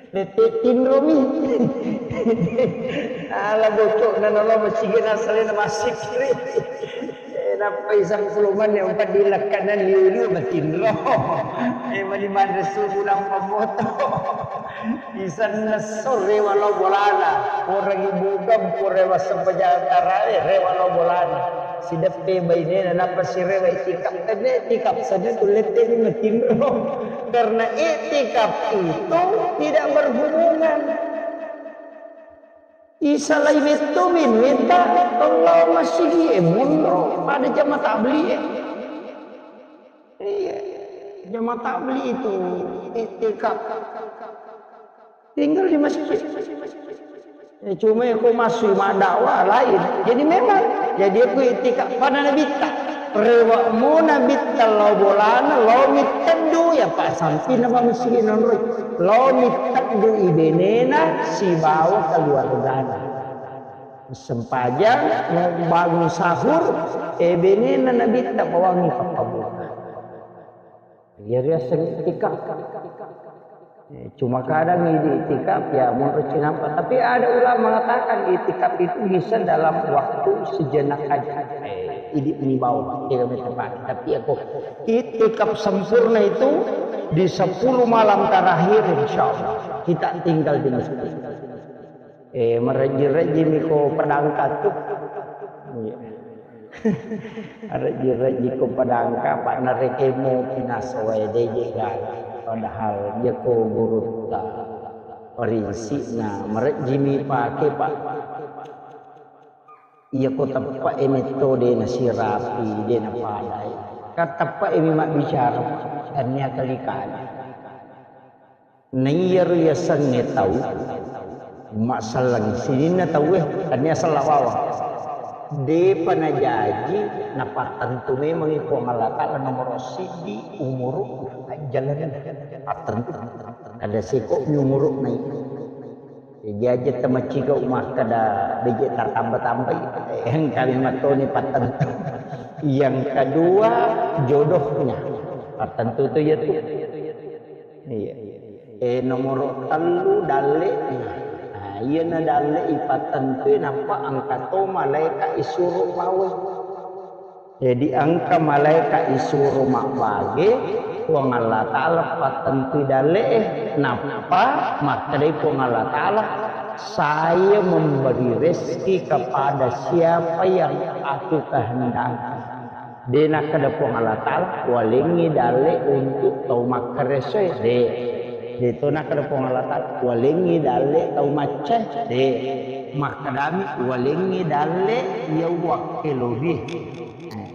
Tette tinromi. Ala bocok na nalo masigi na salena masigi. Nappai sangkulumeng yang padilakkanan liu-liu matinro. Eh, mani manre subuh nampa moto. Isenna sore walau bolana. Orang ibuka pura wassempajang tarawe, rewa lo bolana. Sideppe bainena, nappa sirewa itikaf. Tenne itikaf, sana tu lette ni matinro. Karena itikaf itu tidak berhubungan. Isalai metto benueta, tollo masigi e monro pada jama tabli e. Iya, jama tabli itu itikaf. Tinggal di masjid. Ya, cuma aku masuk madakwa lain. Jadi memang, jadi aku itikaf pada Nabitta. Rewa mo Nabitta lo bolana, lo mitteddu ya Pak sampi nama masigi nonroi. Lo mitteddu ibenena sibawa keluargana. Sempajang, mau bangun sahur, eh, benena Nabitta pawangi pappabuka. Iya riaseng itikaf. Eh, cuma kadang di itikaf ya mau cinampa. Tapi ada ulama mengatakan itikaf itu bisa dalam waktu sejenak aja. Eh, ini ini bawah, tidak tepat. Tapi aku itikaf sempurna itu di sepuluh malam terakhir, insya Allah kita tinggal di masjid. Eh, marejji-rejjimi ko padangka tu. Iya. Marejji-rejji ko padangka, Pak, narekemu pinasoe deje gala. Padahal iya ko gurutta. Parinsina marejjimi pake, Pak. Iya ko teppe e metto de nasirapi, de napadai. Kan teppe e mi mabbicara, tania kali-kali. Naiyaro yasengnge tau masselleng sininna tauwe, tania sella bawang. Depa najaji napattentu memangngi Puang Allah Ta'ala nomoro siddi umuru ajjalana pattentu. Ada seko mi umuru nai. Jaji aja tamaciga makkeda beje tatamba-tambai. Yang kalimat toni pattentu. Yang kedua jodohnya. Pattentu tu ya tu. Iya. Eh, nomoro tellu dalle'na. Nah, iyana dalle ipattentui nappa engka to malaeka isuro pawe. Jadi engka malaeka isuro mabbage, Puang Allah Ta'ala pattentui dalle'e, nappa makkedai Puang Allah Ta'ala, "Saya memberi rezeki kepada siapa yang aku kehendaki." De nakkeda Puang Allah Ta'ala, "Walengngi dalle untuk tau makkaresoe." De. De to nakkeda Puang Allah Ta'ala, "Walengngi dalle tau maccae." De. Makkedami, "Walengngi dalle iya uwakkelobi." Eh.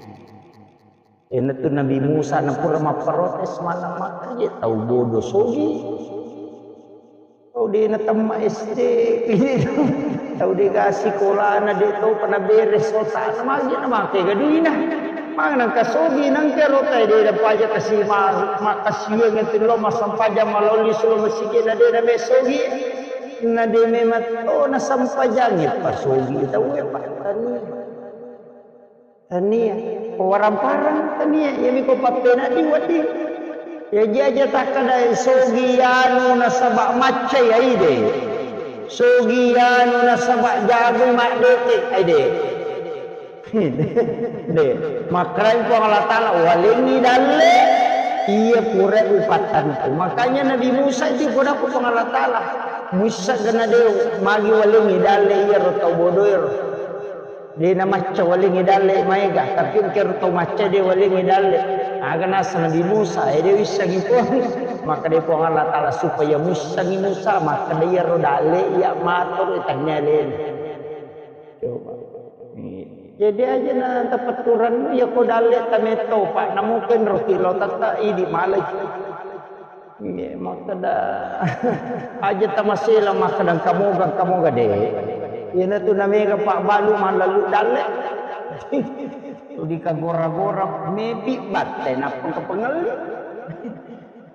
Iyanatu Nabi Musa napura mapprotes maneng makkaje tau bodo sogi. Tau de natemma S D, tau de ga sikolana, de topa naberes otana, magi namake ga duina. Magi nangka sogi, nangka rotae de dapaja kasi ma-, makkasiwiang itu lo massempajang malolli sula masigi na de name sogi. Na de memang to nassempajang pasogi tau e pattani. Tania, ko warang-parang tania, iyami ko pappena di wedding. Iya ji aja takkeda sogi anu nasaba macca iya ide. Sogi anu nasaba jago maddete ide. De, makkarai Puang Allah Ta'ala, "Walengngi dalle iya pura upattantu." Makanya Nabi Musa itu pura Puang Allah Ta'ala. Musa gana de magi walengngi dalle iya ro tau bodoero. De namacca walengngi dalle maega, tapi engkero tau macca de walengngi dalle. Aga nasa Nabi Musa, eh, de wissengi Puang. Makkeda Puang Allah Ta'ala supaya muissengi Musa, makkeda iyaro dalle iya maturu tania alena. Coba. Jadi aja na tapetturan iya ko dalle tametto, Pak, namuken ro kilo tata idi malai. Iya, makkeda aja tamasela makkeda kamoga, kamoga de. Iyanatu namega pabbalu mallalu dalle. Tuli kagora-gora mepi batte nappa kapengelli.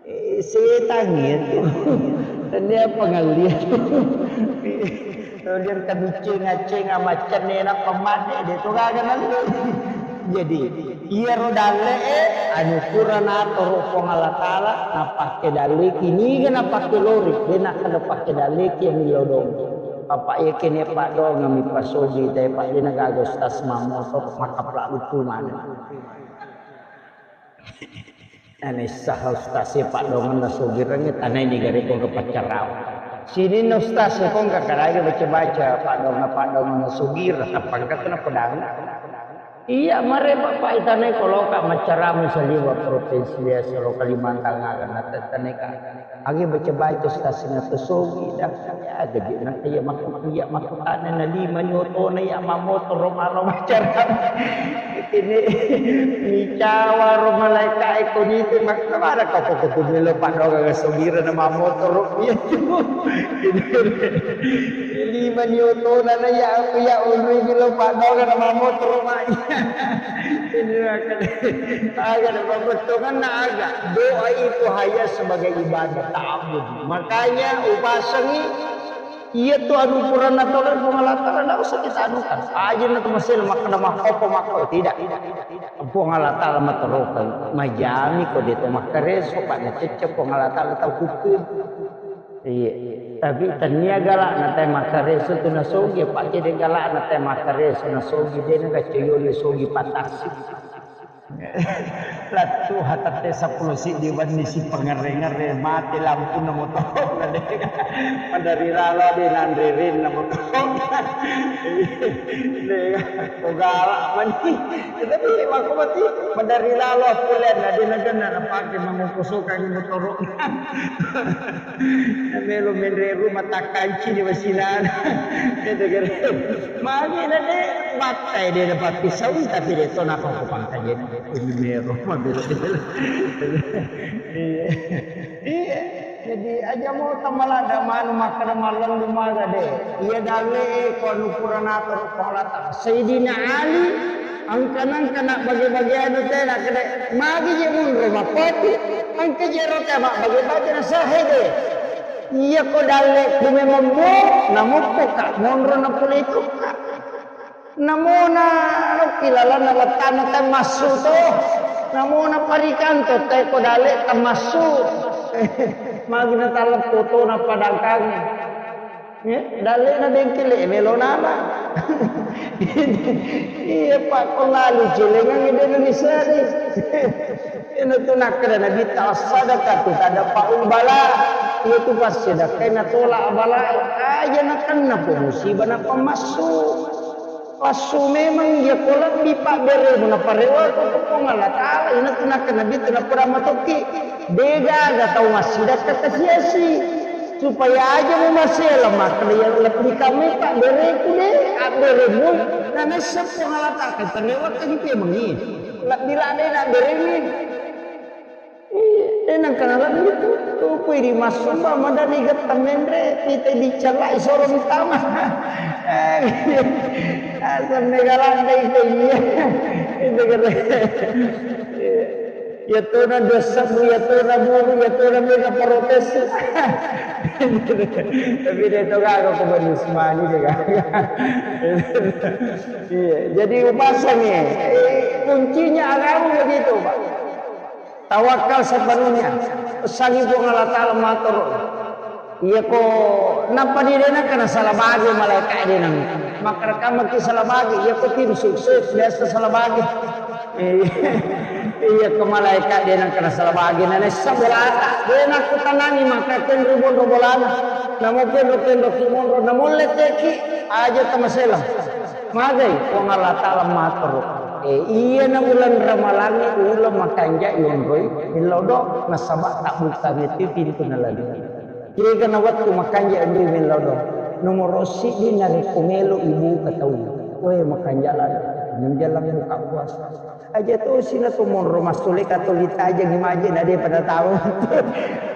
Eh, setang itu. Tania pengelli. Tuli kaduceng-aceng amaccenne nappa madde de to gaga nanti. Jadi, iyaro dalle'e, anu pura natoro Puang Allah Ta'ala, napakke dalleki, niga napakke lori, de nakkeda pakke dalleki yang lodong. Bapak, iya kene paddoangeng mi pasogi te, Pak, dena gaga ustaz mammoto, makapla lucu maneng. Nanaissa ustaz e paddoangeng nasogireng, tanai ni gare ko ke paccarau. Sininna ustaz e ko engka kadage baca-baca paddoangeng, paddoangeng nasogireng, tappa engka kena pedang. Iya, mare Bapak, itanai ko loka maccarama saliwa provinsi biasa lo Kalimantan aga natettaneka. Agi baca-baca stasina to sogi dah. Ya, gaji nanti ya makku iya makku tane na lima nyotona ya mamotoro malo maccarama. Ini micawa ro malaika e ko nitu makna mana kau kok kutu melo paddoangeng sogira na mamotoro iya tu. Ini Lima ni otona na ya, aku ya, unri bilo paddoangeng na mamotoro mai. Ini akan, aga na pabettonganna aga. Doa itu hanya sebagai ibadah ta'abbud. Makanya upasengi iya tu anu purana tolong Puang Allah Ta'ala, ndak usah kita anukan. Aja na tu masih makkeda makkopo makko, tidak. Puang Allah Ta'ala matorokeng, majami ko de to makkareso, Pak, nacecce Puang Allah Ta'ala tau hukum. Iya. Tapi tania galakna te makkareso tu nasogi, Pak, kede galakna te makkareso nasogi, de na kaccoyoli sogi patasi. Lattu hatatte seppulo siddi wenni si pangerre-ngerre, mate lampunna motoro na de. Madari lalo de nanre renna motoro. De, ko galak mani. Tapi makko mati, madari lalo pole na de na genna napake mangukosokang motoro. Melo menre rumah takkanci di wasilana. Itu kira. Magi na de battai de na pappisau tapi de to nako ko pangkajen. Ini mero mabela. Iya. Iya. Jadi aja mo tamalada manu makkeda mallendu maga de. Iya dalle ko anu pura natoro ko lata. Sayyidina Ali Engka-nengka na bage-bageanu te nakkeda, magi je monro mappatu, engka jero te mabbage-bage na sahede. Iya ko dalle ku memang mo, namukko ka monro na pole itu ka. Namona lokki lalanna lettana te massu to. Namona parikanto te ko dalle te massu. Magi na taleppo to na padangkange. Eh, dallena bengkele melo nala. Iya, Pak, ko lalu celengang de na disari. Ina tu nakkeda Nabi ta sadaqatu tadfa'ul bala. Iya tu passedekah na tolak bala. Aja na kenna po musibah na pemassu. Passu memang iya ko lebbi pabberemu na parewa ko Puang Allah Ta'ala. Ina tu nakkeda Nabi tu na pura matokki. Degaga tau massidakka kasiasi. Supaya aja mu masela makkeda iya lebbi kamai pabbereku de, abberemu, na naisseng Puang Allah Ta'ala, kan terlewat tadi pemengi. Lebbi ladde na abberemi. Iya, de nangkana lebbi tu, tupui di massumba, madani getta menre, pita dicallai soro mitama. Eh, asam mega ladde itu, iya. Itu kata. Iya. Iyatona dua sebbu, iyatona buru, iyatona mega protes. Tapi de to gaga ko Bani Usmani de gaga. Iya, jadi upasangi. Eh, kuncinya agama begitu, Pak. Tawakal sepenuhnya. Pesangi Puang Allah Ta'ala matur. Iya ko nappa di de nengka na sala bage malaeka de neng. Makkeda kamaki sala bage, iya ko tim sukses biasa sala bage. Iya ko malaeka de nengka na sala bage, na nessa bolata. De nakkutanangi maka kenru monro bolana. Namo kenro kenro ki monro, namo lette ki aja tamasela. Magai Puang Allah Ta'ala matur. Eh, iya na uleng Ramalangi uleng makanja yonroi millau do, nasaba tabbuka metti pintu na ladde. Kega na wettu makanja enri mellau do. Nomoro siddi narekko melo ibuka tau. Wae makanja lalo. Menjelang buka puasa. Aja tosi na to monro massule katoli tajeng maje na de pada tau.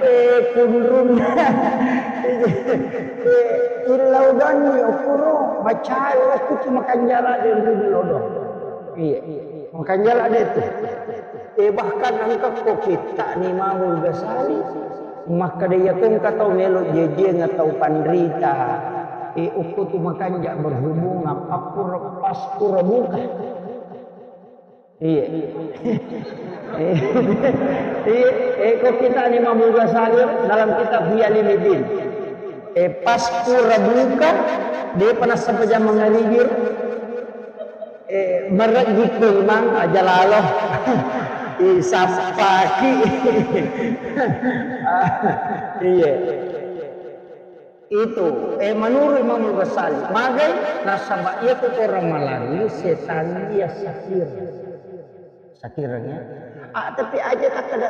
Eh, kunrun. Eh, illau doni okuro macai waktu tu makanja lalo enri mellau do. Iya. Makanja lalo de tu. Eh, bahkan engka ko kitta ni Imamul Ghazali, makkeda iya ko engka tau melo jejiang tau panrita, eh, okko tu makanja berhubungan, pakkuro, pakkuro buka. Iya. Iya, eh, ko kitta ni Imamul Ghazali dalam kitab Ihya Ulumuddin. Eh, pas pura buka, depa nassempajang mangaribi, eh, merejji ku imang aja lalo. Isappaki. Iya. Itu, eh, menurut Imam Ghazali, magai nasaba iya tu orang malangi setan iya sakir. Sakirangnge. Ah, tapi aja tak ada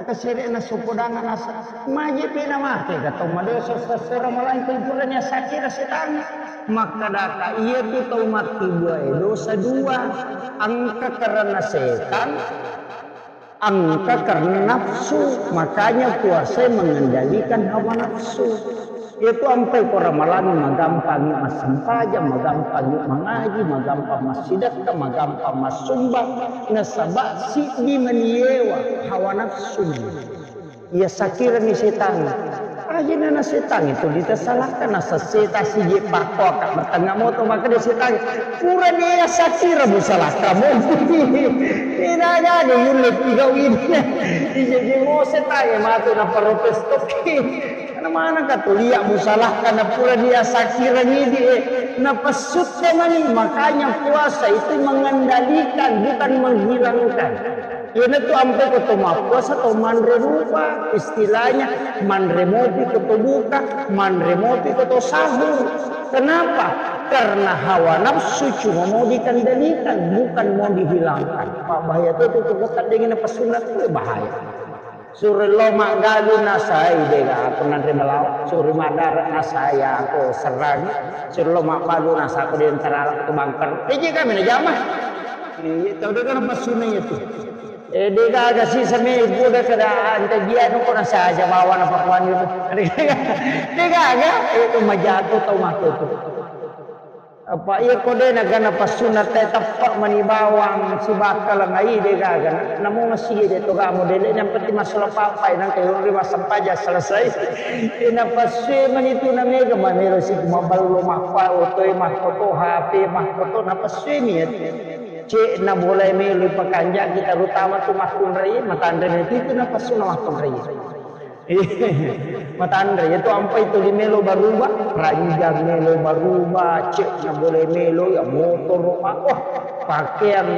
kesere na sopodangan asa. Maje pina mate ka tau madosa sesera malangi puranya sakira setan. Makkadaka iya tu tau matti dua, eh, dosa dua. Engka karena setan, engka karena nafsu. Makanya puasa mengendalikan hawa nafsu. Iyatu ampai ko Ramalang magampangi massempajang, magampangi mangaji, magampang massidekka, magampang massumba, nasaba siddi mani yewa hawa nafsu. Iya sakirani setang. Ajana na setang itu lita salahkan nasa seta siji pakkoka bertengah moto maka dia setang. Pura dia sakira bu salahkan. Tidak ada yulle tiga ini. Iya je mo setang matu na protes toki. Karena mana ka tu liak musalahkan na pura dia sakira ngidi, eh, na pesutta mani. Makanya puasa itu mengendalikan, bukan menghilangkan. Iyana tu ampe ko to mappuasa to manre rupa, istilahnya manre mopi ko to buka, manre mopi ko to sahur. Kenapa? Karena hawa nafsu cuma mau dikendalikan, bukan mau dihilangkan. Pak bahaya tu tu tu dekat dengan apa sunat tu bahaya. Suri lo maggalu nasai dega aku nanre melawa. Suri madara nasai aku serang. Suri lo maggalu nasa aku di antara aku bangker. Iji kami na jama. Iya, tau dega na pasuna itu. Eh, dega aga sisa me buda kada anta dia nu ko nasa aja bawa na pakuan itu. Dega aga itu majatu tau matu tu. Apa iya ko de na gana passunna te teppa mani bawang sibakka lengai de gaga na. Namo masigi de to gamo dele yang penting masalah papai nang kayo ri massempajang selesai. Ina passue mani tu na mega mamelo si maballo mappa otoe makkoto H P makkoto na passue mi ya. Cek na boleh melo pakanja kita terutama tu makkunrai matanre itu na passunna makkunrai. Matanre, iyatu ampai tuli melo baruba, ranjang melo baruba, cek na boleh melo, ya motor, ma-, wah, pakeang,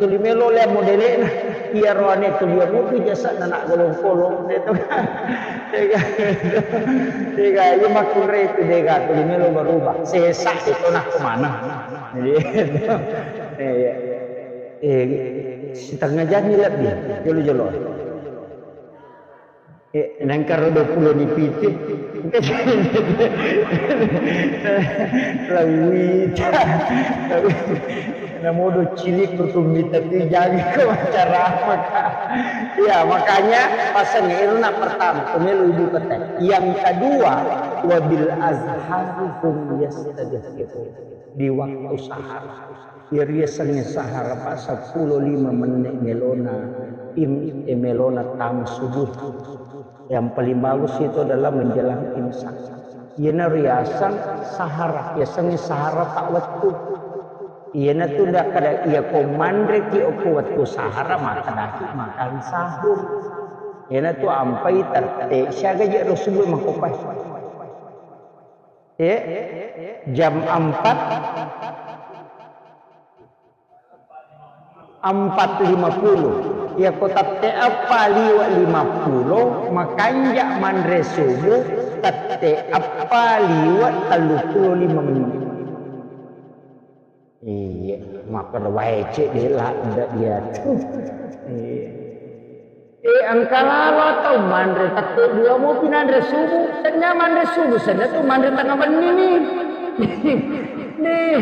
tuli melo lea modele'na. Iyaro ane tuli mutu jasa na nak golong-kolong, de to. Dega, dega, iya makkunrai tu dega, tuli melo baruba. Sesa itu nak kemana? Jadi, iya. Eh, setengah jam ni lebih, jolo-jolo. Eh, nengkaro dua puluh ni pitu. Lawita. Namodo cilik kutumita tu jaga ko acara apa ka? Ya, makanya pasang irna pertama, tumelu ibu kata. Yang kedua, wabil azhari hum yastaghfirun. Di waktu sahar. Iyariasengnge sahara, Pak, seppulo lima menit melona im-, eh, melona tang subuh. Yang paling bagus itu adalah menjelang imsak. Iyana riaseng sahara, yasengnge sahara tak wettu. Iyana tu ndak kada iya ko manre ki okko wettu sahara, maka daki makan sahur. Iyana tu ampai terte siaga je ro subuh makopai. Eh, jam empat, empat lima puluh. Iya ko tette eppa liwa lima puluh, makanja manre subuh, tette eppa liwa tellu puluh lima menit. Iya, makkeda wae cek de ladde dia tu. Iya. Eh, engka lalo atau manre tette dua mopi nanre subuh. Senna manre subuh, senna tu manre tengah benni ni. Nih.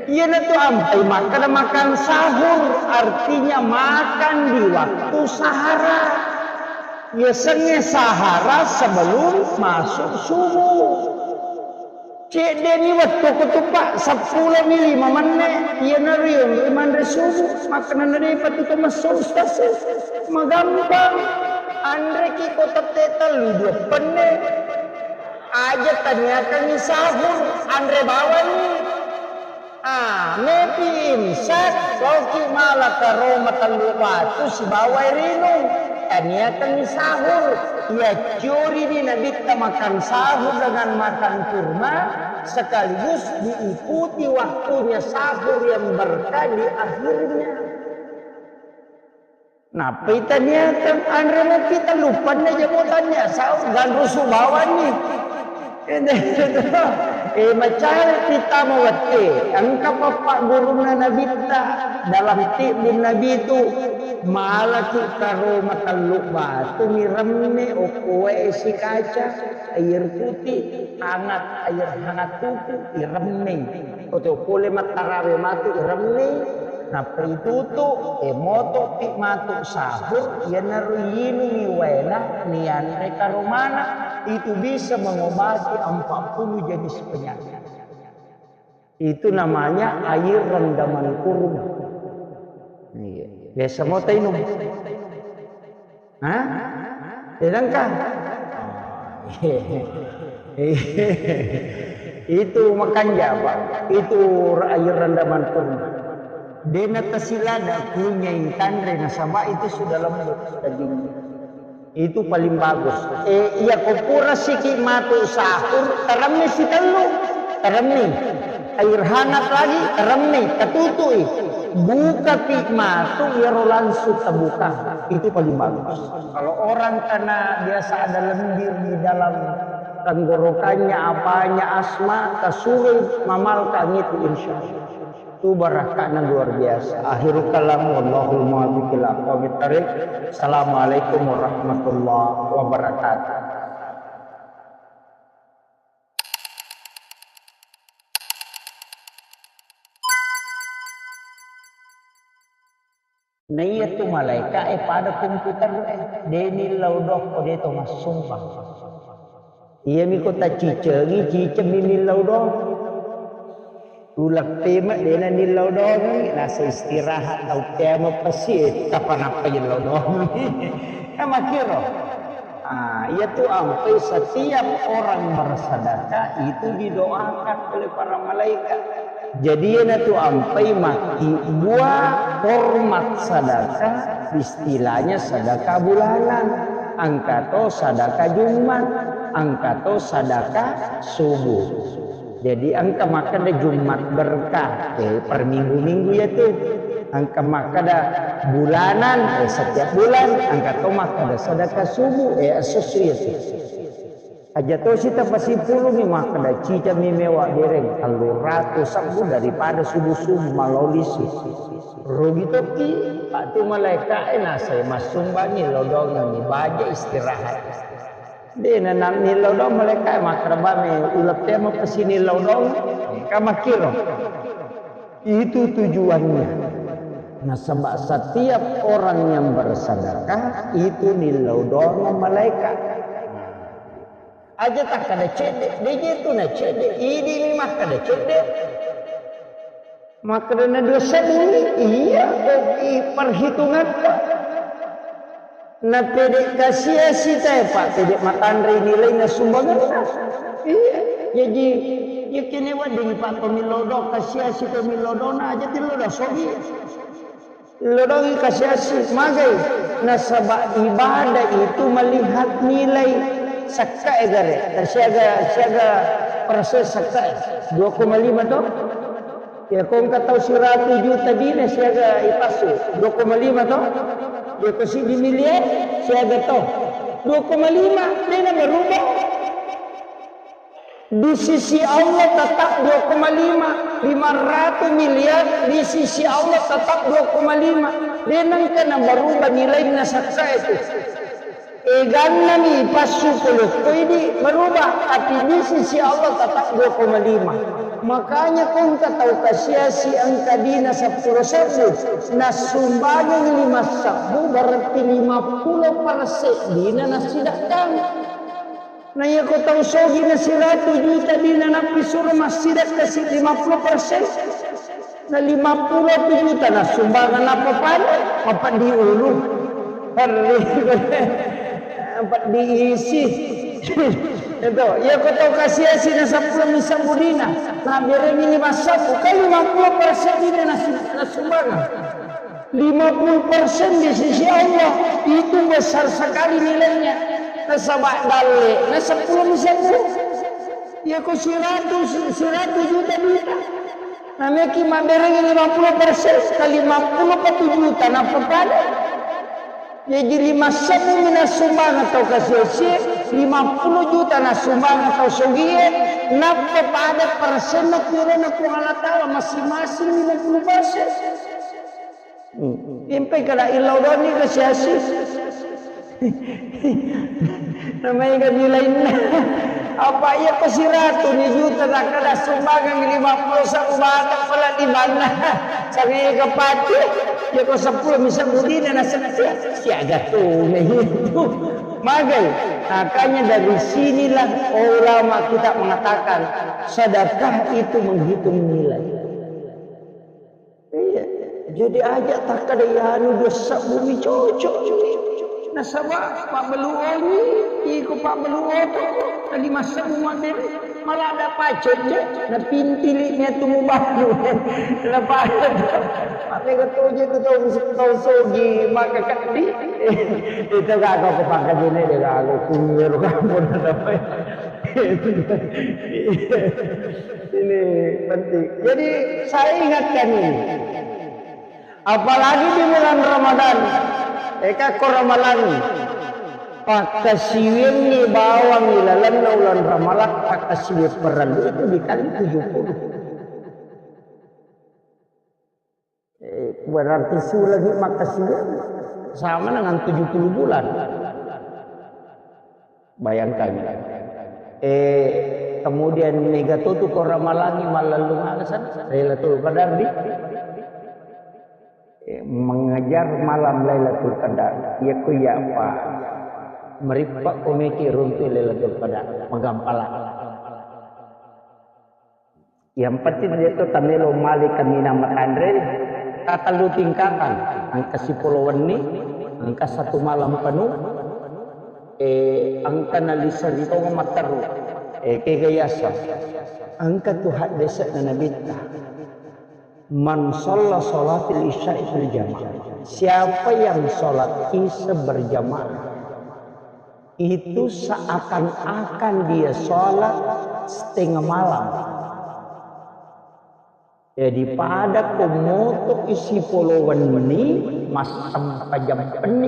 Iyana tu ampai makkeda makan sahur, artinya makan di waktu sahara. Yasengnge sahara sebelum masuk subuh. Cedde'ni wettu ko tu, Pak, seppulo mi lima menne, iyana riung ri manre subuh, makkenana de patu to messo ustaz. Magampang. Anreki ko tette tellu dua penne. Aja taniakangngi sahur, anre bawanni. Ah, mepi imsak, loki mala karo matellu watu sibawa rinung. Taniakan sahur, ya curi di Nabitta makan sahur dengan makan kurma, sekaligus diikuti waktunya sahur yang berkah di akhirnya. Nappa itaniakan anre mo kita lupanna jamo tania sahur ganrusu bawanni. Eh, macare kita mawette, engka pappaggurunna Nabitta dalam tibbun Nabi itu, malaki karoma tellu batu miremme okkoe esi kaca, air putih, hangat, air hangat tuku, iremme. Oto pole mattarawe matu iremme, nappa itutu, e motopi matu sahur, iyanaro yinungi waena, nianre karomana, itu bisa mengobati empat puluh jenis penyakit. Itu namanya air rendaman kurma. Iya. Biasa mo tainung. Hah? Sedangkan itu makanja, Pak. Itu air rendaman kurma. Dena tasilada kunyai tanre nasaba itu sudah lembut dagingnya. Itu paling bagus. Eh, iya ko pura siki matu sahur, teremmi sitellu, teremmi. Air hangat lagi, teremmi, ketutui. Buka pi matu, iyaro langsung terbuka. Itu paling bagus. Kalau orang karena biasa ada lendir di dalam tenggorokannya, apanya asma, kasuri mamalkang itu insya Allah. Tu barakahna luar biasa. Akhirul kalam, wallahul muwaffiq ila aqwamit thariq. Assalamualaikum warahmatullahi wabarakatuh. Naiya tu malaika e pada komputer e, de nillau doang ko de to massumpang. Iyami ko tacicengi, cicemmi nillau doang. Uleppeme dena nillau doangi, nasa istirahat tau temo pesi, eh, kapan apa nillau doangi. Kan makkiro. Ah, iya tu ampai setiap orang bersedekah itu didoakan oleh para malaikat. Jadi iyana tu ampai makkibbua hormat sedekah, istilahnya sedekah bulanan. Engka to sedekah Jumat, engka to sedekah subuh. Jadi engka makkeda Jumat berkah, eh, per minggu-minggu ya tu. Engka makkeda bulanan, eh, setiap bulan, engka to makkeda sedekah subuh, eh, esso-esso ya tu. Aja tosi tapasipulungi makkeda cicami mewa dereng tellu ratu sebbu daripada subuh-subuh malolisi. Rugi tokki, patu malaika e nasai massumbangi lodongengi baja istirahat. De na nillau doang malaika e, makkeda bame ulettemo pesini llau doang. Ka makkiro. Itu tujuannya. Nasaba setiap orang yang bersedekah itu nillau doang malaika. Aja takkeda cedde, de je tu na cedde, idi mi makkeda cedde. Makkeda na dua sebbu ni, iya, ko i perhitungatta. Na pede kasiasi tae, Pak, pede matanre nilaina sumbanganna. Iya, jaji, iya kene wedding, Pak, to millau doang, kasiasi to millau doang, na aja tillau doang, sogi. Lodongi kasiasi, magai, nasaba ibadah itu melihat nilai. Sakkae gare, siaga, siaga persen sakkae, dua koma lima to? Ya, ko engka tau siratu juta dina siaga ipassu, dua koma lima to? Ya, ko siddi miliar siaga to? Dua koma lima, dena berubah. Di sisi Allah tetap dua koma lima, lima ratus miliar, di sisi Allah tetap dua koma lima. De nengka na berubah nilaina sakka itu. Eganna mi passu pole ko idi berubah, tapi di sisi Allah tetap dua koma lima. Makanya ko engka tau kasiasi engka dina seppulo sebbu, nassumbangeng lima sebbu, berarti lima puluh persen dina nassidekkang. Na iya ko tau sogi na siratu juta dina nappi suro massidekka si lima puluh persen. Na lima puluh juta na sumbangan apa pada? Apa diulu? Perri. Apa diisi? Itu, iya ko tau kasiasi na seppulo misa budina. Na berengi lima sebbu, kan lima puluh persen dina na sumbangan. Lima puluh persen di sisi Allah, Itu besar sekali nilainya. Nasaba dalle na seppulo mi sebbu. Iya ko seratus, seratus juta duita. Nameki mabberengi lima puluh persen kali lima puluh patu juta nappa pada. Jadi lima sebbu mi nassumbang tau kasiasie, lima puluh juta nassumbang tau sogie, nappa pada persenna purana Puang Allah Taala masing-masing lima puluh persen. Hmm. Impai kada illau doni ke siasi. Namanya kan nilai. Apa iya ko siratu ni juta tak kada sumbangan lima puluh satu bata pala di mana? Sangai ke pati. Ya ko sepuluh bisa budina na setia. Siaga tu itu. Magai. Makanya dari sinilah ulama kita mengatakan sedekah itu menghitung nilai. Iya. Jadi aja takkada iyanu dua sebbu mi cocok ni. Nasaba pabbeluoni, iko pabbeluoto, tadi masebbu mabbere, malah ada pacet je, na pintili ni atu mubalu. Na pada. Tapi ketoje tu tau, tau sogi, maka kedi. Itu gak kau kepangkat ini, dia gak aku kunyir kamu. Ini penting. Jadi saya ingatkan ini. Apalagi di bulan Ramadan. Eka ko Ramalang. Pakkasiwiangngi bawang ilalenna ulan Ramalang, pakkasiwiang parellu itu dikali tujuh puluh. Eh, berarti sulangi makkasiwiang sama dengan tujuh puluh bulan. Bayangkan. Eh, kemudian mega totu ko Ramalangi mallellung alasan Lailatul Qadar di, eh, mengejar malam Lailatul Qadar. Iya ko iya apa? Merippa komeki runtu Lailatul Qadar. Magampala. Yang penting dia tu tamelo mali kaminang matanre, tatellu tingkatan, engka sipolo wenni, engka satu malam penuh, eh, engka nalisa ri tongo matteru, eh, kega yasa, engka tu haddese'na Nabitta, man shalla sholatil isya'i fil jamaah, siapa yang sholat isya berjamaah, itu seakan-akan dia sholat setengah malam. Jadi pada komoto isi polo wenni massempajang penni.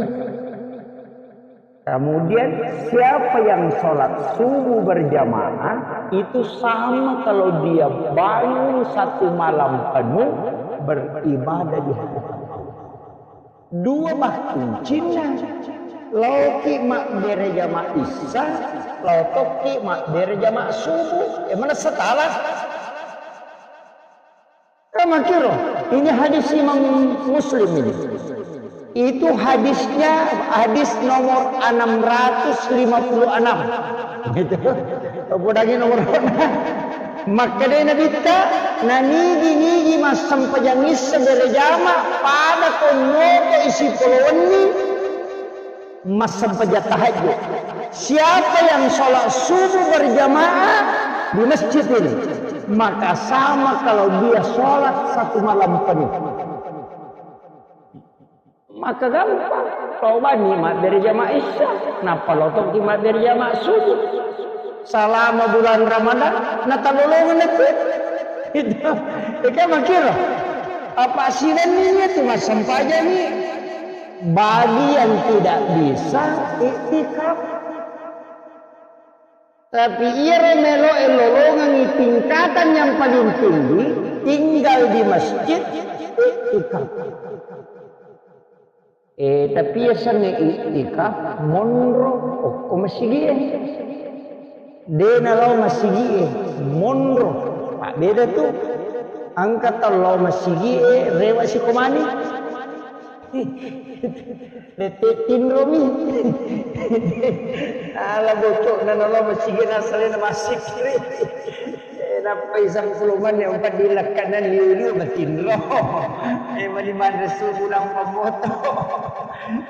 Kemudian siapa yang sholat subuh berjamaah itu sama kalau dia bangun satu malam penuh beribadah di hadapan Allah. Dua bah kuncinna. Laoki mabbere jama issa, lao tokki mabbere jama subuh. E, mana setala? Kamakiro, ini hadis Imam Muslim ini. Itu hadisnya hadis nomor enam ratus lima puluh enam. Gitu. Apa lagi nomor Makkedai Nabitta, nanigi-nigi massempajang issa berejama pada konnoto isi polo wenni massempajang tahajud. Siapa yang sholat subuh berjamaah di masjid ini, maka sama kalau dia sholat satu malam penuh. Maka gampang. Tobani mabbere jama isya, nappa lotokki mabbere jama subuh. Salama bulan Ramadan, natalolongeng nakku. Itu. Eka makiro. Apa sidanni itu massempajani? Bagi yang tidak bisa iktikaf. Tapi iyaro meloe lolongengi tingkatan yang paling tinggi, tinggal di masjid, iktikaf. Eh, tapi yasengnge iktikaf, monro okko masigie. De nalao masigie, monro. Pak beda tu. Engka tau lao masigie, rewa sikomani. Lette tinromi. Ala bocok na nalo masigi na salena masik. Eh, nappai sangkulumani yang padilakkanan liu-liu matinro. Eh, mani manre subuh nampa moto.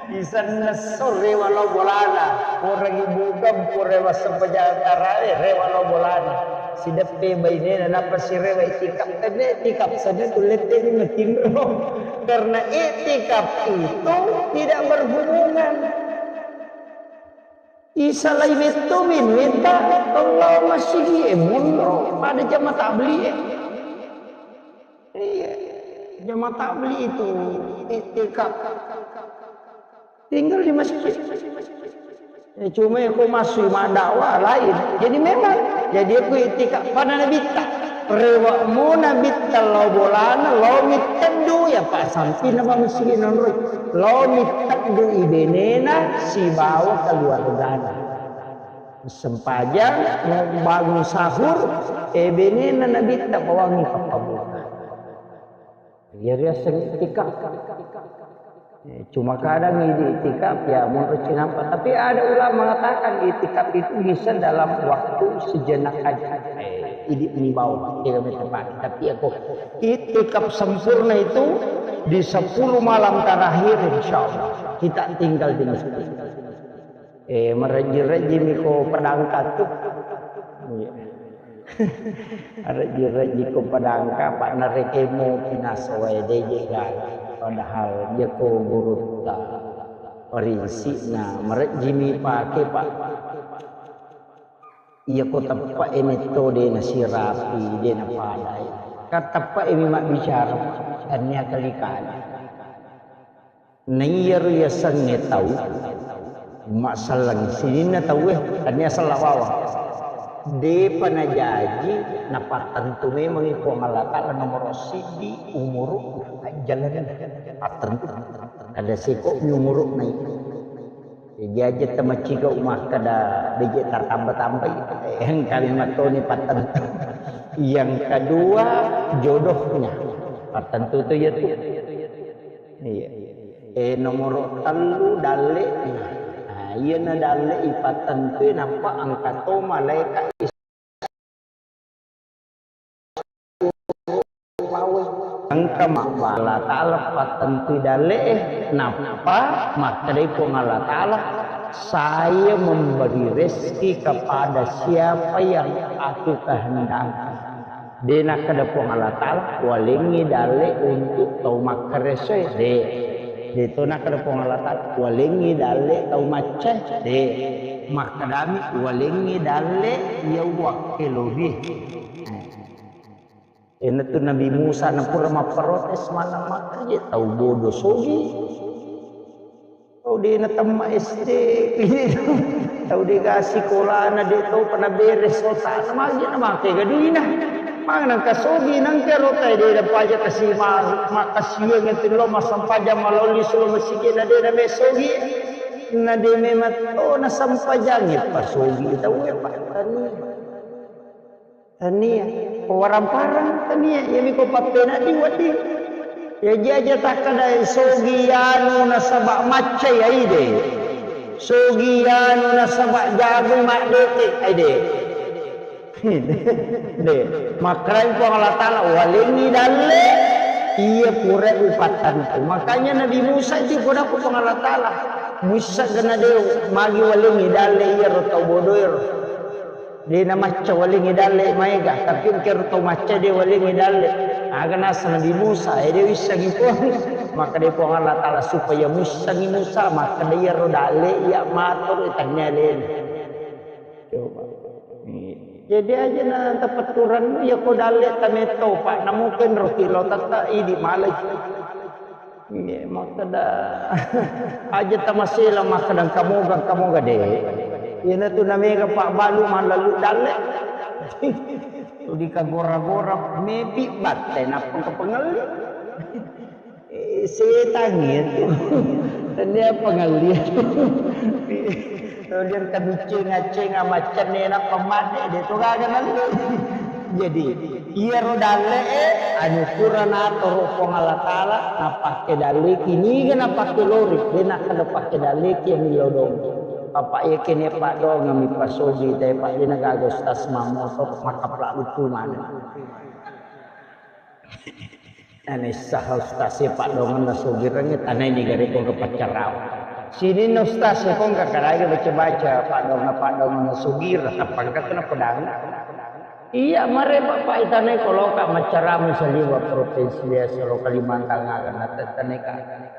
Isanna sore walau bolana. Orang ibu kampung rewa sempajang tarawe rewa lo bolana. Sideppe bainena nappa sirewa itikap tene tikap sana tu lette ni matinro. Karena iktikaf itu tidak berhubungan. Isalai metto minta Allah masigi e monro pada jamaah tabligh e. Iya, jamaah tabligh itu iktikaf. Tinggal di masjid. Eh, cuma aku masuk mak dakwah lain. Jadi memang, jadi aku iktikaf pada Nabitta. Rewa mo Nabitta lao bolana, lao mitteddu ya Pak sampi nama masjid nonroi. Lao mitteddu ibenena sibawa keluargana. Sempajang, mau bangun sahur, eh, benena Nabitta bawangi pappabuka. Iya riaseng iktikaf. Eh, cuma kadang idi iktikaf ya menurut cinampa. Tapi ada ulama mengatakan iktikaf itu bisa dalam waktu sejenak aja. Eh, idi ini bau, tidak tepat. Tapi aku iktikaf sempurna itu di sepuluh malam terakhir, insya Allah kita tinggal di masjid. Eh, marejji-rejjimi ko padangka tu. Iya. Marejji-rejji ko padangka, Pak, narekemo pinasoe deje gaga. Padahal iya ko gurutta. Parinsikna, marejjimi pake, Pak. Iya ko teppa e metto de nasirapi, de napadai. Kan teppa e mi mabbicara, tania kali-kali. Naiyaro yasengnge tau, masallang sininna tauwe, tania sella bawang. Depa najaji, napattentu memangngi Puang Allah Ta'ala nomoro siddi umuru, ajjalani pattentu. Kada seko mi umuru nai. Jaji aja tamaciga umakkada beje tartamba-tambai, engkami mattoni pattentu. Yang kedua, jodohnya. Pattentu tu ya tu. Iya. Eh, nomoro tellu dalle'na. Nah, iyana dalle ipattentui nappa engka to malaeka is-, engka mabba Allah Ta'ala pattentui dalle'e, nappa makkedai Puang Allah Ta'ala, "Saya memberi rezeki kepada siapa yang aku kehendaki." De nakkeda Puang Allah Ta'ala, "Walengngi dalle untuk tau makkaresoe." De. De to nakkeda Puang Allah Ta'ala, "Walengngi dalle tau maccae." De. Makkedami, "Walengngi dalle iya uwakkelori." Enatu Nabi Musa napura mapprotes, mana makkaje tau bodo sogi. Tau de natemma S D, tau de ga sikolana, de tau pa naberes otana, magi namake ga duina. Magi nangka sogi, nangka rotae de dapaja kasi ma-, makkasiwiang itu lo massempajang malolli sulo masigi na de name sogi. Na de memang to nasempajangi pa sogi tau e pa tania. Tania, ko warang-parang tania, iyami ko pappena di wedding. Iya ji aja takkeda sogi anu nasaba macca iya ide. Sogi anu nasaba jago maddete ide. De, makkarai Puang Allah Ta'ala, "Walengngi dalle iya pura upattantu." Makanya Nabi Musa itu pura Puang Allah Ta'ala. Musa gana de magi walengngi dalle iya ro tau bodoero. De namacca walengngi dalle maega, tapi engkero tau macca de walengngi dalle. Aga nasa Nabi Musa, eh, de wissengi Puang. Makkeda Puang Allah Ta'ala supaya muissengi Musa, makkeda iyaro dalle iya maturu tania alena. Coba. Jadi aja na tapetturan iya ko dalle tametto, Pak, namuken roti lo tata idi malai. Iya, makkeda aja tamasela makkeda kamoga, kamoga de. Iyanatu namega pabbalu mallalu dalle. Tuli kagora-gora mepi batte nappa kapengelli. Eh, setang itu. Tania pengelli. Kemudian kabiccing-accing amaccenne nappa madde de to gaga nalli. Jadi, iyaro dalle'e, anu pura natoro Puang Allah Ta'ala, napakke dalleki, niga napakke lori, de nakkeda pakke dalleki yang lodong. Bapak iya kene paddoangeng mi pasogi, tapi Pak, de nagaga ustaz mammoto, maka pelalu tu mana. Nane sah ustaz e paddoangeng nasogirengnge, tanai niga rekong ke paccarau. Sininna ustaz e kong kakalagi baca-baca, paddoangeng-paddoangeng nasogireng, tapangkat na pedang. Iya, mare Bapak itanai koloka maccarama saliwa provinsi biasa lo Kalimantan aga natettaneka.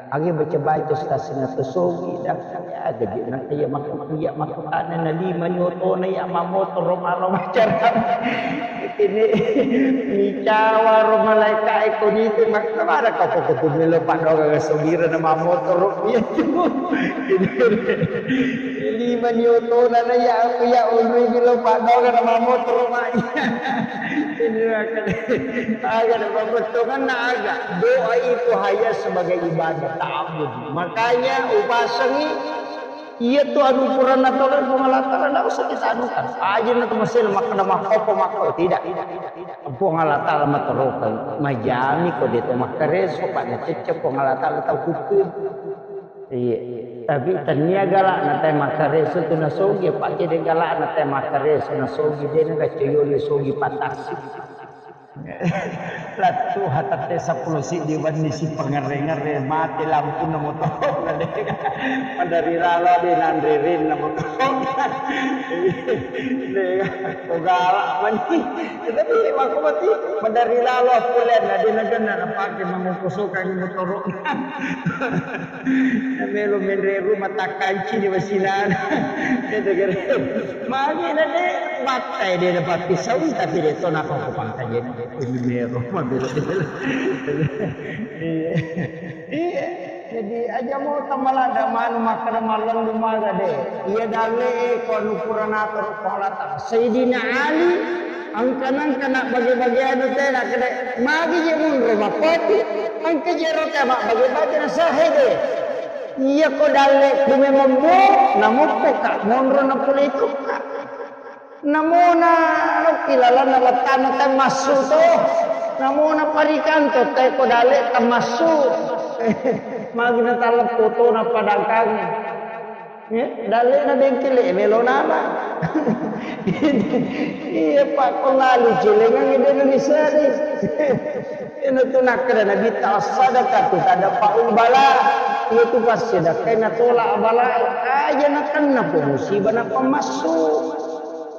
Agi baca-baca stasina tosogi dan aga je naka iya maka iya maka tane na lima nyotona iya mamotoro malo maccarama. Ini micawa ro malaika eko nitu makkamara kau kok kutu melo padoga ga sogira na mamotoro iya tu. Ini lima nyotona na iya aku ya unri bilo padoga na mamotoro mai. Ini akan, akan pembetongan na aga. Doa itu hanya sebagai ibadah ta'abbud. Makanya upasangi iya tu anu purana tolong Puang Allah Ta'ala ndak usah kita anukan. Aja na tu masih makkeda makkopo makko tidak. Puang Allah Ta'ala matorokang majami ko de to makkareso pak na cecce Puang Allah Ta'ala tau hukum. Iya. Tapi tania galakna tae makkareso tu nasogi, apa kede galakna tae makkareso nasogi, de na kaccoyoli sogi pataksi. Lattu hatatte seppulo siddi wenni si pangerre-ngerre, mate lampunna motoro na de. Madari lalo de nanre renna motoro. De, ko galak mani. Tapi makko mati, madari lalo pole na de na genna na pake mangokosokangi motoro. Melo menre rumah takkanci di wasilana. Magi na de battai de dapat pisau tapi de tona ko pangkajen. Ini mero mabela. Iya. Iya. Jadi aja mau tamalada manu makkeda mallendu maga de. Iya dalle ko anu purana atoro Puang Allah Ta'ala. Sayyidina Ali Engka-nengka na bage-bageanu tena kede, magi je monro mappatu, engka jero te mabbage-bage na sahede. Iya ko dalle ku memang mo, namoppoka monro na pole tokka. Namona lokki lalanna wettana te massu to. Namona parikanto te ko dalle te massu. Magi na talleppo to na padangkange. Eh, dallena bengkele melo nama. Iya, Pak, ko lalu celengan ide Indonesia ni. Ina tu nakkeda Nabi ta sadaqatu tadfa'ul bala. Iya tu passedekah na tolak bala. Aja na kenna po musibah na pemassu.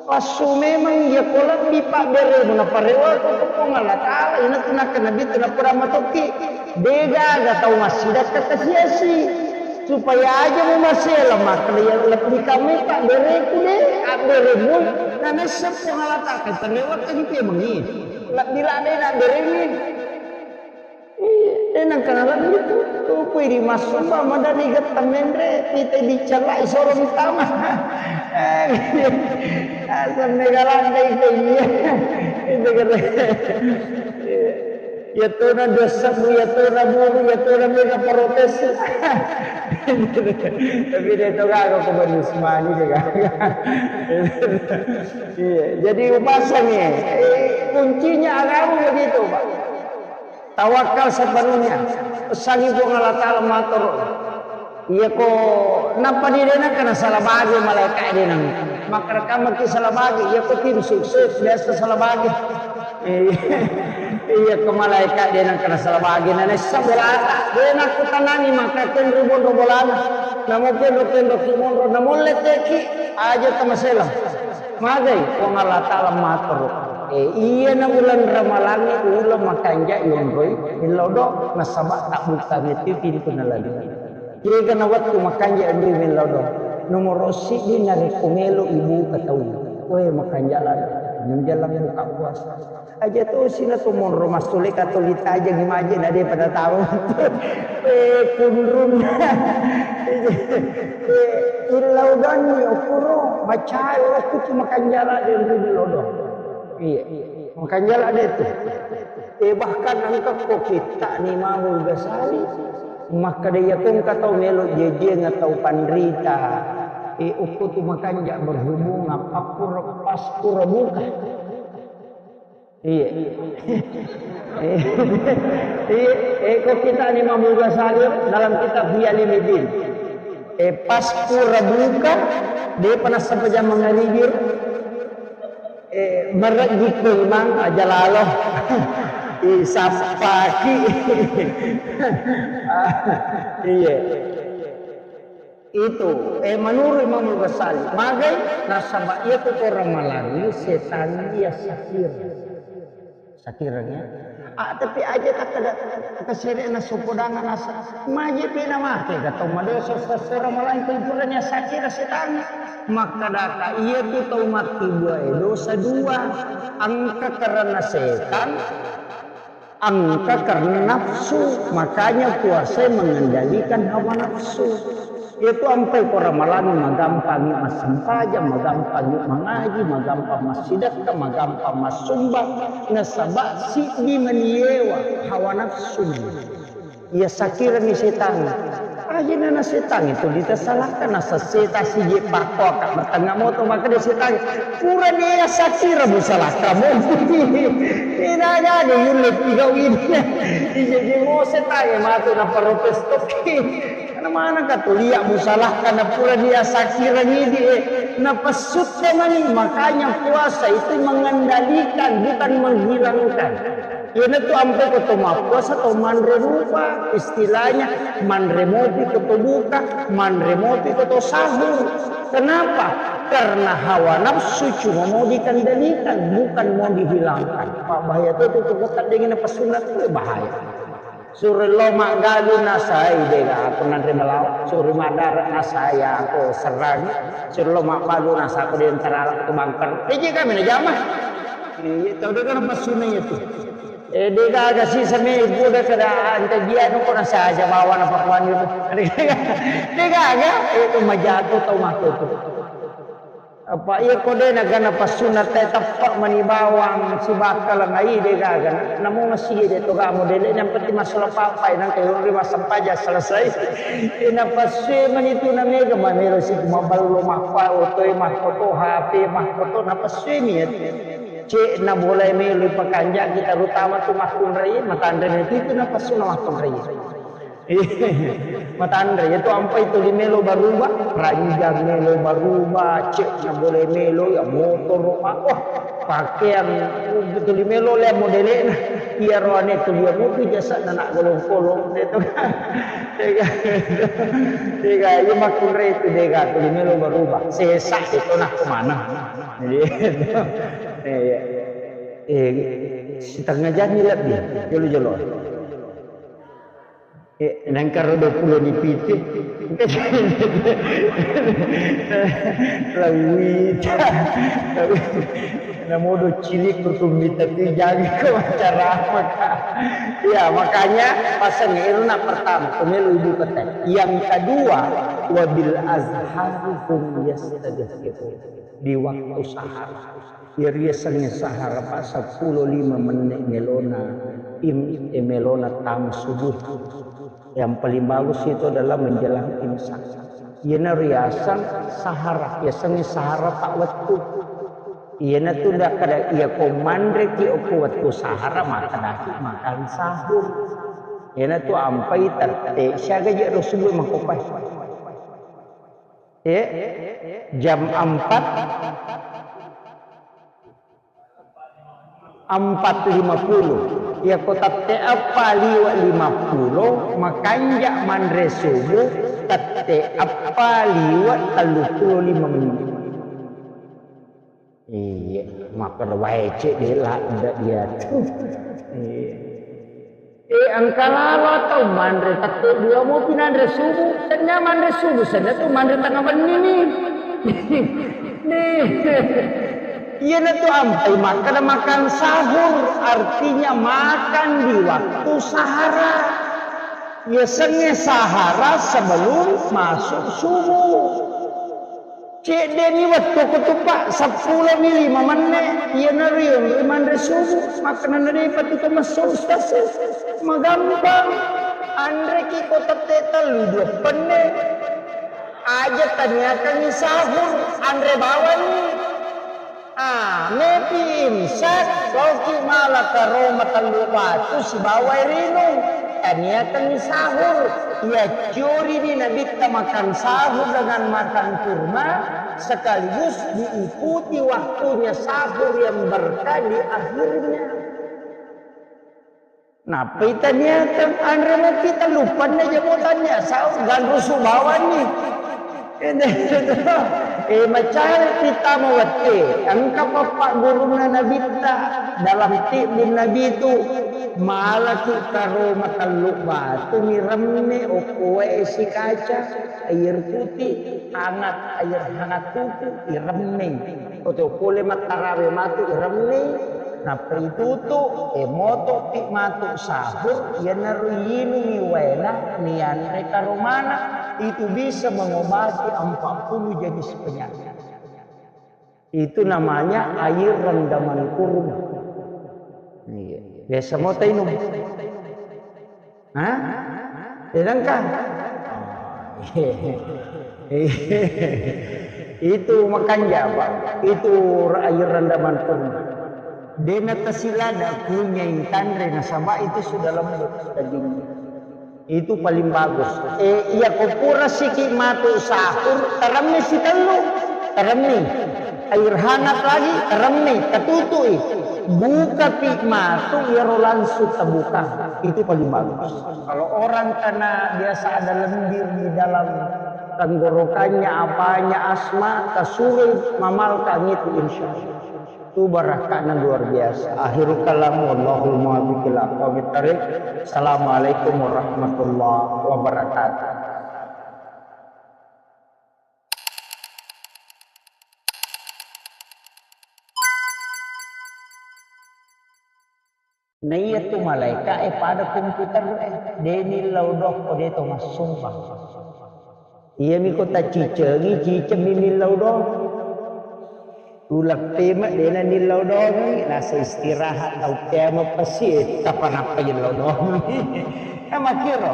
Passu memang iya ko lebbi pabberemu na parewa ko Puang Allah Ta'ala. Ina tu nakkeda Nabi tu na pura matokki. Degaga tau massidakka kasiasi. Supaya aja mu masela makkeda iya lebbi kamai pabbereku de, abberemu na nessa Puang Allah Ta'ala kan terlewat kan itu emang iya. Lebbi lade na abberemu. Iya, de nangka na lebbi tu. Tupui di massumba madani getta menre, pita dicalai soro mitama. Asam mega landa itu iya. Itu kata. Iyatona dua sebbu, iyatona buru, iyatona mega protes. Tapi de to gaga ko Bani Usmani de gaga. Iya, jadi upasangi. Eh, kuncinya agama begitu, Pak. Tawakal sepenuhnya. Pesangi Puang Allah Ta'ala matur. Iya ko nappa di de nengka na salah bagi malaika de nang. Makkeda kamaki salah bagi, iya ko tim sukses biasa salah bagi. Iya ko malaika de nengka na salah bagi, na nessa bolata. De nakkutanangi maka kenro monro bolana. Namo kenro kenro ki monro, namo letteki aja tamasela. Magai Puang Allah Ta'ala matur. Eh, iya na uleng ramalangi uleng makanja yonroi millau do nasaba tabbukangngi tu pintu na lalenna. Kega na wettu makanja enrui mellau do. Nomoro siddi narekko melo ibuka tau. Wae makanja lada. Menjelang buka puasa. Aja tosi na to monro massule katoli tajengi maje na de pada tau. Eh, kunrun. Eh, illau doni okuro macai waktu tu makanja lada enrui mellau do. Iya. Makanja lada itu. Eh, bahkan engka ko kitta ni Imamul Ghazali, makkeda iya ko engka tau melo jejiang atau panrita, eh, okko tu makanja berhubungan, pakkura, paskura buka. Iya. Iya, eh, ko kitta ni Imamul Ghazali dalam kitab Ihya Ulumuddin. Eh, paskura buka, depa nassapa jama mangaribir. Eh, marejjikku imang aja lalo. Isappaki. Iya. Itu, eh, menurut Imam Ghazali, magai nasaba iya tu orang malangi setan iya sakir. Sakirangngi. Ah, tapi aja tak ada kesere na sopodangan asa. Maje pena mate ka tau madosa sesera malangi pura nia sakira setan. Makkadaka iya tu tau makkibua e dosa dua. Engka karena setan, engka karena nafsu. Makanya puasa mengendalikan hawa nafsu. Iyatu ampai ko Ramalang magampangi massempajang, magampangi mangaji, magampang massidekka, magampang massumbang, nasaba siddi maniewa hawa nafsu. Iya sakirani setang. Ajana na setang itu ditasalahkan, nasa seta sije pakko ka bertengah moto maka dia setang. Pura dia sakira musalahkan. Ina ada yulle tiga wina. Ije je mo setang matu na protes toki. Karena mana ka tu liak musalahkan na pura dia sakira ngidi, eh. Na pessutta mani, makanya puasa itu mengendalikan, bukan menghilangkan. Iyana tu ampe ko to mappuasa to manre rupa, istilahnya manre mopi ko to buka, manre mopi ko to sahur. Kenapa? Karena hawa nafsu cuma mau dikendalikan, bukan mau dihilangkan. Pak bahaya tu tu tu kota dingin apa sunat tu bahaya. Suro lo maggalu nasai dega aku nanre melawa. Suro madara nasai aku serang. Suro lo maggalu nasa aku di antara aku bangker. Iji kami na jama. Iya, tau dega na pasuna itu. Eh, dega aga sisa me ibu dega kada ante dia nu kona saja bawa na pakuan itu. Dega aga itu majatu tau mako itu. Apa iya ko de na gana pasuna te teppa mani bawang sibakka lengai de gaga na. Namo masigi de to gamo dele yang penting masalah papai nang kayo ri masampaja selesai. Ina pasue mani tu na mega mamelo si maballo mappa otoe mahkoto H P mahkoto na pasue mi ya. Cek na boleh melo pakanjaki terutama tu mahkunrai matanre itu na pasuna mahkunrai. Matanre, iya tu ampai tuli melo baruba, ranjang melo baruba, cek na boleh melo, ya motor, Pak. Oh, pakaian, tuli melo le modele na. Iya roane tuli ya motor jasa na nak golong-golong, itu kan. Tega, tega, iya makkunre itu dega, tuli melo baruba. Sesa itu nak kemana? Iya. Eh, setengah jam ni lebih, jolo-jolo. Eh, nengkaro dua puluh ni piti. Lawita. Namodo cilik kutumita tu jaga ko acara apa, Kak? Ya, makanya pasang iruna pertama, pemilu ibu kota. Yang kedua, wabil azhari hum yastaghfirun. Di waktu sahar. Iyariasengnge sahara, Pak, seppulo lima menit melona, im-, e, melona tang subuh. Yang paling bagus itu adalah menjelang imsak. Iyana riaseng sahara, yasengnge sahara, Pak, wettu. Iyana tu nda kada iya ko manreki okko wettu sahara, makkedaki makan sahur. Iyana tu ampai tette siaga je ro subuh makopai. Eh, jam empat, empat lima puluh. Iya ko tette eppa liwe lima puluh, makanja manre subuh tette eppa liwe tellu puluh lima menit. Iya, makkeda wae cek de ladde iya tu. Iya. Eh, engka lalo atau manre tette dua mopi nanre subuh. Tennia manre subuh, senna tu manre tengah benni ni. Nih. Iyana tu ampai makkeda makan sahur, artinya makan di waktu sahara. Yasengnge sahara sebelum masuk subuh. Cedde'ni wettuku tu, Pak, seppulo mi lima menne, iyanaro yonroi manre subuh, makkenana de'pa tu to messo ustaz e. Magampang. Anreki ko tette tellu dua penne. Aja taniakangngi sahur, anre bawanni. Ah, mepi imsak, loki mala karo matellu batu sibawa air inung. Taniakangngi sahur. Iya curi di Nabitta makan sahur dengan makan kurma, sekaligus diikuti waktunya sahur yang berkah di akhirnya. Nappai taniakan anre mukki tellu penne jamo tania sahur ganrusu bawanni. Eh, macare kita mawette, engka pappaggurunna nabitta dalam tibbun nabi tu, malaki karoma tellu batu miremme okkoe sikaca, air putih, hangat, air hangat tuku, iremme. Oto pole mattarawe matu iremme, nappa itutu, e motopi matu sahur, iyanaro yinungi waena, nianre karomana, itu bisa mengobati empat puluh jenis penyakit. Itu namanya air rendaman kurma. Iya. Biasa mau tainum. Hah? Sedangkan itu makanja, Pak. Itu air rendaman kurma. Dena tasilada kunyai tanre nasaba itu sudah lembut dagingnya. Itu paling bagus. Eh, iya ko pura siki matu sahur, teremmi sitellu, teremmi. Air hangat lagi, teremmi, ketutui. Buka pi matu, iyaro langsung terbuka. Itu paling bagus. Kalau orang karena biasa ada lendir di dalam tenggorokannya, apanya, asma, tasurui mamalkang itu, insya Allah. Itu barakahnya luar biasa. Akhirul kalam, wallahul muwaffiq ila aqwamit thariq. Assalamualaikum warahmatullahi wabarakatuh. Naiya tu malaika e pada komputer e, de nillau doang ko de to massumpang. Iyami ko tacicengi, cicemmi nillau doang. Uleppeme dena nillau doangi, nasa istirahat tau temo pasi, eh, kapan apa yillau doangi. Kan makkiro.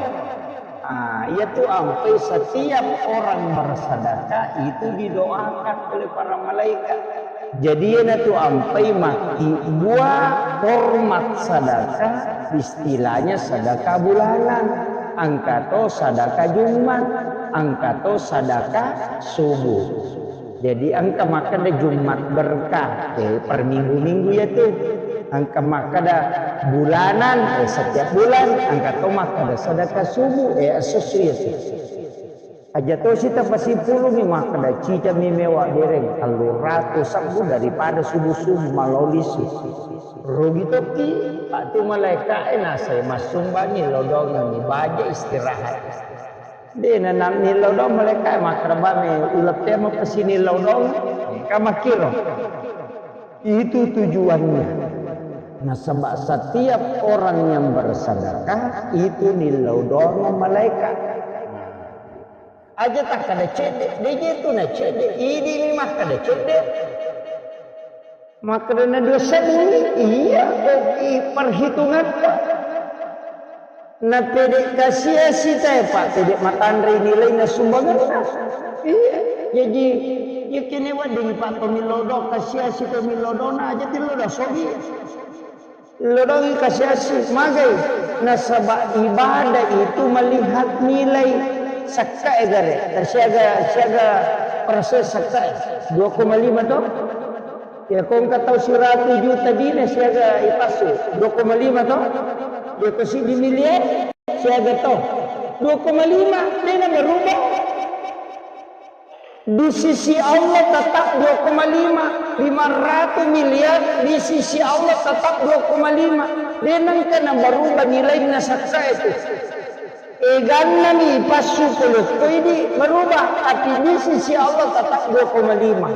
Ah, iya tu ampai setiap orang bersedekah itu didoakan oleh para malaikat. Jadi iyana tu ampai makkibbua hormat sedekah, istilahnya sedekah bulanan. Engka to sedekah Jumat, engka to sedekah subuh. Jadi engka makkeda Jumat berkah, eh, per minggu-minggu ya tu. Engka makkeda bulanan, eh, setiap bulan, engka to makkeda sedekah subuh, eh, esso-esso ya tu. Aja tosi tapasipulungi makkeda cicami mewa bereng, tellu ratu sebbu daripada subuh-subuh malao lisu. Rugi tokki, patu malaika e nasai massumbangi lodongengi baja istirahat. De nanang nillau doang malaika e, makkeda bame ulettemo pesini lodong, ka makkiro. Itu tujuannya. Nasaba setiap orang yang bersedekah itu nillau doang malaika. Aja takkeda cedde, de je tu na cedde, idi mi makkeda cedde. Makkedana dua sebbu, iya, ko i perhitungatta. Na pede kasiasi tae, Pak, pede matanre nilaina sumbanganna. Iya, jadi, ya kene wedding, Pak, tomillodo, kasiasi tomillodona, aja tillodo sogi. Lodongi kasiasi, magai. Nasaba ibadah itu melihat nilai sakkae gare. Siaga, siaga persen sakkae. Dua koma lima to? Ya, ko engka tau siratu juta dina siaga ipassu, dua koma lima to? Ya, ko siddi miliar siaga to? Dua koma lima, dena berubah. Di sisi Allah tetap dua koma lima, lima ratus miliar, di sisi Allah tetap dua koma lima. Dena engka na berubah nilaina sakka itu. Egannami passu ko lokko idi berubah, tapi di sisi Allah tetap dua koma lima.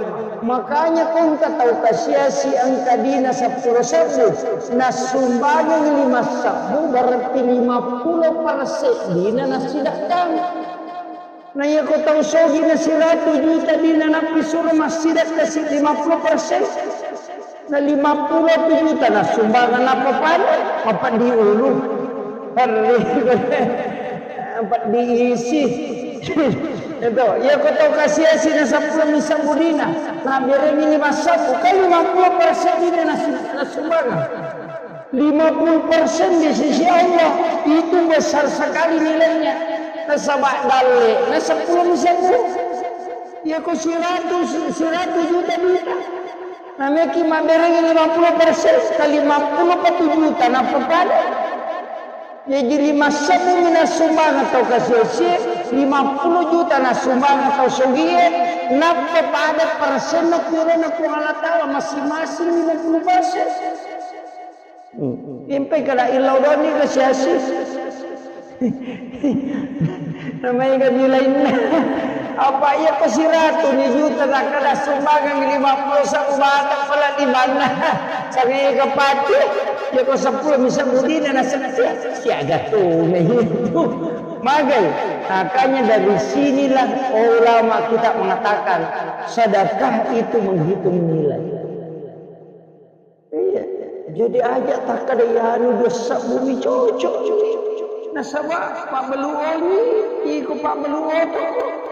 Makanya ko engka tau kasiasi engka dina seppulo sebbu, nassumbangi lima sebbu, berarti lima puluh persen dina nassidekkang. Na iya ko tau sogi na siratu juta dina nappi suro massidekka si lima puluh persen. Na lima puluh juta na sumbangan apa pada? Apa diulu? Perri. Apa diisi? Itu, iya ko tau kasiasi na seppulo mi sebbu dina. Na berengi lima sebbu, kan lima puluh persen dina na sumbangan. Lima puluh persen di sisi Allah itu besar sekali nilainya. Nasaba dalle na seppulo mi sebbu. Iya ko siratu, siratu juta dina. Nameki mabberengi lima puluh persen kali lima puluh patu juta, nappa pada? Jaji lima sebbu mi nassumbangeng tau kasiasie, lima puluh juta nassumbangeng tau sogie, nappa pada persenna piolona Puang Allah Ta'ala masing-masing lima puluh persen. Hmm. Impai kada illau doni kasiasi. Namanya kan nilainna. Apa iya ko siratu ni juta, takkada sumbangan lima puluh sebbu bata pala limanna. Sangai kapati, iya ko sepuluh bisa budina na setia. Siaga tu na itu. Magai. Makanya dari sinilah ulama kita mengatakan sedekah itu menghitung nilai. Iya. Jadi aja takkada iyanu dua sebbu mi cocok. Nasaba pabbeluoni, iko pabbeluoto,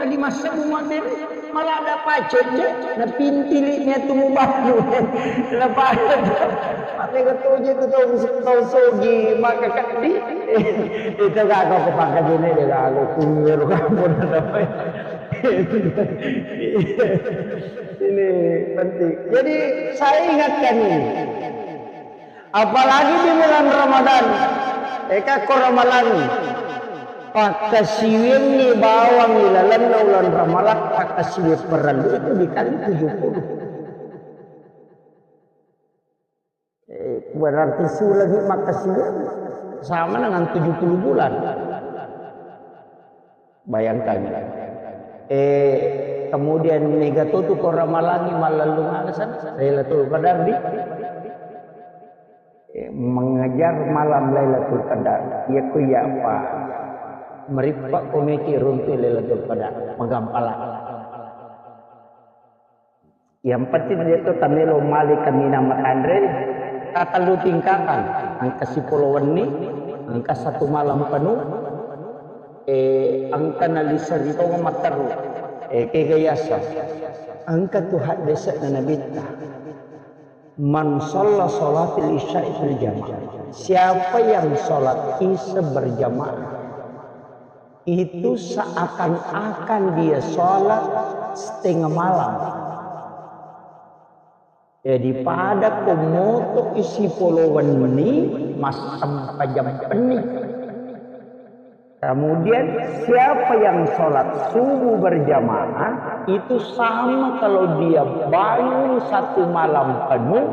lima sebbu mabbere, malah ada pacet je, napintili nya tu mubalu. Napala. Maka toje tu tau, tau sogi, maka kaddi. Itu gak kau kepangka jene de gak aku kunyir kamu. Ini penting. Jadi saya ingatkan ini. Apalagi di bulan Ramadan. Eka ko Ramalang. Pakkasiwiangngi bawang ilalenna ulang Ramalang, pakkasiwiang parellu itu dikali tujuh puluh. Eh, berarti sulangi makkasiwiang sama dengan tujuh puluh bulan. Bayangkan. Eh, kemudian mega to tu ko Ramalangi mallellung aga sana Lailatul Qadar di, eh, mengejar malam Lailatul Qadar. Iya ku iya apa? Merippa komeki runtu Lailatul Qadar. Magampala. Yang penting dia tu tamelo mali kaminang matanre, tatellu tingkatan, engka sipolo wenni, engka satu malam penuh, eh, engka naliseri tonga matteru, eh, kega yasa, engka tu haddese'na Nabitta, "Man shalla sholatil isya'i fil jamaah." Siapa yang sholat isya berjamaah, itu seakan-akan dia sholat setengah malam. Jadi pada ko moto isi polo wenni, massempajang penni. Kemudian siapa yang sholat subuh berjamaah, itu sama kalau dia bangun satu malam penuh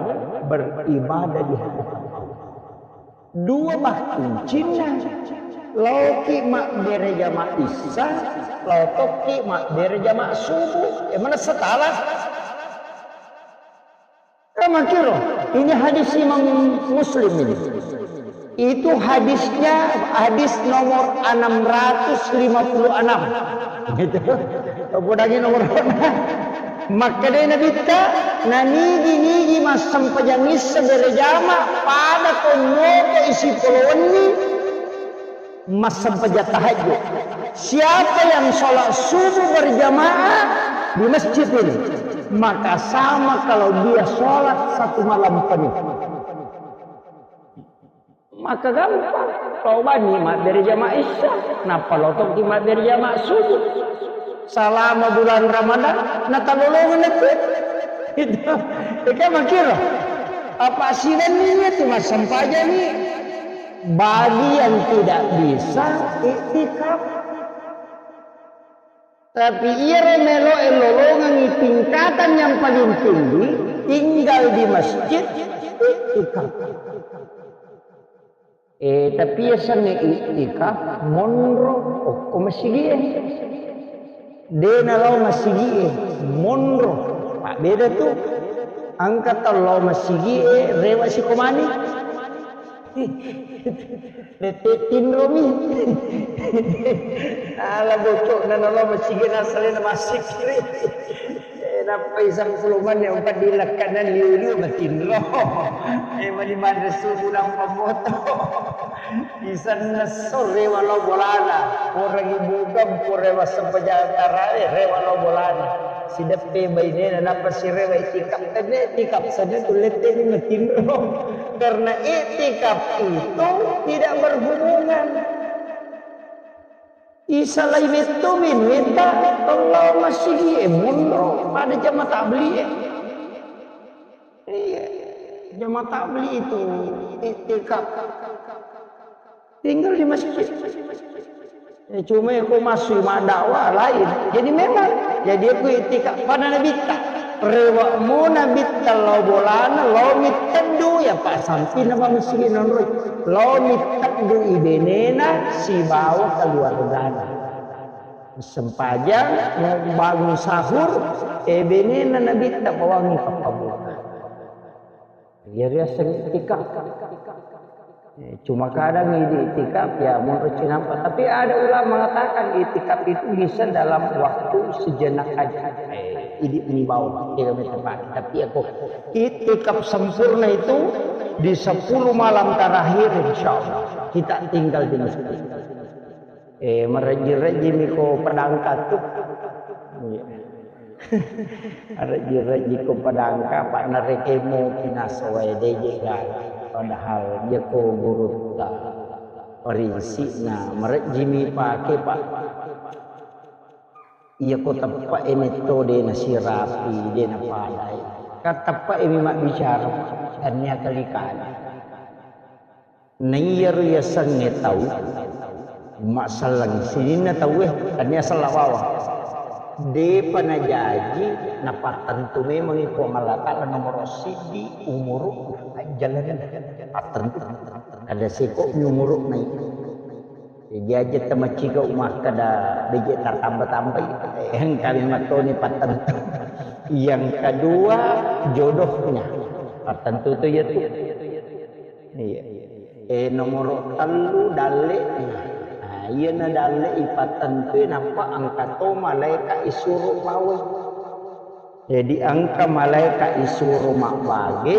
beribadah di hadapan Allah. Dua bah kuncinna. Laoki mabbere jama issa, laotokki mabbere jama subuh. E, manessa tala. Kamakiro, ini hadis Imam Muslim ini. Itu hadisnya hadis nomor enam ratus lima puluh enam. Gitu. Podangi nomor. Makkedai Nabitta, nanigi-nigi massempajang issa berejama pada ko moto isi polo wenni massempajang tahajud. Siapa yang sholat subuh berjamaah di masjid ini, maka sama kalau dia sholat satu malam penuh. Maka gampang. Tobani mabbere jama issa, nappa lotokki mabbere jama subuh. Selama bulan Ramadan, natalolongeng itu. Itu. Eka makiro. Apa siwenni itu massempajang ni? Bagi yang tidak bisa iktikaf. Tapi iyaro meloe lolongengngi tingkatan yang paling tinggi, tinggal di masjid, iktikaf. Eh, tapi yasengnge iktikaf, monro okko masigie. De nalao masigie, monro. Mabbeda tu. Engka tau lao masigie, rewa sikomani. Lette tinromi. Ala bocokna nalo masigi nasalena masikiri. Eh, nappai sangkulungan yang empat di lekkanan liu-liu matinro. Eh, mani manre subuh nampa moto. Isanna sore walau bolana. Orang ibu kampung rewa sempajang tarawe, rewa lao bolana. Sideppe bainena nappa sirewa itikaf. Tenne itikaf saja tu lette ni matinro. Karena iktikaf itu tidak berhubungan. Isalai metto minuetta, tollo masigi e monro pada jama tabli e. Iya, jama tabli itu iktikaf. Tinggal di masjid. Eh, cuma ko masuk madakwa lain. Jadi memang, jadi aku itikaf pada Nabitta. Rewakmu Nabitta lao bolana, lao mitteddu ya Pak sampi nama masjid nonroi. Lao mitteddu ibenena sibawa keluargana. Sempajang, mau bangun sahur, eh, benena Nabitta bawangi pappabuka. Iya riaseng itikaf. Eh, cuma kadang idi itikaf ya menurut cinampa. Tapi ada ulama mengatakan itikaf itu bisa dalam waktu sejenak aja. Eh, idi imbau, tidak tepat. Tapi aku itikaf sempurna itu di sepuluh malam terakhir, insya Allah kita tinggal di masjid. Eh, marejji-rejjimi ko pedangka tu. Iya. Rejji-rejji ko pedangka, Pak, narekemo kinasowae deje gala. Padahal dia ko gurutta parinsikna, marejjimi pake, Pak. Iya ko teppe e metto de nasirapi, de napadai. Kan teppe e mi mabbicara, tania kali-kali. Naiyaro yasengnge tau masselleng sininna tauwe, tania sella bawang. Depa najaji napattentu memangngi Puang Allah Ta'ala nomoro siddi umuru ajjalana pattentu. Ada seko mi umuru nai. Jaji aja tamaciga makkeda beje tatamba-tambai. Engka memettoni pattentu. Yang kedua jodohnya. Pattentu tu ya tu. Iya. Eh, nomoro tellu dalle. Nah, iyana dalle ipattentui nappa engka to malaika isuro bawe. Jadi engka malaika isuro mabbage,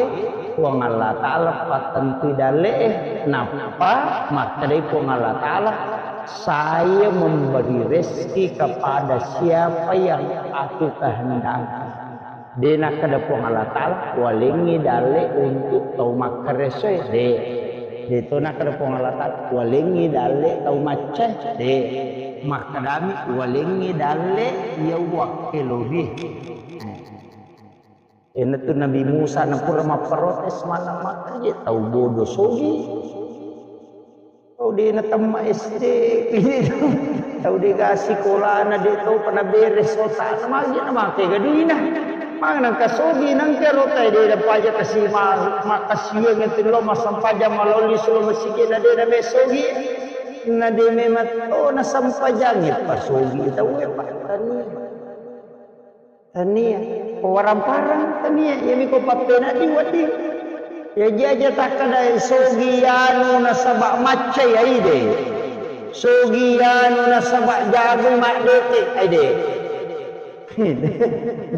Puang Allah Ta'ala pattentui dalle e, nappa makkedai Puang Allah Ta'ala, "Saya memberi rezeki kepada siapa yang aku kehendaki." De nakkeda Puang Allah Ta'ala, "Walengngi dalle untuk tau makkaresoe." De. De to nakkeda Puang Allah Ta'ala, "Walengngi dalle tau maccae." De. Makkedami, "Walengngi dalle iya wakkelori." Enatu Nabi Musa napura mapprotes, mana makkaje tau bodo sogi. Tau de natemma S D, tau de ga sikolana, de tau pa naberes otana, magi namake gaduina. Magi nangka sogi, nangka rota de napaja kasi ma-, makasiweng itu lo masampaja maloli sulo masigi na de na me sogi. Na de memang to nasampajangi pa sogi tau e pa tania. Tania. Ko warang-parang tania. Iyami ko pappena di wedding. Ya jaja takkada sogi anu nasaba maccai aide. Sogi anu nasaba jago maddete aide.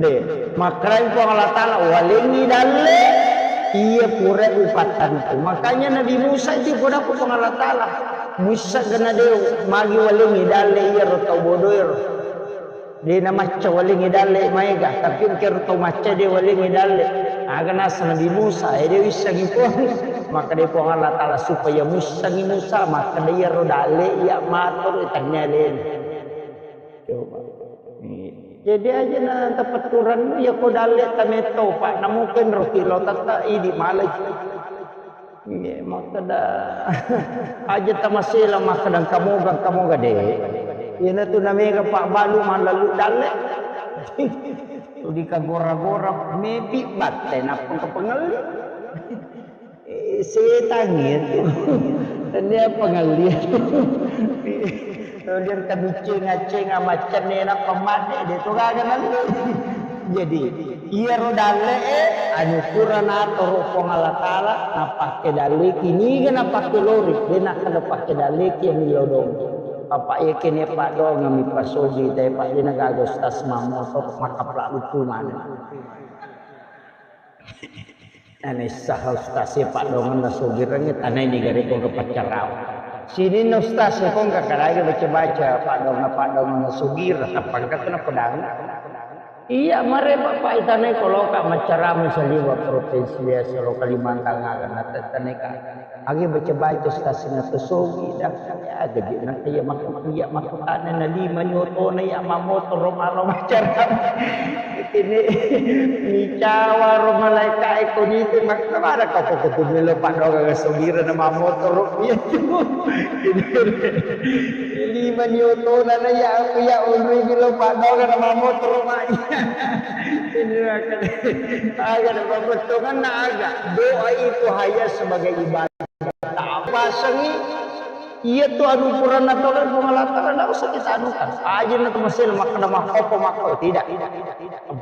De. Makkalai Puang Allah Ta'ala walengngi dalle. Iya pura upattantu. Makanya Nabi Musa itu pura Puang Allah Ta'ala. Musa kena de magi walengngi dalle iya ro tau bodoero. De namacca walengngi dalle maega, tapi engkero tau macca de walengngi dalle. Aga nasa Nabi Musa, eh, de wissengi Puang. Maka de Puang Allah Ta'ala supaya muissengi Musa, maka de iyaro dalle iya matoro tania alena. Coba. Iya. Jadi aja na tepetturan ya ko dalle tametto, Pak, namukin roti lo tata idi malai. Iya, makkeda aja tamasela makkeda kamoga, kamoga de. Iyana tu namega pabbalu mallalu dalle. Tuli kagora-gora mepi batte nappa kepengelli. Eh, setang itu. Tania pengelli. Kemudian kabicceng-acceng amaccenne nappa madde de to gaga nalle. Jadi, iyaro dalle'e anukurana atoro Puang Allah Ta'ala, napakke dalleki, niga napakke lori, de nakkeda pakke dalleki yang lodong. Apa iya kene paddoangeng mi pasogi, tapi pak de nagaga ustaz mamotor, makapla lucu mana. Ane saha ustaz e paddoangeng nasogireng, tanai niga rekko ke paccarau. Sininna ustaz e kong kakaraga baca-baca, paddoangeng-paddoangeng nasogireng, tapangkat na pedang. Iya, mare Bapak itanai koloka maccarama saliwa provinsi biasa lo Kalimantan aga natetanai ka. Agi baca-baca stasina tosogi dah. Ya, gaji nanti ya maku iya maku tane na lima nyotona ya mamotoro malo maccarama. Ini micawa ro malaika eko nitu makkamara kau kok kutu melo padoga sogira na mamotoro. Iya. Lima nyotona na ya aku ya unri bilo padoga na mamotoro mai. Ini akan aga na pabettonganna aga. Doa itu hanya sebagai ibadah. Tapasangi iya tu anu purana tolong Puang Allah Taala ndak usah kita anukan. Aja na tu masih makkada makkopo makko tidak.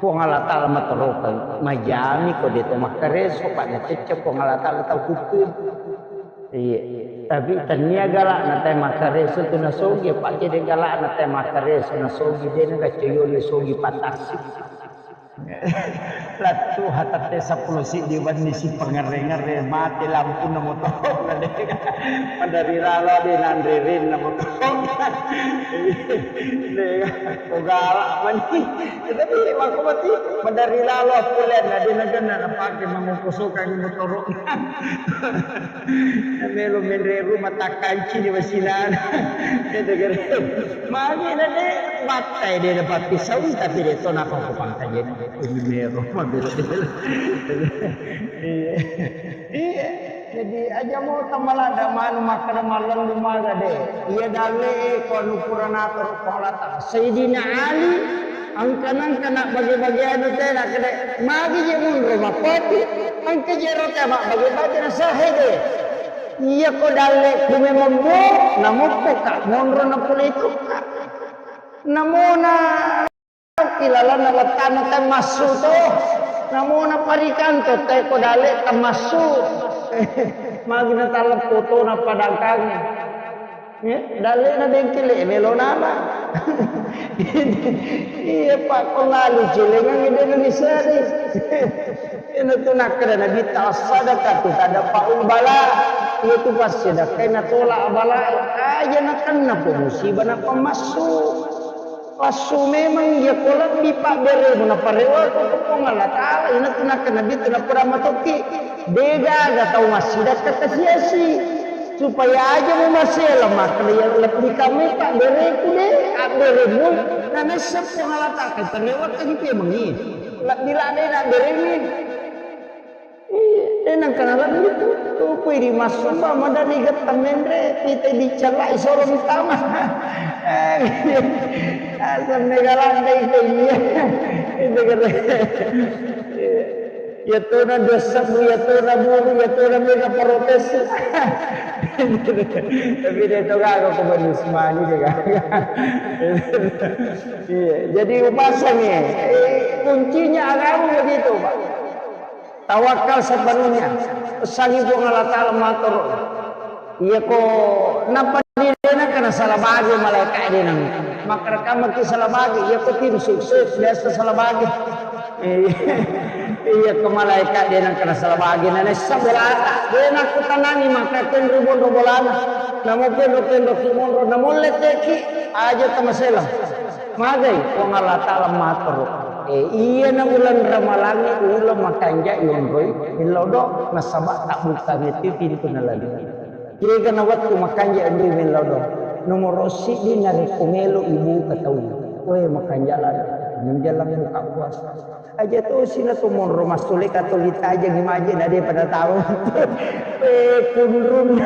Puang Allah Taala matorokan majami ko de to makkareso pak na cecce Puang Allah Taala tau hukum. Iya. Tapi tania galakna teh makkareso tu nasogi, pake de galakna teh makkareso nasogi, de na gacoyoli sogi patasi. Lattu hatatte seppulo siddi wenni si pangere-ngere mate lampunna motoro na de. Madari lalo de nanre renna motoro. De ko galak mani. Tapi mako mati madari lalo pulen na de na genna na pake mangukusukan motoro. Melo menre rumah takkanci di wasilana. Magi na de battai de na papisau tapi de to napa ko pangkajen. Ini mero mabelo. Iya. Iya. Jadi aja mau tamalada manu makkada mallendu maga de. Iya dalle ko anu purana toro polata. Sayyidina Ali Engka-nengka na bage-bageanu tena kede magi je munro mappoti, engka je ro tena mabbage-bage na sahe de. Iya ko dalle kume membo, namukko ka monro na pole itu ka. Namona ilalanna wettana temmassu to. Namona parikanto te ko dalle temmassu. Magi na taleppo to na padangkange. Eh, dallena bengkele melo nama. Iya pak, pengalu celengan ide Indonesia deh. Ina tu nakkeda Nabi ta sadaka tu tada paul bala. Iya tu pas sedekah na tolak bala. Aja na kenna po musibah na pemassu. Passu memang iya ko lebbi pabberemu na parewa ko Puang Allah Taala. Ina tu nakkeda Nabi tu na pura matoki. Degaga tau massidakka tasiasi. Supaya aja mu masela makkeda iya lebbi kamai pabbereku de, abberemu na nessa Puang Allah Taala kan terlewat kan itu emang iya. Lebbi ladde na abberemu. Iya, de nangkana lebbi tu. Tupui di masumba madani getta menre, kita dicellai soro mitama. Asam mega ladde itu iya. Itu kata. Iyatona dua sebbu, iyatona buru, iyatona mega protes. Tapi de to gaga ko Bani Usmani de gaga. Iya, jadi upasangi. Eh, kuncinya agama begitu, Pak. Tawakal sepenuhnya. Sangi Puang Allah Taala matur. Iya ko napa de nangkana salah bage malaikat de nang. Makkarekamaki salah bage, iya ko tim sukses biasa salah bage. Iya ko malaikat de nangkana salah bage na nessa bolata. De nakkutanangi maka kenro monro bolana. Namo kenro kenro ki monro namo letteki aja tamasela. Magai Puang Allah Taala matur. Eh, iya na uleng Ramalangi uleng makanja yonroi millau do nasaba tabbukkang itu pintu na ladde. Kira-kira wettu makanja anri mellau do. Nomoro siddi narekko melo ibuka tau. Wae makanja lada. Menjelang buka puasa. Aja to sila to monro masule katoli tajeng maje na de pada tau. Eh kunrun.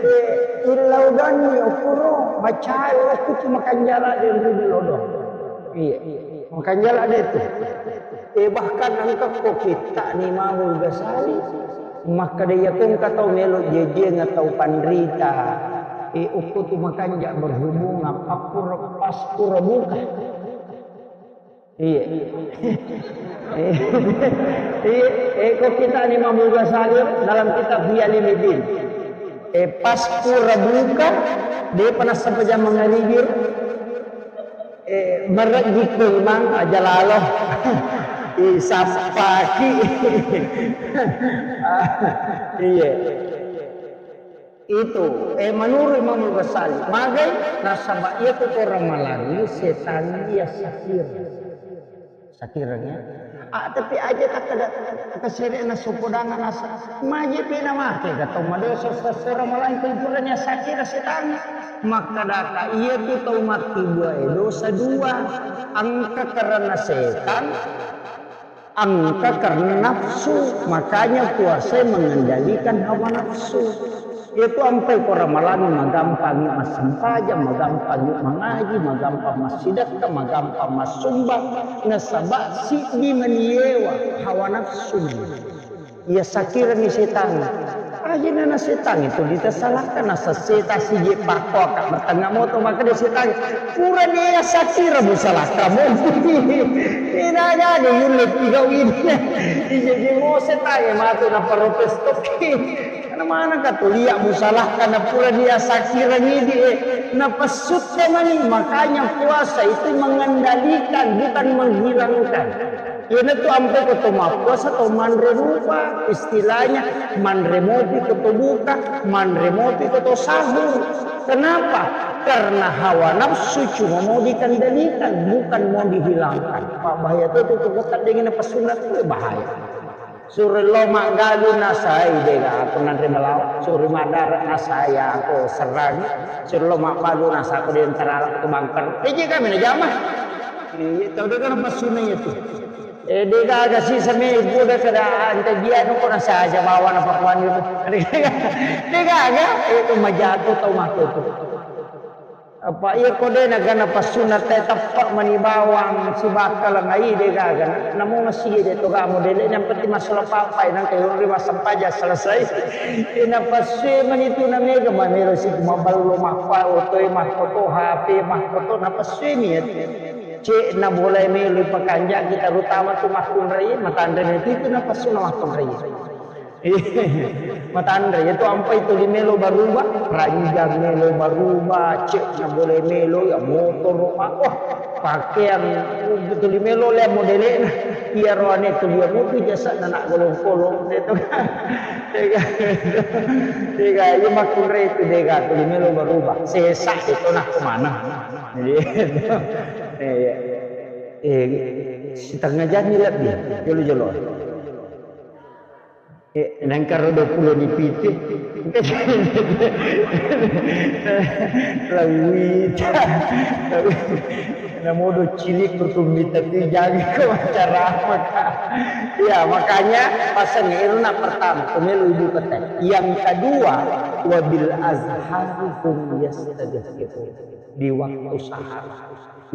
Eh illau doni okuro macai waktu tu makanja lada anri mellau do. Iya. Makanja lada itu. Eh bahkan engka ko kitta ni Imamul Ghazali. Makkeda iya ko engka tau melo jejiang tau panrita, eh, okko tu makanja berhubungan pakkuro paskuro buka. Iya. Iya, eh, ko kita ni Imamul Ghazali dalam kitab Ihya Ulumuddin. Eh, paskuro buka, de panassa pajang mangaribir. Eh, marejjikku mang aja lalo. Isappaki. Iya. Itu, eh, menurut Imam Ghazali, magai nasaba iya tu orang malangi setan iya sakir. Sakireng ya. Ah, tapi aja tak ada kesere na sopo dana nasa. Maje pena make ka tau madosa sesera malangi kumpulnya sakira setan. Maka daka iya tu tau mati dua, eh, dosa dua. Engka karena setan, engka karena nafsu. Makanya puasa mengendalikan hawa nafsu. Iyatu ampai ko Ramalang magampangi massempajang, magampangi mangaji, magampang massidekka, magampang massumbang, nasaba siddi mani yewa hawa nafsu mani. Iya sakirani setang. Ajana na setang itu ditasalahkan, nasa seta sije pakkoaka matengnga moto, maka dia setang. Purani iya sakira musalahkan mo. Ina jadi yulle tiga wina. Ije jemo setang matu na protes toki. Karena mana ka tu liak musalahkan na pura dia sakira ngidi, eh. Na pessutta mani, makanya puasa itu mengendalikan, bukan menghilangkan. Iyana tu ampe ko to mappuasa to manre rupa, istilahnya manre mopi ko to buka, manre mopi ko to sahur. Kenapa? Karena hawa nafsu cuma mau dikendalikan, bukan mau dihilangkan. Pak, bahaya tu, tu, tu, tu, dengan apa sunat tu bahaya. Suro lo maggalu nasai dega aku nanre malawa. Suro madara nasai aku serrang. Suro lo maggalu nasa aku di antara aku bangker. Iji kami na jama. Iya, tau dega na pasuna itu. Eh, dega aga sisa me ibu dega kada ante dia nu ko nasa aja bawa na pakuan itu. Dega aga itu majatu tau mako itu. Apa iya ko de nagana passunna te teppa mani bawang sibakkaleng ai de gaga na. Namo masigi de to gamo dele yang penting masalah papai nang kayo ri massempajang selesai. Ina passue mani tu na mega mamelo si maballo makpa otoi makkoto H P makkoto na passue mi ya. Cek na boleh melo pakanja kita terutama tu makkunrai matanre itu na passuna makkunrai. Matanre, iyatu ampai tuli melo baruba, ranjang melo baruba, cek na boleh melo, ya motor, ma-, oh, pakeang, tuli melo lea modele'na, iya roane tuli ya motu jasa na nak golong-kolong, itu kan. Tega, tega, iya makkunrai itu dega, tuli melo baruba, sesa itu nak kemana. Iya. Eh, setengah jam ni lebih, jolo-jolo. Eh, nengkaro dua puluh ni piti. Lawita. Namodo cilik kutumita tu jaga ko acara apa, Kak? Ya, makanya pasang iruna pertama, pemilu ibu kata. Yang kedua, wabil azhari hum yastaghfirun. Di waktu sahar.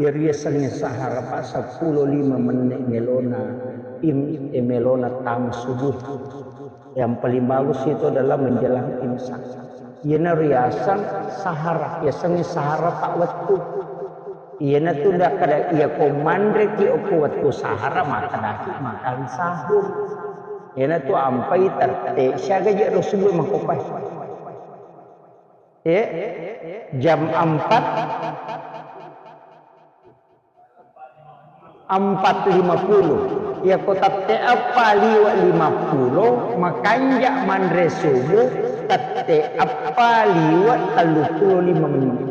Iyariasengnge sahara, Pak, seppulo lima menne' melona, im-, e, melona tama subuh. Yang paling bagus itu adalah menjelang imsak. Iyana riaseng sahara, yasengnge sahara, Pak, wettu. Iyana tu nda kada iya ko manreki okko wettu sahara, makkedaki makan sahur. Iyana tu ampai tette, siaga je ro subuh makopai. Eh, jam empat, empat lima puluh. Iya ko tette eppa liwe' lima puluh, makanja' manre subuh tette eppa liwe' tellu puluh lima menit.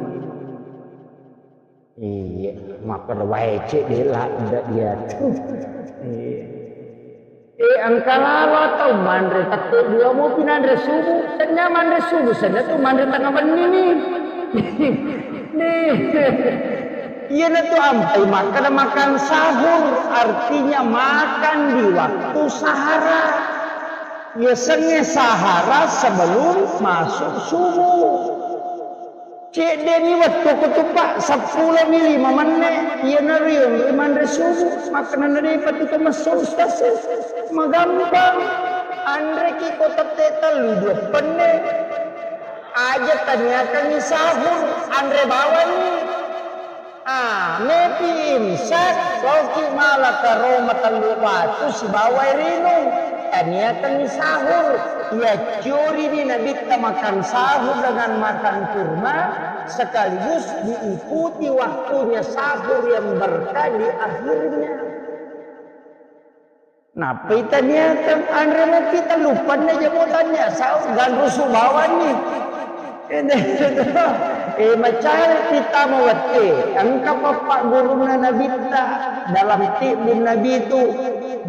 Iya, makkeda wae cek de' ladde' iya tu. Iya. Eh, engka lalo atau manre tette dua mopi nanre subuh. Senna manre subuh, senna tu manre tengah benni ni. Nih. Iyana tu ampai makkeda makan sahur, artinya makan di waktu sahara. Yasengnge sahara sebelum masuk subuh. Cedde'ni wettu ko tu, Pak, seppulo mi lima menne', iyana riong ri manre subuh, makkenana de' patu to messo ustaz. Magampang. Anreki ko tette tellu dua penne. Aja taniakangngi sahur, anre bawanni. Ah, mepi imsak, loki mala karo matellu watu sibawa rinung. Taniakangngi sahur. Iya curi di Nabitta makan sahur dengan makan kurma, sekaligus diikuti waktunya sahur yang berkah di akhirnya. Nappai taniakan anre mopi tellu penne jamo tania sahur, ganrusu bawanni. Eh, macari kita mawette, engka pappaggurunna nabitta dalam tibbun nabi tu,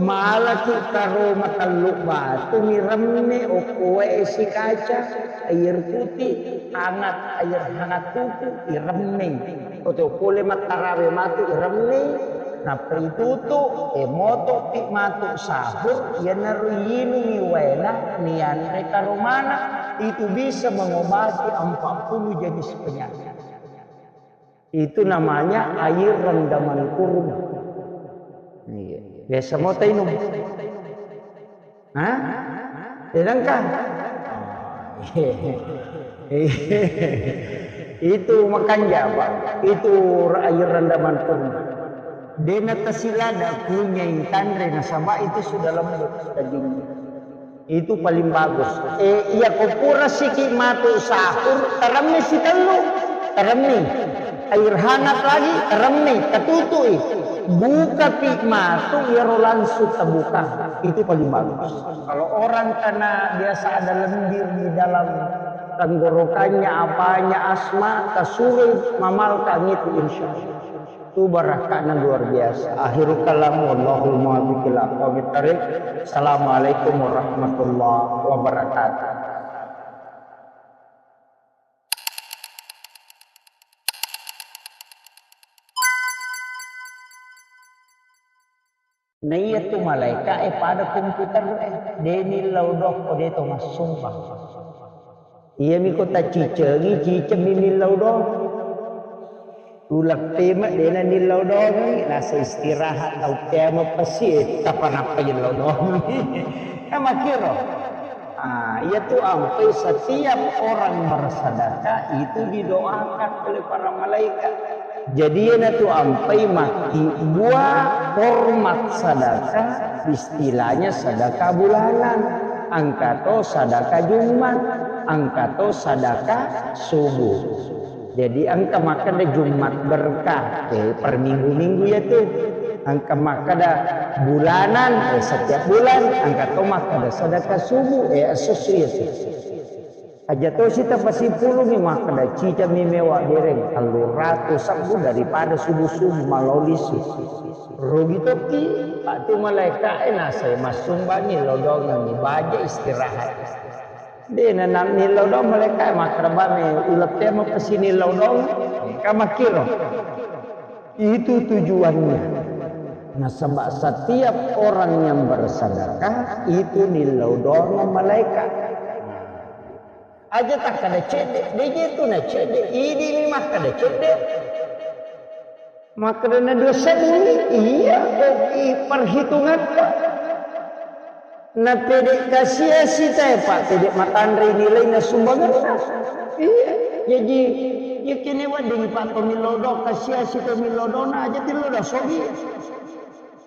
malaki karo matellu batu miremme okkoe esi kaca, air putih, hangat, air hangat tuku, iremme. Oto pole mattarawe matu iremme, nappa itutu, e motopi matu sahur, iyanaro yinungi waena, nianre karomana, itu bisa mengobati empat puluh jenis penyakit. Itu namanya air rendaman kurma. Iya. Biasa mau tainum. Hah? Sedangkan itu makanja, Pak. Itu air rendaman kurma. Dena tasilada kunyai tanre nasaba itu sudah lembut dagingnya. Itu paling bagus. Eh, iya ko pura siki matu sahur, teremmi sitellu, teremmi. Air hangat lagi, teremmi, ketutui. Buka pi matu, iyaro langsung terbuka. Itu paling bagus. Kalau orang karena biasa ada lendir di dalam tenggorokannya, apanya, asma, tasurui mamalkang itu, insya Allah. Itu barakahnya luar biasa. Akhirul kalam, wallahul muwaffiq ila aqwamit thariq. Assalamualaikum warahmatullahi wabarakatuh. Naiya tu malaika e pada komputer e, de nillau doang ko de to massumpang. Iyami ko tacicengi, cicemmi nillau doang. Uleppeme dena nillau doang, nasa istirahat tau temo pesi, eh, kapan apa nillau doang. Kan makkiro. Ah, iya tu ampai setiap orang bersedekah itu didoakan oleh para malaikat. Jadi, iyanatu ampai makkibua hormat sadaka, istilahnya sadaka bulanan, engka to sadaka Jumat, engka to sadaka subuh. Jadi, engka makkeda Jumat berkah, eh, per minggu-minggu iyatu. Engka makkeda bulanan, eh, setiap bulan, engka to makkeda sadaka subuh, eh, esso-esso iyatu. Aja tosi tapasipulungi makkeda, cicami mewa bereng, tellu ratu sebbu daripada subuh-subuh malao lisu. Rugi tokki, patu malaeka'e nasai massumbangi lao doangengngi baja istirahat. De' na, na nillau doang malaeka'e makkeda, bame ulettemo pesini lao doang, ka makkiro. Itu tujuannya. Nasaba setiap orang yang bersedekah itu nillau doang malaeka'. Aja takkeda cedde', de' je tu na cedde', idimi makkeda cedde'. Makkeda na dua sebbu ni, iya, kok i perhitungatta. Na pede' kasiasi tae, Pak, pede' matanre nilaina sumbanganna. Iya, jaji, iya kene wedding, Pak, to millau doang, kasiasi to millau doang, aja tillau doang sogi.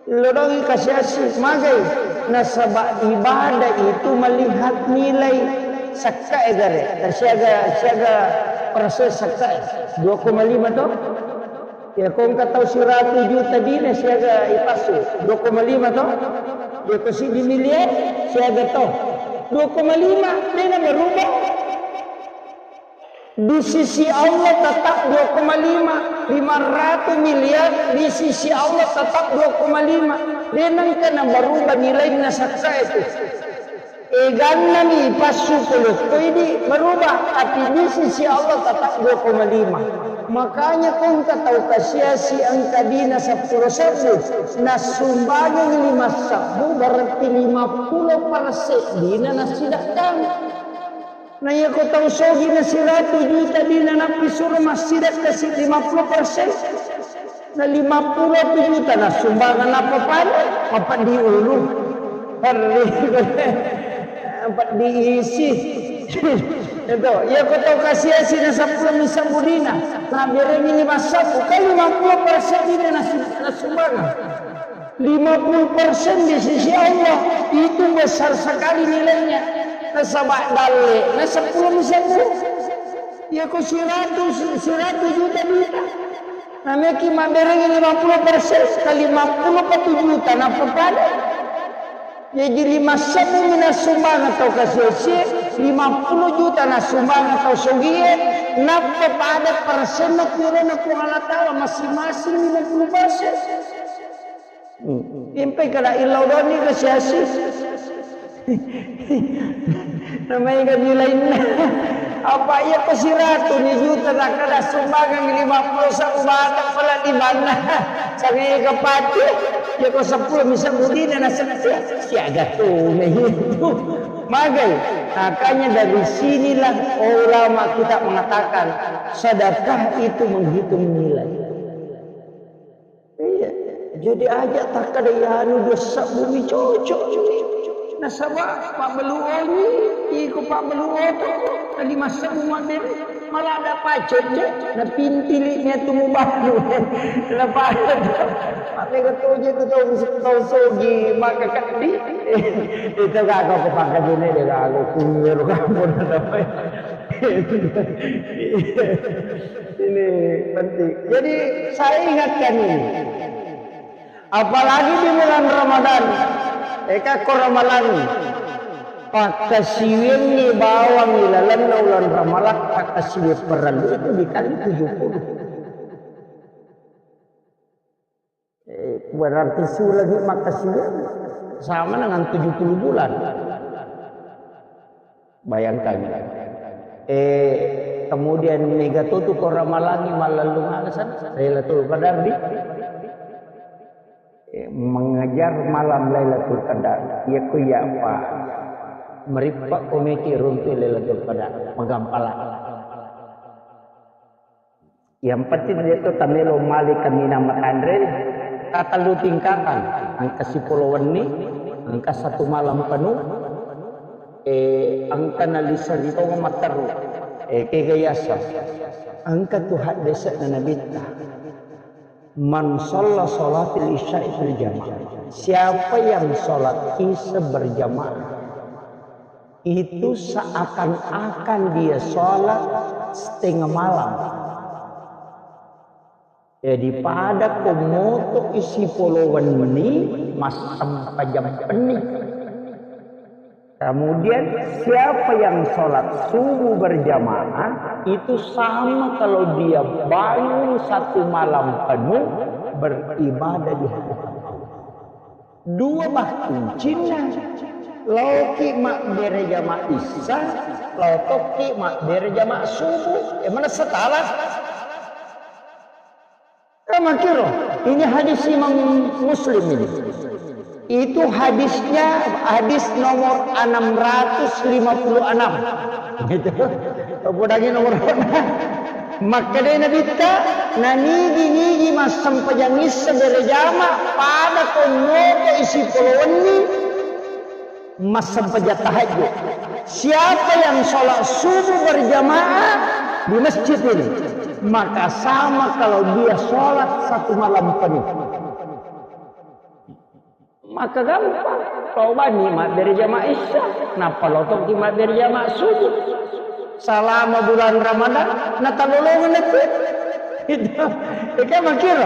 Lodongi kasiasi, magai, nasaba ibadah itu melihat nilai. Sakkae gare, siaga, siaga persen sakkae, dua koma lima to? Ya, ko engka tau siratu juta dina siaga ipassu, dua koma lima to? Ya, ko siddi miliar siaga to? Dua koma lima, de' na berubah. Di sisi Allah tetap dua koma lima, lima ratus miliar, di sisi Allah tetap dua koma lima. De' nengka na berubah nilaina sakkae tu. Egannami passu polokko idi berubah, tapi di sisi Allah tetap dua koma lima. Makanya ko engka tau kasiasi engka dina seppulo sebbu, nassumbangengngi lima sebbu, berarti lima puluh persen dina nassidekkang. Na iya ko tau sogi na siratu juta dina nappi suro massidekka si lima puluh persen. Na lima puluh juta na sumbangan apa pada? Apa diulu? Perri. Apa diisi? Itu, iya ko tau kasiasi na seppulo mi sebbu dina. Na berengi lima sebbu, kan lima puluh persen dina na su-, na sumbangan. Lima puluh persen di sisi Allah itu besar sekali nilainya. Nasaba dalle, na seppulo mi sebbu. Iya ko siratu, siratu juta dina. Nameki maberengi lima puluh persen, ka lima puluh pa tu juta, nappa pada. Jaji lima sebbu mi nassumbangeng tau kasiasi, Lima puluh juta nassumbangeng tau sogie, nappa pada persenna ku yolona Puang Allah Ta'ala, masing-masing lima puluh persen. Hmm. Impai kada illau doni ke siasi. Namanya kan nilainya. Apa iya ko siratu ni juta tak kada sumbangeng lima puluh sabu bata pala di mana. Sangai ke pati, ya ko sepuluh bisa budina na setia. Siaga tu itu. Magai. Makanya dari sinilah ulama kita mengatakan sedekah itu menghitung nilai. Iya. Jadi aja takkada iyanu dua sebbu mi cocok ni. Nasaba pabbeluoni, iko pabbeluoto, na lima sebbu mabbere, malah ada pacet je, na pintili ni atu mubalu. Na pada. Tapi ketujuh itu tau, tau sogi, maka kedi. Itu gak kau kepangkat ini deh, gak aku kunyur kamu. Ini penting. Jadi saya ingatkan ini. Apalagi di bulan Ramadan. Eka ko Ramalang. Pakkasiwiangngi bawang ilalenna ulan Ramalang, pakkasiwiang parellu itu dikali tujuh puluh. Eh, berarti sulangi makkasiwiang sama dengan tujuh puluh bulan. Bayangkan. Eh, kemudian mega tutu ko Ramalangi mallellung alasan Lailatul Qadar di, eh, mengejar malam Lailatul Qadar. Iya ku iya apa? Merippa komiki runtu Lailatul Qadar, magampala. Yang penting dia tu tamelo mali kaminang matanre, tatellu tingkatan, engka sipolo wenni, engka satu malam penuh, eh, engka nalisa ritong matteru, eh, kega yasa, engka tu haddese'na Nabitta, man shalla shalatil isya'i fil jamaah, siapa yang sholat isya berjamaah, itu seakan-akan dia sholat setengah malam. Jadi pada komoto isi polo wenni massempajang penni. Kemudian siapa yang sholat subuh berjamaah itu sama kalau dia bangun satu malam penuh beribadah di hadapan Allah. Dua bak kuncinna. Laoki mabbere jama issa, lao tokki mabbere jama subuh. E, mana setala? Kamakiro, ini hadis Imam Muslim ini. Itu hadisnya hadis nomor enam ratus lima puluh enam. Gitu. Apa lagi nomor Makkedai Nabitta, nanigi-nigi massempajang issa berejama pada konnoto isi polowenni massempajang tahajud. Siapa yang sholat subuh berjamaah di masjid ini, maka sama kalau dia sholat satu malam penuh. Maka gampang. Tobani mabbere jama isya, nappa lotokki mabbere jama subuh. Salama bulan Ramadan, natalolongeng lettu. Itu. Eka makiro.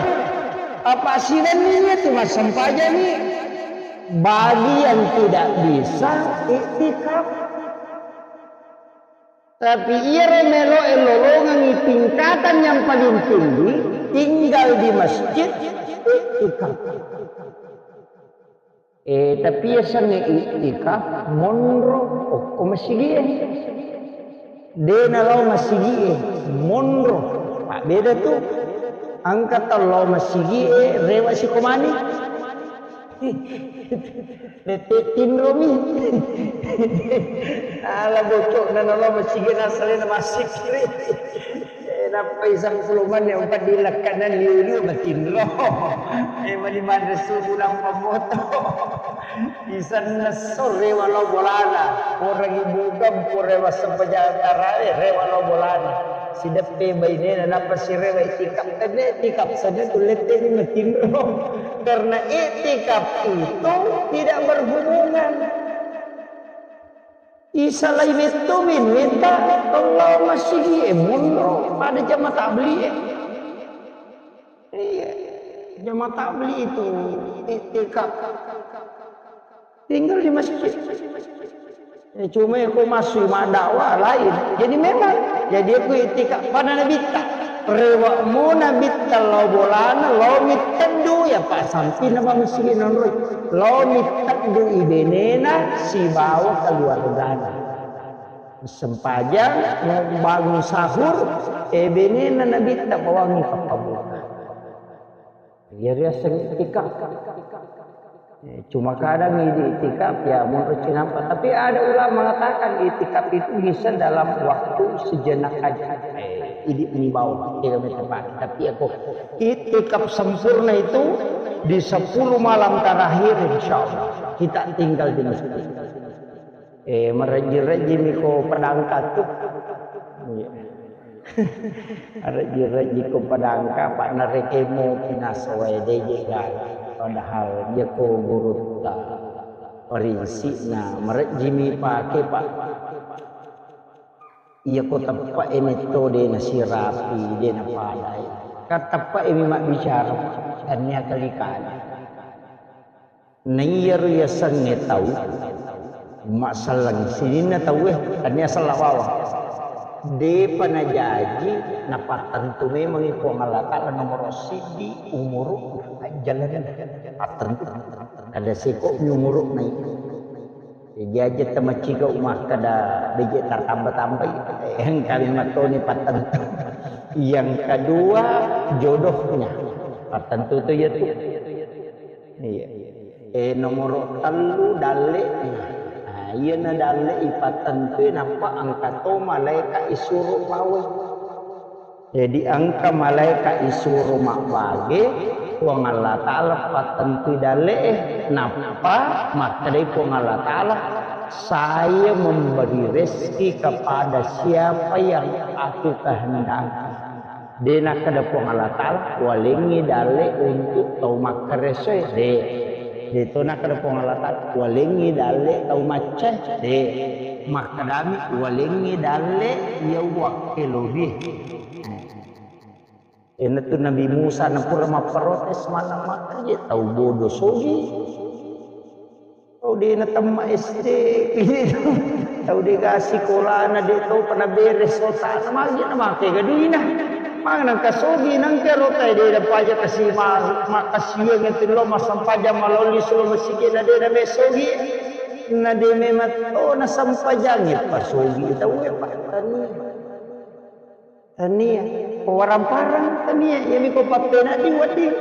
Apa sidanni itu massempajani? Bagi yang tidak bisa iktikaf. Tapi iyaro meloe lolongengi tingkatan yang paling tinggi, tinggal di masjid, iktikaf. Eh, tapi yasengnge iktikaf monro okko masigie. De nalao masigie, monro. Pak beda tu. Engka tau lao masigie, rewa sikomani. Lette tinromi. Ala bocok na nalo masigi na salena masikri. Eh, nappai sangkulumanni empat dilakkanan liu-liu matinro. Eh, mani manre subuh nampa moto. Isanna sore walau bolana. Orang ibu kampung rewa sempajang tarawe, rewa lo bolana. Sideppe bainena nappa sirewa itikap. Tenne itikap saja tu lette ni matinro. Karena itikaf itu tidak berhubungan. Isalai metto min minta Allah masigi e monro pada jama tabli e. Iya, jama tabli itu itikaf. Tinggal di masjid. Eh, cuma ko masui maddakwah lain. Jadi memang, jadi aku itikaf pada nabitta. Rewe'mu nabitta lao bolana, lao mitteddu, ya Pak, sampina pa masigi nonroi. Lao mitteddu ibenena sibawa keluargana. Sempajang, mau bangun sahur, eh, benena nabitta pawangi pappabuka. Iya riaseng itikaf. Eh, cuma kadang idi itikaf ya menurut cinampa. Tapi ada ulama mengatakan itikaf itu bisa dalam waktu sejenak aja. Eh, idi ini bau, tidak tepat. Tapi aku itikaf sempurna itu di sepuluh malam terakhir, insya Allah kita tinggal di masjid. Eh, marejji-rejjimi ko padangka tu. Iya. Marejji-rejji ko padangka, Pak, narekemo pinasoe deje gaga. Padahal iya ko gurutta. Parinsikna, marejjimi pake, Pak. Iya ko teppe'e metto de nasirapi, de napadai. Kan teppe'e mi mabbicara, tania kali-kali. Naiyaro yasengnge tau, masselleng sininna tauwe, tania sella bawang. Depa najaji, napattentu memangngi Puang Allah Ta'ala nomoro siddi umuru ajjalana. Pattentu. Kada seko mi umuru nai. Jaji aja tamaciga umakkada beje tartamba-tambai. Yang kalimat toni pattentu. Yang kedua, jodohnya. Pattentu tu ya tu. Iya. Eh, nomoro tellu dalle. Nah, iyana dalle ipattentui nappa engka to malaika isuro pawe. Jadi engka malaika isuro mabbage, Puang Allah Ta'ala pattentui dalle, eh, nappa makkedai Puang Allah Ta'ala, "Saya memberi rezeki kepada siapa yang aku kehendaki." De nakkeda Puang Allah Ta'ala, "Walengngi dalle untuk tau makkaresoe." De. De to nakkeda Puang Allah Ta'ala, "Walengngi dalle tau maccae." De. Makkedami, "Walengngi dalle iya uwakkelori." Enatu Nabi Musa napura mapprotes maneng makkeda, "Tau bodo sogi." Tau de' natemma S D, tau de' ga sikolana, de' topa naberes otana, magi namake ga duina. Magi nangka sogi, nangka rotae de' napaja kasi ma-, makkasiwiang itu lo massempajang malolli sulo masigi na de' name sogi. Na de' memang to nasempajangi pasogi tau e pattani. Tania, ko warang-parang tania, iyami ko pappenaddi wedding.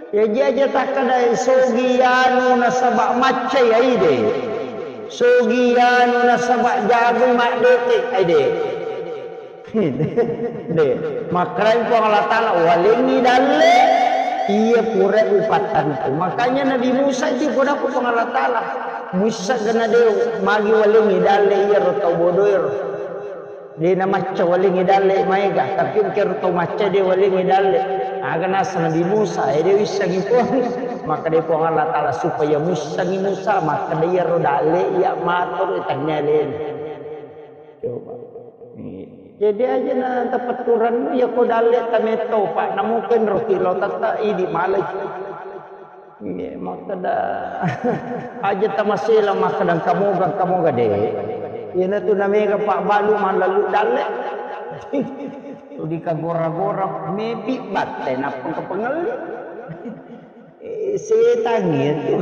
Jaji aja takkeda sogi anu nasaba macca ya ide. Sogi anu nasaba jago maddete, ide. De, makkarai Puang Allah Ta'ala, "Walengngi dalle, iya pura upattantu." Makanya Nabi Musa itu pura Puang Allah Ta'ala. Musa gana de, magi walengngi dalle, iya ro tau bodoero. De' namacca walengngi dalle maega, tapi engkero tau macca de' walengngi dalle. Aga naseng Nabi Musa, e de' wissengngi Puang. Makkeda Puang Allah Ta'ala supaya muissengngi Musa, makkeda iyaro dalle iya matoro tania alena. Coba. Iya. Jadi aja na tapetturan iya ko dalle tametto, Pak, namuken ro kilo tetta idi malai. Iya, makkeda aja tamasela makkeda kamoga, kamoga de'. Iyanatu namega pabbalu mallalu dalle. Tudika gora-gora mepi batte nappa kepengelli. Eh, setang itu.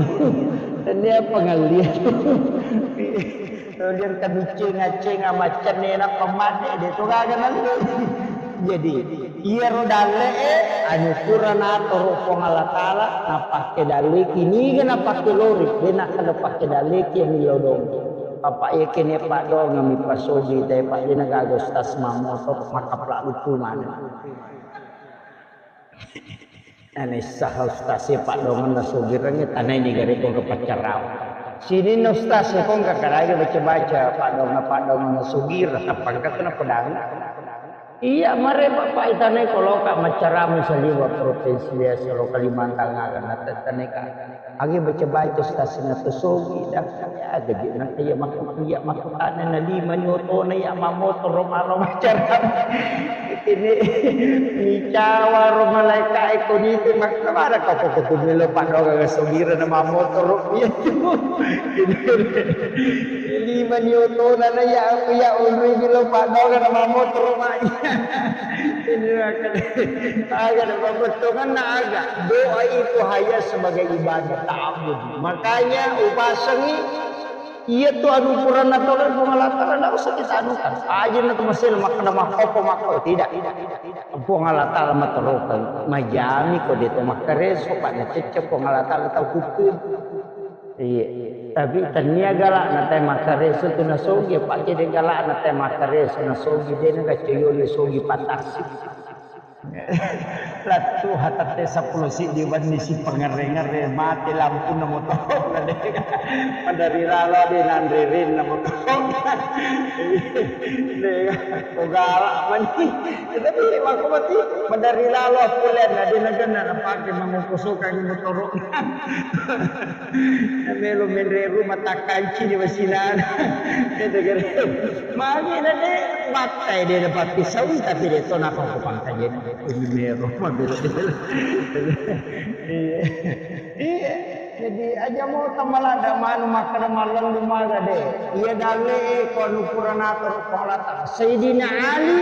Tania pengelli. Kemudian kami cenga-cenga macam ni nappa mate de' tu gaga nanti. Jadi, iyaro dalle'e, anu pura natoro Puang Allah Ta'ala, napakke dalleki, niga napakke lori, de' nakkeda pakke dalleki yang lodong. Bapak iya kene paddoangeng mi pasogi, tapi Pak, de' nagaga ustaz mammotor, makaplak lucu mana. Ane sah ustaz e paddoangeng na sogirengnge, tanai ni gare kong ke paccarau. Sininna ustaz e kong ke kadage baca-baca, paddoangeng-paddoangeng na sogireng, tappa engka tu na pedang. Iya, mare Bapak itanai ko loka maccarama saliwa provinsi biasa lo Kalimantan aga na tetaneka. Agi baca-baca stasina to sogi dah. Ya, gaji na iya makku iya makku tane na lima nyotona iya mamotoro malo maccarama. Ini micawa ro malaika e ko nite makna mara kau ko kutu melo paddoangeng sogira na mamotoro iya tu. Lima ni otona na ya aku ya onroi bilo paddoga na mamotoro mai. Ini akan, akan pabettonganna aga. Doa itu hanya sebagai ibadah ta'abbud. Makanya upasengi iya tu anu purana tolong Puang Allah Ta'ala, ndak usah kita anukan. Aja na tu masih makkeda makkopo makko tidak. Puang Allah Ta'ala matorokan majami ko de to makkareso, pak na cecce Puang Allah Ta'ala tau hukum. Iya. Tapi tania galakna tau makkareso tu nasogi, apa jadi galakna tau makkareso nasogi, de na gacoyoli sogi patasi. Lattu hatatte seppulo siddi wenni si pangerre-ngerre, mate lampunna motoro na de. Madari lalo de nanre renna motoro. De, ko galak mani. Tapi makko mati madari lalo pole na de na genna na pake mangoko sokangi motoro. Melo menre rumah takkanci di wasinana. Itu kira. Magi na de battai de dapat pisau tapi de to napa ko pangkajen. Ini mero mabela. Iya. Iya. Jadi aja mo tamalada manu makkeda mallendu maga de. Iya dalle e ko anu purana toro Puang Allah Ta'ala. Sayyidina Ali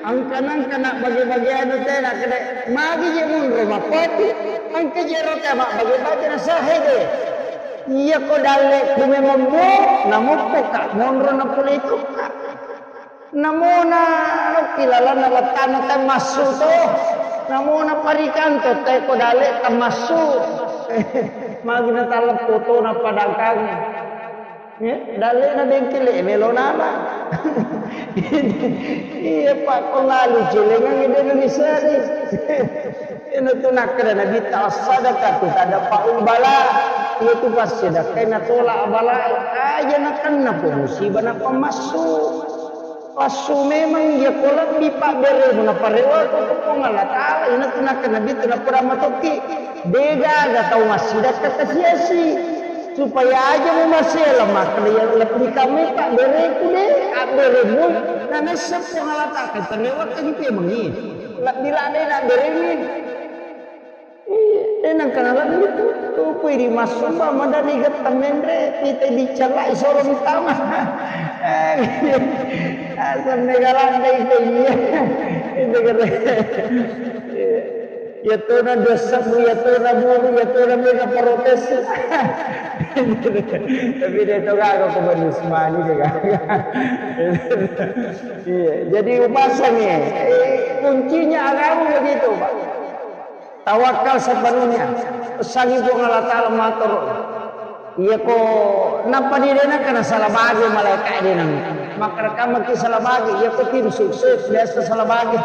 Angka-angka na bage-bageanu te na kede, magi je monro mappatu, angka je ro te mabbage-bage na sahe de. Iya ko dalle ku memang mo, namoppo ka monro na pole itu ka. Namona nokki lalanna wattana te massu to. Namona parikanto te ko dalle tamassu. Magi na taleppo to na padangkangi. Eh, dallena bengkele melo nana. Iya, Pak, ko lalu celengang ide Indonesia ni. Ina tu nakkeda Nabi ta sadaqatu tadfa'ul bala. Iya tu passedekah na tolak bala. Aja na kenna po musibah na pamassu. Passu memang iya ko lebbi pabberemu na parewa ko Puang Allah Ta'ala. Ina tu nakkeda Nabi tu na pura matokki. Degaga tau massidakka kasi-asi. Supaya aja mu masela makkeda iya lebbi kamai pabbereku de, abberemu, na naisseng Puang Allah Ta'ala, terlewat kan itu emang iya. Lebbi ladde na abberengi. Iya, eh, nangka na lebbi tu, tu pui di masumba madani getta menre, pita dicalai soro mitama. Eh, asam mega ladde itu iya. Itu keren. Iya. Iyatona dua sebbu, iyatona buru, iyatona mega protes. Tapi de to gaga ko Bani Usmani de gaga. Iya, jadi upasangi. Eh, kuncinya agama begitu, Pak. Tawakal sepenuhnya. Pesangi Puang Allah Ta'ala matur. Iya ko nappa di de nengka nasalabage malaika de nang. Makkarekamaki salabage, iya ko tim sukses biasa salabage.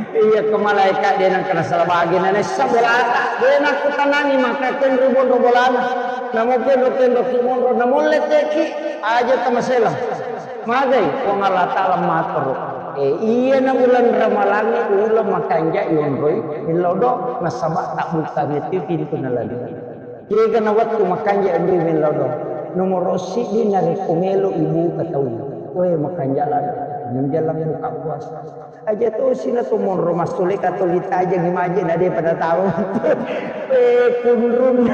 Iya ko malaika de nengka nasalabage na nessa bolata. De nakkutanangi maka kenro bonro bolana. Namo kenro kenro ki monro namolle teki aja tamasela. Magai Puang Allah Ta'ala matur. Eh, iya na uleng Ramalangnge uleng makanja yonroi millau do nasaba tabbukkangeti pintu na lalengnge. Kega na wettu makanja enrui millau do. Nomoro siddi narekko melo ibuka tau. Weh, makanja lalo. Menjelang buka puasa. Aja tosi na tu monro massule katoli tajengi maje na de pada tau. Eh, kunrun.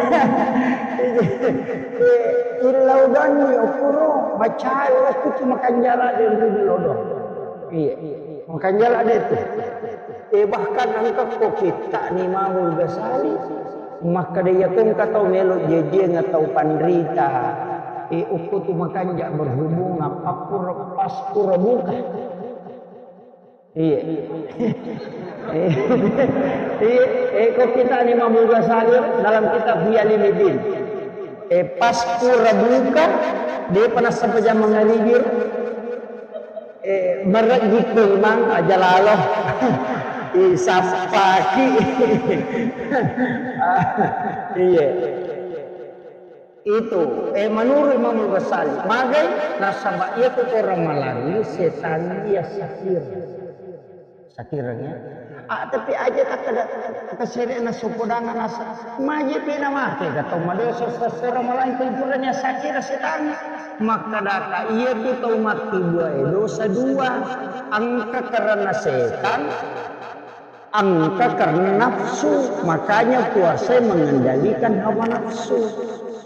Eh, illau danni okuro macai okku tu makanja lalo enrui millau do. Iya. Makanja lalo de tu. Eh, bahkan engka ko kitta ni Imamul Ghazali makkeda iya ko engka tau melo jejieng atau panrita, eh, okko tu makanja berhubungan pappura, paspura buka. Iya. Iya. Eh, ko kitta ni Imamul Ghazali dalam kitab Ihya Ulumuddin. Eh, paspura buka, depa nassapa jama mangaribir. Eh, marejjikku imang aja lalo. Isappaki. Iya. Itu, eh, menurut Imam Ghazali, magai nasaba iya tu orang malangi setan iya sakir. Sakireng ya. Ah, tapi aja tak ada kesere na sopodangan asa. Maje pena mate ka tau madosa sesera malangi kumpulnya sakira setan. Makkadaka iya tu tau matti dua e dosa dua. Engka karena setan, engka karena nafsu. Makanya puasa mengendalikan hawa nafsu.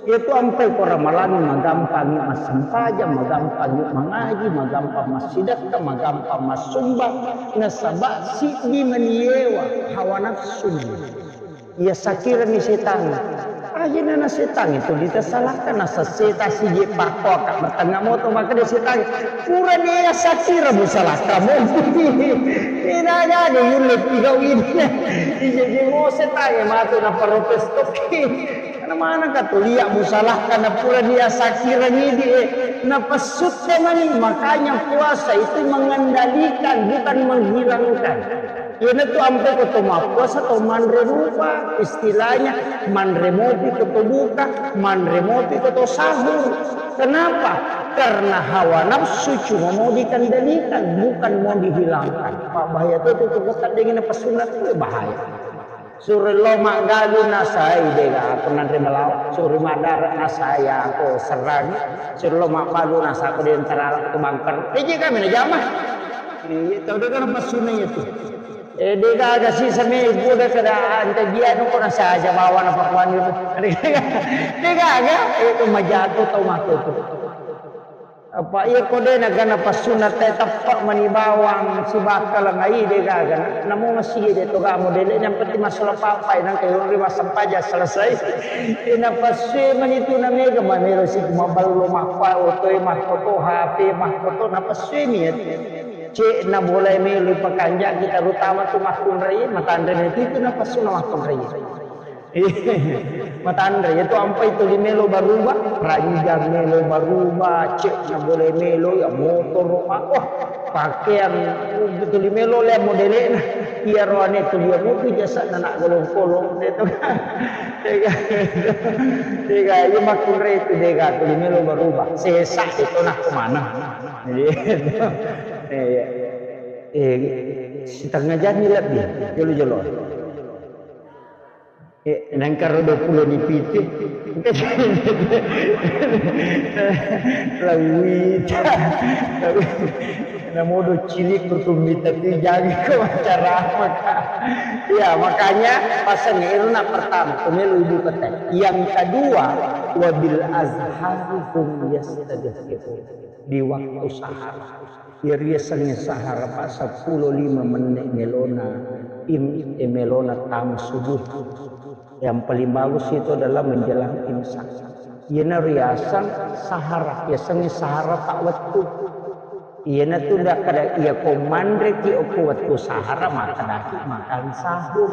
Iyatu ampai ko Ramalangnge magampangngi massempajang, magampangngi mangaji, magampang massidekka, magampang massumbang, nasaba siddi mani yewa hawa nafsu. Iya sakirangngi setangnge. Ajana na setangnge tuli tasalakka, nasesseta sije pakkoaka matengnga moto, makkeda setangnge, "Purani iya sakira musalakka mo." Ina gaga yulle pigau ini. Ije je mo setangnge matu na protes toki. Karena mana ka tulia musalakka na purani iya sakirang idi, eh. Napessutta mani, makanya puasa itu mengendalikan, bukan menghilangkan. Iyanatu ampe ko to mappuasa to manre rupa, istilahnya manre mopi ko to buka, manre mopi ko to sahur. Kenapa? Karena hawa nafsu cuma mau dikendalikan, bukan mau dihilangkan. Pak, bahaya tuh, tuh, tuh, tuh, dengan apa sunat itu bahaya. Suro lo maggalu nasai dega aku nanre melawa. Suro madara nasai aku serrani. Suro lo maggalu nasa aku di antara aku bangker. Iji kami na jama. Iya, tau dega apa sunat itu. Eh, de gaga sisa me buda kada ante dia no kona saja bawa na pakuan itu. De gaga, itu majago tau mako itu. Apa iya ko de nagana passunna te teppa mani bawang sibakka lengai de gaga. Namo masih de to gamo dele yang penting masalah papai nang kayo ri masampaja selesai. Ina pasue mani tu na mega mamelo si maballo mappa otoe mahkoto H P mahkoto na pasue mi ya. Cek na boleh melo pakanjaki, terutama tu makkunrai, matanre itu, itu na passu na makkunrai. Matanre itu ampai tuli melo baruba, ranjang melo baruba, cek na boleh melo ya motor, oh, pakaian tuli melo le modele na. Iya roane tuli ya mobil jasa na nak golong-golong itu. Tega, tega, iya makkunrai itu tega tuli melo baruba. Sesa itu nak kemana? Iya. Iya. Eh, setengah jam ni lebbi, jolo-jolo. Eh, nengkaro dua puluh ni pitu. Lawita. Namodo cilik kutumita tu jangan kau acara apa, Kak? Ya, makanya pasang iruna pertama, pemilu ibu kota. Yang kedua, wabil azhari hum yastadhifun. Di waktu sahar. Iyariasengnge sahara, Pak, seppulo lima menne' melona im-, eh, melona tama subuh. Yang paling bagus itu adalah menjelang imsak. Iyana riaseng sahara, yasengnge sahara ta wettu. Iyana tu nakkeda, iya ko manreki okko wettu sahara, makkedaki makan sahur.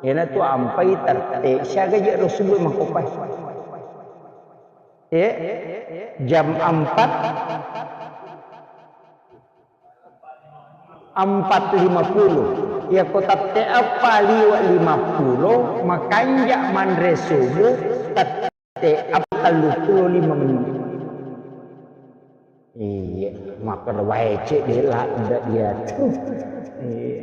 Iyana tu ampai tette siaga je ro subuh makkopai. Eh, jam empat, empat lima puluh. Iya ko tette eppa liwa lima puluh, makanja manre subuh, tette eppa tellu puluh lima menit. Iya, maka wae cek de la udah dia tuh. Iya.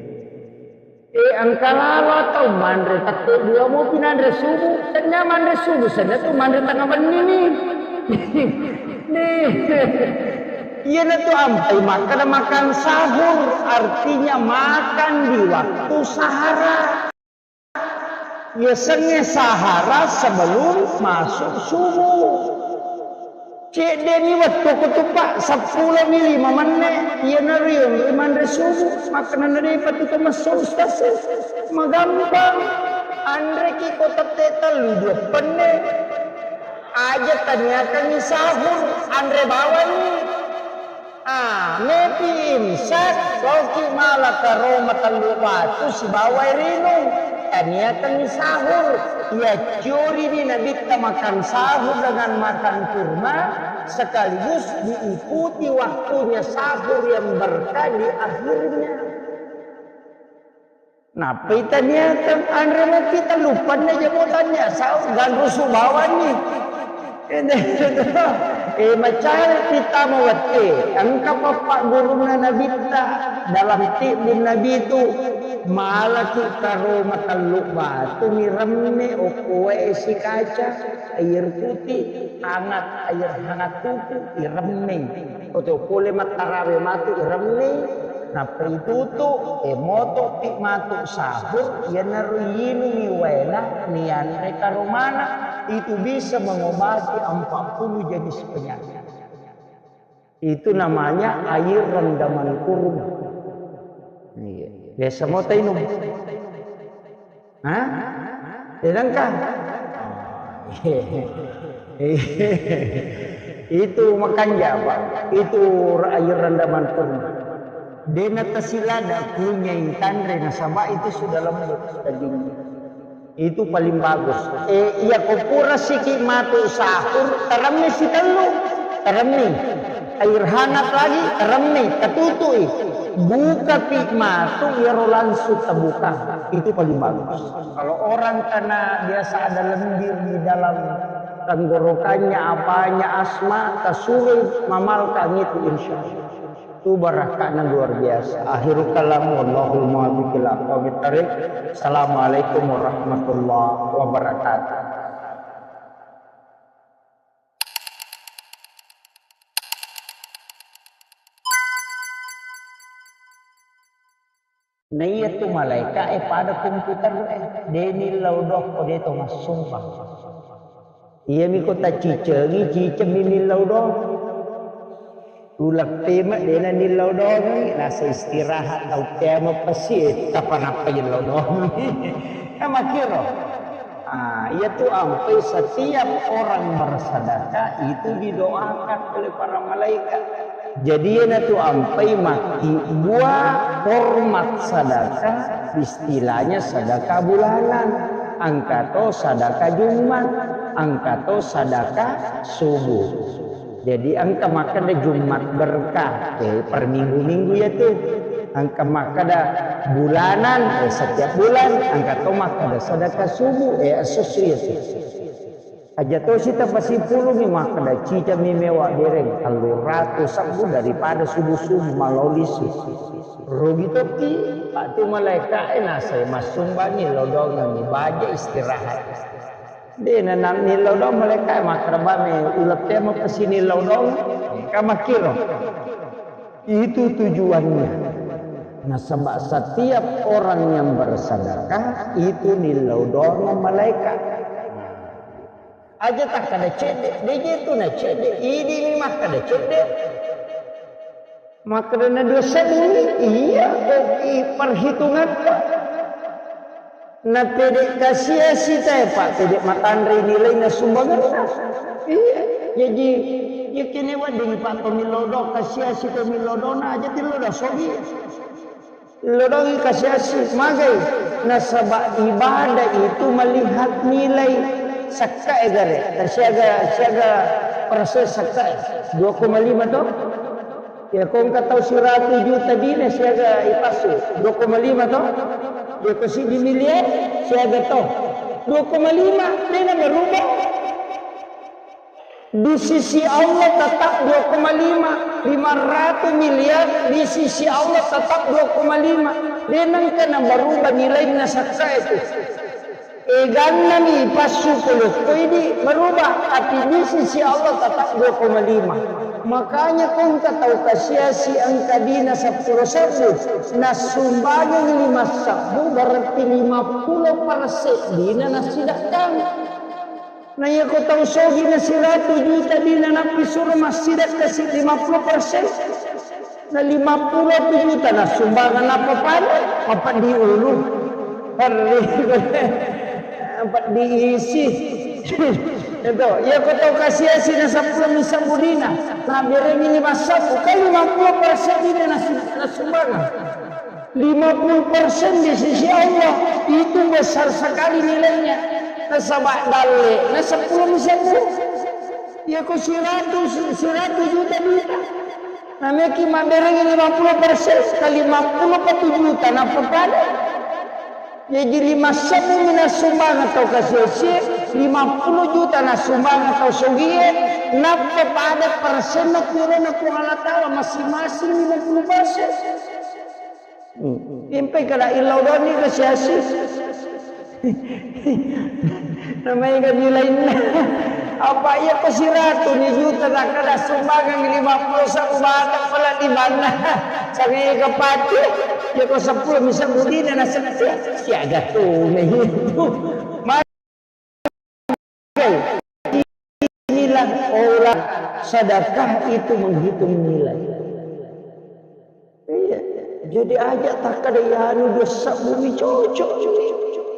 Eh, engka lalo atau manre tette dua mopi nanre subuh. Tennia manre subuh, senna tu manre tengah benni ni. Nih. Iyana tu ampai makan, makan sahur, artinya makan di waktu sahara. Yasengnge sahara sebelum masuk subuh. Cedde mi wettu ku tu, Pak, seppulo mi lima menne, iyana riung ri manre subuh, makkenna na depa tu to messo ustaz. Magampang. Anreki ko tette tellu dua penne. Aja taniakangi sahur, anre bawanni. Ah, mepi imsak, loki mala karo matellu batu sibawa rinung. Taniakangi sahur. Iya curi ni Nabitta makan sahur dengan makan kurma, sekaligus diikuti waktunya sahur yang berkah di akhirnya. Nappai taniakeng anre mopi tellu penne jamo tania sahur, ganrusu bawanni. Eh, macari kita mawette, engka pappaggurunna Nabitta dalam tibbun Nabi tu, malaki karo matellu batu miremme okko wae sikaca, air putih, hangat, air hangat tutu, iremmeng. Oto pole mattarawe matu iremmeng, nappa itutu, e motopi matu sahur, iyanaro yinungi waena nianre karomana. itu bisa mengobati empat puluh jenis penyakit. Itu namanya air rendaman kurma. Iya. Biasa mau tainum. Hah? Sedangkan itu makanja, Pak. Itu air rendaman kurma. Dena tasilada kunyai tanre nasaba itu sudah lembut dagingnya. Itu paling bagus. Eh, iya ko pura siki matu sahur, teremmi sitellu, teremmi. Air hangat lagi, teremmi, tatutui. Buka pi matu, iyaro langsung tabuka. Itu paling bagus. Kalau orang kena biasa ada lendir di dalam tenggorokannya, apanya, asma, tasurui mamalkang itu, insya Allah. Itu barakahnya luar biasa. Akhirul kalam, wallahul muwaffiq ila aqwamit thariq. Assalamualaikum warahmatullahi wabarakatuh. Naiya tu malaika e pada komputer e, de nillau doang ko de to massumpang. Iyami ko tacicengi, cicengmi nillau doang. Uleppema dena nillau doang, nasa istirahat tau temo pasi, eh, kapanappa nillau doang. Kan makkiro. Ah, iya tu ampai setiap orang bersedekah itu didoakan oleh para malaikat. Jadi iyana tu ampai makkibua hormat sedekah, istilahnya sedekah bulanan, engka to sedekah Jumat, engka to sedekah subuh. Jadi engka makkeda Jumat berkah, eh, per minggu-minggu iya tu. Engka makkeda bulanan, eh, setiap bulan, engka to makkeda sedekah subuh, eh, esso-esso iya tu. Aja tosi tapasipulungi makkeda cicami mewa bereng tellu ratu sebbu daripada subuh-subuh malao lisu. Rugi tokki, Pak, tu malaika e nasai massumbangi lodongengi baja istirahat. De na nillau doang malaika e makkeda bame uleppema pasi nillau doang, ka makkiro. Itu tujuannya. Nasaba setiap orang yang bersedekah itu nillau doang malaika. Aja takkeda cedde, de je tu na cedde, idi mi makkeda cedde. Makkeda na dua sebbu ni, iya, i perhitungatta. Na pede kasiasi tae, Pak, pede matanre nilaina sumbanganna. Iya, jaji, iya kene wedding, Pak, to millau doang, kasiasi to millau doang, na aja tillau doang, sogi. Lodongi kasiasi, magai, nasaba ibadah itu melihat nilai sakkae gare, siaga, siaga persen sakkae, dua koma lima to? Ya, ko engka tau siratu juta dina siaga ipassu, dua koma lima to? Ya, ko siddi miliar siaga to? Dua koma lima, dena berubah. Di sisi Allah tetap dua koma lima, lima ratus miliar di sisi Allah tetap dua koma lima. De nengka na berubah nilaina sakka itu. Eganna mi passu pulokko idi berubah, tapi di sisi Allah tetap dua koma lima. Makanya ko engka tau kasiasi engka dina seppulo sebbu, nassumbangengi lima sebbu, berarti lima puluh persen dina nassidakkang. Na iya ko tau sogi na siratu juta dina nappi suro massidakka si lima puluh persen, na lima puluh juta na sumbangan apa pada? Apa di ulu? Perri, apa diisi? Itu, iya ko tau kasiasi na seppulo mi sebbu dina, na berengi lima sebbu, kan lima puluh persen dina na sumbangan. Lima puluh persen di sisi Allah itu besar sekali nilainya. Nasaba dalle na seppulo mi sebbu. Iya ko siratu, siratu juta duita. Nameki mabberengi lima puluh persen ka lima puluh patu juta nappa pada. Jaji lima sebbu mi nassumbangeng tau kasiasi, lima puluh juta nassumbangeng tau sogie, nappa pada persenna purana Puang Allah Taala masing-masing lima puluh persen. Hmm. Impai kada illau doni kasiasi. Namanya kan nilainna. Apa iya ko siratu ni juta takkada sumbangan lima puluh satu bata pala di mana? Sangai ke pati. Iya ko seppulo mi sebbu dina na seppulo. Siaga tu na itu. Magai, Orang sedekah itu menghitung nilai. Iya. Jadi aja takkada iyanu dua sebbu mi cocok.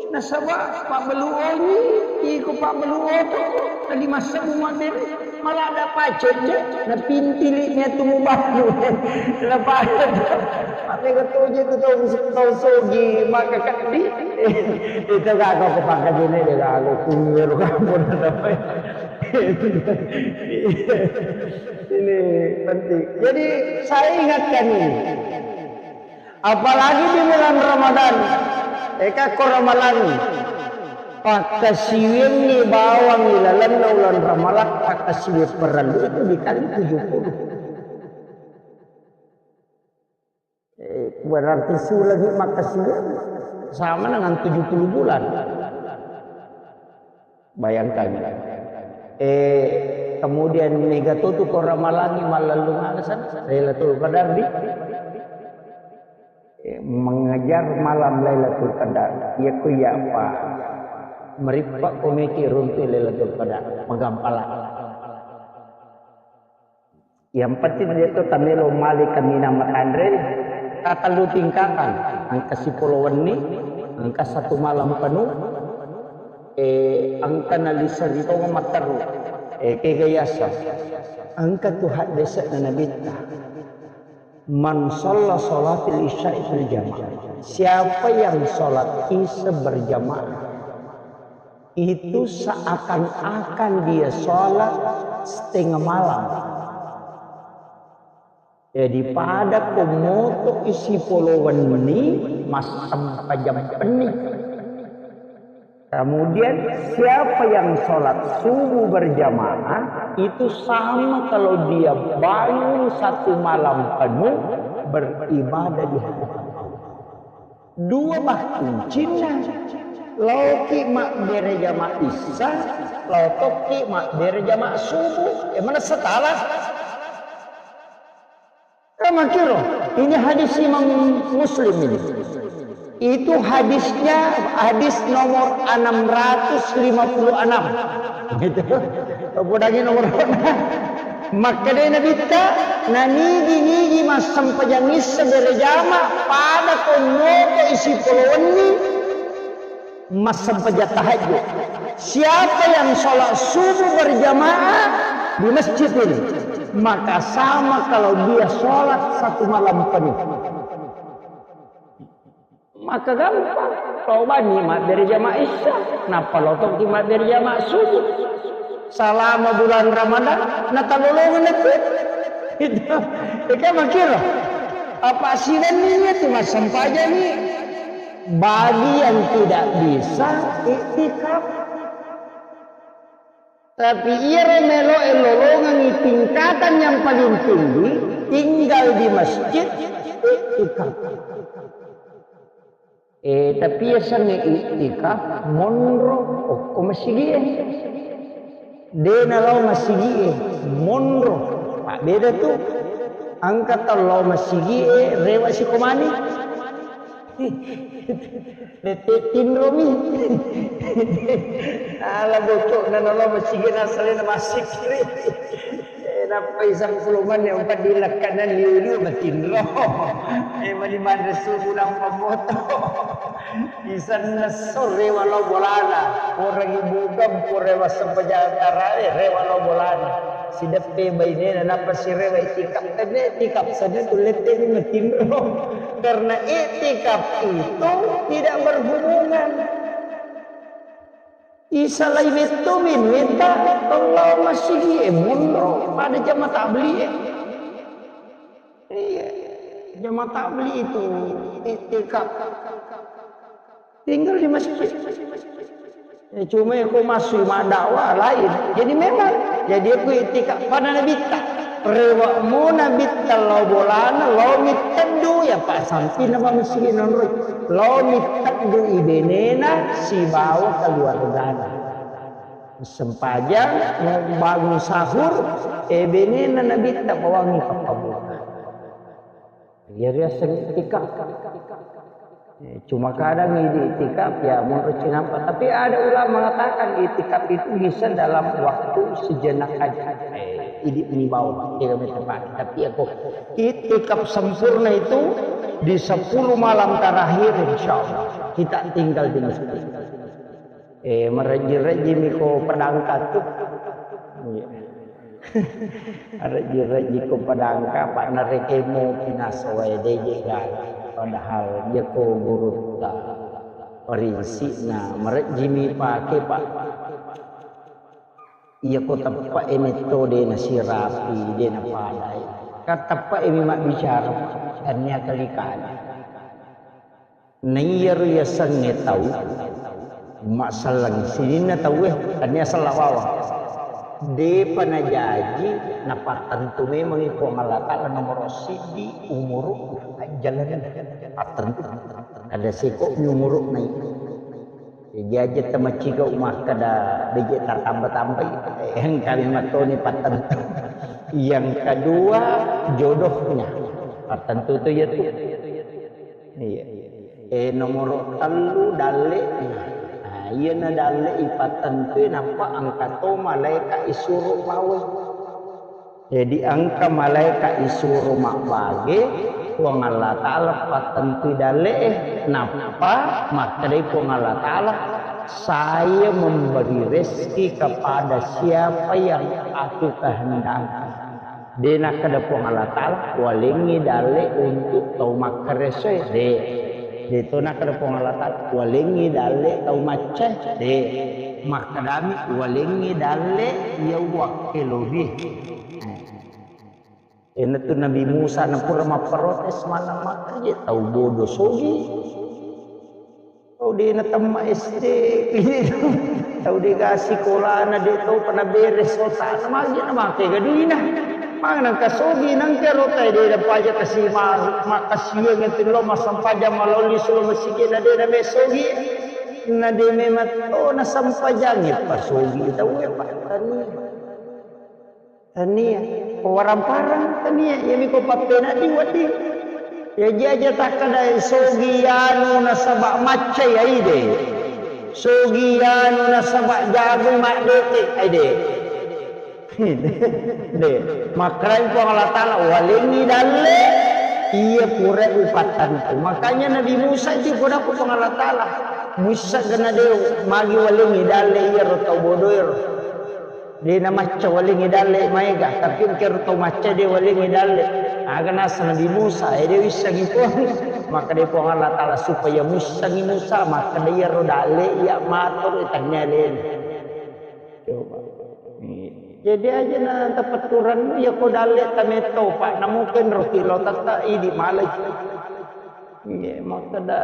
Nasaba pabbeluoni, iko pabbeluo to, na lima sebbu mabbere, malah ada pacet je, na pintili nya tu mubalu. Lepas. Tapi ketujuh tu tau, tau sogi, maka kadi. Itu gak kau kepangkat ini deh, gak aku kunyur kamu. Ini penting. Jadi saya ingatkan ini. Apalagi di bulan Ramadan. Eka ko Ramalang. Pakkasiwiangngi bawang ilalenna ulan Ramalang, pakkasiwiang parellu itu dikali tujuh puluh. Eh, berarti sulagi makkasiwiang sama dengan tujuh puluh bulan. Bayangkan. Eh, kemudian mega tutu ko Ramalangi mallalung alasan Lailatul Qadar di, eh, mengejar malam Lailatul Qadar. Iya ku iya apa? Merippa komiki runtu Lailatul Qadar, magampala. Yang penting dia tu tamelo mali kaminang matanre, katellu tingkatan, engka sipolo wenni, engka satu malam penuh, eh, engka naliseri tonga matteru, eh, kega yasa, engka tu haddese'na Nabitta, "Man shalla shalatil isya'i fil jamaah." Siapa yang sholat isya berjamaah, itu seakan-akan dia sholat setengah malam. Jadi pada komoto isi polo wenni massempajang penni. Kemudian siapa yang sholat subuh berjamaah itu sama kalau dia bangun satu malam penuh beribadah di hadapan Allah. Dua bah kuncinna. Laoki mabbere jama isya, laotoki mabbere jama subuh. Eh, mana setara? Kan makkiro. Ini hadis Imam Muslim ini. Itu hadisnya hadis nomor enam ratus lima puluh enam. Gitu. Podangi nomor. Makkedai Nabitta, nanigi-nigi massempajang isya berjama pada komoto isi polo wenni massempajang tahajud. Siapa yang sholat subuh berjamaah di masjid ini, maka sama kalau dia sholat satu malam penuh. Maka gampang. Lao banni mabbere jama isya, nappa lao tokki mabbere jama subuh. Salama bulan Ramadan, natalolongeng natu. Itu. Eka makkiro. Apa siwenni itu massempajang ni? Bagi yang tidak bisa iktikaf. Tapi iyaro meloe lolongengngi tingkatan yang paling tinggi, tinggal di masjid, iktikaf. Eh, tapi yasengnge iktikaf monro okko masigie. De nalao masigie monro. Mabbeda tu. Engka tau lao masigie rewa sikomani. Lette tinromi. Ala bocokna nalo masigi nasalena masikri. Eh, nappai sangkulungan yang empat di lekkanan liu-liu matinro. Eh, mani manre subuh nampa moto. Isanna sore walau bolana. Orang ibu kampung rewa sempajang tarawe, rewa walau bolana. Sideppe bainena nappa sirewa itikaf. Tenne itikaf saja tu lette ni matinro. Karena iktikaf itu tidak berhubungan. Isalai metto minueta, Allah masigi e monro pada jama tabli e. Iya, jama tabli itu iktikaf. Tinggal di masjid. Eh, cuma aku masuk mak dakwah lain. Jadi memang, jadi aku iktikaf pada Nabitta. Rewa mo Nabitta lao bolana, lao mitteddu ya Pak sampi nama masigi nonroi. Lao mitteddu ibenena sibawa keluargana. Sempajang, mau bangun sahur, eh, benena Nabitta bawangi pappabunga. Iya riaseng iktikaf. Eh, cuma kadang idi itikaf ya menurut cinampa. Tapi ada ulama mengatakan itikaf itu bisa dalam waktu sejenak aja. Eh, idi ini bawah, tidak tepat. Tapi aku itikaf sempurna itu di sepuluh malam terakhir, insya Allah kita tinggal di masjid. Eh, marejji-rejji miko padangka tu. Iya. Rejji-rejji ko padangka, apa narekemo pinasoe deje gala. Padahal yako gurutta parinsikna marejji mi pake, Pak. Iya ko teppe e metto de nasirapi, de napadai. Kan teppe e mi mabbicara, Pak. Tania kali-kali. Naiyaro yasengnge tau, masallang sininna tauwe, tania sella bawang. Depa najaji, napattentu memangngi Puang Allah Ta'ala nomoro siddi umuru, ajjalanna pattentu. Ada seko mi umuru nai. Jaji aja tamaciga umakkada beje tatamba-tambai, engkami mattoni pattentu. Yang kedua, jodohnya. Pattentu tu ya tu. Iya. Eh, nomoro tellu, dalle. Nah, iyana dalle ipattentui, nappa engka to malaeka isuro bawai. Jadi engka malaeka isuro mabbage, Puang Allah Ta'ala pattentui dalle'e, nappa makkedai Puang Allah Ta'ala, "Saya memberi rezeki kepada siapa yang aku kehendaki." De nakkeda Puang Allah Ta'ala, "Walengngi dalle untuk tau makkaresoe." De. De to nakkeda Puang Allah Ta'ala, "Walengngi dalle tau maccae." De. Makkedami, "Walengngi dalle iya uwakkelori." Eh. Enatu Nabi Musa napura mapprotes, mana makkaje tau bodo sogi. Tau de natemma S D, tau de ga sikolana, de tau pa naberes otana, magi na make gaduina. Maneng kasogi nangka rota de da paja kasi ma-, makasiweng tu lo masampaja maloli sulo masigi na de na mesogi. Na de memang to nasampajangi pasogi tau e Pak tania. Tania. Ko warang-parang tania, iyami ko pappena di wedding. Ya jaja takkada sogi anu nasaba maccai aide. Sogi anu nasaba jago maddete aide. De, makkarai Puang Allah Ta'ala, "Walengngi dalle iya pura upattantu." Makanya Nabi Musa itu pura Puang Allah Ta'ala. Musa kena de magi walengngi dalle iya ro tau bodoero. De namacca walengngi dalle maega, tapi engkero tau macca de walengngi dalle. Aga nasa Nabi Musa, eh, de wissengi Puang. Maka de Puang Allah Ta'ala supaya muissengi Musa, maka de iyaro dalle iya matoro tania leni. Coba. Iya. Jadi aja na tapetturan ya ko dalle tametto, Pak, na mungkin roki lo tetta idi malai. Iya, makkeda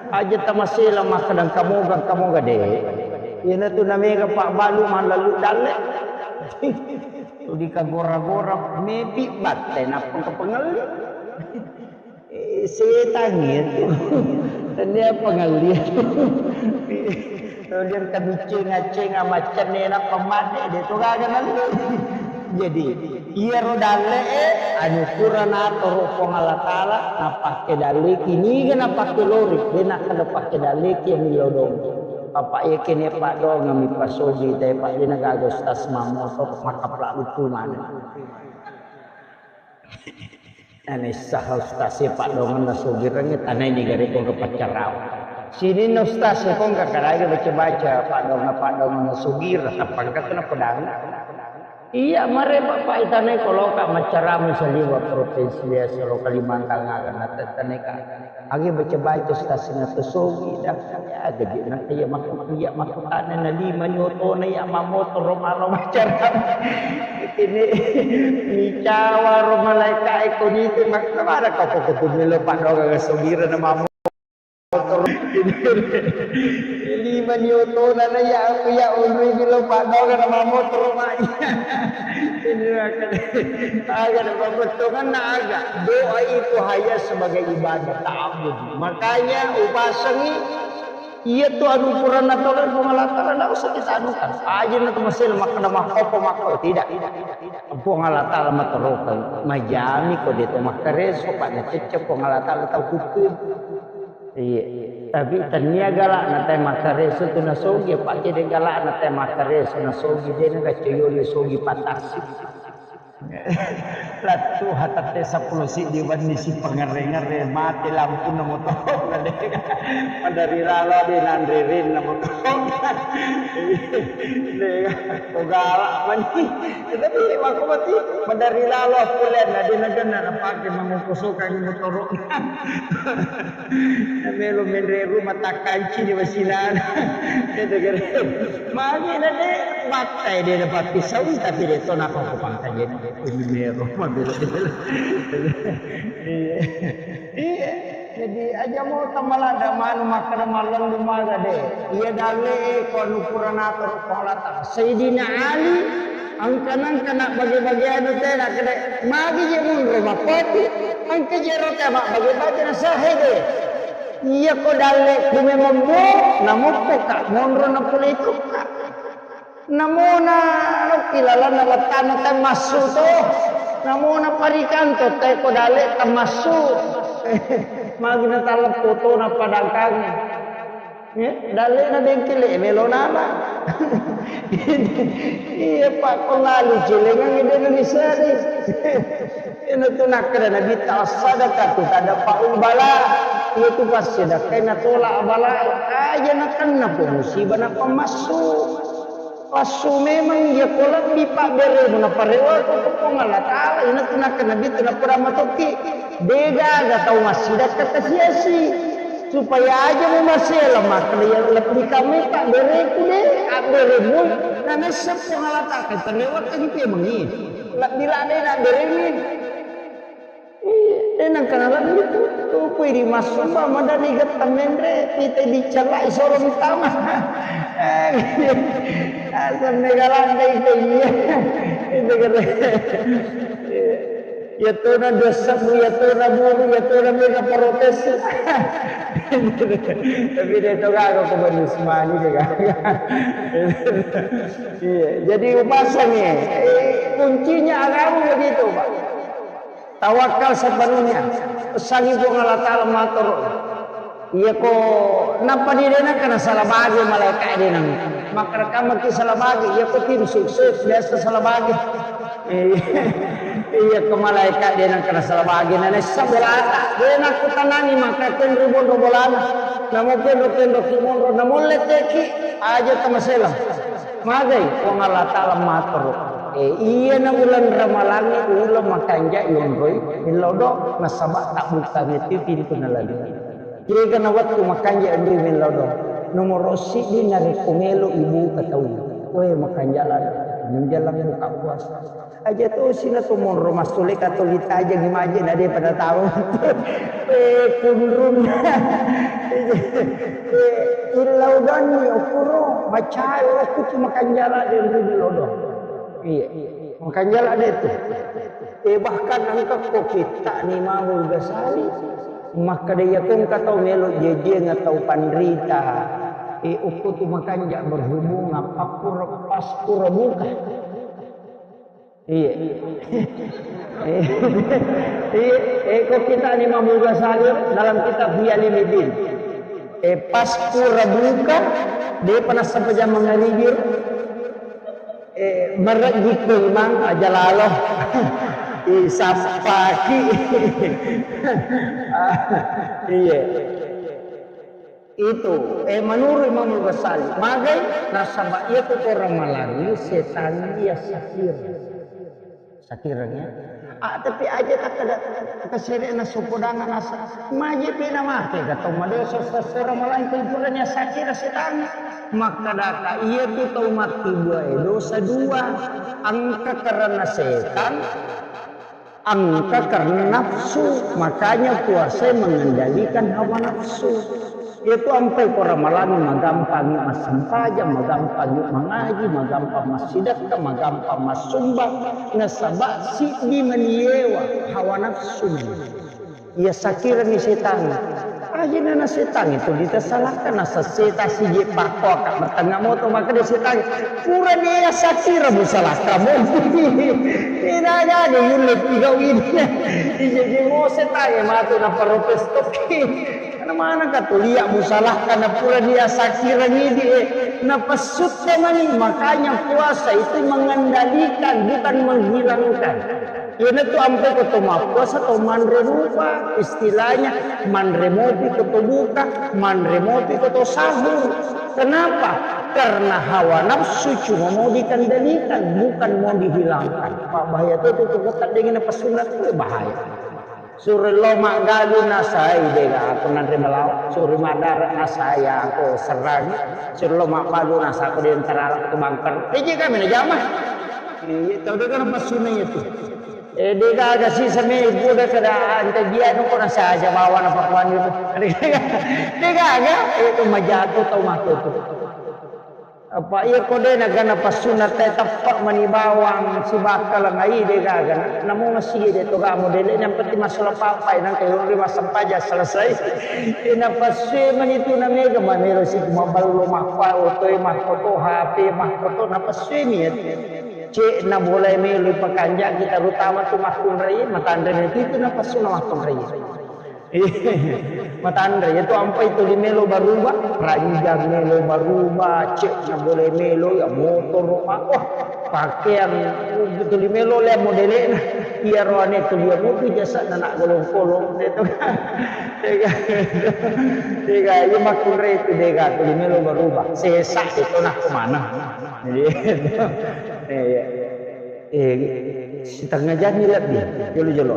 aja tamasela makkeda kamoga, kamoga de. Iyanatu namega pabbalu mallalu dalle. Tuli kagora-gora mepi batte nappa kapengelli. Eh, setang itu. Tania pengelli. Tuli kabiccing-accing amaccenne nappa madde de to gaga nalle. Jadi, iyaro dalle'e, anu pura natoro Puang Allah Ta'ala, napakke dalleki, niga napakke lori, de nakkeda pakke dalleki yang lodong. Bapak yakin ya Pak dong, mi pasogi, tapi Pak de nagaga ustaz mamotor, makaplak lupu mana. Ane saha ustaz e paddoangenna sogirengnge tanai ni gare kongka paccarao. Sininna ustaz e kongka kadage baca-baca paddoangenna, paddoangenna sogireng, tappa engka tu napedang. Iya, mare Bapak itanai koloka maccarama saliwa provinsi biasa lo Kalimantan aga na tetaneka. Agi baca-baca ustaz na to sogi dah. Aga je nangka iya makku-, iya makkutana na lima ni otona iya mamotoro mano maccarama. Ini micawa ro malaika e ko nitu makna mara kau ko kutu melo paddoangenna sogireng na mamotoro. Lima ni otona na iya aku iya onroi melo paddoangenna mamotoro mai. Ini akan aga na pabettonganna aga. Doa itu hanya sebagai ibadah ta'abbud. Makanya upasengi Iya tu anu pura natolong Puang Allah Ta'ala, ndak usah kita anukan. Aja na tu masih makkeda makkopo makko, tidak. Puang Allah Ta'ala matorokan, majami ko de to makkareso, pada cecce Puang Allah Ta'ala tau kutu. Iya. Tapi tania galakna tae makkareso tu nasogi, apa kede galakna tae makkareso nasogi, de na gacoyoli sogi patasi. Lattu hatatte seppulo siddi wenni si pangere-ngere, mate lampuna motoro na de. Madari lalo de nanre rinna motoro. De, ko galak mani. Tapi mako mati madari lalo pole na de na gana na pake mangokosokangi motoro. Melo menre rumah takkanci di wasinana. Itu kira. Magi na de battai de na papisau tapi de to napa ko pangkajen. Ini mero mabela-bela. Iya. Iya. Jadi aja mau tamalada manu makkada mallendu maga de. Iya dalle ko anu pura nator ko lata. Sayyidina Ali Engka-, engka na bage-bageanu tena kede, magi je monro mappoti, engka je ro tena mabbage-bage na sahe de. Iya ko dalle ku memang mo, namoppo ka monro na pole ikokka. Namona lokki lalanna wattana te massu to, namona parikanto te ko dalle te massu. Magi na taleppo to na padangkang. Eh, dallena bengkele, eh, melo nama. Iya, Pak, pengalu celengan ide Indonesia ni. Ina tu nakkeda Nabi ta sadaqatu tadfa'ul bala. Iya tu pas sedekah na tolak bala. Aja na kenna po musibah na pemassu. Passu memang iya ko lebbi pabberemu na parewa ko Puang Allah Ta'ala, ina tu nakkeda Nabi tu na pura matokki. Degaga tau massidakka kasiasi. Supaya aja mu masela makkeda iya lebbi kamai pabbereku de, abberemu na nessa Puang Allah Ta'ala, parewa kan memang iya. Lebbi ladde na abberemu. Iya, de nangka nalebbi tu, tu kui ri massumba madani gatta menre, pita dicellai soro mitama. Eh, asam mega landai ke iya. Itu kata. Iya. Iya tona dosa bu, iya tona buru, iya tona mega protes. Tapi de to gaga ko Bani Usmani de gaga. Iya, jadi upasangi, eh, kuncinya agama begitu, Pak. Tawakal sepenuhnya. Pesangi Puang Allah Ta'ala matoro. Iya ko nappa di dena kena salah bagi malaikat dena. Maka kamaki salah bagi. Iya ko tim sukses biasa salah bagi. Iya ko malaikat dena kena salah bagi. Nana sabolata. Dena ku tanani maka kenru bonro bolana. Namo kenro kenro ki monro. Namo leteki aja tamasela. Magai Puang Allah Ta'ala matoro. Eh, iya na uleng Ramalangnge uleng makanja yonroi millau do nasaba tabbukkangeti pintu na lalengnge. Kega na wettu makanja yonroi millau do. Nomoro siddi narekko melo ibuka tau. Wae makanja lalo. Menjelang buka puasa. Aja tosi na to monro massole katoli tajengi maje na de pada tau. Eh, kunrun. Eh, illau donni okuro macai okku tu makanjala de rudi lodo. Iya, makanjala de tu. Eh, bahkan engka ko kitta ni Imamul Ghazali makkeda iya ko engka tau melo jejieng atau panrita. Eh, okku tu makanja berhubung apa pura pas pura buka. Iya. Iya, eh, ko kita ni Imam Ghazali dalam kitab Ihya Ulumuddin. Eh, pas pura buka, depa nassappa jam mangaribi. Eh, marejjikko imang aja lalo. Isappaki. Iya. Itu, eh, menurut Imam Ghazali, magai nasaba iya tu orang Malani setan iya sakira. Sakiranya. Ah, tapi aja tak ada kesere na sopodangan asa. Maje pena mate kata madosa sesera Malani kumpulnya sakira setan. Maka data iya tu tau mati dua, eh, dosa dua. Engka karena setan, Engka karena nafsu, makanya puasa mengendalikan hawa nafsu. Yaitu ampai ko Ramalang magampangi massempajang, magampangi mangaji, magampang massidekka, magampang massumbang, nasaba siddi maniewa hawa nafsu. Iya sakirani setang. Ajana na setang itu ditasalahkan, nasa seta sije pakko ka matengah moto, maka dia setang. Pura dia sakira musalahkan. Tidak ada yulle tiga ini. Iya je mo setang ya matu na protes toki. Mana katulia musalahkan pura dia sakira ngidi, eh. Napessutta mani, makanya puasa itu mengendalikan, bukan menghilangkan. Iyanatu ampe ko to mappuasa to manre rupa, istilahnya manre mopi ko to buka, manre mopi ko to sahur. Kenapa? Karena hawa nafsu cuma mau dikendalikan, bukan mau dihilangkan. Pak, bahaya tuh, tuh, tuh, kota dingin apa sunat tuh bahaya. Suro lo maggalu nasai, dega aku nanre melawa. Suro madara nasai aku serangi. Suro lo maggalu nasa aku di antara aku bangker. Piji kami na jama. Iya, tau dega apa sunat itu. Eh, degaga sisa me buda kada ante dia no kona saja bawa na pakuan itu. Degaga itu majato tau matu tu. Apa iya ko de na gana pasuna te teppa mani bawang sibakka lengai degaga na. Namu masih de to gamu dele yang penting masalah papai nang kayu ri masampaja selesai. Ina pasue mani tu na mega ma melo si kuma ballo makwa otoe mahkoto H P mahkoto na pasue mi. Cek na boleh melo pakanja kita terutama tu makkunrai matanre itu na pasuna makkunrai. Matanre itu ampai tuli melo baruba, ranjang melo baruba, cek na boleh melo ya motor, wah, pakaian tuli melo le modelena. Iya roane tuli ya motu jasa na nak golong-kolong itu. Dega, dega, iya makkunrai itu dega tuli melo baruba. Sesa itu nak kemana? Iya. Iya. Eh, setengah jam ni lebih. Jolo-jolo.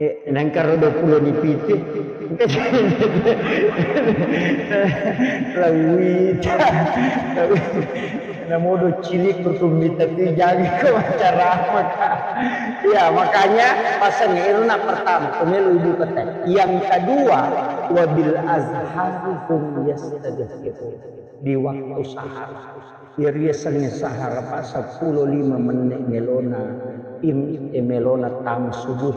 Eh, nengkaro dua puluh ni pitu. Lawita. Namodo cilik berkumita tu jangan ke acara apa, Kak? Ya, makanya pasang irna pertama, pemilu ibu kata. Yang kedua, wabil azhari hum yastaghfirun. Di waktu sahar. Iyariasengnge sahara, Pak, seppulo lima menne' melona im-, eh, melona tama subuh.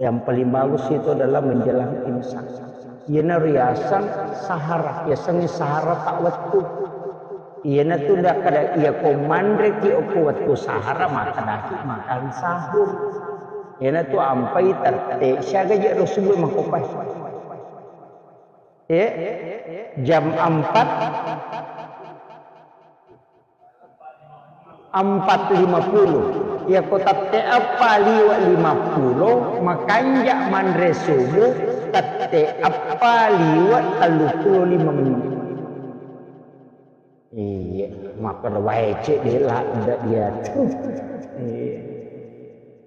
Yang paling bagus itu adalah menjelang imsak. Iyana riaseng sahara, yasengnge sahara ta' wettu. Iyana tu nda kada iya ko manreki okko wettu sahara, makkedaki makan sahur. Iyana tu ampai tette' siaga je' ro subuh makkopai. Eh, jam empat, empat lima puluh. Iya ko tette' eppa liwe' lima puluh, makanja' manre subuh tette' eppa liwe' tellu puluh lima menit. Iya, makkeda wae cedde' ladde' dia tu. Iya.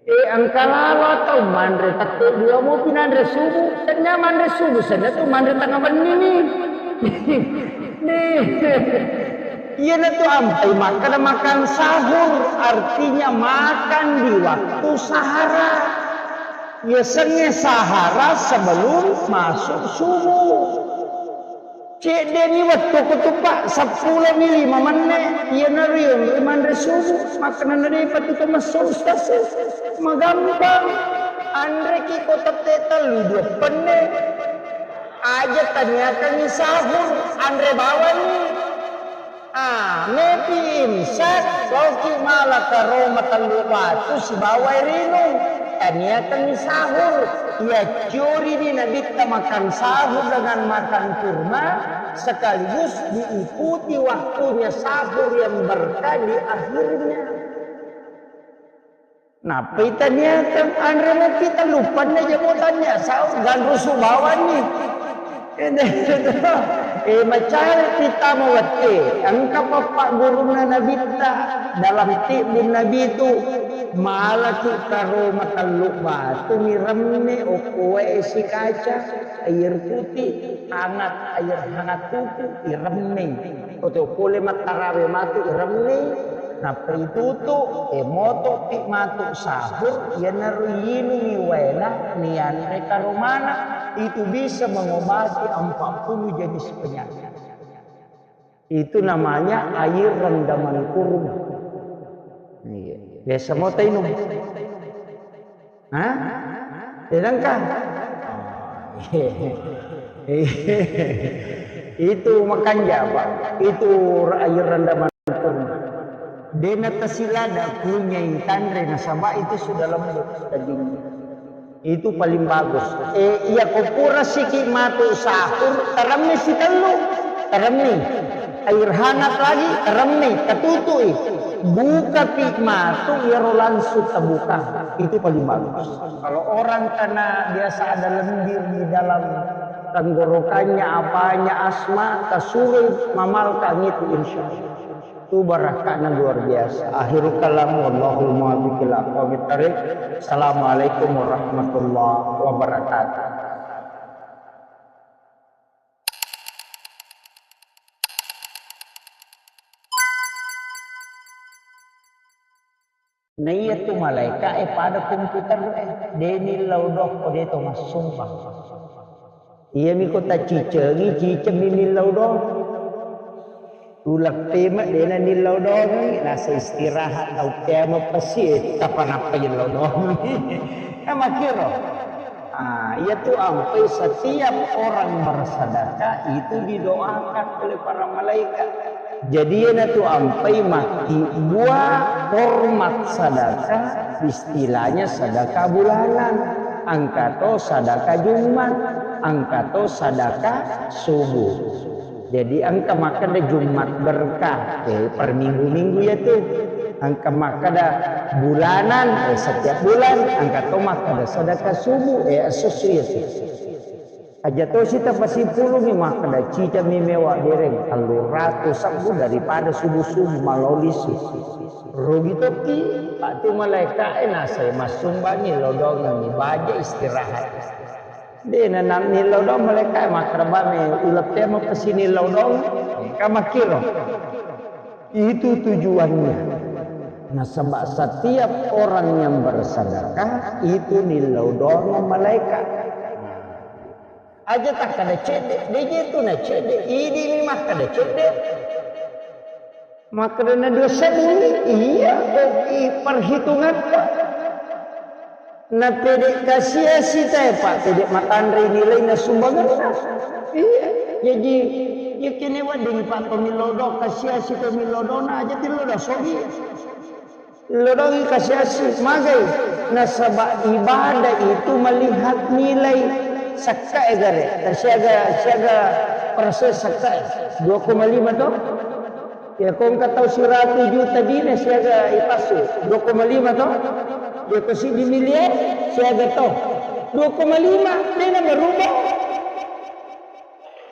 Eh, engka lalo tau manre tette' dua mopi nanre subuh. Senna manre subuh, senna tu manre tengah benni ni. Nih. Iyana tu ampai makkeda makan sahur, artinya makan di waktu sahara. Yasengnge sahara sebelum masuk subuh. Cedde'ni wettuku tu, Pak, seppulo mi lima menne', iyanaro yonroi manre subuh, makkenana de'pa tu tomessu, Ustaz. Magampang. Anreki ko tette' tellu dua penne'. Aja taniakangngi sahur, anre bawanni. Ah, mepi imsak, loki mala karo matellu batu sibawa rinung. Taniakangngi sahur. Iya ciori di Nabitta makan sahur dengan makan kurma, sekaligus diikuti waktunya sahur yang berkah di akhirnya. Nappai taniakeng anre mopi tellu penne' jamo tania sahur ganrusu bawanni. Eh, macari kita mawette, engka pappaggurunna Nabitta dalam tibbun Nabi tu, malaki karo matellu batu miremme okko wae sikaca, air putih, hangat, air hangat tutu, iremme. Oto pole mattarawe matu iremme. Nappa itutu, e, moto'pi matu sahur, iyanaro yinungi waena, nianre karomana, itu bisa mengobati empat puluh jenis penyakit. Itu namanya air rendaman kurma. Iya. Biasa mau tainung. Hah? Sedangkan itu makanja, Pak. Itu air rendaman kurma. Dena tasilada kunyai tanre nasaba itu sudah lembut dagingnya. Itu paling bagus. Eh, iya ko pura siki matu sahur, teremmi sitellu, teremmi. Air hangat lagi, teremmi, katutui. Buka pi matu, iyaro langsung terbuka. Itu paling bagus. Kalau orang karena biasa ada lendir di dalam tenggorokannya, apanya, asma, tasurui mamalkang itu, insya Allah. Itu barakka'na luar biasa. Akhirul kalam, wallahul muwaffiq ila aqwamit thariq. Assalamualaikum warahmatullahi wabarakatuh. Naiya tu malaeka'e pada komputer'e, de nillau doang ko de to massumpang. Iyami ko taccicengi, cicemmi nillau doang. Uleng peme dena nillau doang, nasa istirahat tau kiamat pasti, eh, kapan apa nillau doang. Kan makkiro. Ah, iya tu ampai setiap orang bersedekah itu didoakan oleh para malaikat. Jadi, iyanatu ampai makkibua hormat sadaka, istilahnya sadaka bulanan, engka to sadaka Jumat, engka to sadaka subuh. Jadi, engka makkeda Jumat berkah, eh, per minggu-minggu iyatu. Engka makkeda bulanan, eh, setiap bulan, engka to makkeda sadaka subuh, eh, esso-esso iyatu. Aja tosi tapasipulungi makkeda, cicami mewa bereng, tellu ratu sebbu daripada subuh-subuh malao lisu. Rugi tokki, patu malaeka'e nasai massumbangi lodongengi baja istirahat. De nanammi lodong malaeka'e makkeda, bame ulettemo pesini lodong, ka makkiro. Itu tujuannya. Nasaba setiap orang yang bersedekah itu nillau doang malaikat. Aja takkeda cedde, de je tu na cedde, idi mi makkeda cedde. Makkeda na dua sebbu, iya, kok i perhitungatta. Na pede kasiasi tae, Pak, pede matanre nilaina sumbanganna. Iya, jadi, ya kene wedding, Pak, to milodong kasiasi, to milodona aja tilodong sogi. Lodongi kasiasi, magai. Nasaba ibadah itu melihat nilai sakkae gare. Siaga, siaga persen sakkae. Dua koma lima to? Ya, ko engka tau siratu juta dina siaga ipassu. Dua koma lima to? Ya, ko siddi miliar siaga to? Dua koma lima, dena berubah.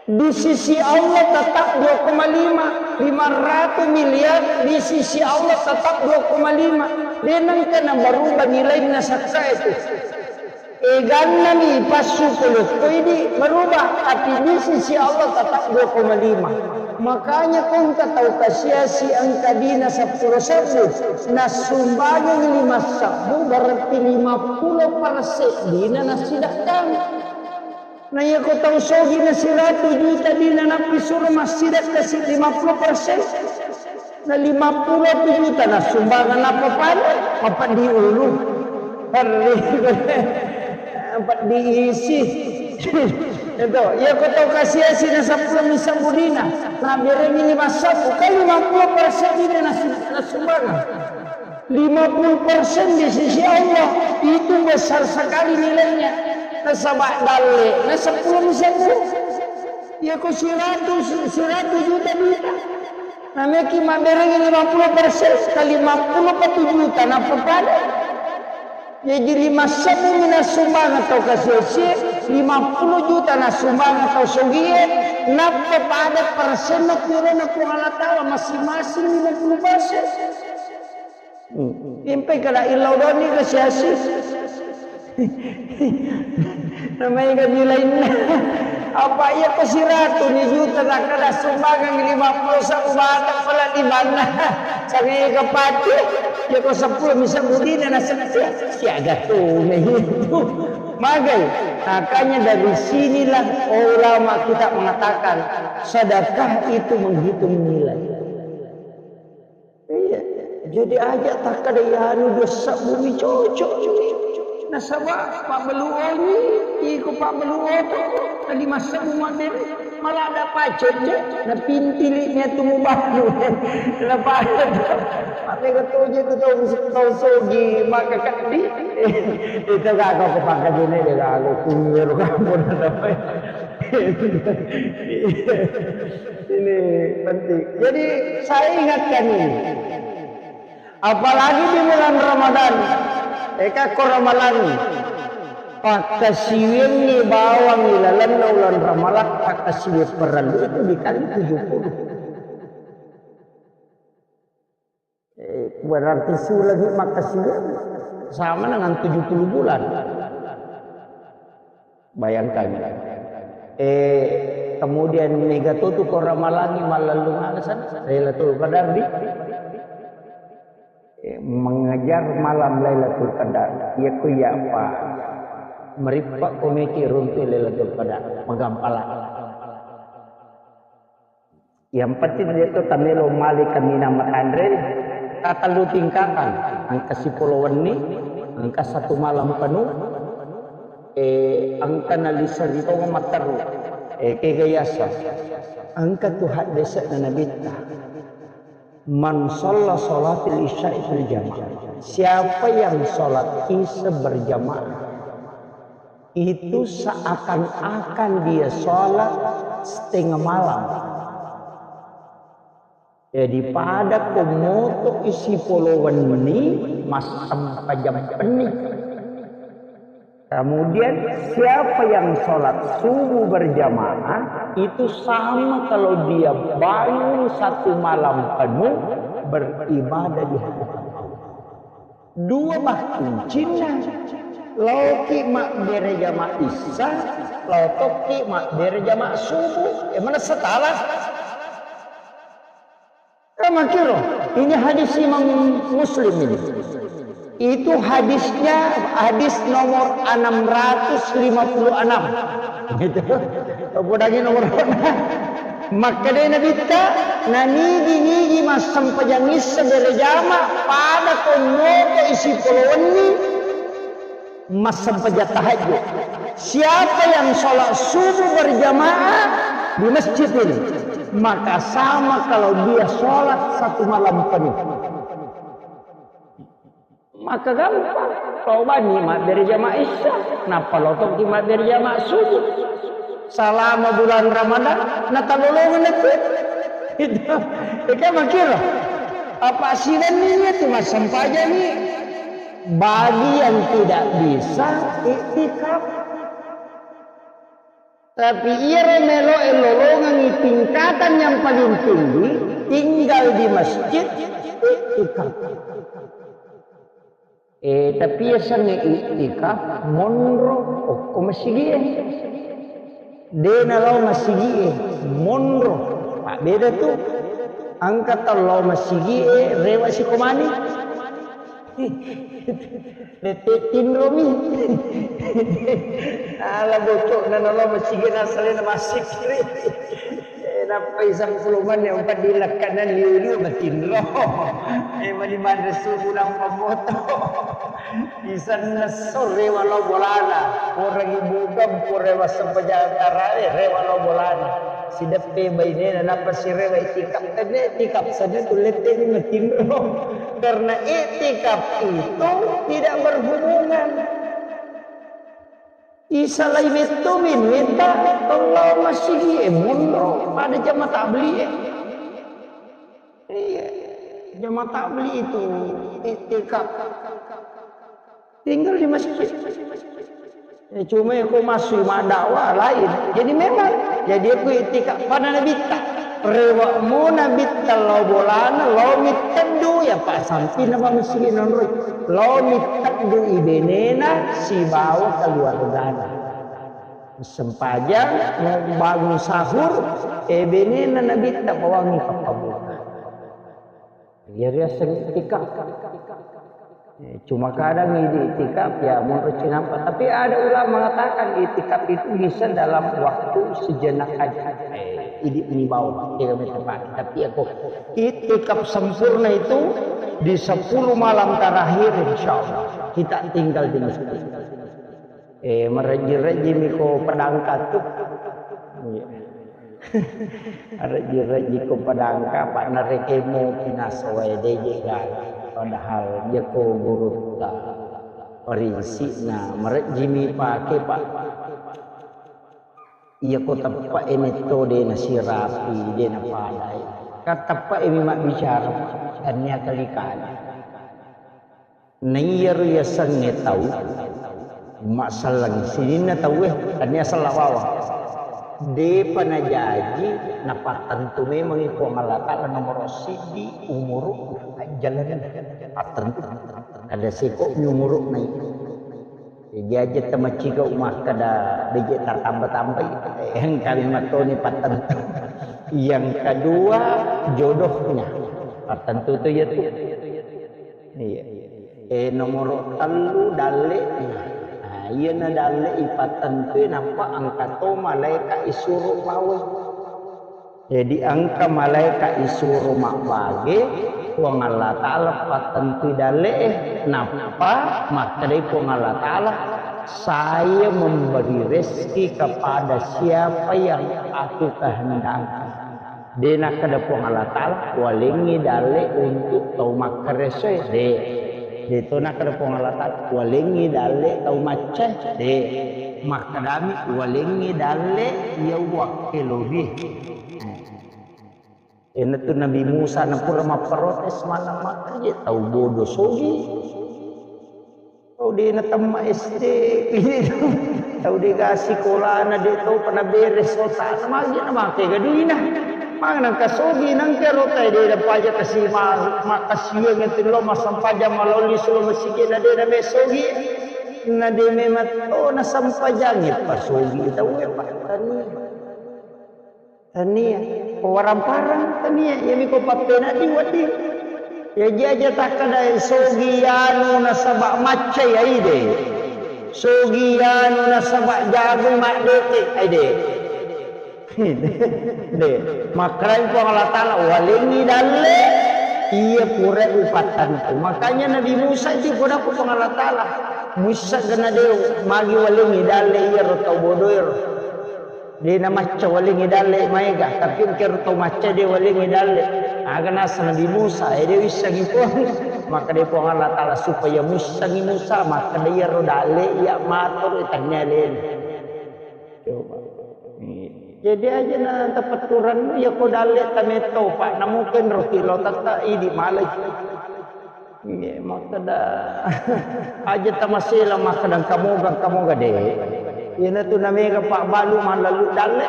Di sisi Allah tetap dua koma lima, lima ratus miliar di sisi Allah tetap dua koma lima. De nengka na berubah nilainna sakka itu. Eganna mi passu pole ko idi berubah, tapi di sisi Allah tetap dua koma lima. Makanya ko engka tau kasiasi engka dina seppulo sebbu, nassumbangengi lima sebbu, berarti lima puluh persen dina nassidekkang. Na iya ko tau sogi na siratu juta dina nappi suro massidekka si lima puluh persen. Na lima puluh juta na sumbangan apa pada? Apa diulu? Perri. Apa diisi? Itu. Iya ko tau kasiasi na seppulo mi sebbu dina. Na berengi lima sebbu. Kan lima puluh persen dina na si-, na sumbangan. Lima puluh persen di sisi Allah itu besar sekali nilainya. Nasaba dalle na seppulo mi sebbu. Iya ko siratu, siratu juta dina. Nameki mabberengi lima puluh persen ka lima puluh pa tu juta nappa pada. Jadi lima sebbu mi nassumbangeng tau kasiasi, lima puluh juta nassumbangeng tau sogie, nappa pada persenna purana Puang Allah Taala masing-masing lima puluh persen. Hmm. Impai kada illau doni ke siasi. Namanya kan lainna. Apa iya ko siratu ni juta tak kada sumbangan lima puluh satu batang pala di mana. Sangai ke pati. Ya ko seppulo mi sebbu dina na setia. Siaga tu na itu. Magai. Makanya dari sinilah ulama kita mengatakan sedekah itu menghitung nilai. Iya. Jadi aja takkada iyanu dua sebbu mi cocok. Nasaba pabbalu oni, iko pabbalu oto, tadi masa mu mabbere. Malah ada pacet, Cek. Na pintili nia tu mubanu. Na pacet. Apa kau tu je tu tau, tau sogi, maka kadi. Itu gak kau kepangkat ini, dia gak aku kungir kamu. Ini penting. Jadi, saya ingatkan ini. Apalagi di bulan Ramadan, eka ko Ramalang, pakkasiwiangngi bawang ilalenna ulan Ramalang, pakkasiwiang parellu itu dikali tujuh puluh. Eh, berarti sulangi makkasiwiang sama dengan tujuh puluh bulan. Bayangkan. Eh, kemudian mega to tu ko Ramalangi mallellung aga san, Lailatul Qadar di, eh, mengejar malam Lailatul Qadar. Iya ku iya apa? Merippa komeki runtu Lailatul Qadar, magampala. Yang penting dia tu tamelo mali kaminang matanre, tatellu tingkatan, engka sipolo wenni, engka satu malam penuh, eh, engka nalisa ri tonga matteru, eh, kega yasa. Engka tu haddese'na Nabitta. Man shalla sholatil isya'i fil jamaah. Siapa yang sholat isya berjamaah, itu seakan-akan dia sholat setengah malam. Jadi pada ko moto isi polo wenni, massempajang penni. Kemudian siapa yang sholat subuh berjamaah, itu sama kalau dia bangun satu malam penuh beribadah di hadapan Allah. Dua bah kuncinna. Laoki mabbere jama isya, laotoki mabbere jama subuh. E, mana setala? Kamakiro, ini hadis Imam Muslim ini. Itu hadisnya, hadis nomor enam ratus lima puluh enam. Gitu. Podangi nomor Makkeda Nabitta, nanigi-nigi massempajang isya berjama, pada ko moto isi polo wenni massempajang tahajud. Siapa yang sholat subuh berjamaah di masjid ini, maka sama kalau dia sholat satu malam penuh. Maka gampang. Tobani mabbere jama isya, nappa lotoki mabbere jama subuh. Salama bulan Ramadan, natalolongeng lettu. Itu. Eka makiro. Apa sidanni itu massempajani? Bagi yang tidak bisa iktikaf. Tapi iyaro meloe lolongengi tingkatan yang paling tinggi, tinggal di masjid, iktikaf. Eh, tapi yasengnge iktikaf, monro okko masigie. De nalao masigie, monro. Pak beda tu. Engka tau lao masigie, rewa sikomani. Lette tinromi. Ala bocokna nalo masigi nasalena masikri. Eh, nappai sangkulumani yang empat dilakkanan liu-liu matinro. Eh, mani manre subuh nampa moto. Isanna sore walau bolana. Orang ibu kampung rewa sempajang tarawe, rewa lo bolana. Sideppe bainena, nappa sirewa itikap. Tenne itikap, sana tu lette ni matinro. Karena iktikaf itu tidak berhubungan. Isalai metto minuetta, tollo masigi e monro pada jama tabli e. Iya, jama tabli itu iktikaf. Tinggal di masjid. Eh, cuma aku masuk madakwa lain. Jadi memang, jadi aku iktikaf pada Nabitta. Rewa mo Nabitta lao bolana, lao mitteddu, ya Pak, sampai nama masjid nonroi. Lao mitteddu ibenena sibawa keluargana. Sempajang, mau bangun sahur, eh, benena Nabitta bawangi pappabuka. Iya riaseng iktikaf. Eh, cuma kadang idi iktikaf ya menurut cinampa. Tapi ada ulama mengatakan iktikaf itu bisa dalam waktu sejenak aja. Eh, idi ini bau, tidak tepat. Tapi aku iktikaf sempurna itu di sepuluh malam terakhir, insya Allah kita tinggal di masjid. Eh, merejji-rejji miko pedangkat tu. Iya. Rejji-rejji ko padangka, Pak, narekemo kinasoe deje gala. Padahal iya ko gurutta parinsikna, marejjimi pake, Pak. Iya ko teppe'e metto de nasirapi, de napadai. Kan teppe'e mi mabbicara, tannia kali-kali. Naiyaro yasengnge tau, masselleng sininna tauwe, tania sella bawang. Depa najaji, napattentu memangngi Puang Allah Ta'ala nomoro siddi umuru, ajjalan pattentu. Ada seko mi umuru nai. Jaji aja tamaciga makkada beje tartamba-tambai, engkami mattoni pattentu. Yang kedua, jodohnya. Pattentu tu ya tu. Iya. Eh, nomoro tellu, dalle'na. Nah, iyana dalle ipattentui, nappa engka to malaeka isuro pawai. Jadi engka malaeka isuro mabbage, Puang Allah Ta'ala pattentui dalle'e, nappa makkedai Puang Allah Ta'ala, "Saya memberi rezeki kepada siapa yang aku kehendaki." De nakkeda Puang Allah Ta'ala, "Walengngi dalle untuk tau makkaresoe." De. De to nakkeda Puang Allah Ta'ala, "Walengngi dalle tau maccae." De. Makkedami, "Walengngi dalle iya uwakkelori." Eh. Iyanatu Nabi Musa napura mapprotes, mana makkaje tau bodo sogi. Tau de natemma S D, tau de ga sikolana, de tau pa naberes otana, magi namake ga duina. Magi nangka sogi, nangka rotae de napaja kasi ma-, makkasiwiang itu lo massempajang malolli sulo masigi na de name sogi. Na de memang to nasempajangi pa sogi tau e pa tania. Tania, ko warang-parang tania, iyami ko pappenaddi wedding. Jaji aja takkeda sogi anu nasaba macca ya ide. Sogi anu nasaba jago maddete, ide. De, makkarai Puang Allah Ta'ala, "Walengngi dalle iya pura upattantu." Makanya Nabi Musa itu pura Puang Allah Ta'ala. Musa gana de magi walengngi dalle iya ro tau bodoero. De namacca walengngi dalle maega, tapi engkero tau macca de walengngi dalle. Aga nasa Nabi Musa, eh, de wissengi Puang. Makkeda Puang Allah Ta'ala supaya muissengi Musa, makkeda iyaro dalle iya matoro tania alena. Coba. Jadi aja na tapetturan iya ko dalle tametto, Pak, namuken roti lo tata idi malai. Iye, makkeda, aja tamasela makkeda engka moga, engka moga de. Iyanatu namega pabbalu mallalu dalle.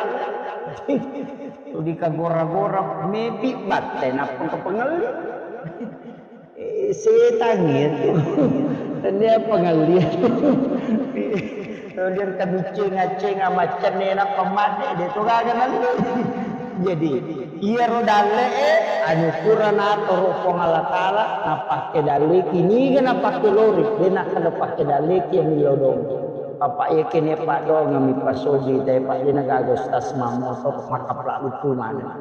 Tuli kagora-gora mepi batte nappa engka pengelli. Eh, setang itu. Tania pengelli. Kemudian kemucing-acing macenne nappa madde de to gaga nanti. Jadi, iyaro dalle'e, anu pura natoro Puang Allah Ta'ala, napakke dalleki, niga napakke lori, de nakkeda pakke dalleki yang lodong. Bapak iya kene paddoangeng mi pasogi, tapi Pak, de nagaga ustaz mammotor, makaplak lucu mana.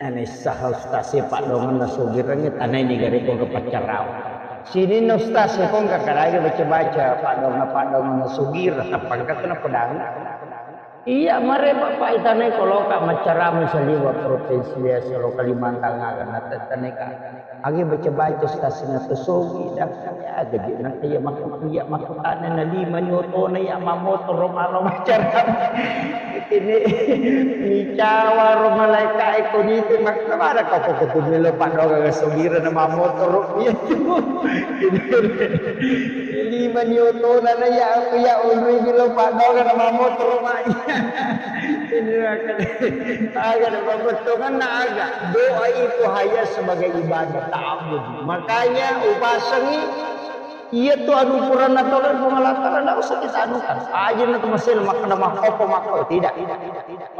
Nanaissaha ustaz e paddoangeng nasogirengnge, tanai niga rekko ke paccarau. Sininna ustaz e kongka kadage baca-baca paddoangeng-paddoangeng nasogireng, tappa engka tu napodang. Iya, mare Bapak itanai ko loka maccarama saliwa provinsi biasa lo Kalimantan aga natettaneka. Agi baca-baca stasina to sogi dah. Ya gaji na iya makku iya makkutana na lima ni otona iya mamotoro malo maccarama. Ini micawa ro malaika e ko nitu makkabara kau ko kutu melo paddoga ga sogira na mamotoro iya tu. Lima ni otona na iya aku iya onri melo paddoga na mamotoro mai. Ini akan aga na pabettonganna aga doa itu hanya sebagai ibadah ta'abbud. Makanya upasengi iya tu anu purana tolong Puang Allah Ta'ala ndak usah kita anukan. Aja na tu masih makkeda makkopo makko tidak.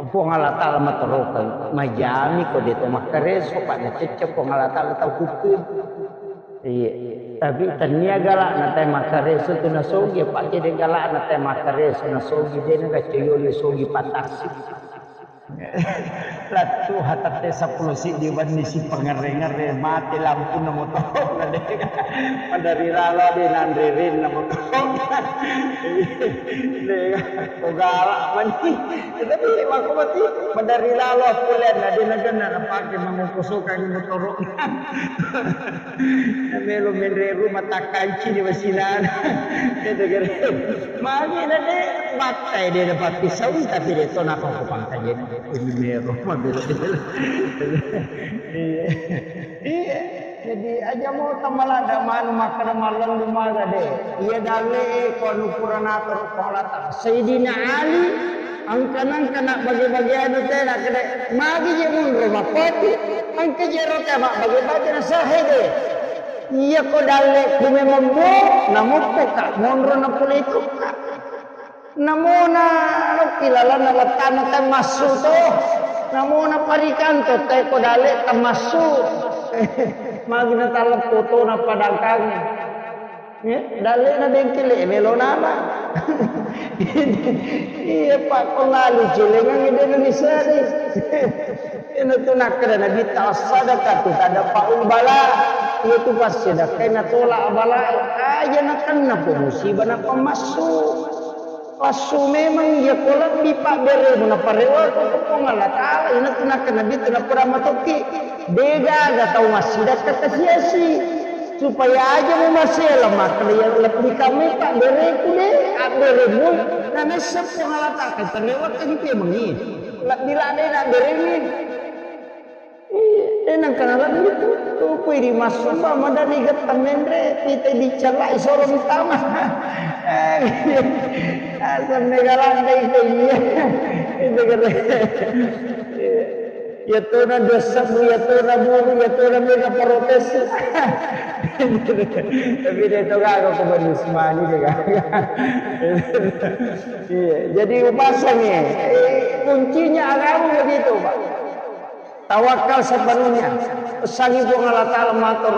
Puang Allah Ta'ala matorokan majami ko de to makkareso pada cecce Puang Allah Ta'ala tau kutu. Iya. Tapi tania galak na te makkareso tu nasogi apa de galak na te makkareso nasogi de na kaccoyoli sogi patasi. Lattu hatette seppulo siddi wenni sipangerre-ngerre, mate lampuna motoro'na de. Maderri lalo de nanre renna motoro'na. De, ko galak mani. Tapi makko mati, maderri lalo polleanna de nagenna napake mangokosokang motoro'na. Namelo menre rumah takkanci di wasilana. Itu kira. Magi na de battai de dapat pisau tapi de to nako ko pangkajen. Ini mero mabela-bela. Iya. Iya. Jadi aja mo tamalada manu makkada mallallu maga de. Iya dalle ko anu pura natoro ko lata. Sayyidina Ali engka nengka na bage-bage anu tena kede. Magi je munro mappoti. Engka je ro tena bage-bage na sahe de. Iya ko dalle ku memang mo namoppo ka monro na pole itu ka. Namona lokki lalanna wattana tamassu to. Namona parikanto te ko dalle tamassu. Magi na talleppo to na padangkange. Eh, dalle na bengkele melo nama. Iya pak ko lalu celengang ide Indonesia de. Ina tu nakkeda Nabi ta sadaqatu tadfa'ul bala. Iya tu passedekka na tolak bala. Aja nakenna po musibah na pamassu. Passu memang iya ko lebbi pabberemu na parewako ko Puang Allah Ta'ala, ina tu nakkeda Nabi tu napoda matokki. Degaga tau massidakka kasiasi. Supaya aja mu masela makkeda iya lebbi kamai pabbereku de, abberemu na nessa Puang Allah Ta'ala parewakka di pemengi. Lebbi lade na beremi. Iya, de nengka nalebbi tu. Tupui di massumba madani getta menre, pita dicellai solo mitama. Eh, asam mega landai ke iya. Itu kata. Iya. Iya tona dosa bu, iya tona buru, iya tona mega protes. Tapi de to gaga ko Bani Usmani de gaga. Iya, jadi upasangi. Eh, kuncinya agama begitu, Pak. Tawakal sepenuhnya. Pesangi Puang Allah Ta'ala matur.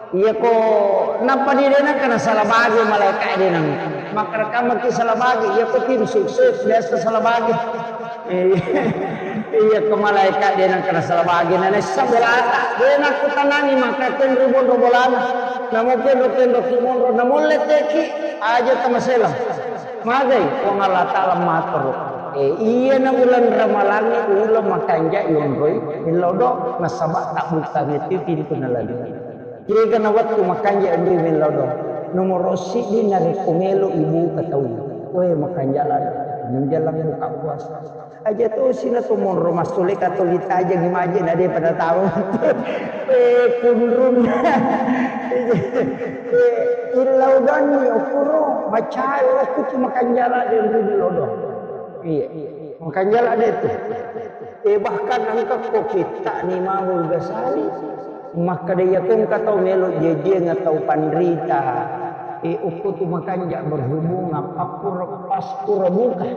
Iya ko napa di dena kena salah bagi malaikat dena. Maka rekaman ki salah bagi. Iya ko tim sukses biasa salah bagi. Iya ko malaikat dena kena salah bagi. Nana sabelata. Dena ku tanani maka kenru bonro bolana. Namo kenro kenro ki monro. Namo leteki aja tamasela. Magai Puang Allah Ta'ala matur. Eh, iya na uleng Ramalangnge uleng makanja yonroi millau do nasaba tabbukkang itu pintu na ladde. Kira na wettu makanja yonroi millau do. Nomoro siddi narekko melo ibuka tau. Weh makanja lada. Menjelang buka puasa. Aja tosi na to monro massule katoli tajeng maje na de pada tau. Eh, kunrun. Eh, illau ganni okuro macai waktu cuma kanjala de rudi lodo. Iya, makanjala de tu. Eh, bahkan engka ko kitta ni Imamul Ghazali makkeda iya ko engka tau melo jejieng atau panrita. Eh, ukko tu makanja berhubungan pakkuro paskuro buka.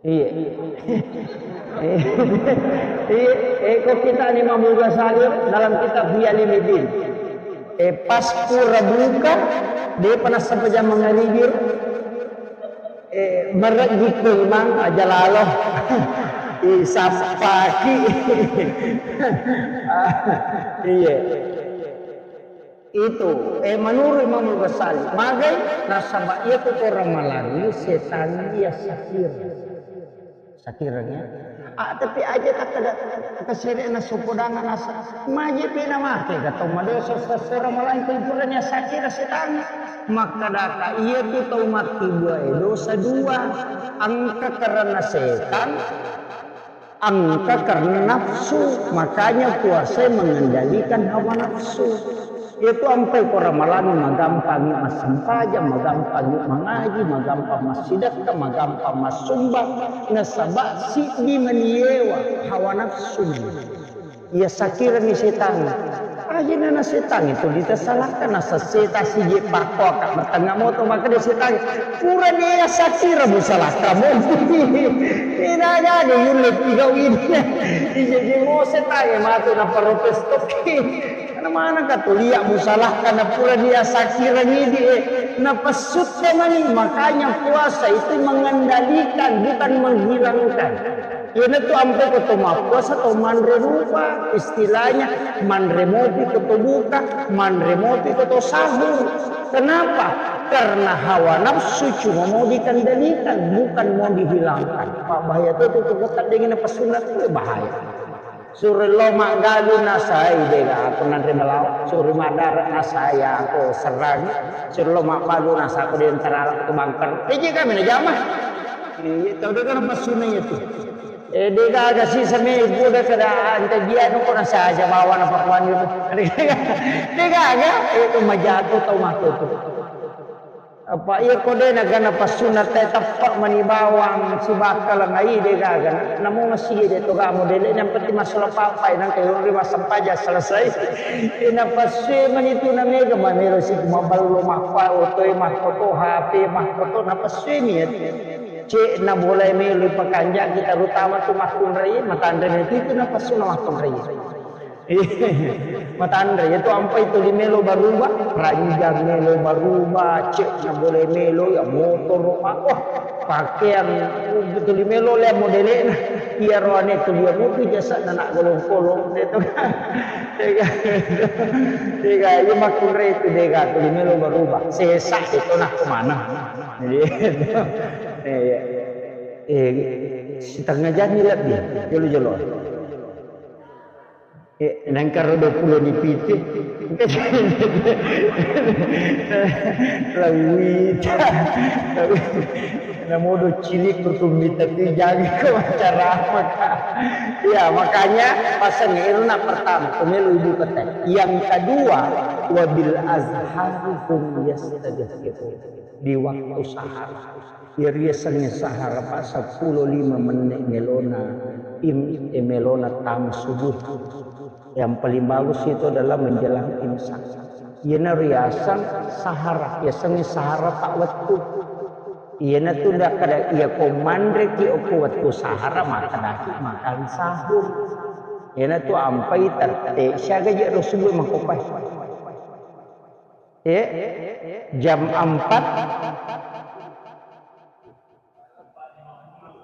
Iya. Iya. Eh, ko kita ni Imam Ghazali dalam kitab Ihya Ulumuddin. Eh, pas pura buka, depa nassapa jama mangaribir. Eh, merek gitu mang aja lalo. Eh, sapaki. Iya. Itu, eh, menurut Imam Ghazali, magai nasaba iya tu orang malangi setan iya sakir. Sakirnya. Ah, tapi aja tak ada kesere na sopodangan asa. Maje pena mate kata madosa sesera malangi tu puranya sakir setan. Maka daka iya tu tau mati dua, eh, dosa dua. Engka karena setan, engka karena nafsu, makanya puasa mengendalikan hawa nafsu. Itu ampai ko Ramalang magampangi massempajang, magampangi mangaji, magampang massidekka, magampang massumbang, nasaba siddi maniewa hawa nafsu. Iya sakirani setang. Ajana na setang itu ditasalahkan, nasa seta sije pakko ka matengah moto maka dia setang. Pura dia sakira musalahkamu. Tidak ada yulle tiga ini. Ije je mo setang matu na protes toki. Manaka tu lia musalahkan na pura dia sakirang idi, eh, napessutta mani. Makanya puasa itu mengendalikan, bukan menghilangkan. Iyanatu ampe ko to mappuasa to manre rupa, istilahnya manre mopi ko to buka, manre mopi ko to sahur. Kenapa? Karena hawa nafsu cuma mau dikendalikan, bukan mau dihilangkan. Pak, bahaya tu, tu, tu, tu, dengan apa sunat tu bahaya. Suro lo maggalu nasai, dega aku nanre melawa. Suro madara nasai, aku serang. Suro lo maggalu nasa, aku di antara aku bangker. Iji kami na jama. Iya, tau dega apa sunat itu. Eh, de gaga sisa me buda kada ante dia nu kona saja bawa na pakuan itu. De gaga, itu majatu tau matu tu. Apa iya ko de na gana passunna te teppa mani bawang sibakka lengai de gaga. Namo masih de to gamu dele yang penting masalah papai nang kayo ri masampaja selesai. Ina pasue mani tu na mega mamelo si maballo mappa otoe mahkoto H P mahkoto na pasue mi ya. Cek na boleh melo pakanjaki, terutama tu makkunrai, matanre itu, itu na passu na makkunrai. Matanre itu ampai tuli melo baruba, ranjang melo baruba, cek na boleh melo ya motor, wah, pakaian tuli melo le modele na. Iya roane tuli ya motor jasa na nak golong-golong itu kan. Dega, dega, iya makkunrai itu dega tuli melo baruba. Sesa itu nah kemana? Iya. Iya. Eh, setengah jam ni lebih, jolo-jolo. Eh, nangkaro dua puluh ni piti. Lawita. Namodo cilik kutumita tu jaga ke acara apa, Kak? Ya, makanya pasang irna pertama, pemilu ibu kata. Yang kedua, wabil azhari hum yastaghfirun. Di waktu sahar. Iya riasengnge sahara, Pak, seppulo lima menne melona im-, eh, melona tama subuh. Yang paling bagus itu adalah menjelang imsak. Iyana riaseng sahara, yasengnge sahara pak wettu. Iyana tu nda kada iya ko manreki okko wettu sahara, makkedaki makan sahur. Iyana tu ampai tette siaga je ro subuh makopai. Eh, jam empat,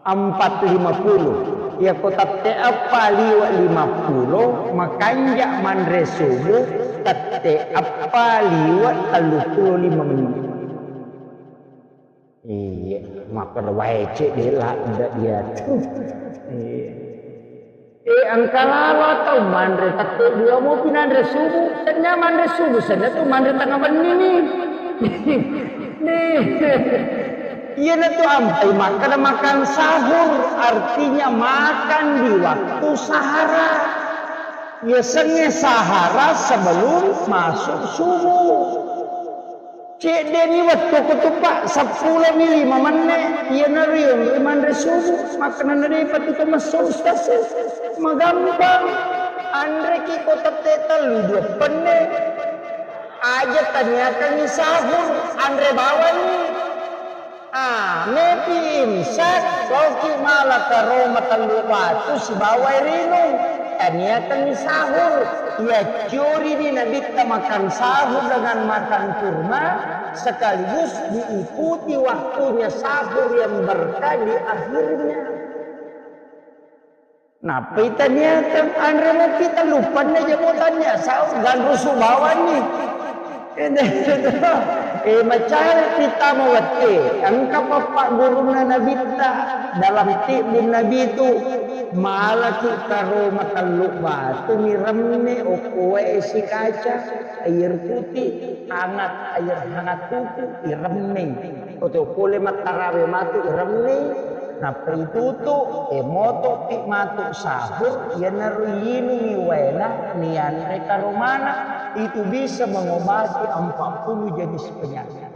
empat lima puluh. Iya ko tette eppa liwe lima puluh, makanja manre subuh tette eppa liwe tellu puluh lima menit. Iya, makkeda wae cek de la nda diatu. Iya. Eh, engka lalo atau manre tette dua mopi nanre subuh? Senna manre subuh, senna tu manre tengah benni ni. Nih. Iyana tu ampai makkeda makan sahur, artinya makan di waktu sahara. Yasengnge sahara sebelum masuk subuh. Cedde'ni wettuku tu, Pak, seppulo mi lima menne, iyanaro yonroi manre subuh, makkenana de'pa tu tomessu, Ustaz. Magampang. Anreki ko tette tellu dua penne. Aja taniakangngi sahur, anre bawanni. Ah, mepi imsak, loki mala karo matellu batu sibawa rinung. Taniakangngi sahur. Iya ciorini Nabitta makan sahur dengan makan kurma, sekaligus diikuti waktunya sahur yang berkah di akhirnya. Nappai taniakan anre mopi tellu penne jamo tania sau ganrusu bawanni. Eh, macari kita mawette, engka pappaggurunna Nabitta dalam tibbun Nabi tu, malaki karo matellu batu miremme okko wae sikaca, air putih, hangat, air hangat tuku, iremme. Oto pole mattarawe matu iremme. Nappa itutu, e, motopi matu sahur, iyanaro yinungi waena, nianre karomana, itu bisa mengobati empat puluh jenis penyakit.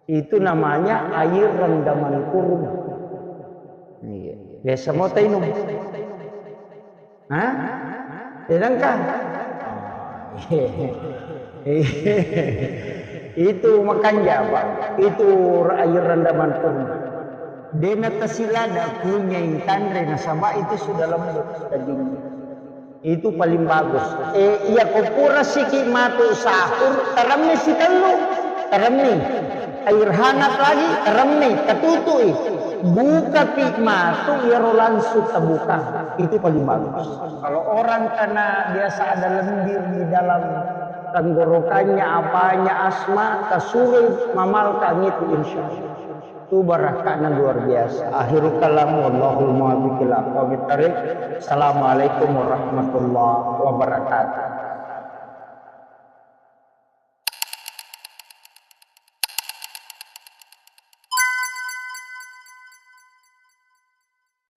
Itu namanya air rendaman kurma. Iya. Biasa mau tainum. Hah? Sedangkan itu makanja, Pak. Itu air rendaman kurma. Dena tasilada kunyai tanre nasaba itu sudah lembut dagingnya. Itu paling bagus. Eh, iya ko pura siki matu sahur, teremmi sitellu, teremmi. Air hangat lagi, teremmi, tatutui. Bukapi matu, iyaro langsung tabuka. Itu paling bagus. Kalau orang karena biasa ada lendir di dalam tenggorokannya, apanya, asma, tasurui mamalkang itu, insya Allah. Itu barakka'na luar biasa. Akhirul kalam, wallahul muwaffiq ila aqwamit thariq. Assalamualaikum warahmatullahi wabarakatuh.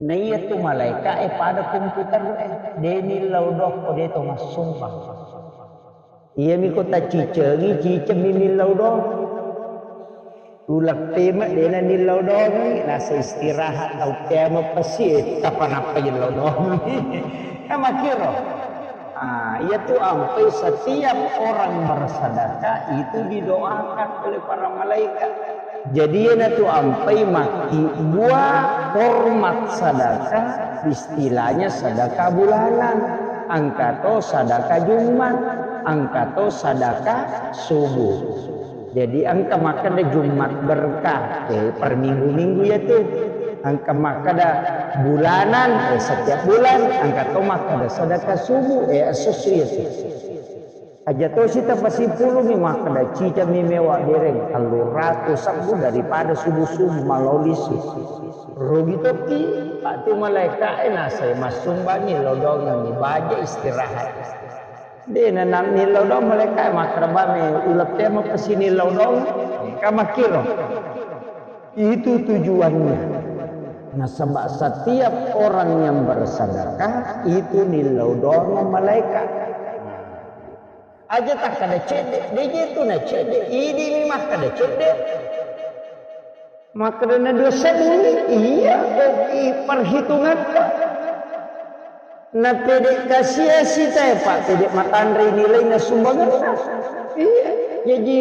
Naiya tu malaeka'e pada komputer'e, de nillau doang ko de to massumbang. Iyami ko tacicengi, cicengmi nillau doang. Uleng peme dena nillau doang, nasa istirahat tau peme pesi, eh, kapan apa nillau doang. Kan makkiro. Ah, iya tu ampai setiap orang bersedekah itu didoakan oleh para malaikat. Jadi, iyanatu ampai makkibua hormat sadaka, istilahnya sadaka bulanan, engka to sadaka Jumat, engka to sadaka subuh. Jadi, engka makkeda Jumat berkah, eh, per minggu-minggu iyatu. Engka makkeda bulanan, eh, setiap bulan, engka to makkeda sadaka subuh, eh, esso-esso iyatu. Aja tosi tapasipulungi makkeda, cicami mewa bereng, tellu ratu sebbu daripada subuh-subuh malao lisu. Rugi tokki, patu malaeka'e nasai massumbangi, lodongengi, baja istirahat. De, nanang nillau doang malaeka'e makkeda, bame, uleng temo pesi nillau doang, ka makkiro. Itu tujuannya. Nasaba setiap orang yang bersedekah itu nillau doang malaikat. Aja takkeda cedde, de je tu na cedde, idi mi makkeda cedde. Makkeda na dua sebbu, iya, ko i perhitungatta. Na pede kasiasi tae, Pak, pede matanre nilaina sumbanganna. Iya, jadi,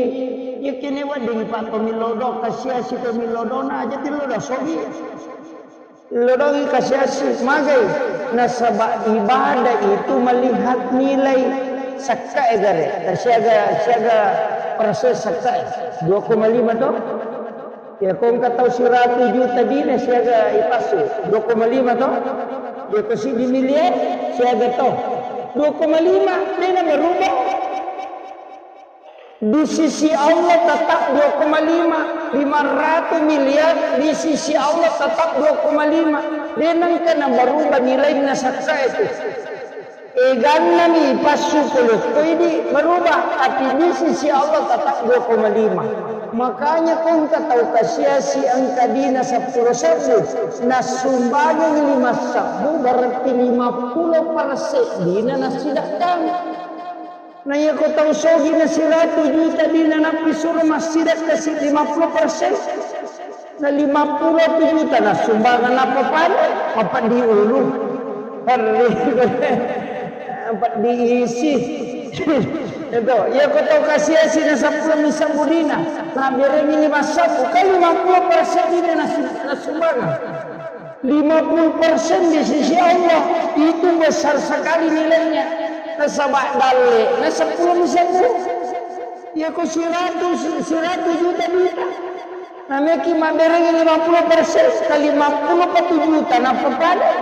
ya kene wedding, Pak, pemilodong, kasiasi pemilodona aja tilodo sogi. Lodongi kasiasi, magai. Nasaba ibadah itu melihat nilai sakkae gare. Siaga, siaga persen sakkae. Dua koma lima to? Ya, ko engka tau siratu juta dina siaga ipassu, dua koma lima to? Ya, ko siddi miliar siaga to? Dua koma lima, dena berubah. Di sisi Allah tetap dua koma lima, lima ratus miliar di sisi Allah tetap dua koma lima. Dena engka na berubah nilaina sakkae tu. Egannami passu pole ko idi berubah, tapi di sisi Allah tetap dua koma lima. Makanya ko engka tau kasiasi engka dina seppulo sebbu, nassumbangengi lima sebbu, berarti lima puluh persen dina nassidekkang. Na iya ko tau sogi na siratu juta dina nappi suro massidekka si lima puluh persen. Na lima puluh juta na sumbangan apa pada? Apa diulu? Perri. Apa diisi? Itu. Iya ko tau kasiasi na seppulo misa budina. Na beremi lima sebbu. Kan lima puluh persen dina na su-, na sumbangan. Lima puluh persen di sisi Allah itu besar sekali nilainya. Nasaba dalle na seppulo misa bu. Iya ko siratu, siratu juta duita. Nameki mabberengi lima puluh persen ka lima puluh pa tu juta nappa pada.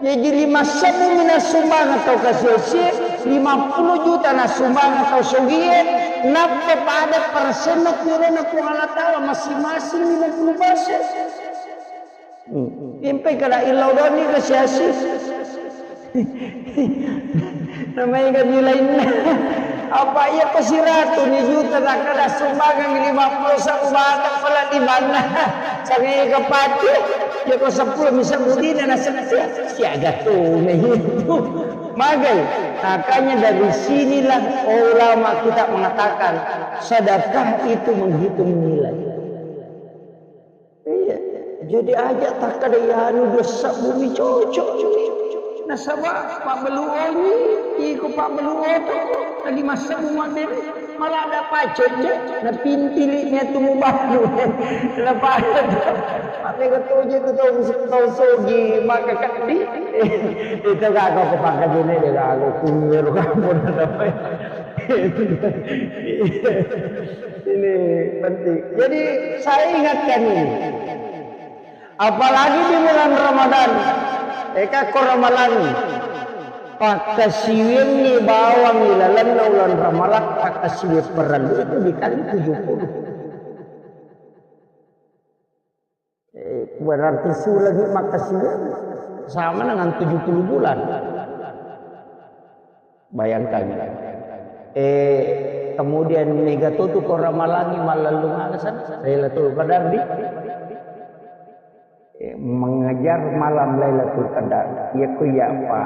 Jaji lima sebbu mina sumbangeng tau kasiasi, lima puluh juta na sumbangeng tau sogie, nappa pada persenna purana Puang Allah Taala masing-masing lima puluh persen. Hmm. Impai kada illau doni kasiasi. Namanya kan nilainna. Apa iya ko siratu ni juta tak kada sumbangan lima puluh satu bata pala di mana. Sangai kapati. Ya ko seppulo misa budina na setia. Siaga tu itu. Magai. Makanya dari sinilah ulama kita mengatakan sedekah itu menghitung nilai. Iya. Jadi aja takkada iyanu dua sebbu mi cocok. Nasaba pabbeluoni, iko pabbeluoto, tadi massebbu mabbere. Malah ada pacet, Cek. Na pintili ni tu mubanu. Na pacet. Mega toje tu tau, tau sogi maka kadi. Itu gak aku kepangkat ini deh, gak aku kunyir kamu. Ini penting. Jadi saya ingatkan ini. Apalagi di bulan Ramadan, eka ko Ramalang, pakkasiwiangngi bawang ilalenna ulan Ramalang, pakkasiwiang parellu itu dikali tujuh puluh. Eh, berarti sulangi makkasiwiang sama dengan tujuh puluh bulan. Bayangkan. Eh, kemudian mega to tu ko Ramalangi mallellung aga sana, Lailatul Qadar di, eh, mengejar malam Lailatul Qadar. Iya ku iya apa?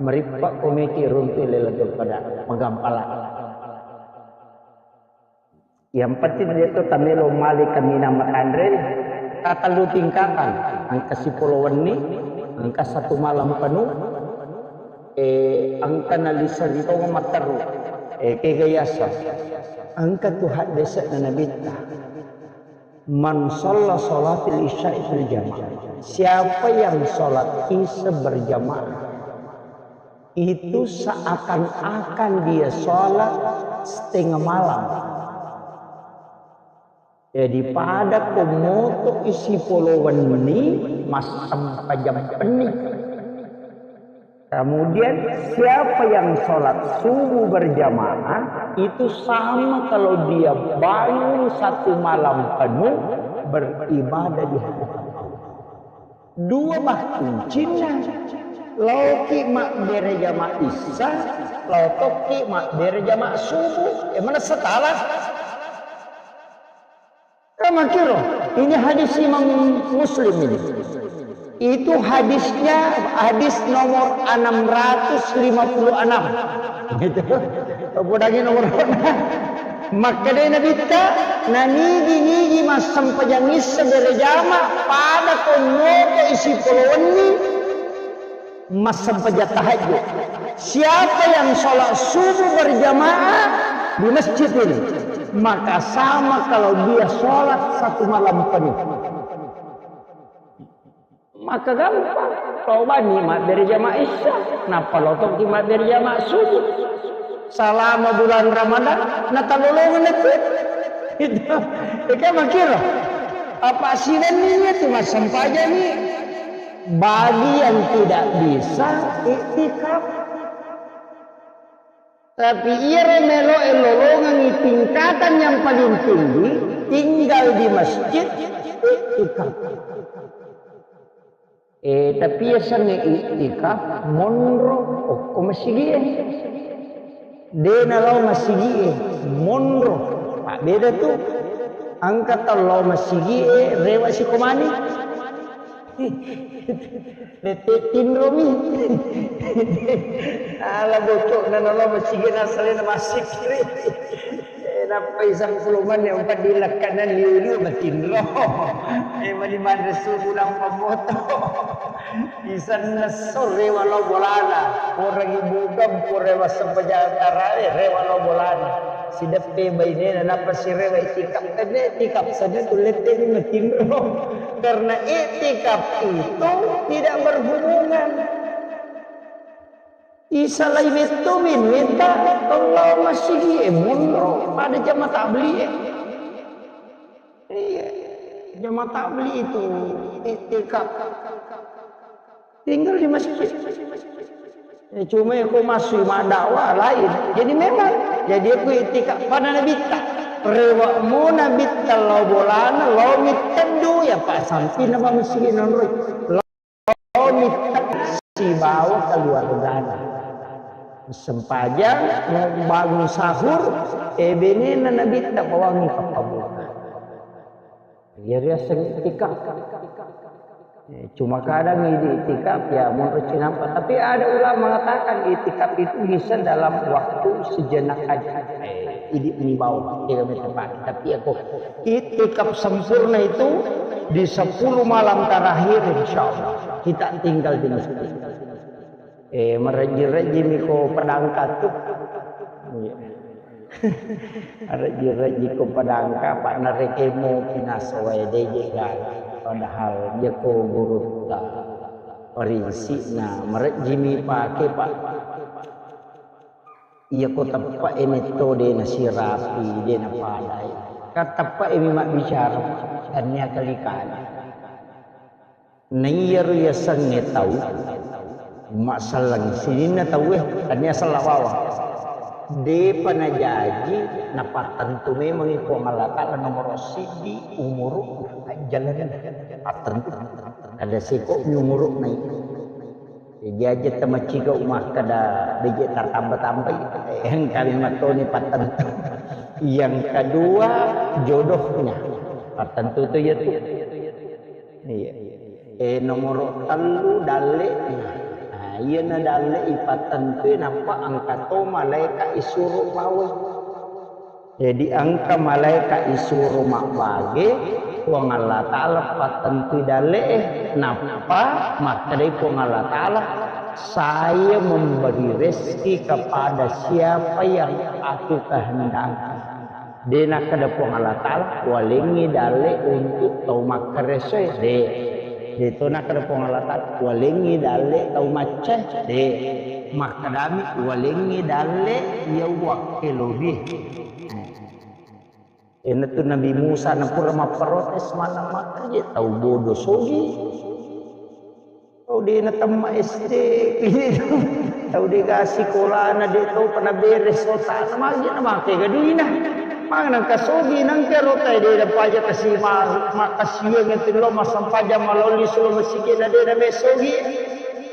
Merippa komeki runtu Lailatul Qadar, magampala. Yang penting dia tu tamelo mali kaminang matanre, tatellu tingkatan, engka sipolo wenni, engka satu malam penuh, eh, engka nalisa ri tong matteru, eh, kega yasa. Engka tu haddese'na Nabitta. Man shalla sholatil isya'i fil jamaah. Siapa yang sholat isya berjamaah, itu seakan-akan dia sholat setengah malam. Jadi pada komoto isi polo wenni massempajang penni. Kemudian siapa yang sholat subuh berjamaah itu sama kalau dia bangun satu malam penuh beribadah di hadapan Allah. Dua bah kuncinna. Laoki mabbere jama issa, laotoki mabbere jama subuh. E, mana setala? Kamakiro, ini hadis Imam Muslim ini. Itu hadisnya, hadis nomor enam ratus lima puluh enam. Gitu. Apa lagi nomor Makkedai Nabitta, nanigi-nigi massempajang issa berjama pada konnoto isi polo wenni massempajang tahajud. Siapa yang sholat subuh berjamaah di masjid ini, maka sama kalau dia sholat satu malam penuh. Maka gampang. Tobani mabbere jama isya, nappa lotoki mabbere jama subuh. Salama bulan Ramadan, natalolongeng lettu. Itu. Eka makiro. Apa siwenni tu massempajani bagi yang tidak bisa iktikaf. Tapi iyaro meloe lolongengi tingkatan yang paling tinggi, tinggal di masjid, iktikaf. Eh, tapi yasengnge iktikaf, monro okko masigie. De nalao masigie, monro. Pak beda tu. Engka tau lao masigie, rewa sikomani. Nete tinromi. Ala bocok na nalo masigi na salena masikri. Eh, nappai sangkulumane umpat dilakkanan liu-liu matinro. Eh, mani manre subuh nampa moto. Isanna sore walau bolana. Orang ibu kampung rewa sempajang tarawe rewa lao bolana. Sideppe bainena nappa sirewa itikap tene tikap sana tu lette ni matinro. Karena iktikaf itu tidak berhubungan. Isalai metto minuetta, Allah masigi e monro pada jama tabli e. Iya, jama tabli itu iktikaf. Tinggal di masjid. Ya, cuma aku masuk mak dakwah lain. Jadi memang, jadi aku iktikaf pada Nabitta. Rewa mu Nabitta lao bolana, lao mittedu ya Pak sampi nama masigi nonroi. Lao mittedu sibawa keluargana. Sempajang, mau bangun sahur, eh benena Nabitta bawangi pappabunga. Iya riaseng iktikaf. Eh, cuma kadang idi iktikaf ya menurut cinampa. Tapi ada ulama mengatakan iktikaf itu bisa dalam waktu sejenak aja. Eh, idi mibau tiga meter pagi. Tapi aku iktikaf sempurna itu di sepuluh malam terakhir insya Allah kita tinggal di masjid. Eh, mereji-reji miko pedangkat tuh. Iya. Rejji-rejji ko padangka, Pak, narekemo pinasoe deje gala. Padahal jeko gurutta parinsikna, marejjimi pake, Pak. Iya ko teppe'e metto de nasirapi, de napadai. Kan teppe'e mi mabbicara, tania kali-kali. Naiyaro yasengnge tau, masallang sininna tauwe, tania sella bawang. Depa najaji, napattentu memangngi Puang Allah Ta'ala nomoro siddi umuru, ajjalanna pattentu. Ada seko mi umuru nai. Jaji aja tamaciga makkeda deje tatamba-tambai, engka mi mattoni pattentu. Yang kedua, jodohnya. Pattentu tu ya tu. Iya. Eh, nomoro tellu, dalle'na. Nah, iyana dalle ipattentui, nappa engka to malaeka isuro pawai. Jadi engka malaeka isuro mabbage, Puang Allah Ta'ala pattentui dalle'e, nappa makkedai Puang Allah Ta'ala, "Saya memberi rezeki kepada siapa yang aku kehendaki." De nakkeda Puang Allah Ta'ala, "Walengngi dalle untuk tau makkaresoe." De. De to nakkeda Puang Allah Ta'ala, "Walengngi dalle tau maccae." De. Makkedami, "Walengngi dalle iya uwakkelori." Eh. Iyanatu Nabi Musa napura mapprotes, mana makkaje tau bodo sogi. Tau de natemma S D, tau de ga sikolana, de tau pa naberes otana, magi na make ga duina. Magi nangka sogi, nangka rota de da paja kasi ma-, makasiweng tu lo masampajang maloli sulo masigi na de na me sogi.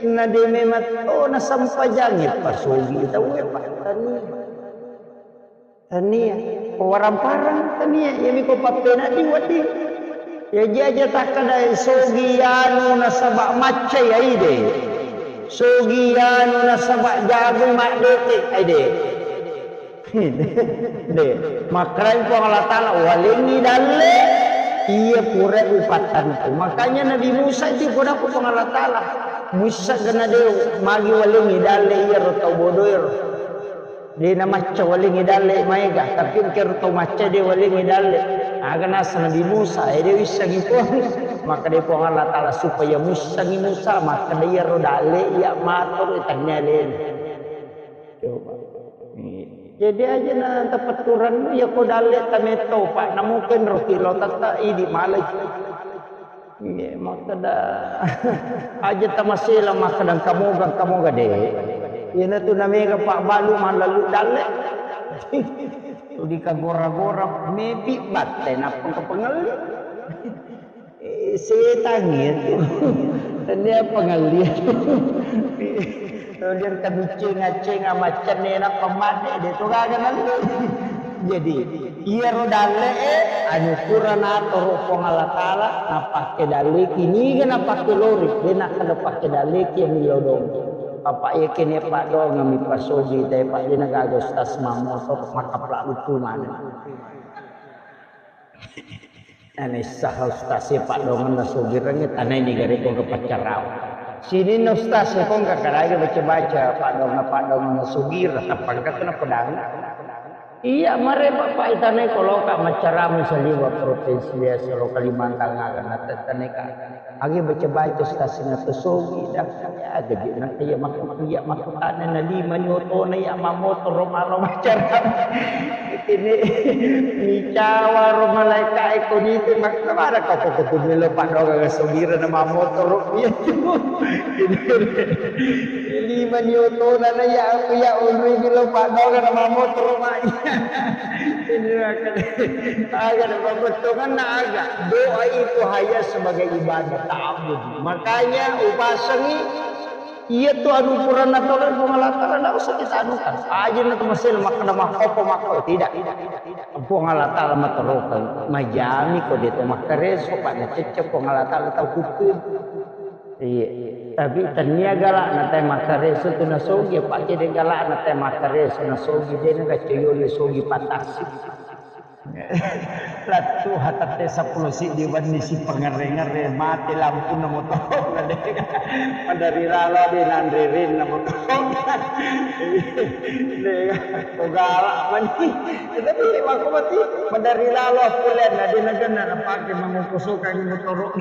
Na de memang to nasampajang pa sogi tau e pa tania. Tania. Ko warang-parang tania, iyami ko pappenaddi wedding. Iya ji aja takkeda sogi anu nasaba maccai aide. Sogi anu nasaba jago maddete aide. De, makkedai Puang Allah Ta'ala, "Walengngi dalle iya pura upattantu." Makanya Nabi Musa itu pura Puang Allah Ta'ala. Musa kena de magi walengngi dalle iya ro tau bodoero. De namacca walengngi dalle maega, tapi engkero tau macca de walengngi dalle. Aga nasa Nabi Musa, eh, de wissengi Puang. Makkeda Puang Allah Ta'ala supaya muissengi Musa, makkeda iyaro dalle iya matoro tania alena. Coba. Iya. Jadi aja na tapetturannu iya ko dalle tametto, Pak, namuken roki lo tetta idi malai. Iya, makkeda aja tamasela makkeda kamoga, kamoga de. Iyanatu namega pabbalu mallalu dalle. Tuli kagora-gora mepi batte nappa kapengelli. Eh, setang itu. Tania pengelli. Tuli kabiccing-accing amaccenne nappa madde de to gaga nalle. Jadi, iyaro dalle'e, anu pura natoro Puang Allah Ta'ala, napakke dalleki, niga napakke lori, de nakkeda pakke dalleki yang milodong. Bapak yakin ya Pak dong, ngami pasogi, tapi Pak dina gaga ustaz mamotor, maka pelak lucu mana. Ane sah ustaz ya Pak dong, na sogi rengi, tanai ni gare kong ke pacarau. Sini na ustaz ya kong ke kadai baca-baca, Pak dong, Pak dong, na sogi, rata pangkat na pedang. Iya, mare Bapak itanai ko loka maccarama saliwa provinsi biasa lo Kalimantan aga na tetanai ka. Agi baca-baca stasina to sogi dah. Ya gaji na iya makku iya makku tane na lima ni otona iya mamotoro malo maccarama. Ini micawa ro malaika eko nitu makna mara kau kok kutu melo padonga sogira na mamotoro. Iya. Ini lima ni otona na ya aku ya unri melo padonga na mamotoro mai. Ini akan, akan pembentukanna aga. Doa itu hanya sebagai ibadah ta'abud. Makanya upasangi iya tu anu purana tolong Puang Allah Ta'ala, ndak usah kita anukan. Aja na tu masih makkeda makkopo makko tidak. Puang Allah Ta'ala matorokan, majami ko dia tu makkareso, Pak, na cecce Puang Allah Ta'ala tau kutu. Iya. Tapi tania galak na teh makkareso tu nasogi, Pak, jadi galak na teh makkareso nasogi, dia na gacoyoli sogi patasi. Lattu hatatte seppulo siddi wenni sipangerre-ngerre, mate lampuna motoro na de. Madari lalo de nanre rinna motoro. De, ko galak mani. Tapi mako mati madari lalo pole na de nagenna napake mangoko sokangi motoro.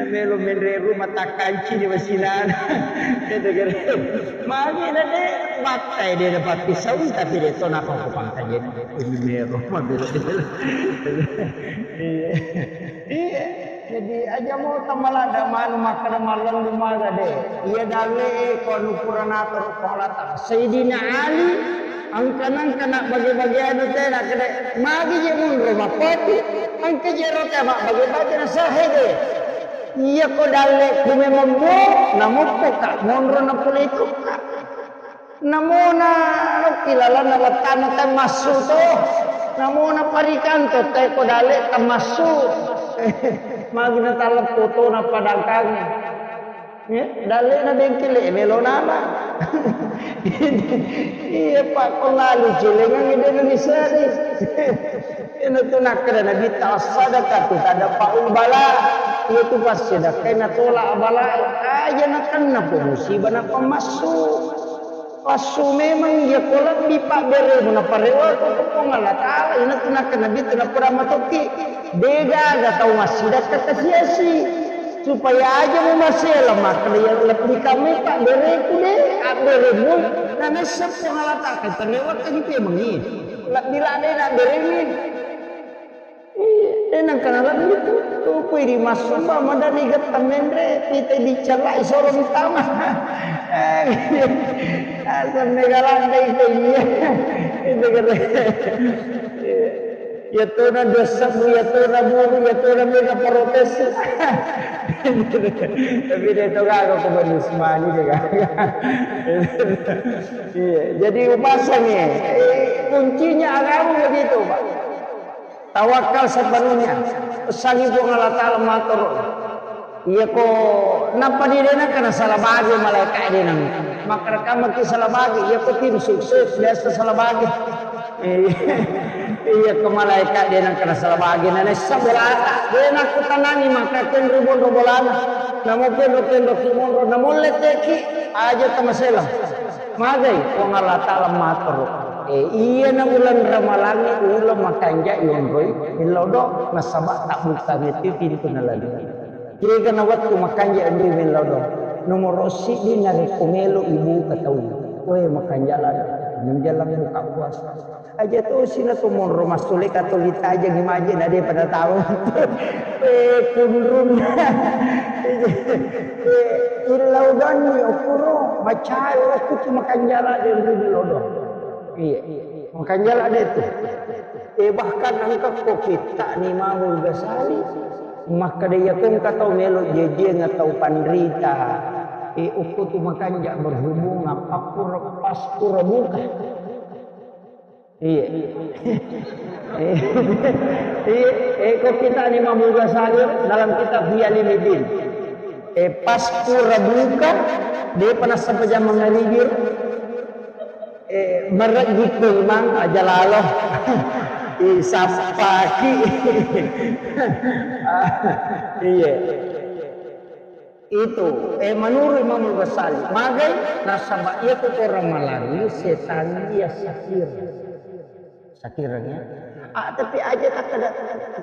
Melo menre rumah takkanci di wasinana. Magi na de battai de dapat pisau tapi de to napa ko pangkajen. Ini mero mabela. Iya. Iya. Jadi aja mau tamalada manu makkada mallendu maga de. Iya dalle ko anu pura natoro ko Allah Ta'ala. Sayyidina Ali engka nengka na bage-bage anu te na kede magi je munro mappoti engka je rota mabbage-bage na sahede. Iya ko dalle ku memang mo namoppo ka monro na pole itu ka. Namona lokki lalanna wattana te massu to. Namona parikanto te ko dalle tamassu. Magi na taleppo to na padangkangi. Eh, dallena bengkele melo nana. Iya, Pak, pengalu celengan ide Indonesia ni. Ina tu nakkeda Nabi ta sadaqatu tadfa'ul bala. Iya tu passedekah na tolak bala. Aja nakenna po musibah na pemassu. Passu memang iya ko lebbi pabberemu na parewako ko Puang Allah Ta'ala. Ina tu nakkeda Nabi tu na pura matokki. Degaga tau massidakka kasiasi. Supaya aja mu masela makkeda iya lebbi kamai pabbereku de abberemu na nessa Puang Allah Ta'ala. Terlewat kan itu emang ini. Lebbi ladde na abberemu. Iya, de nengka nalebbi tu. Tupui di massumba madani getta menre pita dicellai soro mitama. Asam mega ladde itu iya. Itu kata. Iya. Iya tona dosa bu, iya tona buru, iya tona mega protes. Tapi de to gaga ko manis mani de gaga. Iya, jadi upasangi. Eh, kuncinya agama begitu, Pak. Tawakal sepenuhnya. Pesangi Puang Allah Ta'ala matur. Iya ko nappa di dena kana salah bagi malaikat dena. Maka rekaman ki salah bagi. Iya ko tim sukses biasa salah bagi. Iya ko malaikat dena kana salah bagi. Nana sabolata. Dena ku tanani maka kenru bonro bolana. Namo kenro kenro ki monro. Namo leteki aja tamaselang. Magai Puang Allah Ta'ala matur. Eh, iyana uleng Ramalangnge uleng makanja yonroi millau do nasaba tabbukangnge tu pintu nalalui. Kega na wettu makanja enroi millau do. Nomoro siddi narekko melo ibuka tau. Weh makanja lada. Menjelang buka puasa. Aja tosi na to monro massule katoli tajengi maje na de pada tau. Eh, kunrun. Eh, illau danni okuro macai okku tu makanja lada enroi millau do. Iya, makanjala de tu. Eh, bahkan engka ko kitta ni Imamul Ghazali makkeda iya ko engka tau melo jejeng atau panrita. Eh, okko tu makanja berhubungan pappura paspura buka. Iya. Iya, eh, ko kitta ni Imamul Ghazali dalam kitab Ihya Ulumuddin. Eh, paspura buka, depa nassapa jama ngaribi. Eh, merek gitu, Mang, aja lalo. Isappaki. Iya. Itu, eh, menurut Imamul Ghazali, magai nasaba iya tu orang malangi setan iya sakir. Sakireng ya. Ah, tapi aja tak ada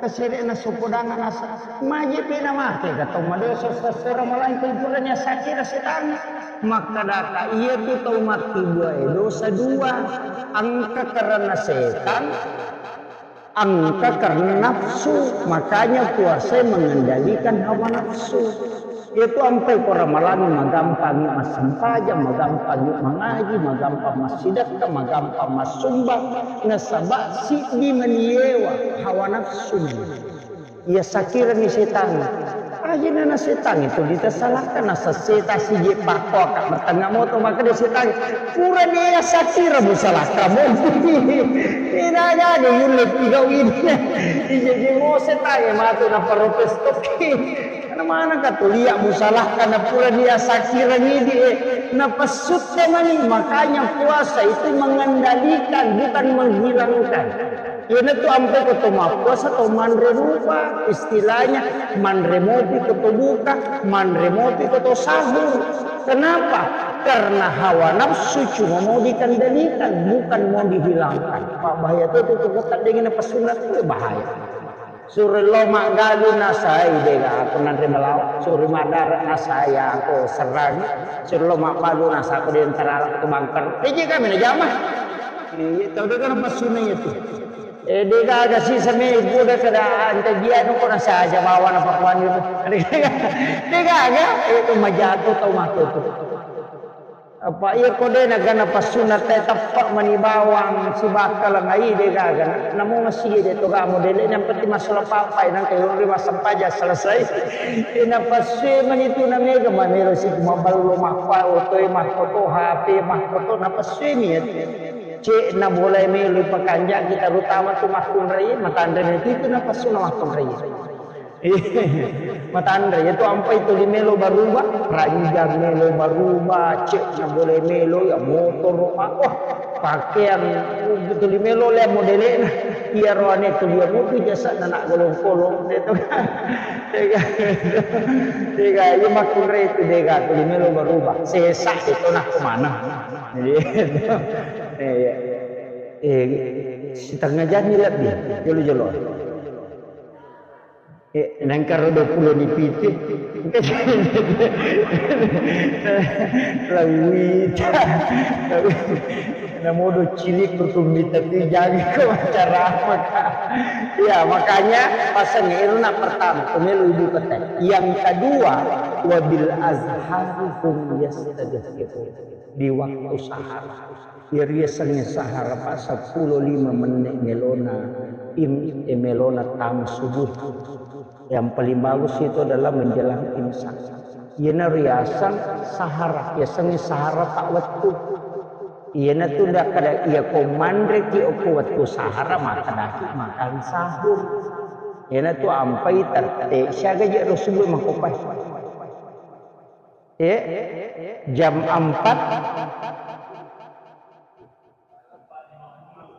kesirena suku dangan asa. Maji pina mate kata madosa sesera malangi kumpulnya sakira setang. Maka data iya tu tau mati dua, eh, dosa dua. Engka karena setan, engka karena nafsu. Makanya puasa mengendalikan hawa nafsu. Iyatu ampai ko Ramalang magampangi massempajang, magampangi mangaji, magampang massidekka, magampang massumbang, nasaba siddi mani yewa hawa nafsu mani. Iya sakirengngi setang. Ajana na setang itu ditasalahkan, nasa seta sije pakkoaka matengnga moto, maka de setang. Pura de iya sakira musalahkan mo. Ina gade yulle tiga widi. Ije je mo setang matu na protes toki. Karena mana ka tulia musalahkan na pura dia sakira ngidi, eh. Napessutta mani, makanya puasa itu mengendalikan, bukan menghilangkan. Iyanatu ampe ko to mappuasa, to manre rupa, istilahnya manre mopi ko to buka, manre mopi ko to sahur. Kenapa? Karena hawa nafsu cuma mau dikendalikan, bukan mau dihilangkan. Pak, bahaya tuh, tuh, tuh, tuh, dengin apa sunat tuh bahaya. Suro lo maggalu nasai dega aku nanre belawa, suro madara nasai aku serang, suro lo mabbalu nasa aku di antara alat ke bangker. Piji kami na jama. Iya, tau dega apa sunat itu. Eh, de gaga sisa megu de kada ante dia no ko nasa aja bawa na pakuan itu. De gaga, itu majato tau matu tu. Apa iya ko de naga napassunna te teppa mani bawang sibakka lengai de gaga. Namo masigi de to gamo dele yang penting masalah papai nang kayo ri masampaja selesai. Ina passue mani tu na mega mamelo si maballo mappa otoe makkoto H P makkoto na passue mi. Cek na boleh melo pakanjaki, terutama tu makkunrai, matanre itu na passu na makkunrai. Matanre itu ampai tuli melo baruba, ranjang melo baruba, cek na boleh melo ya motor, ah, wah, pakaian tuli melo le modelena. Iya roane tuli ya motu jasa na nak golong-golong itu kan. Dega, dega, iya makkunrai itu dega tuli melo baruba. Sesa itu nak kemana? Iya. Eh, setengah jam ni lebih, jolo-jolo. Eh, nangkaro dua puluh ni piti. Lawita. Namodo cilik kutumita tu jaga ko acara apa, Kak? Ya, makanya pasang itu nak pertama, pemilu ibu kata. Yang kedua, wabil azhari hum yastabsyirun. Di waktu sahar. Iyariasengnge sahara, Pak, seppulo lima menit melona im-, eh, melona tama subuh. Yang paling bagus itu adalah menjelang imsak. Iyana riaseng sahara, yasengnge sahara, Pak, wettu. Iyana tu ndak kada iya ko manreki okko wettu sahara, maka daki makan sahur. Iyana tu ampai tette siaga je ro subuh mangkopai. Eh, jam empat,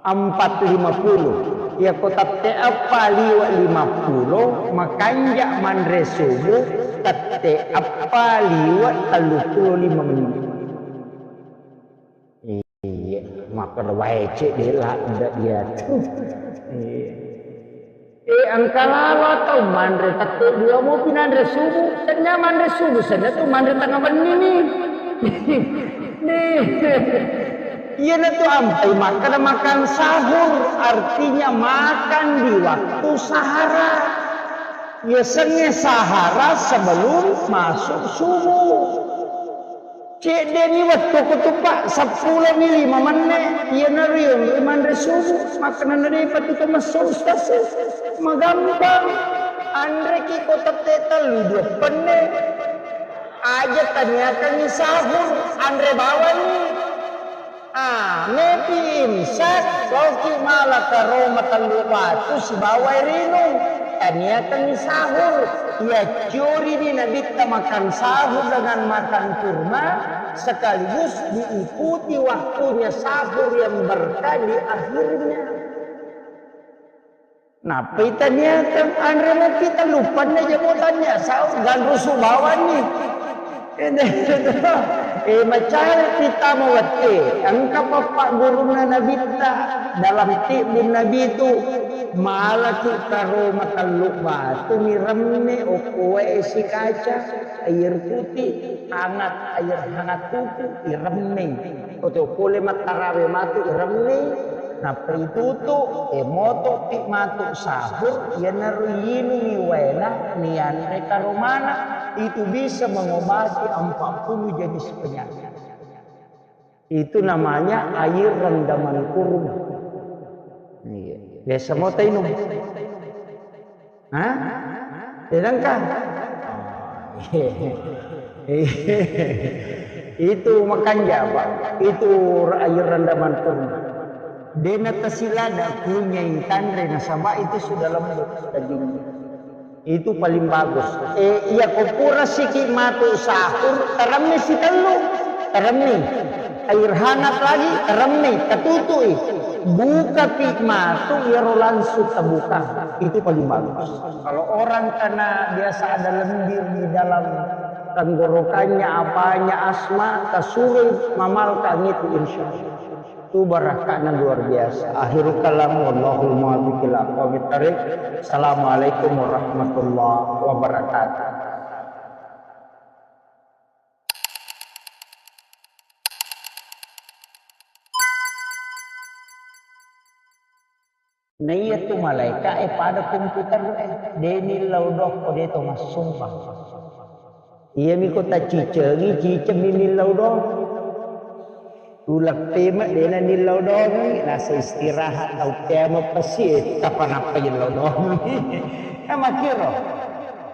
empat lima puluh. Iya ko tette eppa liwa lima puluh, makanja manre subuh tette eppa liwa tellu puluh lima menit. Iya, makkeda wae cek de ladde dia tu. Iya. Eh, engka lalo atau manre tette dua mopi nanre subuh. Senna manre subuh, senna tu manre tengah benni ni. Nih. Iya na tu ampai makan, makan sahur, artinya makan di waktu sahara. Yasengnge sahara sebelum masuk subuh. Cedde'ni wettuku tu, Pak, seppulo mi lima menne, iyanaro yonroi manre subuh, makkenana de'pa tu to messo, Ustaz. Magampang. Anreki ko tette tellu dua penne. Aja taniakangngi sahur, anre bawanni. Ah, mepi imsak, loki mala karo matellu batu sibawa air inung. Taniakangngi sahur. Yaccorini Nabitta makan sahur dengan makan kurma, sekaligus diikuti waktunya sahur yang berkah di akhirnya. Nappa itaniateng anre mukki tellupanna jamo tania sahur ganrusu bawanni. Eh, macari kita mawette, engka pappaggurunna Nabitta dalam tibbun Nabi tu, malaki karo matellu batu miremme okko wae sikaca, air putih, hangat, air hangat tutu, iremme. Oto pole mattarawe matu iremme, nappa itutu, e motopi matu sahur, iyanaro yinungi waena, nianre karomana, itu bisa mengobati empat puluh jenis penyakit. Itu namanya air rendaman kurma. Iya. Biasa mau tainung. Hah? Sedangkan itu makanja, Pak. Itu air rendaman kurma. Dena tasilada kunyai tanre nasaba itu sudah lembut dagingnya. Itu paling bagus. Eh, iya ko pura siki matu sahur, taramme sitellu. Teremmi. Air hangat lagi, teremmi, ketutui. Bukapi matu iyaro langsung terbuka. Itu paling bagus. Kalau orang kena biasa ada lendir di dalam tenggorokannya, apanya, asma, tersuruh mamalkan itu, insya Allah. Itu barakahnya luar biasa. Akhirul kalam, wallahul muwaffiq ila aqwamit thariq. Assalamualaikum warahmatullahi wabarakatuh. Naiya tu malaeka'e pada komputer e, de nillau doang ko de to massumbang. Iyami ko tacicengi, cicengmi nillau doang. Uleppeme dena nillau doang, nasa istirahat tau kiamat pasti, eh, kapan apa nillau doang. Kan makkiro.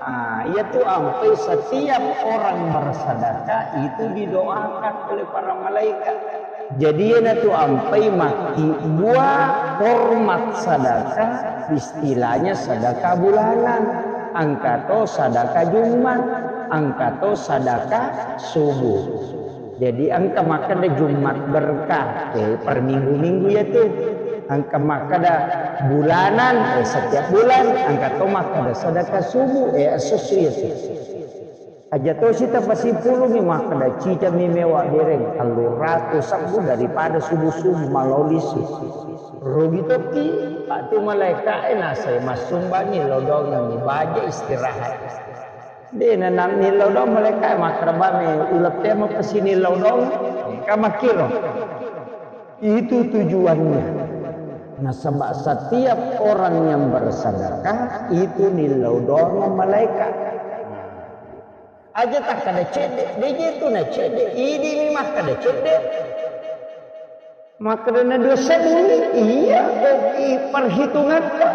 Ah, iya tu ampai setiap orang bersedekah itu didoakan oleh para malaikat. Jadi, iyana tu ampai makkibua hormat sedekah, istilahnya sedekah bulanan. Engka to sedekah Jumat, engka to sedekah subuh. Jadi, engka makkeda Jumat berkah, eh, per minggu-minggu iya tu. Engka makkeda bulanan, eh, setiap bulan, engka to makkeda sedekah subuh, eh, esso esso iya tu. Aja tosi tapasipulungi makkeda, cicami mewa bereng, tellu ratu sebbu daripada subuh-subuh malolisu. Rugi toki, patu malaeka'e nasai massumbangi lodongengi baja istirahat. De nanam nilodong malaeka'e makkeda bame uleppemo kesini lodong, ka makkiro. Itu tujuannya. Nasaba setiap orang yang bersedekah itu nilodong malaikat. Aja takkada cedde, de je tu na cedde, idi mi makkada cedde. Makkada na dua sebbu mi, iya, oke, perhitungatta.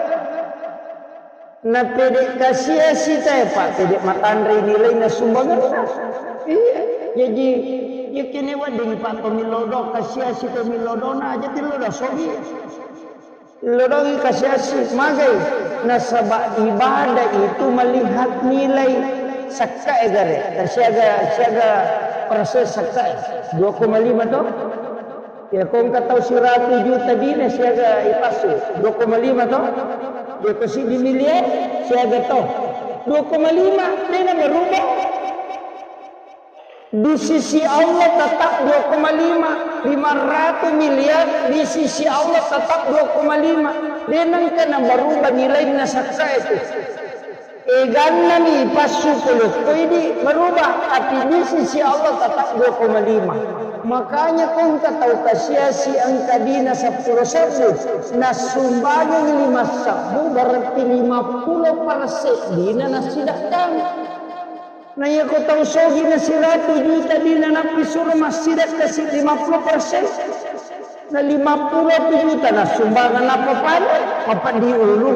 Na pede kasiasi tae, Pak, pede matanre nilai na sumbanganna. Iya, jadi, ya kene wedding, Pak, to milodong, kasiasi to milodong, na aja tilodo sogi. Lodongi kasiasi, magai? Nasaba ibadah itu melihat nilai. Sakkae gare, siaga, siaga persen sakkae? Dua koma lima to? Ya, ko engka tau siratu juta dina siaga ipassu, dua koma lima to? Dua koma lima miliar siaga to? Dua koma lima, dena berubah. Di sisi Allah tetap dua koma lima, lima ratus miliar, di sisi Allah tetap dua koma lima. Denang kena berubah nilainya sakka itu. Eganna mi passu puluh idi berubah, tapi di sisi Allah tetap dua koma lima. Makanya kau engka tau kasiasi engka dina seppulo sebbu, nasumbangi lima sebbu, berarti lima puluh persen dina nasidakkan. Na iya ko tau sogi na siratu juta dina nappi suro massidak kasi lima puluh persen. Na lima puluh juta na sumbangan apa pada? Apa diulu?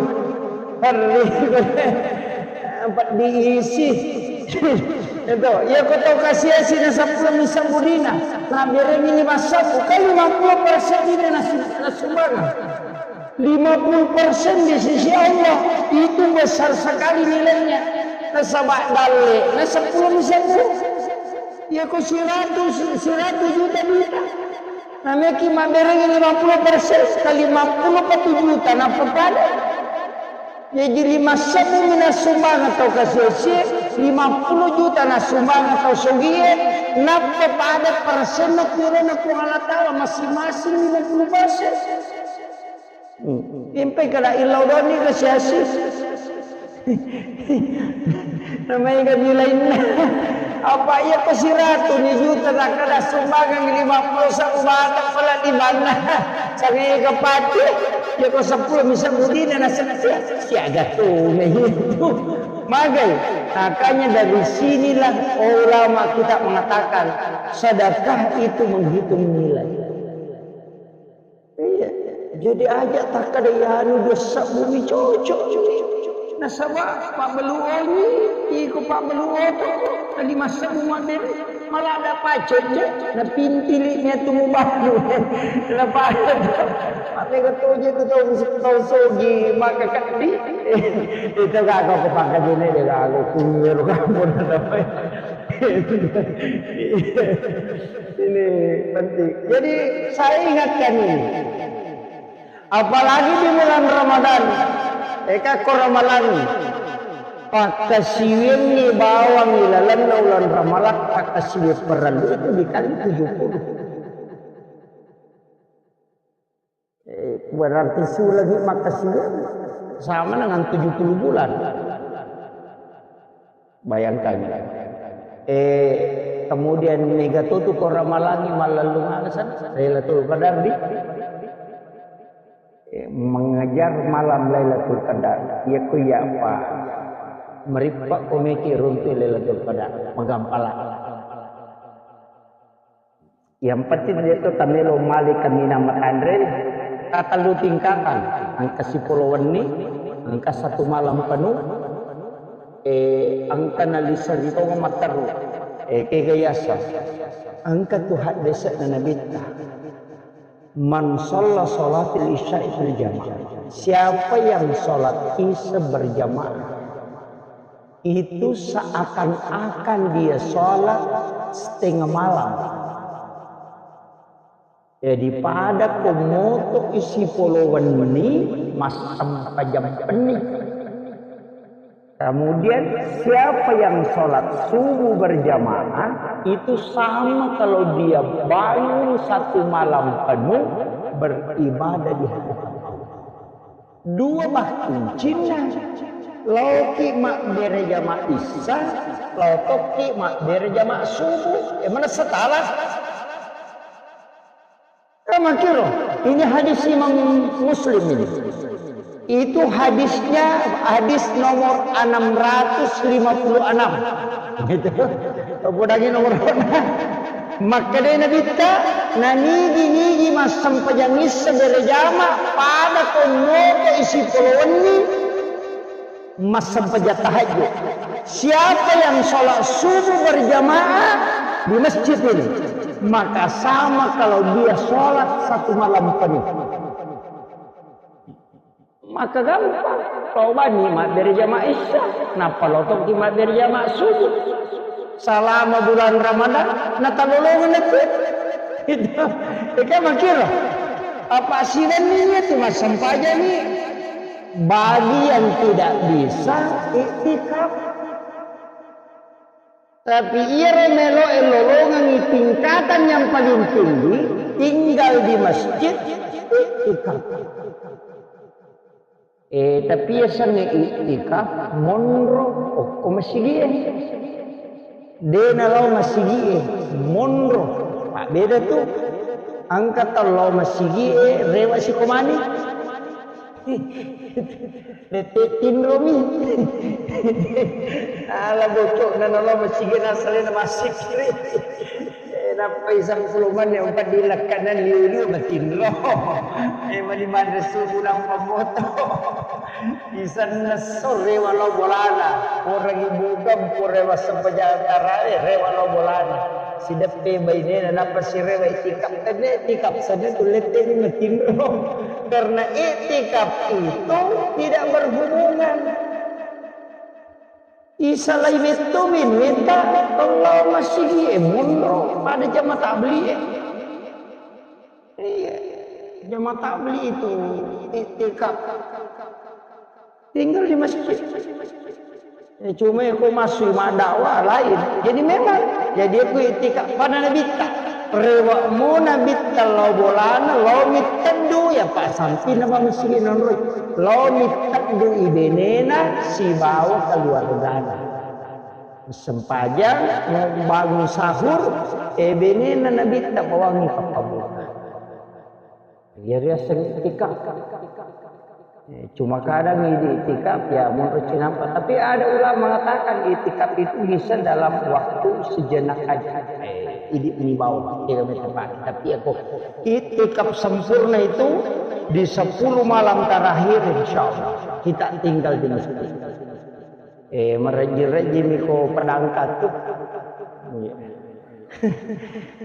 Perri. Apa diisi? Itu. Iya ko tau kasiasi na seppulo mi sebbu dina. Na beremi lima sebbu. Kan lima puluh persen dina na sumbangan. Lima puluh persen di sisi Allah, itu besar sekali nilainya. Nasaba dalle na seppulo mi sebbu. Iya ko siratu, siratu juta dina. Nameki mabberengi lima puluh persen, ka lima puluh ka tujuh juta, nappa pada. Jadi lima sebbu mi nasumbangan tau kasiasi, lima puluh juta nasumbangan tau sogie, nappa pada persenna purana Puang Allah Taala masing-masing lima puluh persen. Hmm. Impai kada illau doni kasiasi. Namanya kan nilainya. Apa iya ko siratu ni juta tak kada sumbangan lima puluh satu batang pala di mana? Sangai kepati. Ya ko seppulo mi sebbu dina na setia. Siaga tu itu. Magai. Makanya dari sinilah ulama kita mengatakan sedekah itu menghitung nilai. Iya. Jadi aja takkada iyanu dua sebbu mi cocok. Nasaba pabbeluoni, iko pabbeluo to, na lima sebbu mabbere, malah ada pacet je, na pintili mi atu mubalu. Na pacet. Mate ketoje tu tau, tau sogi, maka kadi. Itu gak kau kepangkat ini deh, gak aku kuyur kamu. Ini penting. Jadi, saya ingatkan ini. Apalagi di bulan Ramadan. Eka ko Ramalang. Pakkasiwiangngi bawang ilalenna bulan Ramalang, pakkasiwiang parellu itu dikali tujuh puluh. Eh, berarti sulagi makkasiwiang sama dengan tujuh puluh bulan. Bayangkan. Eh, kemudian mega tutu ko Ramalangi malellung alasan Lailatul Qadar di, eh, mengejar malam Lailatul Qadar. Iya ku iya apa? Merippa komeki runtu Lailatul Qadar. Magampala. Yang penting dia tu tamelo mali kaminang matanre, tatellu tingkatan, engka sipolo wenni, engka satu malam penuh, eh, engka nalisa ri tongo matteru, eh, kega yasa. Engka tu haddese'na Nabitta. Man shalla sholatil isya'i fil jamaah. Siapa yang sholat isya berjamaah, itu seakan-akan dia sholat setengah malam. Jadi pada komoto isi polo wenni massempajang penni. Kemudian siapa yang sholat subuh berjamaah itu sama kalau dia bangun satu malam penuh beribadah di hadapan Allah. Dua bah kuncinna. Laoki mabbere jama issa, laotoki mabbere jama subuh. Eh, mana setala? Kamakiro, ini hadis Imam Muslim ini. Itu hadisnya hadis nomor enam ratus lima puluh enam. Gitu. Podangi nomor. Makkeda Nabitta, nanigi-nigi massempajang issa berejama pada konnoto isi polo wenni massempajang tahajud. Siapa yang sholat subuh berjamaah di masjid ini, maka sama kalau dia sholat satu malam penuh. Maka gampang. Lao bani mabbere jama isya, nappa lao tokki mabbere jama subuh. Salama bulan Ramadan, natalolongeng itu. Itu. Eka makiro. Apa siwenni itu massempajang ni? Bagi yang tidak bisa iktikaf. Tapi iyaro meloe lolongengi tingkatan yang paling tinggi, tinggal di masjid, iktikaf. Eh, tapi yasengnge iktikaf monro okko masigie. De nalao masigie, monro. Mabbeda tu. Engka tau lao masigie, rewa sikomani. Nette tinromi. Ala bocokna nalo masigi nasalena masikri. Eh, nappai sangkulumani umpat dilakkanan liu-liu matinro. Eh, mani manre subuh nampa moto. Isanna sore walau bolana. Orang ibu kampung rewa sempajang tarawe, rewa walau bolana. Sideppe bainena nappa sirewa itikaf. Tenne itikaf sana tu letteni matinro. Karena iktikaf itu tidak berhubungan. Isalai metto minueta, Allah masigi e monro pada jama tabli e. Iya, jama tabli itu iktikaf. Tinggal di masjid. Eh, cuma ko masui maddakwah lain. Jadi memang, jadi aku iktikaf pada Nabitta. Rewa mo Nabitta lao bolana, lao mitteddu ya Pak sampi nama masigi nonroi. Lao mitteddu ibenena sibawa keluargana. Sempajang, mau bangun sahur, eh benena Nabitta bawangi pappabunga. Iya riaseng iktikaf. Eh, cuma kadang di iktikaf ya menurut cinampa. Tapi ada ulama mengatakan iktikaf itu bisa dalam waktu sejenak aja. Eh, ini ini bawah tidak tepat. Tapi aku iktikaf sempurna itu di sepuluh malam terakhir insya Allah kita tinggal di masjid. Eh, marejji-rejjimi ko padangka tu. Iya.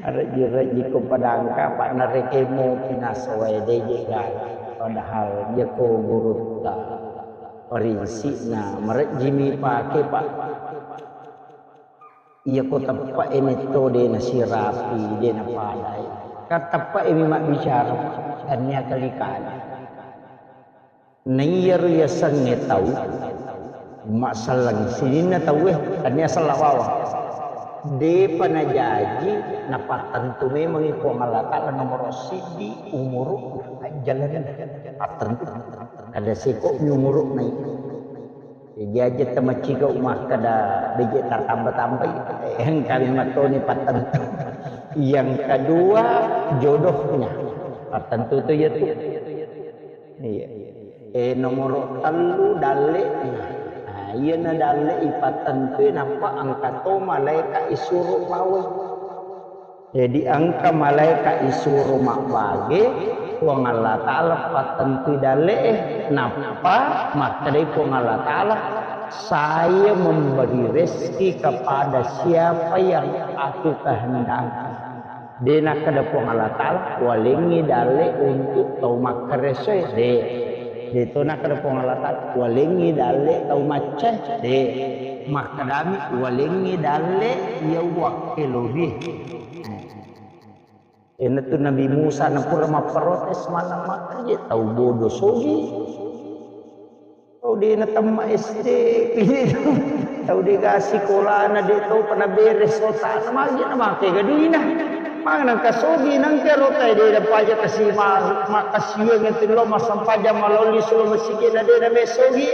Marejji-rejji ko padangka, Pak, narekemo pinasowae deje gala. Padahal iya ko gurutta. Parinsikna, marejjimi pake, Pak. Iyako teppe'e metto de nasirapi, de napadai. Kan teppe'e mi mabbicara, tania kali-kali. Naiyaro yasengnge tau, masallang sininna tauwe, tania sella bawang. Depa najaji, napattentu memangngi Puang Allah Ta'ala nomoro siddi umuru, ajjalan pattentu. Kada seko mi umuru nai. Jaji aja tamaciga makkeda beje tatamba-tambai, engkami mattoni pattentu. Yang kedua, jodohnya. Pattentu tu ya tu. Iya. Eh, nomoro tellu, dalle'na. Nah, iyana dalle ipattentu, nappa engka to malaika isuro pawai. Jadi engka malaika isuro mabbage, Puang Allah Ta'ala pattentui dalle'e, nappa makkedai Puang Allah Ta'ala, "Saya memberi rezeki kepada siapa yang aku kehendaki." De nakkeda Puang Allah Ta'ala, "Walengngi dalle untuk tau makkaresoe." De. De to nakkeda Puang Allah Ta'ala, "Walengngi dalle tau maccae." De. Makkedami, "Walengngi dalle iya wakkelori." Iyanatu Nabi Musa napura mapprotes maneng makkeda, "Tau bodo sogi. Tau de natemma S D, tau de ga sikolana, de tau pernah beres otana, magi na make gaduina. Mang nangka sogi nangka rota de da paja kasi ma-, makasiweng itu lo masampajang maloli sulo masigi na de na me sogi.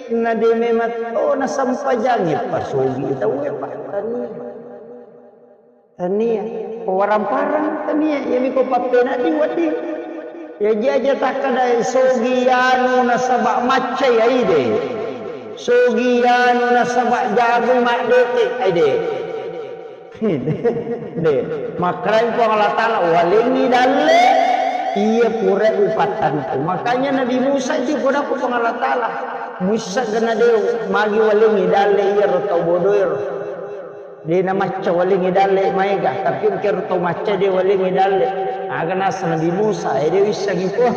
Na de me matto na sampajangi pa sogi tau e pa tania." Tania, ko warang-parang tania, iyami ko pappena di wedding. Iya ji aja takkeda sogi anu nasaba macca ya ide. Sogi anu nasaba jago maddete ide. De, makkarai Puang Allah Ta'ala, "Walengngi dalle iya pura upattantu." Makanya Nabi Musa itu pura Puang Allah Ta'ala. Musa gana de magi walengngi dalle iya ro tau bodoero. De namacca walengngi dalle maega, tapi engkero tau macca de walengngi dalle. Aga nasa Nabi Musa, eh, de wissengi Puang.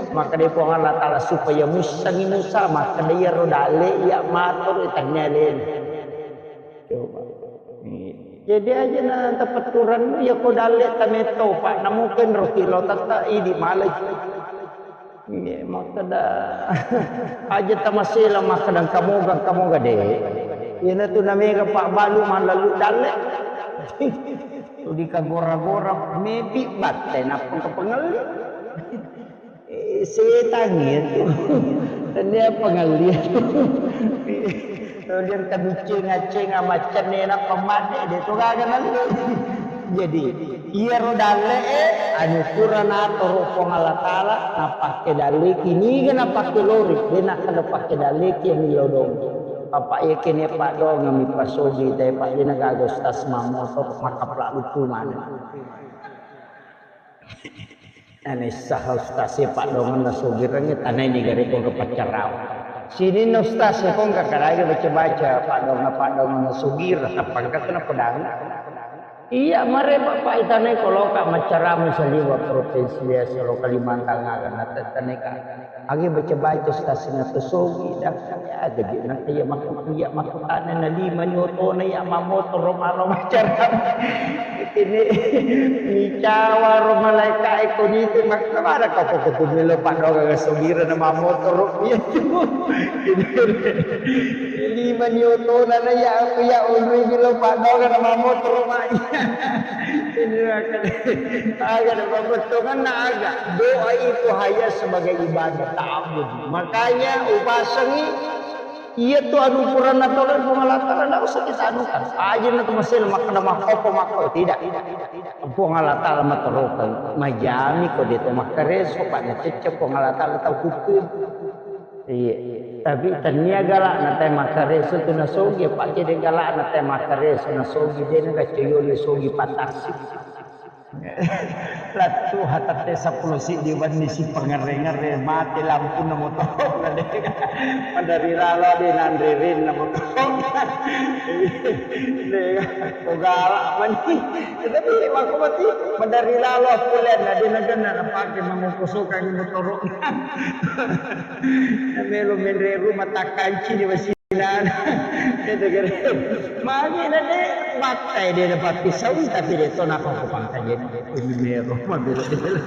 Makkeda Puang Allah Ta'ala supaya muissengi Musa, makkeda iyaro dalle iya matoro tania lena. Coba. Jadi aja na tapetturannu, iya ko dalle tametto, Pak, namuken roti lo tetta idi malai. Iye, makkeda aja tamasela makkeda kamoga, kamoga de. Iyanatu namega pabbalu mallalu dalle. Tuli kagora-gora mepi batte nappa kapangelli. Eh, setang itu. Tania pangelli. Kemudian kabicceng-acceng amaccenne nappa madde de to gaga nalle. Jadi, iyaro dalle'e, anu pura natoro Puang Allah Ta'ala, napakke dalleki, niga napakke lori, de nakkeda pakke dalleki millau dong. Apa iya kene paddoangeng mi pasogi, tapi pa de nagaga ustaz mammotor, makapla lupu maneng. Ane saha ustaz e paddoangeng nasogireng, tanai ni gare kongka paccarau. Sininna ustaz e kongka kadage baca-baca paddoangeng-paddoangeng nasogireng, tappa engka tu napedang. Iya, mare Bapak itanai ko loka maccarama saliwa provinsi biasa lo Kalimantan aga natettaneka. Agi baca-baca stasina to sogi dah. Ya gaji nang iya makku iya makkutana na lima ni otona iya mamotoro maro maccarama. Ini micawa ro malaika e ko nitu makna mara kau ko kutu melo paddoangeng sogireng na mamotoro iya tu. Ini lima ni otona na ya aku ya unri melo paddoangeng na mamotoro ma iya. Ini akan, akan pembentukanna aga. Doa itu hanya sebagai ibadah ta'abbud. Makanya upasangi iya tu anu pura natolong Puang Allah Ta'ala, ndak usah kita anukan. Aja na tu masih makkeda makkopo makko tidak. Puang Allah Ta'ala matorokan, majami ko de to makkareso, Pak, nacecce Puang Allah Ta'ala tau kutu. Iya. Tapi tania galakna tae makkareso tu nasogi, Pak, kede galakna tae makkareso nasogi, de na gacoyoli sogi patasi. Lattu hatatte seppulo siddi wenni si pangere-ngere, mate lampuna motoro na de. Madari lalo de nanre-renna motoro. De, ko galak mani. Tapi makko mati, madari lalo pulenna, de nagenna napake mangokosokangi motoro. Namelo menre rumah takkanci di wasi. Nah, itu kira. Magi na de, Battai de' dapat pisau, tapi de' to napa ko pangkajen. Ini mero, mabela-bela.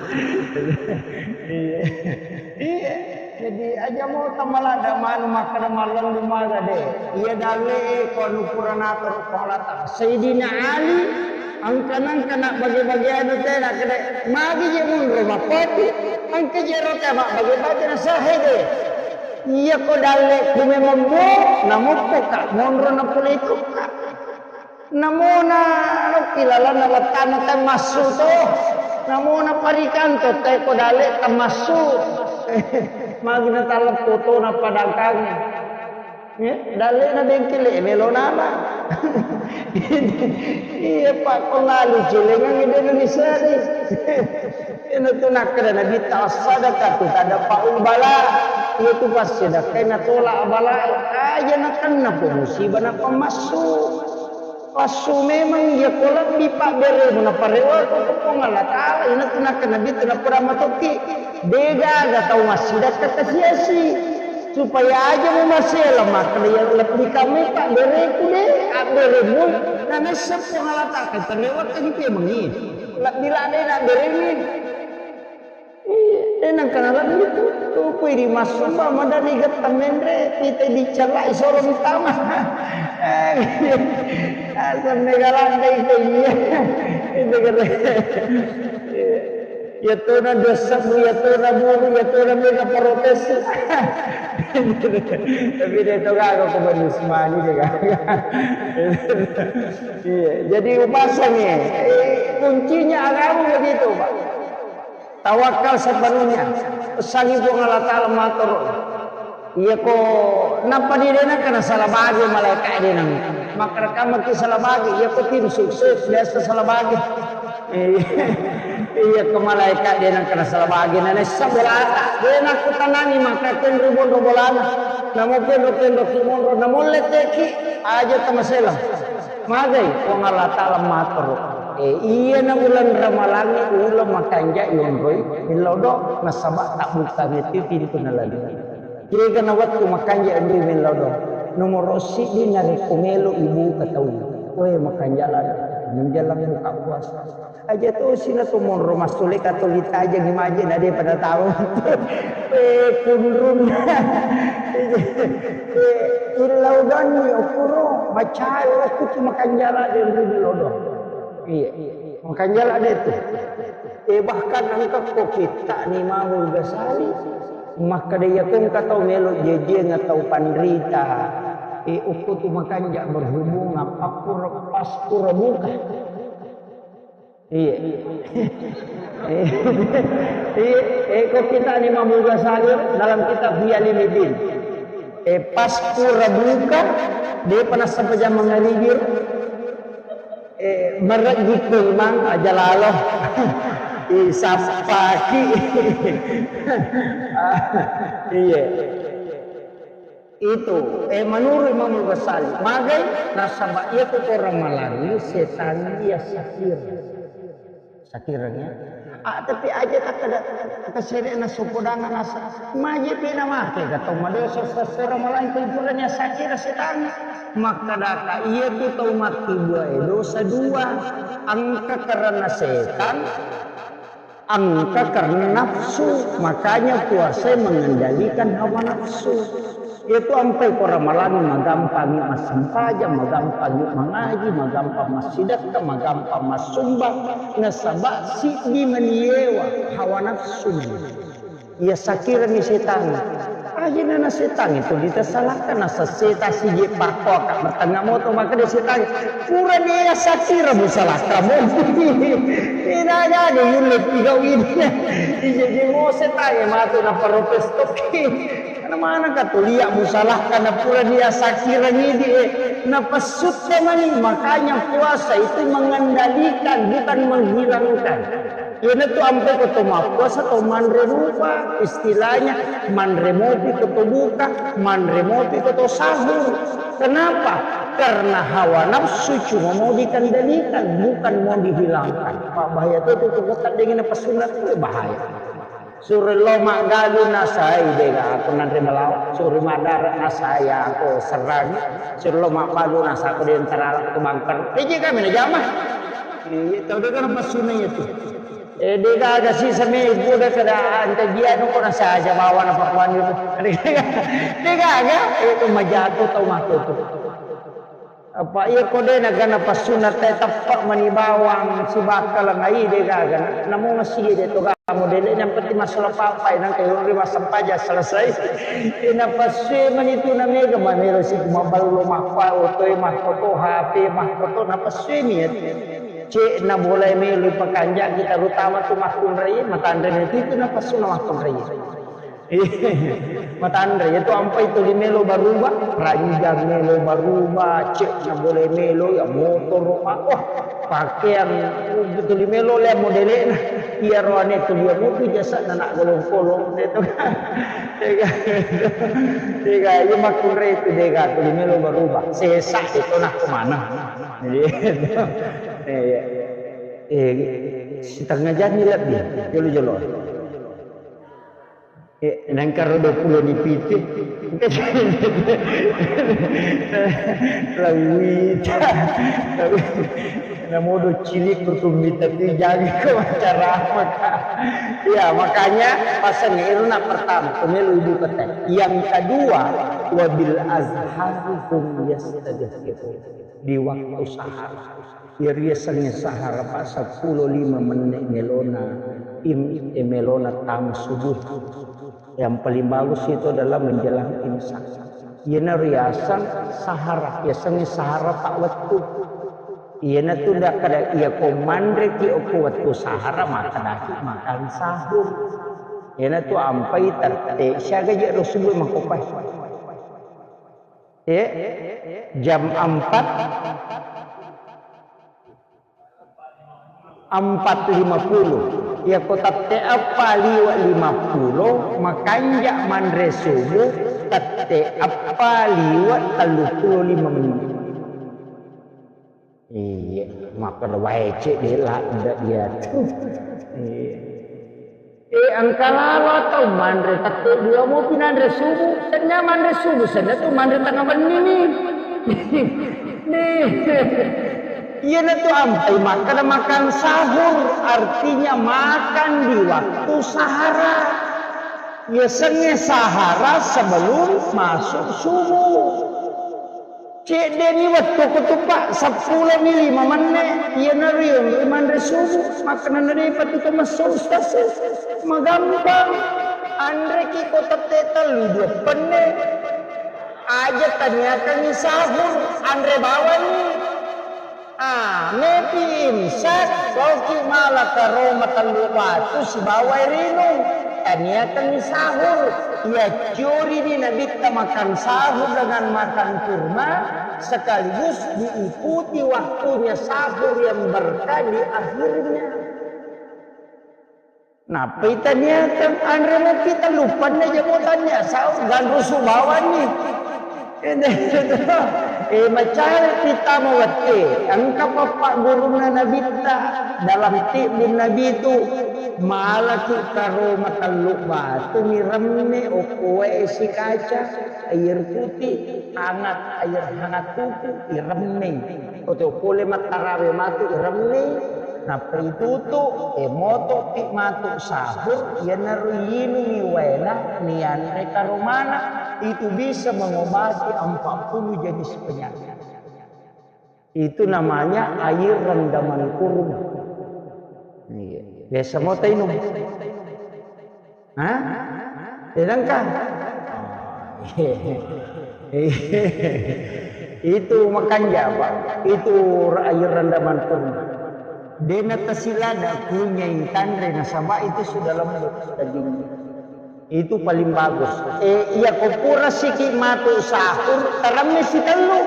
Iya. Iya. Jadi aja mau tamalada manu makkada mallang lumaga de'. Iya dalle ko anu pura nator ko lata. Sayyidina Ali, angka-angka na bage-bage anu te na kede. Magi je munro makotu. Angka jero te ma bage-bage na sahe de'. Iya ko dalle ku memang mo, namukku ka, monro na pole ikut ka. Namona lokki lalanna wattana temmassu to. Namona parikanto te ko dale temmassu. Magi na tala fotona padangkang. Ya, dale na bengkele melo nama. Iya, Pak, ko lalu celengang ide Indonesia deh. Iyana tu nakkeda Nabitta, "As-sadaqatu tadfa'ul bala." Iya tu passedekka na tola bala. Aja nakenna po musibah na pammassu. Passu memang iya ko lebbi pabberemu na parewa ko Puang Allah Taala. Iyana tu nakkeda Nabitta, na pura matokki. Degaga tau massidekka kasiasi. Supaya aja mu masela makkeda iya lebbi kamai pabbereku de, abberemu. Na nessa Puang Allah Taala, kan terlewat kan memang iya. Lebbi ladde na abberemu. Iya, de nengka nalebbi tu. Tupui di massumba, madani getta menre, pite dicellai soro mitama. Asam mega ladde itu iya. Itu kata. Iya tona dosa, iya tona buru, iya tona mega protes. Tapi de to gaga ko manis mani de gaga. Iya, jadi upasangi. Eh, kuncinya agama begitu, Pak. Tawakkal sepenuhnya. Pesangi Puang Allah Taala matur. Iya ko nappa di de nengka na salah bagi malaika de nang. Makkarekamaki salah bagi. Iya ko tim sukses biasa salah bagi. Iya ko malaika de nengka na salah bagi. Na nessa bolata. De nakkutanangi maka kenru bonro bolana. Namo kenro kenro ki monro. Namo letteki. Aja tamasela. Magai Puang Allah Taala matur. Eh, iyana uleng Ramalangnge uleng makanja yonroi mellau do nasaba tabbukkangngi tu pintu na lalu. Kega na wettu makanja yonroi mellau do. Nomoro siddi narekko melo ibuka tau. Weh makanja lalo. Menjelang buka puasa. Aja tosi na to monro massule katolita aja ngimaje na de pada tau. Eh, kunrun. Eh, illau danni okuro macai waktu tu makanja lalo de yonroi mellau do. Iya. Makanja lalo de tu. Eh, bahkan engka ko kitta ni Imamul Ghazali. Makkeda iya ko engka tau melo jejiang atau panrita. Eh, okko tu makanja berhubungan pakkuro, paskuro buka. Iya. Iya. Eh, ko kitta ni Imamul Ghazali dalam kitab Ihya Ulumuddin. Eh, paskuro buka, de pa nassappa jama mangaribi. Eh, marejjikko imang aja lalo. Isappaki. Iya. Itu, eh, menurut Imamul Ghazali, magai nasaba iya tu ko Ramalangnge setan iya sakira. Sakiranya. Ah, tapi aja tak ada kesere'na sopodangan asa. Maje pina make katau madosa sesera malangka ipuranya sakira setan. Makkadaka iya tu tau makkibua e dosa dua. Engka karena setan, engka karena nafsu. Makanya puasa mengendalikan hawa nafsu. Iyatu ampai ko Ramalang magampangi massempajang, magampangi mangaji, magampang massidekka, magampang massumbang, nasaba siddi maniewa hawa nafsu. Iya sakirani setang. Ajana na setang itu ditasalakka nasesseta sije pakkoaka matengnga moto makkeda setang. Pura dia sakira musalakka mo. Tidak ada yulle tiga ini. Ije mo setang matu na protes toki. Karena mana katulia musalahkan na pura dia sakira ngidi, eh, na pesutta mani. Makanya puasa itu mengendalikan, bukan menghilangkan. Iyanatu ampe ko to mappuasa to manre rupa, istilahnya manre mopi ko to buka, manre mopi ko to sahur. Kenapa? Karena hawa nafsu cuma mau dikendalikan, bukan mau dihilangkan. Pak bahaya tuh, tuh, tuh, tuh, dingin apa sunat tuh bahaya. Suro lo maggalu nasai, de' ga aku nanre belawa. Suro maddare nasai, aku serrangi. Suro lo maggalu nasai, aku de' ntarala tu bangker. Piji kami na jama. Iya, tau de' ga napassunna itu. Eh, de' gaga sisa megu de' kada ante dia no ko nasaja bawa na pakuan itu. De' gaga, itu majato tau matu tu. Apa iya ko de' na gana passunna te teppa mani bawang sibakka lengai de' gaga. Namo masih de' to gaga modele yang penting masalah papai nang kayo ri masampaja selesai. Ina passu mani tu na mega mamelo si maballo makpa otoe makkoto H P makkoto na passu mi ya. Cek na boleh melo pakanjaki terutama tu makkunrai matanre itu na passu na makkunrai. Matanre, iya tu ampai tuli melo baruba, ranjang melo baruba, cek na boleh melo, ya motor, ma-, wah, pakeang, tuli melo le modele'na. Iya roane tuli ya motu jasa na nak golong-golong, de' to. De' ga, de' ga, iya makkunrai itu de' ga, tuli melo baruba. Sesa itu nak kemana? Iya. Iya. Eh, setengah jam ni lebih, jolo-jolo. Eh, nengkaro dua puluh ni pitu. Lawita. Namodo cilik kutumita tu jaga ko acara apa, Kak? Ya, makanya pasang iruna pertama, pemilu ibu kata. Yang kedua, wabil azhari hum yastadhkirun. Di waktu sahar. Iyariasengnge sahara, Pak, seppulo lima menit melona im-, eh, melona tama subuh. Yang paling bagus itu adalah menjelang imsak. Iyana riaseng sahara, yasengnge sahara, Pak, wettu. Iyana tu ndak kada iya ko manreki okko wettu sahara, makkedaki makan sahur. Iyana tu ampai tette siaga je ro subuh makopai. Eh, jam empat, empat lima puluh. Iya ko tette eppa liwe lima puluh, makanja manre subuh, tette eppa liwe tellu puluh lima menit. Iya, makkeda wae cek de' ladde' dia tu. Iya. Eh, engka lalo atau manre tette dua mopi nanre subuh. Senna manre subuh, senna tu manre tengah benni ni. Nih. Iya na tu ampai makan, makan sahur, artinya makan di waktu sahara. Yasengnge sahara sebelum masuk subuh. Cedde'ni wettu ko tu, Pak, seppulo mi lima menne, iyanaro yonroi manre subuh, makkenana de' patu to messo, Ustaz. Magampang. Anreki ko tette tellu dua penne. Aja taniakangngi sahur, anre bawanni. Ah, mepi imsak, loki mala karo matellu batu sibawa air inung. Taniakangngi sahur. Iya, curi ni Nabitta makan sahur dengan makan kurma, sekaligus diikuti waktunya sahur yang berkah di akhirnya. Nappai taniakan anre mopi tellu penne jamo tania sahur, ganrusu bawanni. Eh, macari kita mawette, engka pappagurunna Nabitta dalam tibbun Nabi tu, malaki karo matellu batu miremme okko wae sikaca, air putih, hangat, air hangat tuku, iremme. Oto pole mattarawe matu iremme, nappa itutu, e motopi matu sahur, iyanaro yinungi waena, nianre karomana, itu bisa mengobati empat puluh jenis penyakit. Itu namanya air rendaman kurma. Iya. Biasa mau tainum. Hah? Sedangkan itu makanja, Pak. Itu air rendaman kurma. Dena tasilada kunyai tanre nasaba itu sudah lembut, sudah dingin. Itu paling bagus. Eh, iya ko pura siki matu sahur, teremmi sitellu,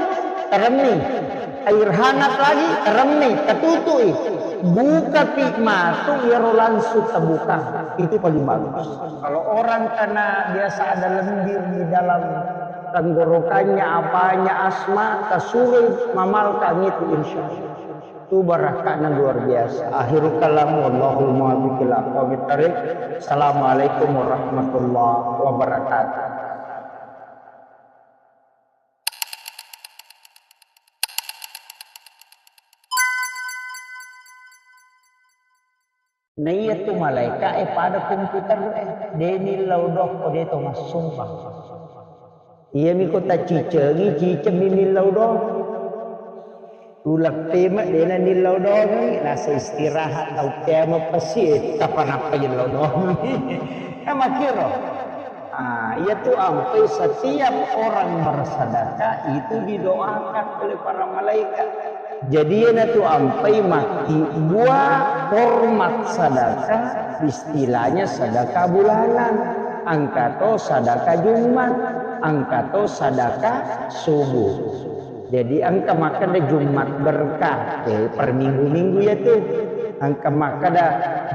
teremmi. Air hangat lagi, teremmi, tatutui. Bukapi matu, iyaro langsung terbuka. Itu paling bagus. Kalau orang karena biasa ada lendir di dalam tenggorokannya, apanya, asma, tasurui mamalkan itu, insya Allah. Itu barakahnya luar biasa. Akhirul kalam, wallahul muwaffiq ila aqwamit thariq. Assalamualaikum warahmatullahi wabarakatuh. Naiya tu malaika e pada komputer e, de nillau doang ko de to massumbang. Iyami ko tacicengi, cicemmi nillau doang. Uleng pema dena nillau doang, nasa istirahat tau pema pesi, eh, kapan apa nillau doang. Kan makkiro. Ah, iya tu ampai setiap orang bersedekah itu didoakan oleh para malaikat. Jadi, iyana tu ampai makkibbua hormat sedekah, istilahnya sedekah bulanan, engka to sedekah Jumat, engka to sedekah subuh. Jadi, engka makkeda Jumat berkah, eh, per minggu-minggu ya tu. Engka makkeda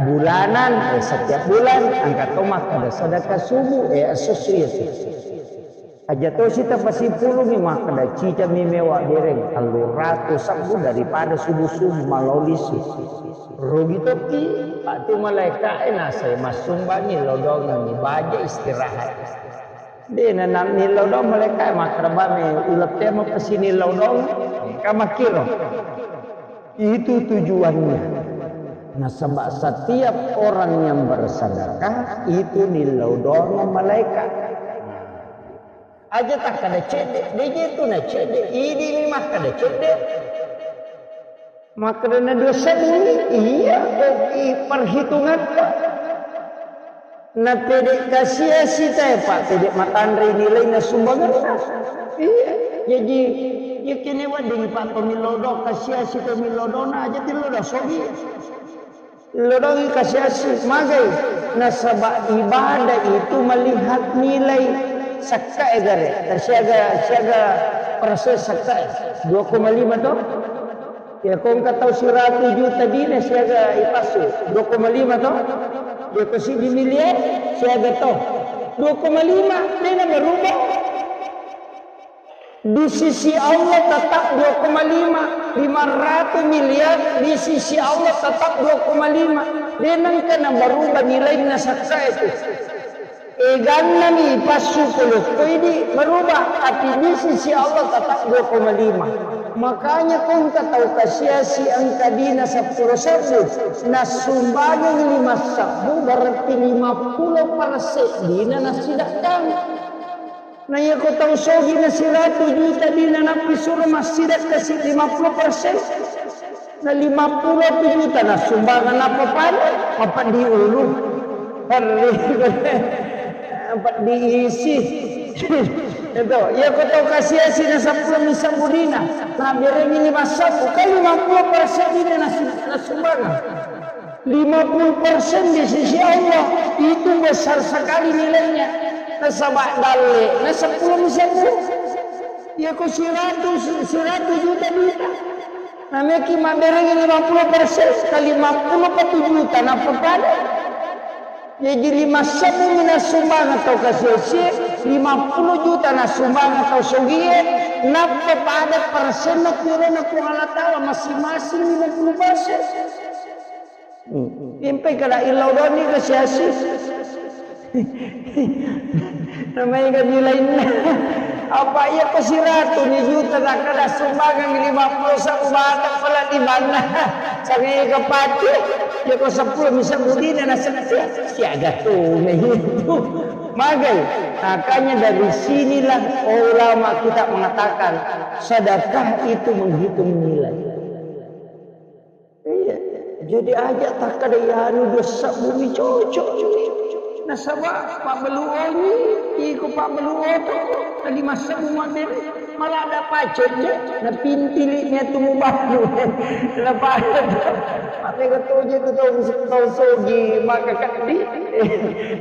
bulanan, eh, setiap bulan, engka to makkeda sedekah subuh, eh, esso-esso ya tu. Aja tosi tapasipulungi makkeda cicami mewa bereng tellu ratu sebbu daripada subuh-subuh malao lisu. Rugi tokki, patu malaika e nasai massumbangi lodongengi baja istirahat. De na nillau doang malaika e makkeda bame uleng pema pesi nillau doang. Ka makkiro. Itu tujuannya. Nasaba setiap orang yang bersedekah itu nillau doang malaikat. Aja takkeda cedde, de je tu na cedde, idi mi makkeda cedde. Makkeda na dua sebbu ni, iya, ko i perhitungatta. Na pede kasiasi tae, Pak, pede matanre nilaina sumbanganna. Iya, jaji, iya kene wedding, Pak, to millau doang kasiasi, to millau doang na aja tillau doang sogi. Lodongi kasiasi, magai. Nasaba ibadah itu melihat nilai. Sakka e gare, siaga, siaga persen sakka e. Dua koma lima to? Ya, ko engka tau siratu juta dina siaga ipassu. Dua koma lima to? Ya, ko siddi miliar siaga to? Dua koma lima, dena berubah. Di sisi Allah tetap dua koma lima, lima ratus miliar di sisi Allah tetap dua koma lima. De nengka na berubah nilainna sakka itu. Eganna mi passu pole ko idi berubah, tapi di sisi Allah tetap dua koma lima. Makanya ko engka tau kasiasi engka dina seppulo sebbu, nassumbangeng lima sebbu, berarti lima puluh persen dina nassidekkang. Na iya ko tau sogi na siratu juta dina nappi suro massidekka si lima puluh persen. Na lima puluh juta na sumbangan apa pada? Apa diulu? Perri. Apa diisi? Itu, iya ko tau kasiasi na seppulo misebbu dina. Na berengi lima sebbu, kan lima puluh persen dina na sumbangan. Lima puluh persen di sisi Allah itu besar sekali nilainya. Nasaba dalle na seppulo misebbu. Iya ko siratu, siratu juta duita. Nameki mabberengi lima puluh persen ka lima puluh patu juta nappa pada. Jaji lima sebbu mi nassumbangeng tau kasiasi, lima puluh juta nassumbangeng tau sogie, nappa pada persenna purana Puang Allah Taala masing-masing lima puluh persen. Hmm. Impai kada illau doni kasiasi. Namanya kami lainna. Apa iya ko siratu ni juta takkada sumbangan lima puluh satu bata pala lima na. Sangai kapati. Ya ko sepuluh bisa budina na setia. Siaga tu itu. Magai. Makanya dari sinilah ulama kita mengatakan sedekah itu menghitung nilai. Iya, jadi aja takkada iyanu dua sebbu mi cocok. Nasaba pabbalu oni, iko pabbalu oto, tadi masebbu mabbere, malah ada pacet je, na pintili nya tu mubalu. Na pada, tapi ketoje tu tau, tau sogi, maka kadi.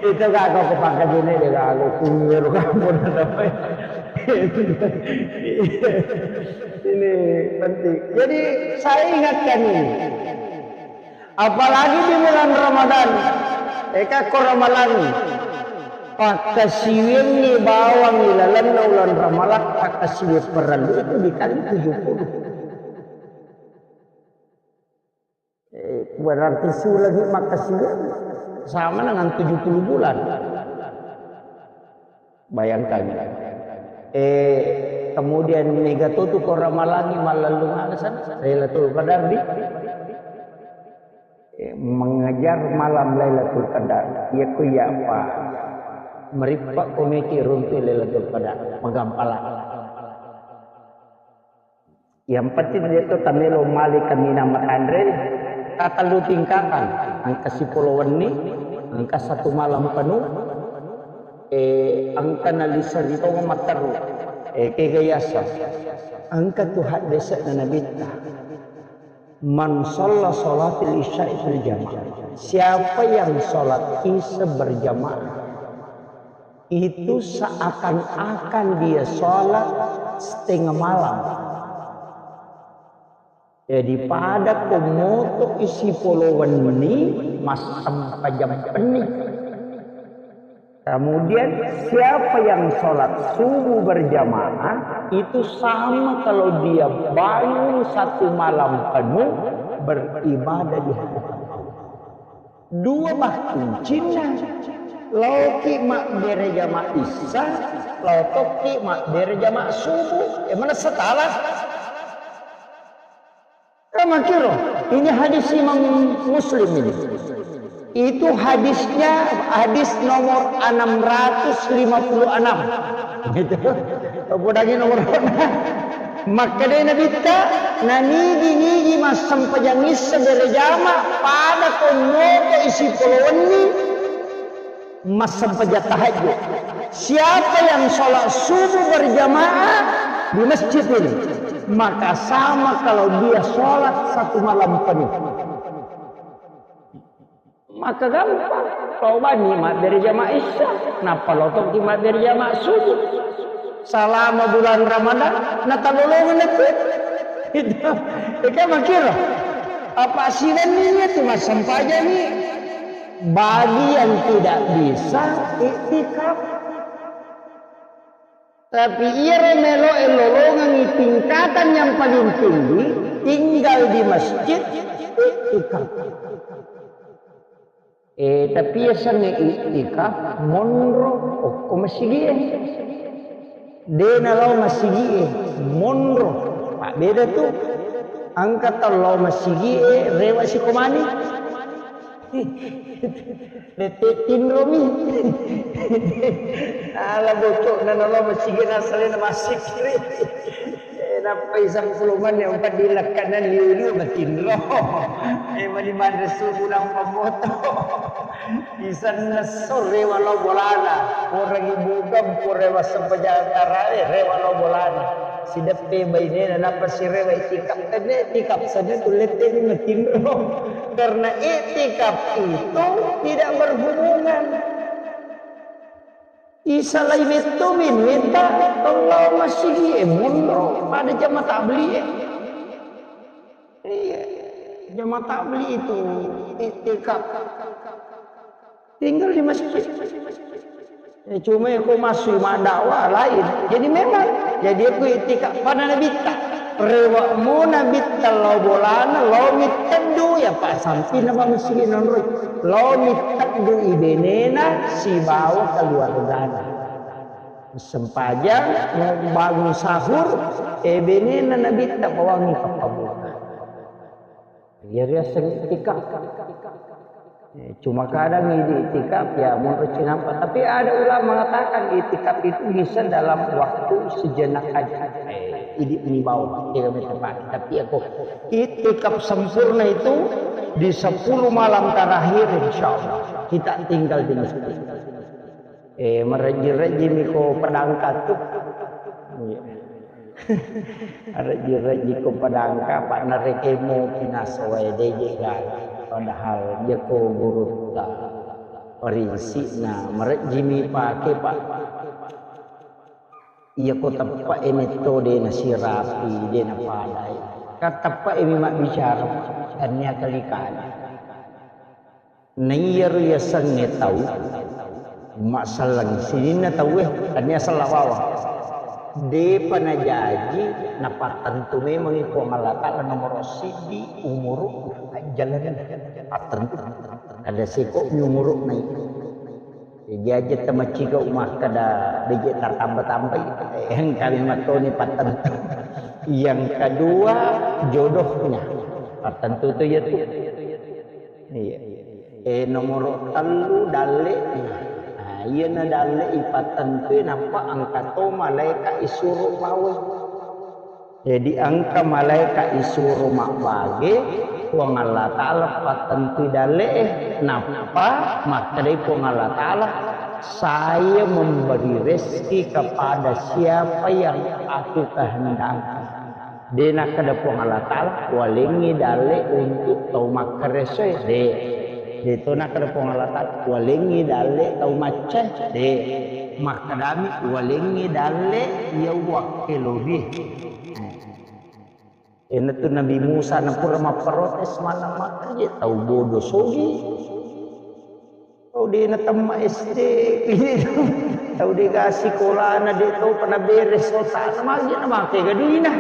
Itu gak kau kepangkat ini, dia gak aku kunyir kamu, namanya. Ini penting. Jadi, saya ingatkan ini. Apalagi di bulan Ramadan. Eka ko Ramalang. Pakkasiwiangngi bawang ilalenna ulan Ramalang, pakkasiwiang parellu itu dikali tujuh puluh. Berarti sulengi makkasiwiang sama dengan tujuh puluh bulan. Bayangkan. Eh, kemudian mega to tu ko ramalangi mallellung aga sana, Lailatul Qadar di, eh, mengejar malam Lailatul Qadar. Iya ku iya apa? Merippa ko meki runtu Lailatul Qadar, magampala. Yang penting dia tu tamelo mali kaminang matanre, tatellu tingkatan, engka sipolo wenni, engka satu malam penuh, eh, engka nalisa ri tonga matteru, eh, kega yasa, engka tu haddese'na Nabitta, "Man shalla sholatil isya'i fil jamaah." Siapa yang sholat isya berjamaah, itu seakan-akan dia sholat setengah malam. Jadi pada ko moto isi polo wenni, massempajang penni. Kemudian siapa yang sholat subuh berjamaah, itu sama kalau dia bangun satu malam penuh beribadah di hadapan Allah. Dua bah kuncinna. Laoki mabbere jama isya, lao tokki mabbere jama subuh. E, mana setala? Kamakiro, ini hadis Imam Muslim ini. Itu hadisnya hadis nomor enam ratus lima puluh enam. Gitu. Podangi nomor Makkeda Nabitta, nanigi-nigi massempajang isya berjama pada ko moto isi polo wenni massempajang tahajud. Siapa yang sholat subuh berjamaah di masjid ini, maka sama kalau dia sholat satu malam penuh. Maka gampang. Paubani mabbere jama isya, nappa lotokki mabbere jama subuh. Salama bulan Ramadan, natalolongeng lettu. Itu. Eka makiro. Apa siwenni itu massempajani? Bagi yang tidak bisa iktikaf. Tapi iyaro meloe lolongengi tingkatan yang paling tinggi, tinggal di masjid, iktikaf. Eh, tapi yasengnge iktikaf, monro okko masigie. De nalao masigie, monro. Pak beda tu. Engka tau lao masigie, rewa sikomani. Lette tinromi. Ala bocokna nalo masigi nasalena masikri. Eh, nappai sangkulumani yang padilakkanan liu-liu matinro. Eh, mani manre subuh nampa moto. Isanna sore walau bolana. Orang ibu kampung rewa sempajang tarawe, rewa lao bolana. Sideppe bainena nappa sirewa itikaf. Tenne itikaf saja tu lette ni matinro. Karena iktikaf itu tidak berhubungan. Isalai metto minuetta, tollo masigi e monro pada jama tabli e. Iya, jama tabli itu iktikaf. Tinggal di masjid. Eh, cuma aku masuk mak dakwah lain. Jadi memang, jadi aku iktikaf pada Nabitta. Rewa mo Nabitta lao bolana, lao mitteddu ya Pak sampi nama masjid nonroi. Lao mitteddu ibenena sibawa keluargana. Sempajang, mau bangun sahur, eh, benena Nabitta pawangi pappabona. Iya riaseng iktikaf. Eh, cuma kadang idi iktikaf ya menurut cinampa. Tapi ada ulama mengatakan iktikaf itu bisa dalam waktu sejenak aja. Eh, idi ini bawah, tidak tepat. Tapi aku iktikaf sempurna itu di sepuluh malam terakhir insya Allah kita tinggal di masjid. Eh, marejji-rejjimi ko padangka tu. Iya. Marejji-rejji ko padangka, pa narekemo pinaso wae deje gaga. Padahal iya ko gurutta. Parinsikna, marejjimi pake, Pak. Iya ko teppa e metto de nasirapi, de napadai. Ka teppa e mi mabbicara, tannia kali-kali. Naiyaro yasengnge tau, masselleng sininna tauwe, tania sella bawang. Depa najaji, napattentu memangngi Puang Allah Ta'ala nomoro siddi umuru, ajjalana pattentu. Kada seko mi umuru nai. Jaji aja tamaciga umakkada beje tartamba-tambai, engka memettoni pattentu. Yang kedua, jodohnya. Pattentu tu ya tu. Iya. Eh, nomoro tellu, dalle'na. Nah, iyana dalle ipattentui, nappa engka to malaeka isuro pawai. Jadi, engka malaeka isuro mabbage, Puang Allah Ta'ala pattentui dalle'e, nappa makkedai Puang Allah Ta'ala, "Saya memberi rezeki kepada siapa yang aku kehendaki." De nakkeda Puang Allah Ta'ala, "Walengngi dalle untuk tau makkaresoe." De. De to nakkeda Puang Allah Ta'ala, "Walengngi dalle tau maccae." De. Makkedami, "Walengngi dalle iya uwakkelori." Eh. Iyanatu Nabi Musa napura mapprotes maneng makkeda, "Tau bodo sogi." Tau de natemma S D, tau de ga sikolana, de topa naberes otana, magi namake gaduina.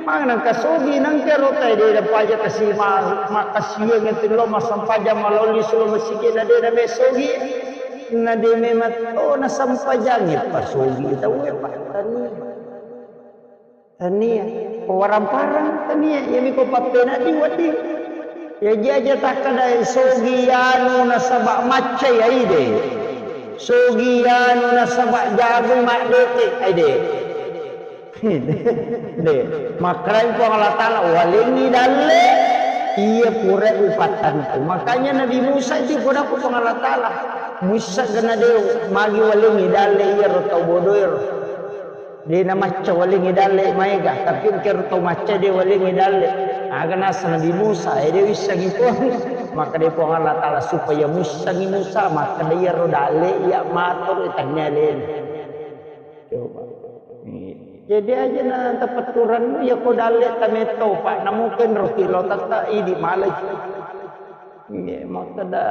Maneng kasogi nangka rota de napaja kasi ma-, makasiweng tu lo masampaja maloli sulo masigi na de name sogi. Na de memang to nasampajangi pasogi tau e pattani. Tania, ko warang-parang tania, iyami ko pappena di wedding. Ya jaja takkeda sogi anu nasaba macca ya ide. Sogi anu nasaba jago maddete ide. De, makkarai Puang Allah Ta'ala, "Walengngi dalle iya pura upattantu." Makanya Nabi Musa itu pura Puang Allah Ta'ala. Musa gana de magi walengngi dalle iya ro tau bodoero. De namacca walengngi dalle maega, tapi engkero tau macca de walengngi dalle. Aga nasa Nabi Musa, eh, de wissengi Puang. Makkeda Puang Allah Ta'ala supaya muissengi Musa, makkeda iyaro dalle iya matoro tania alena. Coba. Iya. Jadi aja na tapetturannu ya ko dalle tametto, Pak, namuken ro kilo tetta idi malai. Iye, makkeda,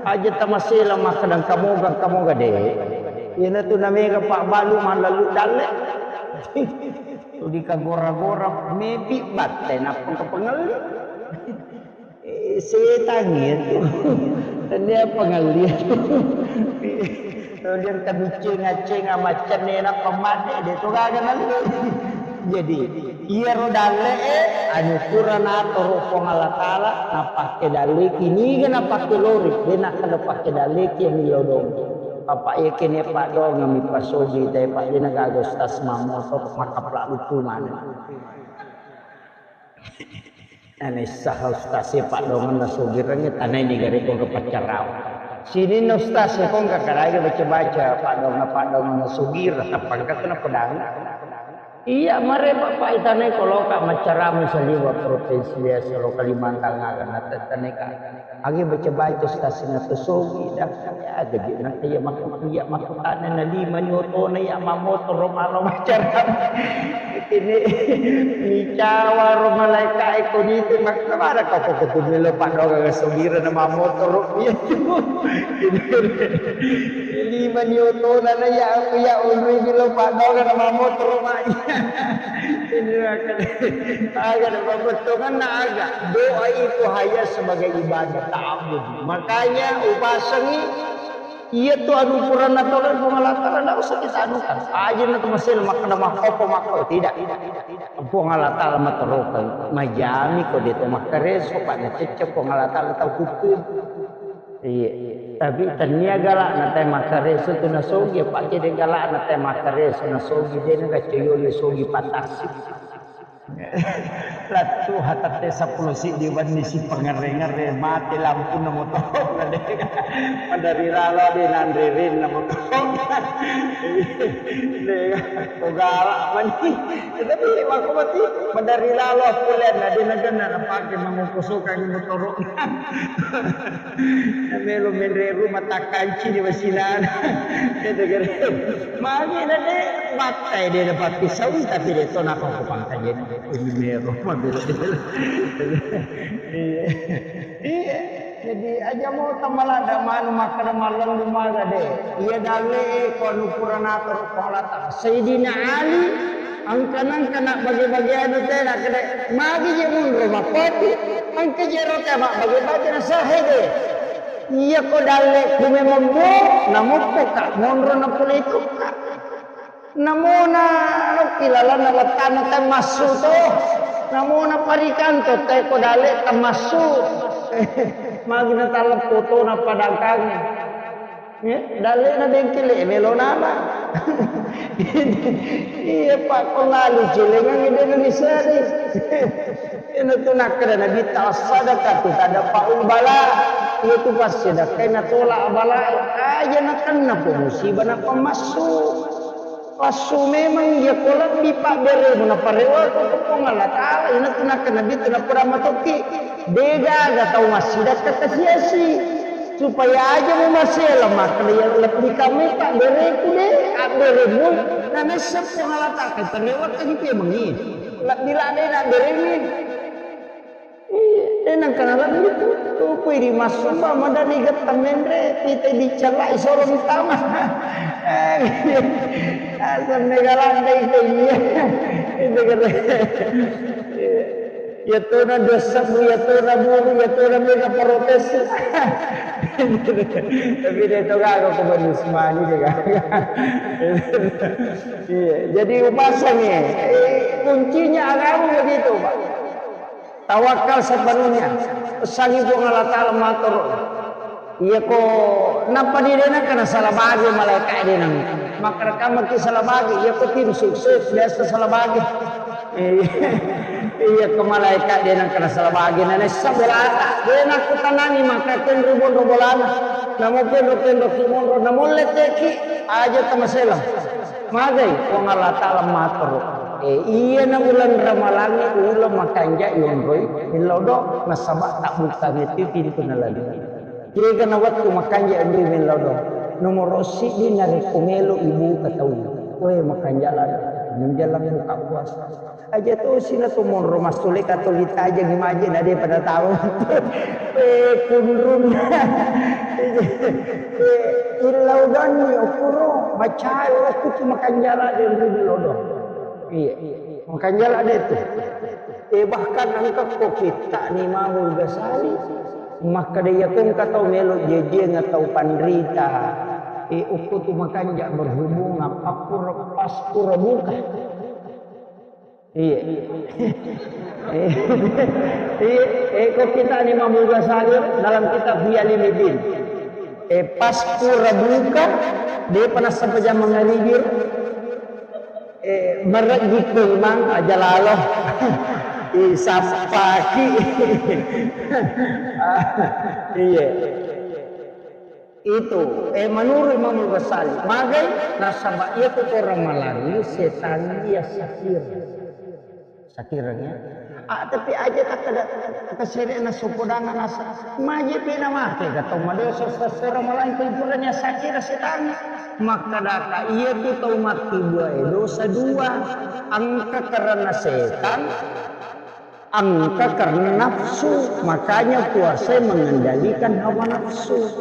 aja tamasela makkeda engka moga, engka moga de. Iyanatu namega pabbalu mallalu dalle. Tuli kagora-gora mepi batte nappa kapangelli. Eh, setang itu. Tania pangelli. Kemudian kabicceng-acceng amaccenne nappa madde de to gaga nalli. Jadi, iyaro dalle'e, anu pura natoro Puang Allah Ta'ala, napakke dalleki, niga napakke lori, de nakkeda pakke dalleki yang lodong. Papa iya kene paddoangeng mi pasogi, tapi pak de nagaga ustaz mamotor, makaplak lucu mana. Ane saha ustaz e paddoangeng nasogireng, tanai niga rekko ke paccarau. Sininna ustaz e kongka kadage baca-baca paddoangeng-paddoangeng nasogireng, tappa engka kena pedang. Iya, mare Bapak itanai koloka maccarama saliwa provinsi biasa lo Kalimantan aga natettaneka. Agi baca-baca stasina to sogi dah. Ya, gaji nang iya makku iya makkutana na lima ni otona iya mamotoro malo maccarama. Ini micawa ro malaika eko nitu makkutana kau kok kutu melo paddoga sogira na mamotoro. Iya. Ini Lima ni otona na ya aku ya onroi bilo paddoga na mamotoro mai. Ini akan, akan pembentukanna aga. Doa itu hanya sebagai ibadah ta'abbud. Makanya upasangi iya tu anu purana tolong Puang Allah Ta'ala, ndak usah kita anukan. Aja na tu masih makkeda makkopo makko tidak. Puang Allah Ta'ala matorokan. Majami ko dia tu makkareso pak na cecce Puang Allah Ta'ala tau kutu. Iya. Tapi tania galakna tae makkareso tu nasogi, apa kede galakna tae makkareso nasogi, de na gacoyoli sogi patasi. Lattu hatatte seppulo siddi wenni si pangere-ngere, mate lampunna motoro na de. Madari lalo de nanre-renna motoro. De, ko galak mani. Tapi makko mati, madari lalo pulena de na genna napake mangoko sokangi motoro. Melo menre rumah takkanci di wasinana. Magi na de battai de na pappisau tapi de to napa ko pangkajen. Ini mero mabelo. Iya. Iya. Jadi aja mo tamaladda manu makkeda mallallu maga de. Iya dalle e ko anu pura natoro ko Allah Ta'ala. Sayyidina Ali angka-angka na bage-bage anu te nakkeda magi je monro mappatu angka jero te mabbage-bage na sahede. Iya ko dalle ku memang mo namoppo ka monro na pole ka. Namona lokki lalanna wattana tamassu to. Namona parikanto te ko dalle tamassu. Magi na taleppo to na padangkangnge. Eh, dalle na bengkele melo nama. Iya pak ko lalu celengang ide Indonesia di. Ina tu nakkeda Nabi ta sadaqatu tadfa'ul bala. Iya tu passedekah na tolak bala. Aja na kenna po musibah na pamassu. Passu memang iya ko lebbi pabberemu naparewako ko Puang Allah Ta'ala, ina tu nakkeda Nabi tu napada matokki. Degaga tau massidakka kasiasi. Supaya aja mu masela makkeda iya lebbi kamai pabbereku de, abberemu na nessa Puang Allah Ta'ala, parewakka gitu ya mengi. Lebbi lade na beremi. Iya, eh, nangka nalabbi tu, tu kui di massumba madani gatta menre, pita dicallai solo mitama. Eh, asam mega landai ke iya. Itu kata. Iya. Ya tona dosa bu, ya tona buru, ya tona mega protes. Tapi dia tu gaga ko Bani Usmani dia gaga. Iya, jadi upasangi. Eh, kuncinya agama begitu, Pak. Tawakkal sepenuhnya. Pesangi Puang Allah Ta'ala matur. Iya ko nappa di dena kena salah bagi malaikat dena. Maka rekam maki salah bagi. Iya ko tim sukses biasa salah bagi. Iya ko malaikat dena kena salah bagi. Nana sabelata. Dena kutanani maka kenru bonro bolana. Namo kenru kenru ki monro. Namo leteki aja tamasela. Magai Puang Allah Ta'ala matur. Eh, iyana uleng ramalangnge uleng makanja yonroi millau do nasaba tabbukangnge tu pintu nalani. Kira-kira wettu makanja yonroi millau do. Nomoro siddi narekko melo ibuka tau. Weh makanja lalo. Menjelang buka puasa. Aja tosi na tu monro massule katoli tajeng maje na de pada tau. Eh, kunrun. Eh, illau danni okuro macai okku tu makanja lalo de illau do. Iya. Makanja lalo de tu. Eh, bahkan engka ko kitta ni Imamul Ghazali. Makkeda iya ko engka tau melo jejieng atau panrita. Eh, okko tu makanja berhubungan pakkuro paskuro buka. Iya. Iya. Eh, ko kitta ni Imamul Ghazali dalam kitab Ihya Ulumuddin. Eh, paskuro buka, de panassa pajama mangaribir. Eh, marejjikku imang aja lalo. Isappaki. Iya. Itu, eh, menurut Imam Ghazali, magai nasaba iya tu orang malangi setan dia sakir. Sakirnya. Ah, tapi aja tak ada kesere na sopodangan nasa. Maje pena mate kata madosa sesera malangi kumpulnya sakir setan. Maka daka iya tu tau mati dua eh, dosa dua. Angka karena setan. Engka karena nafsu, makanya puasa mengendalikan hawa nafsu.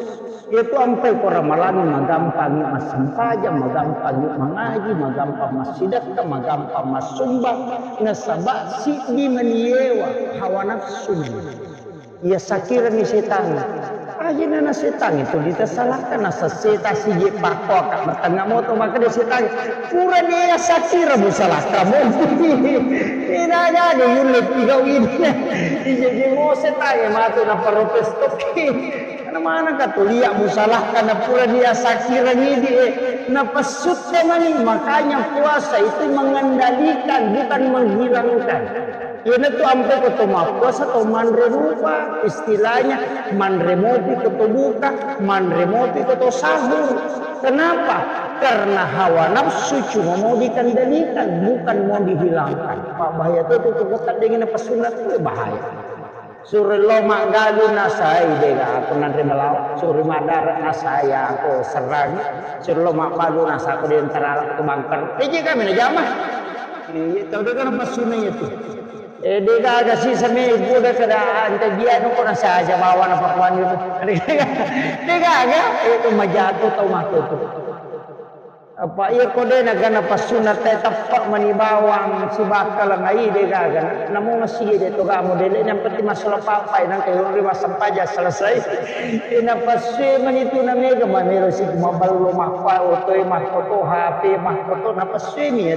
Itu ampai ko Ramalang magampangi massempajang, magampangi mangaji, magampang massidekka, magampang massumba, nasaba siddi maniewa hawa nafsu. Iya sakirani setan. Ajana na setan itu ditasalahkan nasa setan sije pakkoka matengnga moto makkeda setan pura dia sakira musalahkan mo. Ina jadi yulle tiga ini. Ije je mo setan ya matu na protes toki. Karena mana katulia musalahkan na pura dia sakira ngidi eh. Na pasutta mani makanya puasa itu mengendalikan bukan menghilangkan. Iyanatu ampe ko to mappuasa to manre mupa, istilahnya manre mopi ko to buka, manre mopi ko to sahur. Kenapa? Karena hawa nafsu cuma mau dikendalikan, bukan mau dihilangkan. Pak bahaya tu tu tu kota dengan pesunat tu bahaya. Suri lo maggalu nasai dega aku nanre melawa. Suri madara nasai aku serang. Suri lo maggalu nasa aku di antara aku bangker. Iji kami na jama. Iya, tau dega na pesunat itu. Eh, de' gaga sisa me buda kada ante dia no kona saja bawa na pakuan itu. De' gaga, itu majato tau mako tu. Apa iya ko de' na gana pasuna te teppa mani bawang sibakka lengai de' gaga. Namo masih de' to ga modele yang penting masalah papai nang kayo ri masampaja selesai. Ina pasue mani tu na mega mamelo si maballo mappa otoe makkoto H P makkoto na pasue mi.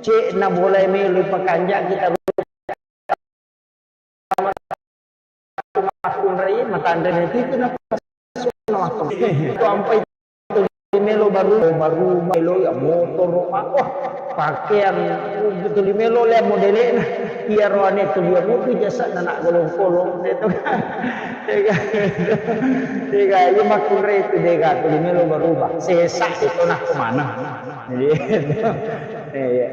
Cek na boleh melo pakanja kita Makkunrai matanre na itu na itu ampai tuli melo baru baru melo ya motor ma wah pakaian tuli melo le modele na iya roane tuli ya motor jasa na nak golong-golong itu de' gaga iya makkunrai itu de' gaga tuli melo berubah sesa itu nah kemana jadi iya.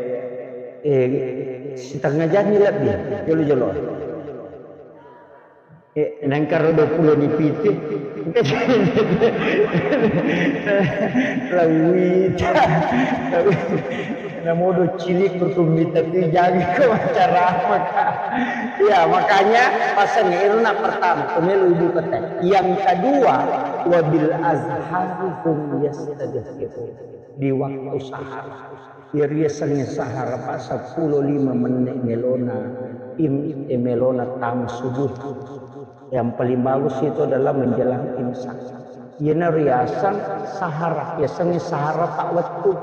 Eh, setengah jam ni lebih, jolo-jolo. Eh, nangkaro dua puluh ni pitu. Lawita. Namodo cilik kutumita tu jangan ke acara apa. Ya, makanya pasang irna pertama, pemilu ibu kata. Yang kedua, wabil azhari hum yastaghfirun. Di waktu sahar. Iyariasengnge sahara pa seppulo lima menne' melona im- eh, melona tama subuh. Yang paling bagus itu adalah menjelang imsak. Iyana riaseng sahara, yasengnge sahara ta wettu.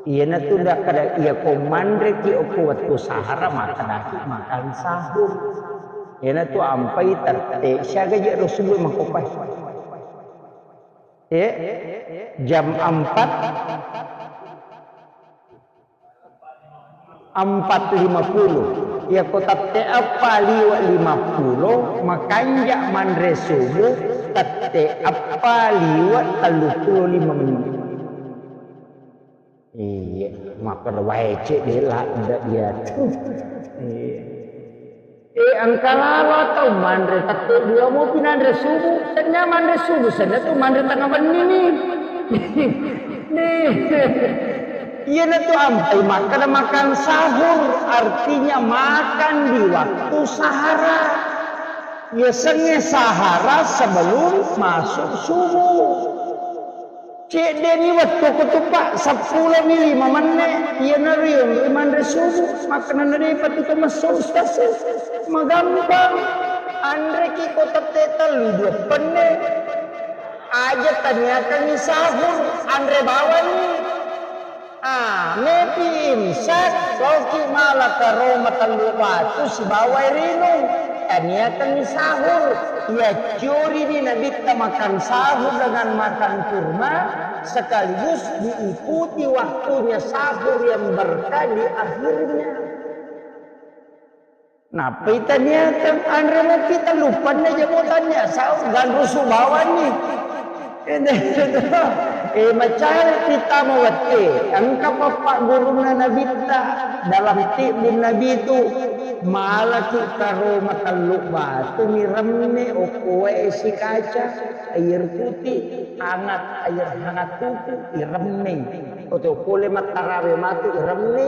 Iyana tu nda kada iya ko manreki okko wettu sahara makkedaki makan sahur. Iyana tu ampai tette siaga je ro subuh makkopai. Eh, jam empat, empat lima puluh. Iya ko tette eppa liwe' lima puluh, makanja' manre subuh tette eppa liwe' tellu puluh lima menit. Iya, makkeda wae cek de' ladde' iya tu. Iya. Eh, engka lalo atau manre tette dua mopi nanre subuh, senna manre subuh, senna tu manre tengah benni ni. Nih. Iyana tu ampai makkeda makan sahur, artinya makan di waktu sahara. Yasengnge sahara sebelum masuk subuh. Cedde'ni wettuku tu, Pak, seppulo mi lima menne', iyanaro yonroi manre subuh, makkenana de'pa tu tomassa Ustaz, magampang. Anreki ko tette tellu dua penne. Aja taniakangngi sahur, anre bawanni. Ah, mepi imsak, loki mala karo matellu batu sibawa air inung. Taniakangngi sahur. Iaccorini Nabitta makan sahur dengan makan kurma, sekaligus diikuti waktunya sahur yang berkah di akhirnya. Nappai taniakeng anre mopi tellu penne jamo tania sahur ganrusu bawanni. Eh, macai kita mawette, engka pappaggurunna Nabitta dalam tibbun Nabi tu, malaki karo matellu batu miremme okko wae sikaca, air putih, hangat, air hangat tutu, iremme. Oto pole mattarawe matu iremme,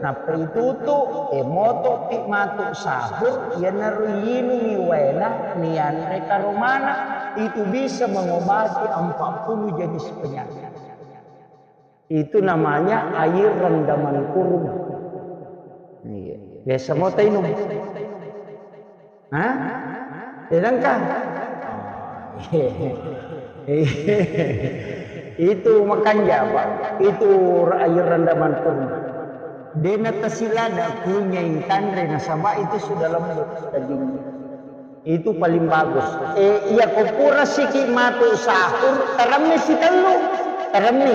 nappa itutu, e motopi matu sahur, iyanaro inungi waena, nianre karomana, itu bisa mengobati empat puluh jenis penyakit. Itu namanya air rendaman kurma. Iya. Biasa mo tainung. Hah? Tenangkah? Itu makanja, Pak. Itu air rendaman kurma. Dena tasilada kunyai tanre nasaba itu sudah lembut dagingnya. Itu paling bagus. Eh, iya ko pura siki matu sahur, teremmi sitellu, teremmi.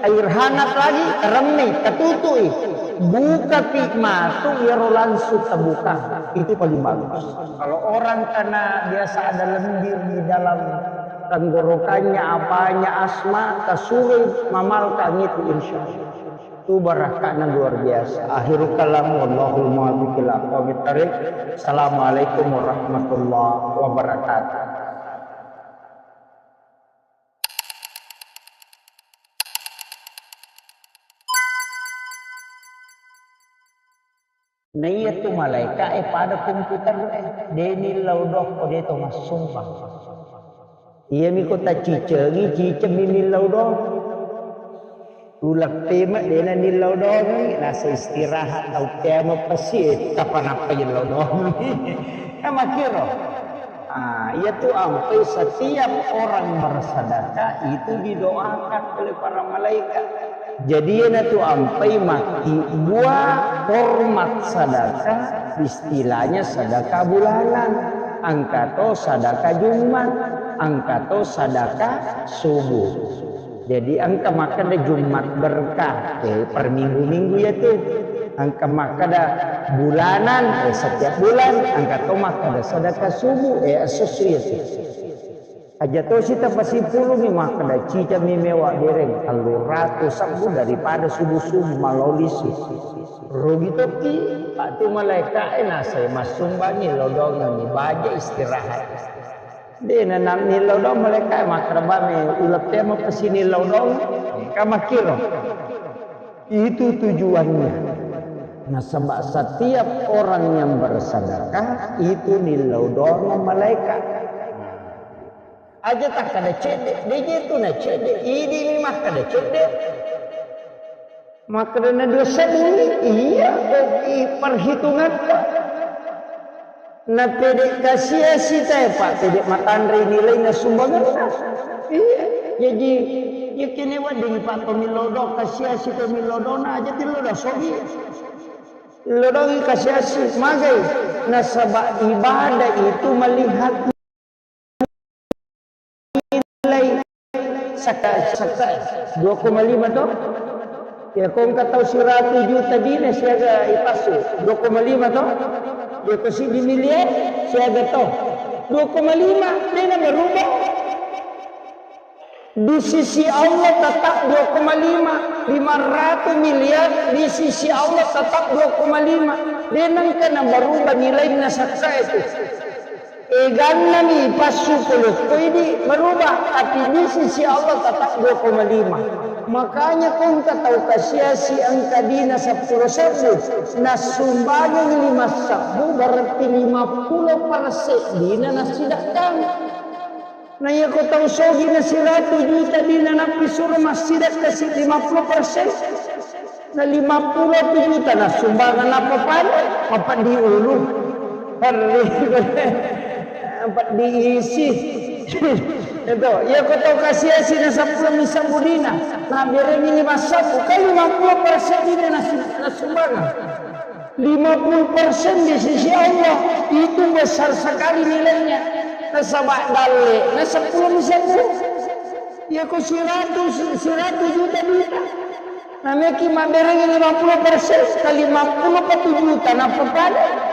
Air hangat lagi, teremmi, ketutui. Buka pi matu, iyaro langsung terbuka. Itu paling bagus. Kalau orang kena biasa ada lendir di dalam tenggorokannya, apanya asma, tersuruh mamalkan itu insya Allah. Itu barakahnya luar biasa. Akhirul kalam, wallahul muwaffiq ila aqwamit thariq. Assalamualaikum warahmatullahi wabarakatuh. Naiya tu malaika e pada komputer e, de nillau doang ko de to massumbang. Iyami ko tacicengi, cicengmi nillau doang. Uleng pema dena nillau doang, nasa istirahat tau pema pasi, eh, kapanappa nillau doang. Kan makkiro. Ah, iyatu ampai setiap orang bersedekah itu didoakan oleh para malaikat. Jadi iyana tu ampai makkibua hormat sedekah, istilahnya sedekah bulanan, engka to sedekah Jumat, engka to sedekah subuh. Jadi engka makkeda Jumat berkah, eh, per minggu-minggu iyatu. Engka makkeda bulanan, eh, setiap bulan, engka to makkeda sedekah subuh, eh, esso-esso iyatu. Aja tosi tapasipulungi makkeda cicami mewa bereng telluratu sebbu daripada subuh-subuh malao lisu. Rugi tokki, patu malaika e nasai massumbangi lodongengi baja istirahat. De nanammi lodong malaika e makkeda bame uleng pema pesini lodong. Ka makkiro. Itu tujuannya. Nasaba setiap orang yang bersedekah itu nillau doang malaikat. Aja takkeda cedde, de je tu na cedde, idi mi makkeda cedde. Makkeda na dua sebbu ni, iya, i perhitungan. Na pede kasiasi tae, Pak, pede matanre nilai na sumbangan. Iya, jadi ya kene wedding Pak pemilodo kasiasi pemilodona aja tilodo sogi. Lodongi kasiasi, magai. Nasaba ibadah itu melihat nilai saka, saka dua koma lima to? Ya, ko engka tau siratu juta dina siaga ipasu, dua koma lima to? Ya, ko siddi miliar siaga to? Dua koma lima, dena berubah. Di sisi Allah tetap dua koma lima, lima ratus miliar di sisi Allah tetap dua koma lima. Dena engka na berubah nilaina saka itu. Egannami passu polokko idi berubah, tapi di sisi Allah tetap dua koma lima. Makanya ko engka tau kasiasi engka dina seppulo sebbu, nassumbangengi lima sebbu, berarti lima puluh persen dina nassidekkang. Na iya ko tau sogi na siratu juta dina nappi suro massidekka si lima puluh persen. Na lima puluh juta na sumbangan apa pada? Apa diulu? Perri. Apa diisi? Itu, iya ko tau kasiasi na seppulo mi sebbu dina. Na berengi lima sebbu, kan lima puluh persen dina na sumbangan. Lima puluh persen di sisi Allah itu besar sekali nilainya. Nasaba dalle na seppulo mi sebbu. Iya ko siratu, siratu juta dina. Nameki mabberengi lima puluh persen ka lima puluh patu juta nappa pada.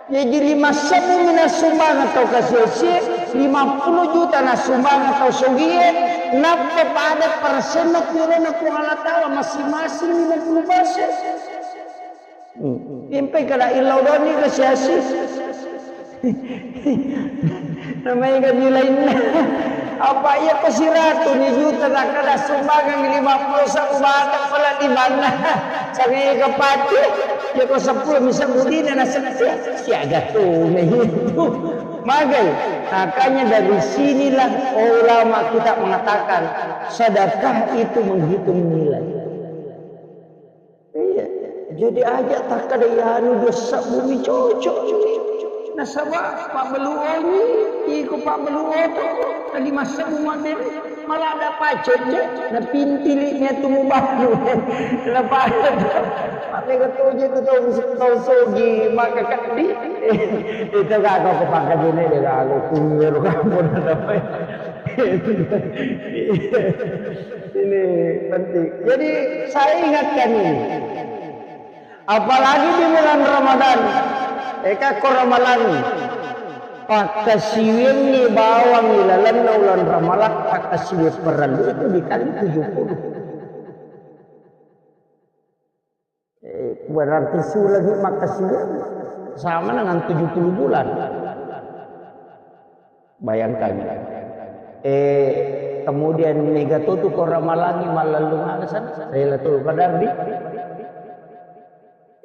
Jadi lima sebbu mi nassumbang atau kasiasi, lima puluh juta nassumbang atau sogie, nappa pada persenna purana Puang Allah Taala masing-masing lima puluh persen. Hmm. Impai kada illau doni kasiasi. Namanya gaji lainna. Apa iya ko siratu ni juta takkada sumbangan lima puluh sebbu bata pala di mana. Sangai kepati. Iya ko seppulo mi sebbu dina na setia. Siaga tu na itu. Magai. Makanya dari sinilah ulama kita mengatakan sedekah itu menghitung nilai. Iya, jadi aja takkada iyanu dua sebbu mi cocok. Nasaba pabbeluoni, iko pabbeluoto, tadi massebbu mabbere, malah ada pacet je, na pintili nya tu mubanu. Na pacet. Mate ketuju tu tau, tau sogi, maka kedi. Itu gak kau kepangkat ini deh, gak aku kunyur kamu. Ini penting. Jadi saya ingatkan ini. Apalagi di bulan Ramadan. Eka ko Ramalang. Pakkasiwiangngi bawang ilalenna ulan Ramalang, pakkasiwi parellu itu dikali tujuh puluh. Eh, berarti sulagi makkasiwiang sama dengan tujuh puluh bulan. Bayangkan. Eh, kemudian mega totu ko Ramalangi mallellung aga sana, Lailatul Qadar di.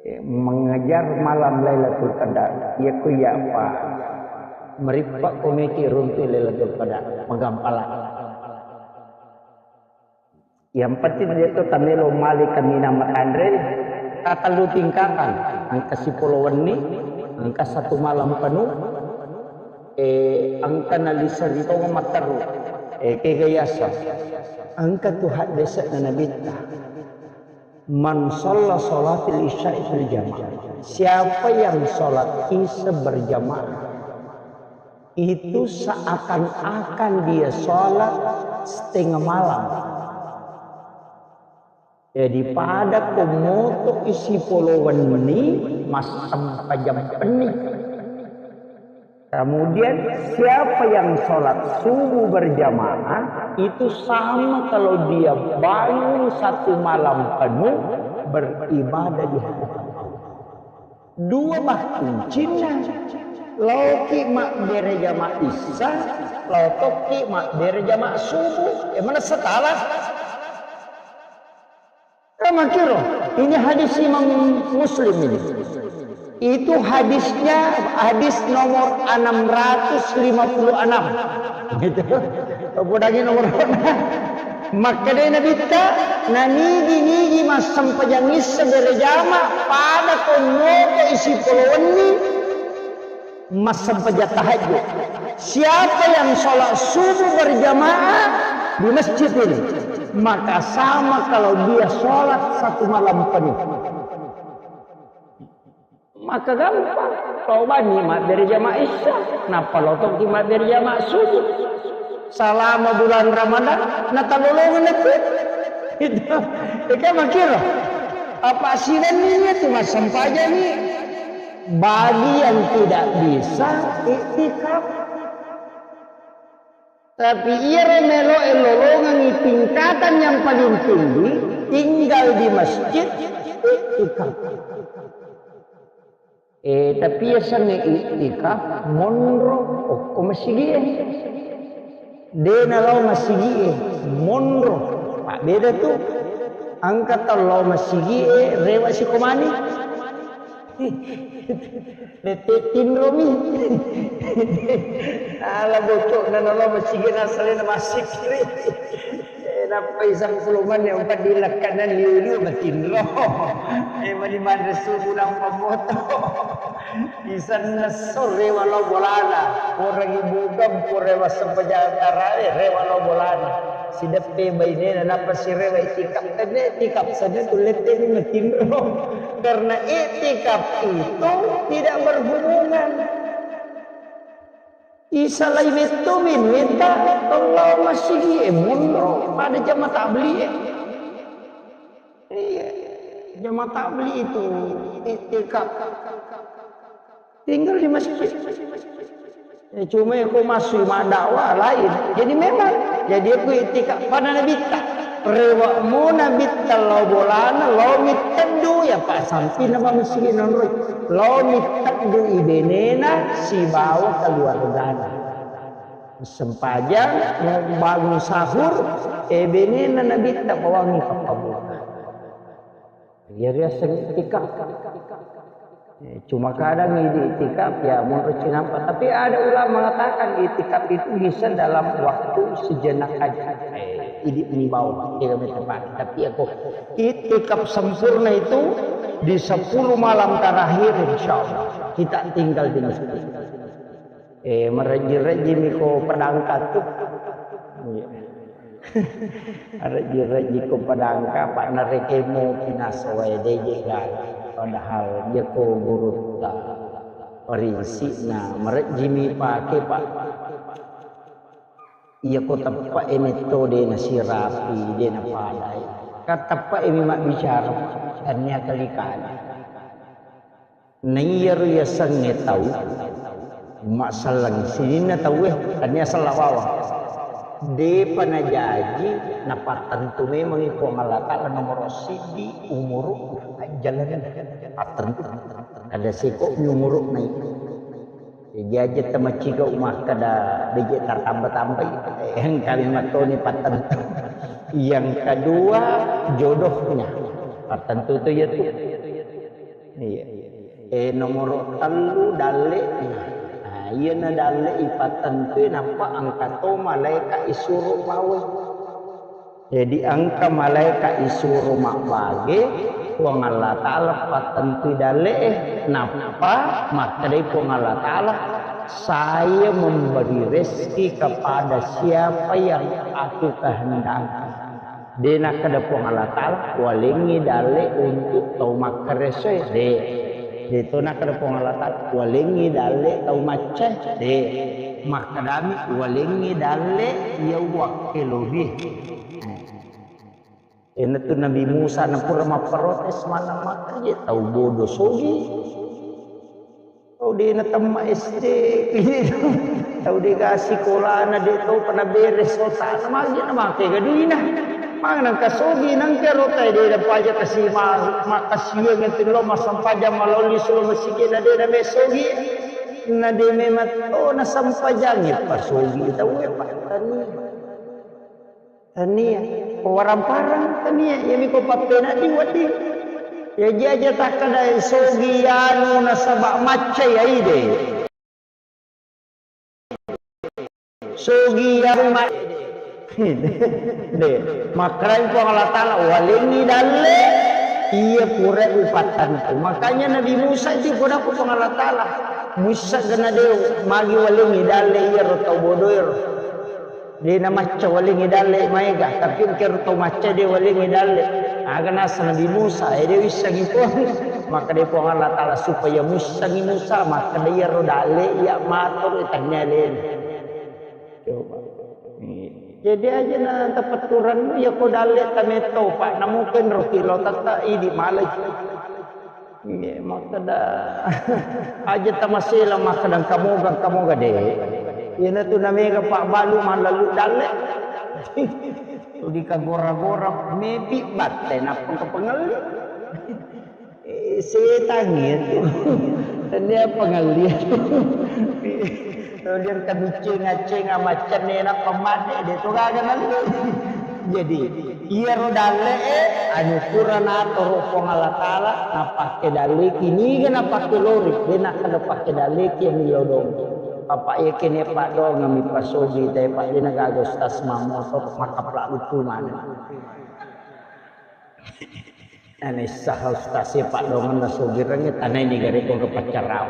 Eh, mengejar malam Lailatul Qadar. Iya ku iya apa? Merippek komiki runtu Lailatul Qadar. Magampala. Yang penting dia tu tamelo mali kamina matanre. Tatellu tingkatan. Engka sipolo wenni, engka satu malam penuh, eh, engka naliseri tonga matteru. Eh, kega yasa. Engka tu haddese'na Nabitta. Man shalla shalatil isya'i fil jamaah. Siapa yang sholat isya berjamaah, itu seakan-akan dia sholat setengah malam. Jadi pada ko moto isi polo wenni, massempajang penni. Kemudian siapa yang sholat subuh berjamaah, itu sama kalau dia bangun satu malam penuh beribadah di hadapan Allah. Dua bah kuncinna. Laoki mabbere jamaah isya, laoki mabbere jamaah subuh. Eh, mana setara? Kamakiro, ini hadis Imam Muslim ini. Itu hadisnya hadis nomor enam ratus lima puluh enam. Gitu. Podangi nomor. Makkeda Nabitta, nanigi-nigi massempajang isya berjama pada ko moto isi polo wenni, massempajang tahajud. Siapa yang sholat subuh berjamaah di masjid ini, maka sama kalau dia sholat satu malam penuh. Maka gampang. Tobani mabbere jama isya, nappa lotoki mabbere jama subuh. Salama bulan Ramadan, natalolongeng itu. Itu. Eka makiro. Apa sidanni itu massempajang ni? Bagi yang tidak bisa iktikaf. Tapi iyaro meloe lolongengi tingkatan yang paling tinggi, tinggal di masjid, iktikaf. Eh, tapi yasengnge iktikaf, monro okko masigie. De nalao masigie, monro. Pak beda tu. Engka tau lao masigie, rewa sikomani. Nette tinromi. Ala bocokna nalo masigi nasalena massikkiri. Eh, nappai seppulo menit, empat dilakkanan liu-liu matinro. Eh, mani manre subuh nampa moto. Isenna sore walau bolana. Orang ibu kampung rewa sempajang tarawih, rewa lao bolana. Sideppe bainena, nappa sirewa itikaf. Tenne itikaf saja tu lette ni matinro. Karena iktikaf itu tidak berhubungan. Isalai metto minta Allah masigi e monro pada jama tabligh e. Iya, jama tabligh itu iktikaf. Tinggal di masjid. Eh, cuma ko masui maddakwah lain. Jadi memang, jadi aku iktikaf pada Nabitta. Rewa mo Nabitta lao bolana, lao mitteddu, ya Pak Sampi nama mesti nonroi. Lao mitteddu ibenena sibawa keluargana. Sempajang, mau bangun sahur, eh, benena Nabitta bawangi pappabuka. Iya riaseng iktikaf. Eh, cuma kadang idi iktikaf ya monro cinampa. Tapi ada ulama mengatakan iktikaf itu bisa dalam waktu sejenak aja. Eh, idi ni bawah, tidak tepat. Tapi aku iktikaf sempurna itu di sepuluh malam terakhir, insya Allah kita tinggal di masjid. Eh, marejji-rejjimi ko pedangka tu. Iya. Marejji-rejji ko pedangka, Pak, narekemo kinasowae deje gala. Padahal jeko gurutta. Parinsikna, marejjimi pake, Pak. Iya ko teppe e metto de nasirapi, de napadai. Kan teppe e mi mabbicara, tania kali-kali. Naiyaro yasengnge tau massalleng sininna tauwe, tania sella bawang. Depa najaji napattentu memangngi Puang Allah Ta'ala nomoro siddi umuru ajjalana pattentu. Ada seko mi umuru nai. Jaji aja tamaciga umakkada beje tartamba-tambai. Yang kami matoni pattentu. Yang kedua jodohnya. Pattentu tu ya tu. Iya. Eh, nomoro tellu dalle'na. Nah, iyana dalle ipattentui nappa engka to malaeka isuro pawai. Jadi engka malaeka isuro mabbage, Puang Allah Ta'ala pattentui dalle'e, nappa makkedai Puang Allah Ta'ala, "Saya memberi rezeki kepada siapa yang aku kehendaki." De nakkeda Puang Allah Ta'ala, "Walengngi dalle untuk tau makkaresoe." De. De to nakkeda Puang Allah Ta'ala, "Walengngi dalle tau maccae." De. Makkedami, "Walengngi dalle iya uwakkelobi." Iyanatu Nabi Musa napura mapprotes, mana makkaje tau bodo sogi. Tau de natemme S D, tau de ga sikolana, de to pernah beres otana, magi na make gaduina. Magi nangka sogi, nangka rotai de da paja kasi ma-, makasiweng itu lo masampajang maloli solo masigi na de na me sogi. Na de memang to na sampajang ya pasogi tau e pattani. Tania, ko warang-parang tania, iyami ko pappenedding wedding. Iya ji aja takkeda sogi anu nasaba macca iya ide. Sogi anu ma-, de, makkedai Puang Allah Ta'ala, "Walengngi dalle, iya pura upattantu." Makanya Nabi Musa itu pura ku Puang Allah Ta'ala, "Musa gana de magi walengngi dalle iya ro tau bodoero." De na macca walengngi dalle maega, tapi engkero to macca de walengngi dalle. Aga nasa Nabi Musa, eh, de wissengi Puang. Makkeda Puang Allah Ta'ala supaya muissengi Musa, makkeda iyaro dalle iya matur tania lena. Coba. Jadi aja na tapetturan iya ko dalle tametto, Pak, namuken ro kilo tata idi malai. Iya, makkeda aja tamasela makkeda kamoga, kamoga de. Iyanatu namega pabbalu mallalu dalle. Tuli kagora-gora mepi batte nappa kapangelli. Eh, setang itu. Tania pangelli. Tuli kaduceng-aceng amaccenne nappa madde de to gaga nallu. Jadi, iyaro dalle'e, anu pura natoro Puang Allah Ta'ala, napakke dalleki, niga napakke lori, de nakkeda pakke dalleki yang ilodong. Bapak iya kene paddoangeng mi pasogi te, Pak, de nagaga ustaz mammotor, makapla lucu mana. Ane sah ustaz e paddoangeng nasogireng, tanai ni gare kong ke pacarau.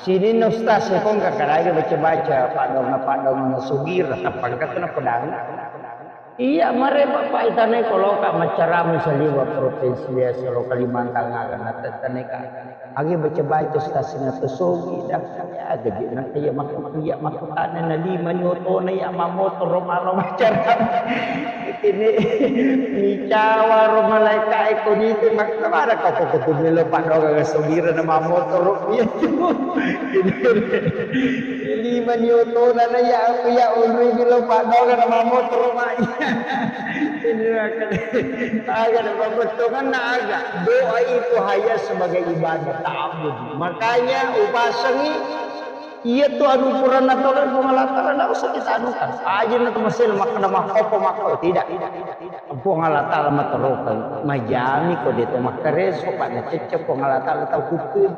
Sini ustaz e kong kakadai baca-baca, paddoangeng, paddoangeng nasogireng, tapangkat na pedang. Iya, mare Bapak itanai ko loka maccarama saliwa provinsi biasa lo Kalimantan aga natettaneka. Agi baca-baca stasina to sogi dah. Ya, gaji na iya makku iya makku tane na lima ni otona iya mamotoro malo maccarama. Ini nicawa ro malaika eko nitu makna mana kau kok kutu melo paddoga sogira na mamotoro iya tu. Ini lima ni otona na iya aku iya unri melo paddoga na mamotoro mai. Ini akan, akan pembetongan na aga. Doa itu hanya sebagai ibadah ta'abbud. Makanya upasangi iya tu anu pura natolong Puang Allah Ta'ala, ndak usah kita anukan. Aja na tu masih makkeda makkopo makko tidak. Puang Allah Ta'ala matorokan, majami ko de to makkareso, Pak, nacecce Puang Allah Ta'ala tau hukum.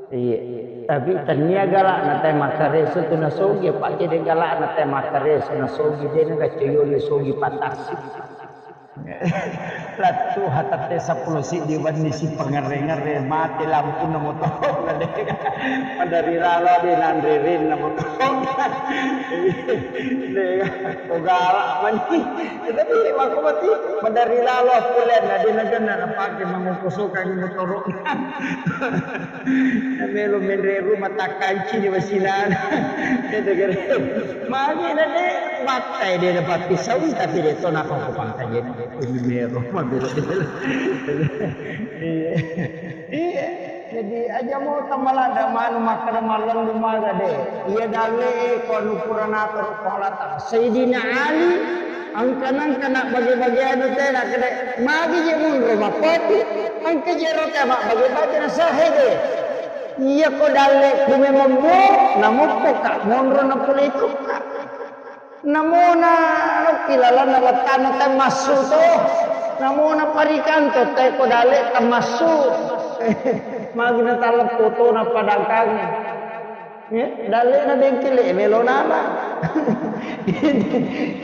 Iya. Tapi tania galakna te makkareso tu nasogi, Pak, de galakna te makkareso nasogi, de na gacoyoli sogi patasi. Lattu hatatte seppulo siddi wenni si pangerre-ngerre, mate lampuna motoro, madari lalo de nanre renna motoro. De, ko galak mani. Tapi makko mati, madari lalo pole na de na genna napake mangoko soka ni motoro. Melo menre rumah takkanci ni wasinana. Magi na de battai de dapat pisau tapi de to napa ko pangkajen. Ini mero mabela. Iya. Iya. Jadi aja mo tamalada manu makkeda mallallu maga de. Iya dalle ko anu pura natoro Puang Allah Ta'ala. Sayyidina Ali engka nengka nak bage-bage anu tena kede magi je munro mapati engka je rota mak bage-bage na sahe de. Iya ko dalle kume membo namukko ka monro na pole itu ka. Namona lokki lalanna wattana temmassu to. Namona parikanto te ko dalle temmassu. Magi natalleng fotona padangkangnge. Eh, dallena bengkele melo nala.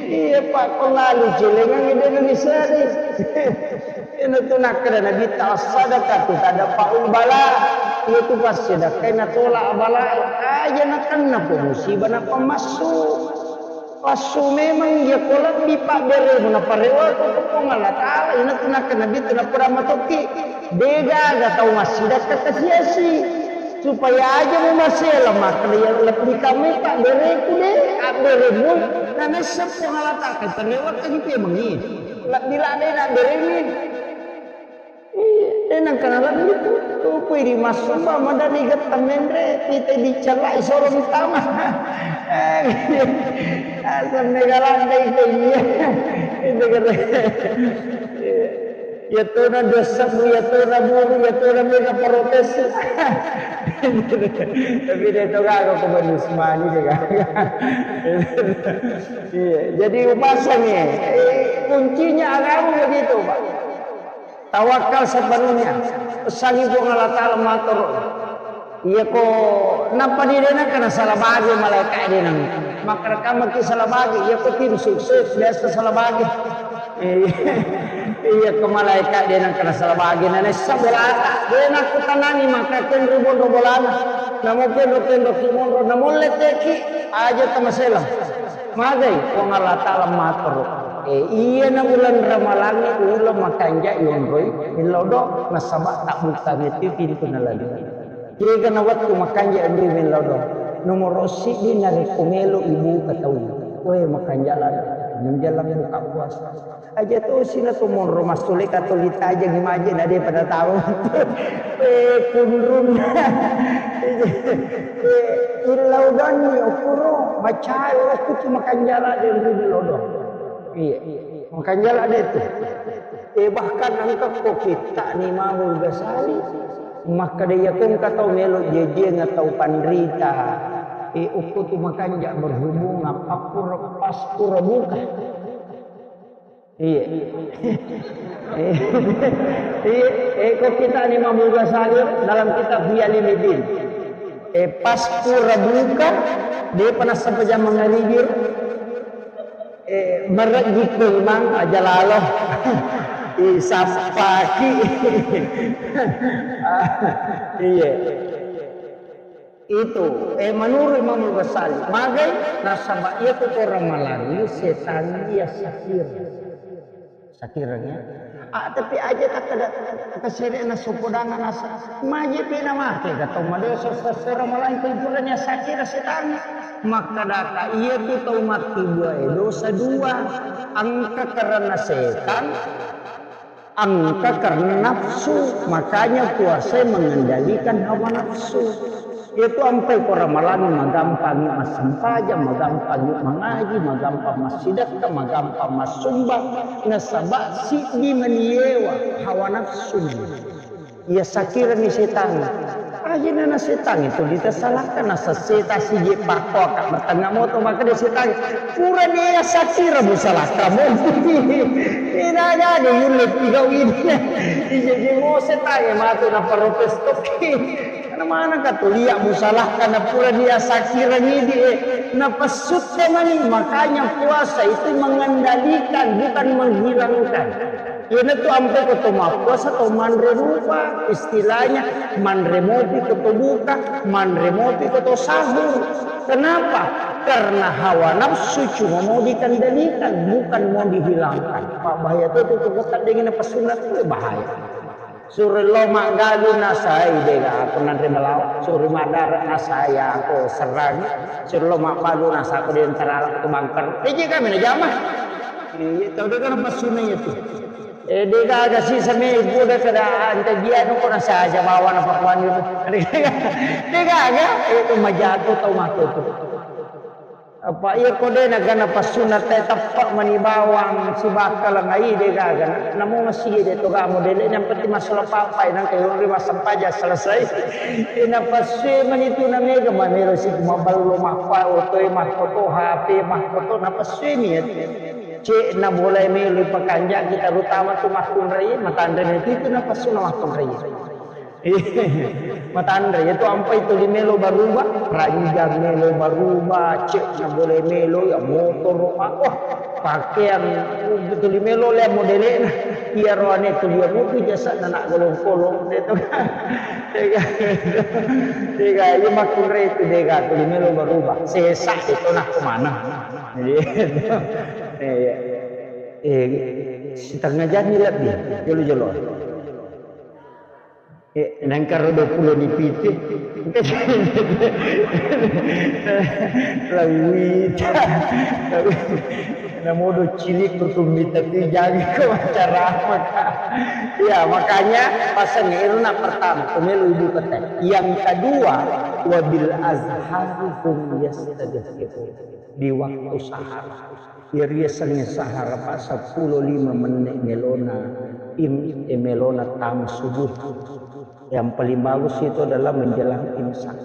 Iya, Pak, ko lalu celengang de' nanisari. Iyana tu nakkeda Nabitta, "As-sadaqatu tadfa'ul bala." Iya tu passedekkai natolak bala. Aja nakenna po musibah nappa massu. Passu memang iya ko lebbi pabberemu naparewako ko Puang Allah Ta'ala, ina tu nakkeda Nabitta, napoda matokki, degaga tau massidakka kasi-asi. Supaya aja mu masela makkeda iya lebbi kamai pabbereku de, abberemu, na naisseng Puang Allah Ta'ala, parewakkangi pemengi. Lebbi ladde na abberemi. Iya, de nengka nalebbi tu. Tupui ri massumba, madani getta menre, pita dicellai soro mitama. Eh, asam mega landai ke iya. Itu kata. Iya. Iya tona dosa bu, iya tona buru, iya tona mega protes. Tapi de to gaga ko manis mani de gaga. Iya, jadi upasangi. Eh, kuncinya agama begitu, Pak. Tawakkal sepenuhnya. Pesangi Puang Allah Ta'ala matoro. Iya ko nappa di de nengka nasala bage malaika de nang. Maka rekammaki sala bage, iya ko tim sukses biasa sala bage. Iya ko malaika de nengka nasala bage, na naisseng bolata. De nakkutanangi maka kenro monro bolana. Namo kenro kenro ki monro, namo letteki aja tamasela. Magai Puang Allah Ta'ala matoro. Eh, iyana uleng Ramalangnge uleng makanja yonroi millau do, nasaba tabbukkangeti pintu nalani. Kega na wettu makanja yonroi millau do. Nomoro siddi narekko melo ibuka tau. Weh, makanja lalo. Menjelang buka puasa. Aja tosi na to monro massule katoli tajengi maje na de pada tau. Eh, kunrun. Eh, illau doni okuro macai okku tu makanja lalo de yonroi millau do. Iya. Makanja lalo de tu. Eh, bahkan engka ko kitta ni Imamul Ghazali. Makkeda iya ko engka tau melo jejiang tau panrita. Eh, okko tu makanja berhubungan pakkuro, pakkuro buka. Iya. Iya. Eh, ko kitta ni Imamul Ghazali dalam kitab Ihya Ulumuddin. Eh, pas pura buka, depa nassempajang mangaribi. Eh, marejjikku mang aja lalo. Isappaki. Iya. Itu, eh, menurut Imam Ghazali, magai nasaba iya tu orang Malani setan iya sakir. Sakireng ya. Ah, tapi aja tak ada kesere na sopodana nasa. Maje pena mate ka tau madosa sesera malaing kumpulnya sakira setang. Maka daka iya tu tau mati dua eh, dosa dua. Engka karena setan, engka karena nafsu. Makanya puasa mengendalikan hawa nafsu. Itu ampai ko Ramalang magampang massempajang, magampang mangaji, magampang massidekka, magampang massumbang. Nasaba siddi maniewa hawa nafsu. Iya sakirani setang. Ajana na setang itu ditasalakka nasa seta sije pakko ka matengah moto maka de setang. Pura dia sakira musalakka mo. Ina jadi yulle tiga ini. Ije mo setang matu na protes toki. Karena mana ka tulia musalahkan na pura dia sakira ngidi eh. Na pessutte mani, makanya puasa itu mengendalikan bukan menghilangkan. Iyana tu ampe ko to mappuasa to manre rupa, istilahnya manre mopi ko to buka, manre mopi ko to sahur. Kenapa? Karena hawa nafsu cuma mau dikendalikan, bukan mau dihilangkan. Pak bahaya tu tu tu kota dingin apa sunat tu bahaya. Suro lo maggalu nasai dega aku nanre belawa. Suro madara nasai aku serrani. Suro lo maggalu nasaku di antara aku bangker. Iji kami na jama. Iya, tau dega na pasuna itu. Eh, dega aga sisa me ibu dega kada ante dia no kona saja bawa na pakuan itu. Dega aga itu majatu tau matu tu. Apa iya ko de nagana passunna te teppa mani bawang sibakkaleng ai de gaga namo masigi de to gamo dele yang penting masalah papai nang kayo ri massempajang selesai. Ina passue mani tu na mega mamelo si maballo mappa otoe mahkoto H P mahkoto na passue mi ya. Cek na boleh melo pakanja kita terutama tu mahkunrai matanre itu na passunna mahkunrai. Matanre, iyatu ampai tuli melo baruba, ranjang melo baruba, cek na bole melo, ya motoro, wah, pakeang tuli melo lea modele'na. Iyaro ane tuli mupi jasa na nak golong-kolong, de to. Dega, dega, iya makkunrai tu dega, tuli melo baruba. Sesa itu nak kemana? Iya. Eh, setengah jam ni lebih, jolo-jolo. Eh, nangkaro dua puluh ni pitu. Lawita. Namodo cilik kutumita tu jaga ko acara apa, Kak? Ya, makanya pasang iruna pertama, kumelu ibu kata. Yang kedua, wabil azhari hum yastadhikirun. Di waktu sahara. Iyariasengnge sahara, Pak, seppulo lima menne' melona im-, eh, melona tang subuh. Yang paling bagus itu adalah menjelang imsak.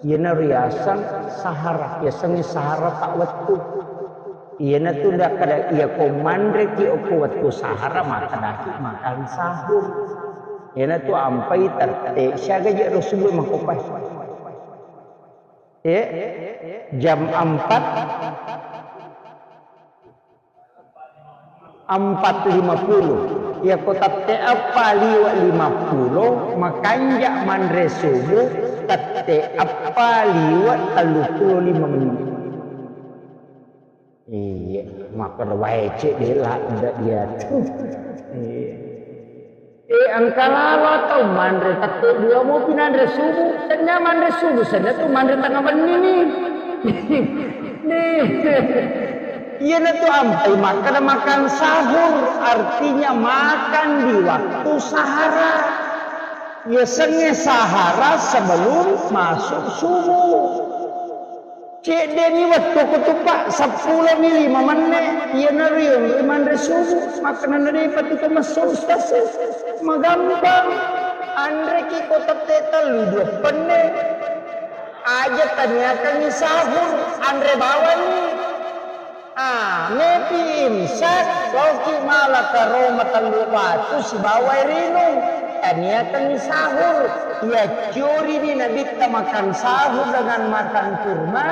Iyana riaseng sahara, yasengnge sahara, Pak, wettu. Iyana tu nda kada iya ko manre ki okko wettu sahara, makkedaki makan sahur. Iyana tu ampai tette, siaga je ro subuh makopai. Eh, jam empat, empat lima puluh. Iya ko tette eppa liwe lima puluh, makanja manre subuh, tette eppa liwe tellu puluh lima menit. Iya, makkeda wae cek de ladde iya tu. Iya. Eh, engka lalo atau manre tette dua mopi nanre subuh. Senna manre subuh, senna tu manre tengah benni ni. Nih. Iyana tu ampai makan, makan sahur, artinya makan di waktu sahara. Yasengnge sahara sebelum masuk subuh. Cedde'ni wettuku tu, Pak, seppulo mi lima menne', iyanaro iyongngi manre subuh, makkenana de'pa tu to messo, Ustaz. Magampang. Anreki ko tette tellu dua penne. Aja taniakangngi sahur, anre bawani. Ah, mepi imsak, loki mala karo matellu batu sibawa air inung. Taniakangngi sahur. Iya curi ni Nabitta makan sahur dengan makan kurma,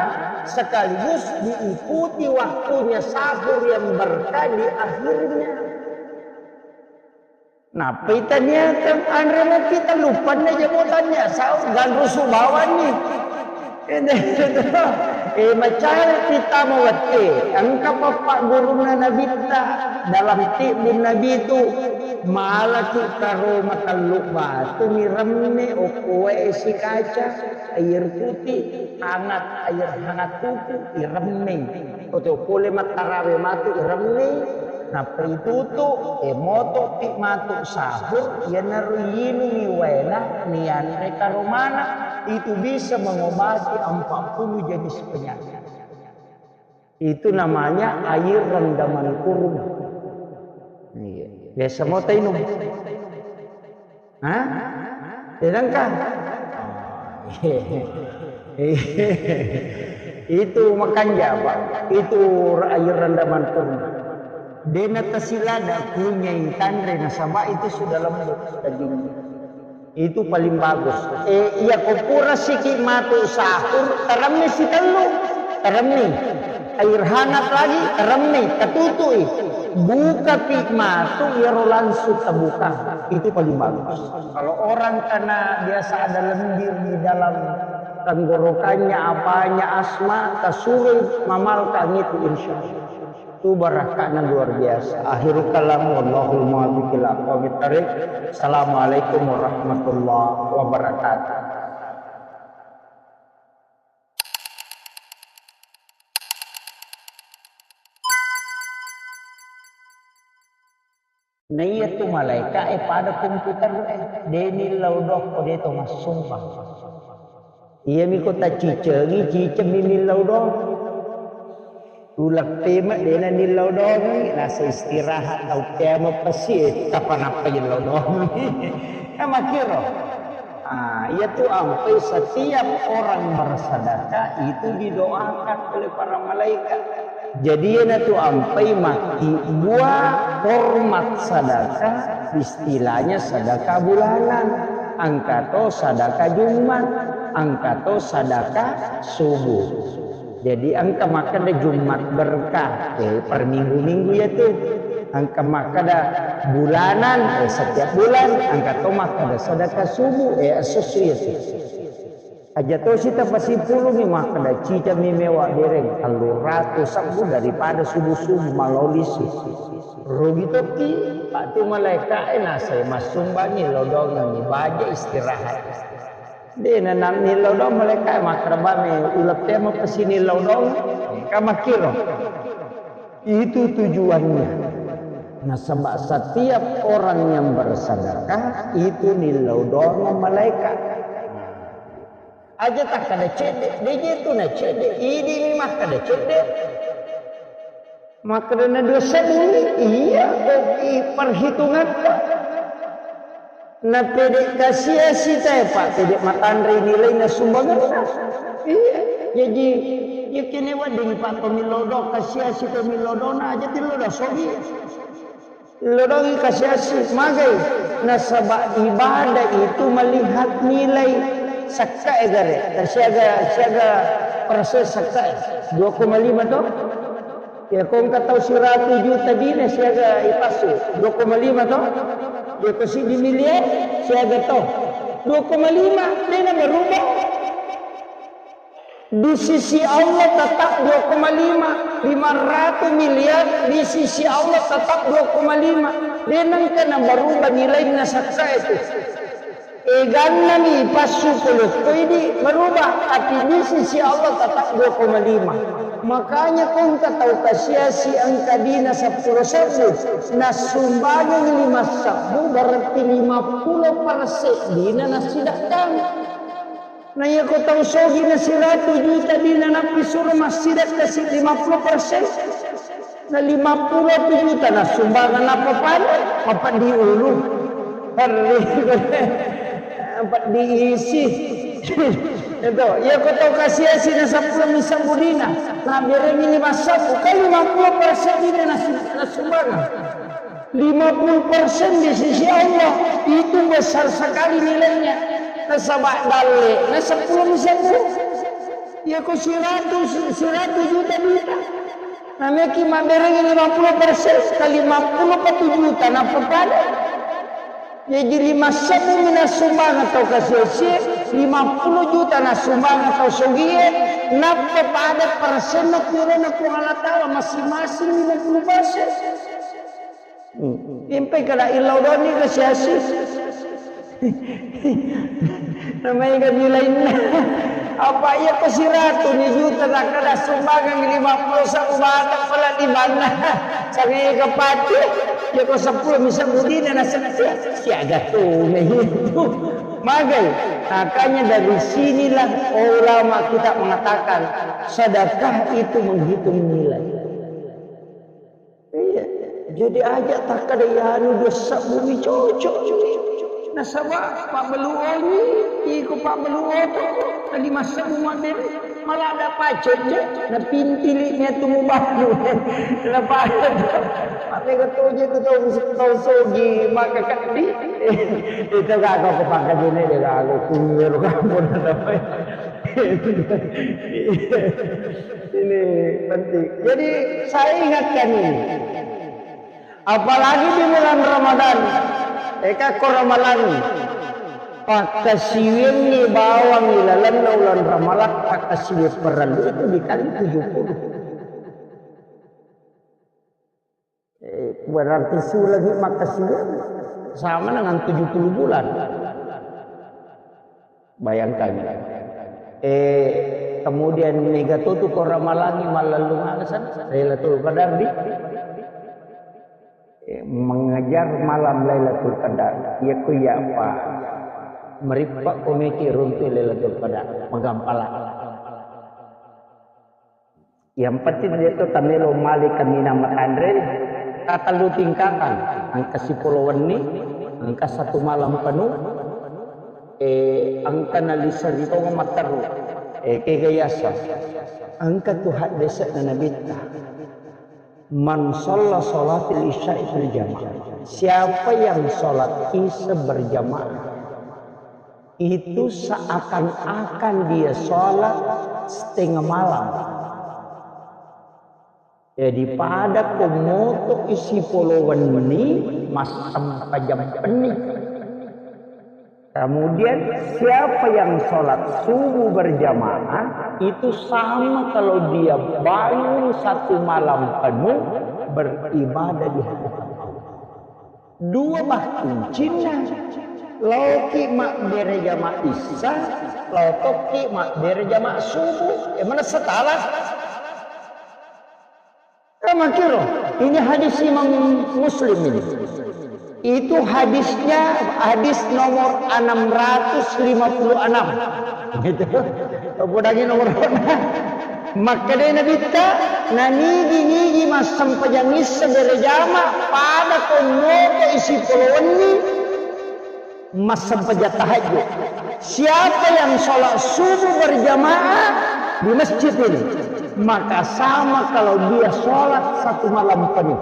sekaligus diikuti waktunya sahur yang berkah di akhirnya. Nappai taniakan anre mopi tellu penne jamo tania sahur, ganrusu bawani. Eh, macare pita mawette, engka pappa gurunna Nabitta dalam tibbun Nabi tu, malaki karo matellu batu ni remme okko wae sikaca, air putih, hangat, air hangat tutu, iremmeng. Oto pole mattarawe matu iremmeng, nappa itutu, e, motopi matu sahur, iyanaro yinungi waena, nianre karomana, itu bisa mengobati empat puluh jenis penyakit. Itu namanya air rendaman kurma. Iya. Biasa mau tainum. Hah? Sedangkan itu makanja, Pak. Itu air rendaman kurma. Dena tasilada kunyai tanre nasaba itu sudah lembut dagingnya. Itu paling bagus. Eh, iya ko pura siki matu sahur, teremmi sitellu, teremmi. Air hangat lagi, teremmi, ketutui. Buka pi matu, iyaro langsung terbuka. Itu paling bagus. Kalau orang karena biasa ada lendir di dalam tenggorokannya, apanya asma, tasurui mamalkang itu insya Allah. Itu barakahnya luar biasa. Akhirul kalam, wallahul muwaffiq ila aqwamit thariq. Assalamualaikum warahmatullahi wabarakatuh. Naiya tu malaeka e pada komputer e, de nillau doang ko de to massumpang. Iyami ko taciccengi, cicemmi nillau doang. Uleppeme dena nillau doang, nasa istirahat tau kiamat pasti, eh, kapan apa nillau doang. Kan makkiro. Ah, iya tu ampai setiap orang bersedekah itu didoakan oleh para malaikat. Jadi iyana tu ampai makkibua hormat sedekah, istilahnya sedekah bulanan. Engka to sadaka Jumat, engka to sadaka subuh. Jadi engka makkeda Jumat berkah, eh, per minggu-minggu ya tu. Engka makkeda bulanan, eh, setiap bulan, engka to makkeda sadaka subuh, eh, esso-esso ya tu. Aja tosi tapasipulungi makkeda cicami mewa bereng tellu ratu sebbu daripada subuh-subuh malolisi. Rugi tokki, patu malaeka e nasai massumbangi lodongengi baja istirahat. De nanammi lodong malaeka e makkeda bame uleppea mapesini lodong, ka makkiro. Itu tujuannya. Nasaba setiap orang yang bersedekah itu nilodong malaeka. Aja takkada cedde, de je tu na cedde, idi mi makkada cedde. Makkada na dua sebbu mi, iya, kok i perhitungatta. Na pede kasiasi tae, Pak, pede matanre nilai na sumbanganna. Iya, jadi ya kene wedding Pak to milodong kasiasi to milodong na aja tilodo sogi. Lodongi kasiasi, magai. Nasaba ibadah itu melihat nilai sakkae gare. Siaga, siaga persen sakkae. Dua koma lima to? Ya, ko engka tau siratu juta dina siaga ipassu. Dua koma lima to? Ya, ko siddi miliar siaga to? Dua koma lima, dena berubah. Di sisi Allah tetap dua koma lima, lima ratus miliar, di sisi Allah tetap dua koma lima. De nengka na berubah nilainna sakka itu. Eganna mi passu polokko idi berubah, tapi di sisi Allah tetap dua koma lima. Makanya ko engka tau kasiasi engka dina seppulo sebbu, nasumbangang lima sebbu, berarti lima puluh persen dina nasidakkang. Na iya ko tau sogi na siratu juta dina nappi suro massidakka si lima puluh persen. Na lima puluh juta na sumbangan apa pada? Apa di ulu? Perri. Apa diisi? Itu. Iya ko tau kasiasi na seppulo mi sebbu dina. Na berengi lima sebbu. Kan lima puluh persen dina na si-, na sumbangan. Lima puluh persen di sisi Allah itu besar sekali nilainya. Nasaba dalle na seppulo mi sebbu. Iya ko siratu, siratu juta duita. Nameki mabberengi lima puluh persen ka lima puluh ka tujuh juta nappa pada. Jadi lima sebbu mi nasumbangan tau kasiasi, lima puluh juta nasumbangan tau sogie, nappa pada persenna purana Puang Allah Taala masing-masing lima puluh persen. Hmm. Impai kada illau doni ke siasi. Namanya kan nilai. Apa iya ko siratu ni juta tak kada sumbangan lima puluh satu batang pala di mana? Sangai ke pati. Ya ko sepuluh bisa budina na setia. Siaga tu itu. Magai. Makanya dari sinilah ulama kita mengatakan sedekah itu menghitung nilai. Iya, jadi aja takkada iyanu dua sebbu mi cocok. Nasaba pabbalu oni, iko pabbalu oto, tadi masebbu mabbere, malah ada pacet je, na pintili ni atu mubalu. Na pacet. Tapi kau je tu tau, tau sogi, maka kadi. Itu gak kau kepangkat ini dia lalu kunyur kamu. Ini penting. Jadi saya ingatkan ini. Apalagi di bulan Ramadan, eka ko Ramalang, pakkasiwiangngi bawang ilalenna uleng Ramalang, pakkasiwiang parellu itu dikali tujuh puluh. Eh, berarti sulengngi makkasiwiang sama dengan tujuh puluh bulan. Bayangkan. Eh, kemudian mega totu ko Ramalangi mallellung aga san Lailatul Qadar di, eh, mengejar malam Lailatul Qadar. Iya ku iya apa? Merippa komeki runtu Lailatul Qadar. Magampala. Yang penting dia tu tamelo mali kaminang matanre, tatellu tingkatan, engka sipolo wenni, engka satu malam penuh, eh, engka nalisa ri tongo matteru, eh, kega yasa, engka tu haddese'na Nabitta, "Man shalla shalatil isya'i fil jamaah." Siapa yang sholat isya berjamaah, Itu seakan-akan dia sholat setengah malam. Jadi pada ko moto isi polo wenni, massempajang penni. Kemudian siapa yang sholat subuh berjamaah itu sama kalau dia bangun satu malam penuh beribadah di hadapan Allah. Dua bah kuncinna. Laoki mabbere jama issa, lao tokki mabbere jama subuh. E, manessa tala. Kamakiro, ini hadis Imam Muslim ini. Itu hadisnya hadis nomor enam ratus lima puluh enam. Gitu. Podangi nomor Makkedai Nabitta, nanigi-nigi massempajang issa berejama pada ko moto isi polo wenni massempajang tahajud. Siapa yang sholat subuh berjamaah di masjid ini, maka sama kalau dia sholat satu malam penuh.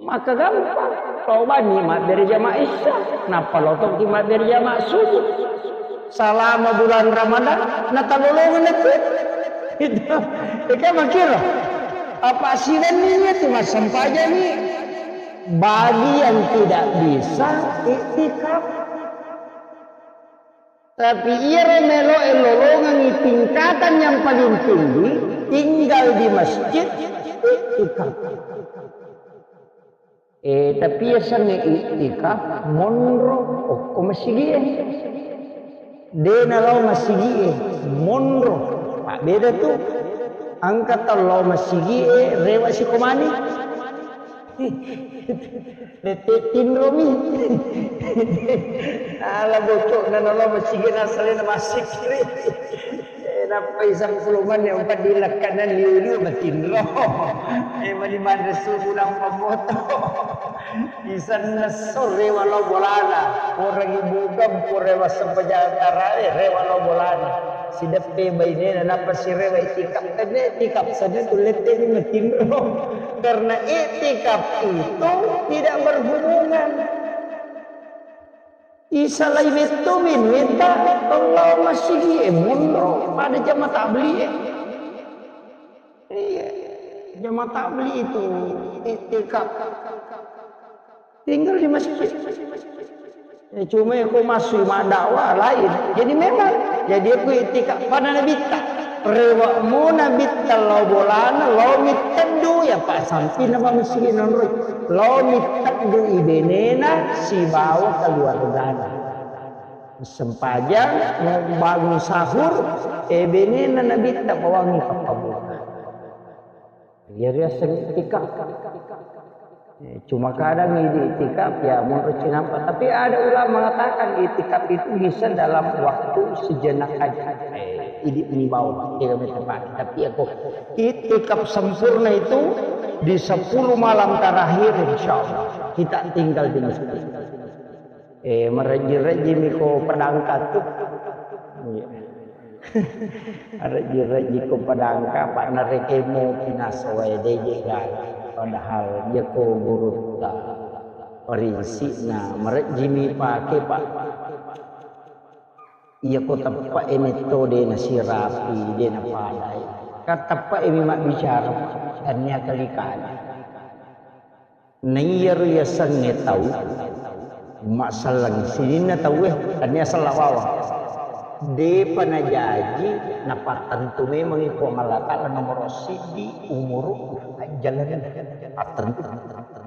Maka gampang. Lao banni mabbere jama isya, nappa lao tokki mabbere jama subuh. Salama bulan Ramadan, natalolongeng tu. Itu. Eka makiro. Apa siwenni itu massempajang ni? Bagi yang tidak bisa iktikaf. Tapi iyaro meloe lolongengi tingkatan yang paling tinggi, tinggal di masjid, iktikaf. Eh, tapi yasengnge iktikaf, monro okko masigie. De nalao masigie, monro. Pak beda tu. Angka tau lao masigie, rewa sikomani. Lette tinromi. Ala bocok na nalo masigi na salena masik. Eh, nappai sangkulumang yang empat di lekkanan liu-liu matinro. Eh, mani manre subuh nang pamoto. Isanna sore walau bolana. Orang ibu kampung rewa sempajang tarawe rewa lo bolana. Sideppe bainena nappa sirewa itikap. Tenne itikap saja tu lette ni matinro. Karena iktikaf itu tidak berhubungan. Isalai metto minuetta, tollo masigi e monro pada jama tabli e. Iya, jama tabli itu iktikaf. Tinggal di masjid. Eh, cuma aku masuk mak dakwah lain. Jadi memang, jadi aku iktikaf pada Nabitta. Rewa mu Nabitta lao bolana, lao mitteddu ya Pak sampi nama masjid nonroi. Lao mitteddu ibenena sibawa keluargana. Sempajang, mau bangun sahur, eh, benena Nabitta bawangi pappabunga. Iya riaseng iktikaf. Eh, cuma kadang idi iktikaf ya menurut cinampa. Tapi ada ulama mengatakan iktikaf itu bisa dalam waktu sejenak aja. Eh, idi ini bawah, tidak tepat. Tapi aku iktikaf sempurna itu di sepuluh malam terakhir insya Allah kita tinggal di masjid. Eh, marejji-rejjimi ko padangka tu. Iya. Marejji-rejji ko padangka, Pak, narekemo pinaso wae deje gala. Padahal iya ko gurutta. Parinsikna, marejjimi pake, Pak. Iya ko teppe e metto de nasirapi, de napadai. Kan teppe e mi mabbicara, Pak. Tania kali-kali. Naiyaro yasengnge tau massallang sininna tauwe, tania sella bawang. Depa najaji napattentu memangngi Puang Allah Ta'ala nomoro siddi umuru ajjalana pattentu.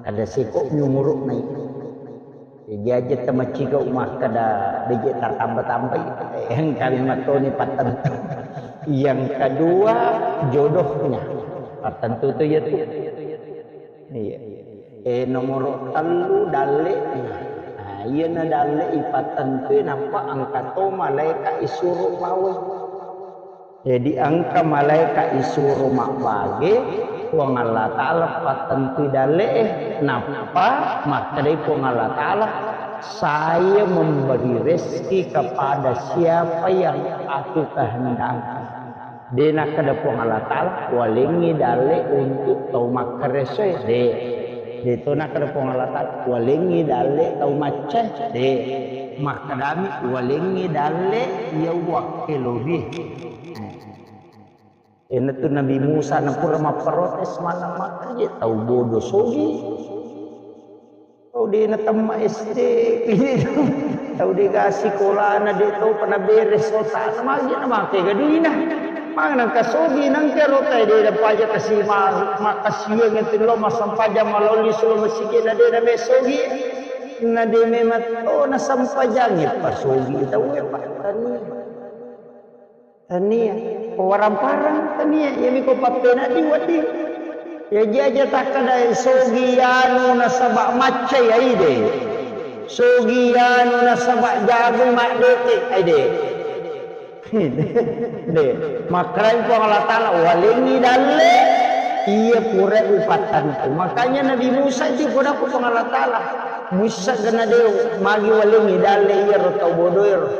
Ada seko mi umuru nai. Jaji tamaciga umakkada beje tatamba-tambai. Engkami mattoni pattentu. Yang kedua jodohnya. Pattentu tu ya tu. Iya. Eh, nomoro tellu dalle'na. Nah, iyana dalle ipattentui nappa engka to malaeka isuro bawe. Jadi engka malaeka isuro mabbage, Puang Allah Ta'ala pattentui dalle'e, nappa makkedai Puang Allah Ta'ala, "Saya memberi rezeki kepada siapa yang aku kehendaki." De nakkeda Puang Allah Ta'ala, "Walengngi dalle untuk tau makkaresoe." De. De to nakkeda Puang Allah Ta'ala, "Walengngi dalle tau macca." De. Makkedami, "Walengngi dalle iya uwakkelori." Iyanatu Nabi Musa na pura mapprotes, mana makkaje tau bodo sogi. Tau de natemma S D, tau de ga sikolana, de tau pa naberes otana, magi na make gaduina. Magi nangka sogi, nangka rota de da paja kasi ma-, makkasiwiang itu lo massempajang malolli sulo masigi na de na me sogi. Na de memang to na sempajangi pa sogi tau e pa tania. Tania, powarang-parang tania, iyami ko pappena di wedding. Iya ji aja takkeda sogi anu nasaba macca iya ide. Sogi anu nasaba jago maddete ide. De, makkarai Puang Allah Ta'ala, "Walengngi dalle iya pura upattantu." Makanya Nabi Musa itu pura Puang Allah Ta'ala. Musa gana de magi walengngi dalle iya ro tau bodoero.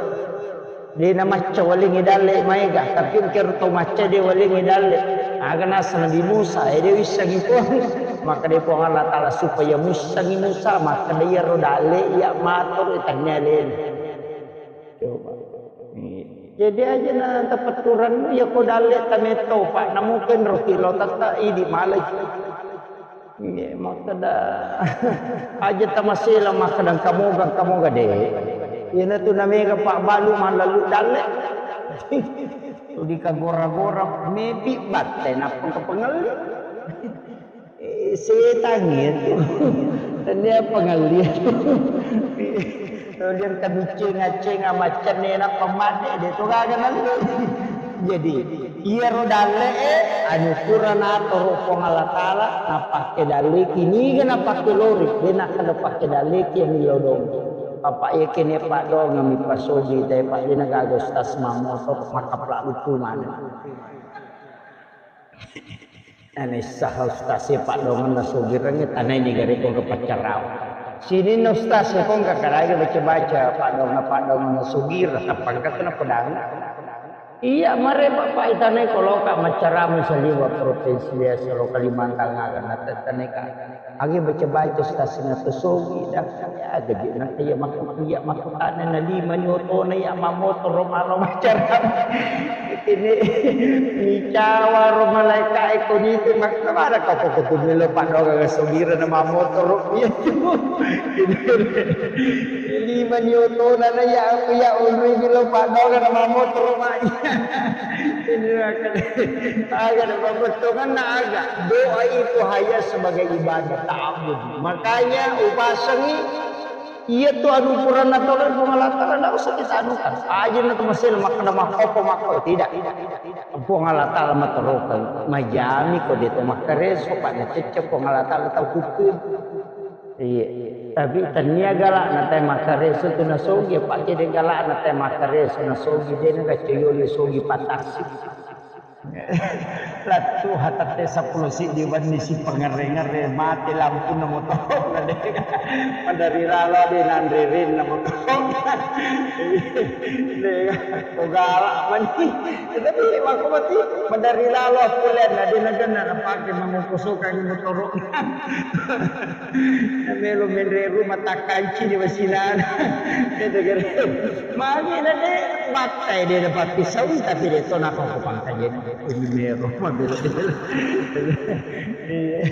De na macca walengngi dalle maega, tapi engkero tau macca de walengngi dalle. Aga nasa Nabi Musa, e de wissengi Puang. Makkeda Puang Allah Ta'ala supaya muissengi Musa, makkeda iyaro dalle iya matoro tania alena. Coba. Jadi aja na tapetturannu iya ko dalle tametto, Pak, namuken ro kilo tata idi malai. Iye, makkeda aja tamasela makkeda engka moga, engka moga de. Iyanatu namega pabbalu mallalu dalle. Tuli kagora-gora mepi batte nappa engka pengelli. Eh, setang itu. Tania pengelli. Kemudian kabicceng-acceng amaccenne nappa madde de to gaga nalli. Jadi, iyaro dalle'e, anu pura natoro Puang Allah Ta'ala, napakke dalleki, niga napakke lori, de nakkeda pakke dalleki yang lodong. Papa iya kene paddoangeng mi pasogi, tapi pak de nagaga ustaz mammotor, makaplak lucu maneng. Nanaissaha ustaz e paddoangeng nasogireng, tanai niga rekko ke paccarau. Sininna ustaz e kong kakarage baca-baca, paddoangeng-paddoangeng nasogireng, tappa engka tu napodang. Iya, mare Bapak itanai ko loka maccarama saliwa provinsi biasa lo Kalimantan aga natettaneka. Agi baca-baca stasina to sogi dah. Ya, gaji nang iya makku iya makku tane na lima ni otona iya mamotoro malo maccarama. Ini micawa ro malaika eko nitu makna mara kau kok kutu melo paddoangeng sogira na mamotoro. Iya. Lima ni otona na ya aku ya onri bilo paddoangeng na mamotoro mai. Ini akan, akan pabettuanna aga. Doa itu hanya sebagai ibadah ta'abbud. Makanya upasengi iya tu anu pura natolong Puang Allah Ta'ala, ndak usah kita anukan. Aja na tu masih makkeda makkopo makko tidak. Puang Allah Ta'ala matorokan majami ko de to makkareso, pak nacecce Puang Allah Ta'ala tau hukum. Iya. Tapi tania galakna tae makkareso tu nasogi, apa kede galakna tae makkareso nasogi, de na gacoyoli sogi patasi. Lattu hatatte seppulo siddi wenni si pangere-ngere, mate lampunna motoro na de. Madari lalo de nanre renna motoro. De, ko galak mani. Tapi makko mati, madari lalo pulen na de na genna napake mangoko sokangi motoro. Melo menre rumah takkanci di wasilana. Itu kira. Magi na de battai de dapat pisau tapi de to nako ko pangkajen. Ini mero mabelo. Iya.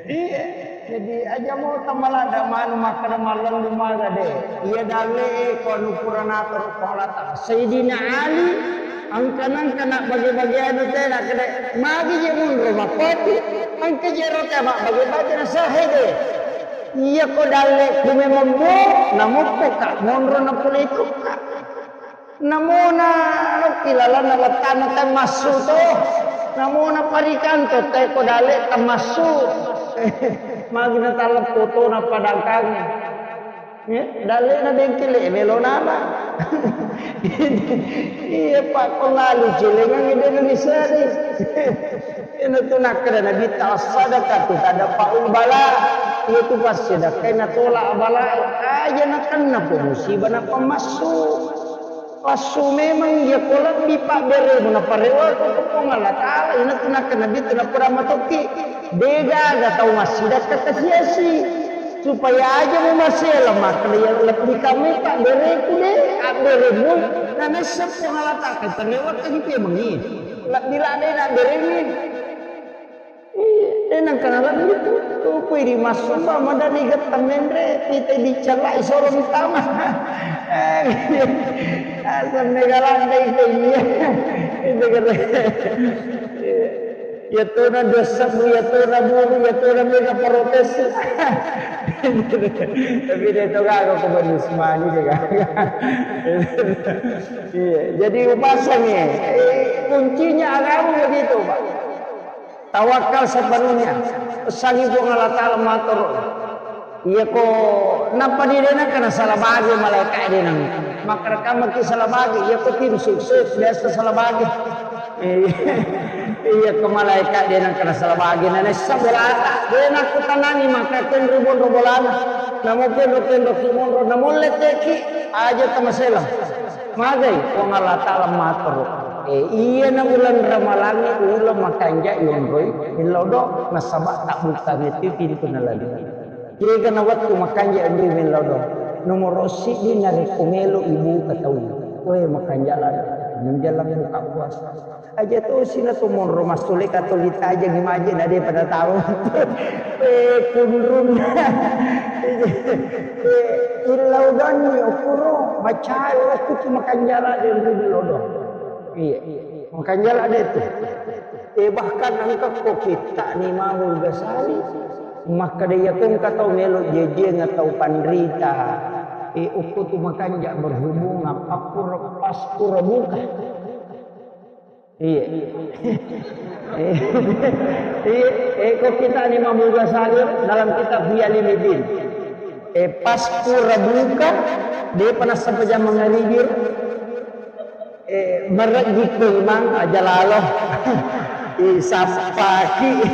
Iya. Jadi aja mau tamalada manu makkeda mallendu maga de. Iya dalle ko anu pura natoro Puang Allah Ta'ala. Sayyidina Ali engka nengka na bage-bage anu tena kede magi je munro mappatu engka je ro tena bage-bage na sahe de. Iya ko dalle ku memang mo namukku ka monro na pole itu ka. Namona lokki lalanna wattana tamassu to. Namona parikanto te ko dalle tamassu. Magi na taleppo to na padangkange. Eh, dalle na bengkele melo nana. Iya pak ko lalu celengang ide Indonesia di. Ina tu nakkeda Nabi ta sadaqatu tadfa'ul bala. Iya tu passedekah na tolak bala. Aja na kenna po musibah na pamassu. Passu memang iya ko lebbi pabberemu naparewako ko Puang Allah Ta'ala, ina tu nakkeda Nabi tu napoda matokki. Degaga tau massidakkata siasi, supaya aja mumasela makkeda iya lebbi kamai pabbereku de, abberemu, nanessa Puang Allah Ta'ala, kan terlewat tadi pemengi. Lebbi ladde nabberemi. Iya, de nangka nalebbi tu, tu kui di massumba madani getta menre, pita dicalai solo mitama. Eh, asam mega ladde itu iya. Itu kata. Iya. Iyatona dua sebbu, iyatona buru, iyatona mega protes. Tapi de to gaga ko Bani Usmani de gaga. Iya, jadi upasangi, eh, kuncinya agama begitu, Pak. Tawakal sepenuhnya. Pesangi Puang Allah Ta'ala matur. Iyako nappa di de nangka nasala bage malaeka de nang. Makkarekamaki sala bage, iyako tim sukses biasa sala bage. Iya, ke malaikat de nangka nasala bage, nanessa bolata. De nakkutanangi maka kenro monro bolana. Namo kenro kenro ki monro, namo letteki aja tamasela. Magai Puang Allah Ta'ala matur. Eh, iya na uleng Ramalangnge uleng makanja yonroi millau do, nasaba tabbukkangeti pintu nalani. Kega na wettu makanja onroi millau do. Nomoro siddi narekko melo ibuka tau. Weh, makanja lada. Menjelang buka puasa. Aja tosi na to monro massule katoli tajengi maje na de pada tau. Eh, kunrun. Eh, illau doni okuro macai waktu tu makanja lada onroi millau do. Iya, makanja lada itu. Eh, bahkan engka ko kitta ni Imamul Ghazali, makkeda iya ko engka tau melo jejieng atau panrita, eh, okko tu makanja berhubungan pakkuro, paskuro buka. Iya. Iya. Iya, eh, ko kitta ni Imamul Ghazali dalam kitab Ihya Ulumuddin. Eh, paskuro buka, depa nassappa jama mangaribir. Eh, marejjikku imang aja lalo. Isappaki.